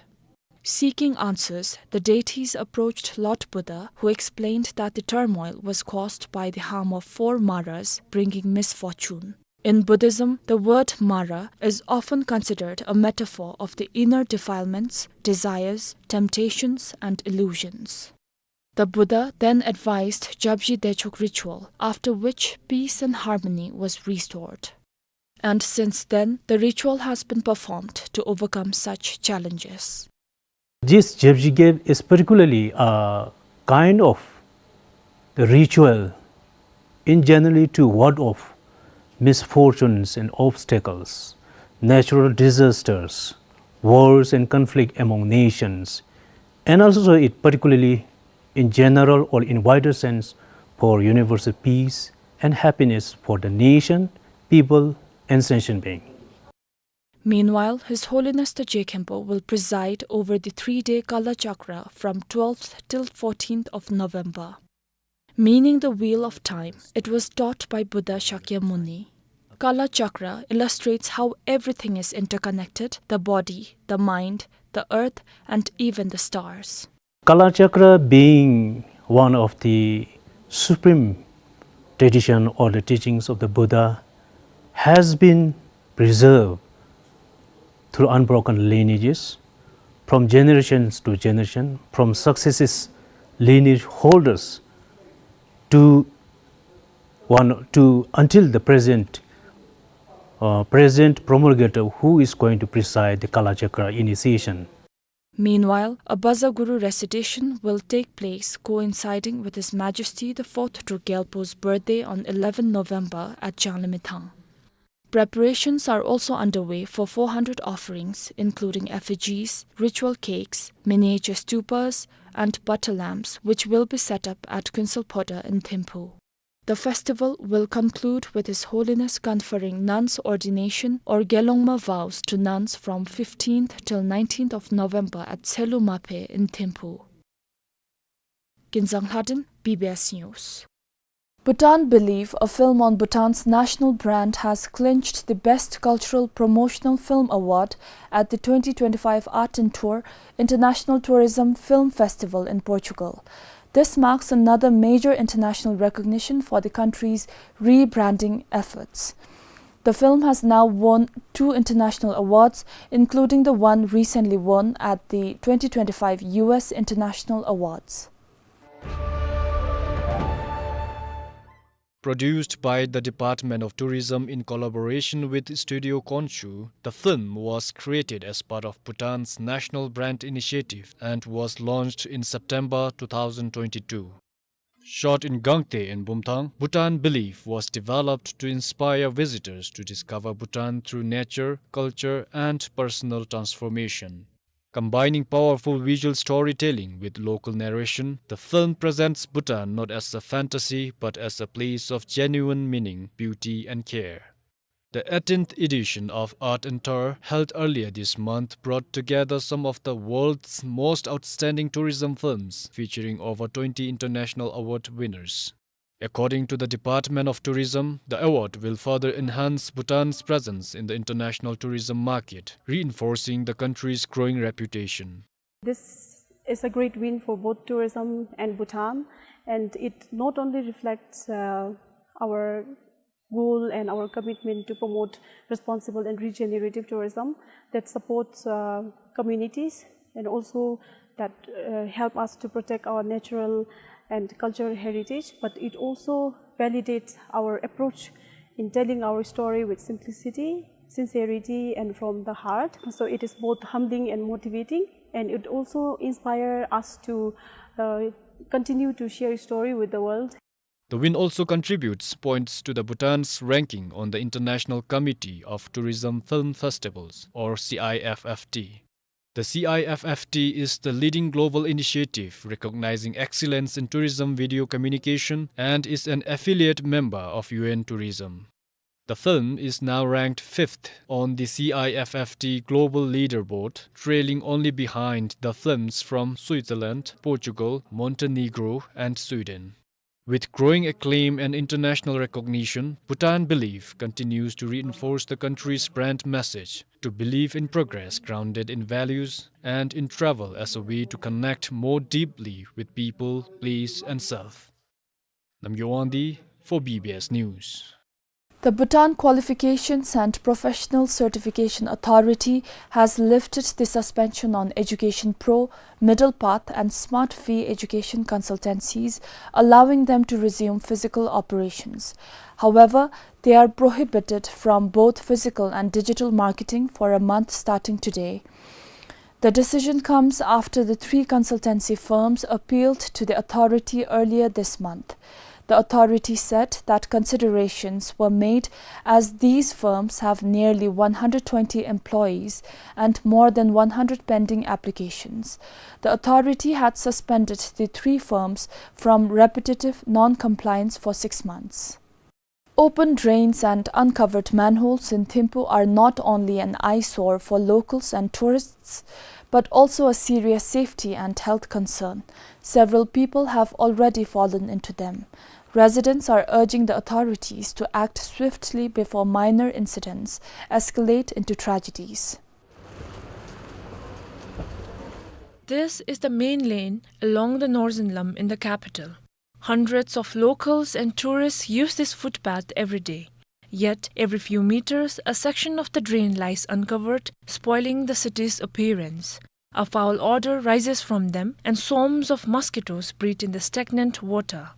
Seeking answers, the deities approached Lord Buddha, who explained that the turmoil was caused by the harm of four Maras, bringing misfortune. In Buddhism, the word Mara is often considered a metaphor of the inner defilements, desires, temptations, and illusions. The Buddha then advised Japji Dechok ritual, after which peace and harmony was restored. And since then, the ritual has been performed to overcome such challenges. This Japji Gep is particularly a kind of the ritual in generally to ward off misfortunes and obstacles, natural disasters, wars and conflict among nations, and also it particularly in general or in wider sense for universal peace and happiness for the nation, people, and sentient being. Meanwhile, His Holiness the Je Khenpo will preside over the three-day Kala Chakra from twelfth till fourteenth of November. Meaning the wheel of time, it was taught by Buddha Shakyamuni. Kala Chakra illustrates how everything is interconnected, the body, the mind, the earth, and even the stars. Kala Chakra being one of the supreme tradition or the teachings of the Buddha has been preserved through unbroken lineages, from generations to generation, from successive lineage holders to one, to until the present, uh, present promulgator who is going to preside the Kala Chakra initiation. Meanwhile, a Baza Guru recitation will take place coinciding with His Majesty the Fourth Druk Gyalpo's birthday on eleventh November at Changlimithang. Preparations are also underway for four hundred offerings, including effigies, ritual cakes, miniature stupas, and butter lamps, which will be set up at Kuensel Phodrang in Thimphu. The festival will conclude with His Holiness conferring nuns' ordination or Gelongma vows to nuns from fifteenth till nineteenth of November at Tselu Maphe in Thimphu. Kinzang Lhadon, B B S News. Bhutan Believe, a film on Bhutan's national brand, has clinched the Best Cultural Promotional Film Award at the twenty twenty-five Art and Tour International Tourism Film Festival in Portugal. This marks another major international recognition for the country's rebranding efforts. The film has now won two international awards, including the one recently won at the twenty twenty-five U S International Awards. Produced by the Department of Tourism in collaboration with Studio Khonshu, the film was created as part of Bhutan's national brand initiative and was launched in September two thousand twenty-two. Shot in Gangte and Bumthang, Bhutan Belief was developed to inspire visitors to discover Bhutan through nature, culture, and personal transformation. Combining powerful visual storytelling with local narration, the film presents Bhutan not as a fantasy, but as a place of genuine meaning, beauty, and care. The eighteenth edition of Art and Tour, held earlier this month, brought together some of the world's most outstanding tourism films, featuring over twenty international award winners. According to the Department of Tourism, the award will further enhance Bhutan's presence in the international tourism market, reinforcing the country's growing reputation. This is a great win for both tourism and Bhutan, and it not only reflects, uh, our goal and our commitment to promote responsible and regenerative tourism that supports, uh, communities and also that, uh, help us to protect our natural and cultural heritage, but it also validates our approach in telling our story with simplicity, sincerity, and from the heart. So it is both humbling and motivating, and it also inspires us to, uh, continue to share story with the world. The win also contributes points to the Bhutan's ranking on the International Committee of Tourism Film Festivals, or C I F F T. The C I F F T is the leading global initiative recognizing excellence in tourism video communication and is an affiliate member of U N Tourism. The film is now ranked fifth on the C I F F T global leaderboard, trailing only behind the films from Switzerland, Portugal, Montenegro, and Sweden. With growing acclaim and international recognition, Bhutan Belief continues to reinforce the country's brand message to believe in progress grounded in values and in travel as a way to connect more deeply with people, place, and self. Namgay Wangdi for B B S News. The Bhutan Qualifications and Professional Certification Authority has lifted the suspension on Education Pro, Middle Path and Smart Fee Education consultancies, allowing them to resume physical operations. However, they are prohibited from both physical and digital marketing for a month starting today. The decision comes after the three consultancy firms appealed to the authority earlier this month. The authority said that considerations were made as these firms have nearly one hundred twenty employees and more than one hundred pending applications. The authority had suspended the three firms from repetitive non-compliance for six months. Open drains and uncovered manholes in Thimphu are not only an eyesore for locals and tourists, but also a serious safety and health concern. Several people have already fallen into them. Residents are urging the authorities to act swiftly before minor incidents escalate into tragedies. This is the main lane along the Northern Lam in the capital. Hundreds of locals and tourists use this footpath every day. Yet, every few meters, a section of the drain lies uncovered, spoiling the city's appearance. A foul odor rises from them, and swarms of mosquitoes breed in the stagnant water.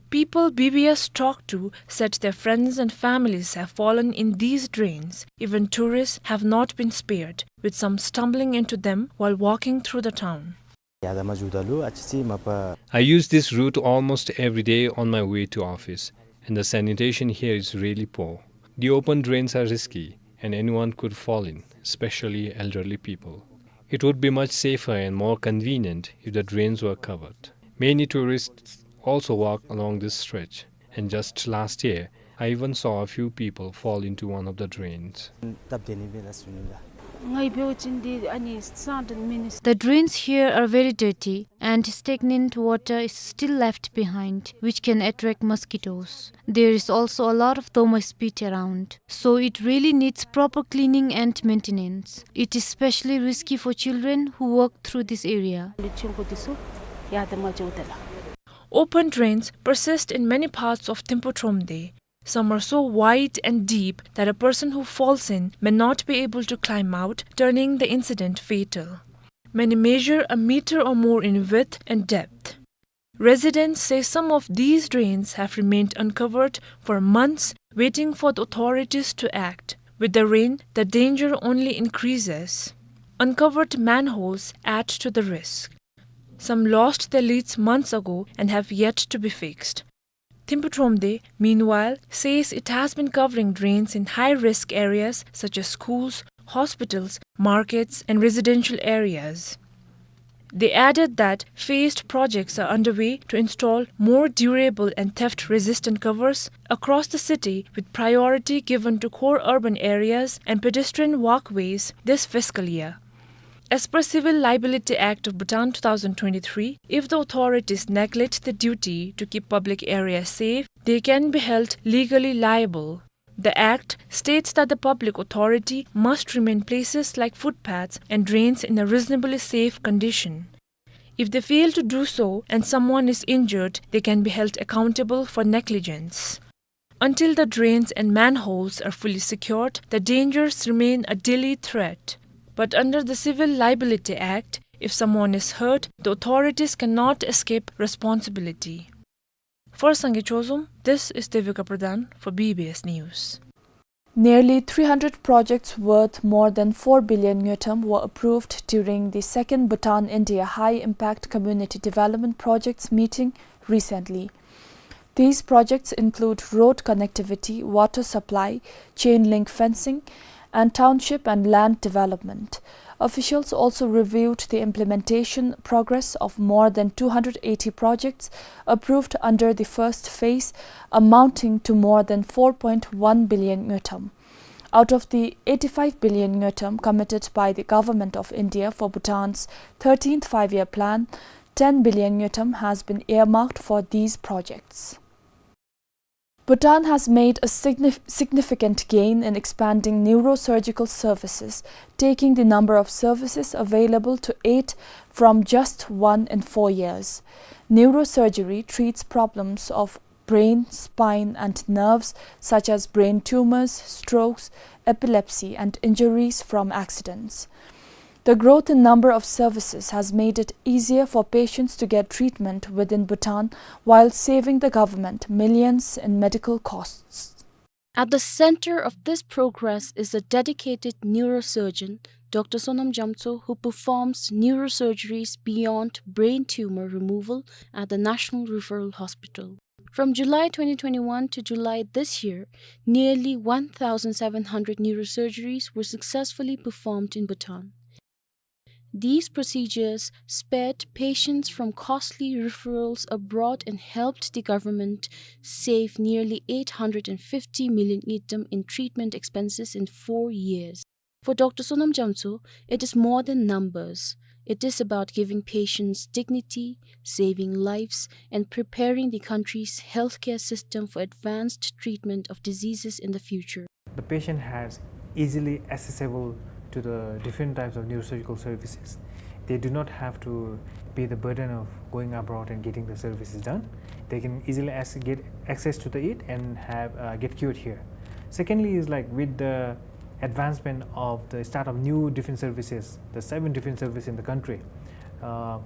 People B B S talked to said their friends and families have fallen in these drains. Even tourists have not been spared, with some stumbling into them while walking through the town. I use this route almost every day on my way to office, and the sanitation here is really poor. The open drains are risky, and anyone could fall in, especially elderly people. It would be much safer and more convenient if the drains were covered. Many tourists also walk along this stretch, and just last year, I even saw a few people fall into one of the drains. The drains here are very dirty, and stagnant water is still left behind, which can attract mosquitoes. There is also a lot of domestic spit around, so it really needs proper cleaning and maintenance. It is especially risky for children who walk through this area. Open drains persist in many parts of Thimphu Thromde. Some are so wide and deep that a person who falls in may not be able to climb out, turning the incident fatal. Many measure a meter or more in width and depth. Residents say some of these drains have remained uncovered for months, waiting for the authorities to act. With the rain, the danger only increases. Uncovered manholes add to the risk. Some lost their leads months ago and have yet to be fixed. Thimphu Thromde, meanwhile, says it has been covering drains in high-risk areas such as schools, hospitals, markets, and residential areas. They added that phased projects are underway to install more durable and theft-resistant covers across the city, with priority given to core urban areas and pedestrian walkways this fiscal year. As per Civil Liability Act of Bhutan two thousand twenty-three, if the authorities neglect the duty to keep public areas safe, they can be held legally liable. The act states that the public authority must remain places like footpaths and drains in a reasonably safe condition. If they fail to do so and someone is injured, they can be held accountable for negligence. Until the drains and manholes are fully secured, the dangers remain a daily threat. But under the Civil Liability Act, if someone is hurt, the authorities cannot escape responsibility. For Sangay Chozom, this is Devika Pradhan for B B S News. Nearly three hundred projects worth more than four billion ngultrum were approved during the second Bhutan-India High Impact Community Development Projects meeting recently. These projects include road connectivity, water supply, chain link fencing, and township and land development. Officials also reviewed the implementation progress of more than two hundred eighty projects approved under the first phase, amounting to more than four point one billion ngultrum. Out of the eighty-five billion ngultrum committed by the Government of India for Bhutan's thirteenth Five-Year Plan, ten billion ngultrum has been earmarked for these projects. Bhutan has made a signif-, significant gain in expanding neurosurgical services, taking the number of services available to eight from just one in four years. Neurosurgery treats problems of brain, spine, and nerves, such as brain tumors, strokes, epilepsy, and injuries from accidents. The growth in number of services has made it easier for patients to get treatment within Bhutan while saving the government millions in medical costs. At the center of this progress is a dedicated neurosurgeon, Doctor Sonam Jamtso, who performs neurosurgeries beyond brain tumor removal at the National Referral Hospital. From July twenty twenty-one to July this year, nearly one thousand seven hundred neurosurgeries were successfully performed in Bhutan. These procedures spared patients from costly referrals abroad and helped the government save nearly eight hundred and fifty million ngultrum in treatment expenses in four years. For Doctor Sonam Jamtso, it is more than numbers. It is about giving patients dignity, saving lives, and preparing the country's healthcare system for advanced treatment of diseases in the future. The patient has easily accessible to the different types of neurosurgical services. They do not have to bear the burden of going abroad and getting the services done. They can easily ac-, get access to the it and have, uh, get cured here. Secondly is, like, with the advancement of the start of new different services, the seven different services in the country, uh,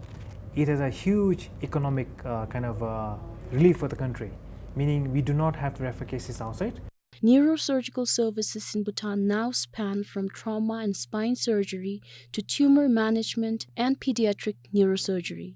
it has a huge economic, uh, kind of, uh, relief for the country, meaning we do not have to refer cases outside. Neurosurgical services in Bhutan now span from trauma and spine surgery to tumor management and pediatric neurosurgery.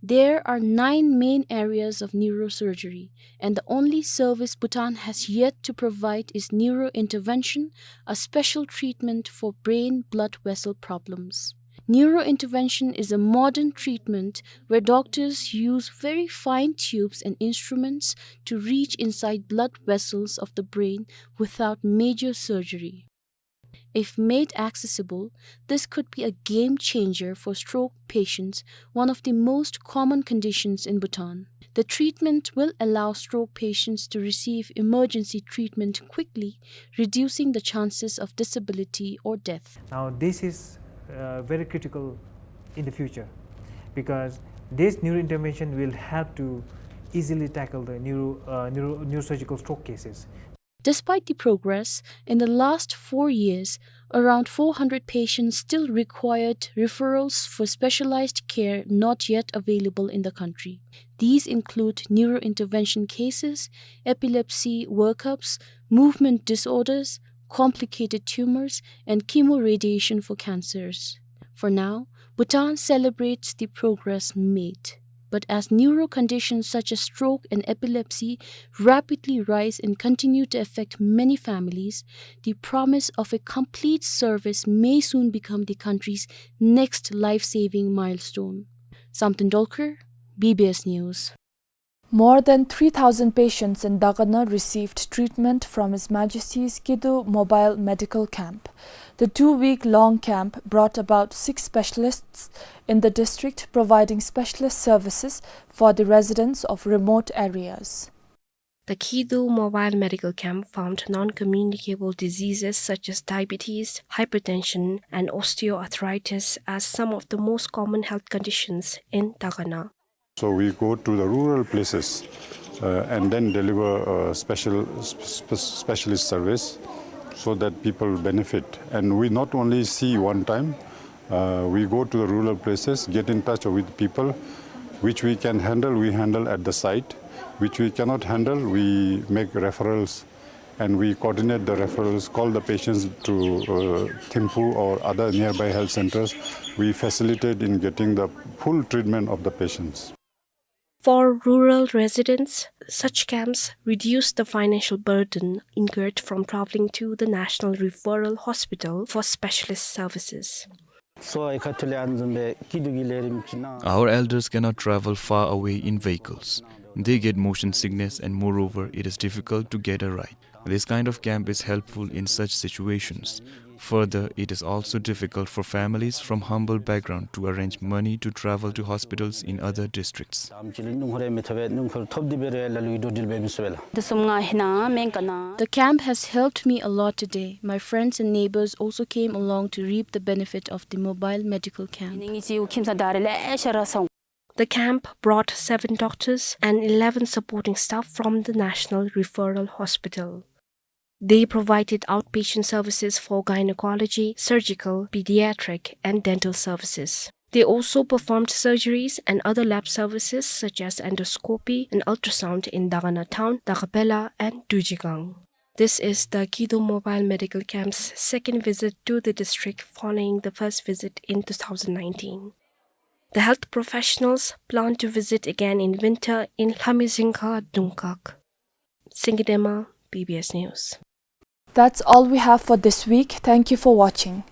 There are nine main areas of neurosurgery, and the only service Bhutan has yet to provide is neurointervention, a special treatment for brain blood vessel problems. Neurointervention is a modern treatment where doctors use very fine tubes and instruments to reach inside blood vessels of the brain without major surgery. If made accessible, this could be a game changer for stroke patients, one of the most common conditions in Bhutan. The treatment will allow stroke patients to receive emergency treatment quickly, reducing the chances of disability or death. Now, this is, uh, very critical in the future, because this neurointervention will help to easily tackle the neuro, uh, neuro, neurosurgical stroke cases. Despite the progress, in the last four years, around four hundred patients still required referrals for specialized care not yet available in the country. These include neurointervention cases, epilepsy workups, movement disorders, complicated tumors, and chemoradiation for cancers. For now, Bhutan celebrates the progress made. But as neuro conditions such as stroke and epilepsy rapidly rise and continue to affect many families, the promise of a complete service may soon become the country's next life-saving milestone. Samten Dolkar, B B S News. More than three thousand patients in Dagana received treatment from His Majesty's Kidu Mobile Medical Camp. The two-week-long camp brought about six specialists in the district providing specialist services for the residents of remote areas. The Kidu Mobile Medical Camp found non-communicable diseases such as diabetes, hypertension, and osteoarthritis as some of the most common health conditions in Dagana. So we go to the rural places, uh, and then deliver, uh, special, sp-, sp-, specialist service so that people benefit. And we not only see one time, uh, we go to the rural places, get in touch with people. Which we can handle, we handle at the site. Which we cannot handle, we make referrals. And we coordinate the referrals, call the patients to, uh, Thimphu or other nearby health centers. We facilitate in getting the full treatment of the patients. For rural residents, such camps reduce the financial burden incurred from traveling to the National Referral Hospital for specialist services. Our elders cannot travel far away in vehicles. They get motion sickness, and moreover, it is difficult to get a ride. This kind of camp is helpful in such situations. Further, it is also difficult for families from humble background to arrange money to travel to hospitals in other districts. The camp has helped me a lot today. My friends and neighbors also came along to reap the benefit of the mobile medical camp. The camp brought seven doctors and eleven supporting staff from the National Referral Hospital. They provided outpatient services for gynecology, surgical, pediatric, and dental services. They also performed surgeries and other lab services such as endoscopy and ultrasound in Dagana town, Dagapela, and Dujigang. This is the Kidu Mobile Medical Camp's second visit to the district following the first visit in two thousand nineteen. The health professionals plan to visit again in winter in Lhamizingka Dungkak. Singidema, B B S News. That's all we have for this week. Thank you for watching.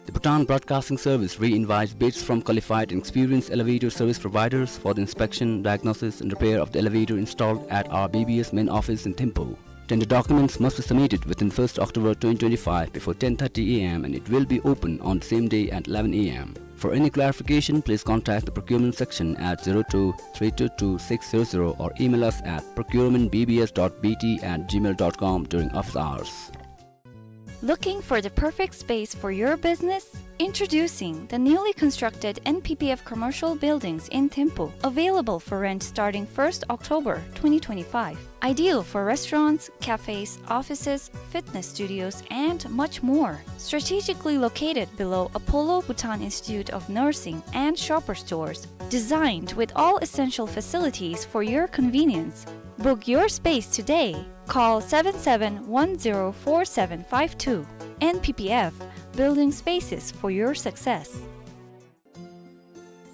The Bhutan Broadcasting Service re-invites bids from qualified and experienced elevator service providers for the inspection, diagnosis, and repair of the elevator installed at our B B S main office in Thimphu. Tender documents must be submitted within first October twenty twenty-five before ten thirty A M, and it will be open on the same day at eleven A M. For any clarification, please contact the procurement section at zero two three two two six zero zero or email us at procurement B B S dot B T at gmail dot com during office hours. Looking for the perfect space for your business? Introducing the newly constructed N P P F commercial buildings in Thimphu, available for rent starting first October twenty twenty-five. Ideal for restaurants, cafes, offices, fitness studios, and much more. Strategically located below Apollo Bhutan Institute of Nursing and Shopper Stores. Designed with all essential facilities for your convenience. Book your space today. Call seven seven one zero four seven five two. N P P F, building spaces for your success.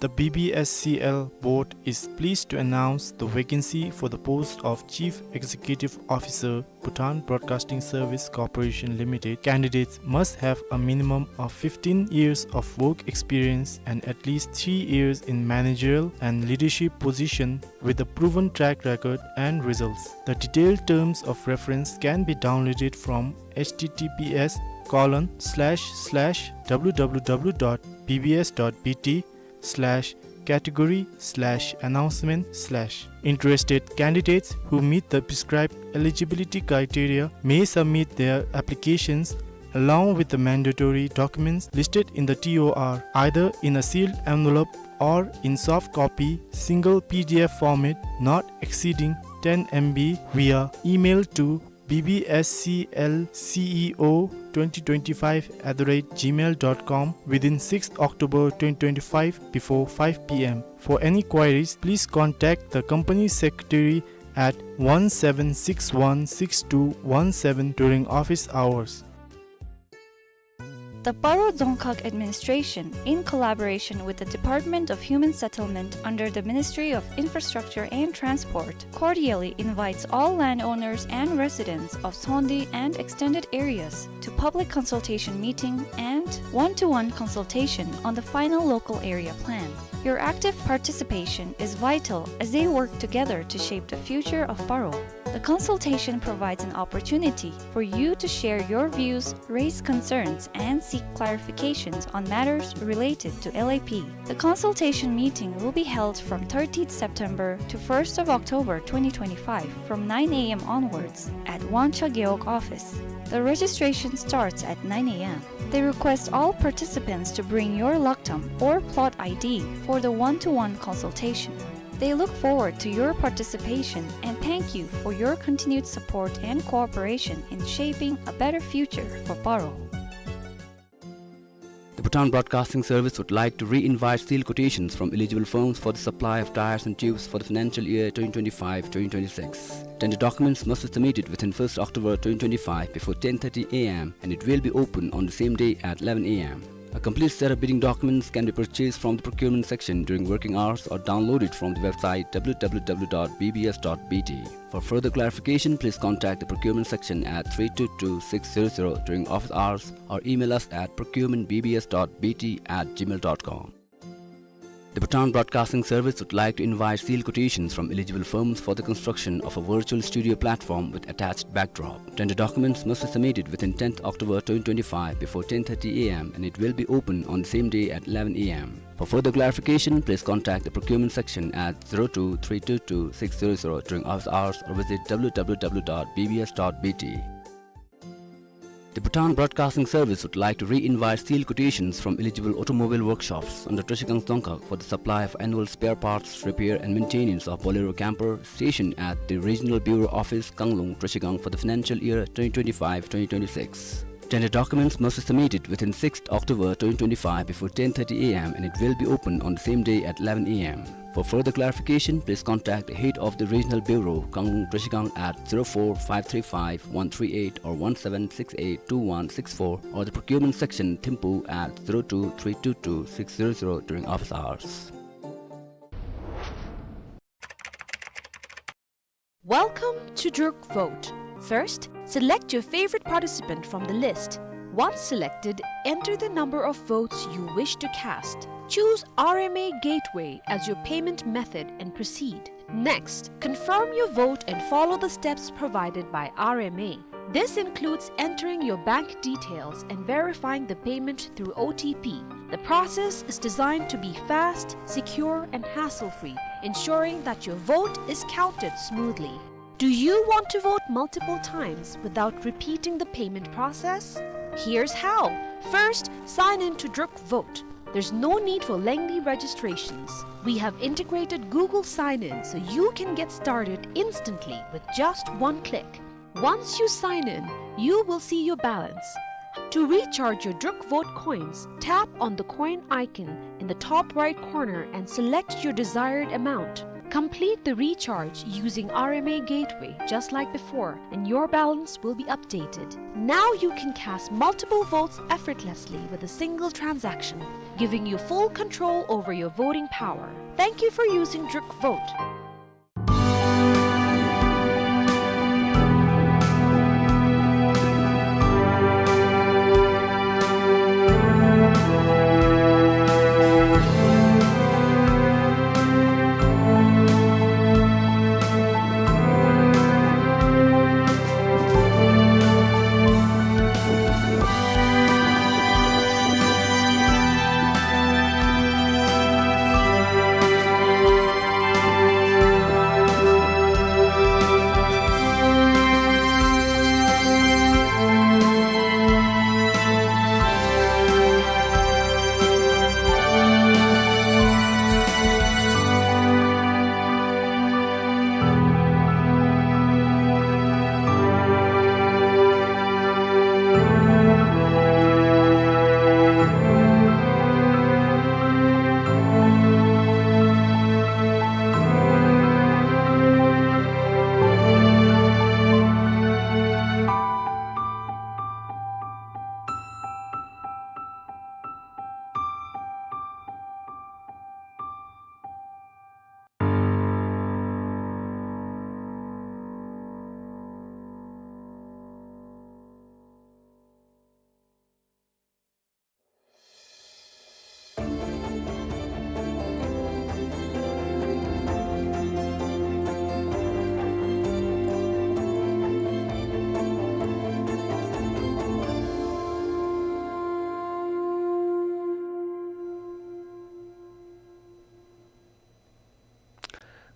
The B B S C L board is pleased to announce the vacancy for the post of Chief Executive Officer, Bhutan Broadcasting Service Corporation Limited. Candidates must have a minimum of fifteen years of work experience and at least three years in managerial and leadership position with a proven track record and results. The detailed terms of reference can be downloaded from H T T P S colon slash slash W W W dot B B S dot B T slash category slash announcement slash. Interested candidates who meet the prescribed eligibility criteria may submit their applications along with the mandatory documents listed in the T O R, either in a sealed envelope or in soft copy, single P D F format, not exceeding ten M B, via email to B B S C L C E O twenty twenty-five at the rate gmail dot com within sixth October twenty twenty-five before five P M. For any queries, please contact the company secretary at one seven six one six two one seven during office hours. The Paro Dzongkhag Administration, in collaboration with the Department of Human Settlement under the Ministry of Infrastructure and Transport, cordially invites all landowners and residents of Sondi and extended areas to public consultation meeting and one-to-one consultation on the final local area plan. Your active participation is vital as they work together to shape the future of Paro. The consultation provides an opportunity for you to share your views, raise concerns, and seek clarifications on matters related to L A P. The consultation meeting will be held from thirtieth September to first of October twenty twenty-five from nine A M onwards at Wangcha Gewog office. The registration starts at nine A M. They request all participants to bring your laktam or plot I D for the one-to-one consultation. They look forward to your participation and thank you for your continued support and cooperation in shaping a better future for Paro. The Bhutan Broadcasting Service would like to re-invite sealed quotations from eligible firms for the supply of tyres and tubes for the financial year twenty twenty-five twenty twenty-six. Tender documents must be submitted within first October twenty twenty-five before ten thirty A M and it will be open on the same day at eleven A M. A complete set of bidding documents can be purchased from the procurement section during working hours or downloaded from the website W W W dot B B S dot B T. For further clarification, please contact the procurement section at three two two six zero zero during office hours or email us at procurement B B S dot B T at gmail dot com. The Bhutan Broadcasting Service would like to invite sealed quotations from eligible firms for the construction of a virtual studio platform with attached backdrop. Tender documents must be submitted within tenth October twenty twenty-five before ten thirty A M and it will be open on the same day at eleven A M. For further clarification, please contact the procurement section at zero two three two two six zero zero during office hours or visit W W W dot B B S dot B T. The Bhutan Broadcasting Service would like to re-invite sealed quotations from eligible automobile workshops under Trashigang Dzongkhag for the supply of annual spare parts, repair and maintenance of Bolero camper stationed at the Regional Bureau Office, Kanglung, Trashigang for the financial year twenty twenty-five twenty twenty-six. Tender documents must be submitted within sixth October twenty twenty-five before ten thirty A M and it will be open on the same day at eleven A M. For further clarification, please contact the head of the Regional Bureau, Kanglung Trashigang at zero four five three five one three eight or one seven six eight two one six four or the procurement section, Thimphu at zero two three two two six zero zero during office hours. Welcome to Druk Vote. First, select your favorite participant from the list. Once selected, enter the number of votes you wish to cast. Choose R M A Gateway as your payment method and proceed. Next, confirm your vote and follow the steps provided by R M A. This includes entering your bank details and verifying the payment through O T P. The process is designed to be fast, secure, and hassle-free, ensuring that your vote is counted smoothly. Do you want to vote multiple times without repeating the payment process? Here's how. First, sign in to Druk Vote. There's no need for lengthy registrations. We have integrated Google Sign-In so you can get started instantly with just one click. Once you sign in, you will see your balance. To recharge your Druk Vote coins, tap on the coin icon in the top right corner and select your desired amount. Complete the recharge using R M A Gateway just like before, and your balance will be updated. Now you can cast multiple votes effortlessly with a single transaction, giving you full control over your voting power. Thank you for using Druk Vote.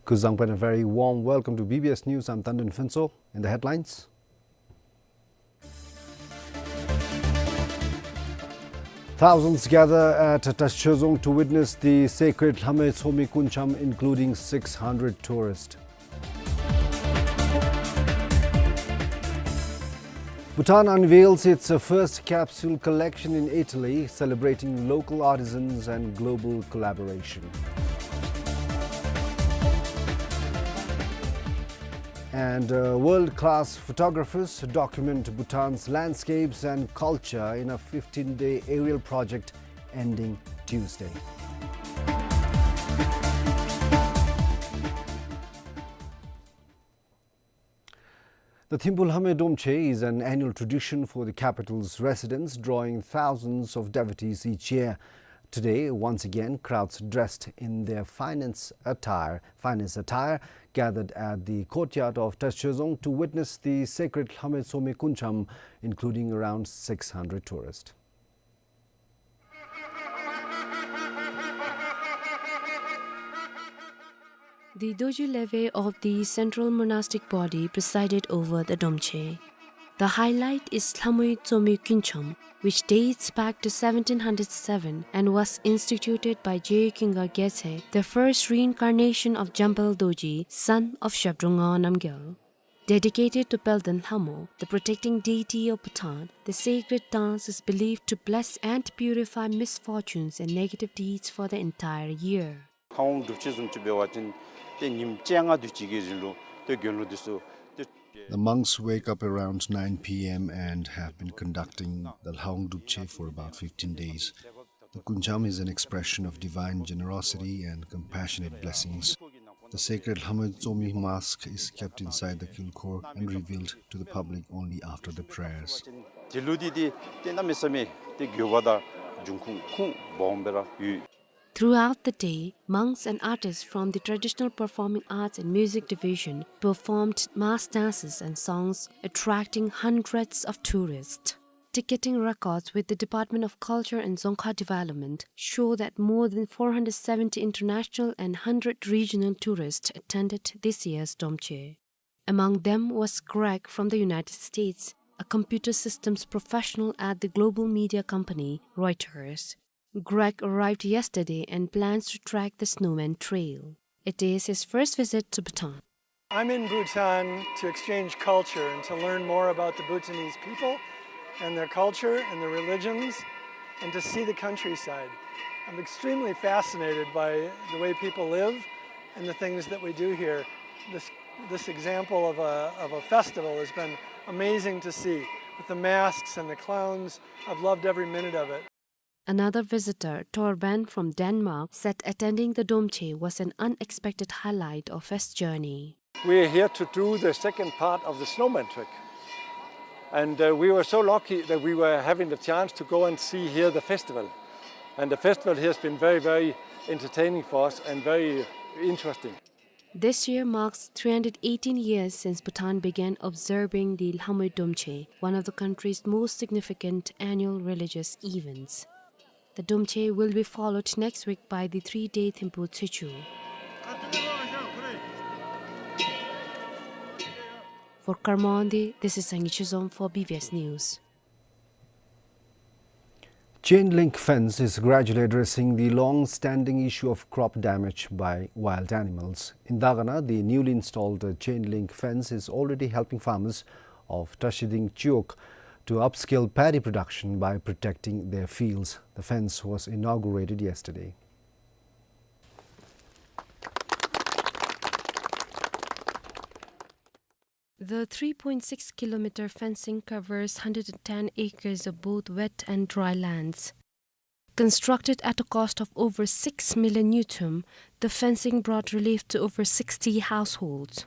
Kuzuzangpo and a very warm welcome to B B S News. I'm Tandon Phuntsho. In the headlines, thousands gather at Tashchezong to witness the sacred Lhamei Tsomi Kuncham, including six hundred tourists. Bhutan unveils its first capsule collection in Italy, celebrating local artisans and global collaboration. And, uh, world-class photographers document Bhutan's landscapes and culture in a fifteen-day aerial project ending Tuesday. The Thimphu Lhamei Domchei is an annual tradition for the capital's residents, drawing thousands of devotees each year. Today, once again, crowds dressed in their finest attire, finest attire gathered at the courtyard of Tashchezong to witness the sacred Lhamei Tsomi Kuncham, including around six hundred tourists. The Dorji Leve of the Central Monastic Body presided over the Domchei. The highlight is Lhamei Tsomi Kuncham, which dates back to seventeen hundred seven and was instituted by Jeyu Khinga Gyatso, the first reincarnation of Jambal Dorji, son of Zhabdrung Ngawang Namgyal. Dedicated to Palden Lhamo, the protecting deity of Bhutan, the sacred dance is believed to bless and purify misfortunes and negative deeds for the entire year. ལྷ་དབང་སྒྲུབ་ཆེན་བཟུམ་ཅིག་འབད་བ་ཅིན་ཏེ་ཉིནམ་བཅོ་ལྔ་དུས་ཅིག་གི་རིང་ལུ་ཏེ་དགེ་སློང་འདི་ཚུ་ཏེ། The monks wake up around nine P M and have been conducting the Lhawang Drupche for about fifteen days. The Kuncham is an expression of divine generosity and compassionate blessings. The sacred Lhamei Tsomi mask is kept inside the Kilkhor and revealed to the public only after the prayers. དེ་ལུ་འདི་ཏེ་ཏེ་གནམ་མེད་ས་མེད་ཏེ་དགོས་པ་དང་འབྱུང་ཁུངས་ཁུངས་སྦོམ་སྦེ་ར་ཡོད། Throughout the day, monks and artists from the Traditional Performing Arts and Music Division performed mass dances and songs, attracting hundreds of tourists. Ticketing records with the Department of Culture and Dzongkha Development show that more than four hundred seventy international and hundred regional tourists attended this year's Domchei. Among them was Greg from the United States, a computer systems professional at the global media company Reuters. Greg arrived yesterday and plans to track the Snowman Trail. It is his first visit to Bhutan. I'm in Bhutan to exchange culture and to learn more about the Bhutanese people and their culture and their religions and to see the countryside. I'm extremely fascinated by the way people live And the things that we do here, this, this example of a, of a festival has been amazing to see, with the masks and the clowns. I've loved every minute of it. Another visitor, Torben from Denmark, said attending the Domche was an unexpected highlight of his journey. We are here to do the second part of the snowman trek. And, uh, we were so lucky that we were having the chance to go and see here the festival. And the festival here has been very, very entertaining for us and very interesting. This year marks three hundred eighteen years since Bhutan began observing the Lhamwe Domche, one of the country's most significant annual religious events. The Domche will be followed next week by the three-day Thimphu Tshwekyo. For Karmondi, this is Sangay Chizom for B B S News. Chain link fence is gradually addressing the long-standing issue of crop damage by wild animals. In Dagana, the newly installed, uh, chain link fence is already helping farmers of Tashiding Chiwog to upscale paddy production by protecting their fields. The fence was inaugurated yesterday. The three point six kilometer fencing covers hundred and ten acres of both wet and dry lands. Constructed at a cost of over six million ngultrum, the fencing brought relief to over sixty households.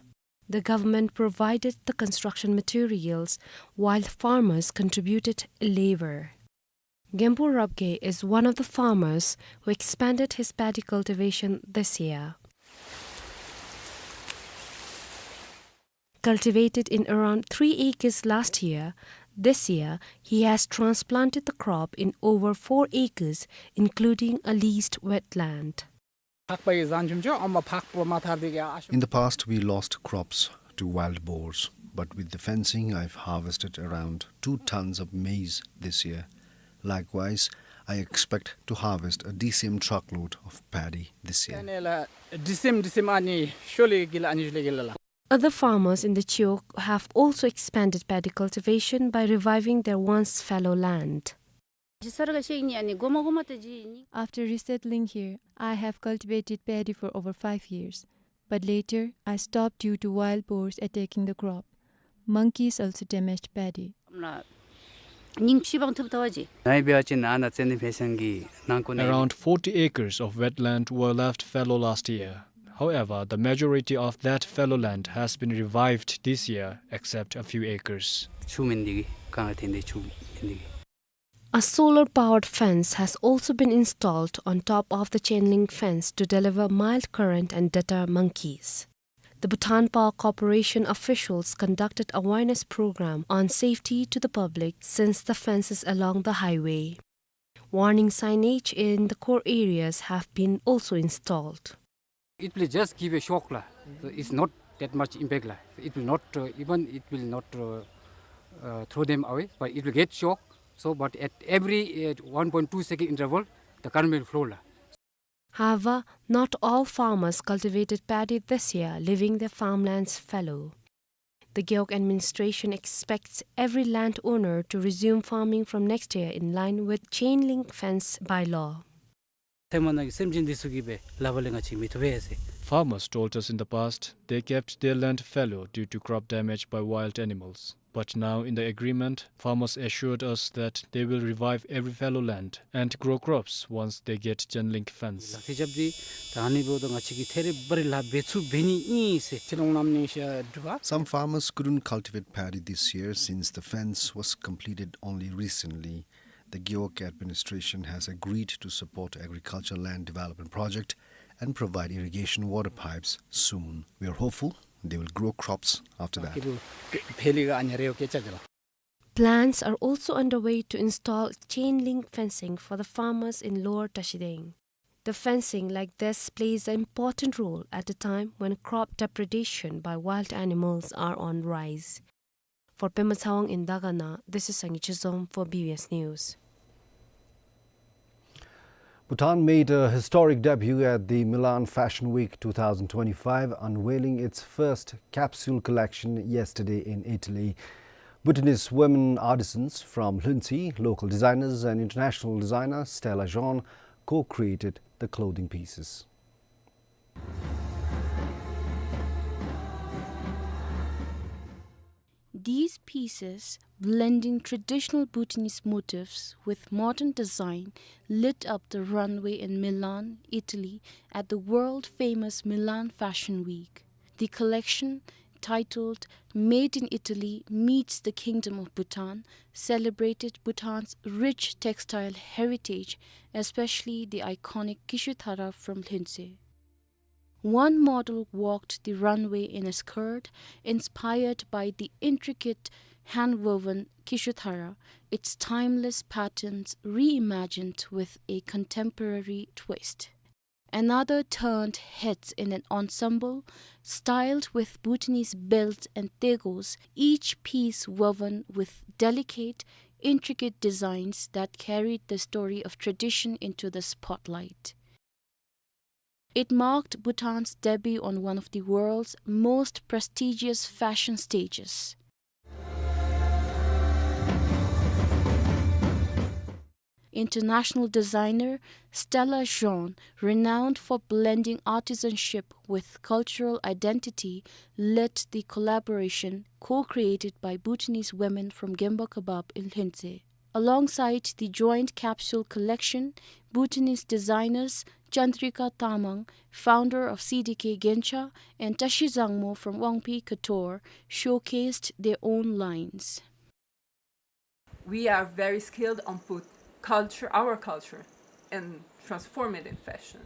The government provided the construction materials, while farmers contributed labor. Genpo Rabgye is one of the farmers who expanded his paddy cultivation this year. Cultivated in around three acres last year, this year he has transplanted the crop in over four acres, including a leased wetland. ཕག་པ་གི་ཟམ་ཆུང་ཆུང་ཨ་མ་ཕག་པ་མ་ཐར་དེ་གི་ཨ་ཤོ། In the past, we lost crops to wild boars, but with the fencing, I've harvested around two tons of maize this year. Likewise, I expect to harvest a D C M truckload of paddy this year. ཨ་ནི་ལ་ཌི་སི་ཨེམ་ཌི་སི་ཨེམ་ཨ་ནི་ཤོ་ལེ་གི་ལ་ཨ་ནི་ཤོ་ལེ་གི་ལ་ལ། Other farmers in the Chiwog have also expanded paddy cultivation by reviving their once fallow land. After resettling here, I have cultivated paddy for over five years, but later I stopped due to wild boars attacking the crop. Monkeys also damaged paddy. Around forty acres of wetland were left fallow last year. However, the majority of that fallow land has been revived this year, except a few acres. ཆུ་མེན་དེ་གི་གང་ལ་ཐེན་དེ་ཆུ་མེན་དེ་གི། A solar-powered fence has also been installed on top of the chain link fence to deliver mild current and deter monkeys. The Bhutan Power Corporation officials conducted awareness program on safety to the public since the fence is along the highway. Warning signage in the core areas have been also installed. It will just give a shock la. So it's not that much impact la. It will not, uh, even it will not, uh, uh, throw them away, but it will get shock. So, but at every, uh, one point two second interval, the current will flow la. However, not all farmers cultivated paddy this year, leaving their farmlands fallow. The Gewog administration expects every landowner to resume farming from next year in line with chain link fence bylaw. ཐེ་མ་ན་གི་སེམས་ཅན་འདི་ཚུ་གིས་སྦེ་ལག་པ་ལས་ང་བཅས་མི་ཐུབ་པས་ཟེར། Farmers told us in the past they kept their land fallow due to crop damage by wild animals. But now in the agreement, farmers assured us that they will revive every fallow land and grow crops once they get chain link fence. ལག་ཐེ་རྐྱབ་སྟེ་ད་ཨ་ནི་འབདཝ་ད་ང་བཅས་ཀྱིས་ཐད་རི་བ་རི་ལཱ་འབད་ཚུགས་འབད་ནི་ཨིན་ཟེར། ཚེ་ལོང་ནམ་ནི་ཤ་འབྲུ་བ། Some farmers couldn't cultivate paddy this year since the fence was completed only recently. The Gewog administration has agreed to support agricultural land development project and provide irrigation water pipes soon. We are hopeful they will grow crops after that. ཕེ་ལི་ག་ཨ་ནི་རེ་ཡོད་སྐད་ཆ་ཅིག་ལ། Plans are also underway to install chain link fencing for the farmers in Lower Tashideng. The fencing like this plays an important role at a time when crop depredation by wild animals are on rise. For Pema Tshawang in Dagana, this is Sangay Chizom for B B S News. Bhutan made a historic debut at the Milan Fashion Week two thousand twenty-five, unveiling its first capsule collection yesterday in Italy. Bhutanese women artisans from Lhuentse, local designers and international designer Stella Jean co-created the clothing pieces. These pieces, blending traditional Bhutanese motifs with modern design, lit up the runway in Milan, Italy, at the world-famous Milan Fashion Week. The collection, titled Made in Italy Meets the Kingdom of Bhutan, celebrated Bhutan's rich textile heritage, especially the iconic Kyushuthara from Lhuntshe. One model walked the runway in a skirt inspired by the intricate hand-woven Kyushuthara, its timeless patterns reimagined with a contemporary twist. Another turned heads in an ensemble styled with Bhutanese belts and tegos, each piece woven with delicate, intricate designs that carried the story of tradition into the spotlight. It marked Bhutan's debut on one of the world's most prestigious fashion stages. International designer Stella Jean, renowned for blending artisanship with cultural identity, led the collaboration co-created by Bhutanese women from Gemba Kebab in Lhuntshe. Alongside the joint capsule collection, Bhutanese designers Chandrika Tamang, founder of C D K Gencha, and Tashi Zangmo from Wangpi Couture, showcased their own lines. We are very skilled on put culture, our culture, and transform it in fashion.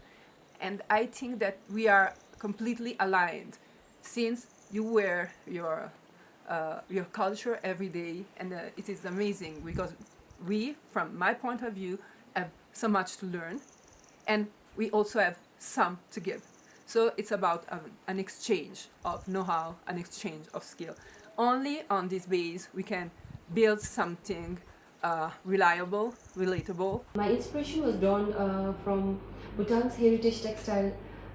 And I think that we are completely aligned, since you wear your, uh, your culture every day, and, uh, it is amazing because we, from my point of view, have so much to learn, and we also have some to give. So it's about, um, an exchange of know-how, an exchange of skill. Only on this base we can build something, uh, reliable, relatable. My inspiration was drawn, uh, from Bhutan's heritage textile,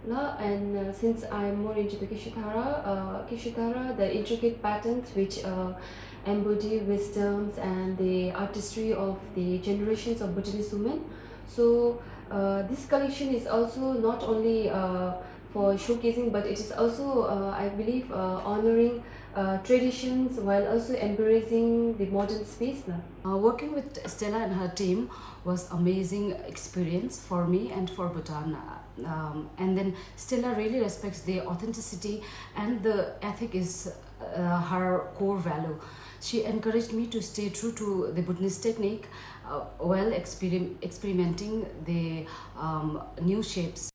la, and, uh, since I'm more into the Kyushuthara, uh, Kyushuthara, the intricate patterns which, uh, embody wisdoms and the artistry of the generations of Bhutanese women. So, uh, this collection is also not only, uh, for showcasing, but it is also, uh, I believe, uh, honoring, uh, traditions while also embracing the modern space, na. Uh, working with Stella and her team was amazing experience for me and for Bhutan. Uh, um, and then Stella really respects the authenticity, and the ethic is, uh, her core value. She encouraged me to stay true to the Bhutanese technique, uh, while experim-, experimenting the, um, new shapes.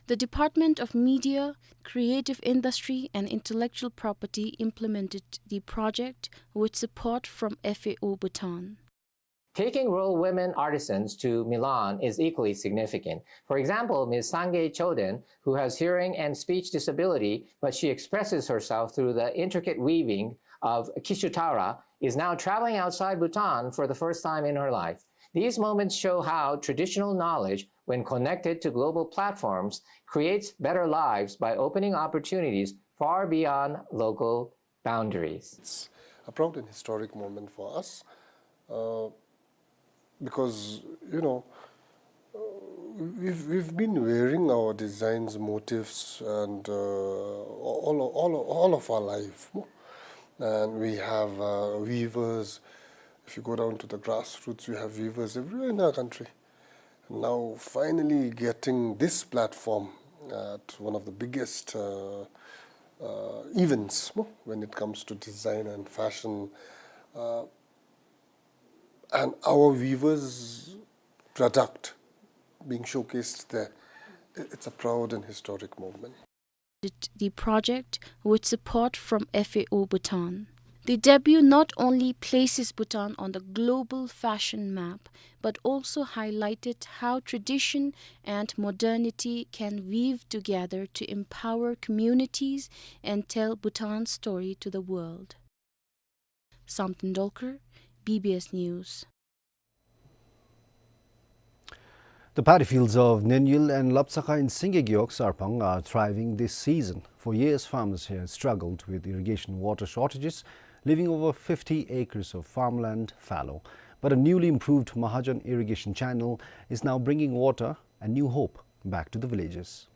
The Department of Media, Creative Industry and Intellectual Property implemented the project with support from F A O Bhutan. Taking rural women artisans to Milan is equally significant. For example, Miz Sangay Choden, who has hearing and speech disability, but she expresses herself through the intricate weaving of Kyushuthara, is now traveling outside Bhutan for the first time in her life. These moments show how traditional knowledge, when connected to global platforms, creates better lives by opening opportunities far beyond local boundaries. It's a proud and historic moment for us, uh, because, you know, uh, we've, we've been wearing our designs, motifs, and, uh, all, all, all of our life. And we have, uh, weavers. If you go down to the grassroots, we have weavers everywhere in our country. Now, finally getting this platform at one of the biggest, uh, uh, events, no, when it comes to design and fashion, uh, and our weavers' product being showcased there, i-, it's a proud and historic moment. The project with support from F A O Bhutan. The debut not only places Bhutan on the global fashion map, but also highlighted how tradition and modernity can weave together to empower communities and tell Bhutan's story to the world. Samten Dolkar, B B S News. The paddy fields of Nenyul and Lapsakha in Singegi Yok Sarpang are thriving this season. For years, farmers here struggled with irrigation water shortages, leaving over fifty acres of farmland fallow. But a newly improved Mahajan irrigation channel is now bringing water and new hope back to the villages.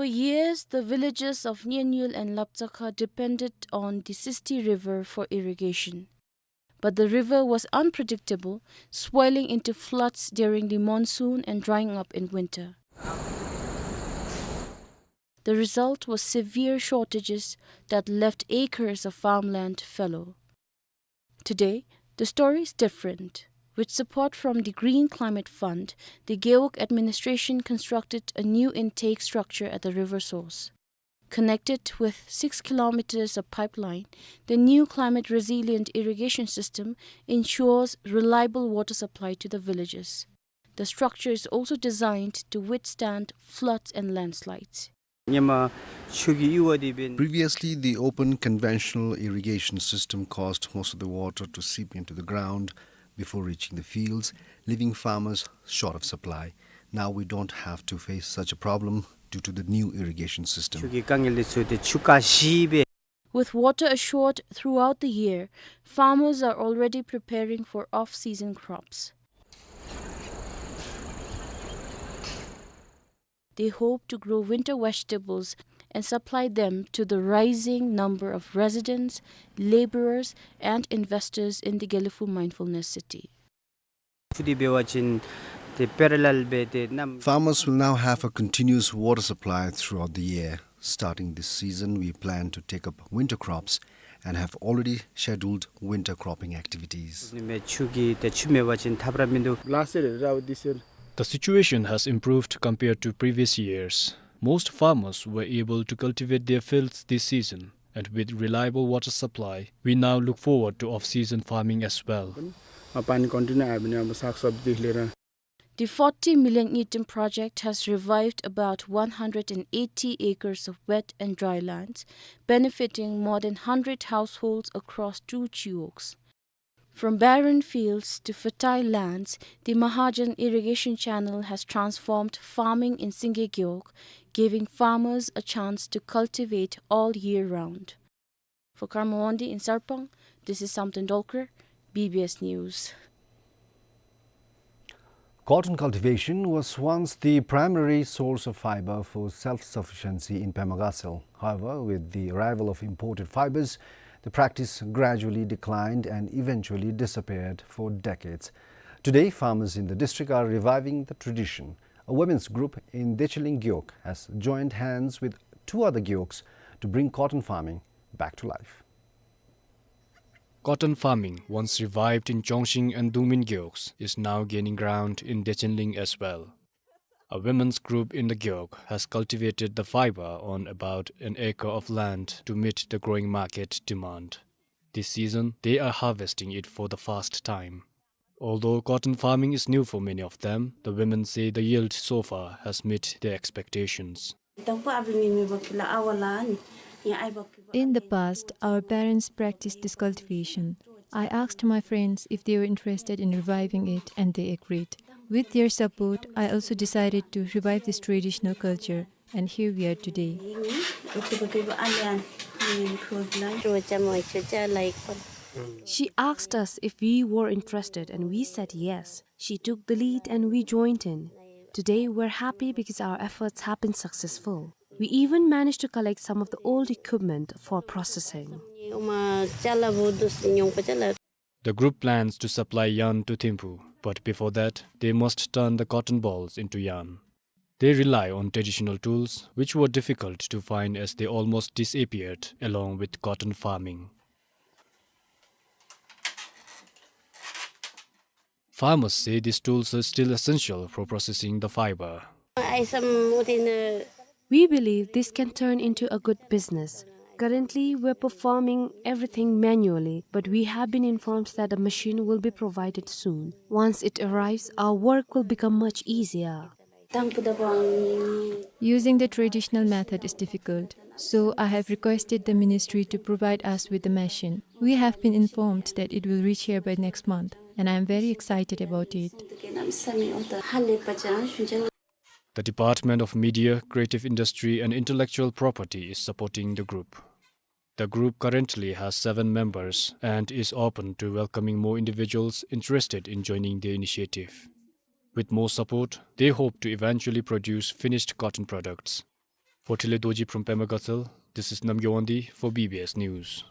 For years, the villages of Nyenyul and Lapchakha depended on the Sisti River for irrigation. But the river was unpredictable, swelling into floods during the monsoon and drying up in winter. The result was severe shortages that left acres of farmland fallow. Today, the story is different. With support from the Green Climate Fund, the Gewog administration constructed a new intake structure at the river source. Connected with six kilometers of pipeline, the new climate-resilient irrigation system ensures reliable water supply to the villages. The structure is also designed to withstand floods and landslides. Previously, the open conventional irrigation system caused most of the water to seep into the ground before reaching the fields, leaving farmers short of supply. Now we don't have to face such a problem due to the new irrigation system. With water assured throughout the year, farmers are already preparing for off-season crops. They hope to grow winter vegetables and supply them to the rising number of residents, laborers, and investors in the Gelephu Mindfulness City. Farmers will now have a continuous water supply throughout the year. Starting this season, we plan to take up winter crops and have already scheduled winter cropping activities. Last year, around this year. The situation has improved compared to previous years. Most farmers were able to cultivate their fields this season, and with reliable water supply, we now look forward to off-season farming as well. पानी continue आयो भने अब सागसब्जीदेखि लिएर The forty million ngultrum project has revived about one hundred and eighty acres of wet and dry lands, benefiting more than hundred households across two gewogs. From barren fields to fertile lands, the Mahajan irrigation channel has transformed farming in Singye Gewog, giving farmers a chance to cultivate all year round. For Karma Wangdi in Sarpang, this is Samten Dolkar, B B S News. Cotton cultivation was once the primary source of fiber for self-sufficiency in Pema Gatshel. However, with the arrival of imported fibers, the practice gradually declined and eventually disappeared for decades. Today, farmers in the district are reviving the tradition. A women's group in Dechenling Gewog has joined hands with two other gewogs to bring cotton farming back to life. Cotton farming, once revived in Chongshing and Dungmin gewogs, is now gaining ground in Dechenling as well. A women's group in the gewog has cultivated the fiber on about an acre of land to meet the growing market demand. This season, they are harvesting it for the first time. Although cotton farming is new for many of them, the women say the yield so far has met their expectations. In the past, our parents practiced this cultivation. I asked my friends if they were interested in reviving it, and they agreed. With their support, I also decided to revive this traditional culture, and here we are today. She asked us if we were interested, and we said yes. She took the lead, and we joined in. Today, we're happy because our efforts have been successful. We even managed to collect some of the old equipment for processing. The group plans to supply yarn to Thimphu, but before that, they must turn the cotton balls into yarn. They rely on traditional tools, which were difficult to find as they almost disappeared along with cotton farming. Farmers say these tools are still essential for processing the fiber. We believe this can turn into a good business. Currently, we're performing everything manually, but we have been informed that a machine will be provided soon. Once it arrives, our work will become much easier. Using the traditional method is difficult, so I have requested the ministry to provide us with the machine. We have been informed that it will reach here by next month, and I am very excited about it. The Department of Media, Creative Industry and Intellectual Property is supporting the group. The group currently has seven members and is open to welcoming more individuals interested in joining the initiative. With more support, they hope to eventually produce finished cotton products. For Trile Dorji from Pema Gatshel, this is Namgay Wangdi for B B S News.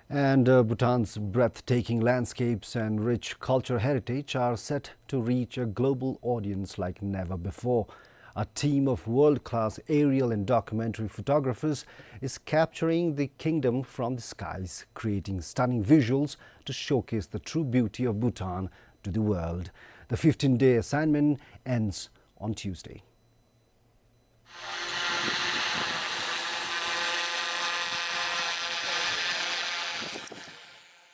And, uh, Bhutan's breathtaking landscapes and rich cultural heritage are set to reach a global audience like never before. A team of world-class aerial and documentary photographers is capturing the kingdom from the skies, creating stunning visuals to showcase the true beauty of Bhutan to the world. The fifteen-day assignment ends on Tuesday.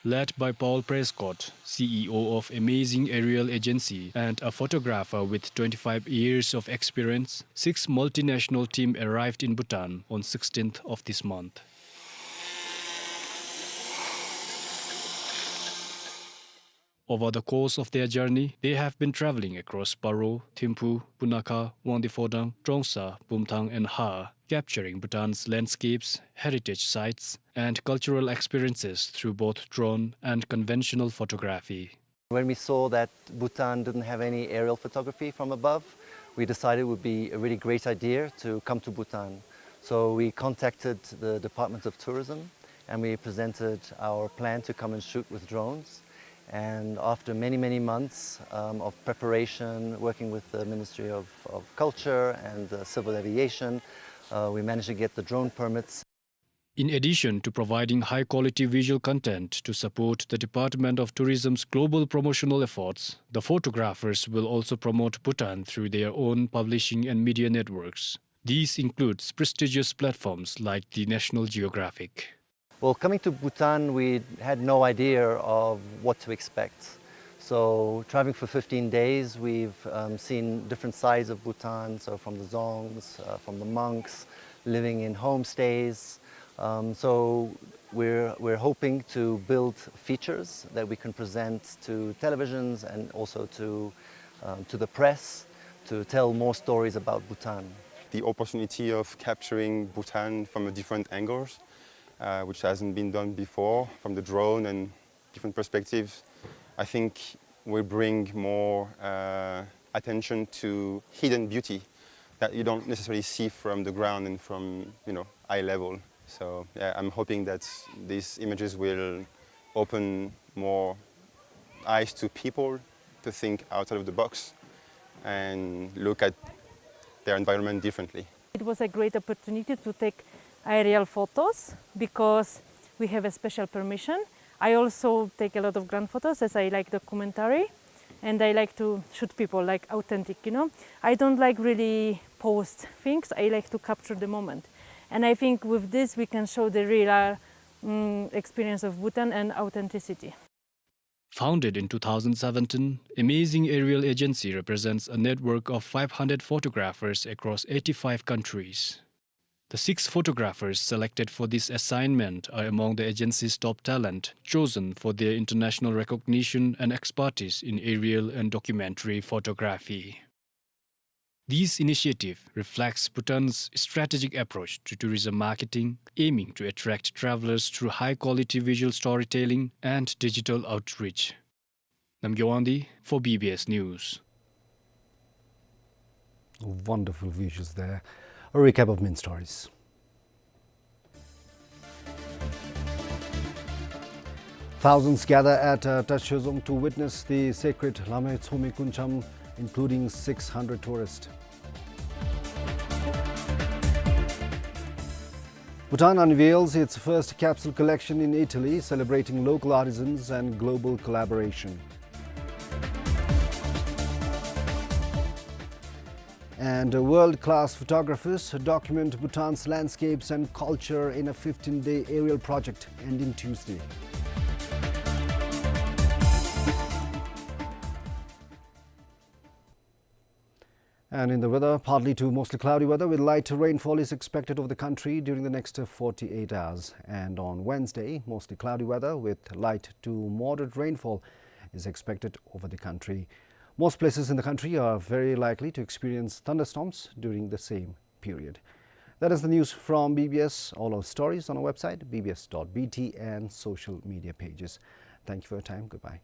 Led by Paul Prescott, C E O of Amazing Aerial Agency and a photographer with twenty-five years of experience, six multinational team arrived in Bhutan on sixteenth of this month. Over the course of their journey, they have been traveling across Paro, Thimphu, Punakha, Wangdue Phodrang, Trongsa, Bumthang, and Har, capturing Bhutan's landscapes, heritage sites, and cultural experiences through both drone and conventional photography. When we saw that Bhutan didn't have any aerial photography from above, we decided it would be a really great idea to come to Bhutan. So we contacted the Department of Tourism and we presented our plan to come and shoot with drones. And after many, many months, um, of preparation, working with the Ministry of, of Culture and, uh, Civil Aviation, uh, we managed to get the drone permits. In addition to providing high-quality visual content to support the Department of Tourism's global promotional efforts, the photographers will also promote Bhutan through their own publishing and media networks. These includes prestigious platforms like the National Geographic. Well, coming to Bhutan, we had no idea of what to expect. So, traveling for fifteen days, we've, um, seen different sides of Bhutan, so from the dzongs, uh, from the monks, living in homestays. Um, so, we're, we're hoping to build features that we can present to televisions and also to, um, to the press to tell more stories about Bhutan. The opportunity of capturing Bhutan from a different angles, uh, which hasn't been done before, from the drone and different perspectives, I think will bring more, uh, attention to hidden beauty that you don't necessarily see from the ground and from, you know, eye level. So, yeah, I'm hoping that these images will open more eyes to people to think outside of the box and look at their environment differently. It was a great opportunity to take aerial photos because we have a special permission. I also take a lot of ground photos as I like documentary and I like to shoot people, like, authentic, you know. I don't like really post things. I like to capture the moment. And I think with this we can show the real, uh, mm, experience of Bhutan and authenticity. Founded in two thousand seventeen, Amazing Aerial Agency represents a network of five hundred photographers across eighty-five countries. The six photographers selected for this assignment are among the agency's top talent, chosen for their international recognition and expertise in aerial and documentary photography. This initiative reflects Bhutan's strategic approach to tourism marketing, aiming to attract travelers through high-quality visual storytelling and digital outreach. Namgay Wangdi for B B S News. Wonderful visuals there. A recap of main stories. Thousands gather at, uh, Tashezong to witness the sacred Lamai Tsongme Kuncham, including six hundred tourists. Bhutan unveils its first capsule collection in Italy, celebrating local artisans and global collaboration. And, uh, world-class photographers document Bhutan's landscapes and culture in a fifteen-day aerial project ending Tuesday. And in the weather, partly to mostly cloudy weather with light rainfall is expected over the country during the next forty-eight hours. And on Wednesday, mostly cloudy weather with light to moderate rainfall is expected over the country. Most places in the country are very likely to experience thunderstorms during the same period. That is the news from B B S. All our stories on our website, B B S dot B T, and social media pages. Thank you for your time. Goodbye.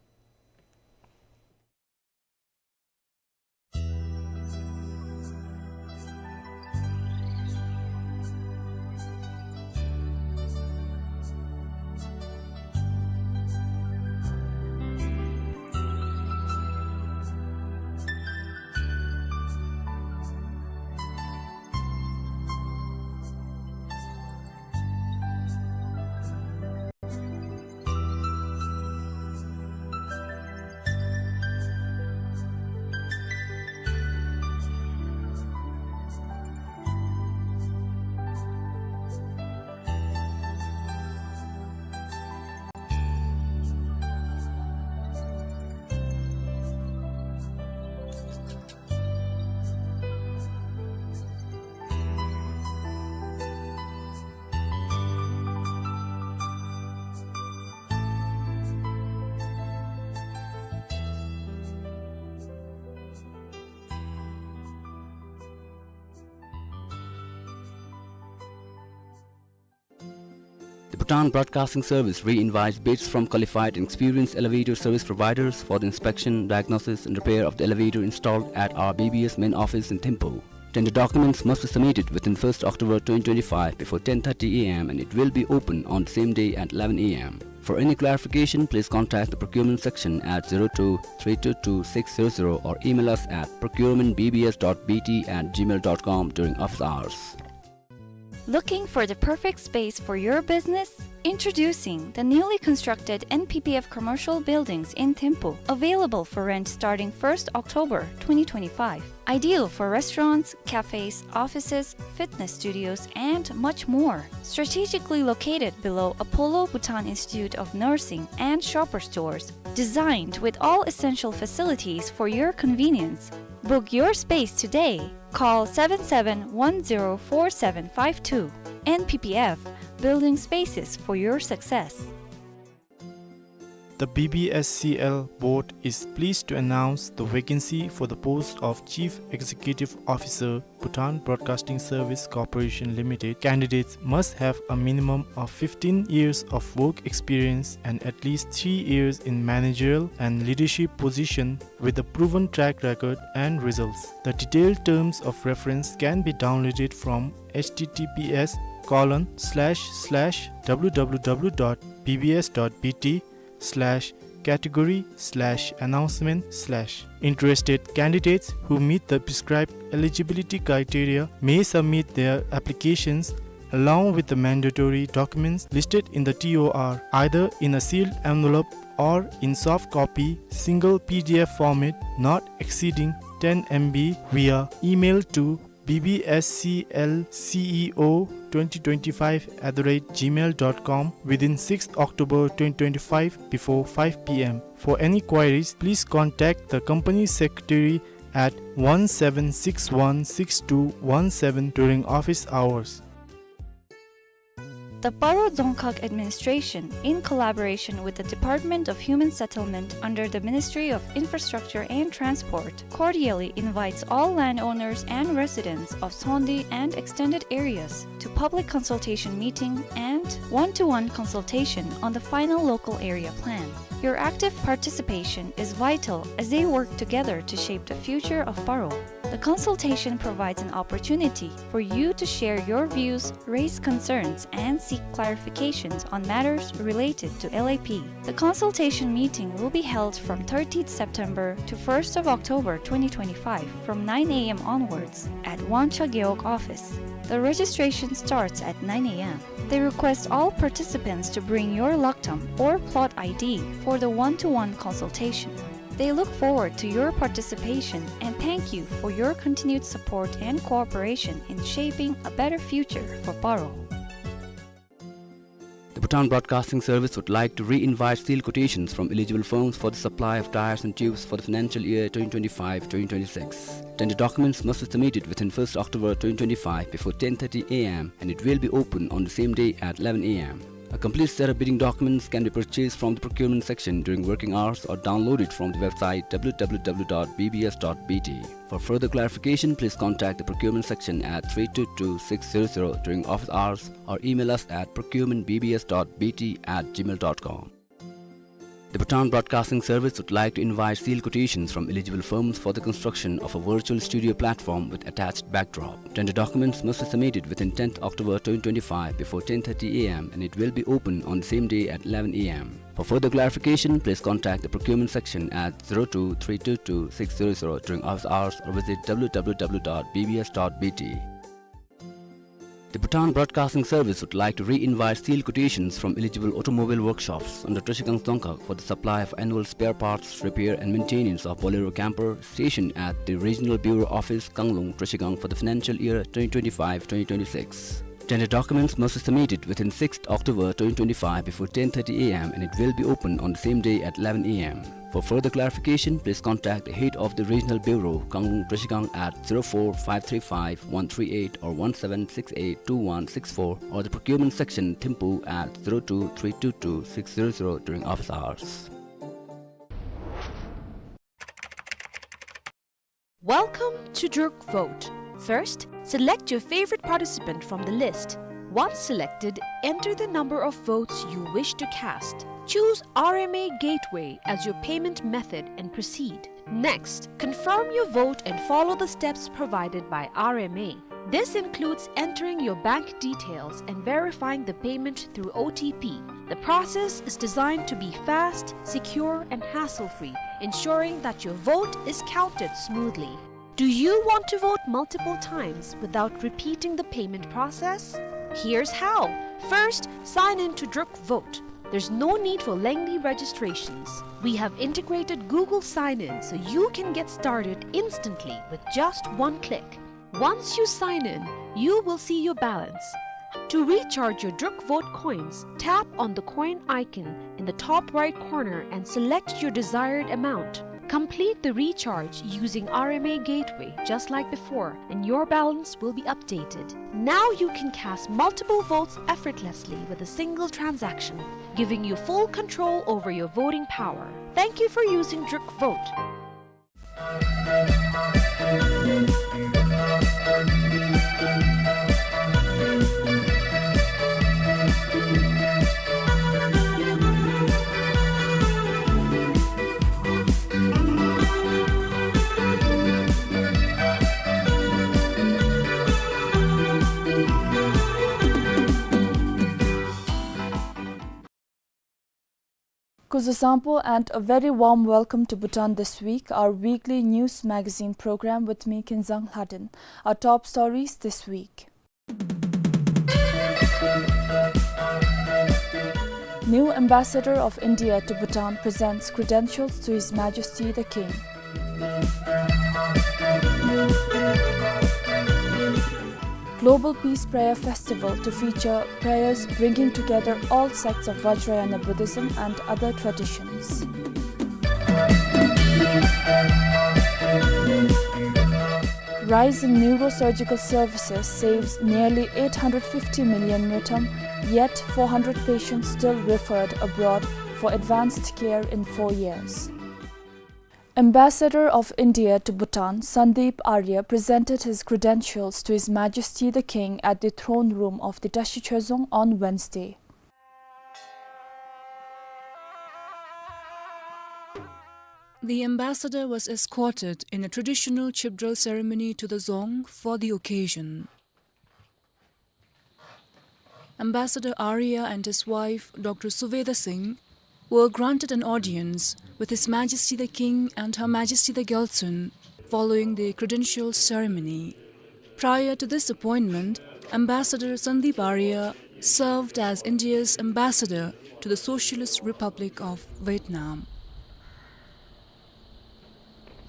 Bhutan Broadcasting Service re-invites bids from qualified and experienced elevator service providers for the inspection, diagnosis, and repair of the elevator installed at our B B S main office in Thimphu. Tender documents must be submitted within first October twenty twenty-five before ten thirty A M and it will be open on the same day at eleven A M. For any clarification, please contact the procurement section at zero two three two two six zero zero or email us at procurement B B S dot B T at gmail dot com during office hours. Looking for the perfect space for your business? Introducing the newly constructed N P P F commercial buildings in Thimphu, available for rent starting first October twenty twenty-five. Ideal for restaurants, cafes, offices, fitness studios, and much more. Strategically located below Apollo Bhutan Institute of Nursing and Shoppers Stores. Designed with all essential facilities for your convenience. Book your space today. Call seven seven one zero four seven five two. N P P F, building spaces for your success. The B B S C L board is pleased to announce the vacancy for the post of Chief Executive Officer, Bhutan Broadcasting Service Corporation Limited. Candidates must have a minimum of fifteen years of work experience and at least three years in managerial and leadership position with a proven track record and results. The detailed terms of reference can be downloaded from H T T P S colon slash slash W W W dot B B S dot B T slash category slash announcement slash. Interested candidates who meet the prescribed eligibility criteria may submit their applications along with the mandatory documents listed in the T O R, either in a sealed envelope or in soft copy, single P D F format, not exceeding ten M B, via email to B B S C L C E O twenty twenty-five at the rate gmail dot com within sixth October twenty twenty-five before five P M. For any queries, please contact the company secretary at one seven six one six two one seven during office hours. The Paro Dzongkhag Administration, in collaboration with the Department of Human Settlement under the Ministry of Infrastructure and Transport, cordially invites all landowners and residents of Sondi and extended areas to public consultation meeting and one-to-one consultation on the final local area plan. Your active participation is vital as they work together to shape the future of Paro. The consultation provides an opportunity for you to share your views, raise concerns, and seek clarifications on matters related to L A P. The consultation meeting will be held from thirtieth September to first of October twenty twenty-five from nine A M onwards at Wangcha Gewog office. The registration starts at nine A M. They request all participants to bring your laktam or plot I D for the one-to-one consultation. They look forward to your participation and thank you for your continued support and cooperation in shaping a better future for Paro. The Bhutan Broadcasting Service would like to re-invite sealed quotations from eligible firms for the supply of tyres and tubes for the financial year twenty twenty-five twenty twenty-six. Tender documents must be submitted within first October twenty twenty-five before ten thirty A M and it will be open on the same day at eleven A M. A complete set of bidding documents can be purchased from the procurement section during working hours or downloaded from the website W W W dot B B S dot B T. For further clarification, please contact the procurement section at three two two six zero zero during office hours or email us at procurement B B S dot B T at gmail dot com. The Bhutan Broadcasting Service would like to invite sealed quotations from eligible firms for the construction of a virtual studio platform with attached backdrop. Tender documents must be submitted within tenth October twenty twenty-five before ten thirty A M and it will be open on the same day at eleven A M. For further clarification, please contact the procurement section at zero two three two two six zero zero during office hours or visit W W W dot B B S dot B T. The Bhutan Broadcasting Service would like to re-invite sealed quotations from eligible automobile workshops under Trashigang Dzongkhag for the supply of annual spare parts, repair and maintenance of Bolero camper stationed at the Regional Bureau Office, Kanglung, Trashigang for the financial year twenty twenty-five twenty twenty-six. Tender documents must be submitted within sixth October twenty twenty-five before ten thirty A M and it will be open on the same day at eleven A M. For further clarification, please contact the head of the Regional Bureau, Kanglung Trashigang at zero four five three five one three eight or one seven six eight two one six four or the procurement section Thimphu at zero two three two two six zero zero during office hours. Welcome to Druk Vote. First, select your favorite participant from the list. Once selected, enter the number of votes you wish to cast. Choose R M A Gateway as your payment method and proceed. Next, confirm your vote and follow the steps provided by R M A. This includes entering your bank details and verifying the payment through O T P. The process is designed to be fast, secure, and hassle-free, ensuring that your vote is counted smoothly. Do you want to vote multiple times without repeating the payment process? Here's how. First, sign in to Druk Vote. There's no need for lengthy registrations. We have integrated Google Sign-In so you can get started instantly with just one click. Once you sign in, you will see your balance. To recharge your Druk Vote coins, tap on the coin icon in the top right corner and select your desired amount. Complete the recharge using R M A Gateway just like before, and your balance will be updated. Now you can cast multiple votes effortlessly with a single transaction, giving you full control over your voting power. Thank you for using Druk Vote. Kuzuzangpo and a very warm welcome to Bhutan This Week, our weekly news magazine program with me, Kinzang Lhadon. Our top stories this week. New Ambassador of India to Bhutan presents credentials to His Majesty the King. Global Peace Prayer Festival to feature prayers bringing together all sects of Vajrayana Buddhism and other traditions. Rise in neurosurgical services saves nearly eight hundred fifty million ngultrum, yet four hundred patients still referred abroad for advanced care in four years. Ambassador of India to Bhutan, Sandeep Arya, presented his credentials to His Majesty the King at the throne room of the Tashi Choezong on Wednesday. The ambassador was escorted in a traditional Chibdral ceremony to the dzong for the occasion. Ambassador Arya and his wife, Doctor Suveda Singh, were granted an audience with His Majesty the King and Her Majesty the Gyaltsuen following the credential ceremony. Prior to this appointment, Ambassador Sandeep Arya served as India's ambassador to the Socialist Republic of Vietnam.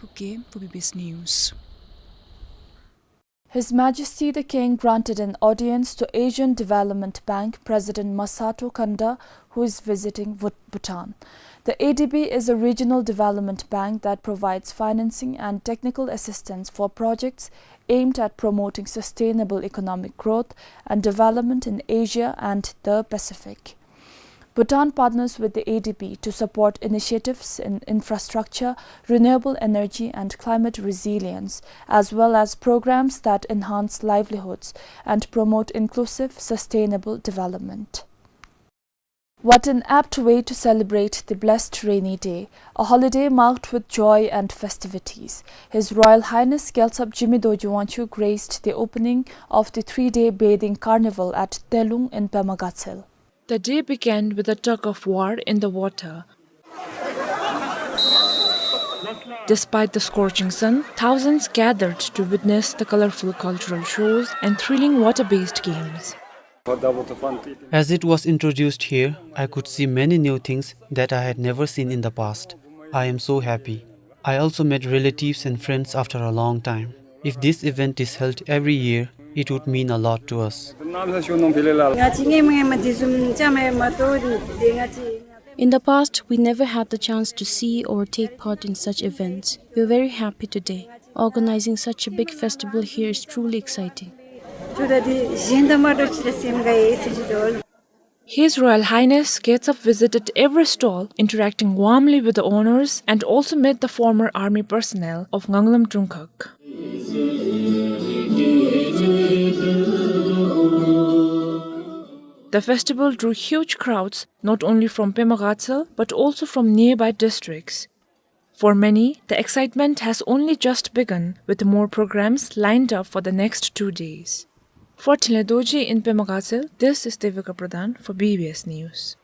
Phuket, Phu B B S News. His Majesty the King granted an audience to Asian Development Bank President Masato Kanda, who is visiting Bhut-, Bhutan. The A D B is a regional development bank that provides financing and technical assistance for projects aimed at promoting sustainable economic growth and development in Asia and the Pacific. Bhutan partners with the A D B to support initiatives in infrastructure, renewable energy and climate resilience, as well as programs that enhance livelihoods and promote inclusive, sustainable development. What an apt way to celebrate the blessed rainy day, a holiday marked with joy and festivities. His Royal Highness Gyaltsab Jigme Dorji Wangchuck graced the opening of the three-day bathing carnival at Telung in Pema Gatshel. The day began with a tug of war in the water. Despite the scorching sun, thousands gathered to witness the colorful cultural shows and thrilling water-based games. As it was introduced here, I could see many new things that I had never seen in the past. I am so happy. I also met relatives and friends after a long time. If this event is held every year, it would mean a lot to us. In the past, we never had the chance to see or take part in such events. We are very happy today. Organizing such a big festival here is truly exciting. His Royal Highness Gyaltsab visited every stall, interacting warmly with the owners, and also met the former army personnel of Nganglum Dungkhag. The festival drew huge crowds, not only from Pema Gatshel, but also from nearby districts. For many, the excitement has only just begun, with more programs lined up for the next two days. For Thinley Dorji in Pema Gatshel, this is Devika Pradhan for B B S News.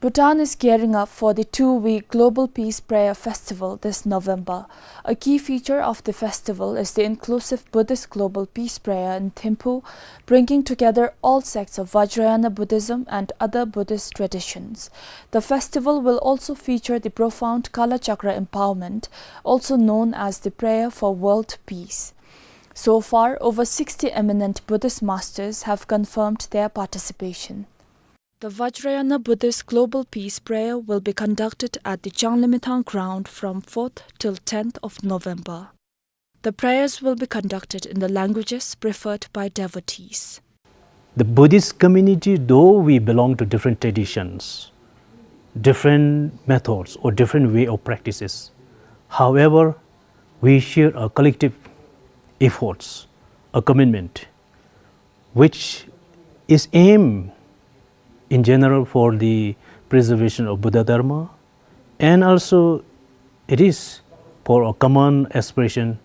Bhutan is gearing up for the two-week Global Peace Prayer Festival this November. A key feature of the festival is the inclusive Buddhist Global Peace Prayer in Thimphu, bringing together all sects of Vajrayana Buddhism and other Buddhist traditions. The festival will also feature the profound Kala Chakra empowerment, also known as the Prayer for World Peace. So far, over sixty eminent Buddhist masters have confirmed their participation. The Vajrayana Buddhist Global Peace Prayer will be conducted at the Changlimithang ground from fourth till tenth of November. The prayers will be conducted in the languages preferred by devotees. The Buddhist community, though we belong to different traditions, different methods, or different way of practices, however, we share a collective efforts, a commitment, which is aimed in general for the preservation of Buddha Dharma, and also it is for a common aspiration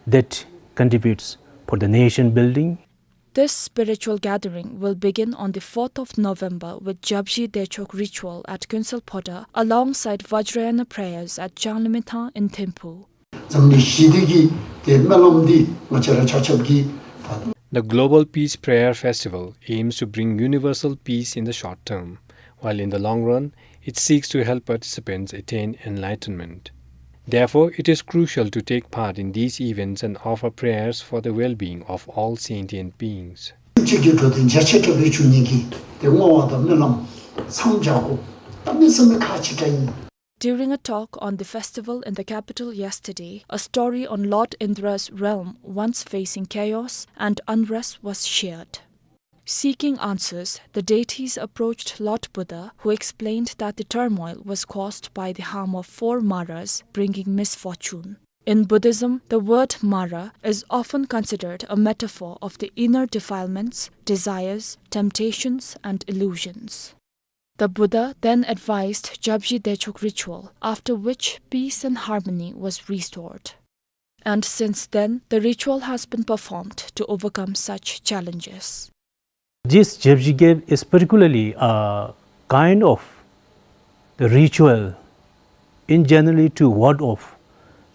that contributes for the nation building. This spiritual gathering will begin on the fourth of November with Japji Dechok ritual at Kuensel Phodrang alongside Vajrayana prayers at Changlimithang in Thimphu. འཛམ་གླིང་ཞི་བདེ་གི་ཏེ་སྨོན་ལམ་འདི་ང་བཅས་ར་ཆ་ཁྱབ་ཀྱིས་ད། The Global Peace Prayer Festival aims to bring universal peace in the short term, while in the long run, it seeks to help participants attain enlightenment. Therefore, it is crucial to take part in these events and offer prayers for the well-being of all sentient beings. གཅིག་གི་འགྲོ་དོན་རྒྱ་ཆེ་དྲགས་པའི་བྱུང་ནི་གི་ཏེ་བསྔོ་བ་དང་སྨོན་ལམ་མཚམས་སྦྱར་དགོ། གནམ་མེད་ས་མེད་ཁག་ཆེ་དྲགས་ཨིན། During a talk on the festival in the capital yesterday, a story on Lord Indra's realm once facing chaos and unrest was shared. Seeking answers, the deities approached Lord Buddha, who explained that the turmoil was caused by the harm of four Maras, bringing misfortune. In Buddhism, the word Mara is often considered a metaphor of the inner defilements, desires, temptations, and illusions. The Buddha then advised Japji Dechok ritual, after which peace and harmony was restored. And since then, the ritual has been performed to overcome such challenges. This Japji Geb is particularly a kind of the ritual in generally to ward off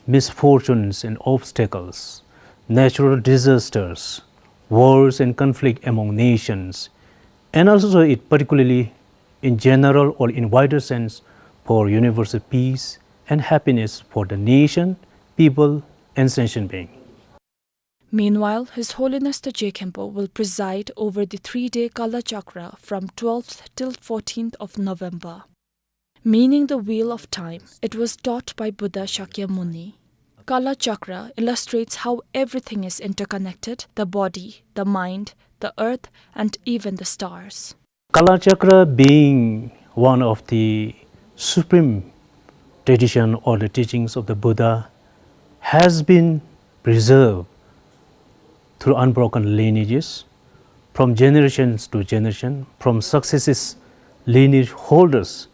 misfortunes and obstacles, natural disasters, wars and conflict among nations, and also it particularly in general or in wider sense for universal peace and happiness for the nation, people, and sentient being. Meanwhile, His Holiness the Je Khenpo will preside over the three-day Kala Chakra from twelfth till fourteenth of November. Meaning the wheel of time, it was taught by Buddha Shakyamuni. Kala Chakra illustrates how everything is interconnected, the body, the mind, the earth, and even the stars. Kala Chakra being one of the supreme tradition or the teachings of the Buddha has been preserved through unbroken lineages, from generations to generation, from successive lineage holders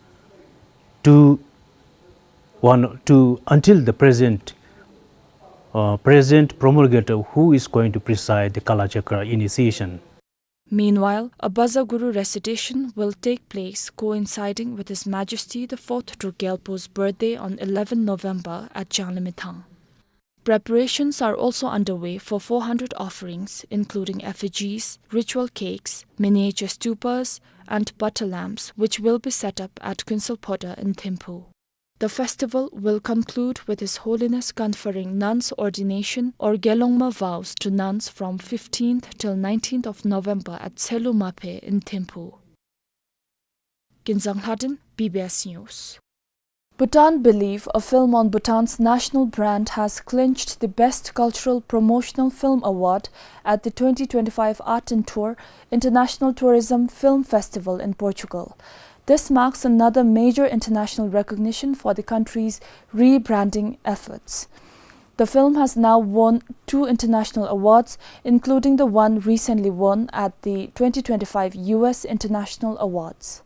to one, to until the present, uh, present promulgator who is going to preside the Kala Chakra initiation. Meanwhile, a Baza Guru recitation will take place coinciding with His Majesty the Fourth Druk Gyalpo's birthday on eleventh November at Changlimithang. Preparations are also underway for four hundred offerings, including effigies, ritual cakes, miniature stupas, and butter lamps, which will be set up at Kuensel Phodrang in Thimphu. The festival will conclude with His Holiness conferring nuns' ordination or Gelongma vows to nuns from fifteenth till nineteenth of November at Tselu Maphe in Thimphu. Kinzang Lhadon, B B S News. Bhutan Believe, a film on Bhutan's national brand, has clinched the Best Cultural Promotional Film Award at the twenty twenty-five Art and Tour International Tourism Film Festival in Portugal. This marks another major international recognition for the country's rebranding efforts. The film has now won two international awards, including the one recently won at the twenty twenty-five U S International Awards.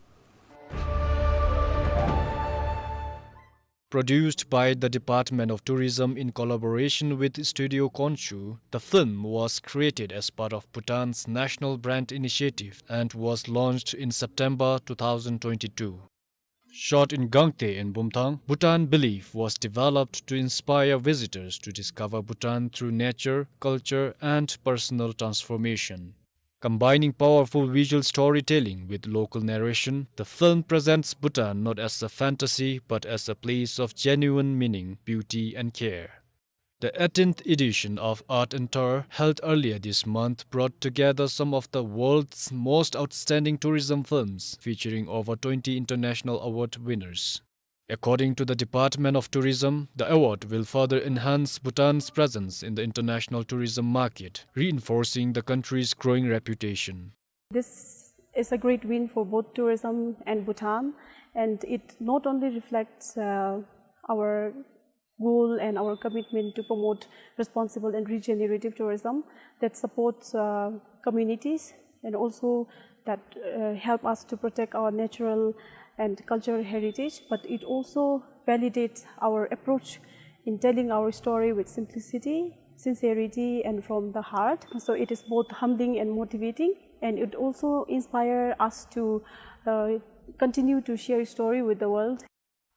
Produced by the Department of Tourism in collaboration with Studio Khonshu, the film was created as part of Bhutan's National Brand Initiative and was launched in September two thousand twenty-two. Shot in Gangte and Bumthang, Bhutan Believe was developed to inspire visitors to discover Bhutan through nature, culture, and personal transformation. Combining powerful visual storytelling with local narration, the film presents Bhutan not as a fantasy, but as a place of genuine meaning, beauty, and care. The eighteenth edition of Art and Tour, held earlier this month, brought together some of the world's most outstanding tourism films, featuring over twenty international award winners. According to the Department of Tourism, the award will further enhance Bhutan's presence in the international tourism market, reinforcing the country's growing reputation. This is a great win for both tourism and Bhutan, and it not only reflects, uh, our goal and our commitment to promote responsible and regenerative tourism that supports, uh, communities and also that, uh, help us to protect our natural and cultural heritage, but it also validates our approach in telling our story with simplicity, sincerity, and from the heart. So it is both humbling and motivating, and it also inspires us to, uh, continue to share story with the world.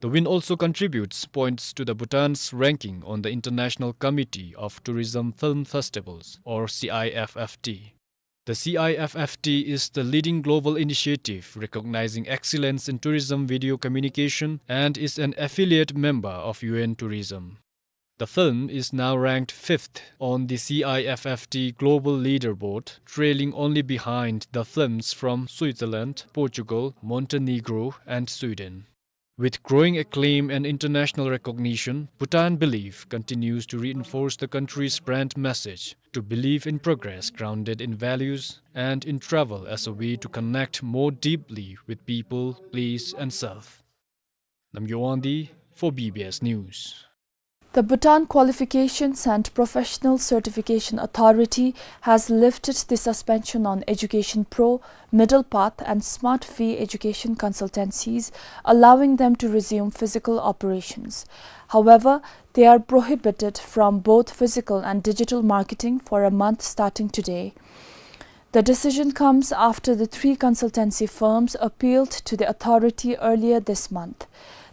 The win also contributes points to the Bhutan's ranking on the International Committee of Tourism Film Festivals, or C I F F T. The C I F F T is the leading global initiative recognizing excellence in tourism video communication and is an affiliate member of U N Tourism. The film is now ranked fifth on the C I F F T global leaderboard, trailing only behind the films from Switzerland, Portugal, Montenegro, and Sweden. With growing acclaim and international recognition, Bhutan Believe continues to reinforce the country's brand message to believe in progress grounded in values and in travel as a way to connect more deeply with people, place, and self. Namgay Wangdi for B B S News. The Bhutan Qualifications and Professional Certification Authority has lifted the suspension on Education Pro, Middle Path, and Smart Fee education consultancies, allowing them to resume physical operations. However, they are prohibited from both physical and digital marketing for a month starting today. The decision comes after the three consultancy firms appealed to the authority earlier this month.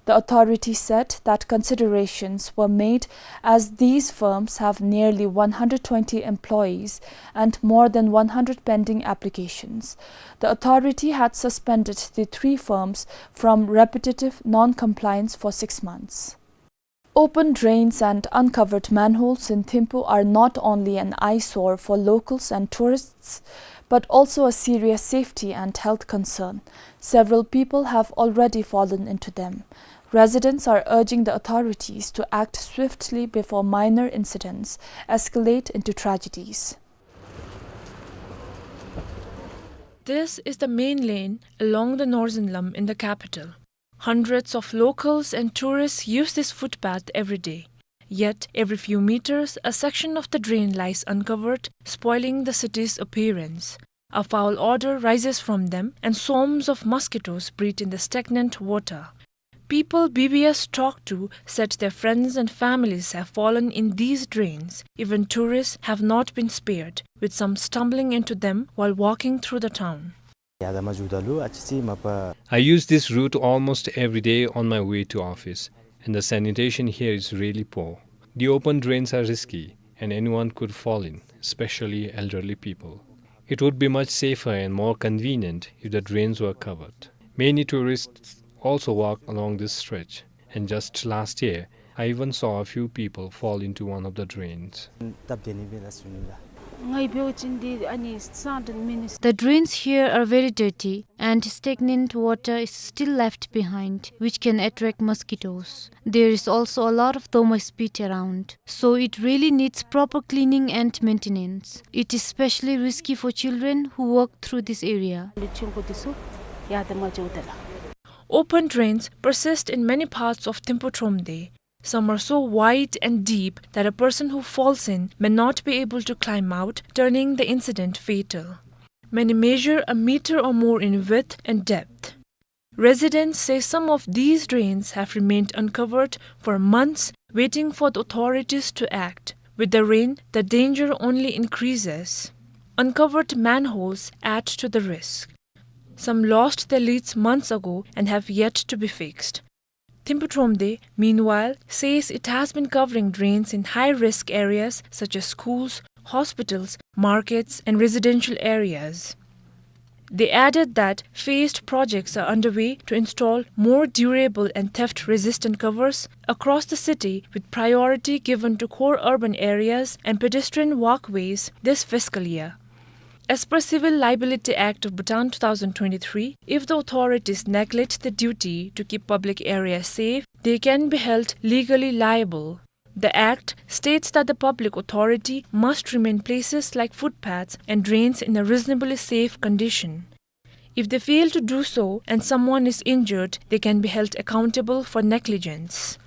The authority said that considerations were made as these firms have nearly one hundred twenty employees and more than one hundred pending applications. The authority had suspended the three firms from repetitive non-compliance for six months. Open drains and uncovered manholes in Thimphu are not only an eyesore for locals and tourists, but also a serious safety and health concern. Several people have already fallen into them. Residents are urging the authorities to act swiftly before minor incidents escalate into tragedies. This is the main lane along the Northern Lam in the capital. Hundreds of locals and tourists use this footpath every day. Yet, every few meters, a section of the drain lies uncovered, spoiling the city's appearance. A foul odor rises from them, and swarms of mosquitoes breed in the stagnant water. People B B S talked to said their friends and families have fallen in these drains. Even tourists have not been spared, with some stumbling into them while walking through the town. I use this route almost every day on my way to office, and the sanitation here is really poor. The open drains are risky, and anyone could fall in, especially elderly people. It would be much safer and more convenient if the drains were covered. Many tourists also walk along this stretch, and just last year, I even saw a few people fall into one of the drains. The drains here are very dirty, and stagnant water is still left behind, which can attract mosquitoes. There is also a lot of domestic spit around, so it really needs proper cleaning and maintenance. It is especially risky for children who walk through this area. Open drains persist in many parts of Thimphu Thromde. Some are so wide and deep that a person who falls in may not be able to climb out, turning the incident fatal. Many measure a meter or more in width and depth. Residents say some of these drains have remained uncovered for months, waiting for the authorities to act. With the rain, the danger only increases. Uncovered manholes add to the risk. Some lost their lids months ago and have yet to be fixed. Thimphu Thromde, meanwhile, says it has been covering drains in high-risk areas such as schools, hospitals, markets, and residential areas. They added that phased projects are underway to install more durable and theft-resistant covers across the city, with priority given to core urban areas and pedestrian walkways this fiscal year. As per Civil Liability Act of Bhutan two thousand twenty-three, if the authorities neglect the duty to keep public areas safe, they can be held legally liable. The act states that the public authority must remain places like footpaths and drains in a reasonably safe condition. If they fail to do so and someone is injured, they can be held accountable for negligence.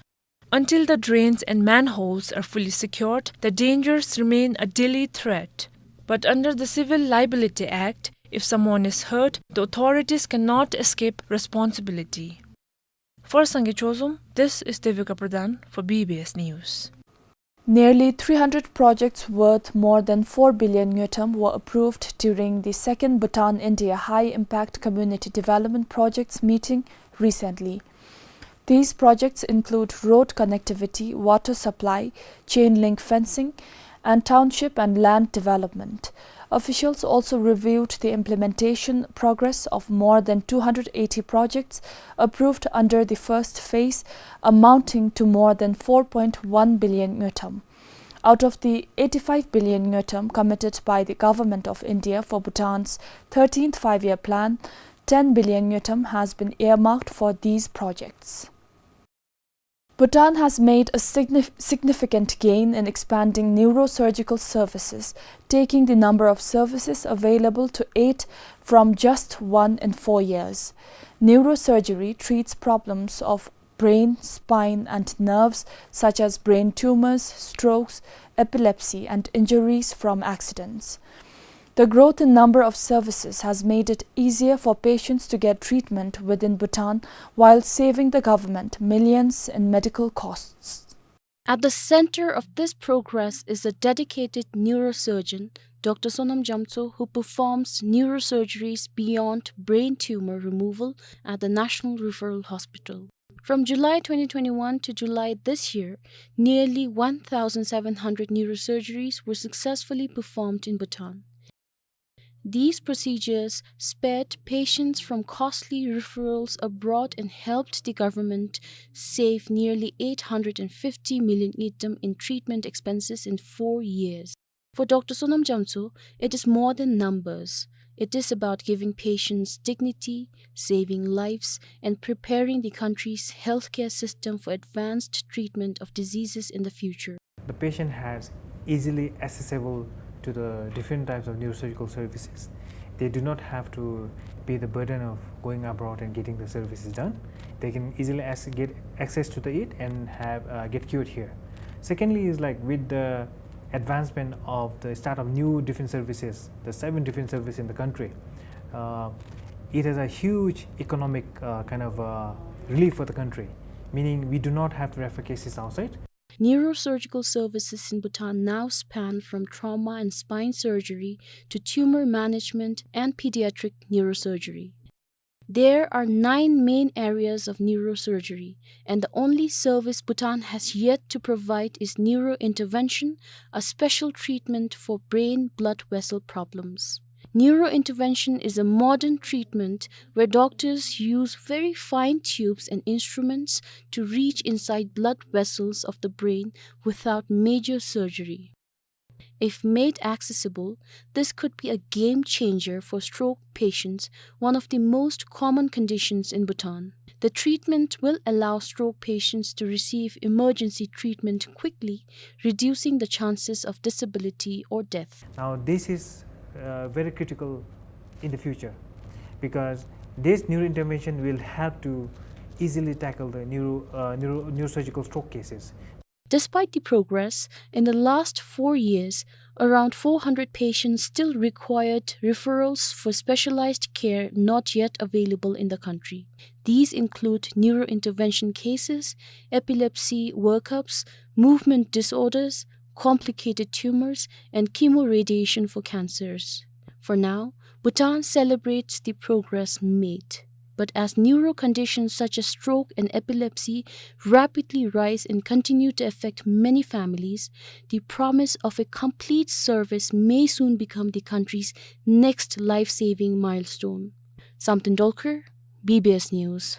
Until the drains and manholes are fully secured, the dangers remain a daily threat. But under the Civil Liability Act, if someone is hurt, the authorities cannot escape responsibility. For Sangay Chozom, this is Devika Pradhan for B B S News. Nearly three hundred projects worth more than four billion ngultrum were approved during the second Bhutan-India High Impact Community Development Projects meeting recently. These projects include road connectivity, water supply, chain link fencing, and township and land development. Officials also reviewed the implementation progress of more than two hundred eighty projects approved under the first phase, amounting to more than four point one billion ngultrum. Out of the eighty-five billion ngultrum committed by the Government of India for Bhutan's thirteenth Five-Year Plan, ten billion ngultrum has been earmarked for these projects. Bhutan has made a signif-, significant gain in expanding neurosurgical services, taking the number of services available to eight from just one in four years. Neurosurgery treats problems of brain, spine, and nerves, such as brain tumors, strokes, epilepsy, and injuries from accidents. The growth in number of services has made it easier for patients to get treatment within Bhutan, while saving the government millions in medical costs. At the center of this progress is a dedicated neurosurgeon, Doctor Sonam Jamtso, who performs neurosurgeries beyond brain tumor removal at the National Referral Hospital. From July twenty twenty-one to July this year, nearly one thousand seven hundred neurosurgeries were successfully performed in Bhutan. These procedures spared patients from costly referrals abroad and helped the government save nearly eight hundred and fifty million ngultrum in treatment expenses in four years. For Doctor Sonam Jamtso, it is more than numbers. It is about giving patients dignity, saving lives, and preparing the country's healthcare system for advanced treatment of diseases in the future. The patient has easily accessible to the different types of neurosurgical services. They do not have to bear the burden of going abroad and getting the services done. They can easily ac-, get access to the it and have, uh, get cured here. Secondly is, like, with the advancement of the start of new different services, the seven different services in the country, uh, it has a huge economic, uh, kind of, uh, relief for the country, meaning we do not have to refer cases outside. Neurosurgical services in Bhutan now span from trauma and spine surgery to tumor management and pediatric neurosurgery. There are nine main areas of neurosurgery, and the only service Bhutan has yet to provide is neurointervention, a special treatment for brain blood vessel problems. Neurointervention is a modern treatment where doctors use very fine tubes and instruments to reach inside blood vessels of the brain without major surgery. If made accessible, this could be a game changer for stroke patients, one of the most common conditions in Bhutan. The treatment will allow stroke patients to receive emergency treatment quickly, reducing the chances of disability or death. Now, this is, uh, very critical in the future, because this neurointervention will help to easily tackle the neuro, uh, neuro, neurosurgical stroke cases. Despite the progress, in the last four years, around four hundred patients still required referrals for specialized care not yet available in the country. These include neurointervention cases, epilepsy workups, movement disorders, complicated tumors, and chemoradiation for cancers. For now, Bhutan celebrates the progress made. But as neuro conditions such as stroke and epilepsy rapidly rise and continue to affect many families, the promise of a complete service may soon become the country's next life-saving milestone. Samten Dolkar, B B S News.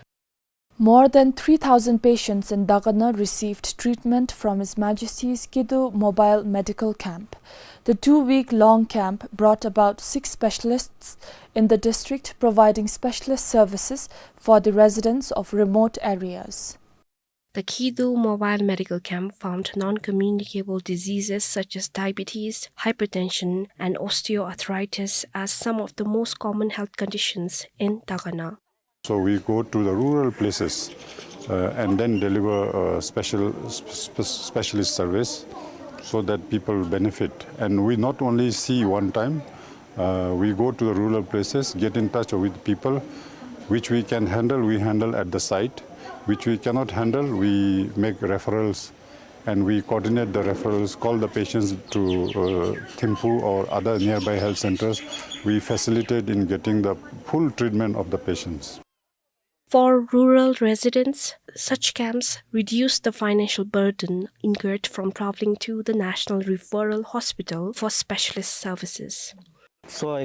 More than three thousand patients in Dagana received treatment from His Majesty's Kidu Mobile Medical Camp. The two-week-long camp brought about six specialists in the district, providing specialist services for the residents of remote areas. The Kidu Mobile Medical Camp found non-communicable diseases such as diabetes, hypertension, and osteoarthritis as some of the most common health conditions in Dagana. So we go to the rural places, uh, and then deliver, uh, special, sp-, sp-, specialist service so that people benefit. And we not only see one time, uh, we go to the rural places, get in touch with people which we can handle, we handle at the site, which we cannot handle, we make referrals and we coordinate the referrals, call the patients to, uh, Thimphu or other nearby health centers. We facilitate in getting the full treatment of the patients. For rural residents, such camps reduce the financial burden incurred from traveling to the National Referral Hospital for specialist services. Our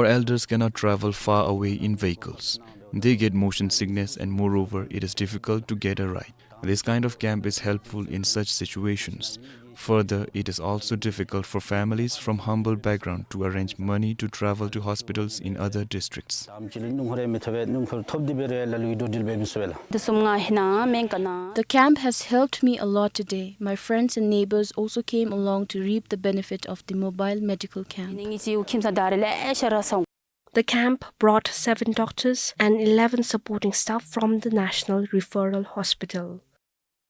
elders cannot travel far away in vehicles. They get motion sickness, and moreover, it is difficult to get a ride. This kind of camp is helpful in such situations. Further, it is also difficult for families from humble background to arrange money to travel to hospitals in other districts. The camp has helped me a lot today. My friends and neighbors also came along to reap the benefit of the mobile medical camp. The camp brought seven doctors and eleven supporting staff from the National Referral Hospital.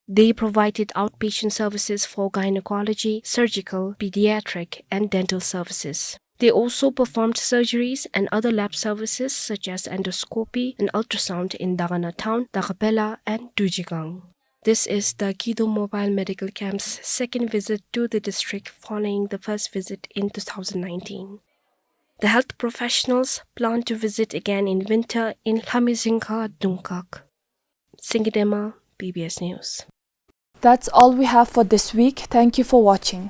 They provided outpatient services for gynecology, surgical, pediatric, and dental services. They also performed surgeries and other lab services such as endoscopy and ultrasound in Dagana town, Dagapela, and Dujigang. This is the Kidu Mobile Medical Camp's second visit to the district following the first visit in two thousand nineteen. The health professionals plan to visit again in winter in Lhamizingka Dungkak. Singidema, B B S News. That's all we have for this week. Thank you for watching.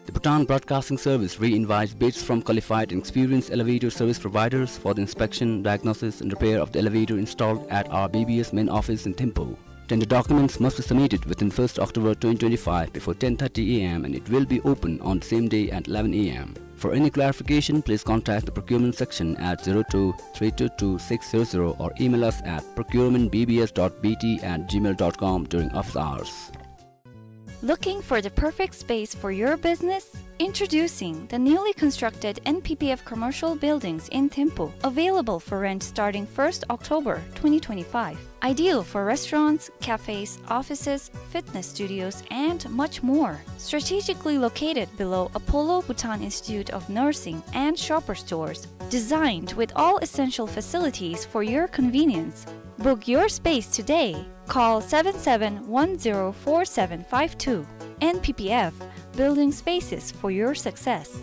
The Bhutan Broadcasting Service re-invites bids from qualified and experienced elevator service providers for the inspection, diagnosis, and repair of the elevator installed at our B B S main office in Thimphu. Tender documents must be submitted within first October twenty twenty-five before ten thirty A M, and it will be open on the same day at eleven A M. For any clarification, please contact the procurement section at zero two three two two six zero zero or email us at procurement B B S dot B T at gmail dot com during office hours. Looking for the perfect space for your business? Introducing the newly constructed N P P F commercial buildings in Thimphu, available for rent starting first October twenty twenty-five. Ideal for restaurants, cafes, offices, fitness studios, and much more. Strategically located below Apollo Bhutan Institute of Nursing and Shoppers Stores, designed with all essential facilities for your convenience. Book your space today. Call seven seven one zero four seven five two. N P P F, building spaces for your success.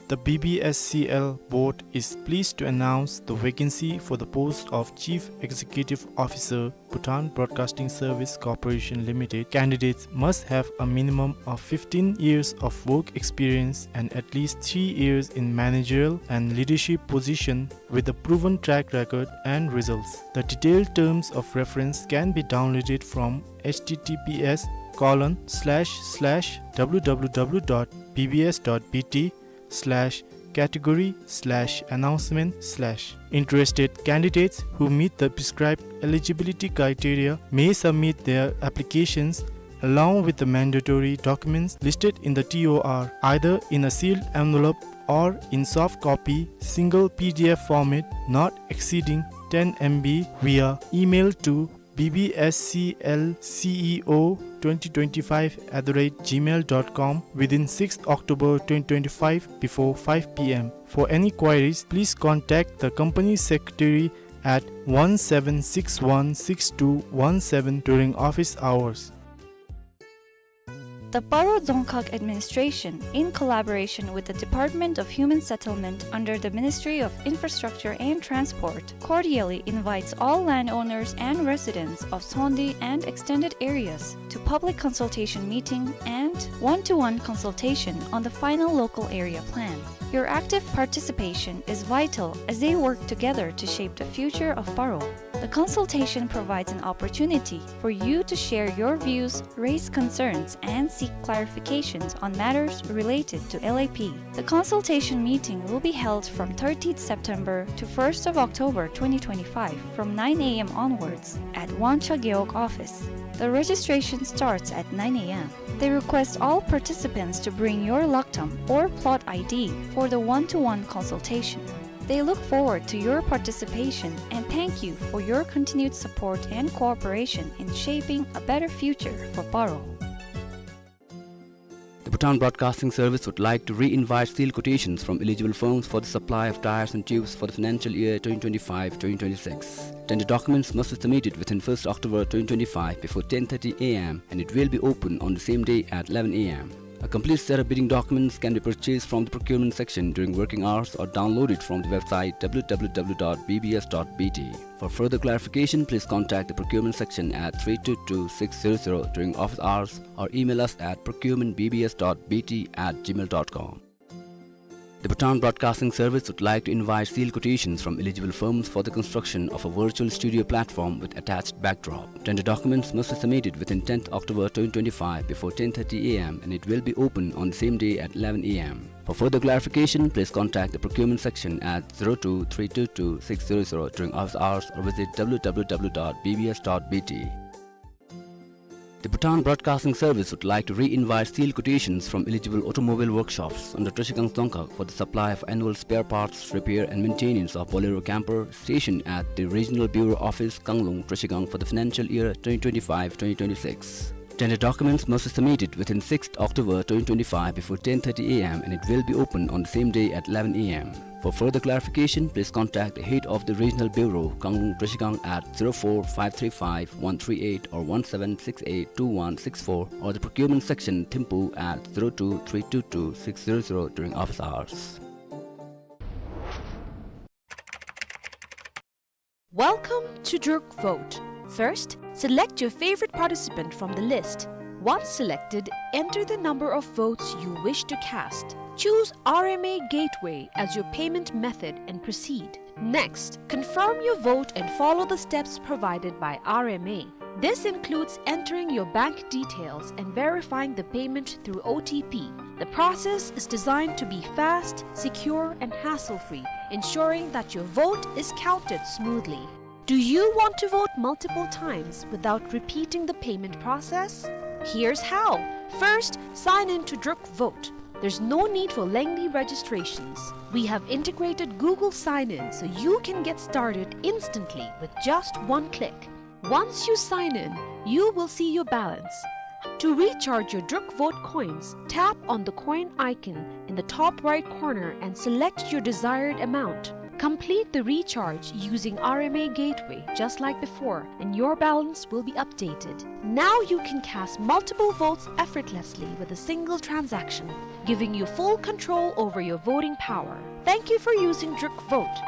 The B B S C L board is pleased to announce the vacancy for the post of Chief Executive Officer, Bhutan Broadcasting Service Corporation Limited. Candidates must have a minimum of fifteen years of work experience and at least three years in managerial and leadership position with a proven track record and results. The detailed terms of reference can be downloaded from H T T P S colon slash slash W W W dot B B S dot B T slash category slash announcement slash. Interested candidates who meet the prescribed eligibility criteria may submit their applications along with the mandatory documents listed in the T O R, either in a sealed envelope or in soft copy, single P D F format, not exceeding ten M B, via email to B B S C L C E O twenty twenty-five at the rate gmail dot com within sixth October twenty twenty-five before five P M. For any queries, please contact the company secretary at one seven six one six two one seven during office hours. The Paro Dzongkhag Administration, in collaboration with the Department of Human Settlement under the Ministry of Infrastructure and Transport, cordially invites all landowners and residents of Tsongdi and extended areas to public consultation meeting and one-to-one consultation on the final local area plan. Your active participation is vital as they work together to shape the future of Paro. The consultation provides an opportunity for you to share your views, raise concerns, and seek clarifications on matters related to L A P. The consultation meeting will be held from thirtieth September to first of October twenty twenty-five from nine A M onwards at Wangcha Gewog office. The registration starts at nine A M. They request all participants to bring your laktam or plot I D for the one-to-one consultation. They look forward to your participation and thank you for your continued support and cooperation in shaping a better future for Paro. The Bhutan Broadcasting Service would like to re-invite sealed quotations from eligible firms for the supply of tyres and tubes for the financial year twenty twenty-five twenty twenty-six. Tender documents must be submitted within first October twenty twenty-five before ten thirty A M and it will be open on the same day at eleven A M. A complete set of bidding documents can be purchased from the procurement section during working hours or downloaded from the website W W W dot B B S dot B T. For further clarification, please contact the procurement section at three two two six zero zero during office hours or email us at procurement B B S dot B T at gmail dot com. The Bhutan Broadcasting Service would like to invite sealed quotations from eligible firms for the construction of a virtual studio platform with attached backdrop. Tender documents must be submitted within tenth October twenty twenty-five before ten thirty A M and it will be open on the same day at eleven A M. For further clarification, please contact the procurement section at zero two three two two six zero zero during office hours or visit W W W dot B B S dot B T. The Bhutan Broadcasting Service would like to re-invite sealed quotations from eligible automobile workshops under Trashigang Dzongkhag for the supply of annual spare parts, repair and maintenance of Bolero camper stationed at the Regional Bureau Office, Kanglung, Trashigang for the financial year twenty twenty-five twenty twenty-six. Tender documents must be submitted within sixth October twenty twenty-five before ten thirty A M and it will be open on the same day at eleven A M. For further clarification, please contact the head of the Regional Bureau, Kanglung Trashigang at zero four five three five one three eight or one seven six eight two one six four or the procurement section, Thimphu at zero two three two two six zero zero during office hours. Welcome to Druk Vote. First, select your favorite participant from the list. Once selected, enter the number of votes you wish to cast. Choose R M A Gateway as your payment method and proceed. Next, confirm your vote and follow the steps provided by R M A. This includes entering your bank details and verifying the payment through O T P. The process is designed to be fast, secure, and hassle-free, ensuring that your vote is counted smoothly. Do you want to vote multiple times without repeating the payment process? Here's how. First, sign in to Druk Vote. There's no need for lengthy registrations. We have integrated Google Sign-In so you can get started instantly with just one click. Once you sign in, you will see your balance. To recharge your Druk Vote coins, tap on the coin icon in the top right corner and select your desired amount. Complete the recharge using R M A Gateway just like before, and your balance will be updated. Now you can cast multiple votes effortlessly with a single transaction, giving you full control over your voting power. Thank you for using Druk Vote.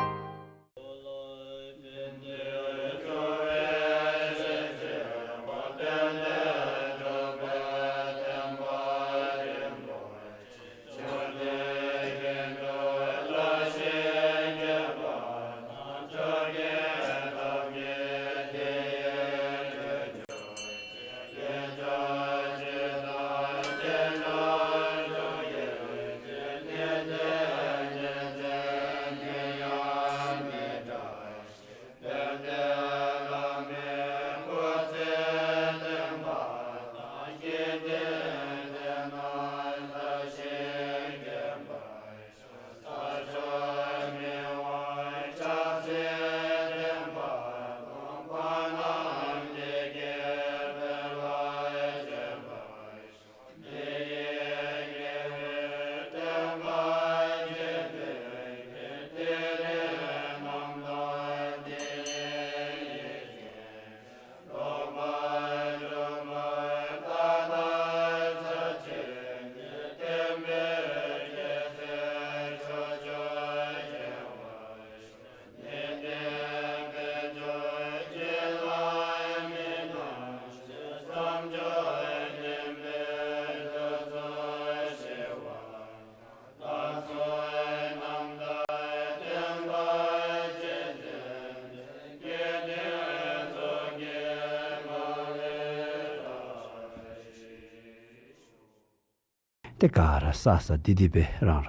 ཏེ་ག་ར་ས་ས་དི་དི་སྦེ་རང་